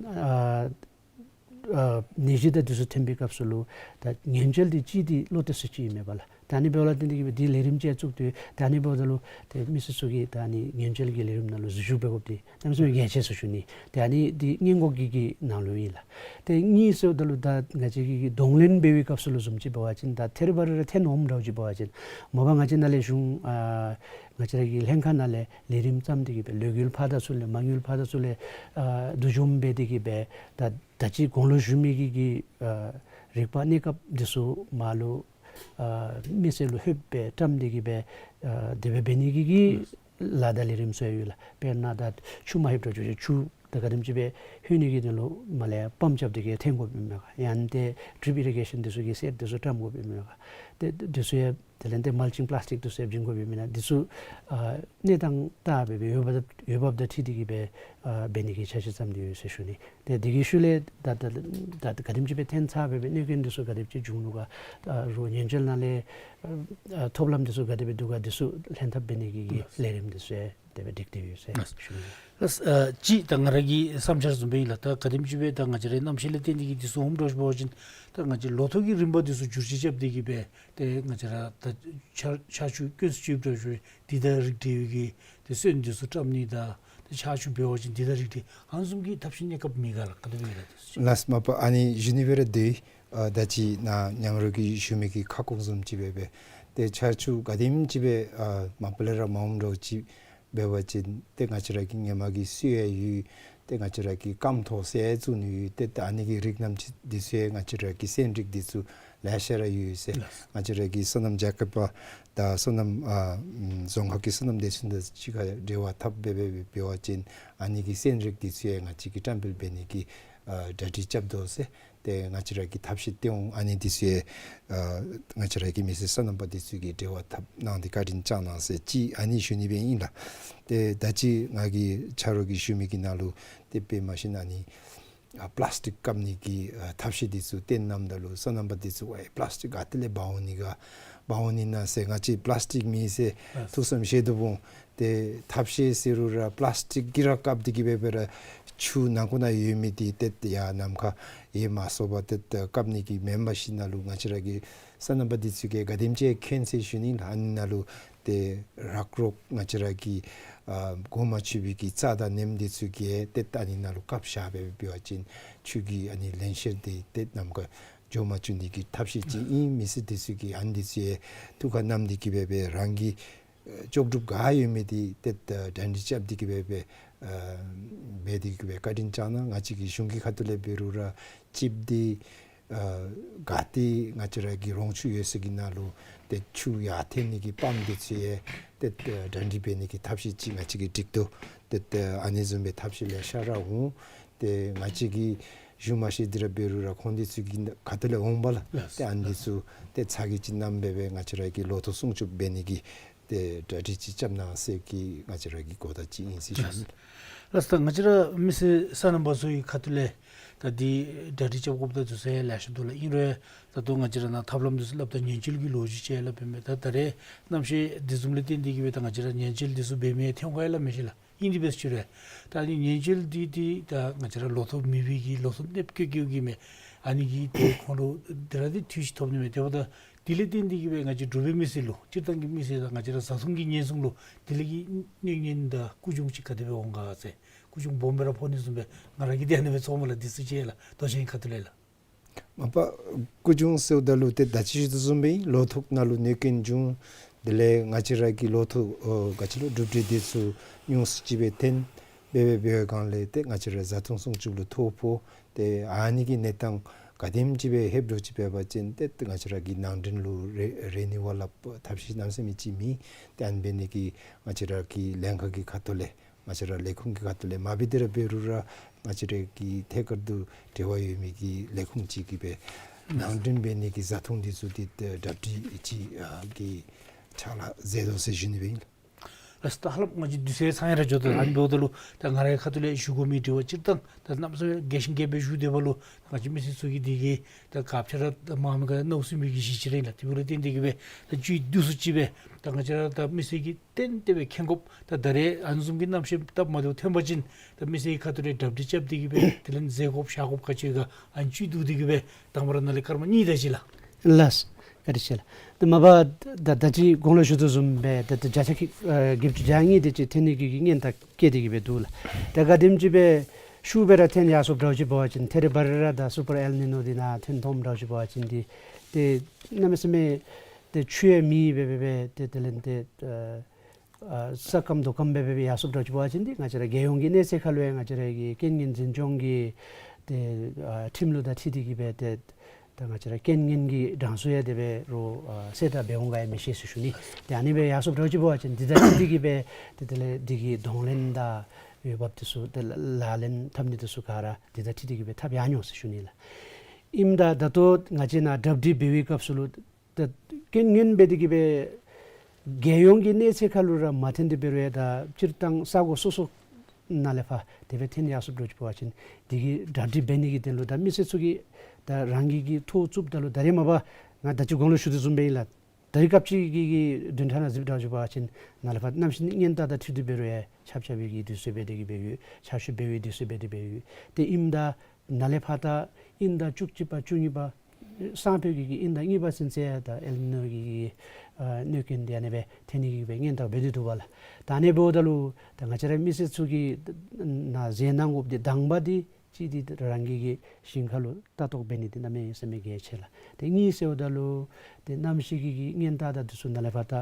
ཨ་ཨ་ནད་གཞི་དང་འདི་ཚུ་ཐོན་པའི་སྐབས་སུ་ལུ་ད་ཉེན་བཅོལ་འདི་ཅིག་འདི་བློ་གཏད་ས་ཅིག་ཨིན་མས་པ་ལགས། ད་ཨ་ནི་འབདཝ་ལས་བརྟེན་ཏེ་གིས་སྦེ་འདི་ལས་རིམ་ཅིག་བཙུགས་ཏེ་ད་ཨ་ནི་འབདཝ་ད་ལུ་ཏེ་མི་སེར་ཚུ་གིས་ད་ཨ་ནི་ཉེན་བཅོལ་གྱི་ལས་རིམ་ནང་ལུ་འཛུལ་ཞུགས་འབད་དགོཔ་འདི་གནམ་མེད་ས་མེད་གལ་ཆེ་ཟེར་ཞུ་ནི། ཏེ་ཨ་ནི་འདི་སྔོན་འགོག་གི་གི་ནང་ལུ་ཨིན་ལགས། ཏེ་གཉིས་ཟེརཝ་ད་ལུ་ད་ང་བཅས་ཀྱིས་གདོང་ལེན་འབད་བའི་སྐབས་སུ་ལུ་བཟུམ་ཅིག་འབད་བ་ཅིན་ད་ཐད་རི་བ་རི་ར་ཐོན་འོངམ་འདྲཝ་ཅིག་འབད་བ་ཅིན་མ་པ་ང་བཅས་ནཱ་ལས་གཞུང་ཨ་ང་བཅས་ར་གི་ལྷན་ཁག་ནང་ལས་ལས་རིམ་བརྩམས་ཏེ་གིས་སྦེ་ལོ་རྒྱུས་ཕར་དང་ཚུར་ལས་མ་དངུལ་ཕར་དང་ཚུར་ལས་ཨ་བསྡུ་འཇོམས་འབད་དེ་གིས་སྦེ་ད་ད་ཅི་གོང་ལུ་ཞུ་མི་གི་གི་ཨ་རིག་པ་གནས་སྐབས་འདི་ཚུ་མར་ལུ་ཨ་མི་སེར་ལུ་ལྷོདཔ་སྦེ་བཀྲམ་སྟེ་གིས་སྦེ་ཨ་དེ་སྦེ་འབད་ནི་གི་གི་ལཱ་དང་ལས་རིམ་ཚུ་ཡང་ཡོད་ལགས། དཔེར་ན་ད་ཆུ་མ་ལྷོདཔ་འདྲཝ་ཅིག་ཆུ་ད་ག་དེམ་ཅིག་སྦེ་ལྷོད་ནི་གི་དོན་ལུ་མར་ལས་པམཔ་རྐྱབ་སྟེ་གིས་འཐེན་དགོཔ་ཨིན་མས་ག། ཡང་ཏེ་ཌྲིཔ་ཨི་རི་གེ་ཤཱན་འདི་ཚུ་གི་སེཊ་འདི་ཚུ་བཀྲམ་དགོཔ་ཨིན་མས་ག། ཏེ་འདི་ཚུ་ཡང་དེ་ལས་ཏེ་མལ་ཅིང་པླཱས་ཊིཀ་འདི་ཚུ་ཡང་བྱིན་དགོཔ་ཨིན་མས་ན། འདི་ཚུ་ཨ་གནས་སྟངས་ལྟ་སྦེ་སྦེ་འོས་འབབ་འོས་འབབ་དང་འཁྲིལ་ཏེ་གིས་སྦེ་ཨ་འབད་ནི་གི་འཆར་གཞི་བརྩམས་ཏེ་ཡོད་ཟེར་ཞུ་ནི། ཏེ་འདི་གི་ཤུལ་ལས་ད་ད་ད་ག་དེམ་ཅིག་སྦེ་ཐོན་ཚར་སྦེ་སྦེ་གནོད་སྐྱོན་འདི་ཚུ་ག་དེམ་ཅིག་བྱུང་ནུག་ག། ཨ་རོགས་ཉེན་བཅོལ་ནང་ལས་ཨ་ཐོབ་ལམ་འདི་ཚུ་ག་དེ་སྦེ་འདུག་ག། འདི་ཚུ་ལྷན་ཐབས་འབད་ནི་གི་གི་ལས་རིམ་འདི་ཚུ་ཡང་དེ་སྦེ་སྒྲིག་སྟེ་ཡོད་ཟེར་ཞུ་ནི། ལགས། ཨ་ཅི་ད་ང་ར་གི་བསམ་འཆར་བཟུམ་སྦེ་ཨིན་ལགས། ད་ག་དེམ་ཅིག་སྦེ་ད་ང་བཅས་རའི་གནམ་གཤིས་ལས་བརྟེན་ཏེ་གིས་འདི་ཚུ་འོངམ་འདྲཝ་ཅིག་འབད་བ་ཅིན་ད་ང་བཅས་ལོ་ཐོག་གི་རིམ་པ་འདི་ཚུ་བསྒྱུར་བཅོས་རྐྱབ་སྟེ་གིས་སྦེ་ཏེ་ང་བཅས་ར་ད་ཆར་ཆར་ཆུ་དཀོན་སུ་ཅིག་ཡོདཔ་འདྲཝ་ཅིག་འདི་དང་རིགས་འདྲ་བའི་གི་ཏེ་སོན་འདི་ཚུ་བཀྲམ་ནི་དང་ཏེ་ཆར་ཆུ་འབད་བ་ཅིན་འདི་དང་རིགས་འདྲ་ཨ་ནི་བཟུམ་གྱི་ཐབས་ཤེས་གནས་སྐབས་མེད་ག་ལགས། ག་དེ་སྦེ་ཨིན་ལགས། ལགས་སོ། མ་པ་ཨ་ནི་ཞུ་ནི་སྦེ་ར་འདུག། ཨ་ད་ཅི་ནཱ་མཉམ་རོགས་ཀྱིས་ཞུ་མི་གི་ཁ་སྐོང་བཟུམ་ཅིག་སྦེ་སྦེ་ཏེ་ཆར་ཆུ་ག་དེམ་ཅིག་སྦེ་ཨ་མ་པ་ལས་ར་མངམ་འདྲཝ་ཅིག་འབད་བ་ཅིན་ཏེ་ང་བཅས་ར་གི་ཧེ་མ་གི་སོ་ཡ་ཡོད། ཏེ་ང་བཅས་ར་གི་སྐམ་ཐོག་ཟེར་བཙུགས་ནི་ཡོད། ཏེ་ད་ཨ་ནི་གི་རིགས་རྣམས་ཅིག་འདི་ཚུ་ཡང་ང་བཅས་ར་གི་སོན་རིགས་འདི་ཚུ་ལེ་ཤ་ར་ཡོད་ཟེར། ལགས། ང་བཅས་ར་གི་སོ་ནམ་རྒྱལ་ཁབ་པ་དང་སོ་ནམ་ཨ་རྫོང་ཁག་གི་སོ་ནམ་སྡེ་ཚན་དང་གཅིག་ཁར་འབྲེལ་བ་འཐབ་སྦེ་སྦེ་འབད་བ་ཅིན་ཨ་ནི་གི་སོན་རིགས་འདི་ཚུ་ཡང་ང་བཅས་ཀྱིས་བཀྲམ་སྤེལ་འབད་ནི་གི་ཨ་གྲ་སྒྲིག་རྐྱབ་དོ་ཟེར། ཏེ་ང་བཅས་ར་གིས་ཐབས་ཤེས་སྟོན་འོང་། ཨ་ནི་འདི་ཚུ་ཡང་ཨ་ང་བཅས་ར་གི་མི་སེར་སོ་ནམ་པ་འདི་ཚུ་གིས་འབྲེལ་བ་འཐབ་གནང་སྟེ་བཀའ་དྲིན་བསྐྱང་གནང་ཟེར་ཅིག་ཨ་ནི་ཞུ་ནི་སྦེ་ཨིན་ལགས། ཏེ་ད་ཅི་ང་གིས་ཆ་རོགས་ཀྱིས་ཞུ་མི་གི་ནང་ལུ་ཏེ་དཔེ་མ་ཤེས་ན་ཨ་ནི་ཨ་པླཱས་ཊིཀ་བཀབ་ནི་གི་ཨ་ཐབས་ཤེས་འདི་ཚུ་སྟོན་གནངམ་ད་ལུ་སོ་ནམ་པ་འདི་ཚུ་ཝའི་པླཱས་ཊིཀ་ག་ཏེ་ལས་འབག་འོང་ནི་ག་འབག་འོང་ནི་ན་ཟེར། ང་བཅས་པླཱས་ཊིཀ་མེད་ཟེར་ཐུགས་བསམ་བཞེས་དོ་འོང་། ཏེ་ཐབས་ཤེས་ཟེར་རུང་ར་པླཱས་ཊིཀ་གིས་ར་བཀབ་སྟེ་གིས་སྦེ་སྦེ་ར་ཆུ་ནང་ཁོག་ནང་ཡོད་མི་འདི་ཏེ་ཡར་ནམ་མཁའ་ཡར་མ་སོང་པར་ཏེ་བཀབ་ནི་གི་མེན་པར་ཞིནམ་ལས་ང་བཅས་ར་གི་སོ་ནམ་པ་འདི་ཚུ་གིས་ག་དེམ་ཅིག་མཁྱེན་ཟེར་ཞུ་ནི་ལགས། ཨ་ནི་ནང་ལུ་ཏེ་རག་རོག་ང་བཅས་ར་གི་ཨ་གོ་མ་ཆོད་པའི་གི་རྩྭ་དང་ནེམ་འདི་ཚུ་གིས་ཏེ་ད་ཨ་ནི་ནང་ལུ་བཀབ་བཞག་སྦེ་འབད་བ་ཅིན་ཆུ་གི་ཨ་ནི་བརླན་གཤེར་འདི་ཏེ་ནམ་མཁའ་འགྱོ་མ་བཅུག་ནི་གི་ཐབས་ཤེས་ཅིག་ཨིན། མི་སེར་འདི་ཚུ་གིས་ཨ་ནི་འདི་ཚུ་ཡང་ཐུགས་ཁར་བསྣམས་ཏེ་གིས་སྦེ་སྦེ་རང་གི་ཨ་ལྕོགས་གྲུབ་ག་ཡོད་མི་འདི་ཏེ་ད་གྲ་སྒྲིག་རྐྱབ་སྟེ་གིས་སྦེ་སྦེ་ཨ་འབད་དེ་གིས་སྦེ་བཀའ་དྲིན་བསྐྱང་གནང་། ང་བཅས་ཀྱི་གཞུང་གི་ཁ་ཐུག་ལས་འབད་རུང་ར་ཅིབ་འདི་ ཨ་ག་ཏེ་ང་བཅས་ར་གི་རོང་ཆུ་ཡོད་ས་གི་ནང་ལུ་ཏེ་ཆུ་ཡར་འཐེན་ནི་གི་པམཔ་འདི་ཚུ་ཡང་ཏེ་གྲ་སྒྲིག་འབད་ནི་གི་ཐབས་ཤེས་ཅིག་ང་བཅས་ཀྱིས་སྒྲིག་དོ། ཏེ་ཨ་ནི་བཟུམ་སྦེ་ཐབས་ཤེས་ལེ་ཤ་ར་འོང་། ཏེ་ང་བཅས་ཀྱིས་ཞུ་མ་ཤེས་ཏེ་ར་འབད་རུང་ར་ཁོང་འདི་ཚུ་གི་ཁ་ཐུག་ལས་འོང་པས་ལགས། ཏེ་ཨ་ནི་འདི་ཚུ་ཏེ་ཚ་གྱང་ཅིག་བསྣམས་སྦེ་སྦེ་ང་བཅས་ར་གི་ལོ་ཐོག་སྲུང་སྐྱོབ་འབད་ནི་གི་ཏེ་གྲ་སྒྲིག་ཅིག་རྐྱབ་གནང་ཟེར་གྱི་ང་བཅས་ར་གི་གོ་བརྡ་ཅིག་ཨིན་ཟེར་ཞུ་ནི། ལགས་ལགས། ད་ང་བཅས་ར་མི་སེར་སོ་ནམ་པ་ཚུ་གི་ཁ་ཐུག་ལས་ད་འདི་གྲ་སྒྲིག་རྐྱབ་དགོཔ་ད་འདི་ཚུ་ཡང་ལེ་ཤ་འདུག་ལགས། ཨིན་རུང་ད་ལྟོ་ང་བཅས་ར་ནཱ་ཐབས་ལམ་འདི་ཚུ་སླབ་ད་ཉེན་བཅོལ་གྱི་ལོ་རྒྱུས་ཅིག་ཡང་སླབ་ཨིན་མས། ད་ད་རེས་གནམ་གཤིས་འདི་བཟུམ་ལས་བརྟེན་ཏེ་གིས་སྦེ་ད་ང་བཅས་ར་ཉེན་བཅོལ་འདི་ཚུ་འབད་མི་ཐོན་ག་ཡང་སླབ་མི་ཤེས་ལགས། ཨིན་དེ་འབད་ཞུ་རུང་ད་ཨ་ནི་ཉེན་བཅོལ་འདི་འདི་ད་ང་བཅས་ར་ལོ་ཐོག་མེད་པའི་གི་ལོ་ཐོག་གནོད་སྐྱེལ་སྐྱེལཝ་གི་མས། ཨ་ནི་གིས་ཏེ་ཁོང་ལུ་འདི་ར་འདི་འཐུས་ཤིག་ཐོབ་ནི་མས། དེ་འབདཝ་ད་དེ་ལས་བརྟེན་ཏེ་གིས་སྦེ་ང་བཅས་འབྲུག་པའི་མི་སེར་ལུ་སྤྱིར་བཏང་གི་མི་སེར་དང་ང་བཅས་ར་བཟའ་འཐུང་གི་ཉེན་སྲུང་ལུ་དེ་ལས་ཀྱི་གནོད་ཉེན་དང་རྐུ་བྱུང་ཅིག་ག་དེ་སྦེ་འོང་ག་ཟེར། རྐུ་བྱུང་སྦོམ་སྦེ་ར་ཕོག་ནི་བཟུམ་སྦེ་ང་ར་གིས་དེ་ཨ་ནི་སྦེ་ཚོརཝ་མས་ལགས། འདི་ཚུ་ཅིག་ལགས་རྡོ་རྗེ་ཁ་ཐུག་ལས་ལགས། མ་པ་རྐུ་བྱུང་ཟེརཝ་ད་ལུ་ཏེ་ད་ཅི་ཞུ་དོ་བཟུམ་སྦེ་ལོ་ཐོག་ནང་ལུ་གནོད་སྐྱོན་བྱུང་། དེ་ལས་ང་བཅས་ར་གི་ལོ་ཐོག་ཨོ་ག་ཅི་ལོ་གྲུབ་འབྲས་འདི་ཚུ་ཉུང་སུ་ཅིག་སྦེ་ཐོན་སྦེ་སྦེ་འབད་བའི་སྒང་ལས་ཏེ་ང་བཅས་ར་བཟའ་འཐུང་སྲུང་སྐྱོབ་ལུ་ཐོ་ཕོག། ཏེ་ཨ་ནི་གི་གནས་སྟངས་ག་དེམ་ཅིག་སྦེ་ཧེབ་འགྲོ་ཅིག་འབད་བ་ཅིན་ཏེ་ང་བཅས་ར་གི་ནང་འདྲེན་ལུ་རེ་རེ་ནི་བ་ལ་ཐབས་ཤེས་གནམ་མེད་ས་མེད་ཅིག་མེད། ཏེ་ཨ་ནི་འབད་ནི་གིས་ང་བཅས་ར་གི་ལྷན་ཁག་གི་ཁ་ཐུག་ལས་ང་བཅས་ར་ལས་ཁུངས་ཀྱི་ཁ་ཐུག་ལས་མ་འབད་དེ་ར་འབད་རུང་ར་ང་བཅས་ར་གི་ཐད་ཀར་དུ་འབྲེལ་བ་ཡོད་མི་གི་ལས་ཁུངས་ཅིག་གིས་སྦེ་ནང་འདྲེན་འབད་ནི་གི་བཟའ་འཐུང་འདི་ཚུ་འདི་གྲ་སྒྲིག་ཅིག་ཨ་གི་ཕྱག་ལཱ་མཛད་དོ་ཟེར་ཞུ་ནི་སྦེ་ཨིན། ལགས་ད་ཧ་ལམ་ང་བཅས་དུས་ཚོད་ཚང་ཡང་ར་འགྱོ་དོ། ཨ་ནི་འབདཝ་ད་ལུ་ད་ང་རའི་ཁ་ཐུག་ལས་ཞུ་དགོ་མི་དྲི་བ་སྤྱིར་བཏང་ད་གནམ་མེད་ས་མེད་རྒྱས་ཤིང་རྒྱས་པ་སྦེ་ཞུ་སྡོད་པ་ལུ་ད་ང་བཅས་མི་སེར་ཚུ་གིས་འདི་གིས་ད་ག་ཅི་ར་ད་མང་མི་ག་མནོ་སྲིད་མི་གི་གཞི་ཅིག་ར་ཨིན་ལགས། དེ་འབདཝ་ལས་བརྟེན་ཏེ་གིས་སྦེ་ད་བཅུད་བསྡུ་སུ་ཅིག་སྦེ་ད་ང་བཅས་ར་ད་མི་སེར་གྱིས་ཏན་ཏན་སྦེ་མཁྱེན་དགོཔ། ད་ད་རེས་ཨ་ནི་བཟུམ་གྱི་གནམ་གཤིས་སྟབས་མ་བདེཝ་ཐོན་པ་ཅིན་ད་མི་སེར་གྱི་ཁ་ཐུག་ལས་གྲ་སྒྲིག་རྐྱབ་སྟེ་གིས་སྦེ་དེ་ལས་ཟས་དགོཔ་ཤ་དགོཔ་ག་ཅི་ག་ཨ་ནི་བཅུད་བསྡུ་སྟེ་གིས་སྦེ་དང་པ་ར་ནཱ་ལས་སྐར་མ་གཉིས་དེ་ཅིག་ལགས། ལགས། བཀའ་དྲིན་ཆེ་ལགས། ད་མ་པ་ད་ད་ཅི་གོང་ལུ་ཞུ་དོ་བཟུམ་སྦེ་ད་ད་བརྒྱ་ཆ་ཨ་བརྒྱད་ཅུ་གྱ་གཉིས་དེ་ཅིག་ཐོན་ནི་གི་གི་མངོན་རྟགས་བསྐྱེད་དེ་གིས་སྦེ་འདུག་ལགས། ད་ག་དེམ་ཅིག་སྦེ་ཤུགས་སྦེ་ར་ཐོན་ཡར་སོངམ་འདྲཝ་ཅིག་འབད་བ་ཅིན་ཐད་རི་བ་རི་ར་ད་སུ་པར་ཨེལ་ནི་ནོ་འདི་ནང་ཐོན་ཐོནམ་འདྲཝ་ཅིག་འབད་བ་ཅིན་འདི་ཏེ་གནམ་མེད་ས་མེད་ཏེ་ཆུ་ཡང་མེདཔ་སྦེ་སྦེ་སྦེ་ཏེ་དེ་ལས་ཏེ་ཨ་ཨ་ས་སྐམ་རྡོ་སྐམ་སྦེ་སྦེ་སྦེ་ཡར་སོངམ་འདྲཝ་ཅིག་འབད་བ་ཅིན་འདི་ང་བཅས་ར་རྒྱལ་ཡོངས་ཀྱི་གནས་ཚད་ཁར་ལུ་ཡང་ང་བཅས་ར་གི་རྐྱེན་ངན་འཛིན་སྐྱོང་གི་ཏེ་ཨ་ཁྲིམས་ལུགས་དང་འཁྲིལ་ཏེ་གིས་སྦེ་ཏེ་ད་ང་བཅས་ར་རྐྱེན་ངན་གྱི་གྲངས་སུ་ཡང་དེ་སྦེ་རུང་ཨ་གསལ་བསྒྲགས་འབད་འོང་ག་ཡང་མི་ཤེས་ཟེར་ཞུ་ནི། ཏེ་ཨ་ནི་སྦེ་ཡར་སོངམ་འདྲཝ་ཅིག་འབད་བ་ཅིན་འདི་དང་འཁྲིལ་ཏེ་གིས་སྦེ་ཏེ་དེ་ལས་འདི་གི་གདོང་ལེན་དང་འོས་འབབ་འདི་ཚུ་ཏེ་ལག་ལེན་འཐབ་ནི་འདི་ཚུ་ག་ར་འདི་དང་འཁྲིལ་ཏེ་གིས་སྦེ་འཐབ་ཡར་འོང་ཟེར་ཞུ་ནི་ལགས། ཨིནམ་ད་ད་ལྟོ་ང་བཅས་ནཱ་གྲ་སྒྲིག་འབད་བའི་སྐབས་སུ་ལུ་ད་རྐྱེན་ངན་འབད་དེ་གིས་སྦེ་རྒྱལ་ཡོངས་ཀྱི་གནས་ཚད་ཁར་ལུ་ར་མ་ཐོན་ཏེ་འབད་རུང་ཡང་ད་སྤྱིར་བཏང་ས་གོ་སོ་སོ་ནང་ལས་ཕར་དེ་སྦེ་ཐོན་ཡར་སོངམ་འདྲཝ་ཅིག་འབད་བ་ཅིན་འདི་གི་གྲ་སྒྲིག་འབད་ནི་གི་དོན་ལུ་ད་མི་སེར་ཚུ་གིས་ད་རང་གི་གི་ཐོ་བཙུགསཔ་ད་ལུ་ད་རེས་མ་པ་ང་ད་ཅི་གོང་ལུ་ཞུ་དོ་བཟུམ་སྦེ་ཨིན་ལགས། ད་རེས་སྐབས་ཅིག་གི་གི་བདུན་ཕྲག་ནང་གཟིགསཔ་འདྲཝ་ཅིག་འབད་བ་ཅིན་ནཱ་ལས་ཕར་གནམ་གཤིས་མངོན་རྟགས་དང་འཁྲིལ་ཏེ་འབད་རུང་ཡང་ཆརཔ་རྐྱབ་པའི་གི་དུས་ཚོད་འབད་དེ་གིས་སྦེ་ཡོད། ཆར་ཆུ་འབེལ་བའི་དུས་ཚོད་འབད་དེ་འབད་ཡོད། ཏེ་ཨིནམ་ད་ནཱ་ལས་ཕར་ད་དབྱིན་ཟླ་བཅུ་གཅིག་པ་བཅུ་གཉིས་པ་སང་ཕོད་ཀྱི་གི་དབྱིན་ཟླ་གཉིས་པ་ཚུན་ཚོད་ད་ཨེལ་ནི་ནོ་གི་གི་ཨ་གནོད་སྐྱོན་འདི་ཨ་ནི་སྦེ་ཐོན་ནི་གི་སྦེ་མངོན་རྟགས་འབད་དེ་འདུག་པ་ལགས། ད་ཨ་ནི་འབདཝ་ད་ལུ་ད་ང་བཅས་ར་མི་སེར་ཚུ་གིས་ནཱ་ཟས་གནང་དགོཔ་འདི་དང་པ་འདི་གཅིག་འདི་རང་གི་གི་ཞིང་ཁ་ལུ་ལྟ་རྟོག་འབད་ནི་འདི་གནམ་མེད་ས་མེད་གལ་ཆེ་ལགས། ཏེ་གཉིས་ཟེརཝ་ད་ལུ་ཏེ་གནམ་གཤིས་ཀྱི་གི་མངོན་རྟགས་དང་འདི་ཚུ་ནཱ་ལས་ཕར་ད་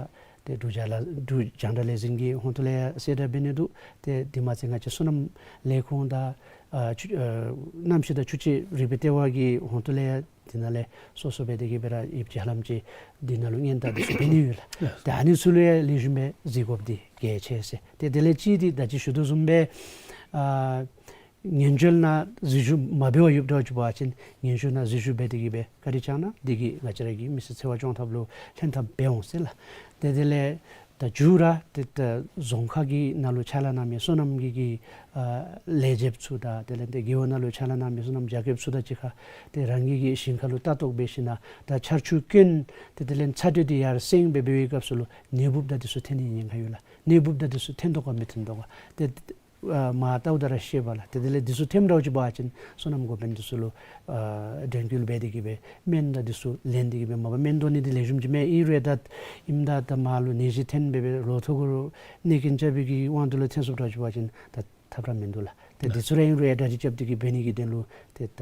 ཏེ་འབྲུག་རྒྱང་ལ་འབྲུག་རྒྱང་བསྒྲགས་ལས་འཛིན་གྱི་ཧོངས་ཏོ་ལས་ཡང་གསལ་བསྒྲགས་འབད་ནི་འདུག། ཏེ་དེ་མ་ཚད་ང་བཅས་སོ་ནམ་ལས་ཁུངས་དང་ཨ་ཆུ་ཨ་གནམ་གཤིས་དང་ཆུ་དཔྱད་རིག་པའི་ལྟེ་བ་གི་ཧོངས་ཏོ་ལས་ཡང་འདི་ནང་ལས་སོ་སོ་སྦེ་དེ་གིས་སྦེ་ར་ཡོདཔ་ཅིག་ཧ་ལམ་ཅིག་འདི་ནང་ལུ་མངོན་རྟགས་འདི་ཚུ་འབད་ནི་ཡོད་ལགས། ཏེ་ཨ་ནི་ཚུ་ལུ་ཡང་ལེགས་ཤོམ་སྦེ་གཟིགས་དགོཔ་འདི་གལ་ཆེ་ཟེར། ཏེ་དེ་ལས་གཅིག་འདི་ད་ཅི་ཞུ་དོ་བཟུམ་སྦེ་ཨ་ངན་བྱུས་ནང་འཛུལ་ཞུགས་མ་འབད་བར་ཡོདཔ་འདྲཝ་ཅིག་འབད་བ་ཅིན་ངན་བྱུས་ནང་འཛུལ་ཞུགས་འབད་དེ་གིས་སྦེ་བཀའ་དྲིན་བསྐྱང་གནང་། འདི་གིས་ང་བཅས་ར་གི་མི་སེར་འཚོ་བ་སྐྱོང་ཐབས་ལུ་ལྷན་ཐབས་འབད་འོང་ཟེར་ལགས། ཏེ་དེ་ལས་ད་མཇུག་ར་ཏེ་ད་རྫོང་ཁག་གི་ནང་ལུ་ཕྱག་ལཱ་གནང་མི་སོ་ནམ་གྱི་གི་ཨ་ལས་བྱེདཔ་ཚུ་དང་དེ་ལས་ཏེ་རྒེད་འོག་ནང་ལུ་ཕྱག་ལཱ་གནང་མི་སོ་ནམ་རྒྱ་སྐྱེདཔ་ཚུ་དང་གཅིག་ཁར་ཏེ་རང་གི་གི་ཞིང་ཁ་ལུ་ལྟ་རྟོག་འབད་ཞིནམ་ད་ཆར་ཆུ་རྐྱེན་ཏེ་དེ་ལས་ཚ་དྲོད་འདི་ཡར་སེང་སྦེ་འབད་བའི་སྐབས་སུ་ལུ་ནད་འབུཔ་དང་འདི་ཚུ་ཐོན་ནི་ཉེན་ཁ་ཡོད་ལགས། ནད་འབུཔ་དང་འདི་ཚུ་ཐོན་དོ་ག་མི་ཐོན་དོ་ག་ཏེ་ཨ་མར་བལྟཝ་ད་ར་ཤེས་པས་ལགས། ཏེ་དེ་ལས་འདི་ཚུ་ཐོནམ་འདྲཝ་ཅིག་འབད་བ་ཅིན་སོ་ནམ་འགོ་དཔོན་འདི་ཚུ་ལུ་ཨ་དྲན་སྐུལ་འབད་དེ་གིས་སྦེ་སྨན་དང་འདི་ཚུ་ལེན་ཏེ་གིས་སྦེ་མ་པ་སྨན་གཏོང་ནི་འདི་ལེགས་ཤོམ་ཅིག་མས། ཨིན་རུང་ད་ཨིནམ་ད་ད་མར་ལུ་ནད་གཞི་ཐོན་སྦེ་སྦེ་ལོ་ཐོག་གུ་རུ་གནོད་སྐྱོན་རྐྱབ་པའི་གི་དབང་དུ་ལུ་ཐོན་སོངམ་འདྲཝ་ཅིག་འབད་བ་ཅིན་ད་ཐབས་ར་མིན་འདུག་ལགས། ཏེ་འདི་ཚུ་ར་ཨིན་རུང་ཡང་གྲ་སྒྲིག་རྐྱབ་སྟེ་གིས་འབད་ནི་གི་དོན་ལུ་ཏེ་ད་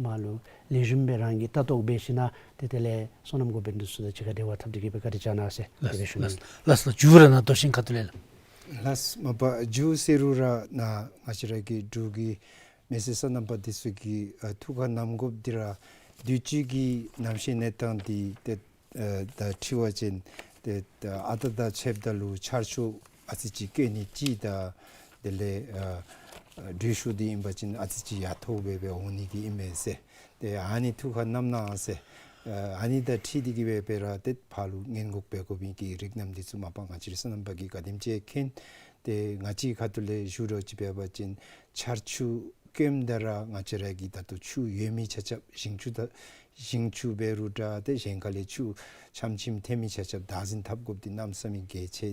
མར་ལུ་ལེགས་ཤོམ་སྦེ་རང་གིས་ལྟ་རྟོག་འབད་ཞིནམ་ཏེ་དེ་ལས་སོ་ནམ་འགོ་དཔོན་འདི་ཚུ་དང་གཅིག་ཁར་འབྲེལ་བ་འཐབ་སྟེ་གིས་སྦེ་བཀའ་དྲིན་བསྐྱང་གནང་ཟེར་དེ་སྦེ་ཞུ་ནི། ལགས་ལགས། མཇུག་ར་ནཱ་རྡོ་ཤིང་ཁ་ཐུག་ལས་ལགས། ལགས་མ་པ་མཇུག་ཟེར་རུང་ར་ནཱ་ང་བཅས་ར་གི་འབྲུག་གི་མི་སེར་སོ་ནམ་པ་འདི་ཚུ་གིས་ཨ་ཐུགས་ཁར་བསྣམ་དགོཔ་འདི་ར་ དུས་ཅི་གི་གནམ་གཤིས་གནས་སྟངས་འདི་ཏེ་ཨ་དང་འཁྲིལ་བ་ཅིན་ཏེ་ཨ་རྟག་དང་ཕྱདཔ་ད་ལུ་ཆར་ཆུ་ཨ་ཙི་ཅིག་རྐྱབ་ནི་ཅིག་དང་དེ་ལས་ཨ་ཨ་དྲོད་ཤུགས་འདི་ཨིན་པ་ཅིན་ཨ་ཙི་ཅིག་ཡར་མཐོ་སྦེ་སྦེ་འོང་ནི་གི་ཨིན་མས་ཟེར། ཏེ་ཨ་ནི་ཐུགས་ཁར་བསྣམ་གནང་ཟེར། ཨ་ཨ་ནི་དང་འཁྲིལ་ཏེ་གི་སྦེ་སྦེ་ར་ཏེ་ཕར་ལུ་སྔོན་འགོག་འབད་དགོ་པའི་གི་རིགས་རྣམས་འདི་ཚུ་མ་པ་ང་བཅས་ར་སོ་ནམ་པ་གིས་ག་དེམ་ཅིག་མཁྱེན། ཏེ་ང་བཅས་ཁ་ཐུག་ལས་ཞུ་རོགས་ཅིག་འབད་བ་ཅིན་ཆར་ཆུ་རྐྱབ་ད་ར་ང་བཅས་ར་གི་ད་ལྟོ་ཆུ་ཡོད་མི་ཆ་ཁྱབ་ཞིང་ཆུ་ད་ཞིང་ཆུ་འབད་རུང་འདྲ་ཏེ་གཞན་ཁ་ལས་ཆུ་ཆམ་ཆིམ་ཐོན་མི་ཆ་ཁྱབ་བདག་འཛིན་འཐབ་དགོཔ་འདི་གནམ་མེད་ས་མེད་གལ་ཆེ་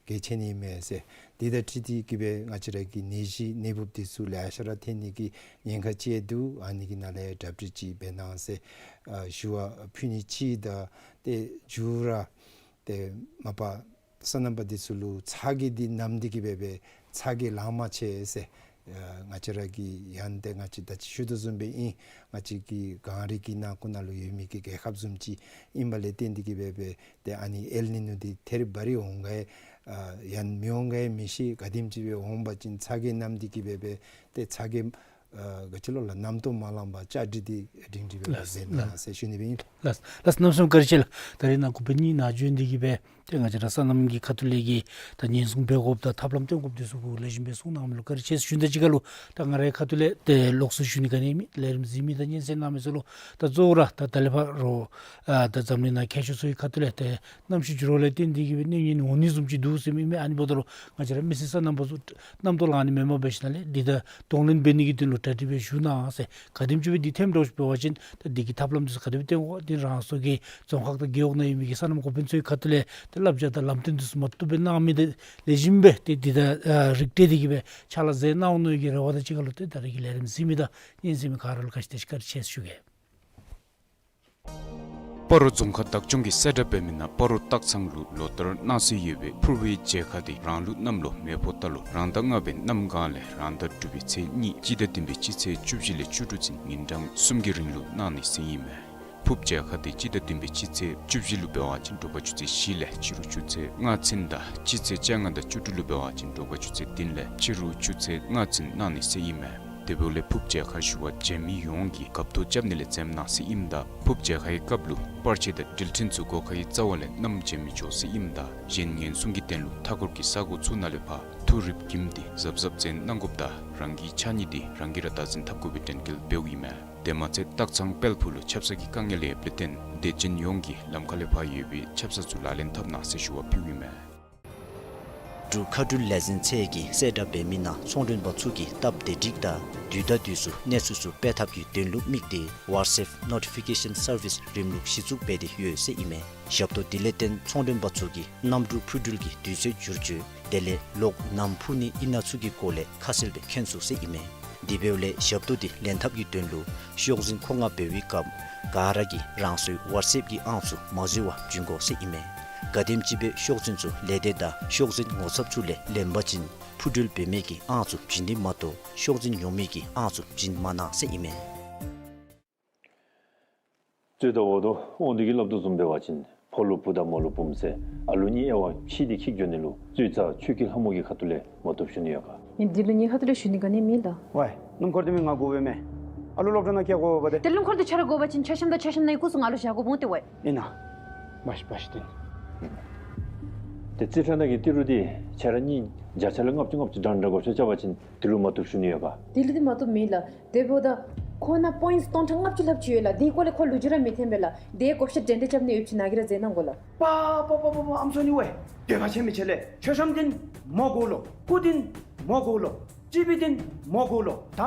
གལ་ཆེ་ནི་མས་ཟེར། འདི་དང་འཁྲིལ་ཏེ་གི་སྦེ་ང་བཅས་ར་གི་ནད་གཞི་ནད་འབུཔ་འདི་ཚུ་ལེ་ཤ་ར་ཐོན་ནི་གི་ཉེན་ཁ་ཅིག་འདུག། ཨ་ནི་གི་ནང་ལས་གྲ་སྒྲིག་ཅིག་འབད་གནང་ཟེར་ཨ་ཞུ་བ་ཕུལ་ནི་ཅིག་དང་ཏེ་མཇུག་ར་ཏེ་མ་པ་སོ་ནམ་པ་འདི་ཚུ་ལུ་ཚ་གྱང་འདི་མནམ་སྟེ་གི་སྦེ་སྦེ་ཚ་གྱང་ལང་མ་ཆེ་ཟེར། ཨ་ང་བཅས་ར་གི་ཡང་ཏེ་ང་བཅས་ད་ཅི་ཞུ་དོ་བཟུམ་སྦེ་ཨིན། ང་བཅས་ཀྱི་གངས་རི་གི་ནང་ཁུག་ནང་ལུ་ཡོད་མི་གི་རྒྱལ་ཁབ་བཟུམ་ཅིག་ཨིན་པ་ལས་བརྟེན་ཏེ་གི་སྦེ་སྦེ་ཏེ་ཨ་ནི་ཨེལ་ནི་ནོ་འདི་ཐེ་རི་བ་རི་འོང་ག་ཨ་ཡང་མི་འོང་ག་མི་ཤེས། ག་དེམ་ཅིག་སྦེ་འོང་པ་ཅིན་ཚ་གྱང་མནམ་སྟེ་གི་སྦེ་སྦེ་ཏེ་ཚ་གྱང་ཨ་ག་ཅི་ལོ་ལགས་རྣམ་རྟོག་མ་ལངམ་པར་བཅའ་སྒྲིག་འདི་སྒྲིང་སྒྲི་སྦེ་ལགས་མཛད་གནང་ཟེར་ཞུ་ནི་སྦེ་ཨིན། ལགས་ལགས། གནམ་མེད་ས་མེད་བཀའ་དྲིན་ཆེ་ལགས། ད་རིས་ནཱ་ཁོང་པ་ཉིད་ནཱ་བྱོན་ཏེ་གི་སྦེ་ཏེ་ང་བཅས་ར་སོ་ནམ་གྱི་ཁ་ཐུག་ལས་ཀྱི་ད་ཉེན་སྲུང་འབད་དགོཔ་དང་ཐབས་ལམ་སྟོན་དགོཔ་འདི་ཚུ་གུ་ལེགས་ཤོམ་སྦེ་གསུང་གནང་མི་ལུ་བཀའ་དྲིན་ཆེ་ཞུ་ནི་དང་གཅིག་ཁར་ལུ་ད་ང་རའི་ཁ་ཐུག་ལས་ཏེ་ལོགས་སུ་ཞུ་ནི་ག་ནི་མེད། ལས་རིམ་གཟིགས་མི་དང་སྙན་གསན་གནང་མི་ཚུ་ལུ་ད་གཙོ་བོ་ར་ད་ད་ལས་ཕར་ཨ་ད་འཛམ་གླིང་ནང་མཁས་མཆོག་ཚུ་གི་ཁ་ཐུག་ལས་ཏེ་གནམ་གཤིས་འགྱུར་བ་ལས་བརྟེན་ཏེ་གི་སྦེ་གནོད་ཉེན་འོང་ནི་བཟུམ་ཅིག་འདུག་ཟེར་མི་མས། ཨ་ནི་འབདཝ་ད་ལུ་ང་བཅས་ར་མི་སེར་སོ་ནམ་པ་ཚུ་རྣམ་རྟོག་ལང་ནི་མེནམ་འབད་ཞིནམ་ལས་འདི་དང་གདོང་ལེན་འབད་ནི་གི་དོན་ལུ་གྲ་སྒྲིག་སྦེ་བཞུགས་གནང་ཟེར། ག་དེམ་ཅིག་སྦེ་འདི་ཐོནམ་འདྲཝ་ཅིག་འབད་བ་ཅིན་ད་འདི་གི་ཐབས་ལམ་འདི་ཚུ་ག་དེ་སྦེ་བཏོན་དགོ། དེ་རང་སོའི་གི་རྫོང་ཁག་དང་རྒེད་འོག་ནང་ཡོད་མི་གི་སོ་ནམ་འགོ་དཔོན་ཚུ་གི་ཁ་ཐུག་ལས་ཏེ་བསླབ་བྱ་དང་ལམ་སྟོན་འདི་ཚུ་མ་བཏུབ་སྦེ་གནང་མི་དེ་ལེགས་ཤོམ་སྦེ་ཏེ་འདི་དང་ཨ་རིགས་བསྒྲེས་ཏེ་གི་སྦེ་ཕྱག་ལཱ་མཛད་གནང་འོང་མནོ་བའི་གི་རེ་བ་དང་གཅིག་ཁར་ལུ་ཏེ་ད་རིས་ཀྱི་ལས་རིམ་གཟིགས་མི་དང་སྙན་གསན་མི་ག་ར་ལུ་བཀའ་དྲིན་ཆེ་ཞུ་གེ། སྤ་རོ་རྫོང་ཁག་བདག་སྐྱོང་གིས་གསལ་བསྒྲགས་འབད་མི་ནང་སྤ་རོ་སྟག་ཚང་ལུ་ལོ་ལྟར་གནང་སྲོལ་ཡོད་པའི་ཕུར་བུའི་མཇལ་ཁ་དེ་རང་ལུགས་གནམ་ལོ་མེ་ཕོ་རྟ་ལོ་རང་ཟླ་ལྔ་པའི་གནམ་གང་ལས་རང་ཟླ་དྲུག་པའི་ཚེས་གཉིས་སྤྱི་ཟླ་བདུན་པའི་སྤྱི་ཚེས་བཅུ་བཞི་ལས་བཅུ་དྲུག་ཚུན་ཉིན་གྲངས་གསུམ་གྱི་རིང་ལུ་གནང་ནི་ཟེར་ཨིན་མས། ཕུརཔ་མཇལ་ཁ་དེ་སྤྱི་ཟླ་བདུན་པའི་སྤྱི་ཚེས་བཅུ་བཞི་ལུ་འབད་བ་ཅིན་དྲོ་པ་ཆུ་ཚོད་བཞི་ལས་ཕྱི་རུ་ཆུ་ཚོད་ལྔ་ཚུན་དང་སྤྱི་ཚེས་བཅོ་ལྔ་དང་བཅུ་དྲུག་ལུ་འབད་བ་ཅིན་དྲོ་པ་ཆུ་ཚོད་བདུན་ལས་ཕྱི་རུ་ཆུ་ཚོད་ལྔ་ཚུན་གནང་ནི་ཟེར་ཨིན་མས། དེ་འབདཝ་ལས་ཕུརཔ་མཇལ་ཁར་ཞུ་བར་བྱོན་མི་ཡོངས་ཀྱིས་རྒཔོ་ཐོབ་རྐྱབ་ནི་ལས་འཛེམ་གནང་ཟེར་ཨིནམ་ད་ཕུརཔ་མཇལ་ཁའི་སྐབས་ལུ་པར་ཆས་དང་འགྲུལ་འཕྲིན་ཚུ་སྒོ་ཁའི་རྩ་བ་ལས་བསྣམས་བྱོན་མི་ཆོག་ཟེར་ཨིནམ་ད་གཞན་ཉེན་སྲུང་གི་དོན་ལུ་མཐའ་འཁོར་གྱི་ས་གོ་ཚུ་ནང་ལས་ཕར་ཐུག་རིགཔ་ཀྱིམ་དེ་གཟབ་གཟབ་མཛད་གནང་དགོཔ་དང་རང་གི་ཕྱགས་སྙིགས་དེ་རང་གིས་ར་བདག་འཛིན་འཐབ་དགོ་པའི་དྲན་སྐུལ་འབདཝ་ཨིན་མས། དེ་མ་ཚད་སྟག་ཚང་དཔལ་ཕུག་ལུ་ཆབ་གསང་གི་དཀའ་ངལ་ཡོདཔ་ལས་བརྟེན་དད་ཅན་ཡོངས་ཀྱིས་ལམ་ཁ་ལས་ཕར་ཡོད་པའི་ཆབ་གསང་ཚུ་ལག་ལེན་འཐབ་གནང་ཟེར་ཞུ་བ་ཕུལཝ་ཨིན་མས། འབྲུག་མཁའ་འགྲུལ་ལས་འཛིན་ཚད་ཀྱིས་གསལ་བསྒྲགས་འབད་མི་ནང་ཚོང་མགྲོན་པ་ཚུ་གིས་སྟབས་བདེ་སྒྲིག་དང་དུས་དང་དུས་སུ་གནས་ཚུལ་ཚུ་སྤེལ་ཐབས་ཀྱི་དོན་ལུ་དམིགས་ཏེ་ཝཊས་ཨེཔ་ནོ་ཊི་ཕི་ཀེ་ཤཱན་སར་བིསི་རིམ་ལུགས་གཞི་བཙུགས་འབད་དེ་ཡོད་ཟེར་ཨིན་མས། ཞབས་ཏོག་འདི་ལས་བརྟེན་ཚོང་མགྲོན་པ་ཚུ་གིས་གནམ་གྲུ་འཕུར་འགྲུལ་གྱི་དུས་ཚོད་བསྒྱུར་བཅོས་དེ་ལས་གློག་ནམ་འཕུ་ནི་ཨིན་ན་ཚུ་གི་སྐོར་ལས་ཁ་གསལ་སྦེ་མཁྱེན་ཚུགས་ཟེར་ཨིན་མས། དེ་འབདཝ་ལས་ཞབས་ཏོག་འདི་ལེན་ཐབས་ཀྱི་དོན་ལུ་ཤོག་འཛིན་མཁོ་མངགས་འབད་བའི་སྐབས་ག་ར་གིས་རང་སོའི་ཝཊས་ཨེཔ་ཀྱི་ཨང་ཚུ་མ་འཛོལ་བར་བྱིན་དགོ་ཟེར་ཨིན་མས། ག་དེམ་ཅིག་སྦེ་ཤོག་འཛིན་ཚུ་ལས་སྡེ་དང་ཤོག་འཛིན་ངོ་ཚབ་ཚུ་ལས་ལེན་པ་ཅིན་འཕུར་འགྲུལ་འབད་མི་གི་ཨང་ཚུ་བྱིན་ནི་མ་གཏོགས་ཤོག་འཛིན་ཡོད་མི་གི་ཨང་ཚུ་བྱིན་མ་གནང་ཟེར་ཨིན་མས། རྩོད་ཟླ་འོག་ཏུ་དབང་འདུས་ཀྱིས་སླབ་དོ་བཟུམ་འབད་བ་ཅིན་ཕོ་ལུ་བུ་དང་མོ་ལུ་བུམོ་ཟེར་ཨ་ལུ་གཉིས་དབྱེ་བ་ཕྱེ་སྟེ་འཁྱིད་འགྱོ་ནི་ལུ་རྩོད་རྩ་ཆོས་ཀྱི་ལྷ་མོ་གི་ཁ་ཐུག་ལས་མ་བཏུབ་ཞུ་ནི་ཡོད་ག། ཨིན་འདི་ལུ་ངེའི་ཁ་ཐུག་ལས་ཞུ་ནི་ག་ནི་མེད་ལགས། ཝའི་སྣུམ་འཁོར་འདི་མི་ང་དགོ་པས་མས། ཨ་ལུ་སློབ་གྲྭ་ནང་བསྐྱལ་དགོ་པས་ཏེ། ཏེ་སྣུམ་འཁོར་འདི་ཁྱོད་ར་དགོ་པ་ཅིན་མཆོད་བཤམ་དང་མཆོད་བཤམ་ནང་གི་སྐུ་གཟུགས་ང་ལུ་བཞག་དགོཔ་འོང་ཏེ་ཝའི། ཨིན་ན། མ་ཤེས་མ་ཤེས་ཏེ། ཏེ་རྩིས་ཁྲ་ནང་གི་ཏི་རུ་འདི་ཁྱོད་ར་གཉིས་བརྒྱ་ཆ་ལས་ལྔ་བཅུ་ལྔ་བཅུ་འདྲ་འདྲ་དགོ་ཤོ་རྐྱབ་པ་ཅིན་དེ་ལུ་མ་བཏུབ་ཞུ་ནི་ཡོད་ག། དེ་ལུ་འདི་མ་བཏུབ་མེད་ལགས། དེ་འབདཝ་ད་ཁོ་ན་པོའིནཊསི་སྟོང་ཕྲག་ལྔ་བཅུ་ལྷག་ཅིག་ཡོད་ལགས། དེའི་སྐོར་ལས་ཁོ་ལུ་ཅིག་ར་མི་འཐོན་པས་ལགས། དེ་བགོ་བཤའ་འདྲན་འདྲ་རྐྱབ་ནི་ཡོད་པ་ཅིན་ནཱ་གིས་ར་མཛད་གནང་དགོ་ལགས། པ་པ་པ་པ་པ་ཨམ་སྲུ་ནི་ཝའི། འདོད་པ་ཆེན་མི་ཆེ་ལགས། མཆོད་བཤམ་འདི་མ་དགོ་ལོ། སྐུ་འདི་མ་དགོ་ལོ། ཅི་བི་འདི་མ་དགོ་ལོ། ད་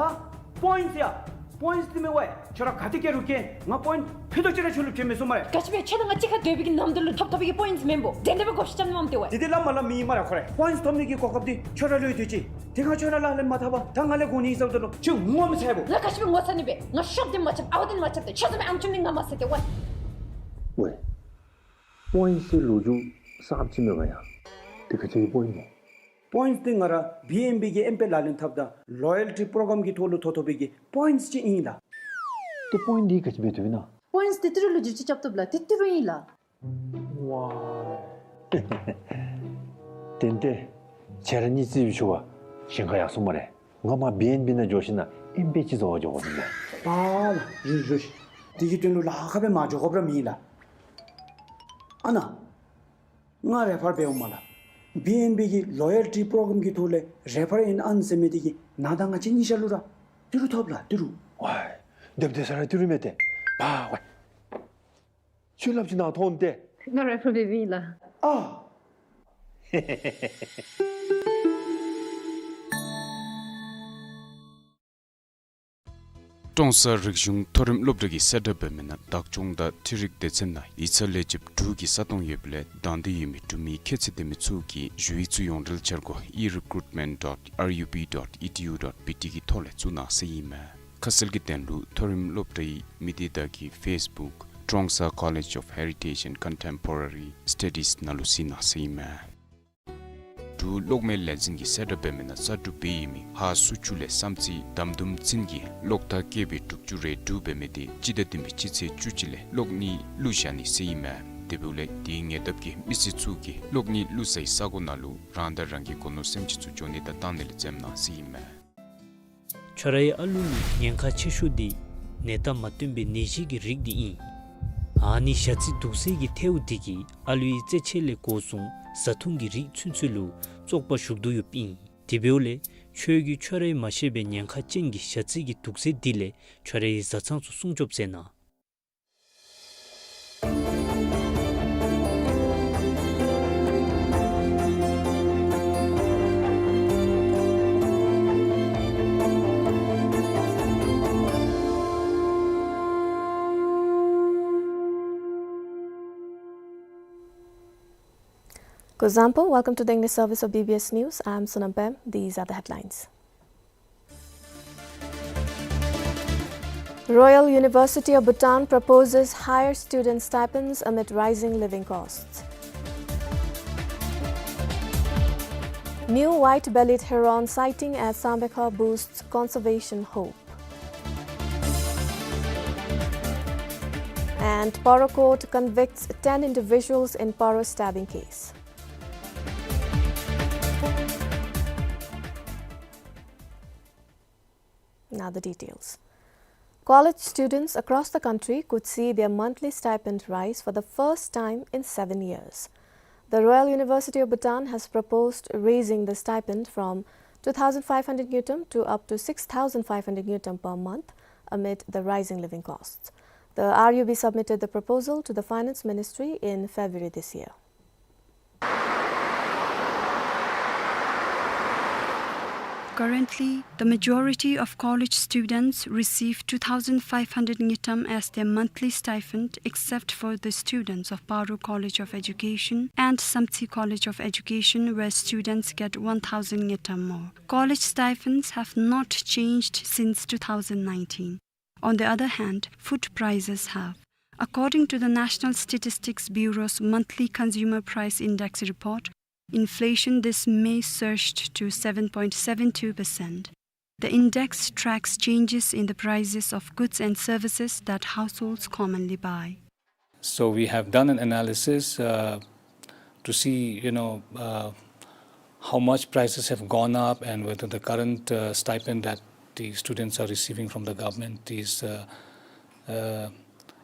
པོའིནཊསི་ཡ། པོའིནཊསི་འདི་མི་ཝའི། ཁྱོད་ར་ག་ཏེ་བསྐྱལ་རུང་བསྐྱལ། ང་པོའིནཊསི་ཕུད་རྡོག་ཅིག་ར་ཁྱོད་ལུ་བྱིན་མི་ཚུགས་སྨ་རེ། ག་ཅི་སྦེ་ཁྱོད་དང་ང་གཅིག་ཁར་སྡོད་པའི་གི་ནམ་དུས་ལུ་ཐོབ་ཐོབ་པའི་གི་པོའིནཊསི་མེན་པོ། དེ་འདྲ་སྦེ་བགོ་བཤའ་རྐྱབ་ནི་མས་ཏེ་ཝའི། དེ་འདི་སླབ་མ་སླབ་མི་ཨིན་སྨ་རེ་ཁོ་ར། པོའིནཊསི་ཐོབ་ནི་གི་གོ་སྐབས་འདི་ཁྱོད་ར་ལུ་ཡོད་དེ་ཅིག། དེ་ཁར་ཁྱོད་ར་ལག་ལེན་མ་འཐབ་པར་ད་ང་ལས་དགོ་ནི་ཨིན་ཟེརཝ་ད་ལུ་ཁྱོད་ངོ་མི་ཚ་བས། ང་ག་ཅི་སྦེ་ངོ་ཚ་ནི་སྦེ། ང་ཤོབ་འདི་མ་རྐྱབ་ཨ་བ་འདི་མ་རྐྱབ་ཏེ་ཁྱོད་བཟུམ་སྦེ་ཨམ་ཅོག་ནི་ང་མ་ཟེར་ཏེ་ཝའི། ཝའི། པོའིནཊསི་ལོ་རྒྱུས་གསརཔ་ཅིག་མས་པ་ཡ། དེ་ག་ཅི་གི་པོའིནཊསི་སྨོ། པོའིནཊསི་འདི་ང་ར་བི་ཨེན་བི་གི་ཨེམ་པེ་ལག་ལེན་འཐབ་ད་ལོ་ཡལ་ཊི་པྲོ་གྲམ་གི་ཐོག་ལུ་ཐོབ་ཐོབ་པའི་གི་པོའིནཊསི་ཅིག་ཨིན་ལགས། ཏེ་པོའིནཊསི་འདི་ག་ཅི་འབད་བཏུབ་ཨིན་ན། པོའིནཊསི་འདི་ཏི་རུ་ལུ་བསྒྱུར་བཅོས་རྐྱབ་བཏུབ་ལགས། ཏེ་ཏི་རུ་ཨིན་ལགས། ཝའི། ཏན་ཏན་ཁྱེད་ར་གཉིས་རྩིས་འབད་ཞུ་བ་ཞེན་ཁ་ཡར་སོང་སྨ་རེ། ང་མར་བི་ཨེན་བི་ནང་འགྱོ་ཞིནམ་ཨེམ་པེ་ཅིག་བཟོ་བར་འགྱོ་དགོ་པས་ལགས། པ་ལགས། བཞུགས་བཞུགས་ཤིག། དེ་གི་དོན་ལུ་ལཱ་ཁག་སྦེ་མ་འགྱོ་དགོཔ་ར་མེད་ལགས། ཨ་ནཱ་ང་རེ་ཕར་འབདཝ་མས་ལགས། བི་ཨེན་བི་གི་ལོ་ཡལ་ཊི་པྲོ་གྲམ་གི་ཐོག་ལས་རེ་ཕར་ཨིན་ཨཱན་ཟེར་མི་དེ་གིས་ང་དང་ང་བཅས་གཉིས་ཆ་ལུ་ར་ཏི་རུ་ཐོབ་ལགས། ཏི་རུ། ཝའི། དེ་སྦེ་ཟེར་ར་ཏི་རུ་མས་ཏེ། པ་ཝའི། ཁྱོད་སླབ་ཅིག་ནཱ་ཐོན་ཏེ། ང་རེ་ཕར་འབད་བའི་ལགས། ཨ། ཀྲོང་གསར་རིག་གཞུང་མཐོ་རིམ་སློབ་གྲྭ་གིས་གསལ་བསྒྲགས་འབད་མི་ནང་བདག་སྐྱོང་དང་འཕྲུལ་རིག་སྡེ་ཚན་ནང་ཡིག་ཚང་ལས་བྱེདཔ་དྲུག་གི་ས་སྟོང་ཡོད་པ་ལས་དང་འདོད་ཡོད་མི་འབྲུག་མི་ཁྱད་ཚད་ལྡན་མི་ཚུ་གིས་ཞུ་ཡིག་ཚུ་ཡོངས་འབྲེལ་འཆར་སྒོ་e recruitment dot R U B dot E D U dot B T གི་ཐོག་ལས་བཙུགས་གནང་ཟེར་ཨིན་མས། ཁ་གསལ་གྱི་དོན་ལུ་མཐོ་རིམ་སློབ་གྲྭའི་མི་སྡེ་དག་གི་ཕེསི་བུཀ་Trongsa College of Heritage and Contemporary Studies ནང་ལུ་གཟིགས་གནང་ཟེར་ཨིན་མས། འབྲུག་གློག་མེ་ལས་འཛིན་གྱིས་གསལ་བསྒྲགས་འབད་མི་ནང་གསར་སྒྲུབ་འབད་ཡོད་མི་ཧཱ་སུ་ཅུ་ལས་བསམ་རྩེ་དམ་དུམ་ཚུན་གྱི་གློག་ཐག་ཀེ་བི་དྲུག་ཅུ་རེ་དྲུག་འབད་མི་དེ་སྤྱི་ཟླ་བདུན་པའི་སྤྱི་ཚེས་བཅུ་གཅིག་ལས་གློག་གཉིས་བླུགས་བཞག་ནི་ཟེར་ཨིན་མས། དེ་འབདཝ་ལས་དེའི་ཉེ་འདབས་ཀྱི་མི་སེར་ཚུ་གིས་གློག་གཉིས་བླུགས་སའི་ས་གོ་ནང་ལུ་རང་དང་རང་གི་སྒོ་ནོར་སེམས་ཅན་ཚུ་འགྱོ་ནི་དང་བཏང་ནི་ལས་འཛེམ་གནང་ཟེར་ཨིན་མས། ཁྱོད་རའི་ཨ་ལུ་ལུ་ཉེན་ཁ་ཆེ་ཤོས་འདི་ནད་རྟགས་མ་སྟོན་པའི་ནད་གཞི་གི་རིགས་འདི་ཨིན། ཨ་ནི་ཞ་རྩི་དུག་སེལ་གྱི་ཐལཝ་འདི་གིས་ཨ་ལུའི་རྩེད་ཆས་ལས་འགོ་བཟུང་བཟའ་འཐུང་གི་རིགས་ཚུན་ཚོད་ལུ་བཙོག་པ་ཞུགས་དོ་ཡོདཔ་ཨིན། དེ་འབདཝ་ལས་ཁྱོད་ཀྱིས་ཁྱོད་རའི་མ་ཤེས་པའི་ཉེན་ཁ་ཅན་གྱི་ཞ་རྩི་གི་དུག་སེལ་འདི་ལས་ཁྱོད་རའི་བཟའ་ཚང་ཚུ་སྲུང་སྐྱོབ་མཛད་གནང་། Kuzuzangpo, welcome to the English service of B B S News. I am Sonam Pem. These are the headlines. Royal University of Bhutan proposes higher student stipends amid rising living costs. New white-bellied heron sighting at Sambakhor boosts conservation hope. And Paro court convicts ten individuals in Paro stabbing case. Now the details. College students across the country could see their monthly stipend rise for the first time in seven years. The Royal University of Bhutan has proposed raising the stipend from two thousand five hundred ngultrum to up to six thousand five hundred ngultrum per month amid the rising living costs. The R U B submitted the proposal to the Finance Ministry in February this year. Currently, the majority of college students receive two thousand five hundred ngultrum as their monthly stipend, except for the students of Paro College of Education and Samtse College of Education, where students get one thousand ngultrum more. College stipends have not changed since two thousand nineteen. On the other hand, food prices have. According to the National Statistics Bureau's monthly consumer price index report, inflation this May surged to seven point seven two percent. The index tracks changes in the prices of goods and services that households commonly buy. So we have done an analysis, uh, to see, you know, uh, how much prices have gone up and whether the current, uh, stipend that the students are receiving from the government is, uh, uh,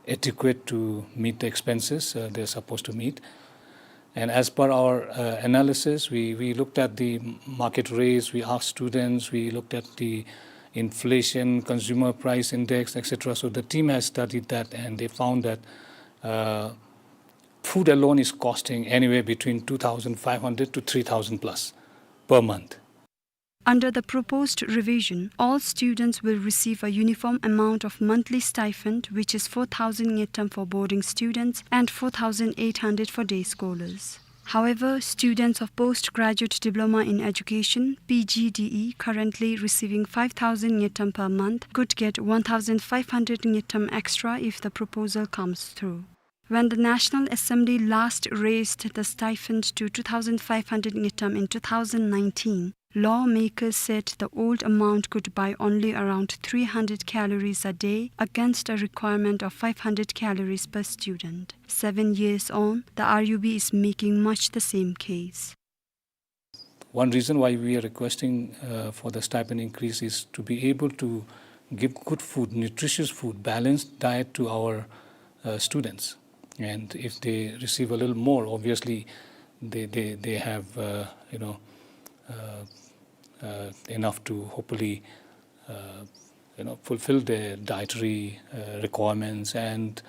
adequate to meet the expenses, uh, they're supposed to meet. And as per our, uh, analysis, we, we looked at the market rates, we asked students, we looked at the inflation, consumer price index, et cetera. So the team has studied that, and they found that, uh, food alone is costing anywhere between two thousand five hundred to three thousand plus per month. Under the proposed revision, all students will receive a uniform amount of monthly stipend, which is four thousand ngultrum for boarding students and four thousand eight hundred for day scholars. However, students of Postgraduate Diploma in Education, P G D E, currently receiving five thousand ngultrum per month could get one thousand five hundred ngultrum extra if the proposal comes through. When the National Assembly last raised the stipend to two thousand five hundred ngultrum in two thousand nineteen, lawmakers said the old amount could buy only around three hundred calories a day against a requirement of five hundred calories per student. Seven years on, the R U B is making much the same case. One reason why we are requesting, uh, for the stipend increase is to be able to give good food, nutritious food, balanced diet to our, uh, students. And if they receive a little more, obviously, they, they, they have, uh, you know, uh, uh, enough to hopefully, uh, you know, fulfill their dietary, uh, requirements and,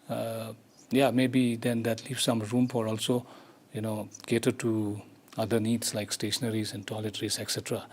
uh, yeah, maybe then that leaves some room for also, you know, cater to other needs like stationaries and toiletries, et cetera.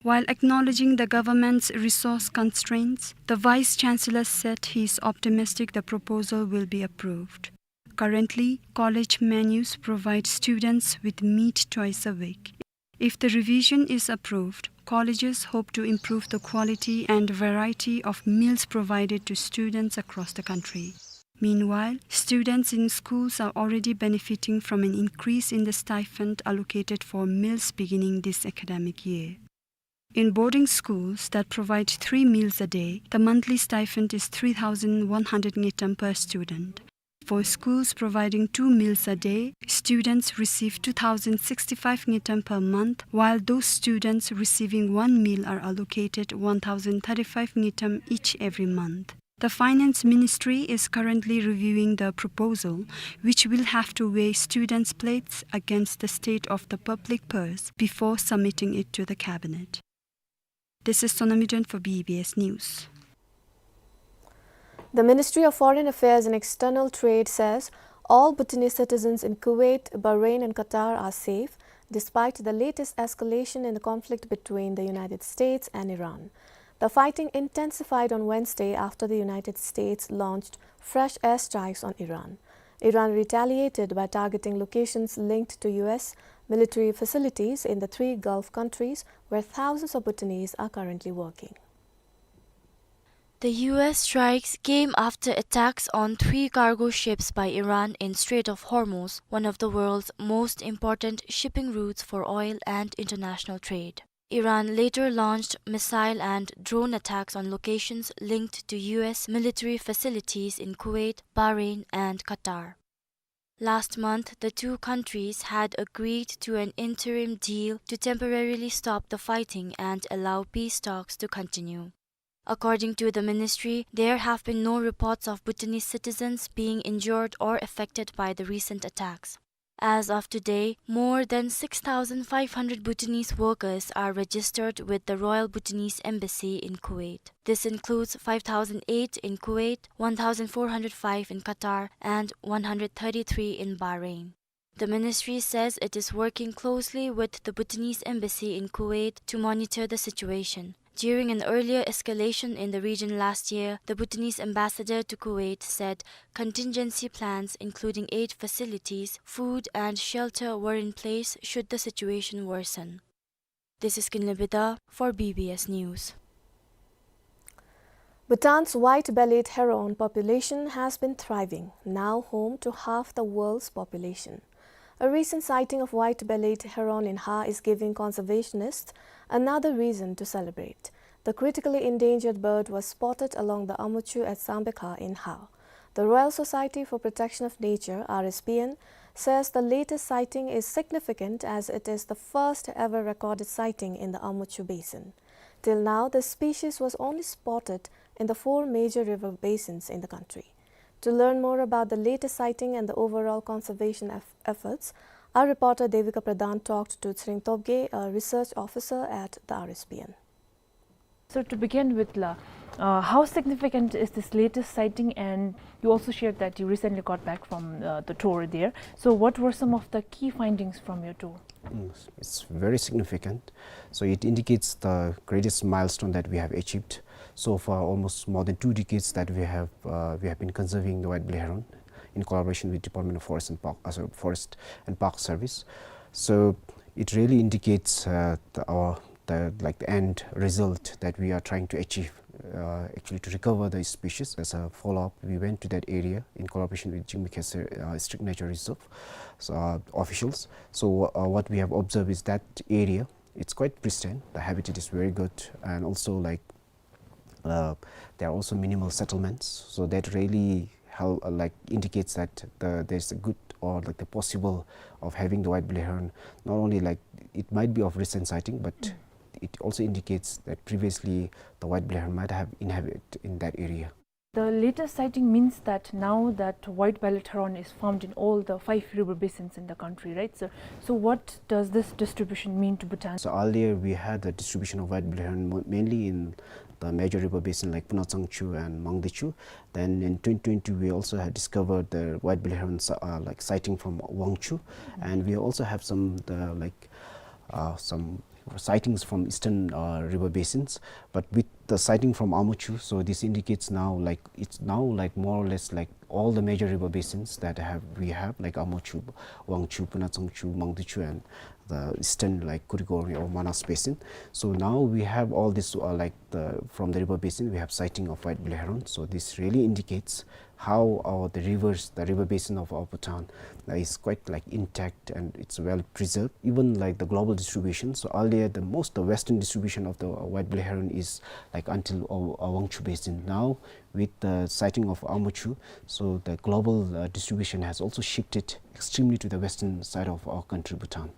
While acknowledging the government's resource constraints, the Vice Chancellor said he is optimistic the proposal will be approved. Currently, college menus provide students with meat twice a week. If the revision is approved, colleges hope to improve the quality and variety of meals provided to students across the country. Meanwhile, students in schools are already benefiting from an increase in the stipend allocated for meals beginning this academic year. In boarding schools that provide three meals a day, the monthly stipend is three thousand one hundred ngultrum per student. For schools providing two meals a day, students receive two thousand sixty-five ngultrum per month, while those students receiving one meal are allocated one thousand thirty-five ngultrum each every month. The Finance Ministry is currently reviewing the proposal, which will have to weigh students' plights against the state of the public purse before submitting it to the cabinet. This is Sonam Yuden for B B S News. The Ministry of Foreign Affairs and External Trade says all Bhutanese citizens in Kuwait, Bahrain and Qatar are safe despite the latest escalation in the conflict between the United States and Iran. The fighting intensified on Wednesday after the United States launched fresh airstrikes on Iran. Iran retaliated by targeting locations linked to U S military facilities in the three Gulf countries where thousands of Bhutanese are currently working. The U S strikes came after attacks on three cargo ships by Iran in Strait of Hormuz, one of the world's most important shipping routes for oil and international trade. Iran later launched missile and drone attacks on locations linked to U S military facilities in Kuwait, Bahrain, and Qatar. Last month, the two countries had agreed to an interim deal to temporarily stop the fighting and allow peace talks to continue. According to the ministry, there have been no reports of Bhutanese citizens being injured or affected by the recent attacks. As of today, more than six thousand five hundred Bhutanese workers are registered with the Royal Bhutanese Embassy in Kuwait. This includes five thousand eight in Kuwait, one thousand four hundred five in Qatar, and one hundred thirty-three in Bahrain. The ministry says it is working closely with the Bhutanese embassy in Kuwait to monitor the situation. During an earlier escalation in the region last year, the Bhutanese ambassador to Kuwait said contingency plans, including aid facilities, food and shelter, were in place should the situation worsen. This is Kinley Bida for B B S News. Bhutan's white-bellied heron population has been thriving, now home to half the world's population. A recent sighting of white-bellied heron in Ha is giving conservationists another reason to celebrate. The critically endangered bird was spotted along the Amuchu at Sambekha in Ha. The Royal Society for Protection of Nature, R S P N, says the latest sighting is significant as it is the first ever recorded sighting in the Amuchu Basin. Till now, the species was only spotted in the four major river basins in the country. To learn more about the latest sighting and the overall conservation eff-, efforts, our reporter Devika Pradhan talked to Tshering Tobgay, a research officer at the R S P N. So to begin with, La, uh, how significant is this latest sighting? And you also shared that you recently got back from, uh, the tour there. So what were some of the key findings from your tour? Mm, it's very significant. So it indicates the greatest milestone that we have achieved. So far, almost more than two decades that we have, uh, we have been conserving the white-bellied heron in collaboration with Department of Forest and Park, uh, sorry, Forest and Park Service. So it really indicates, uh, the, our, the, like, the end result that we are trying to achieve, uh, actually to recover the species. As a follow-up, we went to that area in collaboration with Jigme Khesar, uh, Strict Nature Reserve, so, uh, officials. So, uh, what we have observed is that area, it's quite pristine. The habitat is very good, and also, like, uh, there are also minimal settlements. So that really help, uh, like, indicates that the, there's a good or, like, the possible of having the white-bellied heron. Not only, like, it might be of recent sighting, but Mm. It also indicates that previously the white-bellied heron might have inhabited in that area. The latest sighting means that now that white-bellied heron is found in all the five river basins in the country, right, sir? So what does this distribution mean to Bhutan? So earlier we had the distribution of white-bellied heron mo-, mainly in the major river basin like Punachangchu and Mangdechu. Then in twenty twenty we also had discovered the white-bellied herons, uh, like sighting from Wangchu, and we also have some the like uh, some sightings from eastern uh, river basins. But with the sighting from Amochu, so this indicates now like it's now like more or less like all the major river basins that have we have like Amochu, Wangchu, Punachangchu, Mangdechu, and the eastern like Kurigori or Manas basin. So now we have all this uh, like the from the river basin we have sighting of white-bellied heron. So this really indicates how our the rivers, the river basin of our Bhutan uh, is quite like intact and it's well preserved. Even like the global distribution. So earlier the most the western distribution of the uh, white-bellied heron is like until uh, uh, Wangchu basin. Now with the sighting of Amochu, so the global uh, distribution has also shifted extremely to the western side of our country, Bhutan.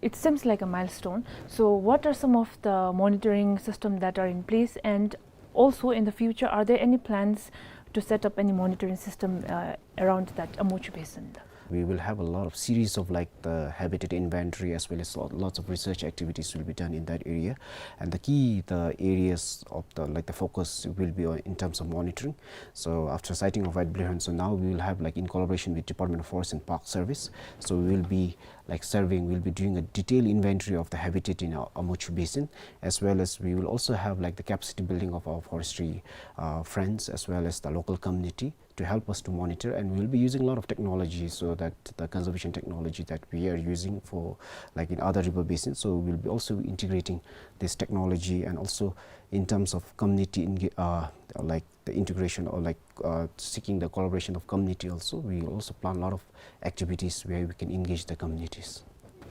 It seems like a milestone. So what are some of the monitoring system that are in place, and also in the future, are there any plans to set up any monitoring system uh, around that Amochu Basin? We will have a lot of series of like the habitat inventory as well as lo-, lots of research activities will be done in that area, and the key the areas of the like the focus will be on, in terms of monitoring. So after sighting of white-bellied heron, so now we will have like in collaboration with Department of Forest and Park Service, so we will be like surveying, we'll be doing a detailed inventory of the habitat in our Amochu Basin, as well as we will also have like the capacity building of our forestry uh, friends as well as the local community to help us to monitor, and we'll be using a lot of technology so that the conservation technology that we are using for like in other river basins, so we'll be also integrating this technology, and also in terms of community in, uh, like the integration or like uh, seeking the collaboration of community also, we also plan a lot of activities where we can engage the communities.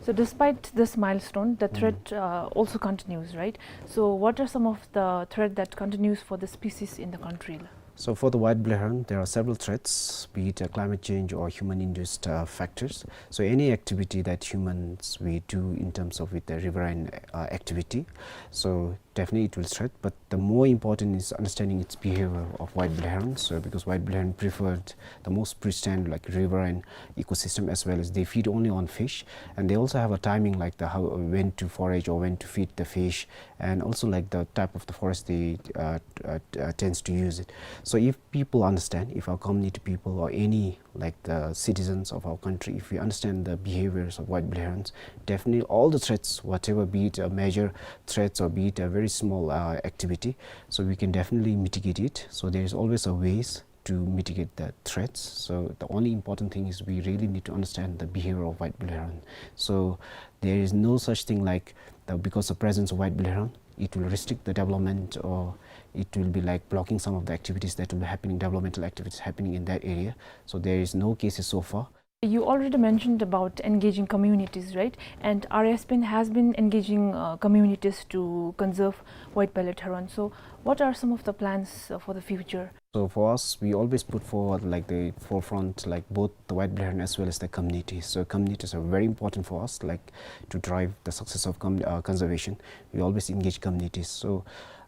So despite this milestone, the threat uh, also continues, right? So what are some of the threat that continues for the species in the country? So for the white-bellied heron, there are several threats, be it uh, climate change or human-induced uh, factors. So any activity that humans we do in terms of with the riverine uh, activity, so definitely it will threat. But the more important is understanding its behavior of white-bellied heron. So because white-bellied heron preferred the most pristine like riverine ecosystem, as well as they feed only on fish, and they also have a timing like the how when to forage or when to feed the fish, and also like the type of the forest they uh, uh, uh, tends to use it. So if people understand, if our community people or any like the citizens of our country, if we understand the behaviors of white-bellied herons, definitely all the threats, whatever, be it a major threats or be it a very small uh, activity, so we can definitely mitigate it. So there is always a ways to mitigate the threats. So the only important thing is we really need to understand the behavior of white-bellied heron. So there is no such thing like the, because of presence of white-bellied heron, it will restrict the development or it will be like blocking some of the activities that will be happening, developmental activities happening in that area. So there is no cases so far. You already mentioned about engaging communities, right? And R I S P N has been engaging uh, communities to conserve white-bellied heron. So what are some of the plans uh, for the future? So for us, we always put forward like the forefront, like both the white-bellied heron as well as the community. So communities are very important for us, like to drive the success of com- uh, conservation. We always engage communities. So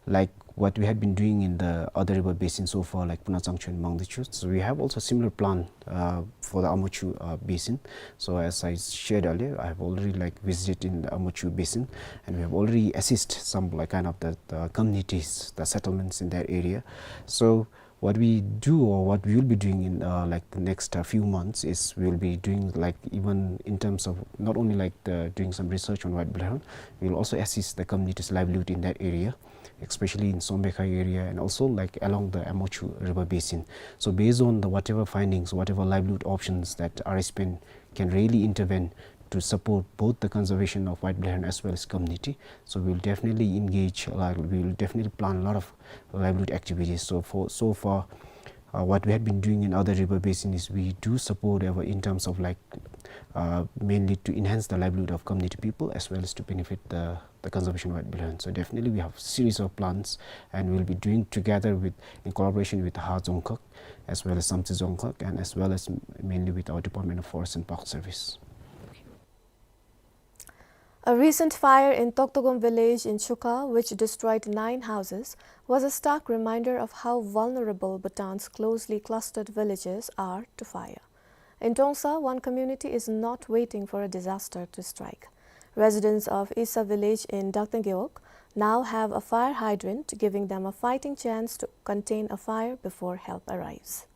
like what we had been doing in the other river basin so far, like Punachangchu and Mangdechu. So we have also similar plan uh, for the Amochu uh, basin. So as I shared earlier, I have already like visited in the Amochu basin, and we have already assist some like kind of the, the communities, the settlements in that area. So what we do or what we will be doing in uh, like the next uh, few months is we will be doing like even in terms of not only like the doing some research on white-bellied heron, we will also assist the community's livelihood in that area, especially in Sombekhai area and also like along the Amochu river basin. So based on the whatever findings, whatever livelihood options that R I S P N can really intervene to support both the conservation of white-bellied heron as well as community. So we will definitely engage, like we will definitely plan a lot of livelihood activities. So for so far, uh, what we had been doing in other river basin is we do support our, in terms of like uh, mainly to enhance the livelihood of community people as well as to benefit the, the conservation of white-bellied heron. So definitely we have series of plans, and we'll be doing together with, in collaboration with Ha Dzongkhag as well as Samtse Dzongkhag and as well as mainly with our Department of Forest and Park Service. A recent fire in Toktogum village in Chukha, which destroyed nine houses, was a stark reminder of how vulnerable Bhutan's closely clustered villages are to fire. In Trongsa, one community is not waiting for a disaster to strike. Residents of Isa village in Drakteng Gewog now have a fire hydrant, giving them a fighting chance to contain a fire before help arrives.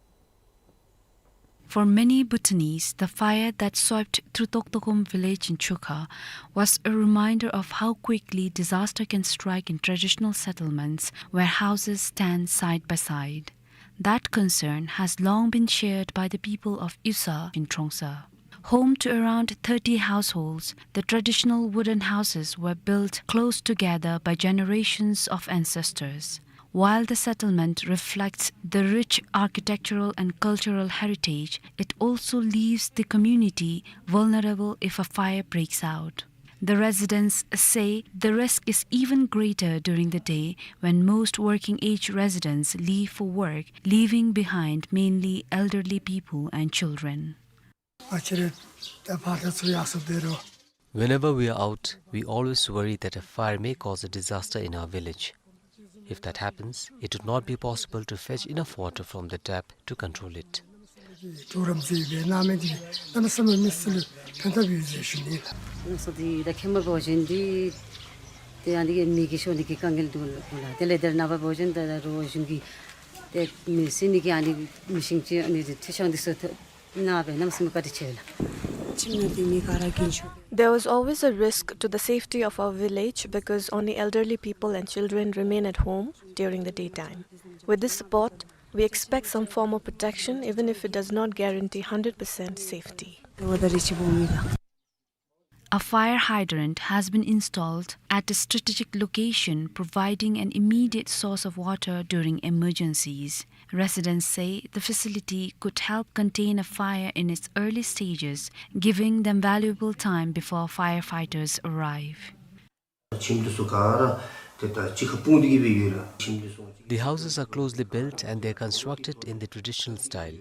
For many Bhutanese, the fire that swept through Toktogum village in Chukha was a reminder of how quickly disaster can strike in traditional settlements where houses stand side by side. That concern has long been shared by the people of Isa in Trongsa. Home to around thirty households, the traditional wooden houses were built close together by generations of ancestors. While the settlement reflects the rich architectural and cultural heritage, it also leaves the community vulnerable if a fire breaks out. The residents say the risk is even greater during the day when most working-age residents leave for work, leaving behind mainly elderly people and children. Whenever we are out, we always worry that a fire may cause a disaster in our village. If that happens, it would not be possible to fetch enough water from the tap to control it. There was always a risk to the safety of our village because only elderly people and children remain at home during the daytime. With this support, we expect some form of protection, even if it does not guarantee hundred percent safety. A fire hydrant has been installed at a strategic location, providing an immediate source of water during emergencies. Residents say the facility could help contain a fire in its early stages, giving them valuable time before firefighters arrive. The houses are closely built and they are constructed in the traditional style.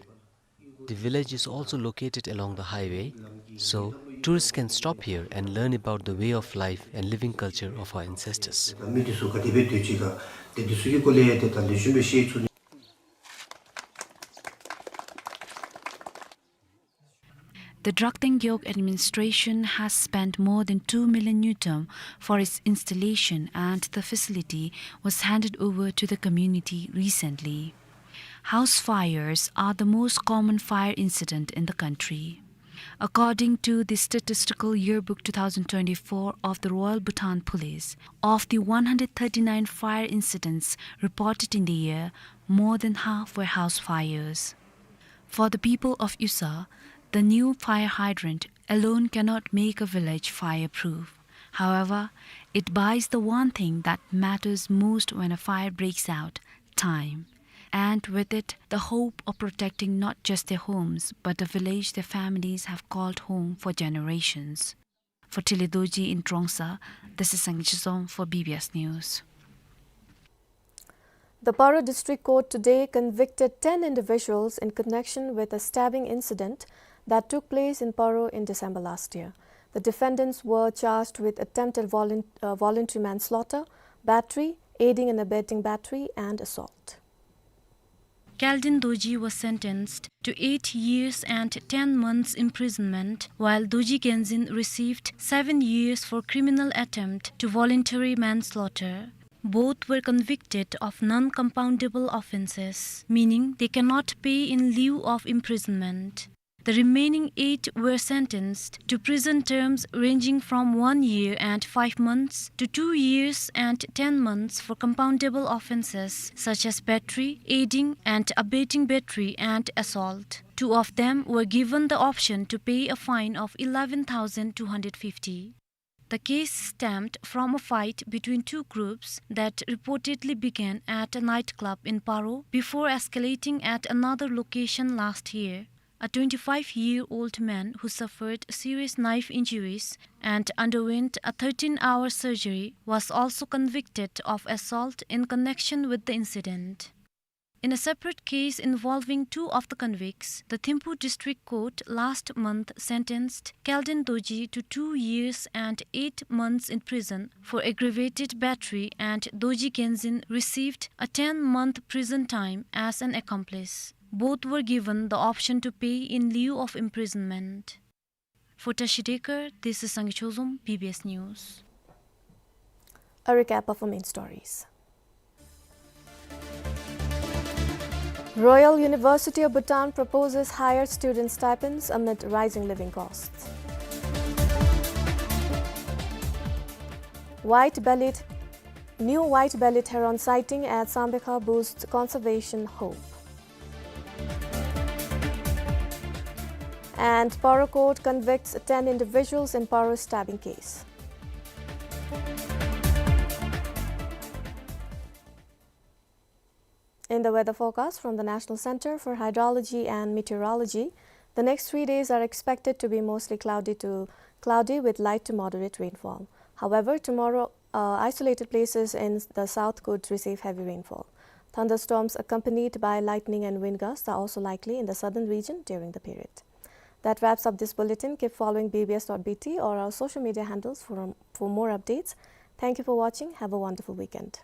The village is also located along the highway, so tourists can stop here and learn about the way of life and living culture of our ancestors. The Drakteng Gewog administration has spent more than two million ngultrum for its installation, and the facility was handed over to the community recently. House fires are the most common fire incident in the country. According to the Statistical Yearbook two thousand twenty-four of the Royal Bhutan Police, of the one hundred thirty-nine fire incidents reported in the year, more than half were house fires. For the people of Isa, the new fire hydrant alone cannot make a village fireproof. However, it buys the one thing that matters most when a fire breaks out, time. And with it, the hope of protecting not just their homes, but the village their families have called home for generations. For Tele Dorji in Trongsa, this is Sangay Chizom for B B S News. The Paro District Court today convicted ten individuals in connection with a stabbing incident that took place in Paro in December last year. The defendants were charged with attempted volun-, uh, voluntary manslaughter, battery, aiding and abetting battery, and assault. Kaldin Dorji was sentenced to eight years and ten months imprisonment, while Dorji Genzin received seven years for criminal attempt to voluntary manslaughter. Both were convicted of non-compoundable offences, meaning they cannot pay in lieu of imprisonment. The remaining eight were sentenced to prison terms ranging from one year and five months to two years and ten months for compoundable offences such as battery, aiding and abetting battery, and assault. Two of them were given the option to pay a fine of eleven thousand two hundred fifty. The case stemmed from a fight between two groups that reportedly began at a nightclub in Paro before escalating at another location last year. A twenty-five-year-old man who suffered serious knife injuries and underwent a thirteen-hour surgery was also convicted of assault in connection with the incident. In a separate case involving two of the convicts, the Thimphu District Court last month sentenced Kelden Dorji to two years and eight months in prison for aggravated battery, and Dorji Genzin received a ten-month prison time as an accomplice. Both were given the option to pay in lieu of imprisonment. For Tashi Dekar, this is Sangay Chozom, B B S News. A recap of our main stories. Royal University of Bhutan proposes higher student stipends amid rising living costs. White-bellied, new white-bellied heron sighting at Sambekha boosts conservation hope. And Paro court convicts ten individuals in Paro stabbing case. In the weather forecast from the National Center for Hydrology and Meteorology, the next three days are expected to be mostly cloudy to cloudy with light to moderate rainfall. However, tomorrow, uh, isolated places in the south could receive heavy rainfall. Thunderstorms accompanied by lightning and wind gusts are also likely in the southern region during the period. That wraps up this bulletin. Keep following B B S dot B T or our social media handles for, for more updates. Thank you for watching. Have a wonderful weekend.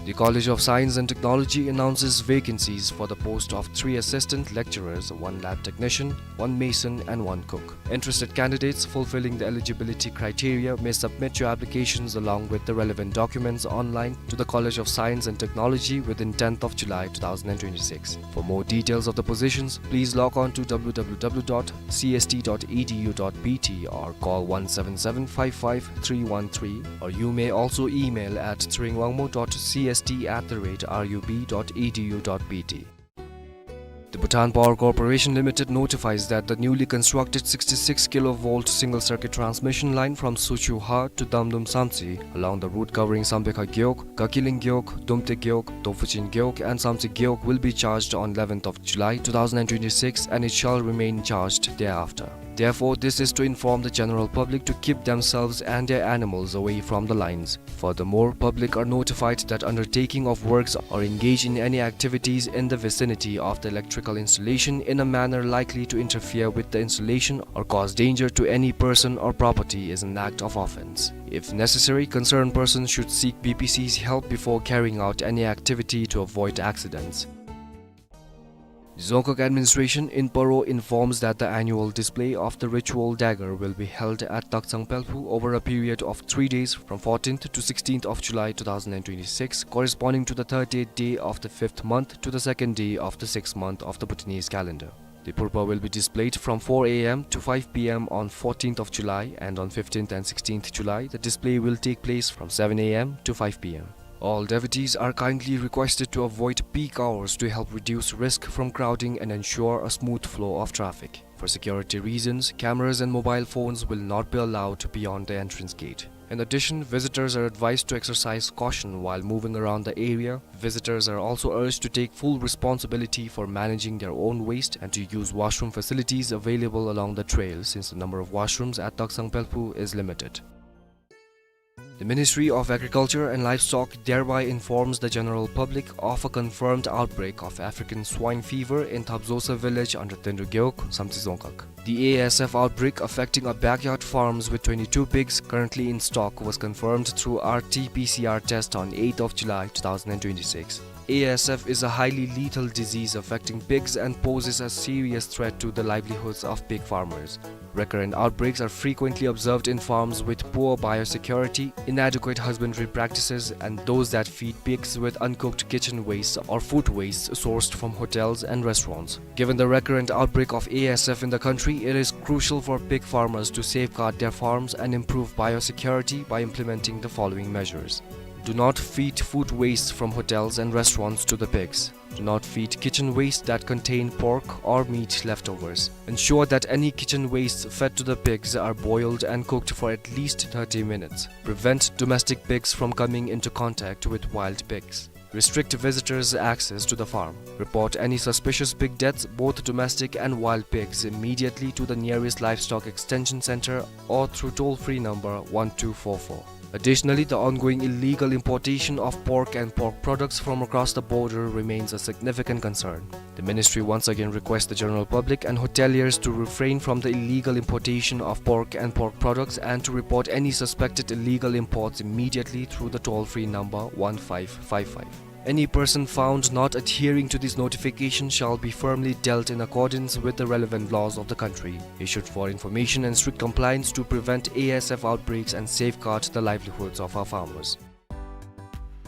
The College of Science and Technology announces vacancies for the post of three assistant lecturers, one lab technician, one mason, and one cook. Interested candidates fulfilling the eligibility criteria may submit your applications along with the relevant documents online to the College of Science and Technology within tenth of July two thousand and twenty-six. For more details of the positions, please log on to W W W dot C S T dot E D U dot B T or call one seven seven five five three one three, or you may also email at tshering wangmo dot C S T at the rate R U B dot E D U dot B T. The Bhutan Power Corporation Limited notifies that the newly constructed sixty-six kilovolt single circuit transmission line from Sochhungha to Damdum Samtse along the route covering Sambekha Gewog, Gakiling Gewog, Dumte Gewog, Dophuchin Gewog and Samtse Gewog will be charged on eleventh of July two thousand and twenty-six, and it shall remain charged thereafter. Therefore, this is to inform the general public to keep themselves and their animals away from the lines. Furthermore, public are notified that undertaking of works or engage in any activities in the vicinity of the electrical installation in a manner likely to interfere with the installation or cause danger to any person or property is an act of offence. If necessary, concerned persons should seek B P C's help before carrying out any activity to avoid accidents. Dzongkhag administration in Paro informs that the annual display of the ritual dagger will be held at Taksang Pelphu over a period of three days from fourteenth to sixteenth of July two thousand and twenty-six, corresponding to the thirtieth day of the fifth month to the second day of the sixth month of the Bhutanese calendar. The purba will be displayed from four A M to five P M on fourteenth of July, and on fifteenth and sixteenth July, the display will take place from seven A M to five P M. All devotees are kindly requested to avoid peak hours to help reduce risk from crowding and ensure a smooth flow of traffic. For security reasons, cameras and mobile phones will not be allowed beyond the entrance gate. In addition, visitors are advised to exercise caution while moving around the area. Visitors are also urged to take full responsibility for managing their own waste and to use washroom facilities available along the trail, since the number of washrooms at Taksang Pelphu is limited. The Ministry of Agriculture and Livestock thereby informs the general public of a confirmed outbreak of African swine fever in Thapzosa village under Tendu Gewog, Samtse Dzongkhag. The A S F outbreak affecting a backyard farms with twenty-two pigs currently in stock was confirmed through R T P C R test on eighth of July two thousand and twenty-six. A S F is a highly lethal disease affecting pigs and poses a serious threat to the livelihoods of pig farmers. Recurrent outbreaks are frequently observed in farms with poor biosecurity, inadequate husbandry practices, and those that feed pigs with uncooked kitchen waste or food waste sourced from hotels and restaurants. Given the recurrent outbreak of A S F in the country, it is crucial for pig farmers to safeguard their farms and improve biosecurity by implementing the following measures. Do not feed food waste from hotels and restaurants to the pigs. Do not feed kitchen waste that contain pork or meat leftovers. Ensure that any kitchen waste fed to the pigs are boiled and cooked for at least thirty minutes. Prevent domestic pigs from coming into contact with wild pigs. Restrict visitors' access to the farm. Report any suspicious pig deaths, both domestic and wild pigs, immediately to the nearest livestock extension center or through toll-free number one two four four. Additionally, the ongoing illegal importation of pork and pork products from across the border remains a significant concern. The ministry once again requests the general public and hoteliers to refrain from the illegal importation of pork and pork products and to report any suspected illegal imports immediately through the toll-free number one five five five. Any person found not adhering to this notification shall be firmly dealt in accordance with the relevant laws of the country, issued for information and strict compliance to prevent A S F outbreaks and safeguard the livelihoods of our farmers.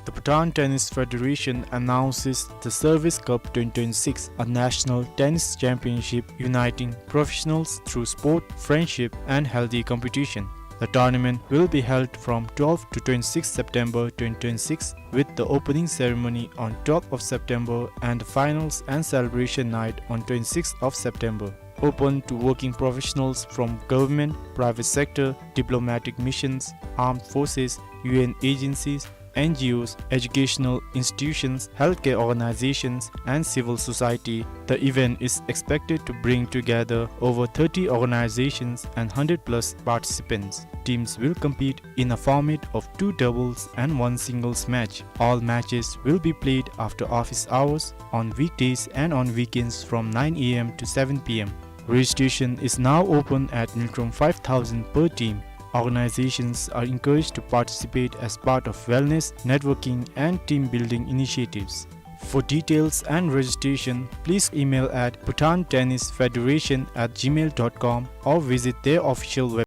The Bhutan Tennis Federation announces the Service Cup twenty twenty-six, a national tennis championship uniting professionals through sport, friendship, and healthy competition. The tournament will be held from twelfth to twenty-sixth September twenty twenty-six, with the opening ceremony on twelfth of September and the finals and celebration night on twenty-sixth of September. Open to working professionals from government, private sector, diplomatic missions, armed forces, U N agencies, N G Os, educational institutions, healthcare organizations, and civil society. The event is expected to bring together over thirty organizations and hundred plus participants. Teams will compete in a format of two doubles and one singles match. All matches will be played after office hours on weekdays and on weekends from nine A M to seven P M. Registration is now open at Ngultrum five thousand per team. Organizations are encouraged to participate as part of wellness, networking, and team building initiatives. For details and registration, please email at bhutan tennis federation at gmail dot com or visit their official website.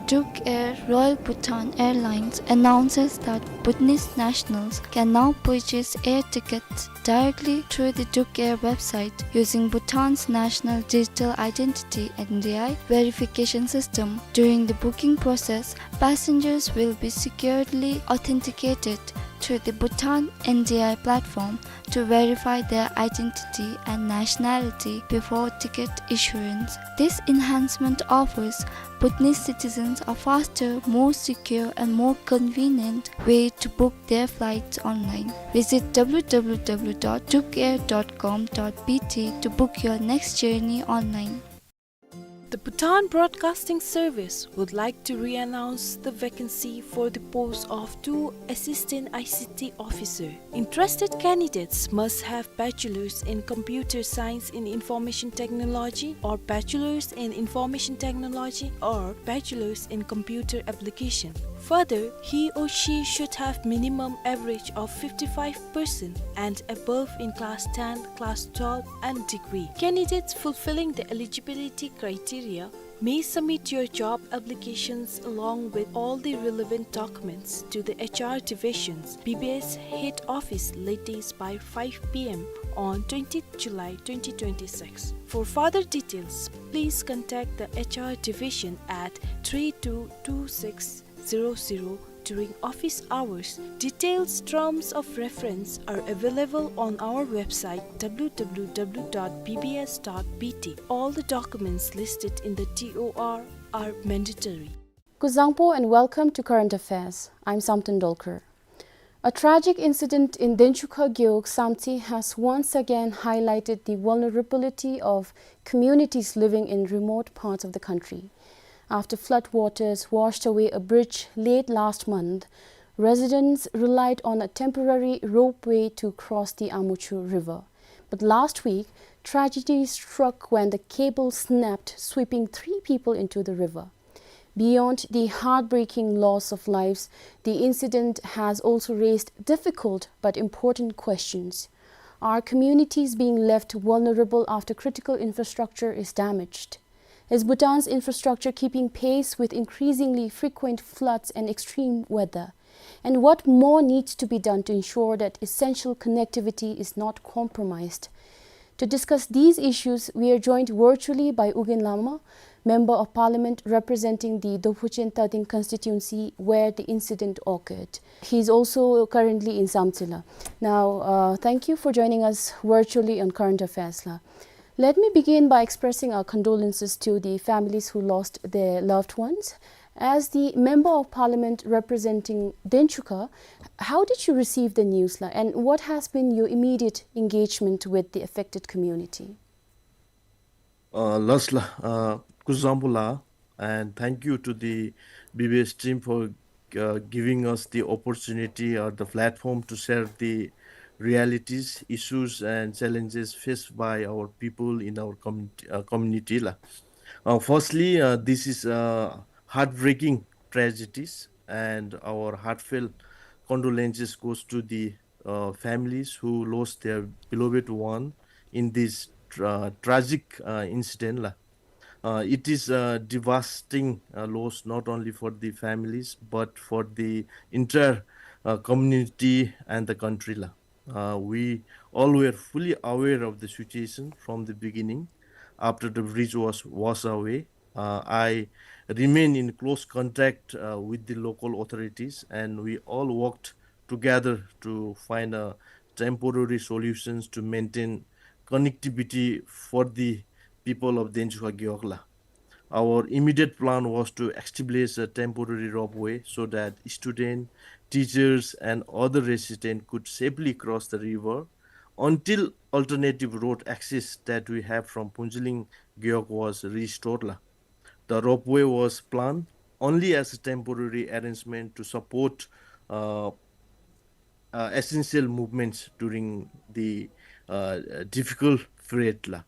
Duke Air Royal Bhutan Airlines announces that Bhutanese nationals can now purchase air tickets directly through the Duke Air website using Bhutan's National Digital Identity, N D I, verification system. During the booking process, passengers will be securely authenticated through the Bhutan N D I platform to verify their identity and nationality before ticket issuance. This enhancement offers Bhutanese citizens a faster, more secure, and more convenient way to book their flights online. Visit w w w dot dukair dot com dot b t to book your next journey online. The Bhutan Broadcasting Service would like to re-announce the vacancy for the post of two assistant I C T officer. Interested candidates must have bachelor's in computer science in information technology or bachelor's in information technology or bachelor's in computer application. Further, he or she should have minimum average of fifty-five percent and above in class ten, class twelve, and degree. Candidates fulfilling the eligibility criteria may submit your job applications along with all the relevant documents to the H R Division's B B S head office latest by five p m on twentieth July twenty twenty-six. For further details, please contact the H R Division at three two two six zero zero during office hours. Details, terms of reference are available on our website w w w dot b b s dot b t. All the documents listed in the T O R are mandatory. Kuzuzangpo and welcome to Current Affairs. I'm Samten Dolkar. A tragic incident in Denchukha Gewog Samtse has once again highlighted the vulnerability of communities living in remote parts of the country. After flood waters washed away a bridge late last month, residents relied on a temporary ropeway to cross the Amuchu River. But last week, tragedy struck when the cable snapped, sweeping three people into the river. Beyond the heartbreaking loss of lives, the incident has also raised difficult but important questions. Are communities being left vulnerable after critical infrastructure is damaged? Is Bhutan's infrastructure keeping pace with increasingly frequent floods and extreme weather? And what more needs to be done to ensure that essential connectivity is not compromised? To discuss these issues, we are joined virtually by U Gin Lama, Member of Parliament representing the Dophuchen Tading constituency where the incident occurred. He is also currently in Samtse la. Now, uh, thank you for joining us virtually on Current Affairs la. Let me begin by expressing our condolences to the families who lost their loved ones. As the Member of Parliament representing Denchukha, how did you receive the news la, and what has been your immediate engagement with the affected community? Uh, last la, uh, Kuzuzangpo la, and thank you to the B B S team for, uh, giving us the opportunity or the platform to share the realities, issues, and challenges faced by our people in our community, uh, community la. Uh, firstly, uh, this is a heartbreaking tragedies, and our heartfelt condolences goes to the uh, families who lost their beloved one in this tra-, tragic, uh, incident la. Uh, it is a devastating, uh, loss not only for the families but for the entire, uh, community and the country la. Uh, we all were fully aware of the situation from the beginning after the bridge was washed away. Uh, I remain in close contact, uh, with the local authorities, and we all worked together to find a temporary solutions to maintain connectivity for the people of Denchukha Gewog la. Our immediate plan was to establish a temporary ropeway so that students, teachers, and other residents could safely cross the river until alternative road access that we have from Phuentsholing Gewog was restored la. The ropeway was planned only as a temporary arrangement to support, uh, uh, essential movements during the, uh, difficult period la.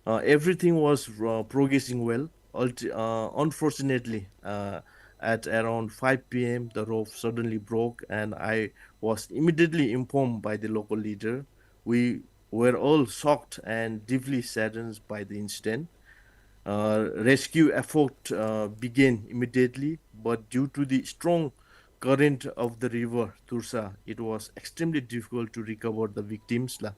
Uh, everything was, uh, progressing well. Ulti-, uh, unfortunately, uh, at around five p m, the rope suddenly broke, and I was immediately informed by the local leader. We were all shocked and deeply saddened by the incident. Uh, rescue effort, uh, began immediately, but due to the strong current of the river Toursa, it was extremely difficult to recover the victims la.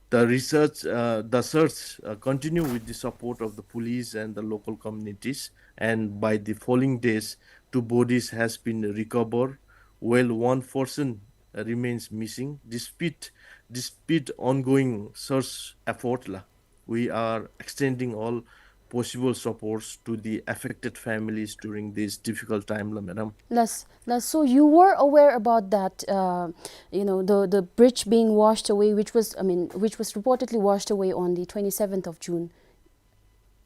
The research, uh, the search, uh, continue with the support of the police and the local communities, and by the following days, two bodies has been recovered, while one person, remains missing. Despite, despite ongoing search effort la, we are extending all possible supports to the affected families during this difficult time la, madam. Yes, yes. So you were aware about that, uh, you know, the, the bridge being washed away, which was, I mean, which was reportedly washed away on the twenty-seventh of June,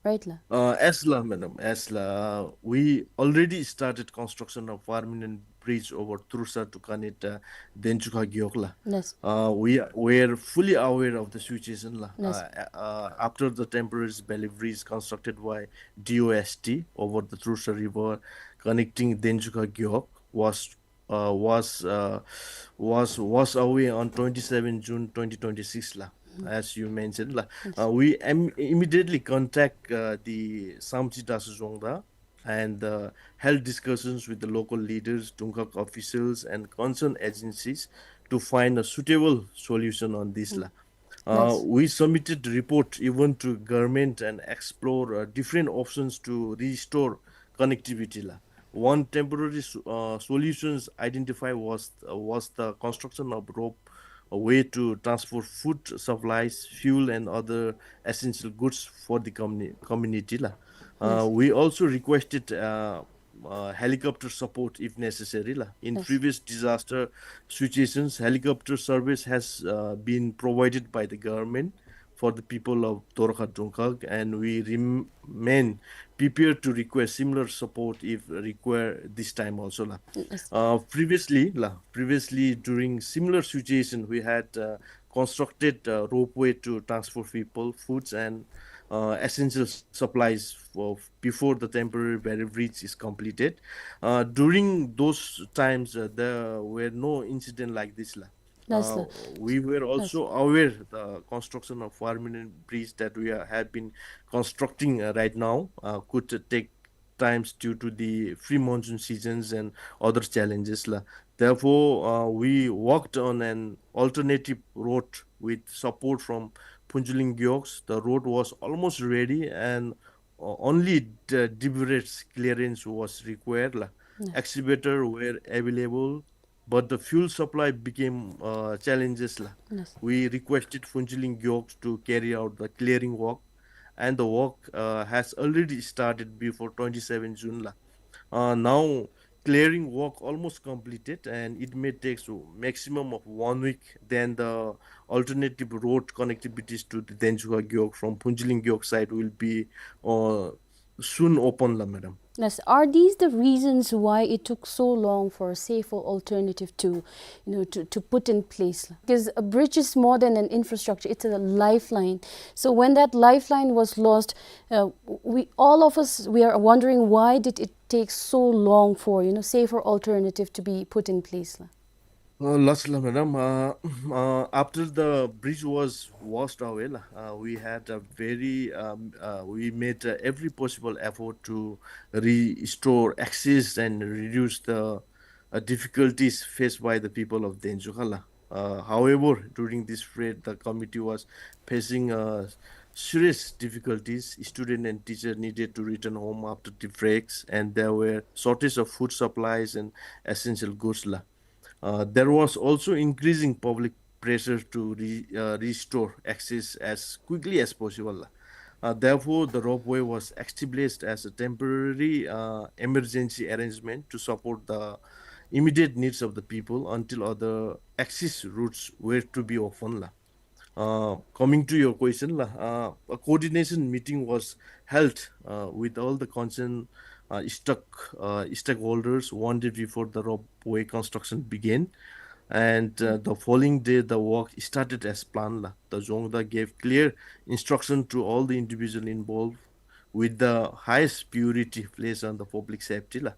right la? Uh, yes la, madam, yes la. We already started construction of permanent bridge over Trusa to connect, uh, Denchukha Gewog la. Yes. Uh, we are, we are fully aware of the situation la. Yes. Uh, uh, after the temporary bailey bridge constructed by D O S T over the Trusa River connecting Denchukha Gewog was, uh, was, uh, was washed away on twenty-seven June twenty twenty-six la, as you mentioned la. Yes. Uh, we im- immediately contact, uh, the Samtse Dasu Zongda and, uh, held discussions with the local leaders, Dungkhag officials, and concerned agencies to find a suitable solution on this la. Uh, yes. We submitted report even to government and explore, uh, different options to restore connectivity la. One temporary s- uh, solutions identified was, uh, was the construction of rope, a way to transport food supplies, fuel, and other essential goods for the communi- community la. Uh, yes. We also requested, uh, uh, helicopter support if necessary la. In, yes, previous disaster situations, helicopter service has, uh, been provided by the government for the people of Dorkha Dungkhag, and we rem- remain prepared to request similar support if required this time also la. Yes. Uh, previously la, previously during similar situation, we had, uh, constructed a ropeway to transport people, foods, and, uh, essential supplies for, before the temporary bailey bridge is completed. Uh, during those times, uh, there were no incident like this la. Yes, uh, sir. We were, yes, also aware the construction of permanent bridge that we are, have been constructing, uh, right now, uh, could take times due to the pre-monsoon seasons and other challenges la. Therefore, uh, we worked on an alternative route with support from Phuntsholing Gewog. The road was almost ready and, uh, only the debris clearance was required la. Yes. Excavator were available, but the fuel supply became, uh, challenges la. Yes. We requested Phuntsholing Gewog to carry out the clearing work, and the work, uh, has already started before twenty-seven June la. Uh, now clearing work almost completed, and it may take so maximum of one week. Then the alternative road connectivities to the Denchukha Gewog from Phuntsholing Gewog side will be, uh, soon open la, madam. Yes, are these the reasons why it took so long for a safer alternative to, you know, to, to put in place? Because a bridge is more than an infrastructure, it's a lifeline. So when that lifeline was lost, uh, we, all of us, we are wondering, why did it take so long for, you know, safer alternative to be put in place la? Uh, last la, madam, uh, uh, after the bridge was washed away la, uh, we had a very, um, uh, we made, uh, every possible effort to restore access and reduce the, uh, difficulties faced by the people of Denchukha la. Uh, however, during this period, the committee was facing, uh, serious difficulties. Student and teacher needed to return home after the breaks, and there were shortage of food supplies and essential goods la. Uh, there was also increasing public pressure to re- uh, restore access as quickly as possible la. Uh, therefore, the ropeway was established as a temporary, uh, emergency arrangement to support the immediate needs of the people until other access routes were to be opened la. Uh, coming to your question la, uh, a coordination meeting was held, uh, with all the concerned, uh, stock, uh, stakeholders one day before the ropeway construction began, and, uh, the following day the work started as planned la. The Zongda gave clear instruction to all the individual involved with the highest priority placed on the public safety la.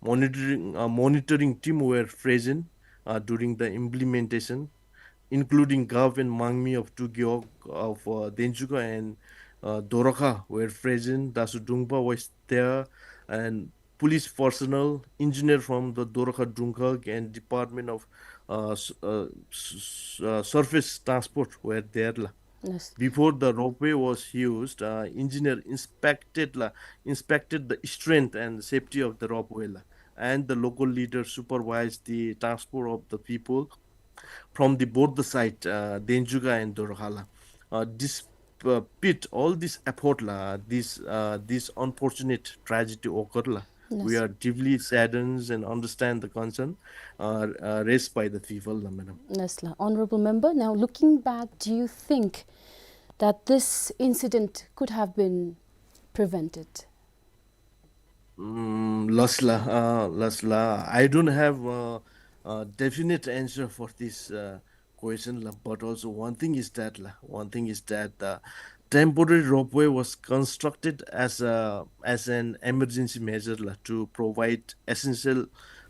Monitoring, uh, monitoring team were present, uh, during the implementation, including Gov and Mangmi of two Gewog of, uh, Denchukha and, uh, Dorkha were present. Dasu Dungpa was there, and police personnel, engineer from the Dorkha Dungkhag and Department of, uh, s- uh, s- uh, Surface Transport were there la. Yes. Before the ropeway was used, uh, engineer inspected la, inspected the strength and safety of the ropeway la, and the local leader supervised the transport of the people from the both the side, uh, Denchukha and Dorakha la. Uh, despite all this effort la, this, uh, this unfortunate tragedy occurred la. We Yes. are deeply saddened and understand the concern, uh, uh, raised by the people la, madam. Yes, la. Honorable member, now looking back, do you think that this incident could have been prevented? Mm, last la, uh, last la. I don't have, uh, a definite answer for this, uh, question la, but also one thing is that la, one thing is that the temporary ropeway was constructed as a, as an emergency measure la, to provide essential,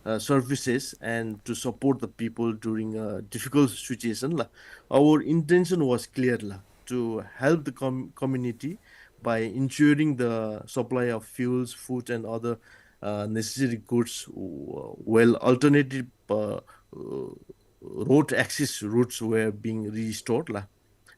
uh, services and to support the people during a difficult situation la. Our intention was clear la, to help the com- community by ensuring the supply of fuels, food, and other, uh, necessary goods, w- while alternative, uh, uh, road access routes were being restored la.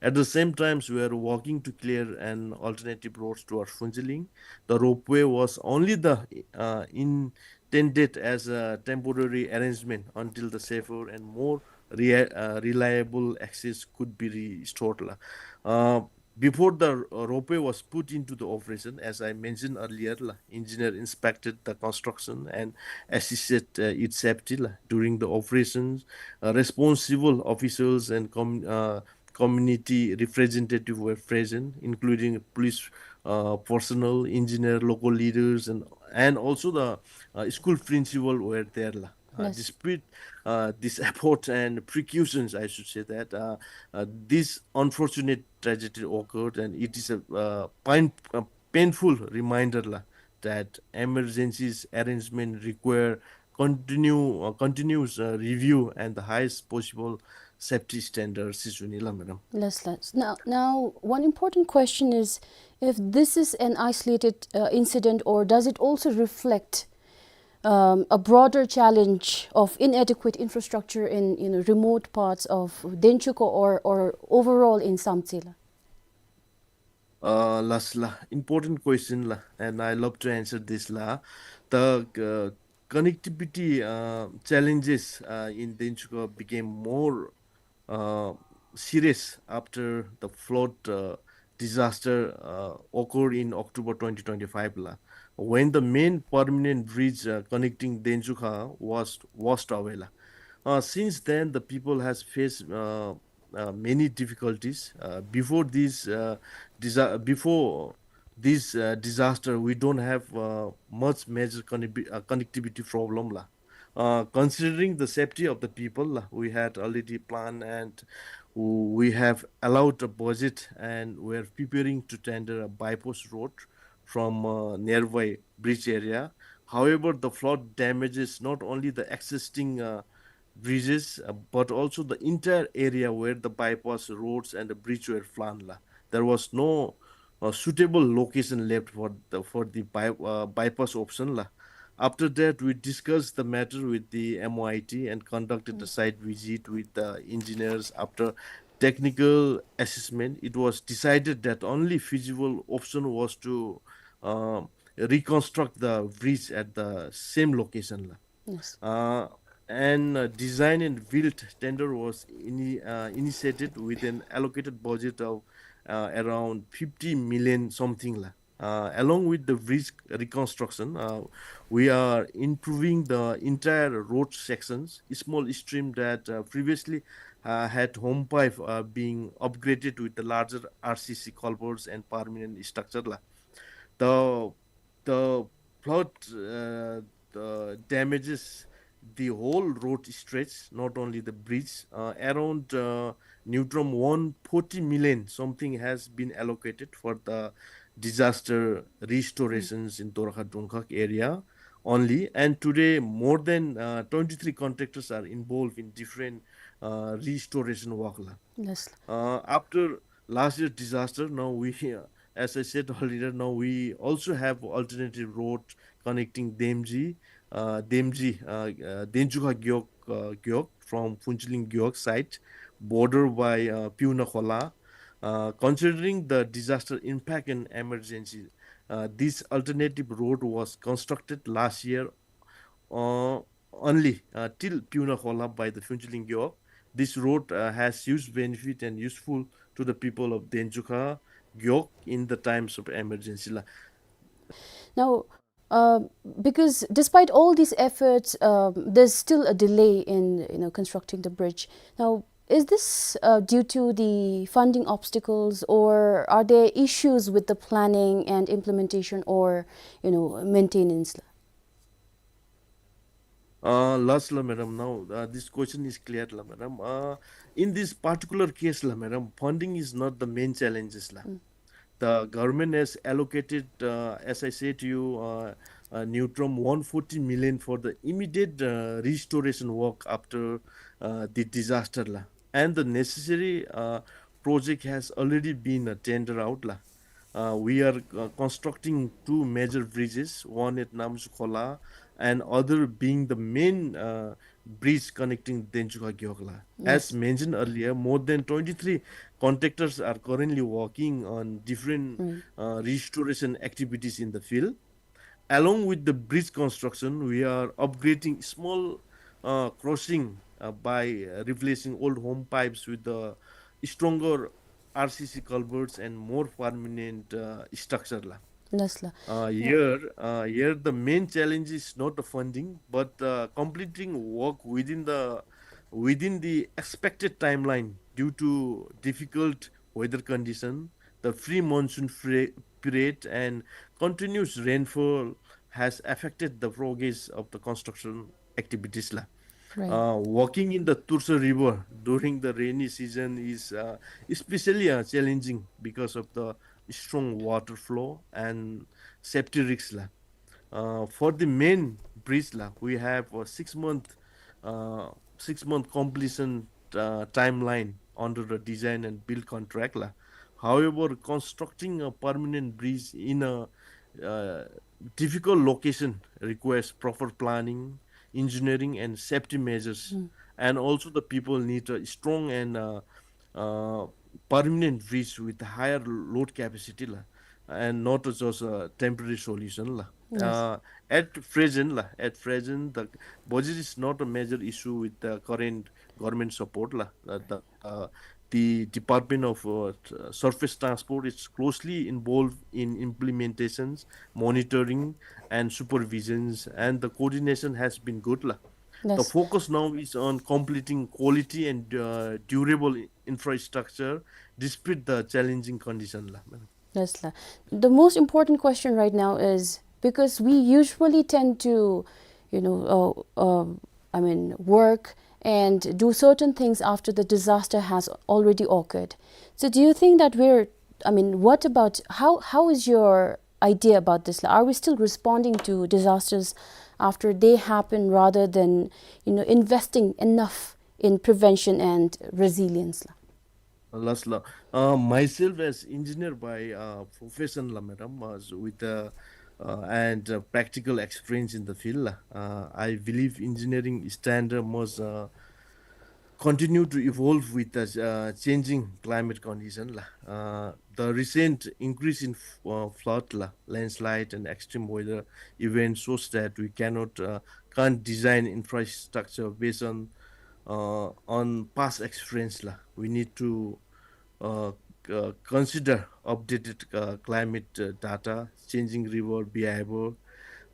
At the same time, we are working to clear an alternative road towards Phuentsholing. The ropeway was only the, uh, intended as a temporary arrangement until the safer and more rea- uh, reliable access could be restored la. Uh, before the, uh, ropeway was put into the operation, as I mentioned earlier la, engineer inspected the construction and assisted, uh, its safety la. During the operations, uh, responsible officials and com- uh, community representatives were present, including police, uh, personnel, engineer, local leaders, and, and also the, uh, school principal were there la. Uh, Yes. Despite, uh, this effort and precautions, I should say that, uh, uh, this unfortunate tragedy occurred, and it is a, uh, pain- a painful reminder la, that emergencies arrangement require continue, uh, continuous, uh, review and the highest possible safety standards, sis uni la, madam. Yes, yes. Now, now, one important question is, if this is an isolated, uh, incident, or does it also reflect, um, a broader challenge of inadequate infrastructure in, you know, remote parts of Denchukha or, or overall in Samtse la? Uh, last la, important question la, and I love to answer this la. The, uh, connectivity, uh, challenges, uh, in Denchukha became more, uh, serious after the flood, uh, disaster, uh, occurred in October twenty twenty-five la, when the main permanent bridge, uh, connecting Denchukha was washed away la. Uh, since then, the people has faced, uh, uh, many difficulties. Uh, before this, uh, disa- before this, uh, disaster, we don't have, uh, much major connecti- uh, connectivity problem la. Uh, considering the safety of the people la, we had already planned and we have allowed a budget and we are preparing to tender a bypass road from, uh, nearby bridge area. However, the flood damages not only the existing, uh, bridges, uh, but also the entire area where the bypass roads and the bridge were planned la. There was no, uh, suitable location left for the, for the by- uh, bypass option la. After that, we discussed the matter with the M O I T and conducted the site visit with the engineers. After technical assessment, it was decided that only feasible option was to, uh, reconstruct the bridge at the same location la. Yes. Uh, and, uh, design and build tender was ini- uh, initiated with an allocated budget of, uh, around fifty million something la. Uh, along with the bridge reconstruction, uh, we are improving the entire road sections. A small stream that, uh, previously, uh, had home pipe, uh, being upgraded with the larger R C C culverts and permanent structure la. The the flood, uh, the damages the whole road stretch, not only the bridge. Uh, around, uh, Ngultrum one forty million something has been allocated for the disaster restorations in Dorakha Dongkhag area only. And today, more than, uh, twenty-three contractors are involved in different, uh, restoration work la. Yes. Uh, after last year disaster, now we, as I said earlier, now we also have alternative road connecting Demji, uh, Demji, uh, uh, Denchukha Gewog, uh, Gewog from Phuentsholing Gewog side, border by, uh, Pyuna Khola. Uh, considering the disaster impact and emergency, uh, this alternative road was constructed last year, uh, only, uh, till Pyuna Khola by the Phuentsholing Gewog. This road uh, has huge benefit and useful to the people of Denchukha Gewog in the times of emergency la. Now, uh, because despite all these efforts, um, there's still a delay in, you know, constructing the bridge. Now, is this uh, due to the funding obstacles, or are there issues with the planning and implementation, or, you know, maintenance? Uh, last la, madam. Now, uh, this question is clear la, madam. Uh, in this particular case la, madam, funding is not the main challenges la. Mm. The government has allocated, uh, as I said to you, uh, uh, neutrum one forty million for the immediate uh, restoration work after uh, the disaster la, and the necessary uh, project has already been uh, tender out la. Uh, we are uh, constructing two major bridges, one at Namsukhola and other being the main uh, bridge connecting Denchukha Gewog la. As mentioned earlier, more than twenty-three contractors are currently working on different uh, restoration activities in the field. Along with the bridge construction, we are upgrading small uh, crossing uh, by uh, replacing old home pipes with the stronger R C C culverts and more permanent uh, structure la. Yes la. Uh, here, uh, here the main challenge is not the funding, but uh, completing work within the within the expected timeline due to difficult weather condition, the pre-monsoon pre- period, and continuous rainfall has affected the progress of the construction activities la. Right. Uh, walking in the Tursa River during the rainy season is uh, especially uh, challenging because of the strong water flow and safety risks la. Uh, for the main bridge la, we have a six month, uh, six month completion uh, timeline under the design and build contract la. However, constructing a permanent bridge in a uh, difficult location requires proper planning, engineering, and safety measures. Mm. And also, the people need a strong and uh, uh, permanent bridge with higher load capacity la, and not just a temporary solution la. Yes. Uh, at present la, at present, the budget is not a major issue with the current government support la. Uh, the, uh, the Department of uh, Surface Transport is closely involved in implementations, monitoring, and supervisions, and the coordination has been good la. Yes. The focus now is on completing quality and uh, durable infrastructure despite the challenging condition la. Yes la. The most important question right now is, because we usually tend to, you know, uh, uh, I mean, work and do certain things after the disaster has already occurred. So do you think that we're, I mean, what about, how, how is your idea about this la? Are we still responding to disasters after they happen rather than, you know, investing enough in prevention and resilience la? Last la. Uh, myself as engineer by uh, profession la, madam, uh, with uh, uh, and uh, practical experience in the field la, uh, I believe engineering standard must uh, continue to evolve with the uh, changing climate condition la. Uh, the recent increase in f- uh, flood la, landslide and extreme weather events shows that we cannot uh, can't design infrastructure based on uh, on past experience la. We need to uh, uh, consider updated uh, climate uh, data, changing river behavior,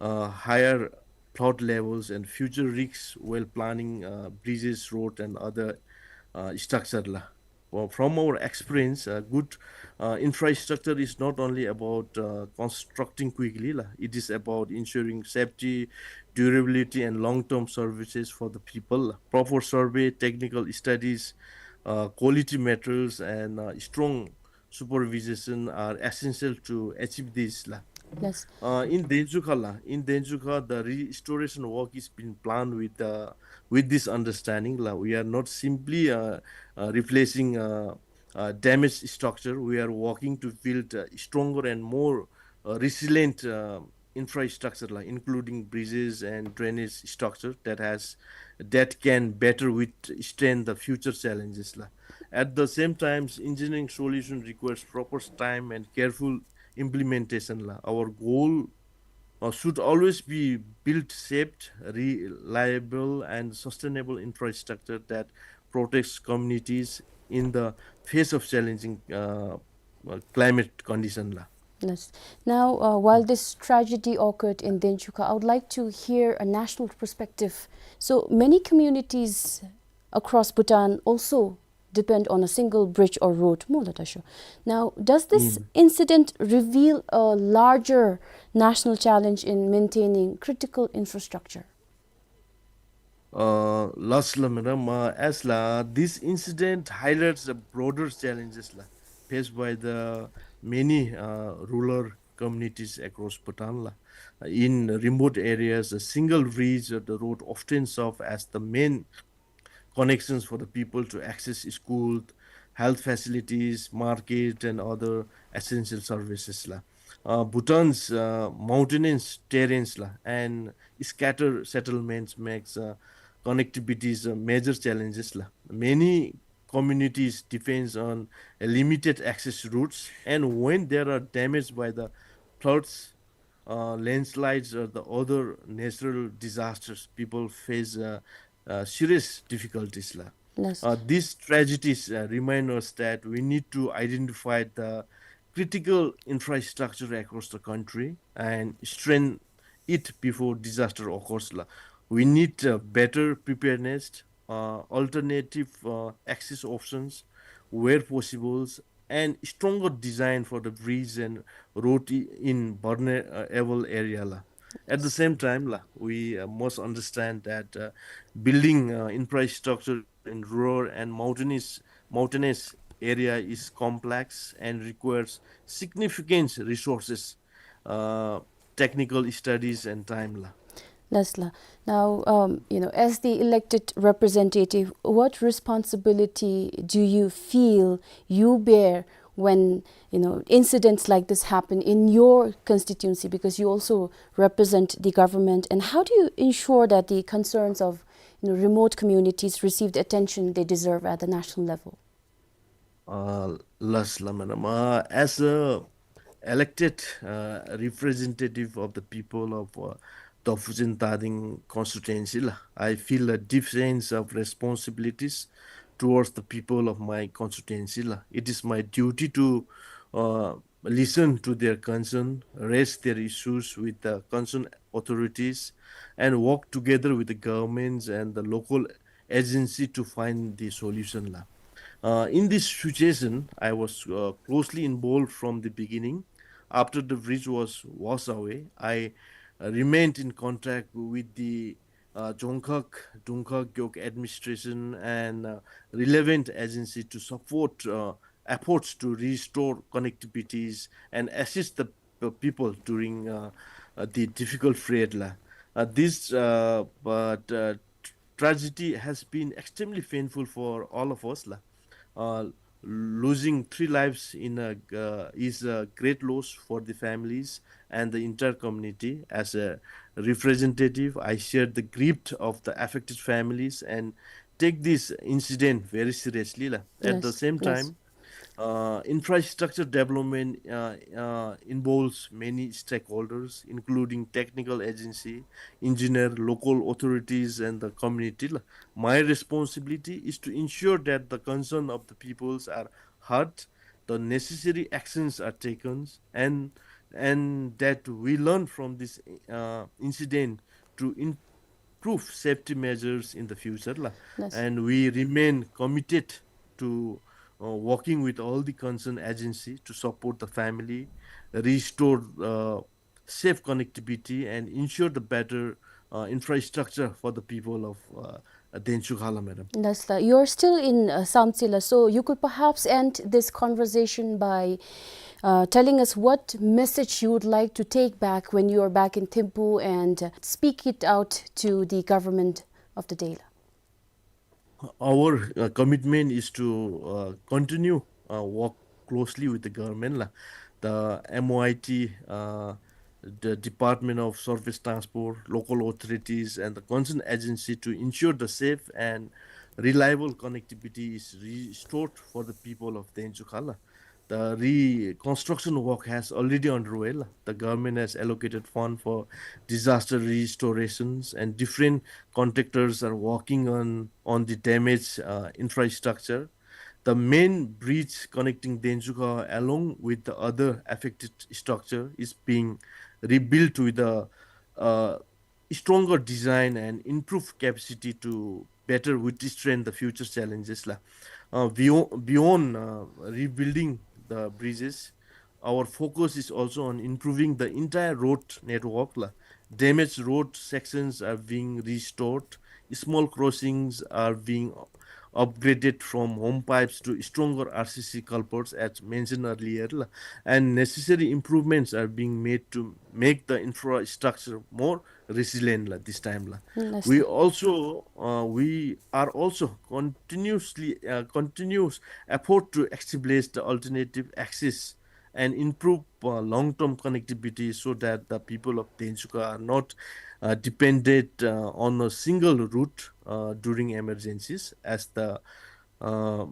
uh, higher flood levels, and future risks while planning uh, bridges, road, and other uh, structure la. Well, from our experience, uh, good uh, infrastructure is not only about uh, constructing quickly la. It is about ensuring safety, durability, and long-term services for the people la. Proper survey, technical studies, uh, quality materials, and uh, strong supervision are essential to achieve this la. Yes. Uh, in Denchukha la, in Denchukha, the restoration work is being planned with uh, with this understanding la. We are not simply uh, uh, replacing uh, uh, damaged structure. We are working to build uh, stronger and more uh, resilient uh, infrastructure la, including bridges and drainage structure that has that can better withstand the future challenges la. At the same time, engineering solution requires proper time and careful implementation la. Our goal uh, should always be build safe, reliable, and sustainable infrastructure that protects communities in the face of challenging, uh, uh, climate condition la. Yes. Now, uh, while this tragedy occurred in Denchukha, I would like to hear a national perspective. So many communities across Bhutan also depend on a single bridge or road. Mo la ta sho. Now, does this incident reveal a larger national challenge in maintaining critical infrastructure? Uh, last la, madam, uh, as la, this incident highlights the broader challenges la, faced by the many, uh, rural communities across Bhutan la. In remote areas, a single bridge or the road often serve as the main connections for the people to access school, health facilities, market, and other essential services la. Uh, Bhutan's, uh, mountainous terrains la and scattered settlements makes, uh, connectivities, uh, major challenges la. Many communities depends on a limited access routes, and when there are damage by the floods, uh, landslides, or the other natural disasters, people face, uh, uh, serious difficulties la. Yes. Uh, these tragedies, uh, remind us that we need to identify the critical infrastructure across the country and strengthen it before disaster occurs la. We need, uh, better preparedness, uh, alternative, uh, access options where possible, and stronger design for the bridge and road i- in vulnerable area la. At the same time la, we, uh, must understand that, uh, building, uh, infrastructure in rural and mountainous mountainous area is complex and requires significant resources, uh, technical studies and time la. Yes la. Now, um, you know, as the elected representative, what responsibility do you feel you bear when, you know, incidents like this happen in your constituency? Because you also represent the government. And how do you ensure that the concerns of, you know, remote communities receive the attention they deserve at the national level? Uh, last la, madam. Uh, as a elected, uh, representative of the people of, uh, Dorfuchen Tading constituency la, I feel a deep sense of responsibilities towards the people of my constituency la. It is my duty to, uh, listen to their concern, raise their issues with the concerned authorities, and work together with the governments and the local agency to find the solution la. Uh, in this situation, I was, uh, closely involved from the beginning. After the bridge was washed away, I, uh, remained in contact with the, uh, Dzongkhag, Dungkhag Gyog administration and, uh, relevant agency to support, uh, efforts to restore connectivities and assist the p- people during, uh, uh, the difficult period la. Uh, this, uh, but, uh, tragedy has been extremely painful for all of us la. Uh, losing three lives in a, uh, is a great loss for the families and the entire community. As a representative, I share the grief of the affected families and take this incident very seriously la. At the same time, uh, infrastructure development, uh, uh, involves many stakeholders, including technical agency, engineer, local authorities, and the community la. My responsibility is to ensure that the concern of the peoples are heard, the necessary actions are taken, and and that we learn from this, uh, incident to improve safety measures in the future la. Yes. And we remain committed to, uh, working with all the concerned agency to support the family, restore, uh, safe connectivity, and ensure the better, uh, infrastructure for the people of, uh, Denchukha la, madam. Yes la. You're still in, uh, Samtse la, so you could perhaps end this conversation by, uh, telling us what message you would like to take back when you are back in Thimphu and, uh, speak it out to the government of the day la. Our, uh, commitment is to, uh, continue, uh, work closely with the government la, the M O I T, uh, the Department of Surface Transport, local authorities, and the concerned agency to ensure the safe and reliable connectivity is restored for the people of Denchukha la. the reconstruction work has already underway la. The government has allocated fund for disaster restorations, and different contractors are working on, on the damaged, uh, infrastructure. The main bridge connecting Denchuka along with the other affected structure is being rebuilt with a, uh, stronger design and improved capacity to better withstand the future challenges la. Uh, beyond, beyond, uh, rebuilding the bridges, our focus is also on improving the entire road network la. Damaged road sections are being restored. Small crossings are being upgraded from home pipes to stronger R C C culverts, as mentioned earlier la. And necessary improvements are being made to make the infrastructure more resilient la this time la. Yes, we sir. Also, uh, we are also continuously, uh, continuous effort to establish the alternative access and improve, uh, long-term connectivity so that the people of Denchuka are not, uh, dependent, uh, on a single route, uh, during emergencies. As the, uh,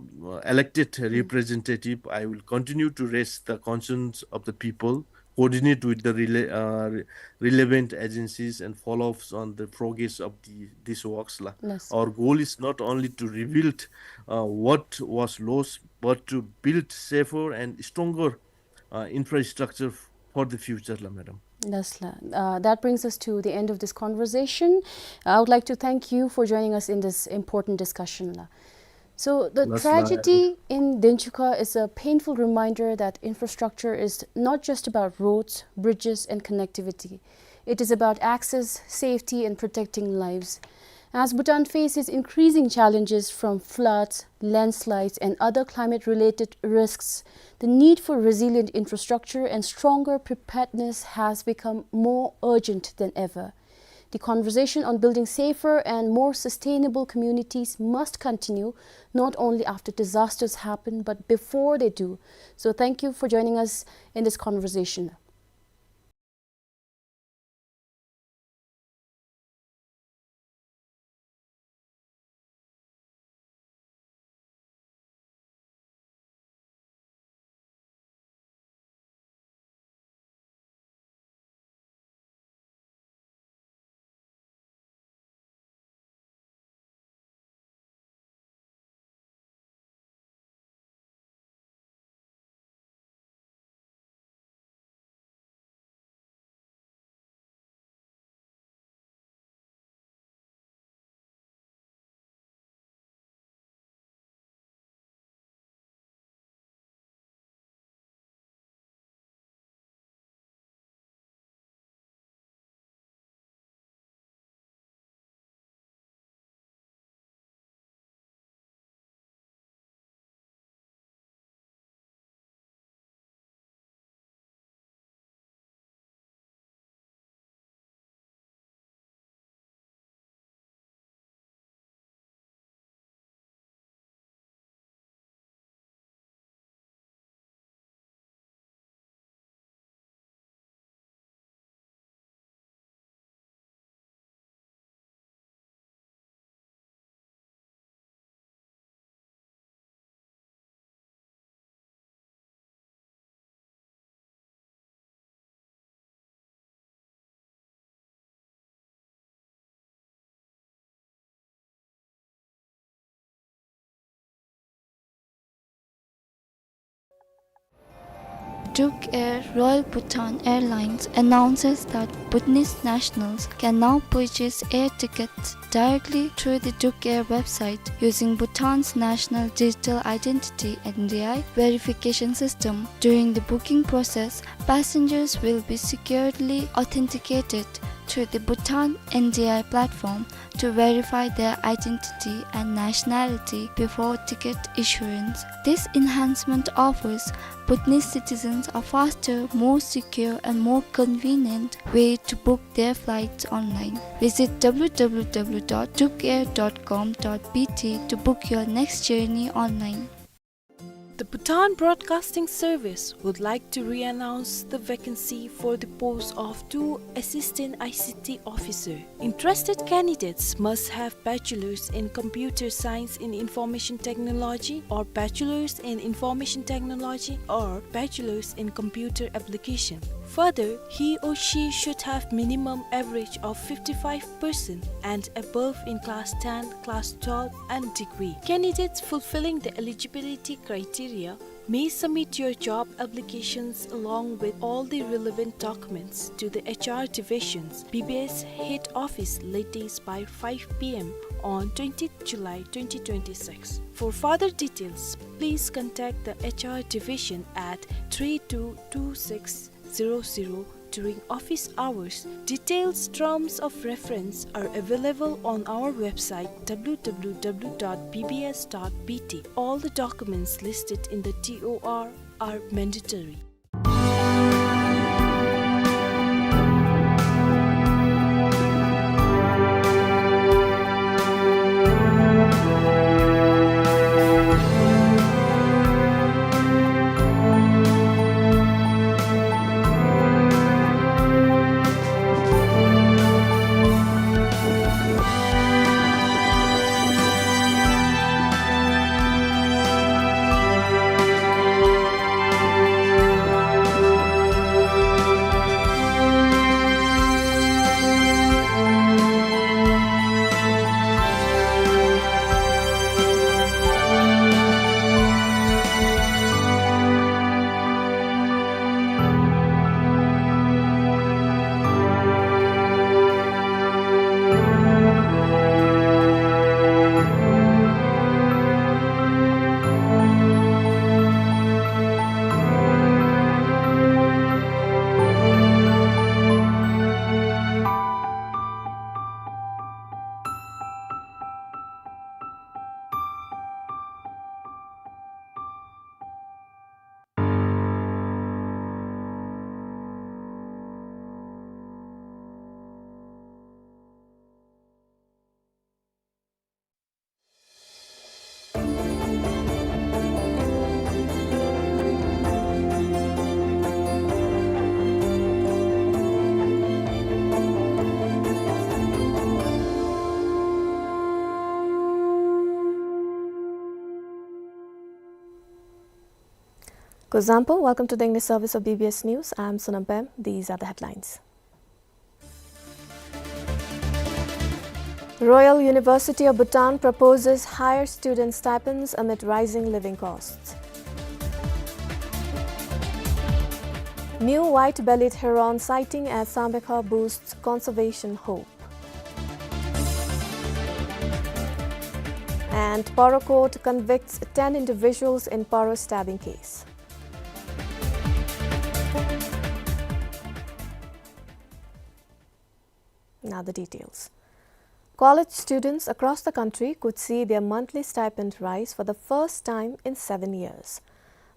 elected representative, I will continue to raise the concerns of the people, coordinate with the rela-, uh, re-, relevant agencies and follow-ups on the progress of the, these works la. Yes. Our goal is not only to rebuild, uh, what was lost, but to build safer and stronger, uh, infrastructure f-, for the future la, madam. Yes la. Uh, that brings us to the end of this conversation. I would like to thank you for joining us in this important discussion la. So, the tragedy in Denchuka is a painful reminder that infrastructure is not just about roads, bridges, and connectivity. It is about access, safety, and protecting lives. As Bhutan faces increasing challenges from floods, landslides, and other climate-related risks, the need for resilient infrastructure and stronger preparedness has become more urgent than ever. The conversation on building safer and more sustainable communities must continue, not only after disasters happen, but before they do. So thank you for joining us in this conversation. Duke Air Royal Bhutan Airlines announces that Bhutanese nationals can now purchase air tickets directly through the Duke Air website using Bhutan's National Digital Identity, N D I, verification system. During the booking process, passengers will be securely authenticated through the Bhutan N D I platform to verify their identity and nationality before ticket issuance. This enhancement offers Bhutanese citizens a faster, more secure, and more convenient way to book their flights online. Visit W W W dot dukeair dot com dot B T to book your next journey online. The Bhutan Broadcasting Service would like to re-announce the vacancy for the post of two Assistant I C T Officer. Interested candidates must have Bachelor's in Computer Science in Information Technology or Bachelor's in Information Technology or Bachelor's in Computer Application. Further, he or she should have minimum average of fifty-five percent and above in class ten, class twelve, and degree. Candidates fulfilling the eligibility criteria may submit your job applications along with all the relevant documents to the H R division's B B S head office latest by five P M on twentieth July twenty twenty-six. For further details, please contact the H R division at three two two six zero zero during office hours. Details, terms of reference are available on our website, W W W dot B B S dot B T. All the documents listed in the T O R are mandatory. Kuzuzangpo, welcome to the English service of B B S News. I am Sonam Pem. These are the headlines. Royal University of Bhutan proposes higher student stipends amid rising living costs. New white-bellied heron sighting at Sambekha boosts conservation hope. And Paro court convicts ten individuals in Paro stabbing case. Now the details. College students across the country could see their monthly stipend rise for the first time in seven years.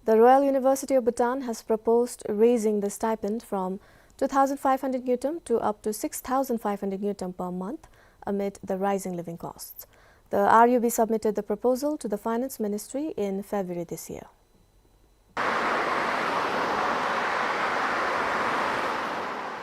The Royal University of Bhutan has proposed raising the stipend from two thousand five hundred ngultrum to up to six thousand five hundred ngultrum per month amid the rising living costs. The R U B submitted the proposal to the Finance Ministry in February this year.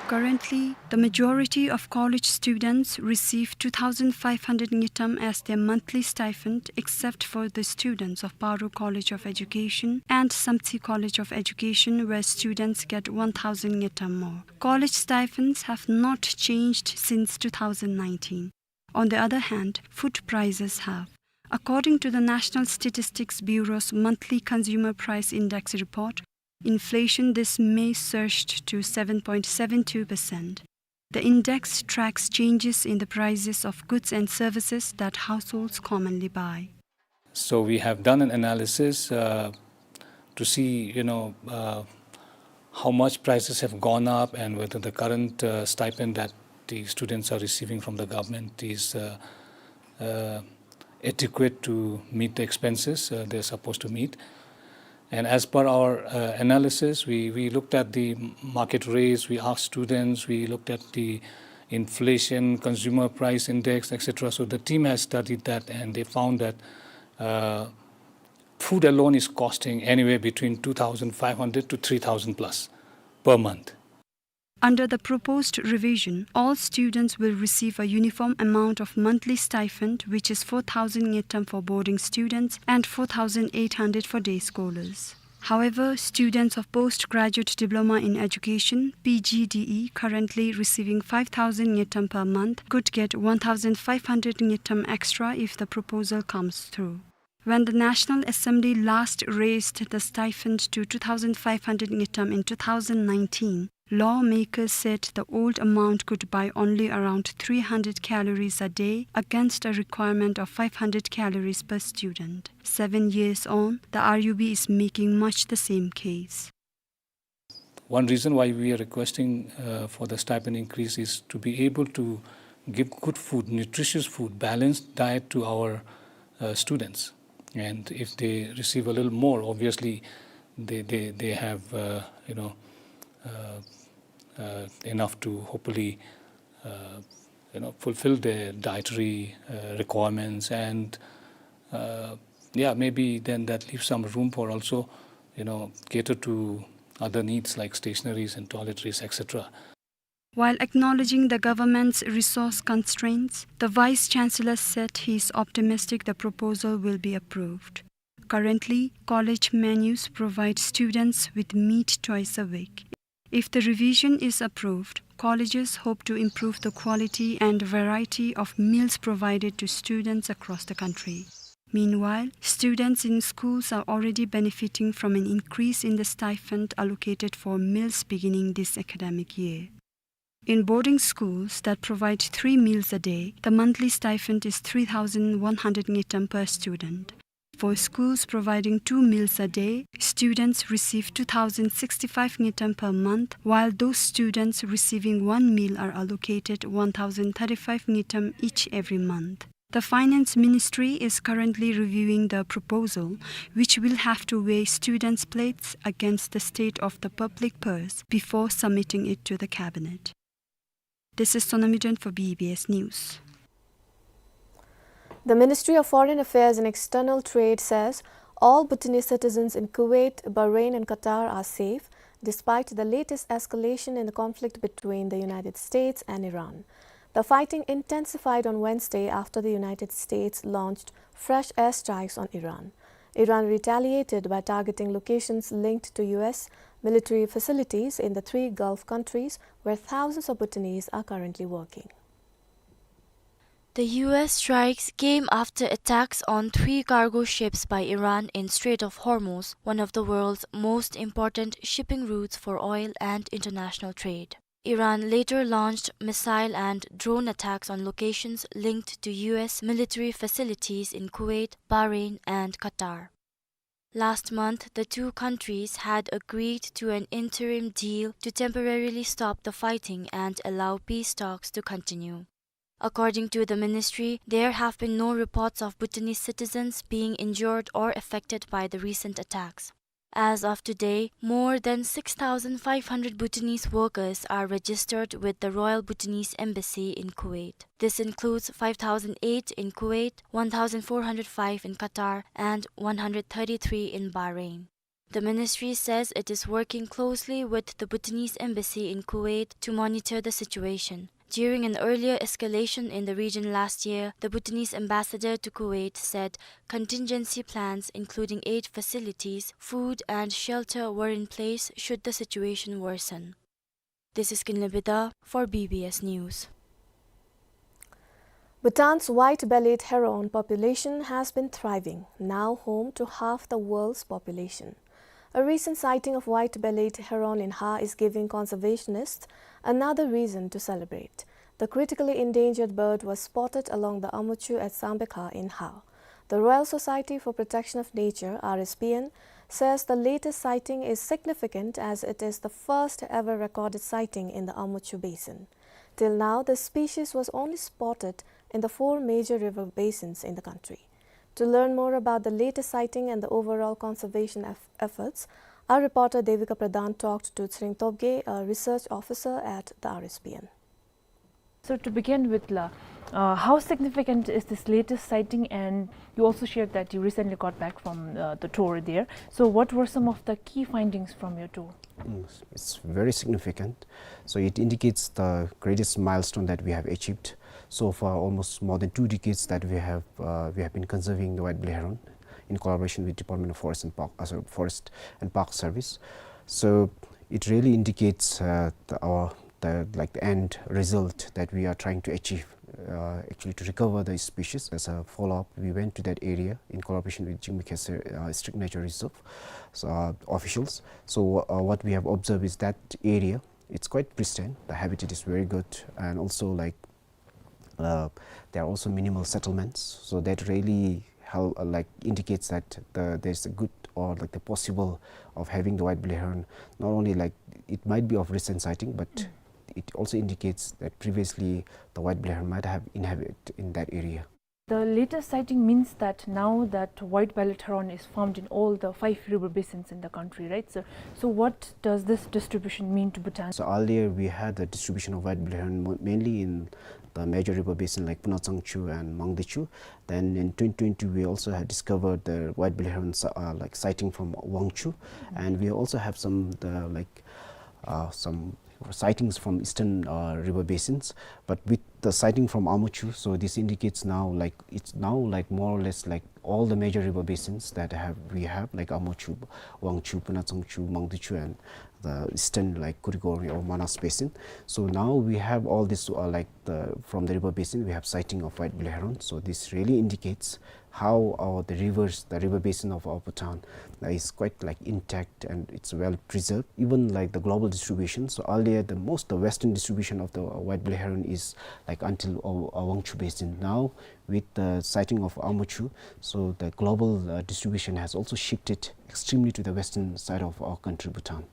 Currently, the majority of college students receive two thousand five hundred ngultrum as their monthly stipend, except for the students of Paro College of Education and Samtse College of Education, where students get one thousand ngultrum more. College stipends have not changed since two thousand nineteen. On the other hand, food prices have. According to the National Statistics Bureau's monthly Consumer Price Index report, inflation this May surged to seven point seven two percent. The index tracks changes in the prices of goods and services that households commonly buy. So we have done an analysis, uh, to see, you know, uh, how much prices have gone up and whether the current, uh, stipend that the students are receiving from the government is, uh, uh, adequate to meet the expenses, uh, they're supposed to meet. And as per our, uh, analysis, we, we looked at the market rates, we asked students, we looked at the inflation, consumer price index, et cetera. So the team has studied that and they found that, uh, Food alone is costing anywhere between two thousand five hundred to three thousand plus per month. Under the proposed revision, all students will receive a uniform amount of monthly stipend, which is four thousand ngultrum for boarding students and four thousand eight hundred for day scholars. However, students of Postgraduate Diploma in Education, P G D E, currently receiving five thousand ngultrum per month, could get one thousand five hundred ngultrum extra if the proposal comes through. When the National Assembly last raised the stipend to two thousand five hundred ngultrum in two thousand nineteen, lawmakers said the old amount could buy only around three hundred calories a day against a requirement of five hundred calories per student. Seven years on, the R U B is making much the same case. One reason why we are requesting, uh, for the stipend increase is to be able to give good food, nutritious food, balanced diet to our, uh, students. And if they receive a little more, obviously, they, they, they have, uh, you know, uh, uh, enough to hopefully, uh, you know, fulfill their dietary, uh, requirements and, uh, yeah, maybe then that leaves some room for also, you know, cater to other needs like stationaries and toiletries, et cetera. While acknowledging the government's resource constraints, the Vice Chancellor said he is optimistic the proposal will be approved. Currently, college menus provide students with meat twice a week. If the revision is approved, colleges hope to improve the quality and variety of meals provided to students across the country. Meanwhile, students in schools are already benefiting from an increase in the stipend allocated for meals beginning this academic year. In boarding schools that provide three meals a day, the monthly stipend is three thousand one hundred ngultrum per student. For schools providing two meals a day, students receive two thousand sixty-five ngultrum per month, while those students receiving one meal are allocated one thousand thirty-five ngultrum each every month. The Finance Ministry is currently reviewing the proposal, which will have to weigh students' plights against the state of the public purse before submitting it to the cabinet. This is Sonam Yuden for B B S News. The Ministry of Foreign Affairs and External Trade says all Bhutanese citizens in Kuwait, Bahrain and Qatar are safe, despite the latest escalation in the conflict between the United States and Iran. The fighting intensified on Wednesday after the United States launched fresh airstrikes on Iran. Iran retaliated by targeting locations linked to U S military facilities in the three Gulf countries where thousands of Bhutanese are currently working. The U S strikes came after attacks on three cargo ships by Iran in Strait of Hormuz, one of the world's most important shipping routes for oil and international trade. Iran later launched missile and drone attacks on locations linked to U S military facilities in Kuwait, Bahrain, and Qatar. Last month, the two countries had agreed to an interim deal to temporarily stop the fighting and allow peace talks to continue. According to the ministry, there have been no reports of Bhutanese citizens being injured or affected by the recent attacks. As of today, more than six thousand five hundred Bhutanese workers are registered with the Royal Bhutanese Embassy in Kuwait. This includes five thousand eight in Kuwait, one thousand four hundred five in Qatar, and one hundred thirty-three in Bahrain. The ministry says it is working closely with the Bhutanese embassy in Kuwait to monitor the situation. During an earlier escalation in the region last year, the Bhutanese ambassador to Kuwait said contingency plans, including aid facilities, food and shelter, were in place should the situation worsen. This is Kinley Bida for B B S News. Bhutan's white-bellied heron population has been thriving, now home to half the world's population. A recent sighting of white-bellied heron in Ha is giving conservationists another reason to celebrate. The critically endangered bird was spotted along the Amuchu at Sambekha in Ha. The Royal Society for Protection of Nature, R S P N, says the latest sighting is significant as it is the first ever recorded sighting in the Amuchu Basin. Till now, the species was only spotted in the four major river basins in the country. To learn more about the latest sighting and the overall conservation eff-, efforts, our reporter Devika Pradhan talked to Tshering Tobgay, a research officer at the R S P N. So to begin with, la, uh, how significant is this latest sighting? And you also shared that you recently got back from, uh, the tour there. So what were some of the key findings from your tour? Mm, it's very significant. So it indicates the greatest milestone that we have achieved so far, almost more than two decades that we have, uh, we have been conserving the white-bellied heron in collaboration with Department of Forest and Park, uh, sorry, Forest and Park Service. So it really indicates, uh, the, our, the, like, the end result that we are trying to achieve, uh, actually to recover the species. As a follow-up, we went to that area in collaboration with Jigme Khesar, uh, Strict Nature Reserve, so, uh, officials. So, uh, what we have observed is that area, it's quite pristine. The habitat is very good, and also, like, uh, there are also minimal settlements. So that really help, uh, like, indicates that the, there's a good, or, like, the possible of having the white-bellied heron. Not only, like, it might be of recent sighting, but it also indicates that previously the white-bellied heron might have inhabited in that area. The latest sighting means that now that white-bellied heron is found in all the five river basins in the country, right? So, so what does this distribution mean to Bhutan? So earlier we had the distribution of white-bellied heron mo-, mainly in the major river basin like Puna Tsangchu and Mangdechu. Then in twenty twenty we also had discovered the white-bellied heron si-, uh, like, sighting from Wangchu, and we also have some, the, like, uh, some sightings from eastern, uh, river basins. But with the sighting from Amochu, so this indicates now, like, it's now, like, more or less, like, all the major river basins that have, we have, like Amochu, Wangchu, Puna Tsangchu, Mangdechu, and the eastern, like, Kurigori or Manas Basin. So now we have all this, uh, like, the, from the river basin, we have sighting of white-bellied heron. So this really indicates how our, the rivers, the river basin of our Bhutan, uh, is quite, like, intact and it's well preserved. Even, like, the global distribution, so earlier the most, the western distribution of the, uh, white-bellied heron is, like, until, uh, uh, Wangchu Basin. Now with the sighting of Amochu, so the global, uh, distribution has also shifted extremely to the western side of our country, Bhutan.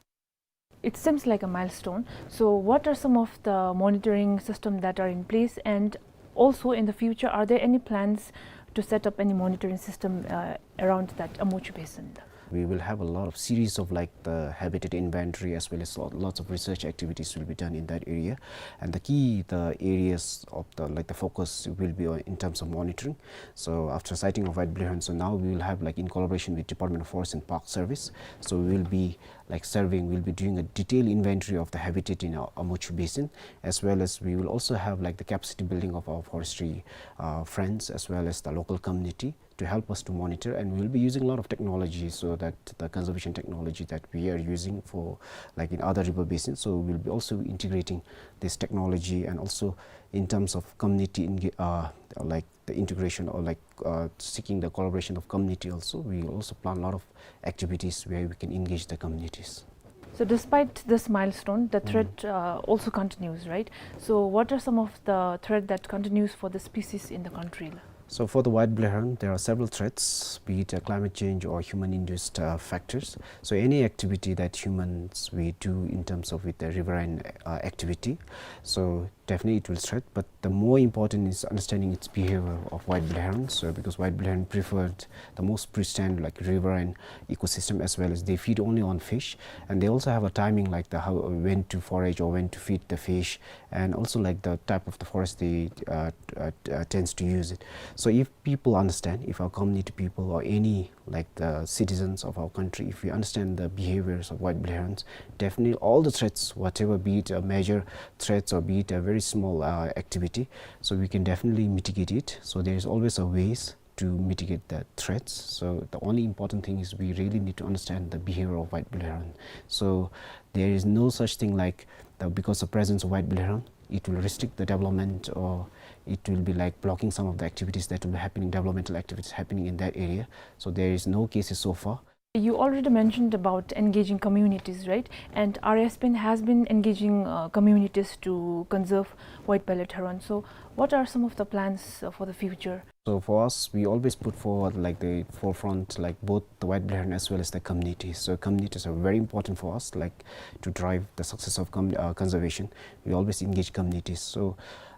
It seems like a milestone. So what are some of the monitoring system that are in place, and also in the future, are there any plans to set up any monitoring system, uh, around that Amochu Basin? We will have a lot of series of, like, the habitat inventory, as well as lo-, lots of research activities will be done in that area. And the key, the areas of the, like, the focus will be on, in terms of monitoring. So after sighting of white-bellied heron, so now we will have, like, in collaboration with Department of Forest and Park Service, so we will be, like, surveying, we'll be doing a detailed inventory of the habitat in our Amochu Basin, as well as we will also have, like, the capacity building of our forestry, uh, friends as well as the local community to help us to monitor. And we'll be using a lot of technology, so that the conservation technology that we are using for, like, in other river basins, so we'll be also integrating this technology, and also in terms of community enga-, uh, like, the integration, or, like, uh, seeking the collaboration of community also. We also plan a lot of activities where we can engage the communities. So despite this milestone, the threat, uh, also continues, right? So what are some of the threat that continues for the species in the country? So for the white-bellied heron, there are several threats, be it, uh, climate change or human-induced, uh, factors. So any activity that humans we do in terms of with the riverine, uh, activity, so definitely it will threat. But the more important is understanding its behavior of white-bellied herons. So because white-bellied heron preferred the most pristine, like, riverine ecosystem, as well as they feed only on fish, and they also have a timing, like, the, how, when to forage or when to feed the fish, and also, like, the type of the forest they, uh, uh, uh, tends to use it. So if people understand, if our community people or any, like, the citizens of our country, if we understand the behaviors of white-bellied herons, definitely all the threats, whatever, be it a major threats or be it a very small, uh, activity, so we can definitely mitigate it. So there is always a ways to mitigate the threats. So the only important thing is we really need to understand the behavior of white-bellied heron. So there is no such thing like the, because of presence of white-bellied heron, it will restrict the development, or it will be, like, blocking some of the activities that will be happening, developmental activities happening in that area. So there is no cases so far. You already mentioned about engaging communities, right? And R I S P N has been engaging, uh, communities to conserve white-bellied heron. So what are some of the plans, uh, for the future? So for us, we always put forward, like, the forefront, like, both the white-bellied heron as well as the communities. So communities are very important for us, like, to drive the success of com-, uh, conservation. We always engage communities. So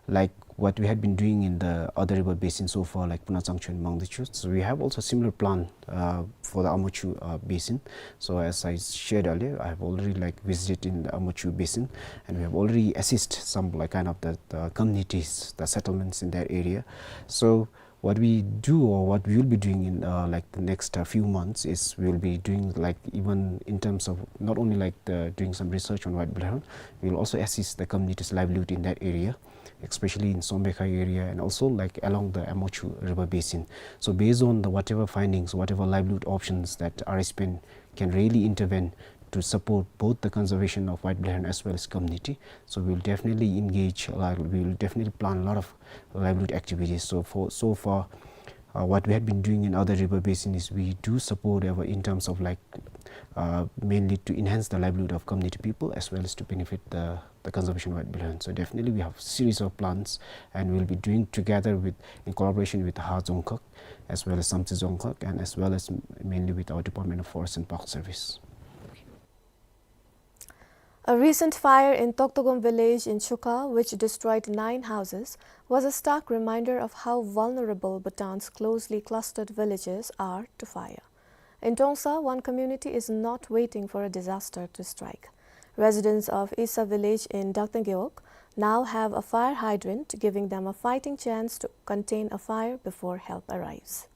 like what we had been doing in the other river basin so far, like Punachangchu and Mangdechu. So we have also similar plan, uh, for the Amochu, uh, basin. So as I shared earlier, I have already, like, visited in the Amochu basin, and we have already assist some, like, kind of the, the communities, the settlements in that area. So what we do or what we will be doing in, uh, like, the next, uh, few months is we will be doing, like, even in terms of not only, like, the, doing some research on white bloodhound, we will also assist the community's livelihood in that area, especially in Sombekha area and also, like, along the Amochu river basin. So based on the whatever findings, whatever livelihood options that R S P N can really intervene to support both the conservation of white bloodhound as well as community. So we will definitely engage, like, we will definitely plan a lot of livelihood activities. So for, so far, uh, what we had been doing in other river basin is we do support our, in terms of, like, uh, mainly to enhance the livelihood of community people as well as to benefit the, the conservation of white bloodhound. So definitely we have series of plans, and we'll be doing together with, in collaboration with Ha Dzongkhag as well as Samtse Dzongkhag, and as well as m-, mainly with our Department of Forest and Park Service. A recent fire in Toktokom village in Chukha, which destroyed nine houses, was a stark reminder of how vulnerable Bhutan's closely clustered villages are to fire. In Trongsa, one community is not waiting for a disaster to strike. Residents of Isa village in Drakteng Gewog now have a fire hydrant, giving them a fighting chance to contain a fire before help arrives.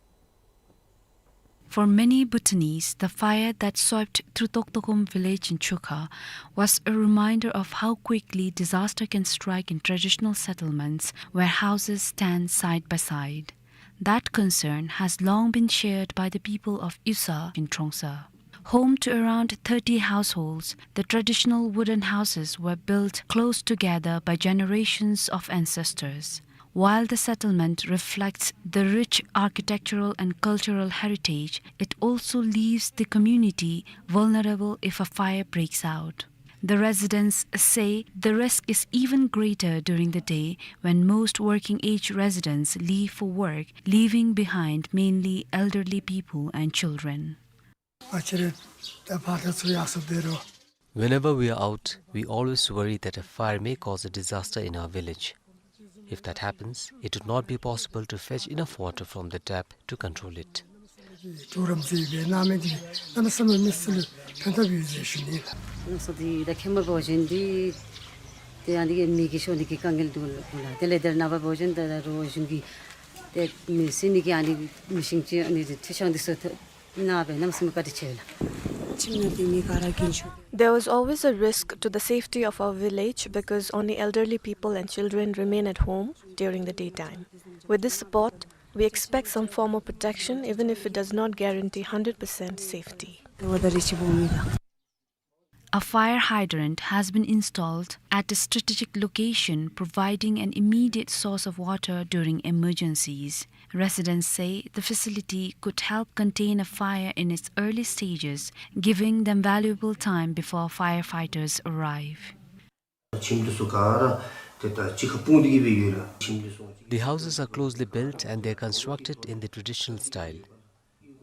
For many Bhutanese, the fire that swept through Toktokom village in Chukha was a reminder of how quickly disaster can strike in traditional settlements where houses stand side by side. That concern has long been shared by the people of Isa in Trongsa. Home to around thirty households, the traditional wooden houses were built close together by generations of ancestors. While the settlement reflects the rich architectural and cultural heritage, it also leaves the community vulnerable if a fire breaks out. The residents say the risk is even greater during the day when most working-age residents leave for work, leaving behind mainly elderly people and children. Whenever we are out, we always worry that a fire may cause a disaster in our village. If that happens, it would not be possible to fetch enough water from the tap to control it. There was always a risk to the safety of our village because only elderly people and children remain at home during the daytime. With this support, we expect some form of protection, even if it does not guarantee hundred percent safety. A fire hydrant has been installed at a strategic location, providing an immediate source of water during emergencies. Residents say the facility could help contain a fire in its early stages, giving them valuable time before firefighters arrive. The houses are closely built and they are constructed in the traditional style.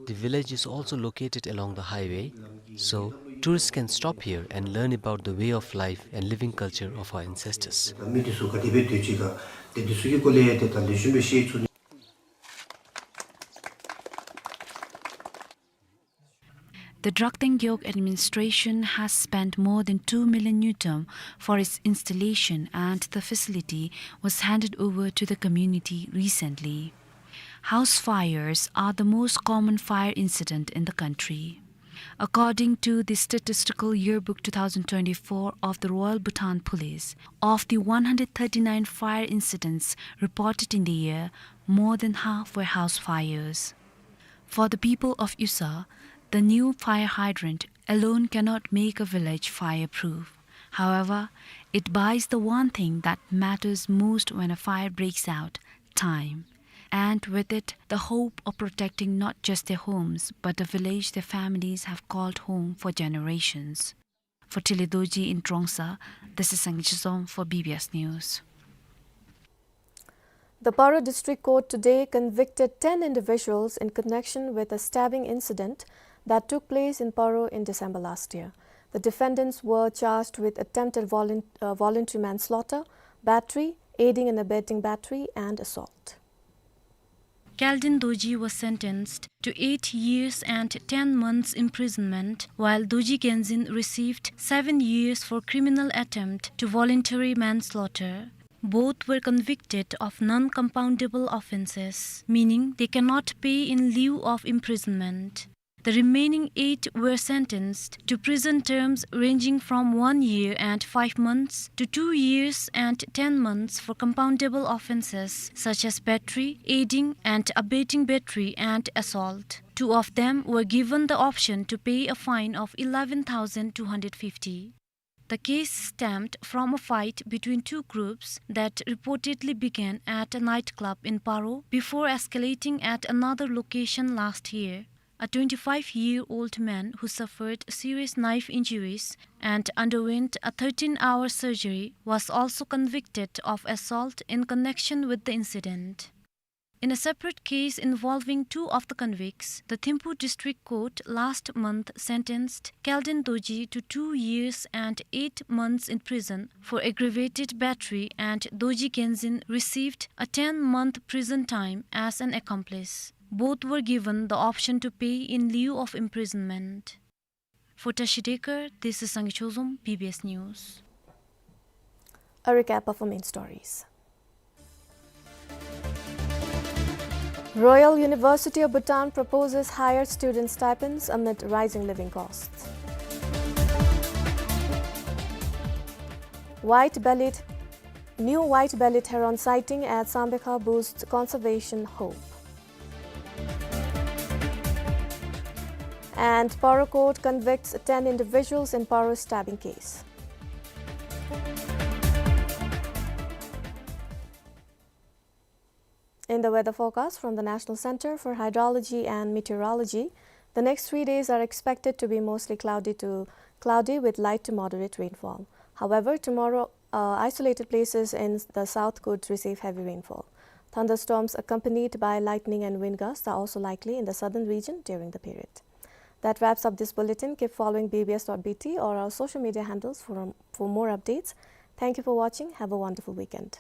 The village is also located along the highway, so tourists can stop here and learn about the way of life and living culture of our ancestors. The Drakteng Gewog administration has spent more than two million ngultrum for its installation, and the facility was handed over to the community recently. House fires are the most common fire incident in the country. According to the Statistical Yearbook two thousand twenty-four of the Royal Bhutan Police, of the one hundred thirty-nine fire incidents reported in the year, more than half were house fires. For the people of Usa, the new fire hydrant alone cannot make a village fireproof. However, it buys the one thing that matters most when a fire breaks out, time. And with it, the hope of protecting not just their homes, but the village their families have called home for generations. For Tile Dorji in Trongsa, this is Sangay Chizom for B B S News. The Paro District Court today convicted ten individuals in connection with a stabbing incident that took place in Paro in December last year. The defendants were charged with attempted volun-, uh, voluntary manslaughter, battery, aiding and abetting battery and assault. Kaldin Dorji was sentenced to eight years and ten months imprisonment, while Dorji Genzin received seven years for criminal attempt to voluntary manslaughter. Both were convicted of non-compoundable offences, meaning they cannot pay in lieu of imprisonment. The remaining eight were sentenced to prison terms ranging from one year and five months to two years and ten months for compoundable offences such as battery, aiding and abetting battery, and assault. Two of them were given the option to pay a fine of eleven thousand two hundred fifty. The case stemmed from a fight between two groups that reportedly began at a nightclub in Paro before escalating at another location last year. A twenty-five-year-old man who suffered serious knife injuries and underwent a thirteen-hour surgery was also convicted of assault in connection with the incident. In a separate case involving two of the convicts, the Thimphu District Court last month sentenced Kaldin Dorji to two years and eight months in prison for aggravated battery, and Dorji Genzin received a ten-month prison time as an accomplice. Both were given the option to pay in lieu of imprisonment. For Tashi Dekar, this is Sangay Chozom, B B S News. A recap of our main stories. Royal University of Bhutan proposes higher student stipends amid rising living costs. White-bellied, new white-bellied heron sighting at Sambekha boosts conservation hope. And Paro court convicts ten individuals in Paro stabbing case. In the weather forecast from the National Center for Hydrology and Meteorology, the next three days are expected to be mostly cloudy to cloudy with light to moderate rainfall. However, tomorrow, uh, isolated places in the south could receive heavy rainfall. Thunderstorms accompanied by lightning and wind gusts are also likely in the southern region during the period. That wraps up this bulletin. Keep following B B S dot B T or our social media handles for, for more updates. Thank you for watching. Have a wonderful weekend.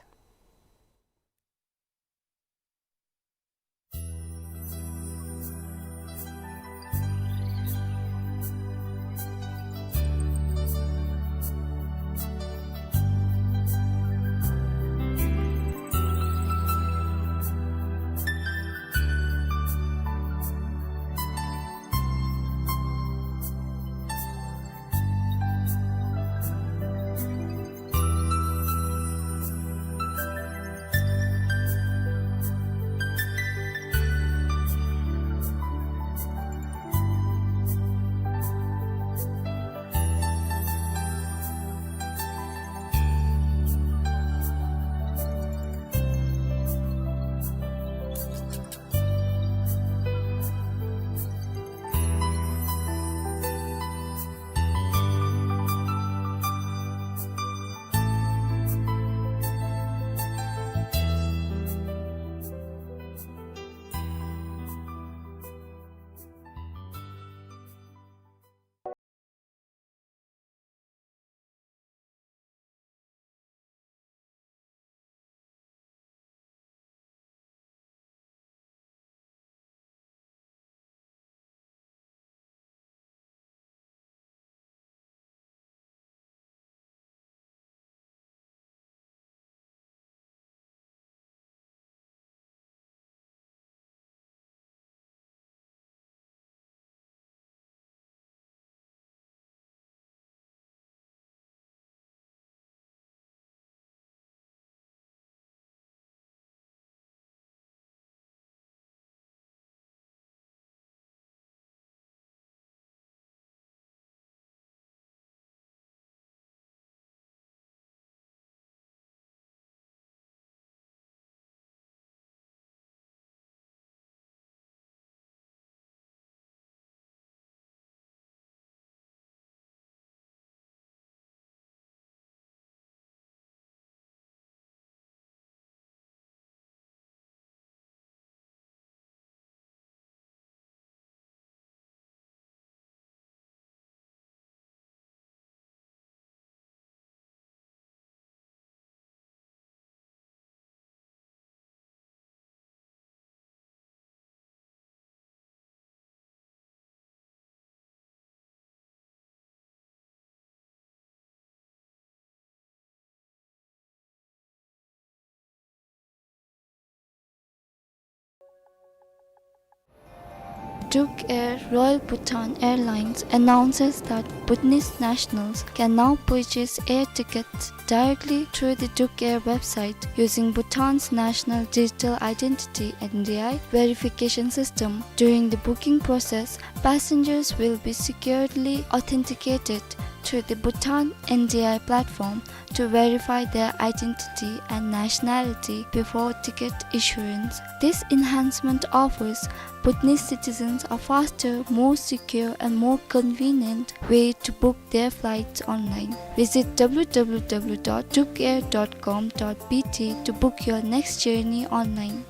Duke Air Royal Bhutan Airlines announces that Bhutanese nationals can now purchase air tickets directly through the Duke Air website using Bhutan's National Digital Identity, N D I, verification system. During the booking process, passengers will be securely authenticated through the Bhutan N D I platform to verify their identity and nationality before ticket issuance. This enhancement offers Bhutanese citizens a faster, more secure, and more convenient way to book their flights online. Visit w w w dot duke air dot com dot b t to book your next journey online.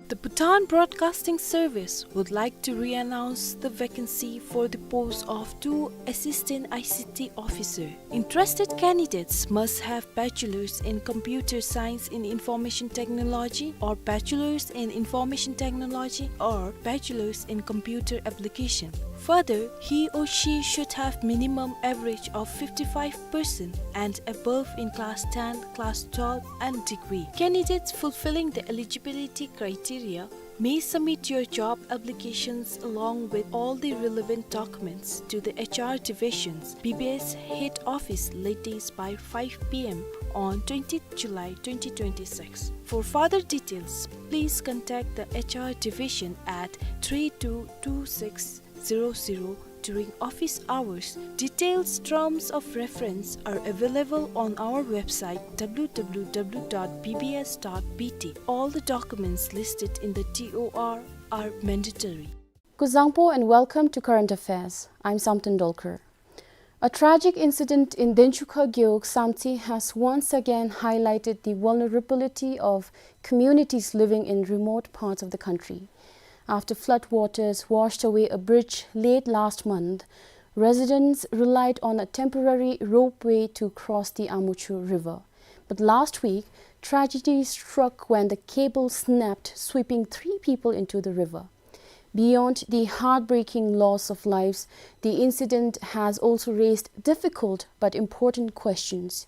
The Bhutan Broadcasting Service would like to re-announce the vacancy for the post of two assistant I C T officer. Interested candidates must have bachelor's in computer science in information technology or bachelor's in information technology or bachelor's in computer application. Further, he or she should have minimum average of fifty-five percent and above in class ten, class twelve and degree. Candidates fulfilling the eligibility criteria may submit your job applications along with all the relevant documents to the H R Division's B B S head office latest by five p m on twentieth July twenty twenty-six. For further details, please contact the H R Division at three two two six zero zero during office hours. Details, terms of reference are available on our website w w w dot b b s dot b t. All the documents listed in the T O R are mandatory. Kuzuzangpo and welcome to Current Affairs. I'm Samten Dolkar. A tragic incident in Denchukha Gewog Samtse has once again highlighted the vulnerability of communities living in remote parts of the country. After flood waters washed away a bridge late last month, residents relied on a temporary ropeway to cross the Amuchu River. But last week, tragedy struck when the cable snapped, sweeping three people into the river. Beyond the heartbreaking loss of lives, the incident has also raised difficult but important questions.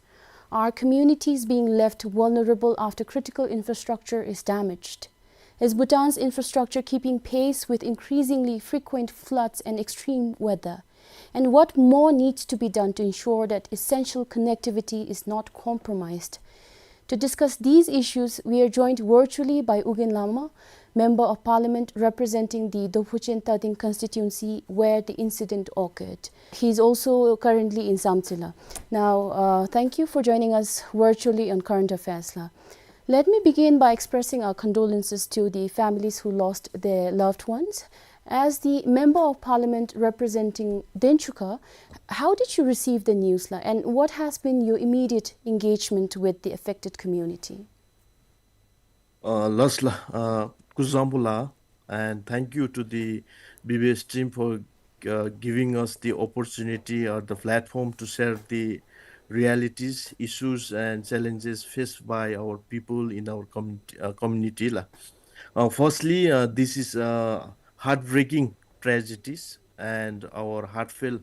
Are communities being left vulnerable after critical infrastructure is damaged? Is Bhutan's infrastructure keeping pace with increasingly frequent floods and extreme weather? And what more needs to be done to ensure that essential connectivity is not compromised? To discuss these issues, we are joined virtually by U Gin Lama, Member of Parliament representing the Dophuchen Tading constituency where the incident occurred. He is also currently in Samtse la. Now, uh, thank you for joining us virtually on Current Affairs la. Let me begin by expressing our condolences to the families who lost their loved ones. As the Member of Parliament representing Denchukha, how did you receive the news la, and what has been your immediate engagement with the affected community? Uh, last la, uh, kuzuzangpo la, and thank you to the B B S team for, uh, giving us the opportunity or the platform to share the realities, issues, and challenges faced by our people in our community, uh, community la. Uh, firstly, uh, this is a heartbreaking tragedies, and our heartfelt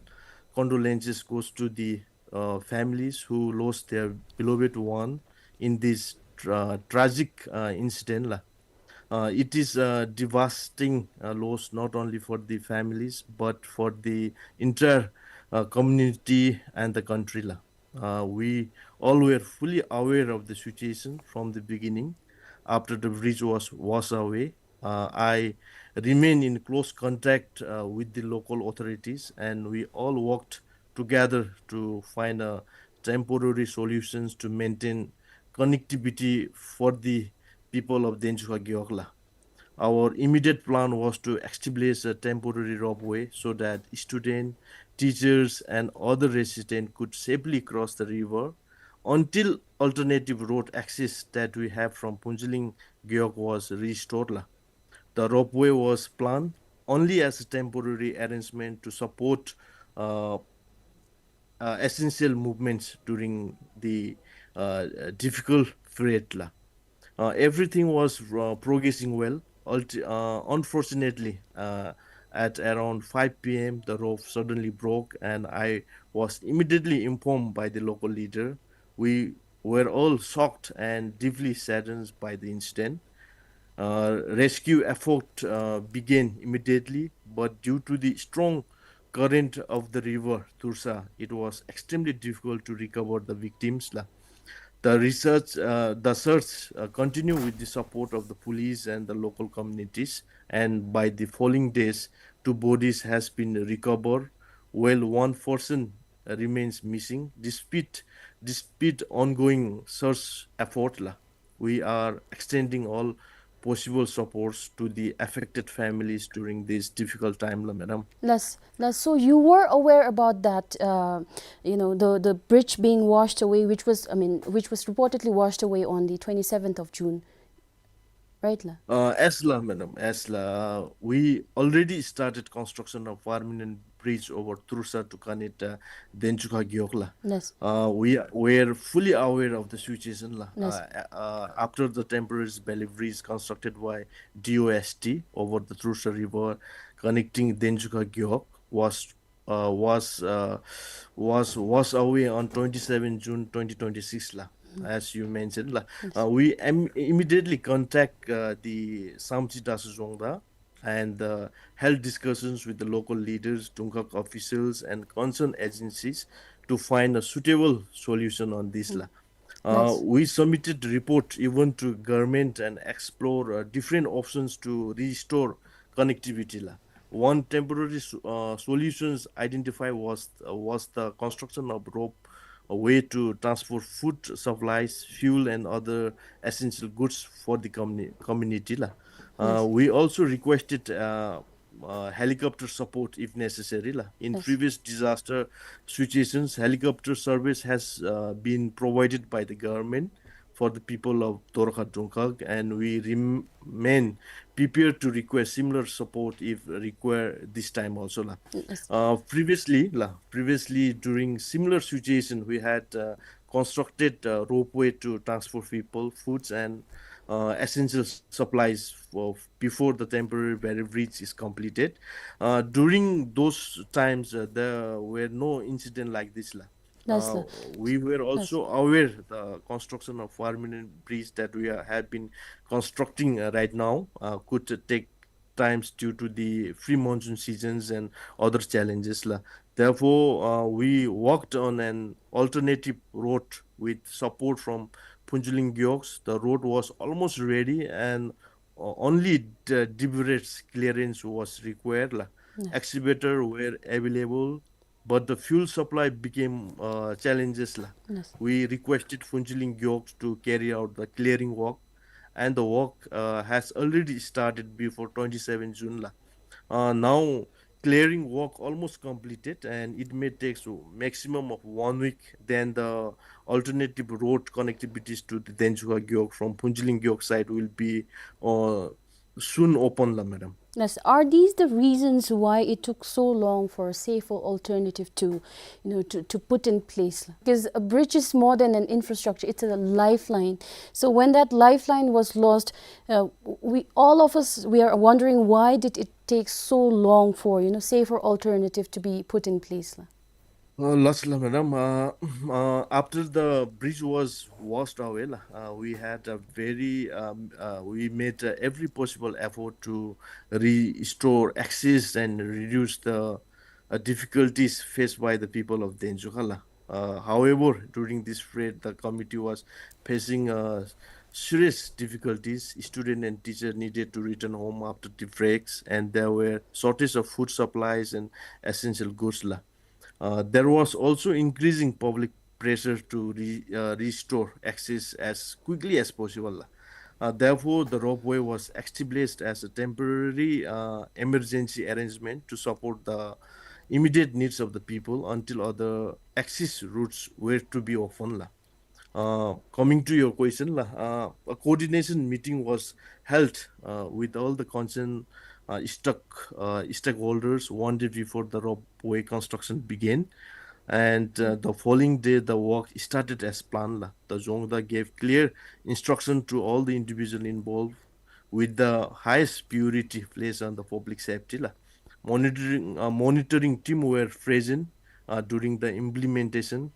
condolences goes to the, uh, families who lost their beloved one in this tra-, tragic, uh, incident la. Uh, it is a devastating, uh, loss not only for the families but for the entire, uh, community and the country la. Uh, we all were fully aware of the situation from the beginning after the bridge was washed away. Uh, I remain in close contact, uh, with the local authorities, and we all worked together to find a temporary solutions to maintain connectivity for the people of Denchukha Gewog la. Our immediate plan was to establish a temporary ropeway so that students, teachers, and other residents could safely cross the river until alternative road access that we have from Phuentsholing Gewog was restored la. The ropeway was planned only as a temporary arrangement to support, uh, uh, essential movements during the, uh, difficult period la. Uh, everything was, uh, progressing well. Ulti-, uh, unfortunately, uh, at around five p m, the rope suddenly broke, and I was immediately informed by the local leader. We were all shocked and deeply saddened by the incident. Uh, rescue effort uh, began immediately, but due to the strong current of the river Toursa, it was extremely difficult to recover the victims la. The research, uh, the search uh, continue with the support of the police and the local communities, and by the following days, two bodies has been recovered, while one person uh, remains missing. Despite despite ongoing search effort la, we are extending all possible supports to the affected families during this difficult time la, madam. Yes, yes. So you were aware about that, uh, you know, the, the bridge being washed away, which was, I mean, which was reportedly washed away on the twenty-seventh of June, right la? Uh, yes la, madam, yes la. We already started construction of permanent bridge over Toursa to connect uh, Denchukha Gewog la. Yes. Uh, we are, we are fully aware of the situation la. Yes. Uh, uh, after the temporary valley bridge constructed by D O S T over the Toursa River connecting Denchukha Gewog was uh, was uh, was washed away on twenty-seven June twenty twenty-six la, as you mentioned la. Yes. Uh, we im- immediately contact uh, the Samtse Dasa Zhongda and uh, held discussions with the local leaders, Dongkak officials, and concerned agencies to find a suitable solution on this la. Uh, Yes. We submitted report even to government and explore uh, different options to restore connectivity la. One temporary s- uh, solutions identified was uh, was the construction of rope, a way to transport food supplies, fuel, and other essential goods for the communi- community la. Uh, Yes. We also requested uh, uh, helicopter support if necessary la. In Yes. previous disaster situations, helicopter service has uh, been provided by the government for the people of Dorkha Dongkak, and we remain prepared to request similar support if required this time also la. Yes. Uh, previously la, previously during similar situation, we had uh, constructed a ropeway to transport people, foods, and uh, essential supplies for before the temporary barrier bridge is completed. Uh, during those times, uh, there were no incident like this la. Yes, Uh, sir. We were Yes. also aware the construction of permanent bridge that we are, have been constructing uh, right now uh, could take times due to the pre-monsoon seasons and other challenges la. Therefore, uh, we worked on an alternative route with support from Phuntsholing Gewogs. The road was almost ready and uh, only the debris clearance was required la. Yes. Excavator were available, but the fuel supply became uh, challenges la. Yes. We requested Phuntsholing Gewogs to carry out the clearing work, and the work uh, has already started before twenty-seven June la. Uh, now clearing work almost completed, and it may take so maximum of one week. Then the alternative road connectivities to the Denchukha Gewog from Phuntsholing Gewog side will be uh, soon open la, madam. Yes. Are these the reasons why it took so long for a safer alternative to, you know, to, to put in place? Because a bridge is more than an infrastructure; it's a lifeline. So when that lifeline was lost, uh, we all of us we are wondering why did it take so long for, you know, safer alternative to be put in place la? Uh, last la, madam. Uh, uh, after the bridge was washed away la, uh, we had a very um, uh, we made uh, every possible effort to restore access and reduce the uh, difficulties faced by the people of Denchukha la. Uh, however, during this period, the committee was facing uh, serious difficulties. Student and teacher needed to return home after the breaks, and there were shortage of food supplies and essential goods la. Uh, there was also increasing public pressure to re- uh, restore access as quickly as possible la. Uh, therefore, the ropeway was established as a temporary uh, emergency arrangement to support the immediate needs of the people until other access routes were to be opened la. Uh, coming to your question la, uh, a coordination meeting was held uh, with all the concerned uh, stock, uh, stakeholders one day before the ropeway construction began, and uh, the following day the work started as planned la. The Zhongda gave clear instruction to all the individual involved with the highest priority placed on the public safety la. Monitoring uh, monitoring team were present uh, during the implementation,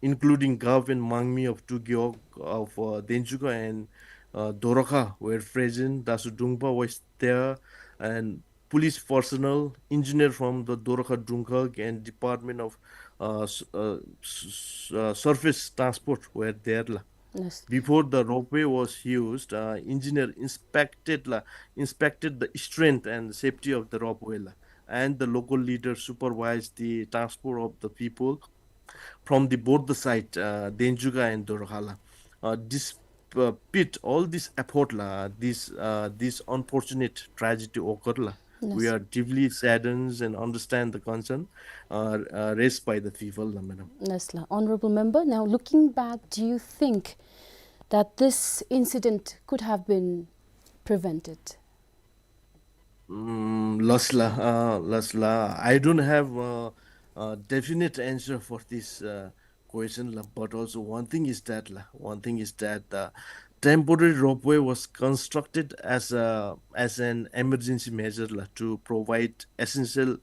including Gov and Mangmi of two Gewog of uh, Denchukha and uh, Dorakha were present. Dasu Drungpa was there, and police personnel, engineer from the Dorakha Drungkhag and Department of, uh, s- uh, s- uh, Surface Transport were there la. Yes. Before the ropeway was used, uh, engineer inspected la, inspected the strength and safety of the ropeway la, and the local leader supervised the transport of the people from the border side, uh, Denchuka and Dorakha la. Uh, despite all this effort la, this uh, this unfortunate tragedy occurred la. We Yes. are deeply saddened and understand the concern uh, uh, raised by the people la, madam. Yes, la. Honorable member, now looking back, do you think that this incident could have been prevented? Mm, last la, uh, last la. I don't have uh, a definite answer for this uh, question la, but also one thing is that la, one thing is that the temporary ropeway was constructed as a as an emergency measure la, to provide essential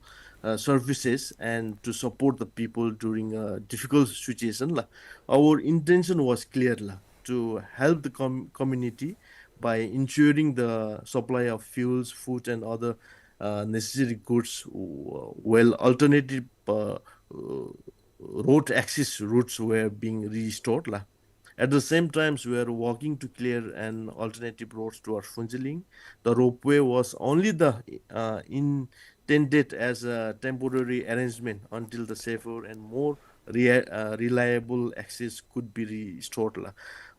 uh, services and to support the people during a difficult situation la. Our intention was clear la, to help the com- community by ensuring the supply of fuels, food, and other uh, necessary goods, w- while alternative uh, uh, road access routes were being restored la. At the same time, we are working to clear an alternative road towards Phuentsholing. The ropeway was only the uh, intended as a temporary arrangement until the safer and more rea- uh, reliable access could be restored la.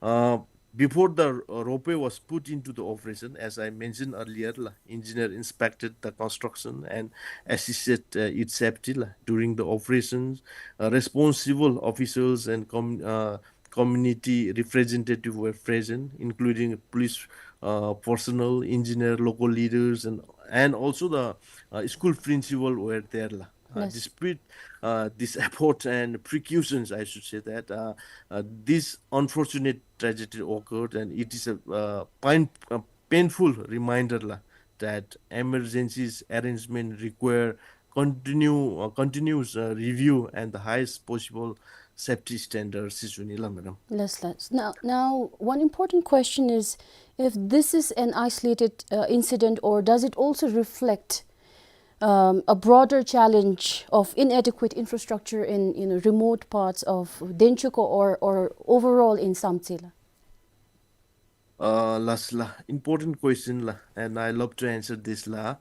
Uh, before the uh, ropeway was put into the operation, as I mentioned earlier la, engineer inspected the construction and assisted uh, its safety la. During the operations, uh, responsible officials and com- uh, community representatives were present, including police uh, personnel, engineer, local leaders, and and also the uh, school principal were there la. Uh, Yes. Despite uh, this effort and precautions, I should say that uh, uh, this unfortunate tragedy occurred, and it is a, uh, pain, a painful reminder la, that emergencies arrangement require continue uh, continuous uh, review and the highest possible safety standards, sis uni la, madam. Yes, la. Now, now, one important question is, if this is an isolated uh, incident, or does it also reflect um, a broader challenge of inadequate infrastructure in, you know, remote parts of Denchuka or, or overall in Samtse la? Uh, last la, important question la, and I love to answer this la.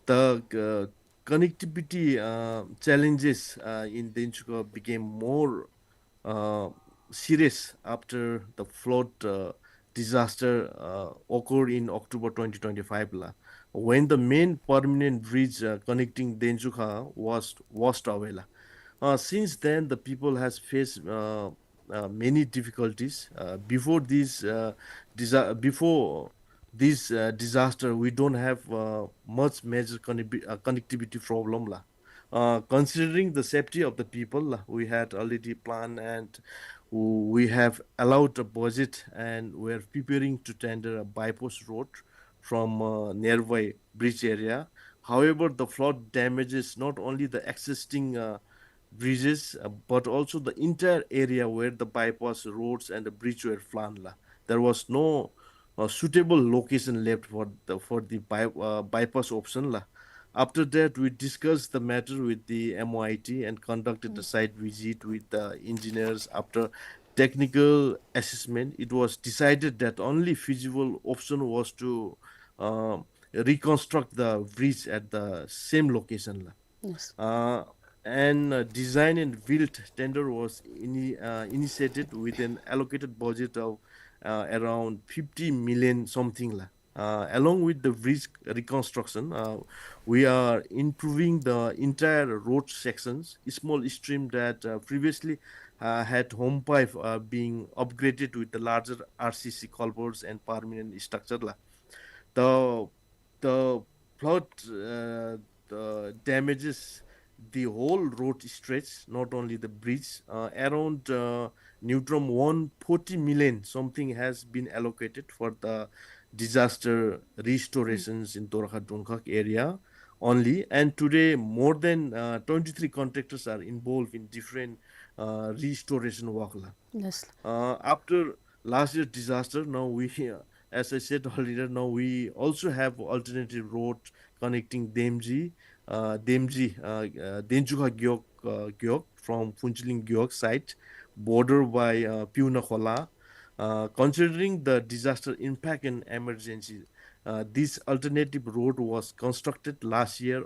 The uh, connectivity uh, challenges uh, in Denchuka became more uh, serious after the flood uh, disaster uh, occurred in October twenty twenty-five la, when the main permanent bridge uh, connecting Denchuka was washed away la. Uh, since then, the people has faced uh, uh, many difficulties. Uh, before this uh, disa- before this uh, disaster, we don't have uh, much major connecti- uh, connectivity problem la. Uh, considering the safety of the people, uh, we had already planned and we have allowed a budget and we're preparing to tender a bypass road from uh, nearby bridge area. However, the flood damages not only the existing uh, bridges uh, but also the entire area where the bypass roads and the bridge were planned la. There was no uh, suitable location left for the for the by, uh, bypass option la. After that, we discussed the matter with the M O I T and conducted the site visit with the engineers. After technical assessment, it was decided that only feasible option was to uh, reconstruct the bridge at the same location la. Yes. Uh, and uh, design and build tender was ini- uh, initiated with an allocated budget of uh, around fifty million something la. Uh, along with the bridge reconstruction, uh, we are improving the entire road sections. Small stream that uh, previously uh, had home pipe uh, being upgraded with the larger R C C culverts and permanent structure la. The the flood uh, the damages the whole road stretch, not only the bridge. Uh, around uh, Neutrum one forty million something has been allocated for the disaster restorations in Dorakha Drongkhag area only. And today, more than uh, twenty-three contractors are involved in different uh, restoration work la. Yes. Uh, after last year disaster, now we uh, as I said earlier, now we also have alternative road connecting Demji, uh, Demji, uh, uh, Denchukha Gewog, uh, Gewog from Phuentsholing Gewog site, border by, uh, Piunakhola. Uh, considering the disaster impact and emergency, uh, this alternative road was constructed last year,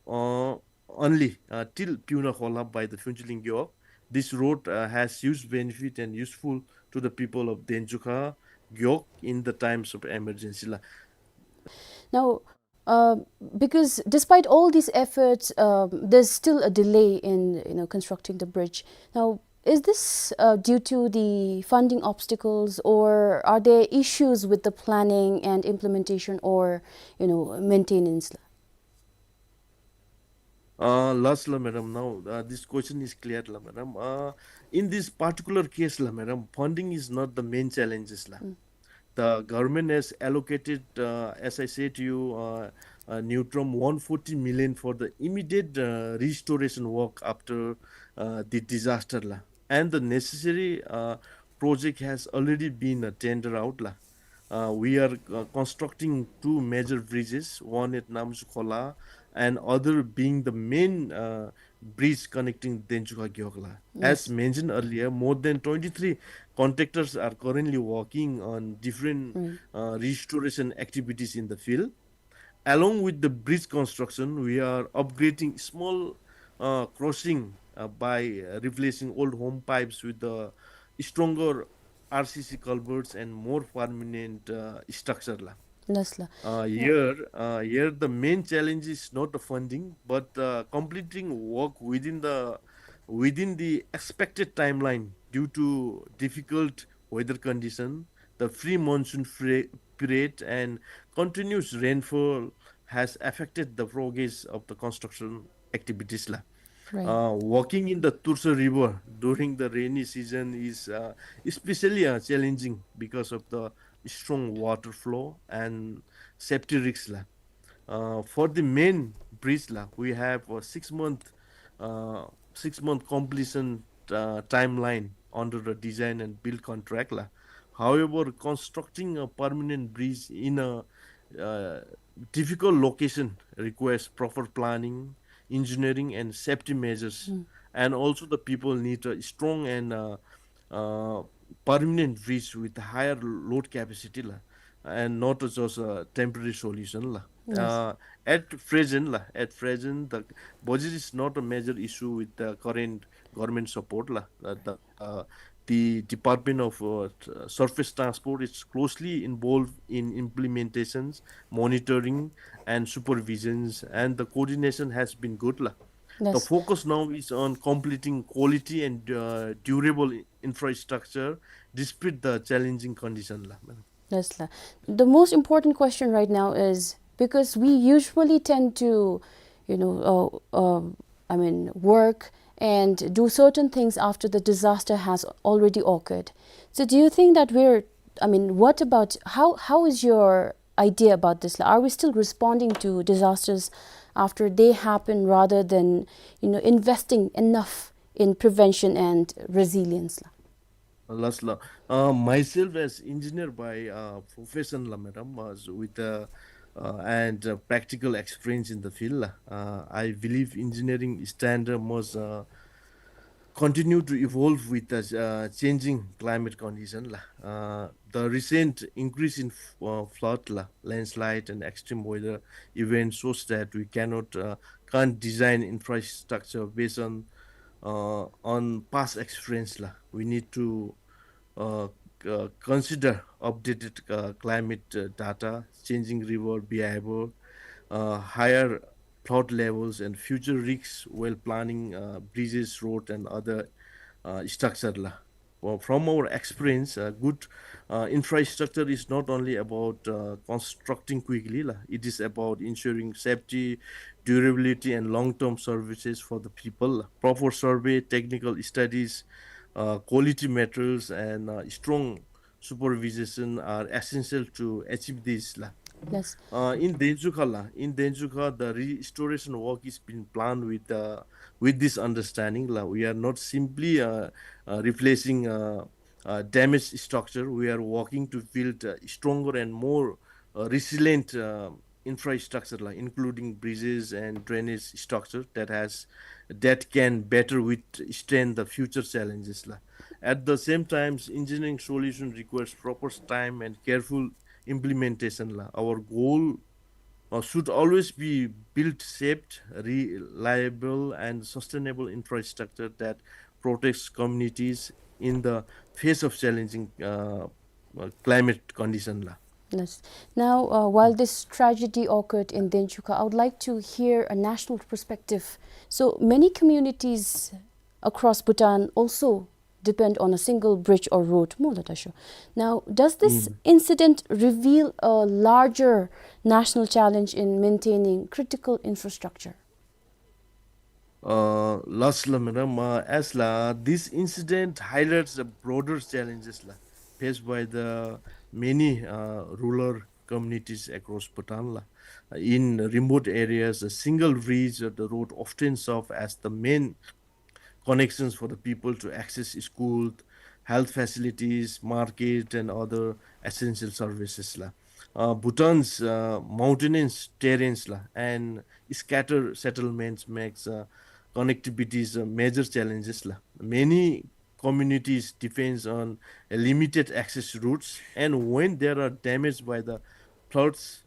uh, only, uh, till Piunakhola by the Phuentsholing Gewog. This road, uh, has huge benefit and useful to the people of Denchukha Gewog in the times of emergency la. Now, uh, because despite all these efforts, um, there's still a delay in, you know, constructing the bridge. Now, is this, uh, due to the funding obstacles, or are there issues with the planning and implementation, or, you know, maintenance? Uh, last la, madam, now, uh, this question is clear la, madam. Uh, in this particular case la, madam, funding is not the main challenges la. The government has allocated, uh, as I said to you, uh, uh, near term one forty million for the immediate, uh, restoration work after, uh, the disaster la. And the necessary, uh, project has already been, uh, tender out la. Uh, we are, uh, constructing two major bridges, one at Namsukhola and other being the main, uh, bridge connecting Denchukha Gewog la. As mentioned earlier, more than twenty-three contractors are currently working on different, uh, restoration activities in the field. Along with the bridge construction, we are upgrading small, uh, crossing, uh, by, uh, replacing old home pipes with the stronger R C C culverts and more permanent, uh, structure la. Yes la. Uh, here, uh, here the main challenge is not the funding, but, uh, completing work within the, within the expected timeline due to difficult weather condition, the pre-monsoon fre-, period, and continuous rainfall has affected the progress of the construction activities la. Uh, walking in the Torsha River during the rainy season is, uh, especially, uh, challenging because of the strong water flow and safety risks la. Uh, for the main bridge la, we have a six month, uh, six month completion, uh, timeline under the design and build contract la. However, constructing a permanent bridge in a, uh, difficult location requires proper planning, engineering, and safety measures. And also, the people need a strong and, uh, uh, permanent bridge with higher load capacity la, and not just a temporary solution la. Uh, at present la, at present, the budget is not a major issue with the current government support la. Uh, the, uh, the Department of, uh, Surface Transport is closely involved in implementations, monitoring, and supervisions, and the coordination has been good la. The focus now is on completing quality and, uh, durable infrastructure despite the challenging condition la, madam. Yes la. The most important question right now is, because we usually tend to, you know, uh, uh, I mean, work and do certain things after the disaster has already occurred. So do you think that we're, I mean, what about, how, how is your idea about this la? Are we still responding to disasters after they happen rather than, you know, investing enough in prevention and resilience la? Last la. Uh, myself as engineer by, uh, profession la, madam, uh, so with, uh, uh, and, uh, practical experience in the field la, uh, I believe engineering standard must, uh, continue to evolve with the, uh, changing climate condition la. Uh, the recent increase in f-, uh, flood la, landslide and extreme weather events shows that we cannot, uh, can't design infrastructure based on, uh, on past experience la. We need to, uh, c-, uh, consider updated, uh, climate, uh, data, changing river behavior, uh, higher flood levels, and future risks while planning, uh, bridges, road, and other, uh, structure la. Well, from our experience, uh, good, uh, infrastructure is not only about, uh, constructing quickly la. It is about ensuring safety, durability, and long-term services for the people la. Proper survey, technical studies, uh, quality materials, and, uh, strong supervision are essential to achieve this la. Yes. Uh, in Denchukha la, in Denchukha, the restoration work is being planned with, uh, with this understanding la. We are not simply, uh, uh, replacing, uh, uh, damaged structure. We are working to build, uh, stronger and more, uh, resilient, uh, infrastructure, like including bridges and drainage structure that has, that can better withstand the future challenges la. At the same time, engineering solution requires proper time and careful implementation la. Our goal, uh, should always be build safe, reliable, and sustainable infrastructure that protects communities in the face of challenging, uh, uh, climate condition la. Yes. Now, uh, while this tragedy occurred in Denchuka, I would like to hear a national perspective. So many communities across Bhutan also depend on a single bridge or road. Mo la ta sho. Now, does this incident reveal a larger national challenge in maintaining critical infrastructure? Uh, last la, madam, uh, as la, this incident highlights the broader challenges la, faced by the many, uh, rural communities across Bhutan la. In remote areas, a single bridge or the road often serve as the main connections for the people to access school, health facilities, market, and other essential services la. Uh, Bhutan's, uh, mountainous terrains la and scattered settlements makes, uh, connectivities, uh, major challenges la. Many communities depends on a limited access routes, and when there are damaged by the floods,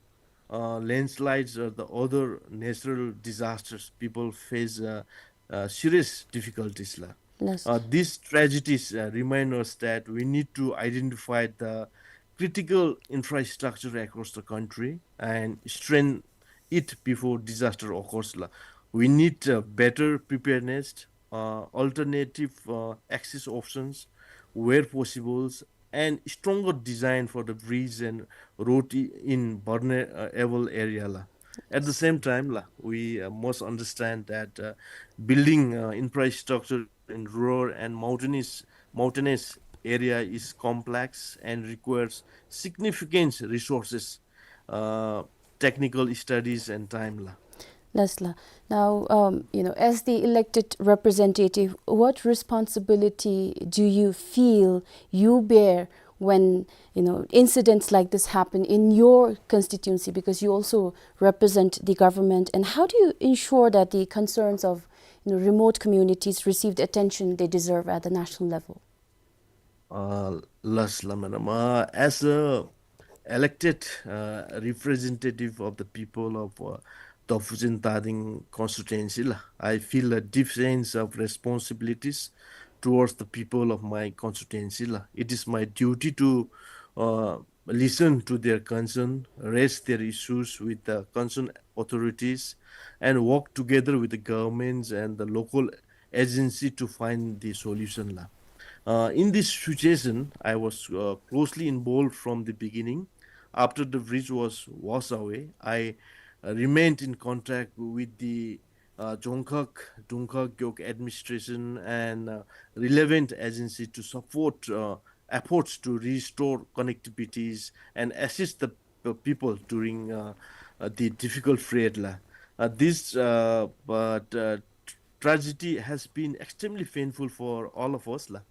uh, landslides or the other natural disasters, people face, uh, uh, serious difficulties la. Yes. Uh, these tragedies, uh, remind us that we need to identify the critical infrastructure across the country and strengthen it before disaster occurs la. We need, uh, better preparedness, uh, alternative, uh, access options where possible, and stronger design for the bridge and road i- in vulnerable area la. At the same time la, we, uh, must understand that, uh, building, uh, infrastructure in rural and mountainous mountainous area is complex and requires significant resources, uh, technical studies and time la. Yes la. Now, um, you know, as the elected representative, what responsibility do you feel you bear when, you know, incidents like this happen in your constituency, because you also represent the government, and how do you ensure that the concerns of, you know, remote communities receive the attention they deserve at the national level? Uh, last la, madam, uh, as a elected, uh, representative of the people of, uh, Dorfusion Tading constituency la, I feel a deep sense of responsibilities towards the people of my constituency la. It is my duty to, uh, listen to their concern, raise their issues with the concerned authorities, and work together with the governments and the local agency to find the solution la. Uh, in this situation, I was, uh, closely involved from the beginning. After the bridge was washed away, I, uh, remained in contact with the, uh, Dzongkhag, Dungkhag Gyog administration and, uh, relevant agency to support, uh, efforts to restore connectivities and assist the p- people during, uh, uh, the difficult period la. Uh, this, uh, but, uh, tragedy has been extremely painful for all of us la.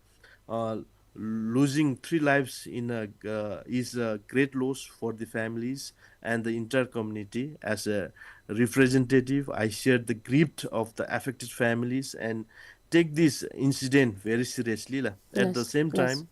Uh, losing three lives in a, uh, is a great loss for the families and the entire community. As a representative, I share the grief of the affected families and take this incident very seriously la. At the same time,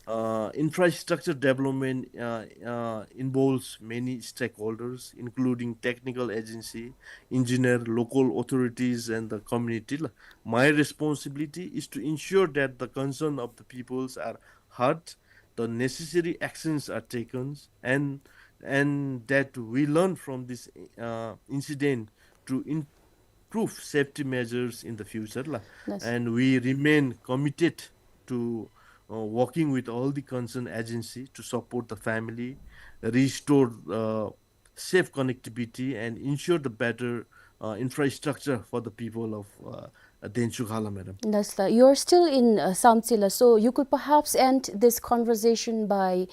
uh, infrastructure development, uh, uh, involves many stakeholders, including technical agency, engineer, local authorities, and the community la. My responsibility is to ensure that the concern of the peoples are heard, the necessary actions are taken, and and that we learn from this, uh, incident to improve safety measures in the future la. And we remain committed to, uh, working with all the concerned agency to support the family, restore, uh, safe connectivity, and ensure the better, uh, infrastructure for the people of, uh, Denchuka la, madam. Yes la. You're still in, uh, Samtse la, so you could perhaps end this conversation by,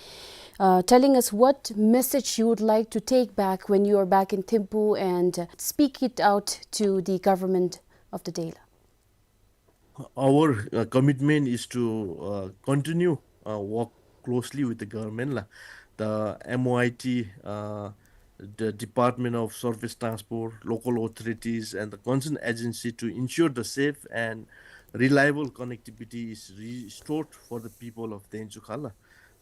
uh, telling us what message you would like to take back when you are back in Thimphu and, uh, speak it out to the government of the day la. Our, uh, commitment is to, uh, continue, uh, work closely with the government la. The M O I T, uh, the Department of Surface Transport, local authorities, and the concerned agency to ensure the safe and reliable connectivity is restored for the people of Denchukha la.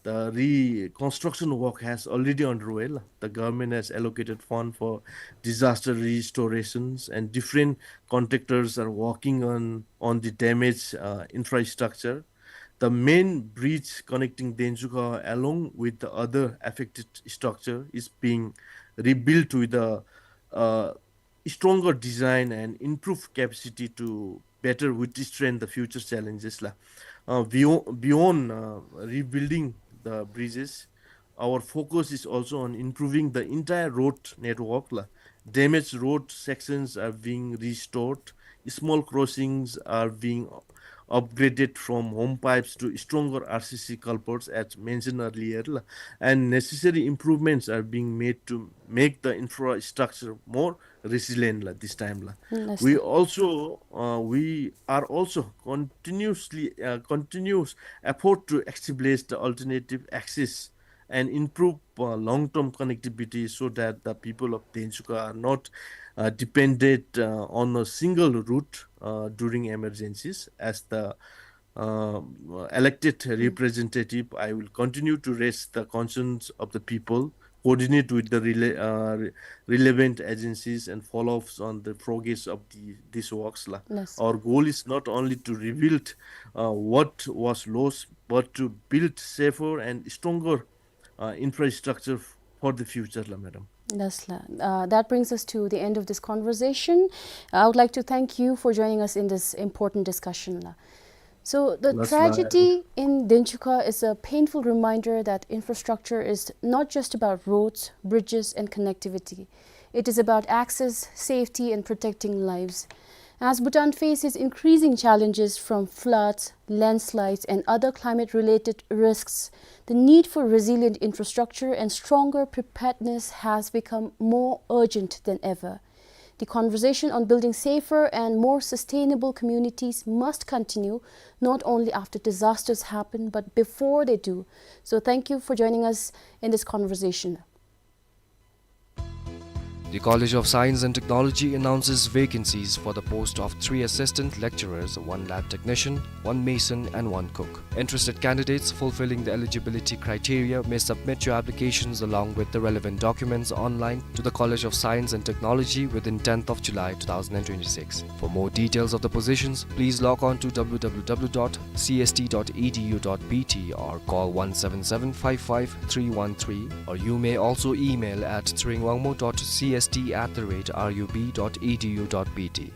The reconstruction work has already underway la. The government has allocated fund for disaster restorations, and different contractors are working on, on the damaged, uh, infrastructure. The main bridge connecting Denchukha along with the other affected structure is being rebuilt with a, uh, stronger design and improved capacity to better withstand the future challenges la. Uh, beyond, beyond, uh, rebuilding the bridges, our focus is also on improving the entire road network la. Damaged road sections are being restored, small crossings are being upgraded from home pipes to stronger R C C culverts, as mentioned earlier la, and necessary improvements are being made to make the infrastructure more resilient la this time la. Yes, we sir. Also, uh, we are also continuously, uh, continuous effort to establish the alternative access and improve, uh, long-term connectivity so that the people of Denchukha are not, uh, dependent, uh, on a single route, uh, during emergencies. As the, uh, elected representative, I will continue to raise the concerns of the people, coordinate with the rela-, uh, re-, relevant agencies, and follow-ups on the progress of the, these works la. Yes. Our goal is not only to rebuild, uh, what was lost, but to build safer and stronger, uh, infrastructure f-, for the future la, madam. Yes la. Uh, that brings us to the end of this conversation. I would like to thank you for joining us in this important discussion la. So the tragedy in Denchukha is a painful reminder that infrastructure is not just about roads, bridges, and connectivity. It is about access, safety, and protecting lives. As Bhutan faces increasing challenges from floods, landslides, and other climate-related risks, the need for resilient infrastructure and stronger preparedness has become more urgent than ever. The conversation on building safer and more sustainable communities must continue, not only after disasters happen, but before they do. So thank you for joining us in this conversation. The College of Science and Technology announces vacancies for the post of three assistant lecturers, one lab technician, one mason, and one cook. Interested candidates fulfilling the eligibility criteria may submit your applications along with the relevant documents online to the College of Science and Technology within tenth of July two thousand and twenty-six. For more details of the positions, please log on to W W W dot C S T dot E D U dot B T or call one seven seven five five three one three, or you may also email at tshering wangmo dot C S T at the rate R U B dot E D U dot B T.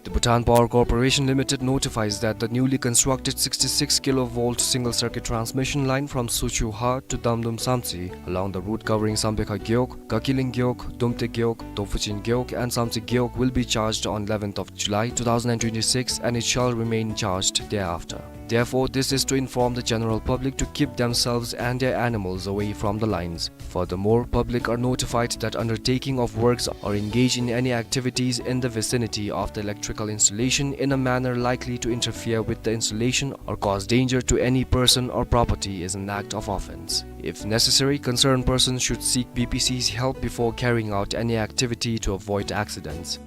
The Bhutan Power Corporation Limited notifies that the newly constructed sixty-six kilovolt single circuit transmission line from Suchu Ha to Damdum Samtse along the route covering Sambekha Gewog, Gakiling Gewog, Dumte Gewog, Dophuchin Gewog, and Samtse Gewog will be charged on eleventh of July two thousand and twenty-six, and it shall remain charged thereafter. Therefore, this is to inform the general public to keep themselves and their animals away from the lines. Furthermore, public are notified that undertaking of works or engage in any activities in the vicinity of the electrical installation in a manner likely to interfere with the installation or cause danger to any person or property is an act of offense. If necessary, concerned persons should seek B P C's help before carrying out any activity to avoid accidents.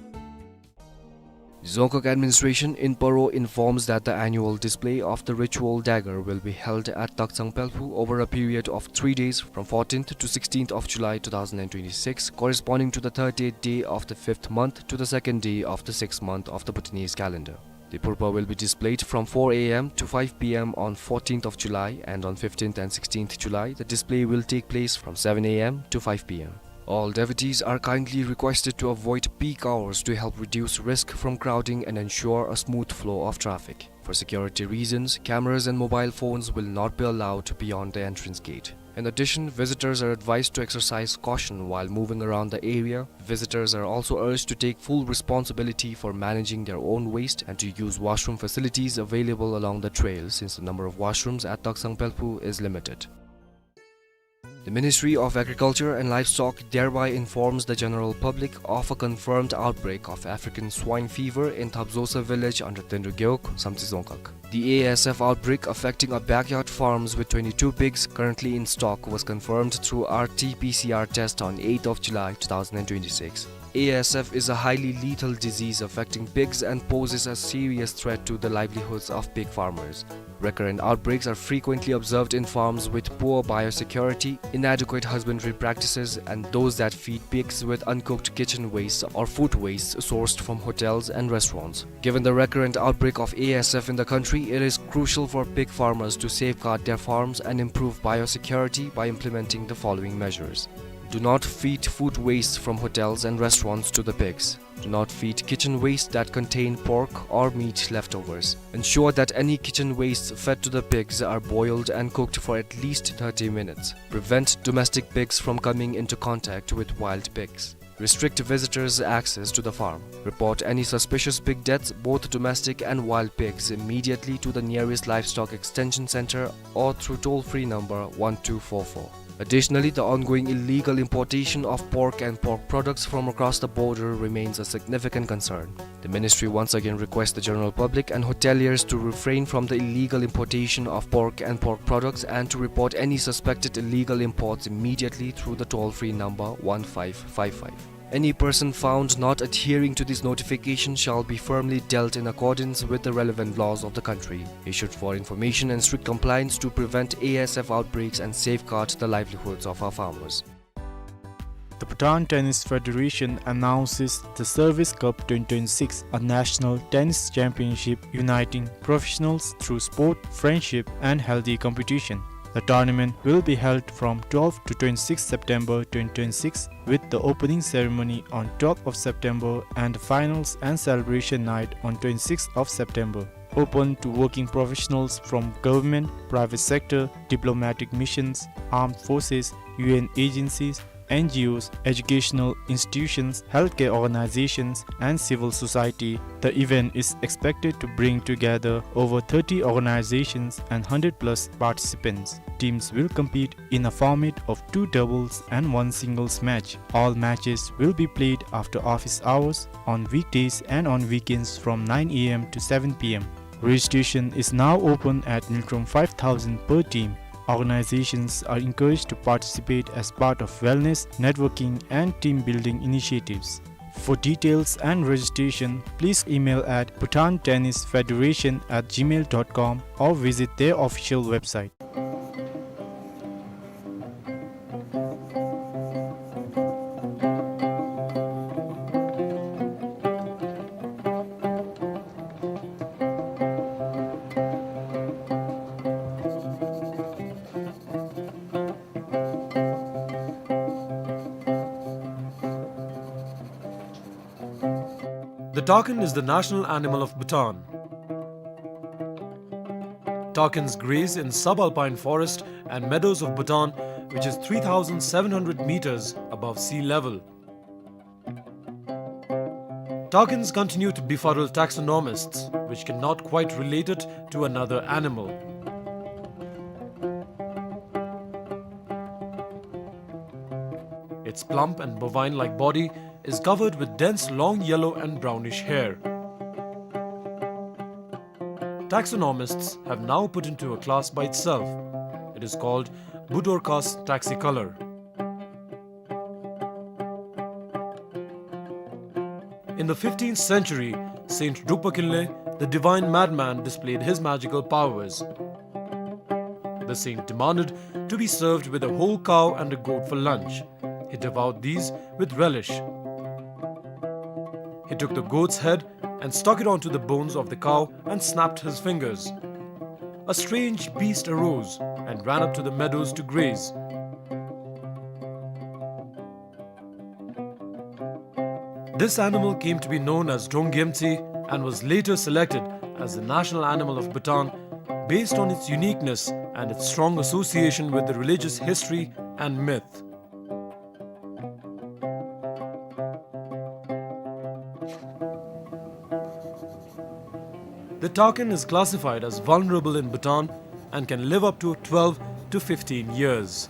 Dzongkhag administration in Paro informs that the annual display of the ritual dagger will be held at Taksang Pelphu over a period of three days from fourteenth to sixteenth of July two thousand and twenty-six, corresponding to the thirtieth day of the fifth month to the second day of the sixth month of the Bhutanese calendar. The purba will be displayed from four A M to five P M on fourteenth of July, and on fifteenth and sixteenth July, the display will take place from seven A M to five P M. All devotees are kindly requested to avoid peak hours to help reduce risk from crowding and ensure a smooth flow of traffic. For security reasons, cameras and mobile phones will not be allowed beyond the entrance gate. In addition, visitors are advised to exercise caution while moving around the area. Visitors are also urged to take full responsibility for managing their own waste and to use washroom facilities available along the trail, since the number of washrooms at Taksang Pelphu is limited. The Ministry of Agriculture and Livestock thereby informs the general public of a confirmed outbreak of African swine fever in Thapzosa village under Tenryu Gewog, Samtse Dzongkhag. The A S F outbreak affecting a backyard farms with twenty-two pigs currently in stock was confirmed through R T P C R test on eighth of July two thousand and twenty-six. A S F is a highly lethal disease affecting pigs and poses a serious threat to the livelihoods of pig farmers. Recurrent outbreaks are frequently observed in farms with poor biosecurity, inadequate husbandry practices, and those that feed pigs with uncooked kitchen waste or food waste sourced from hotels and restaurants. Given the recurrent outbreak of A S F in the country, it is crucial for pig farmers to safeguard their farms and improve biosecurity by implementing the following measures. Do not feed food waste from hotels and restaurants to the pigs. Do not feed kitchen waste that contain pork or meat leftovers. Ensure that any kitchen waste fed to the pigs are boiled and cooked for at least thirty minutes. Prevent domestic pigs from coming into contact with wild pigs. Restrict visitors' access to the farm. Report any suspicious pig deaths, both domestic and wild pigs, immediately to the nearest livestock extension center or through toll-free number one two four four. Additionally, the ongoing illegal importation of pork and pork products from across the border remains a significant concern. The ministry once again requests the general public and hoteliers to refrain from the illegal importation of pork and pork products and to report any suspected illegal imports immediately through the toll-free number one five five five. Any person found not adhering to this notification shall be firmly dealt in accordance with the relevant laws of the country, issued for information and strict compliance to prevent A S F outbreaks and safeguard the livelihoods of our farmers. The Bhutan Tennis Federation announces the Service Cup twenty twenty-six, a national tennis championship uniting professionals through sport, friendship, and healthy competition. The tournament will be held from twelfth to twenty-sixth September twenty twenty-six, with the opening ceremony on twelfth of September and the finals and celebration night on twenty-sixth of September. Open to working professionals from government, private sector, diplomatic missions, armed forces, U N agencies, N G Os, educational institutions, healthcare organizations, and civil society. The event is expected to bring together over thirty organizations and hundred plus participants. Teams will compete in a format of two doubles and one singles match. All matches will be played after office hours, on weekdays and on weekends from nine A M to seven P M. Registration is now open at Ngultrum five thousand per team. Organizations are encouraged to participate as part of wellness, networking, and team building initiatives. For details and registration, please email at Bhutan Tennis Federation at gmail dot com or visit their official website. The takin is the national animal of Bhutan. Takins graze in subalpine forest and meadows of Bhutan, which is three thousand seven hundred meters above sea level. Takins continue to befuddle taxonomists, which cannot quite relate it to another animal. Its plump and bovine-like body is covered with dense long yellow and brownish hair. Taxonomists have now put into a class by itself. It is called Budorcas taxicolor. In the fifteenth century, Saint Drukpa Kinley, the divine madman, displayed his magical powers. The saint demanded to be served with a whole cow and a goat for lunch. He devoured these with relish. He took the goat's head and stuck it onto the bones of the cow and snapped his fingers. A strange beast arose and ran up to the meadows to graze. This animal came to be known as Drongyemtsi and was later selected as the national animal of Bhutan based on its uniqueness and its strong association with the religious history and myth. The takin is classified as vulnerable in Bhutan and can live up to twelve to fifteen years.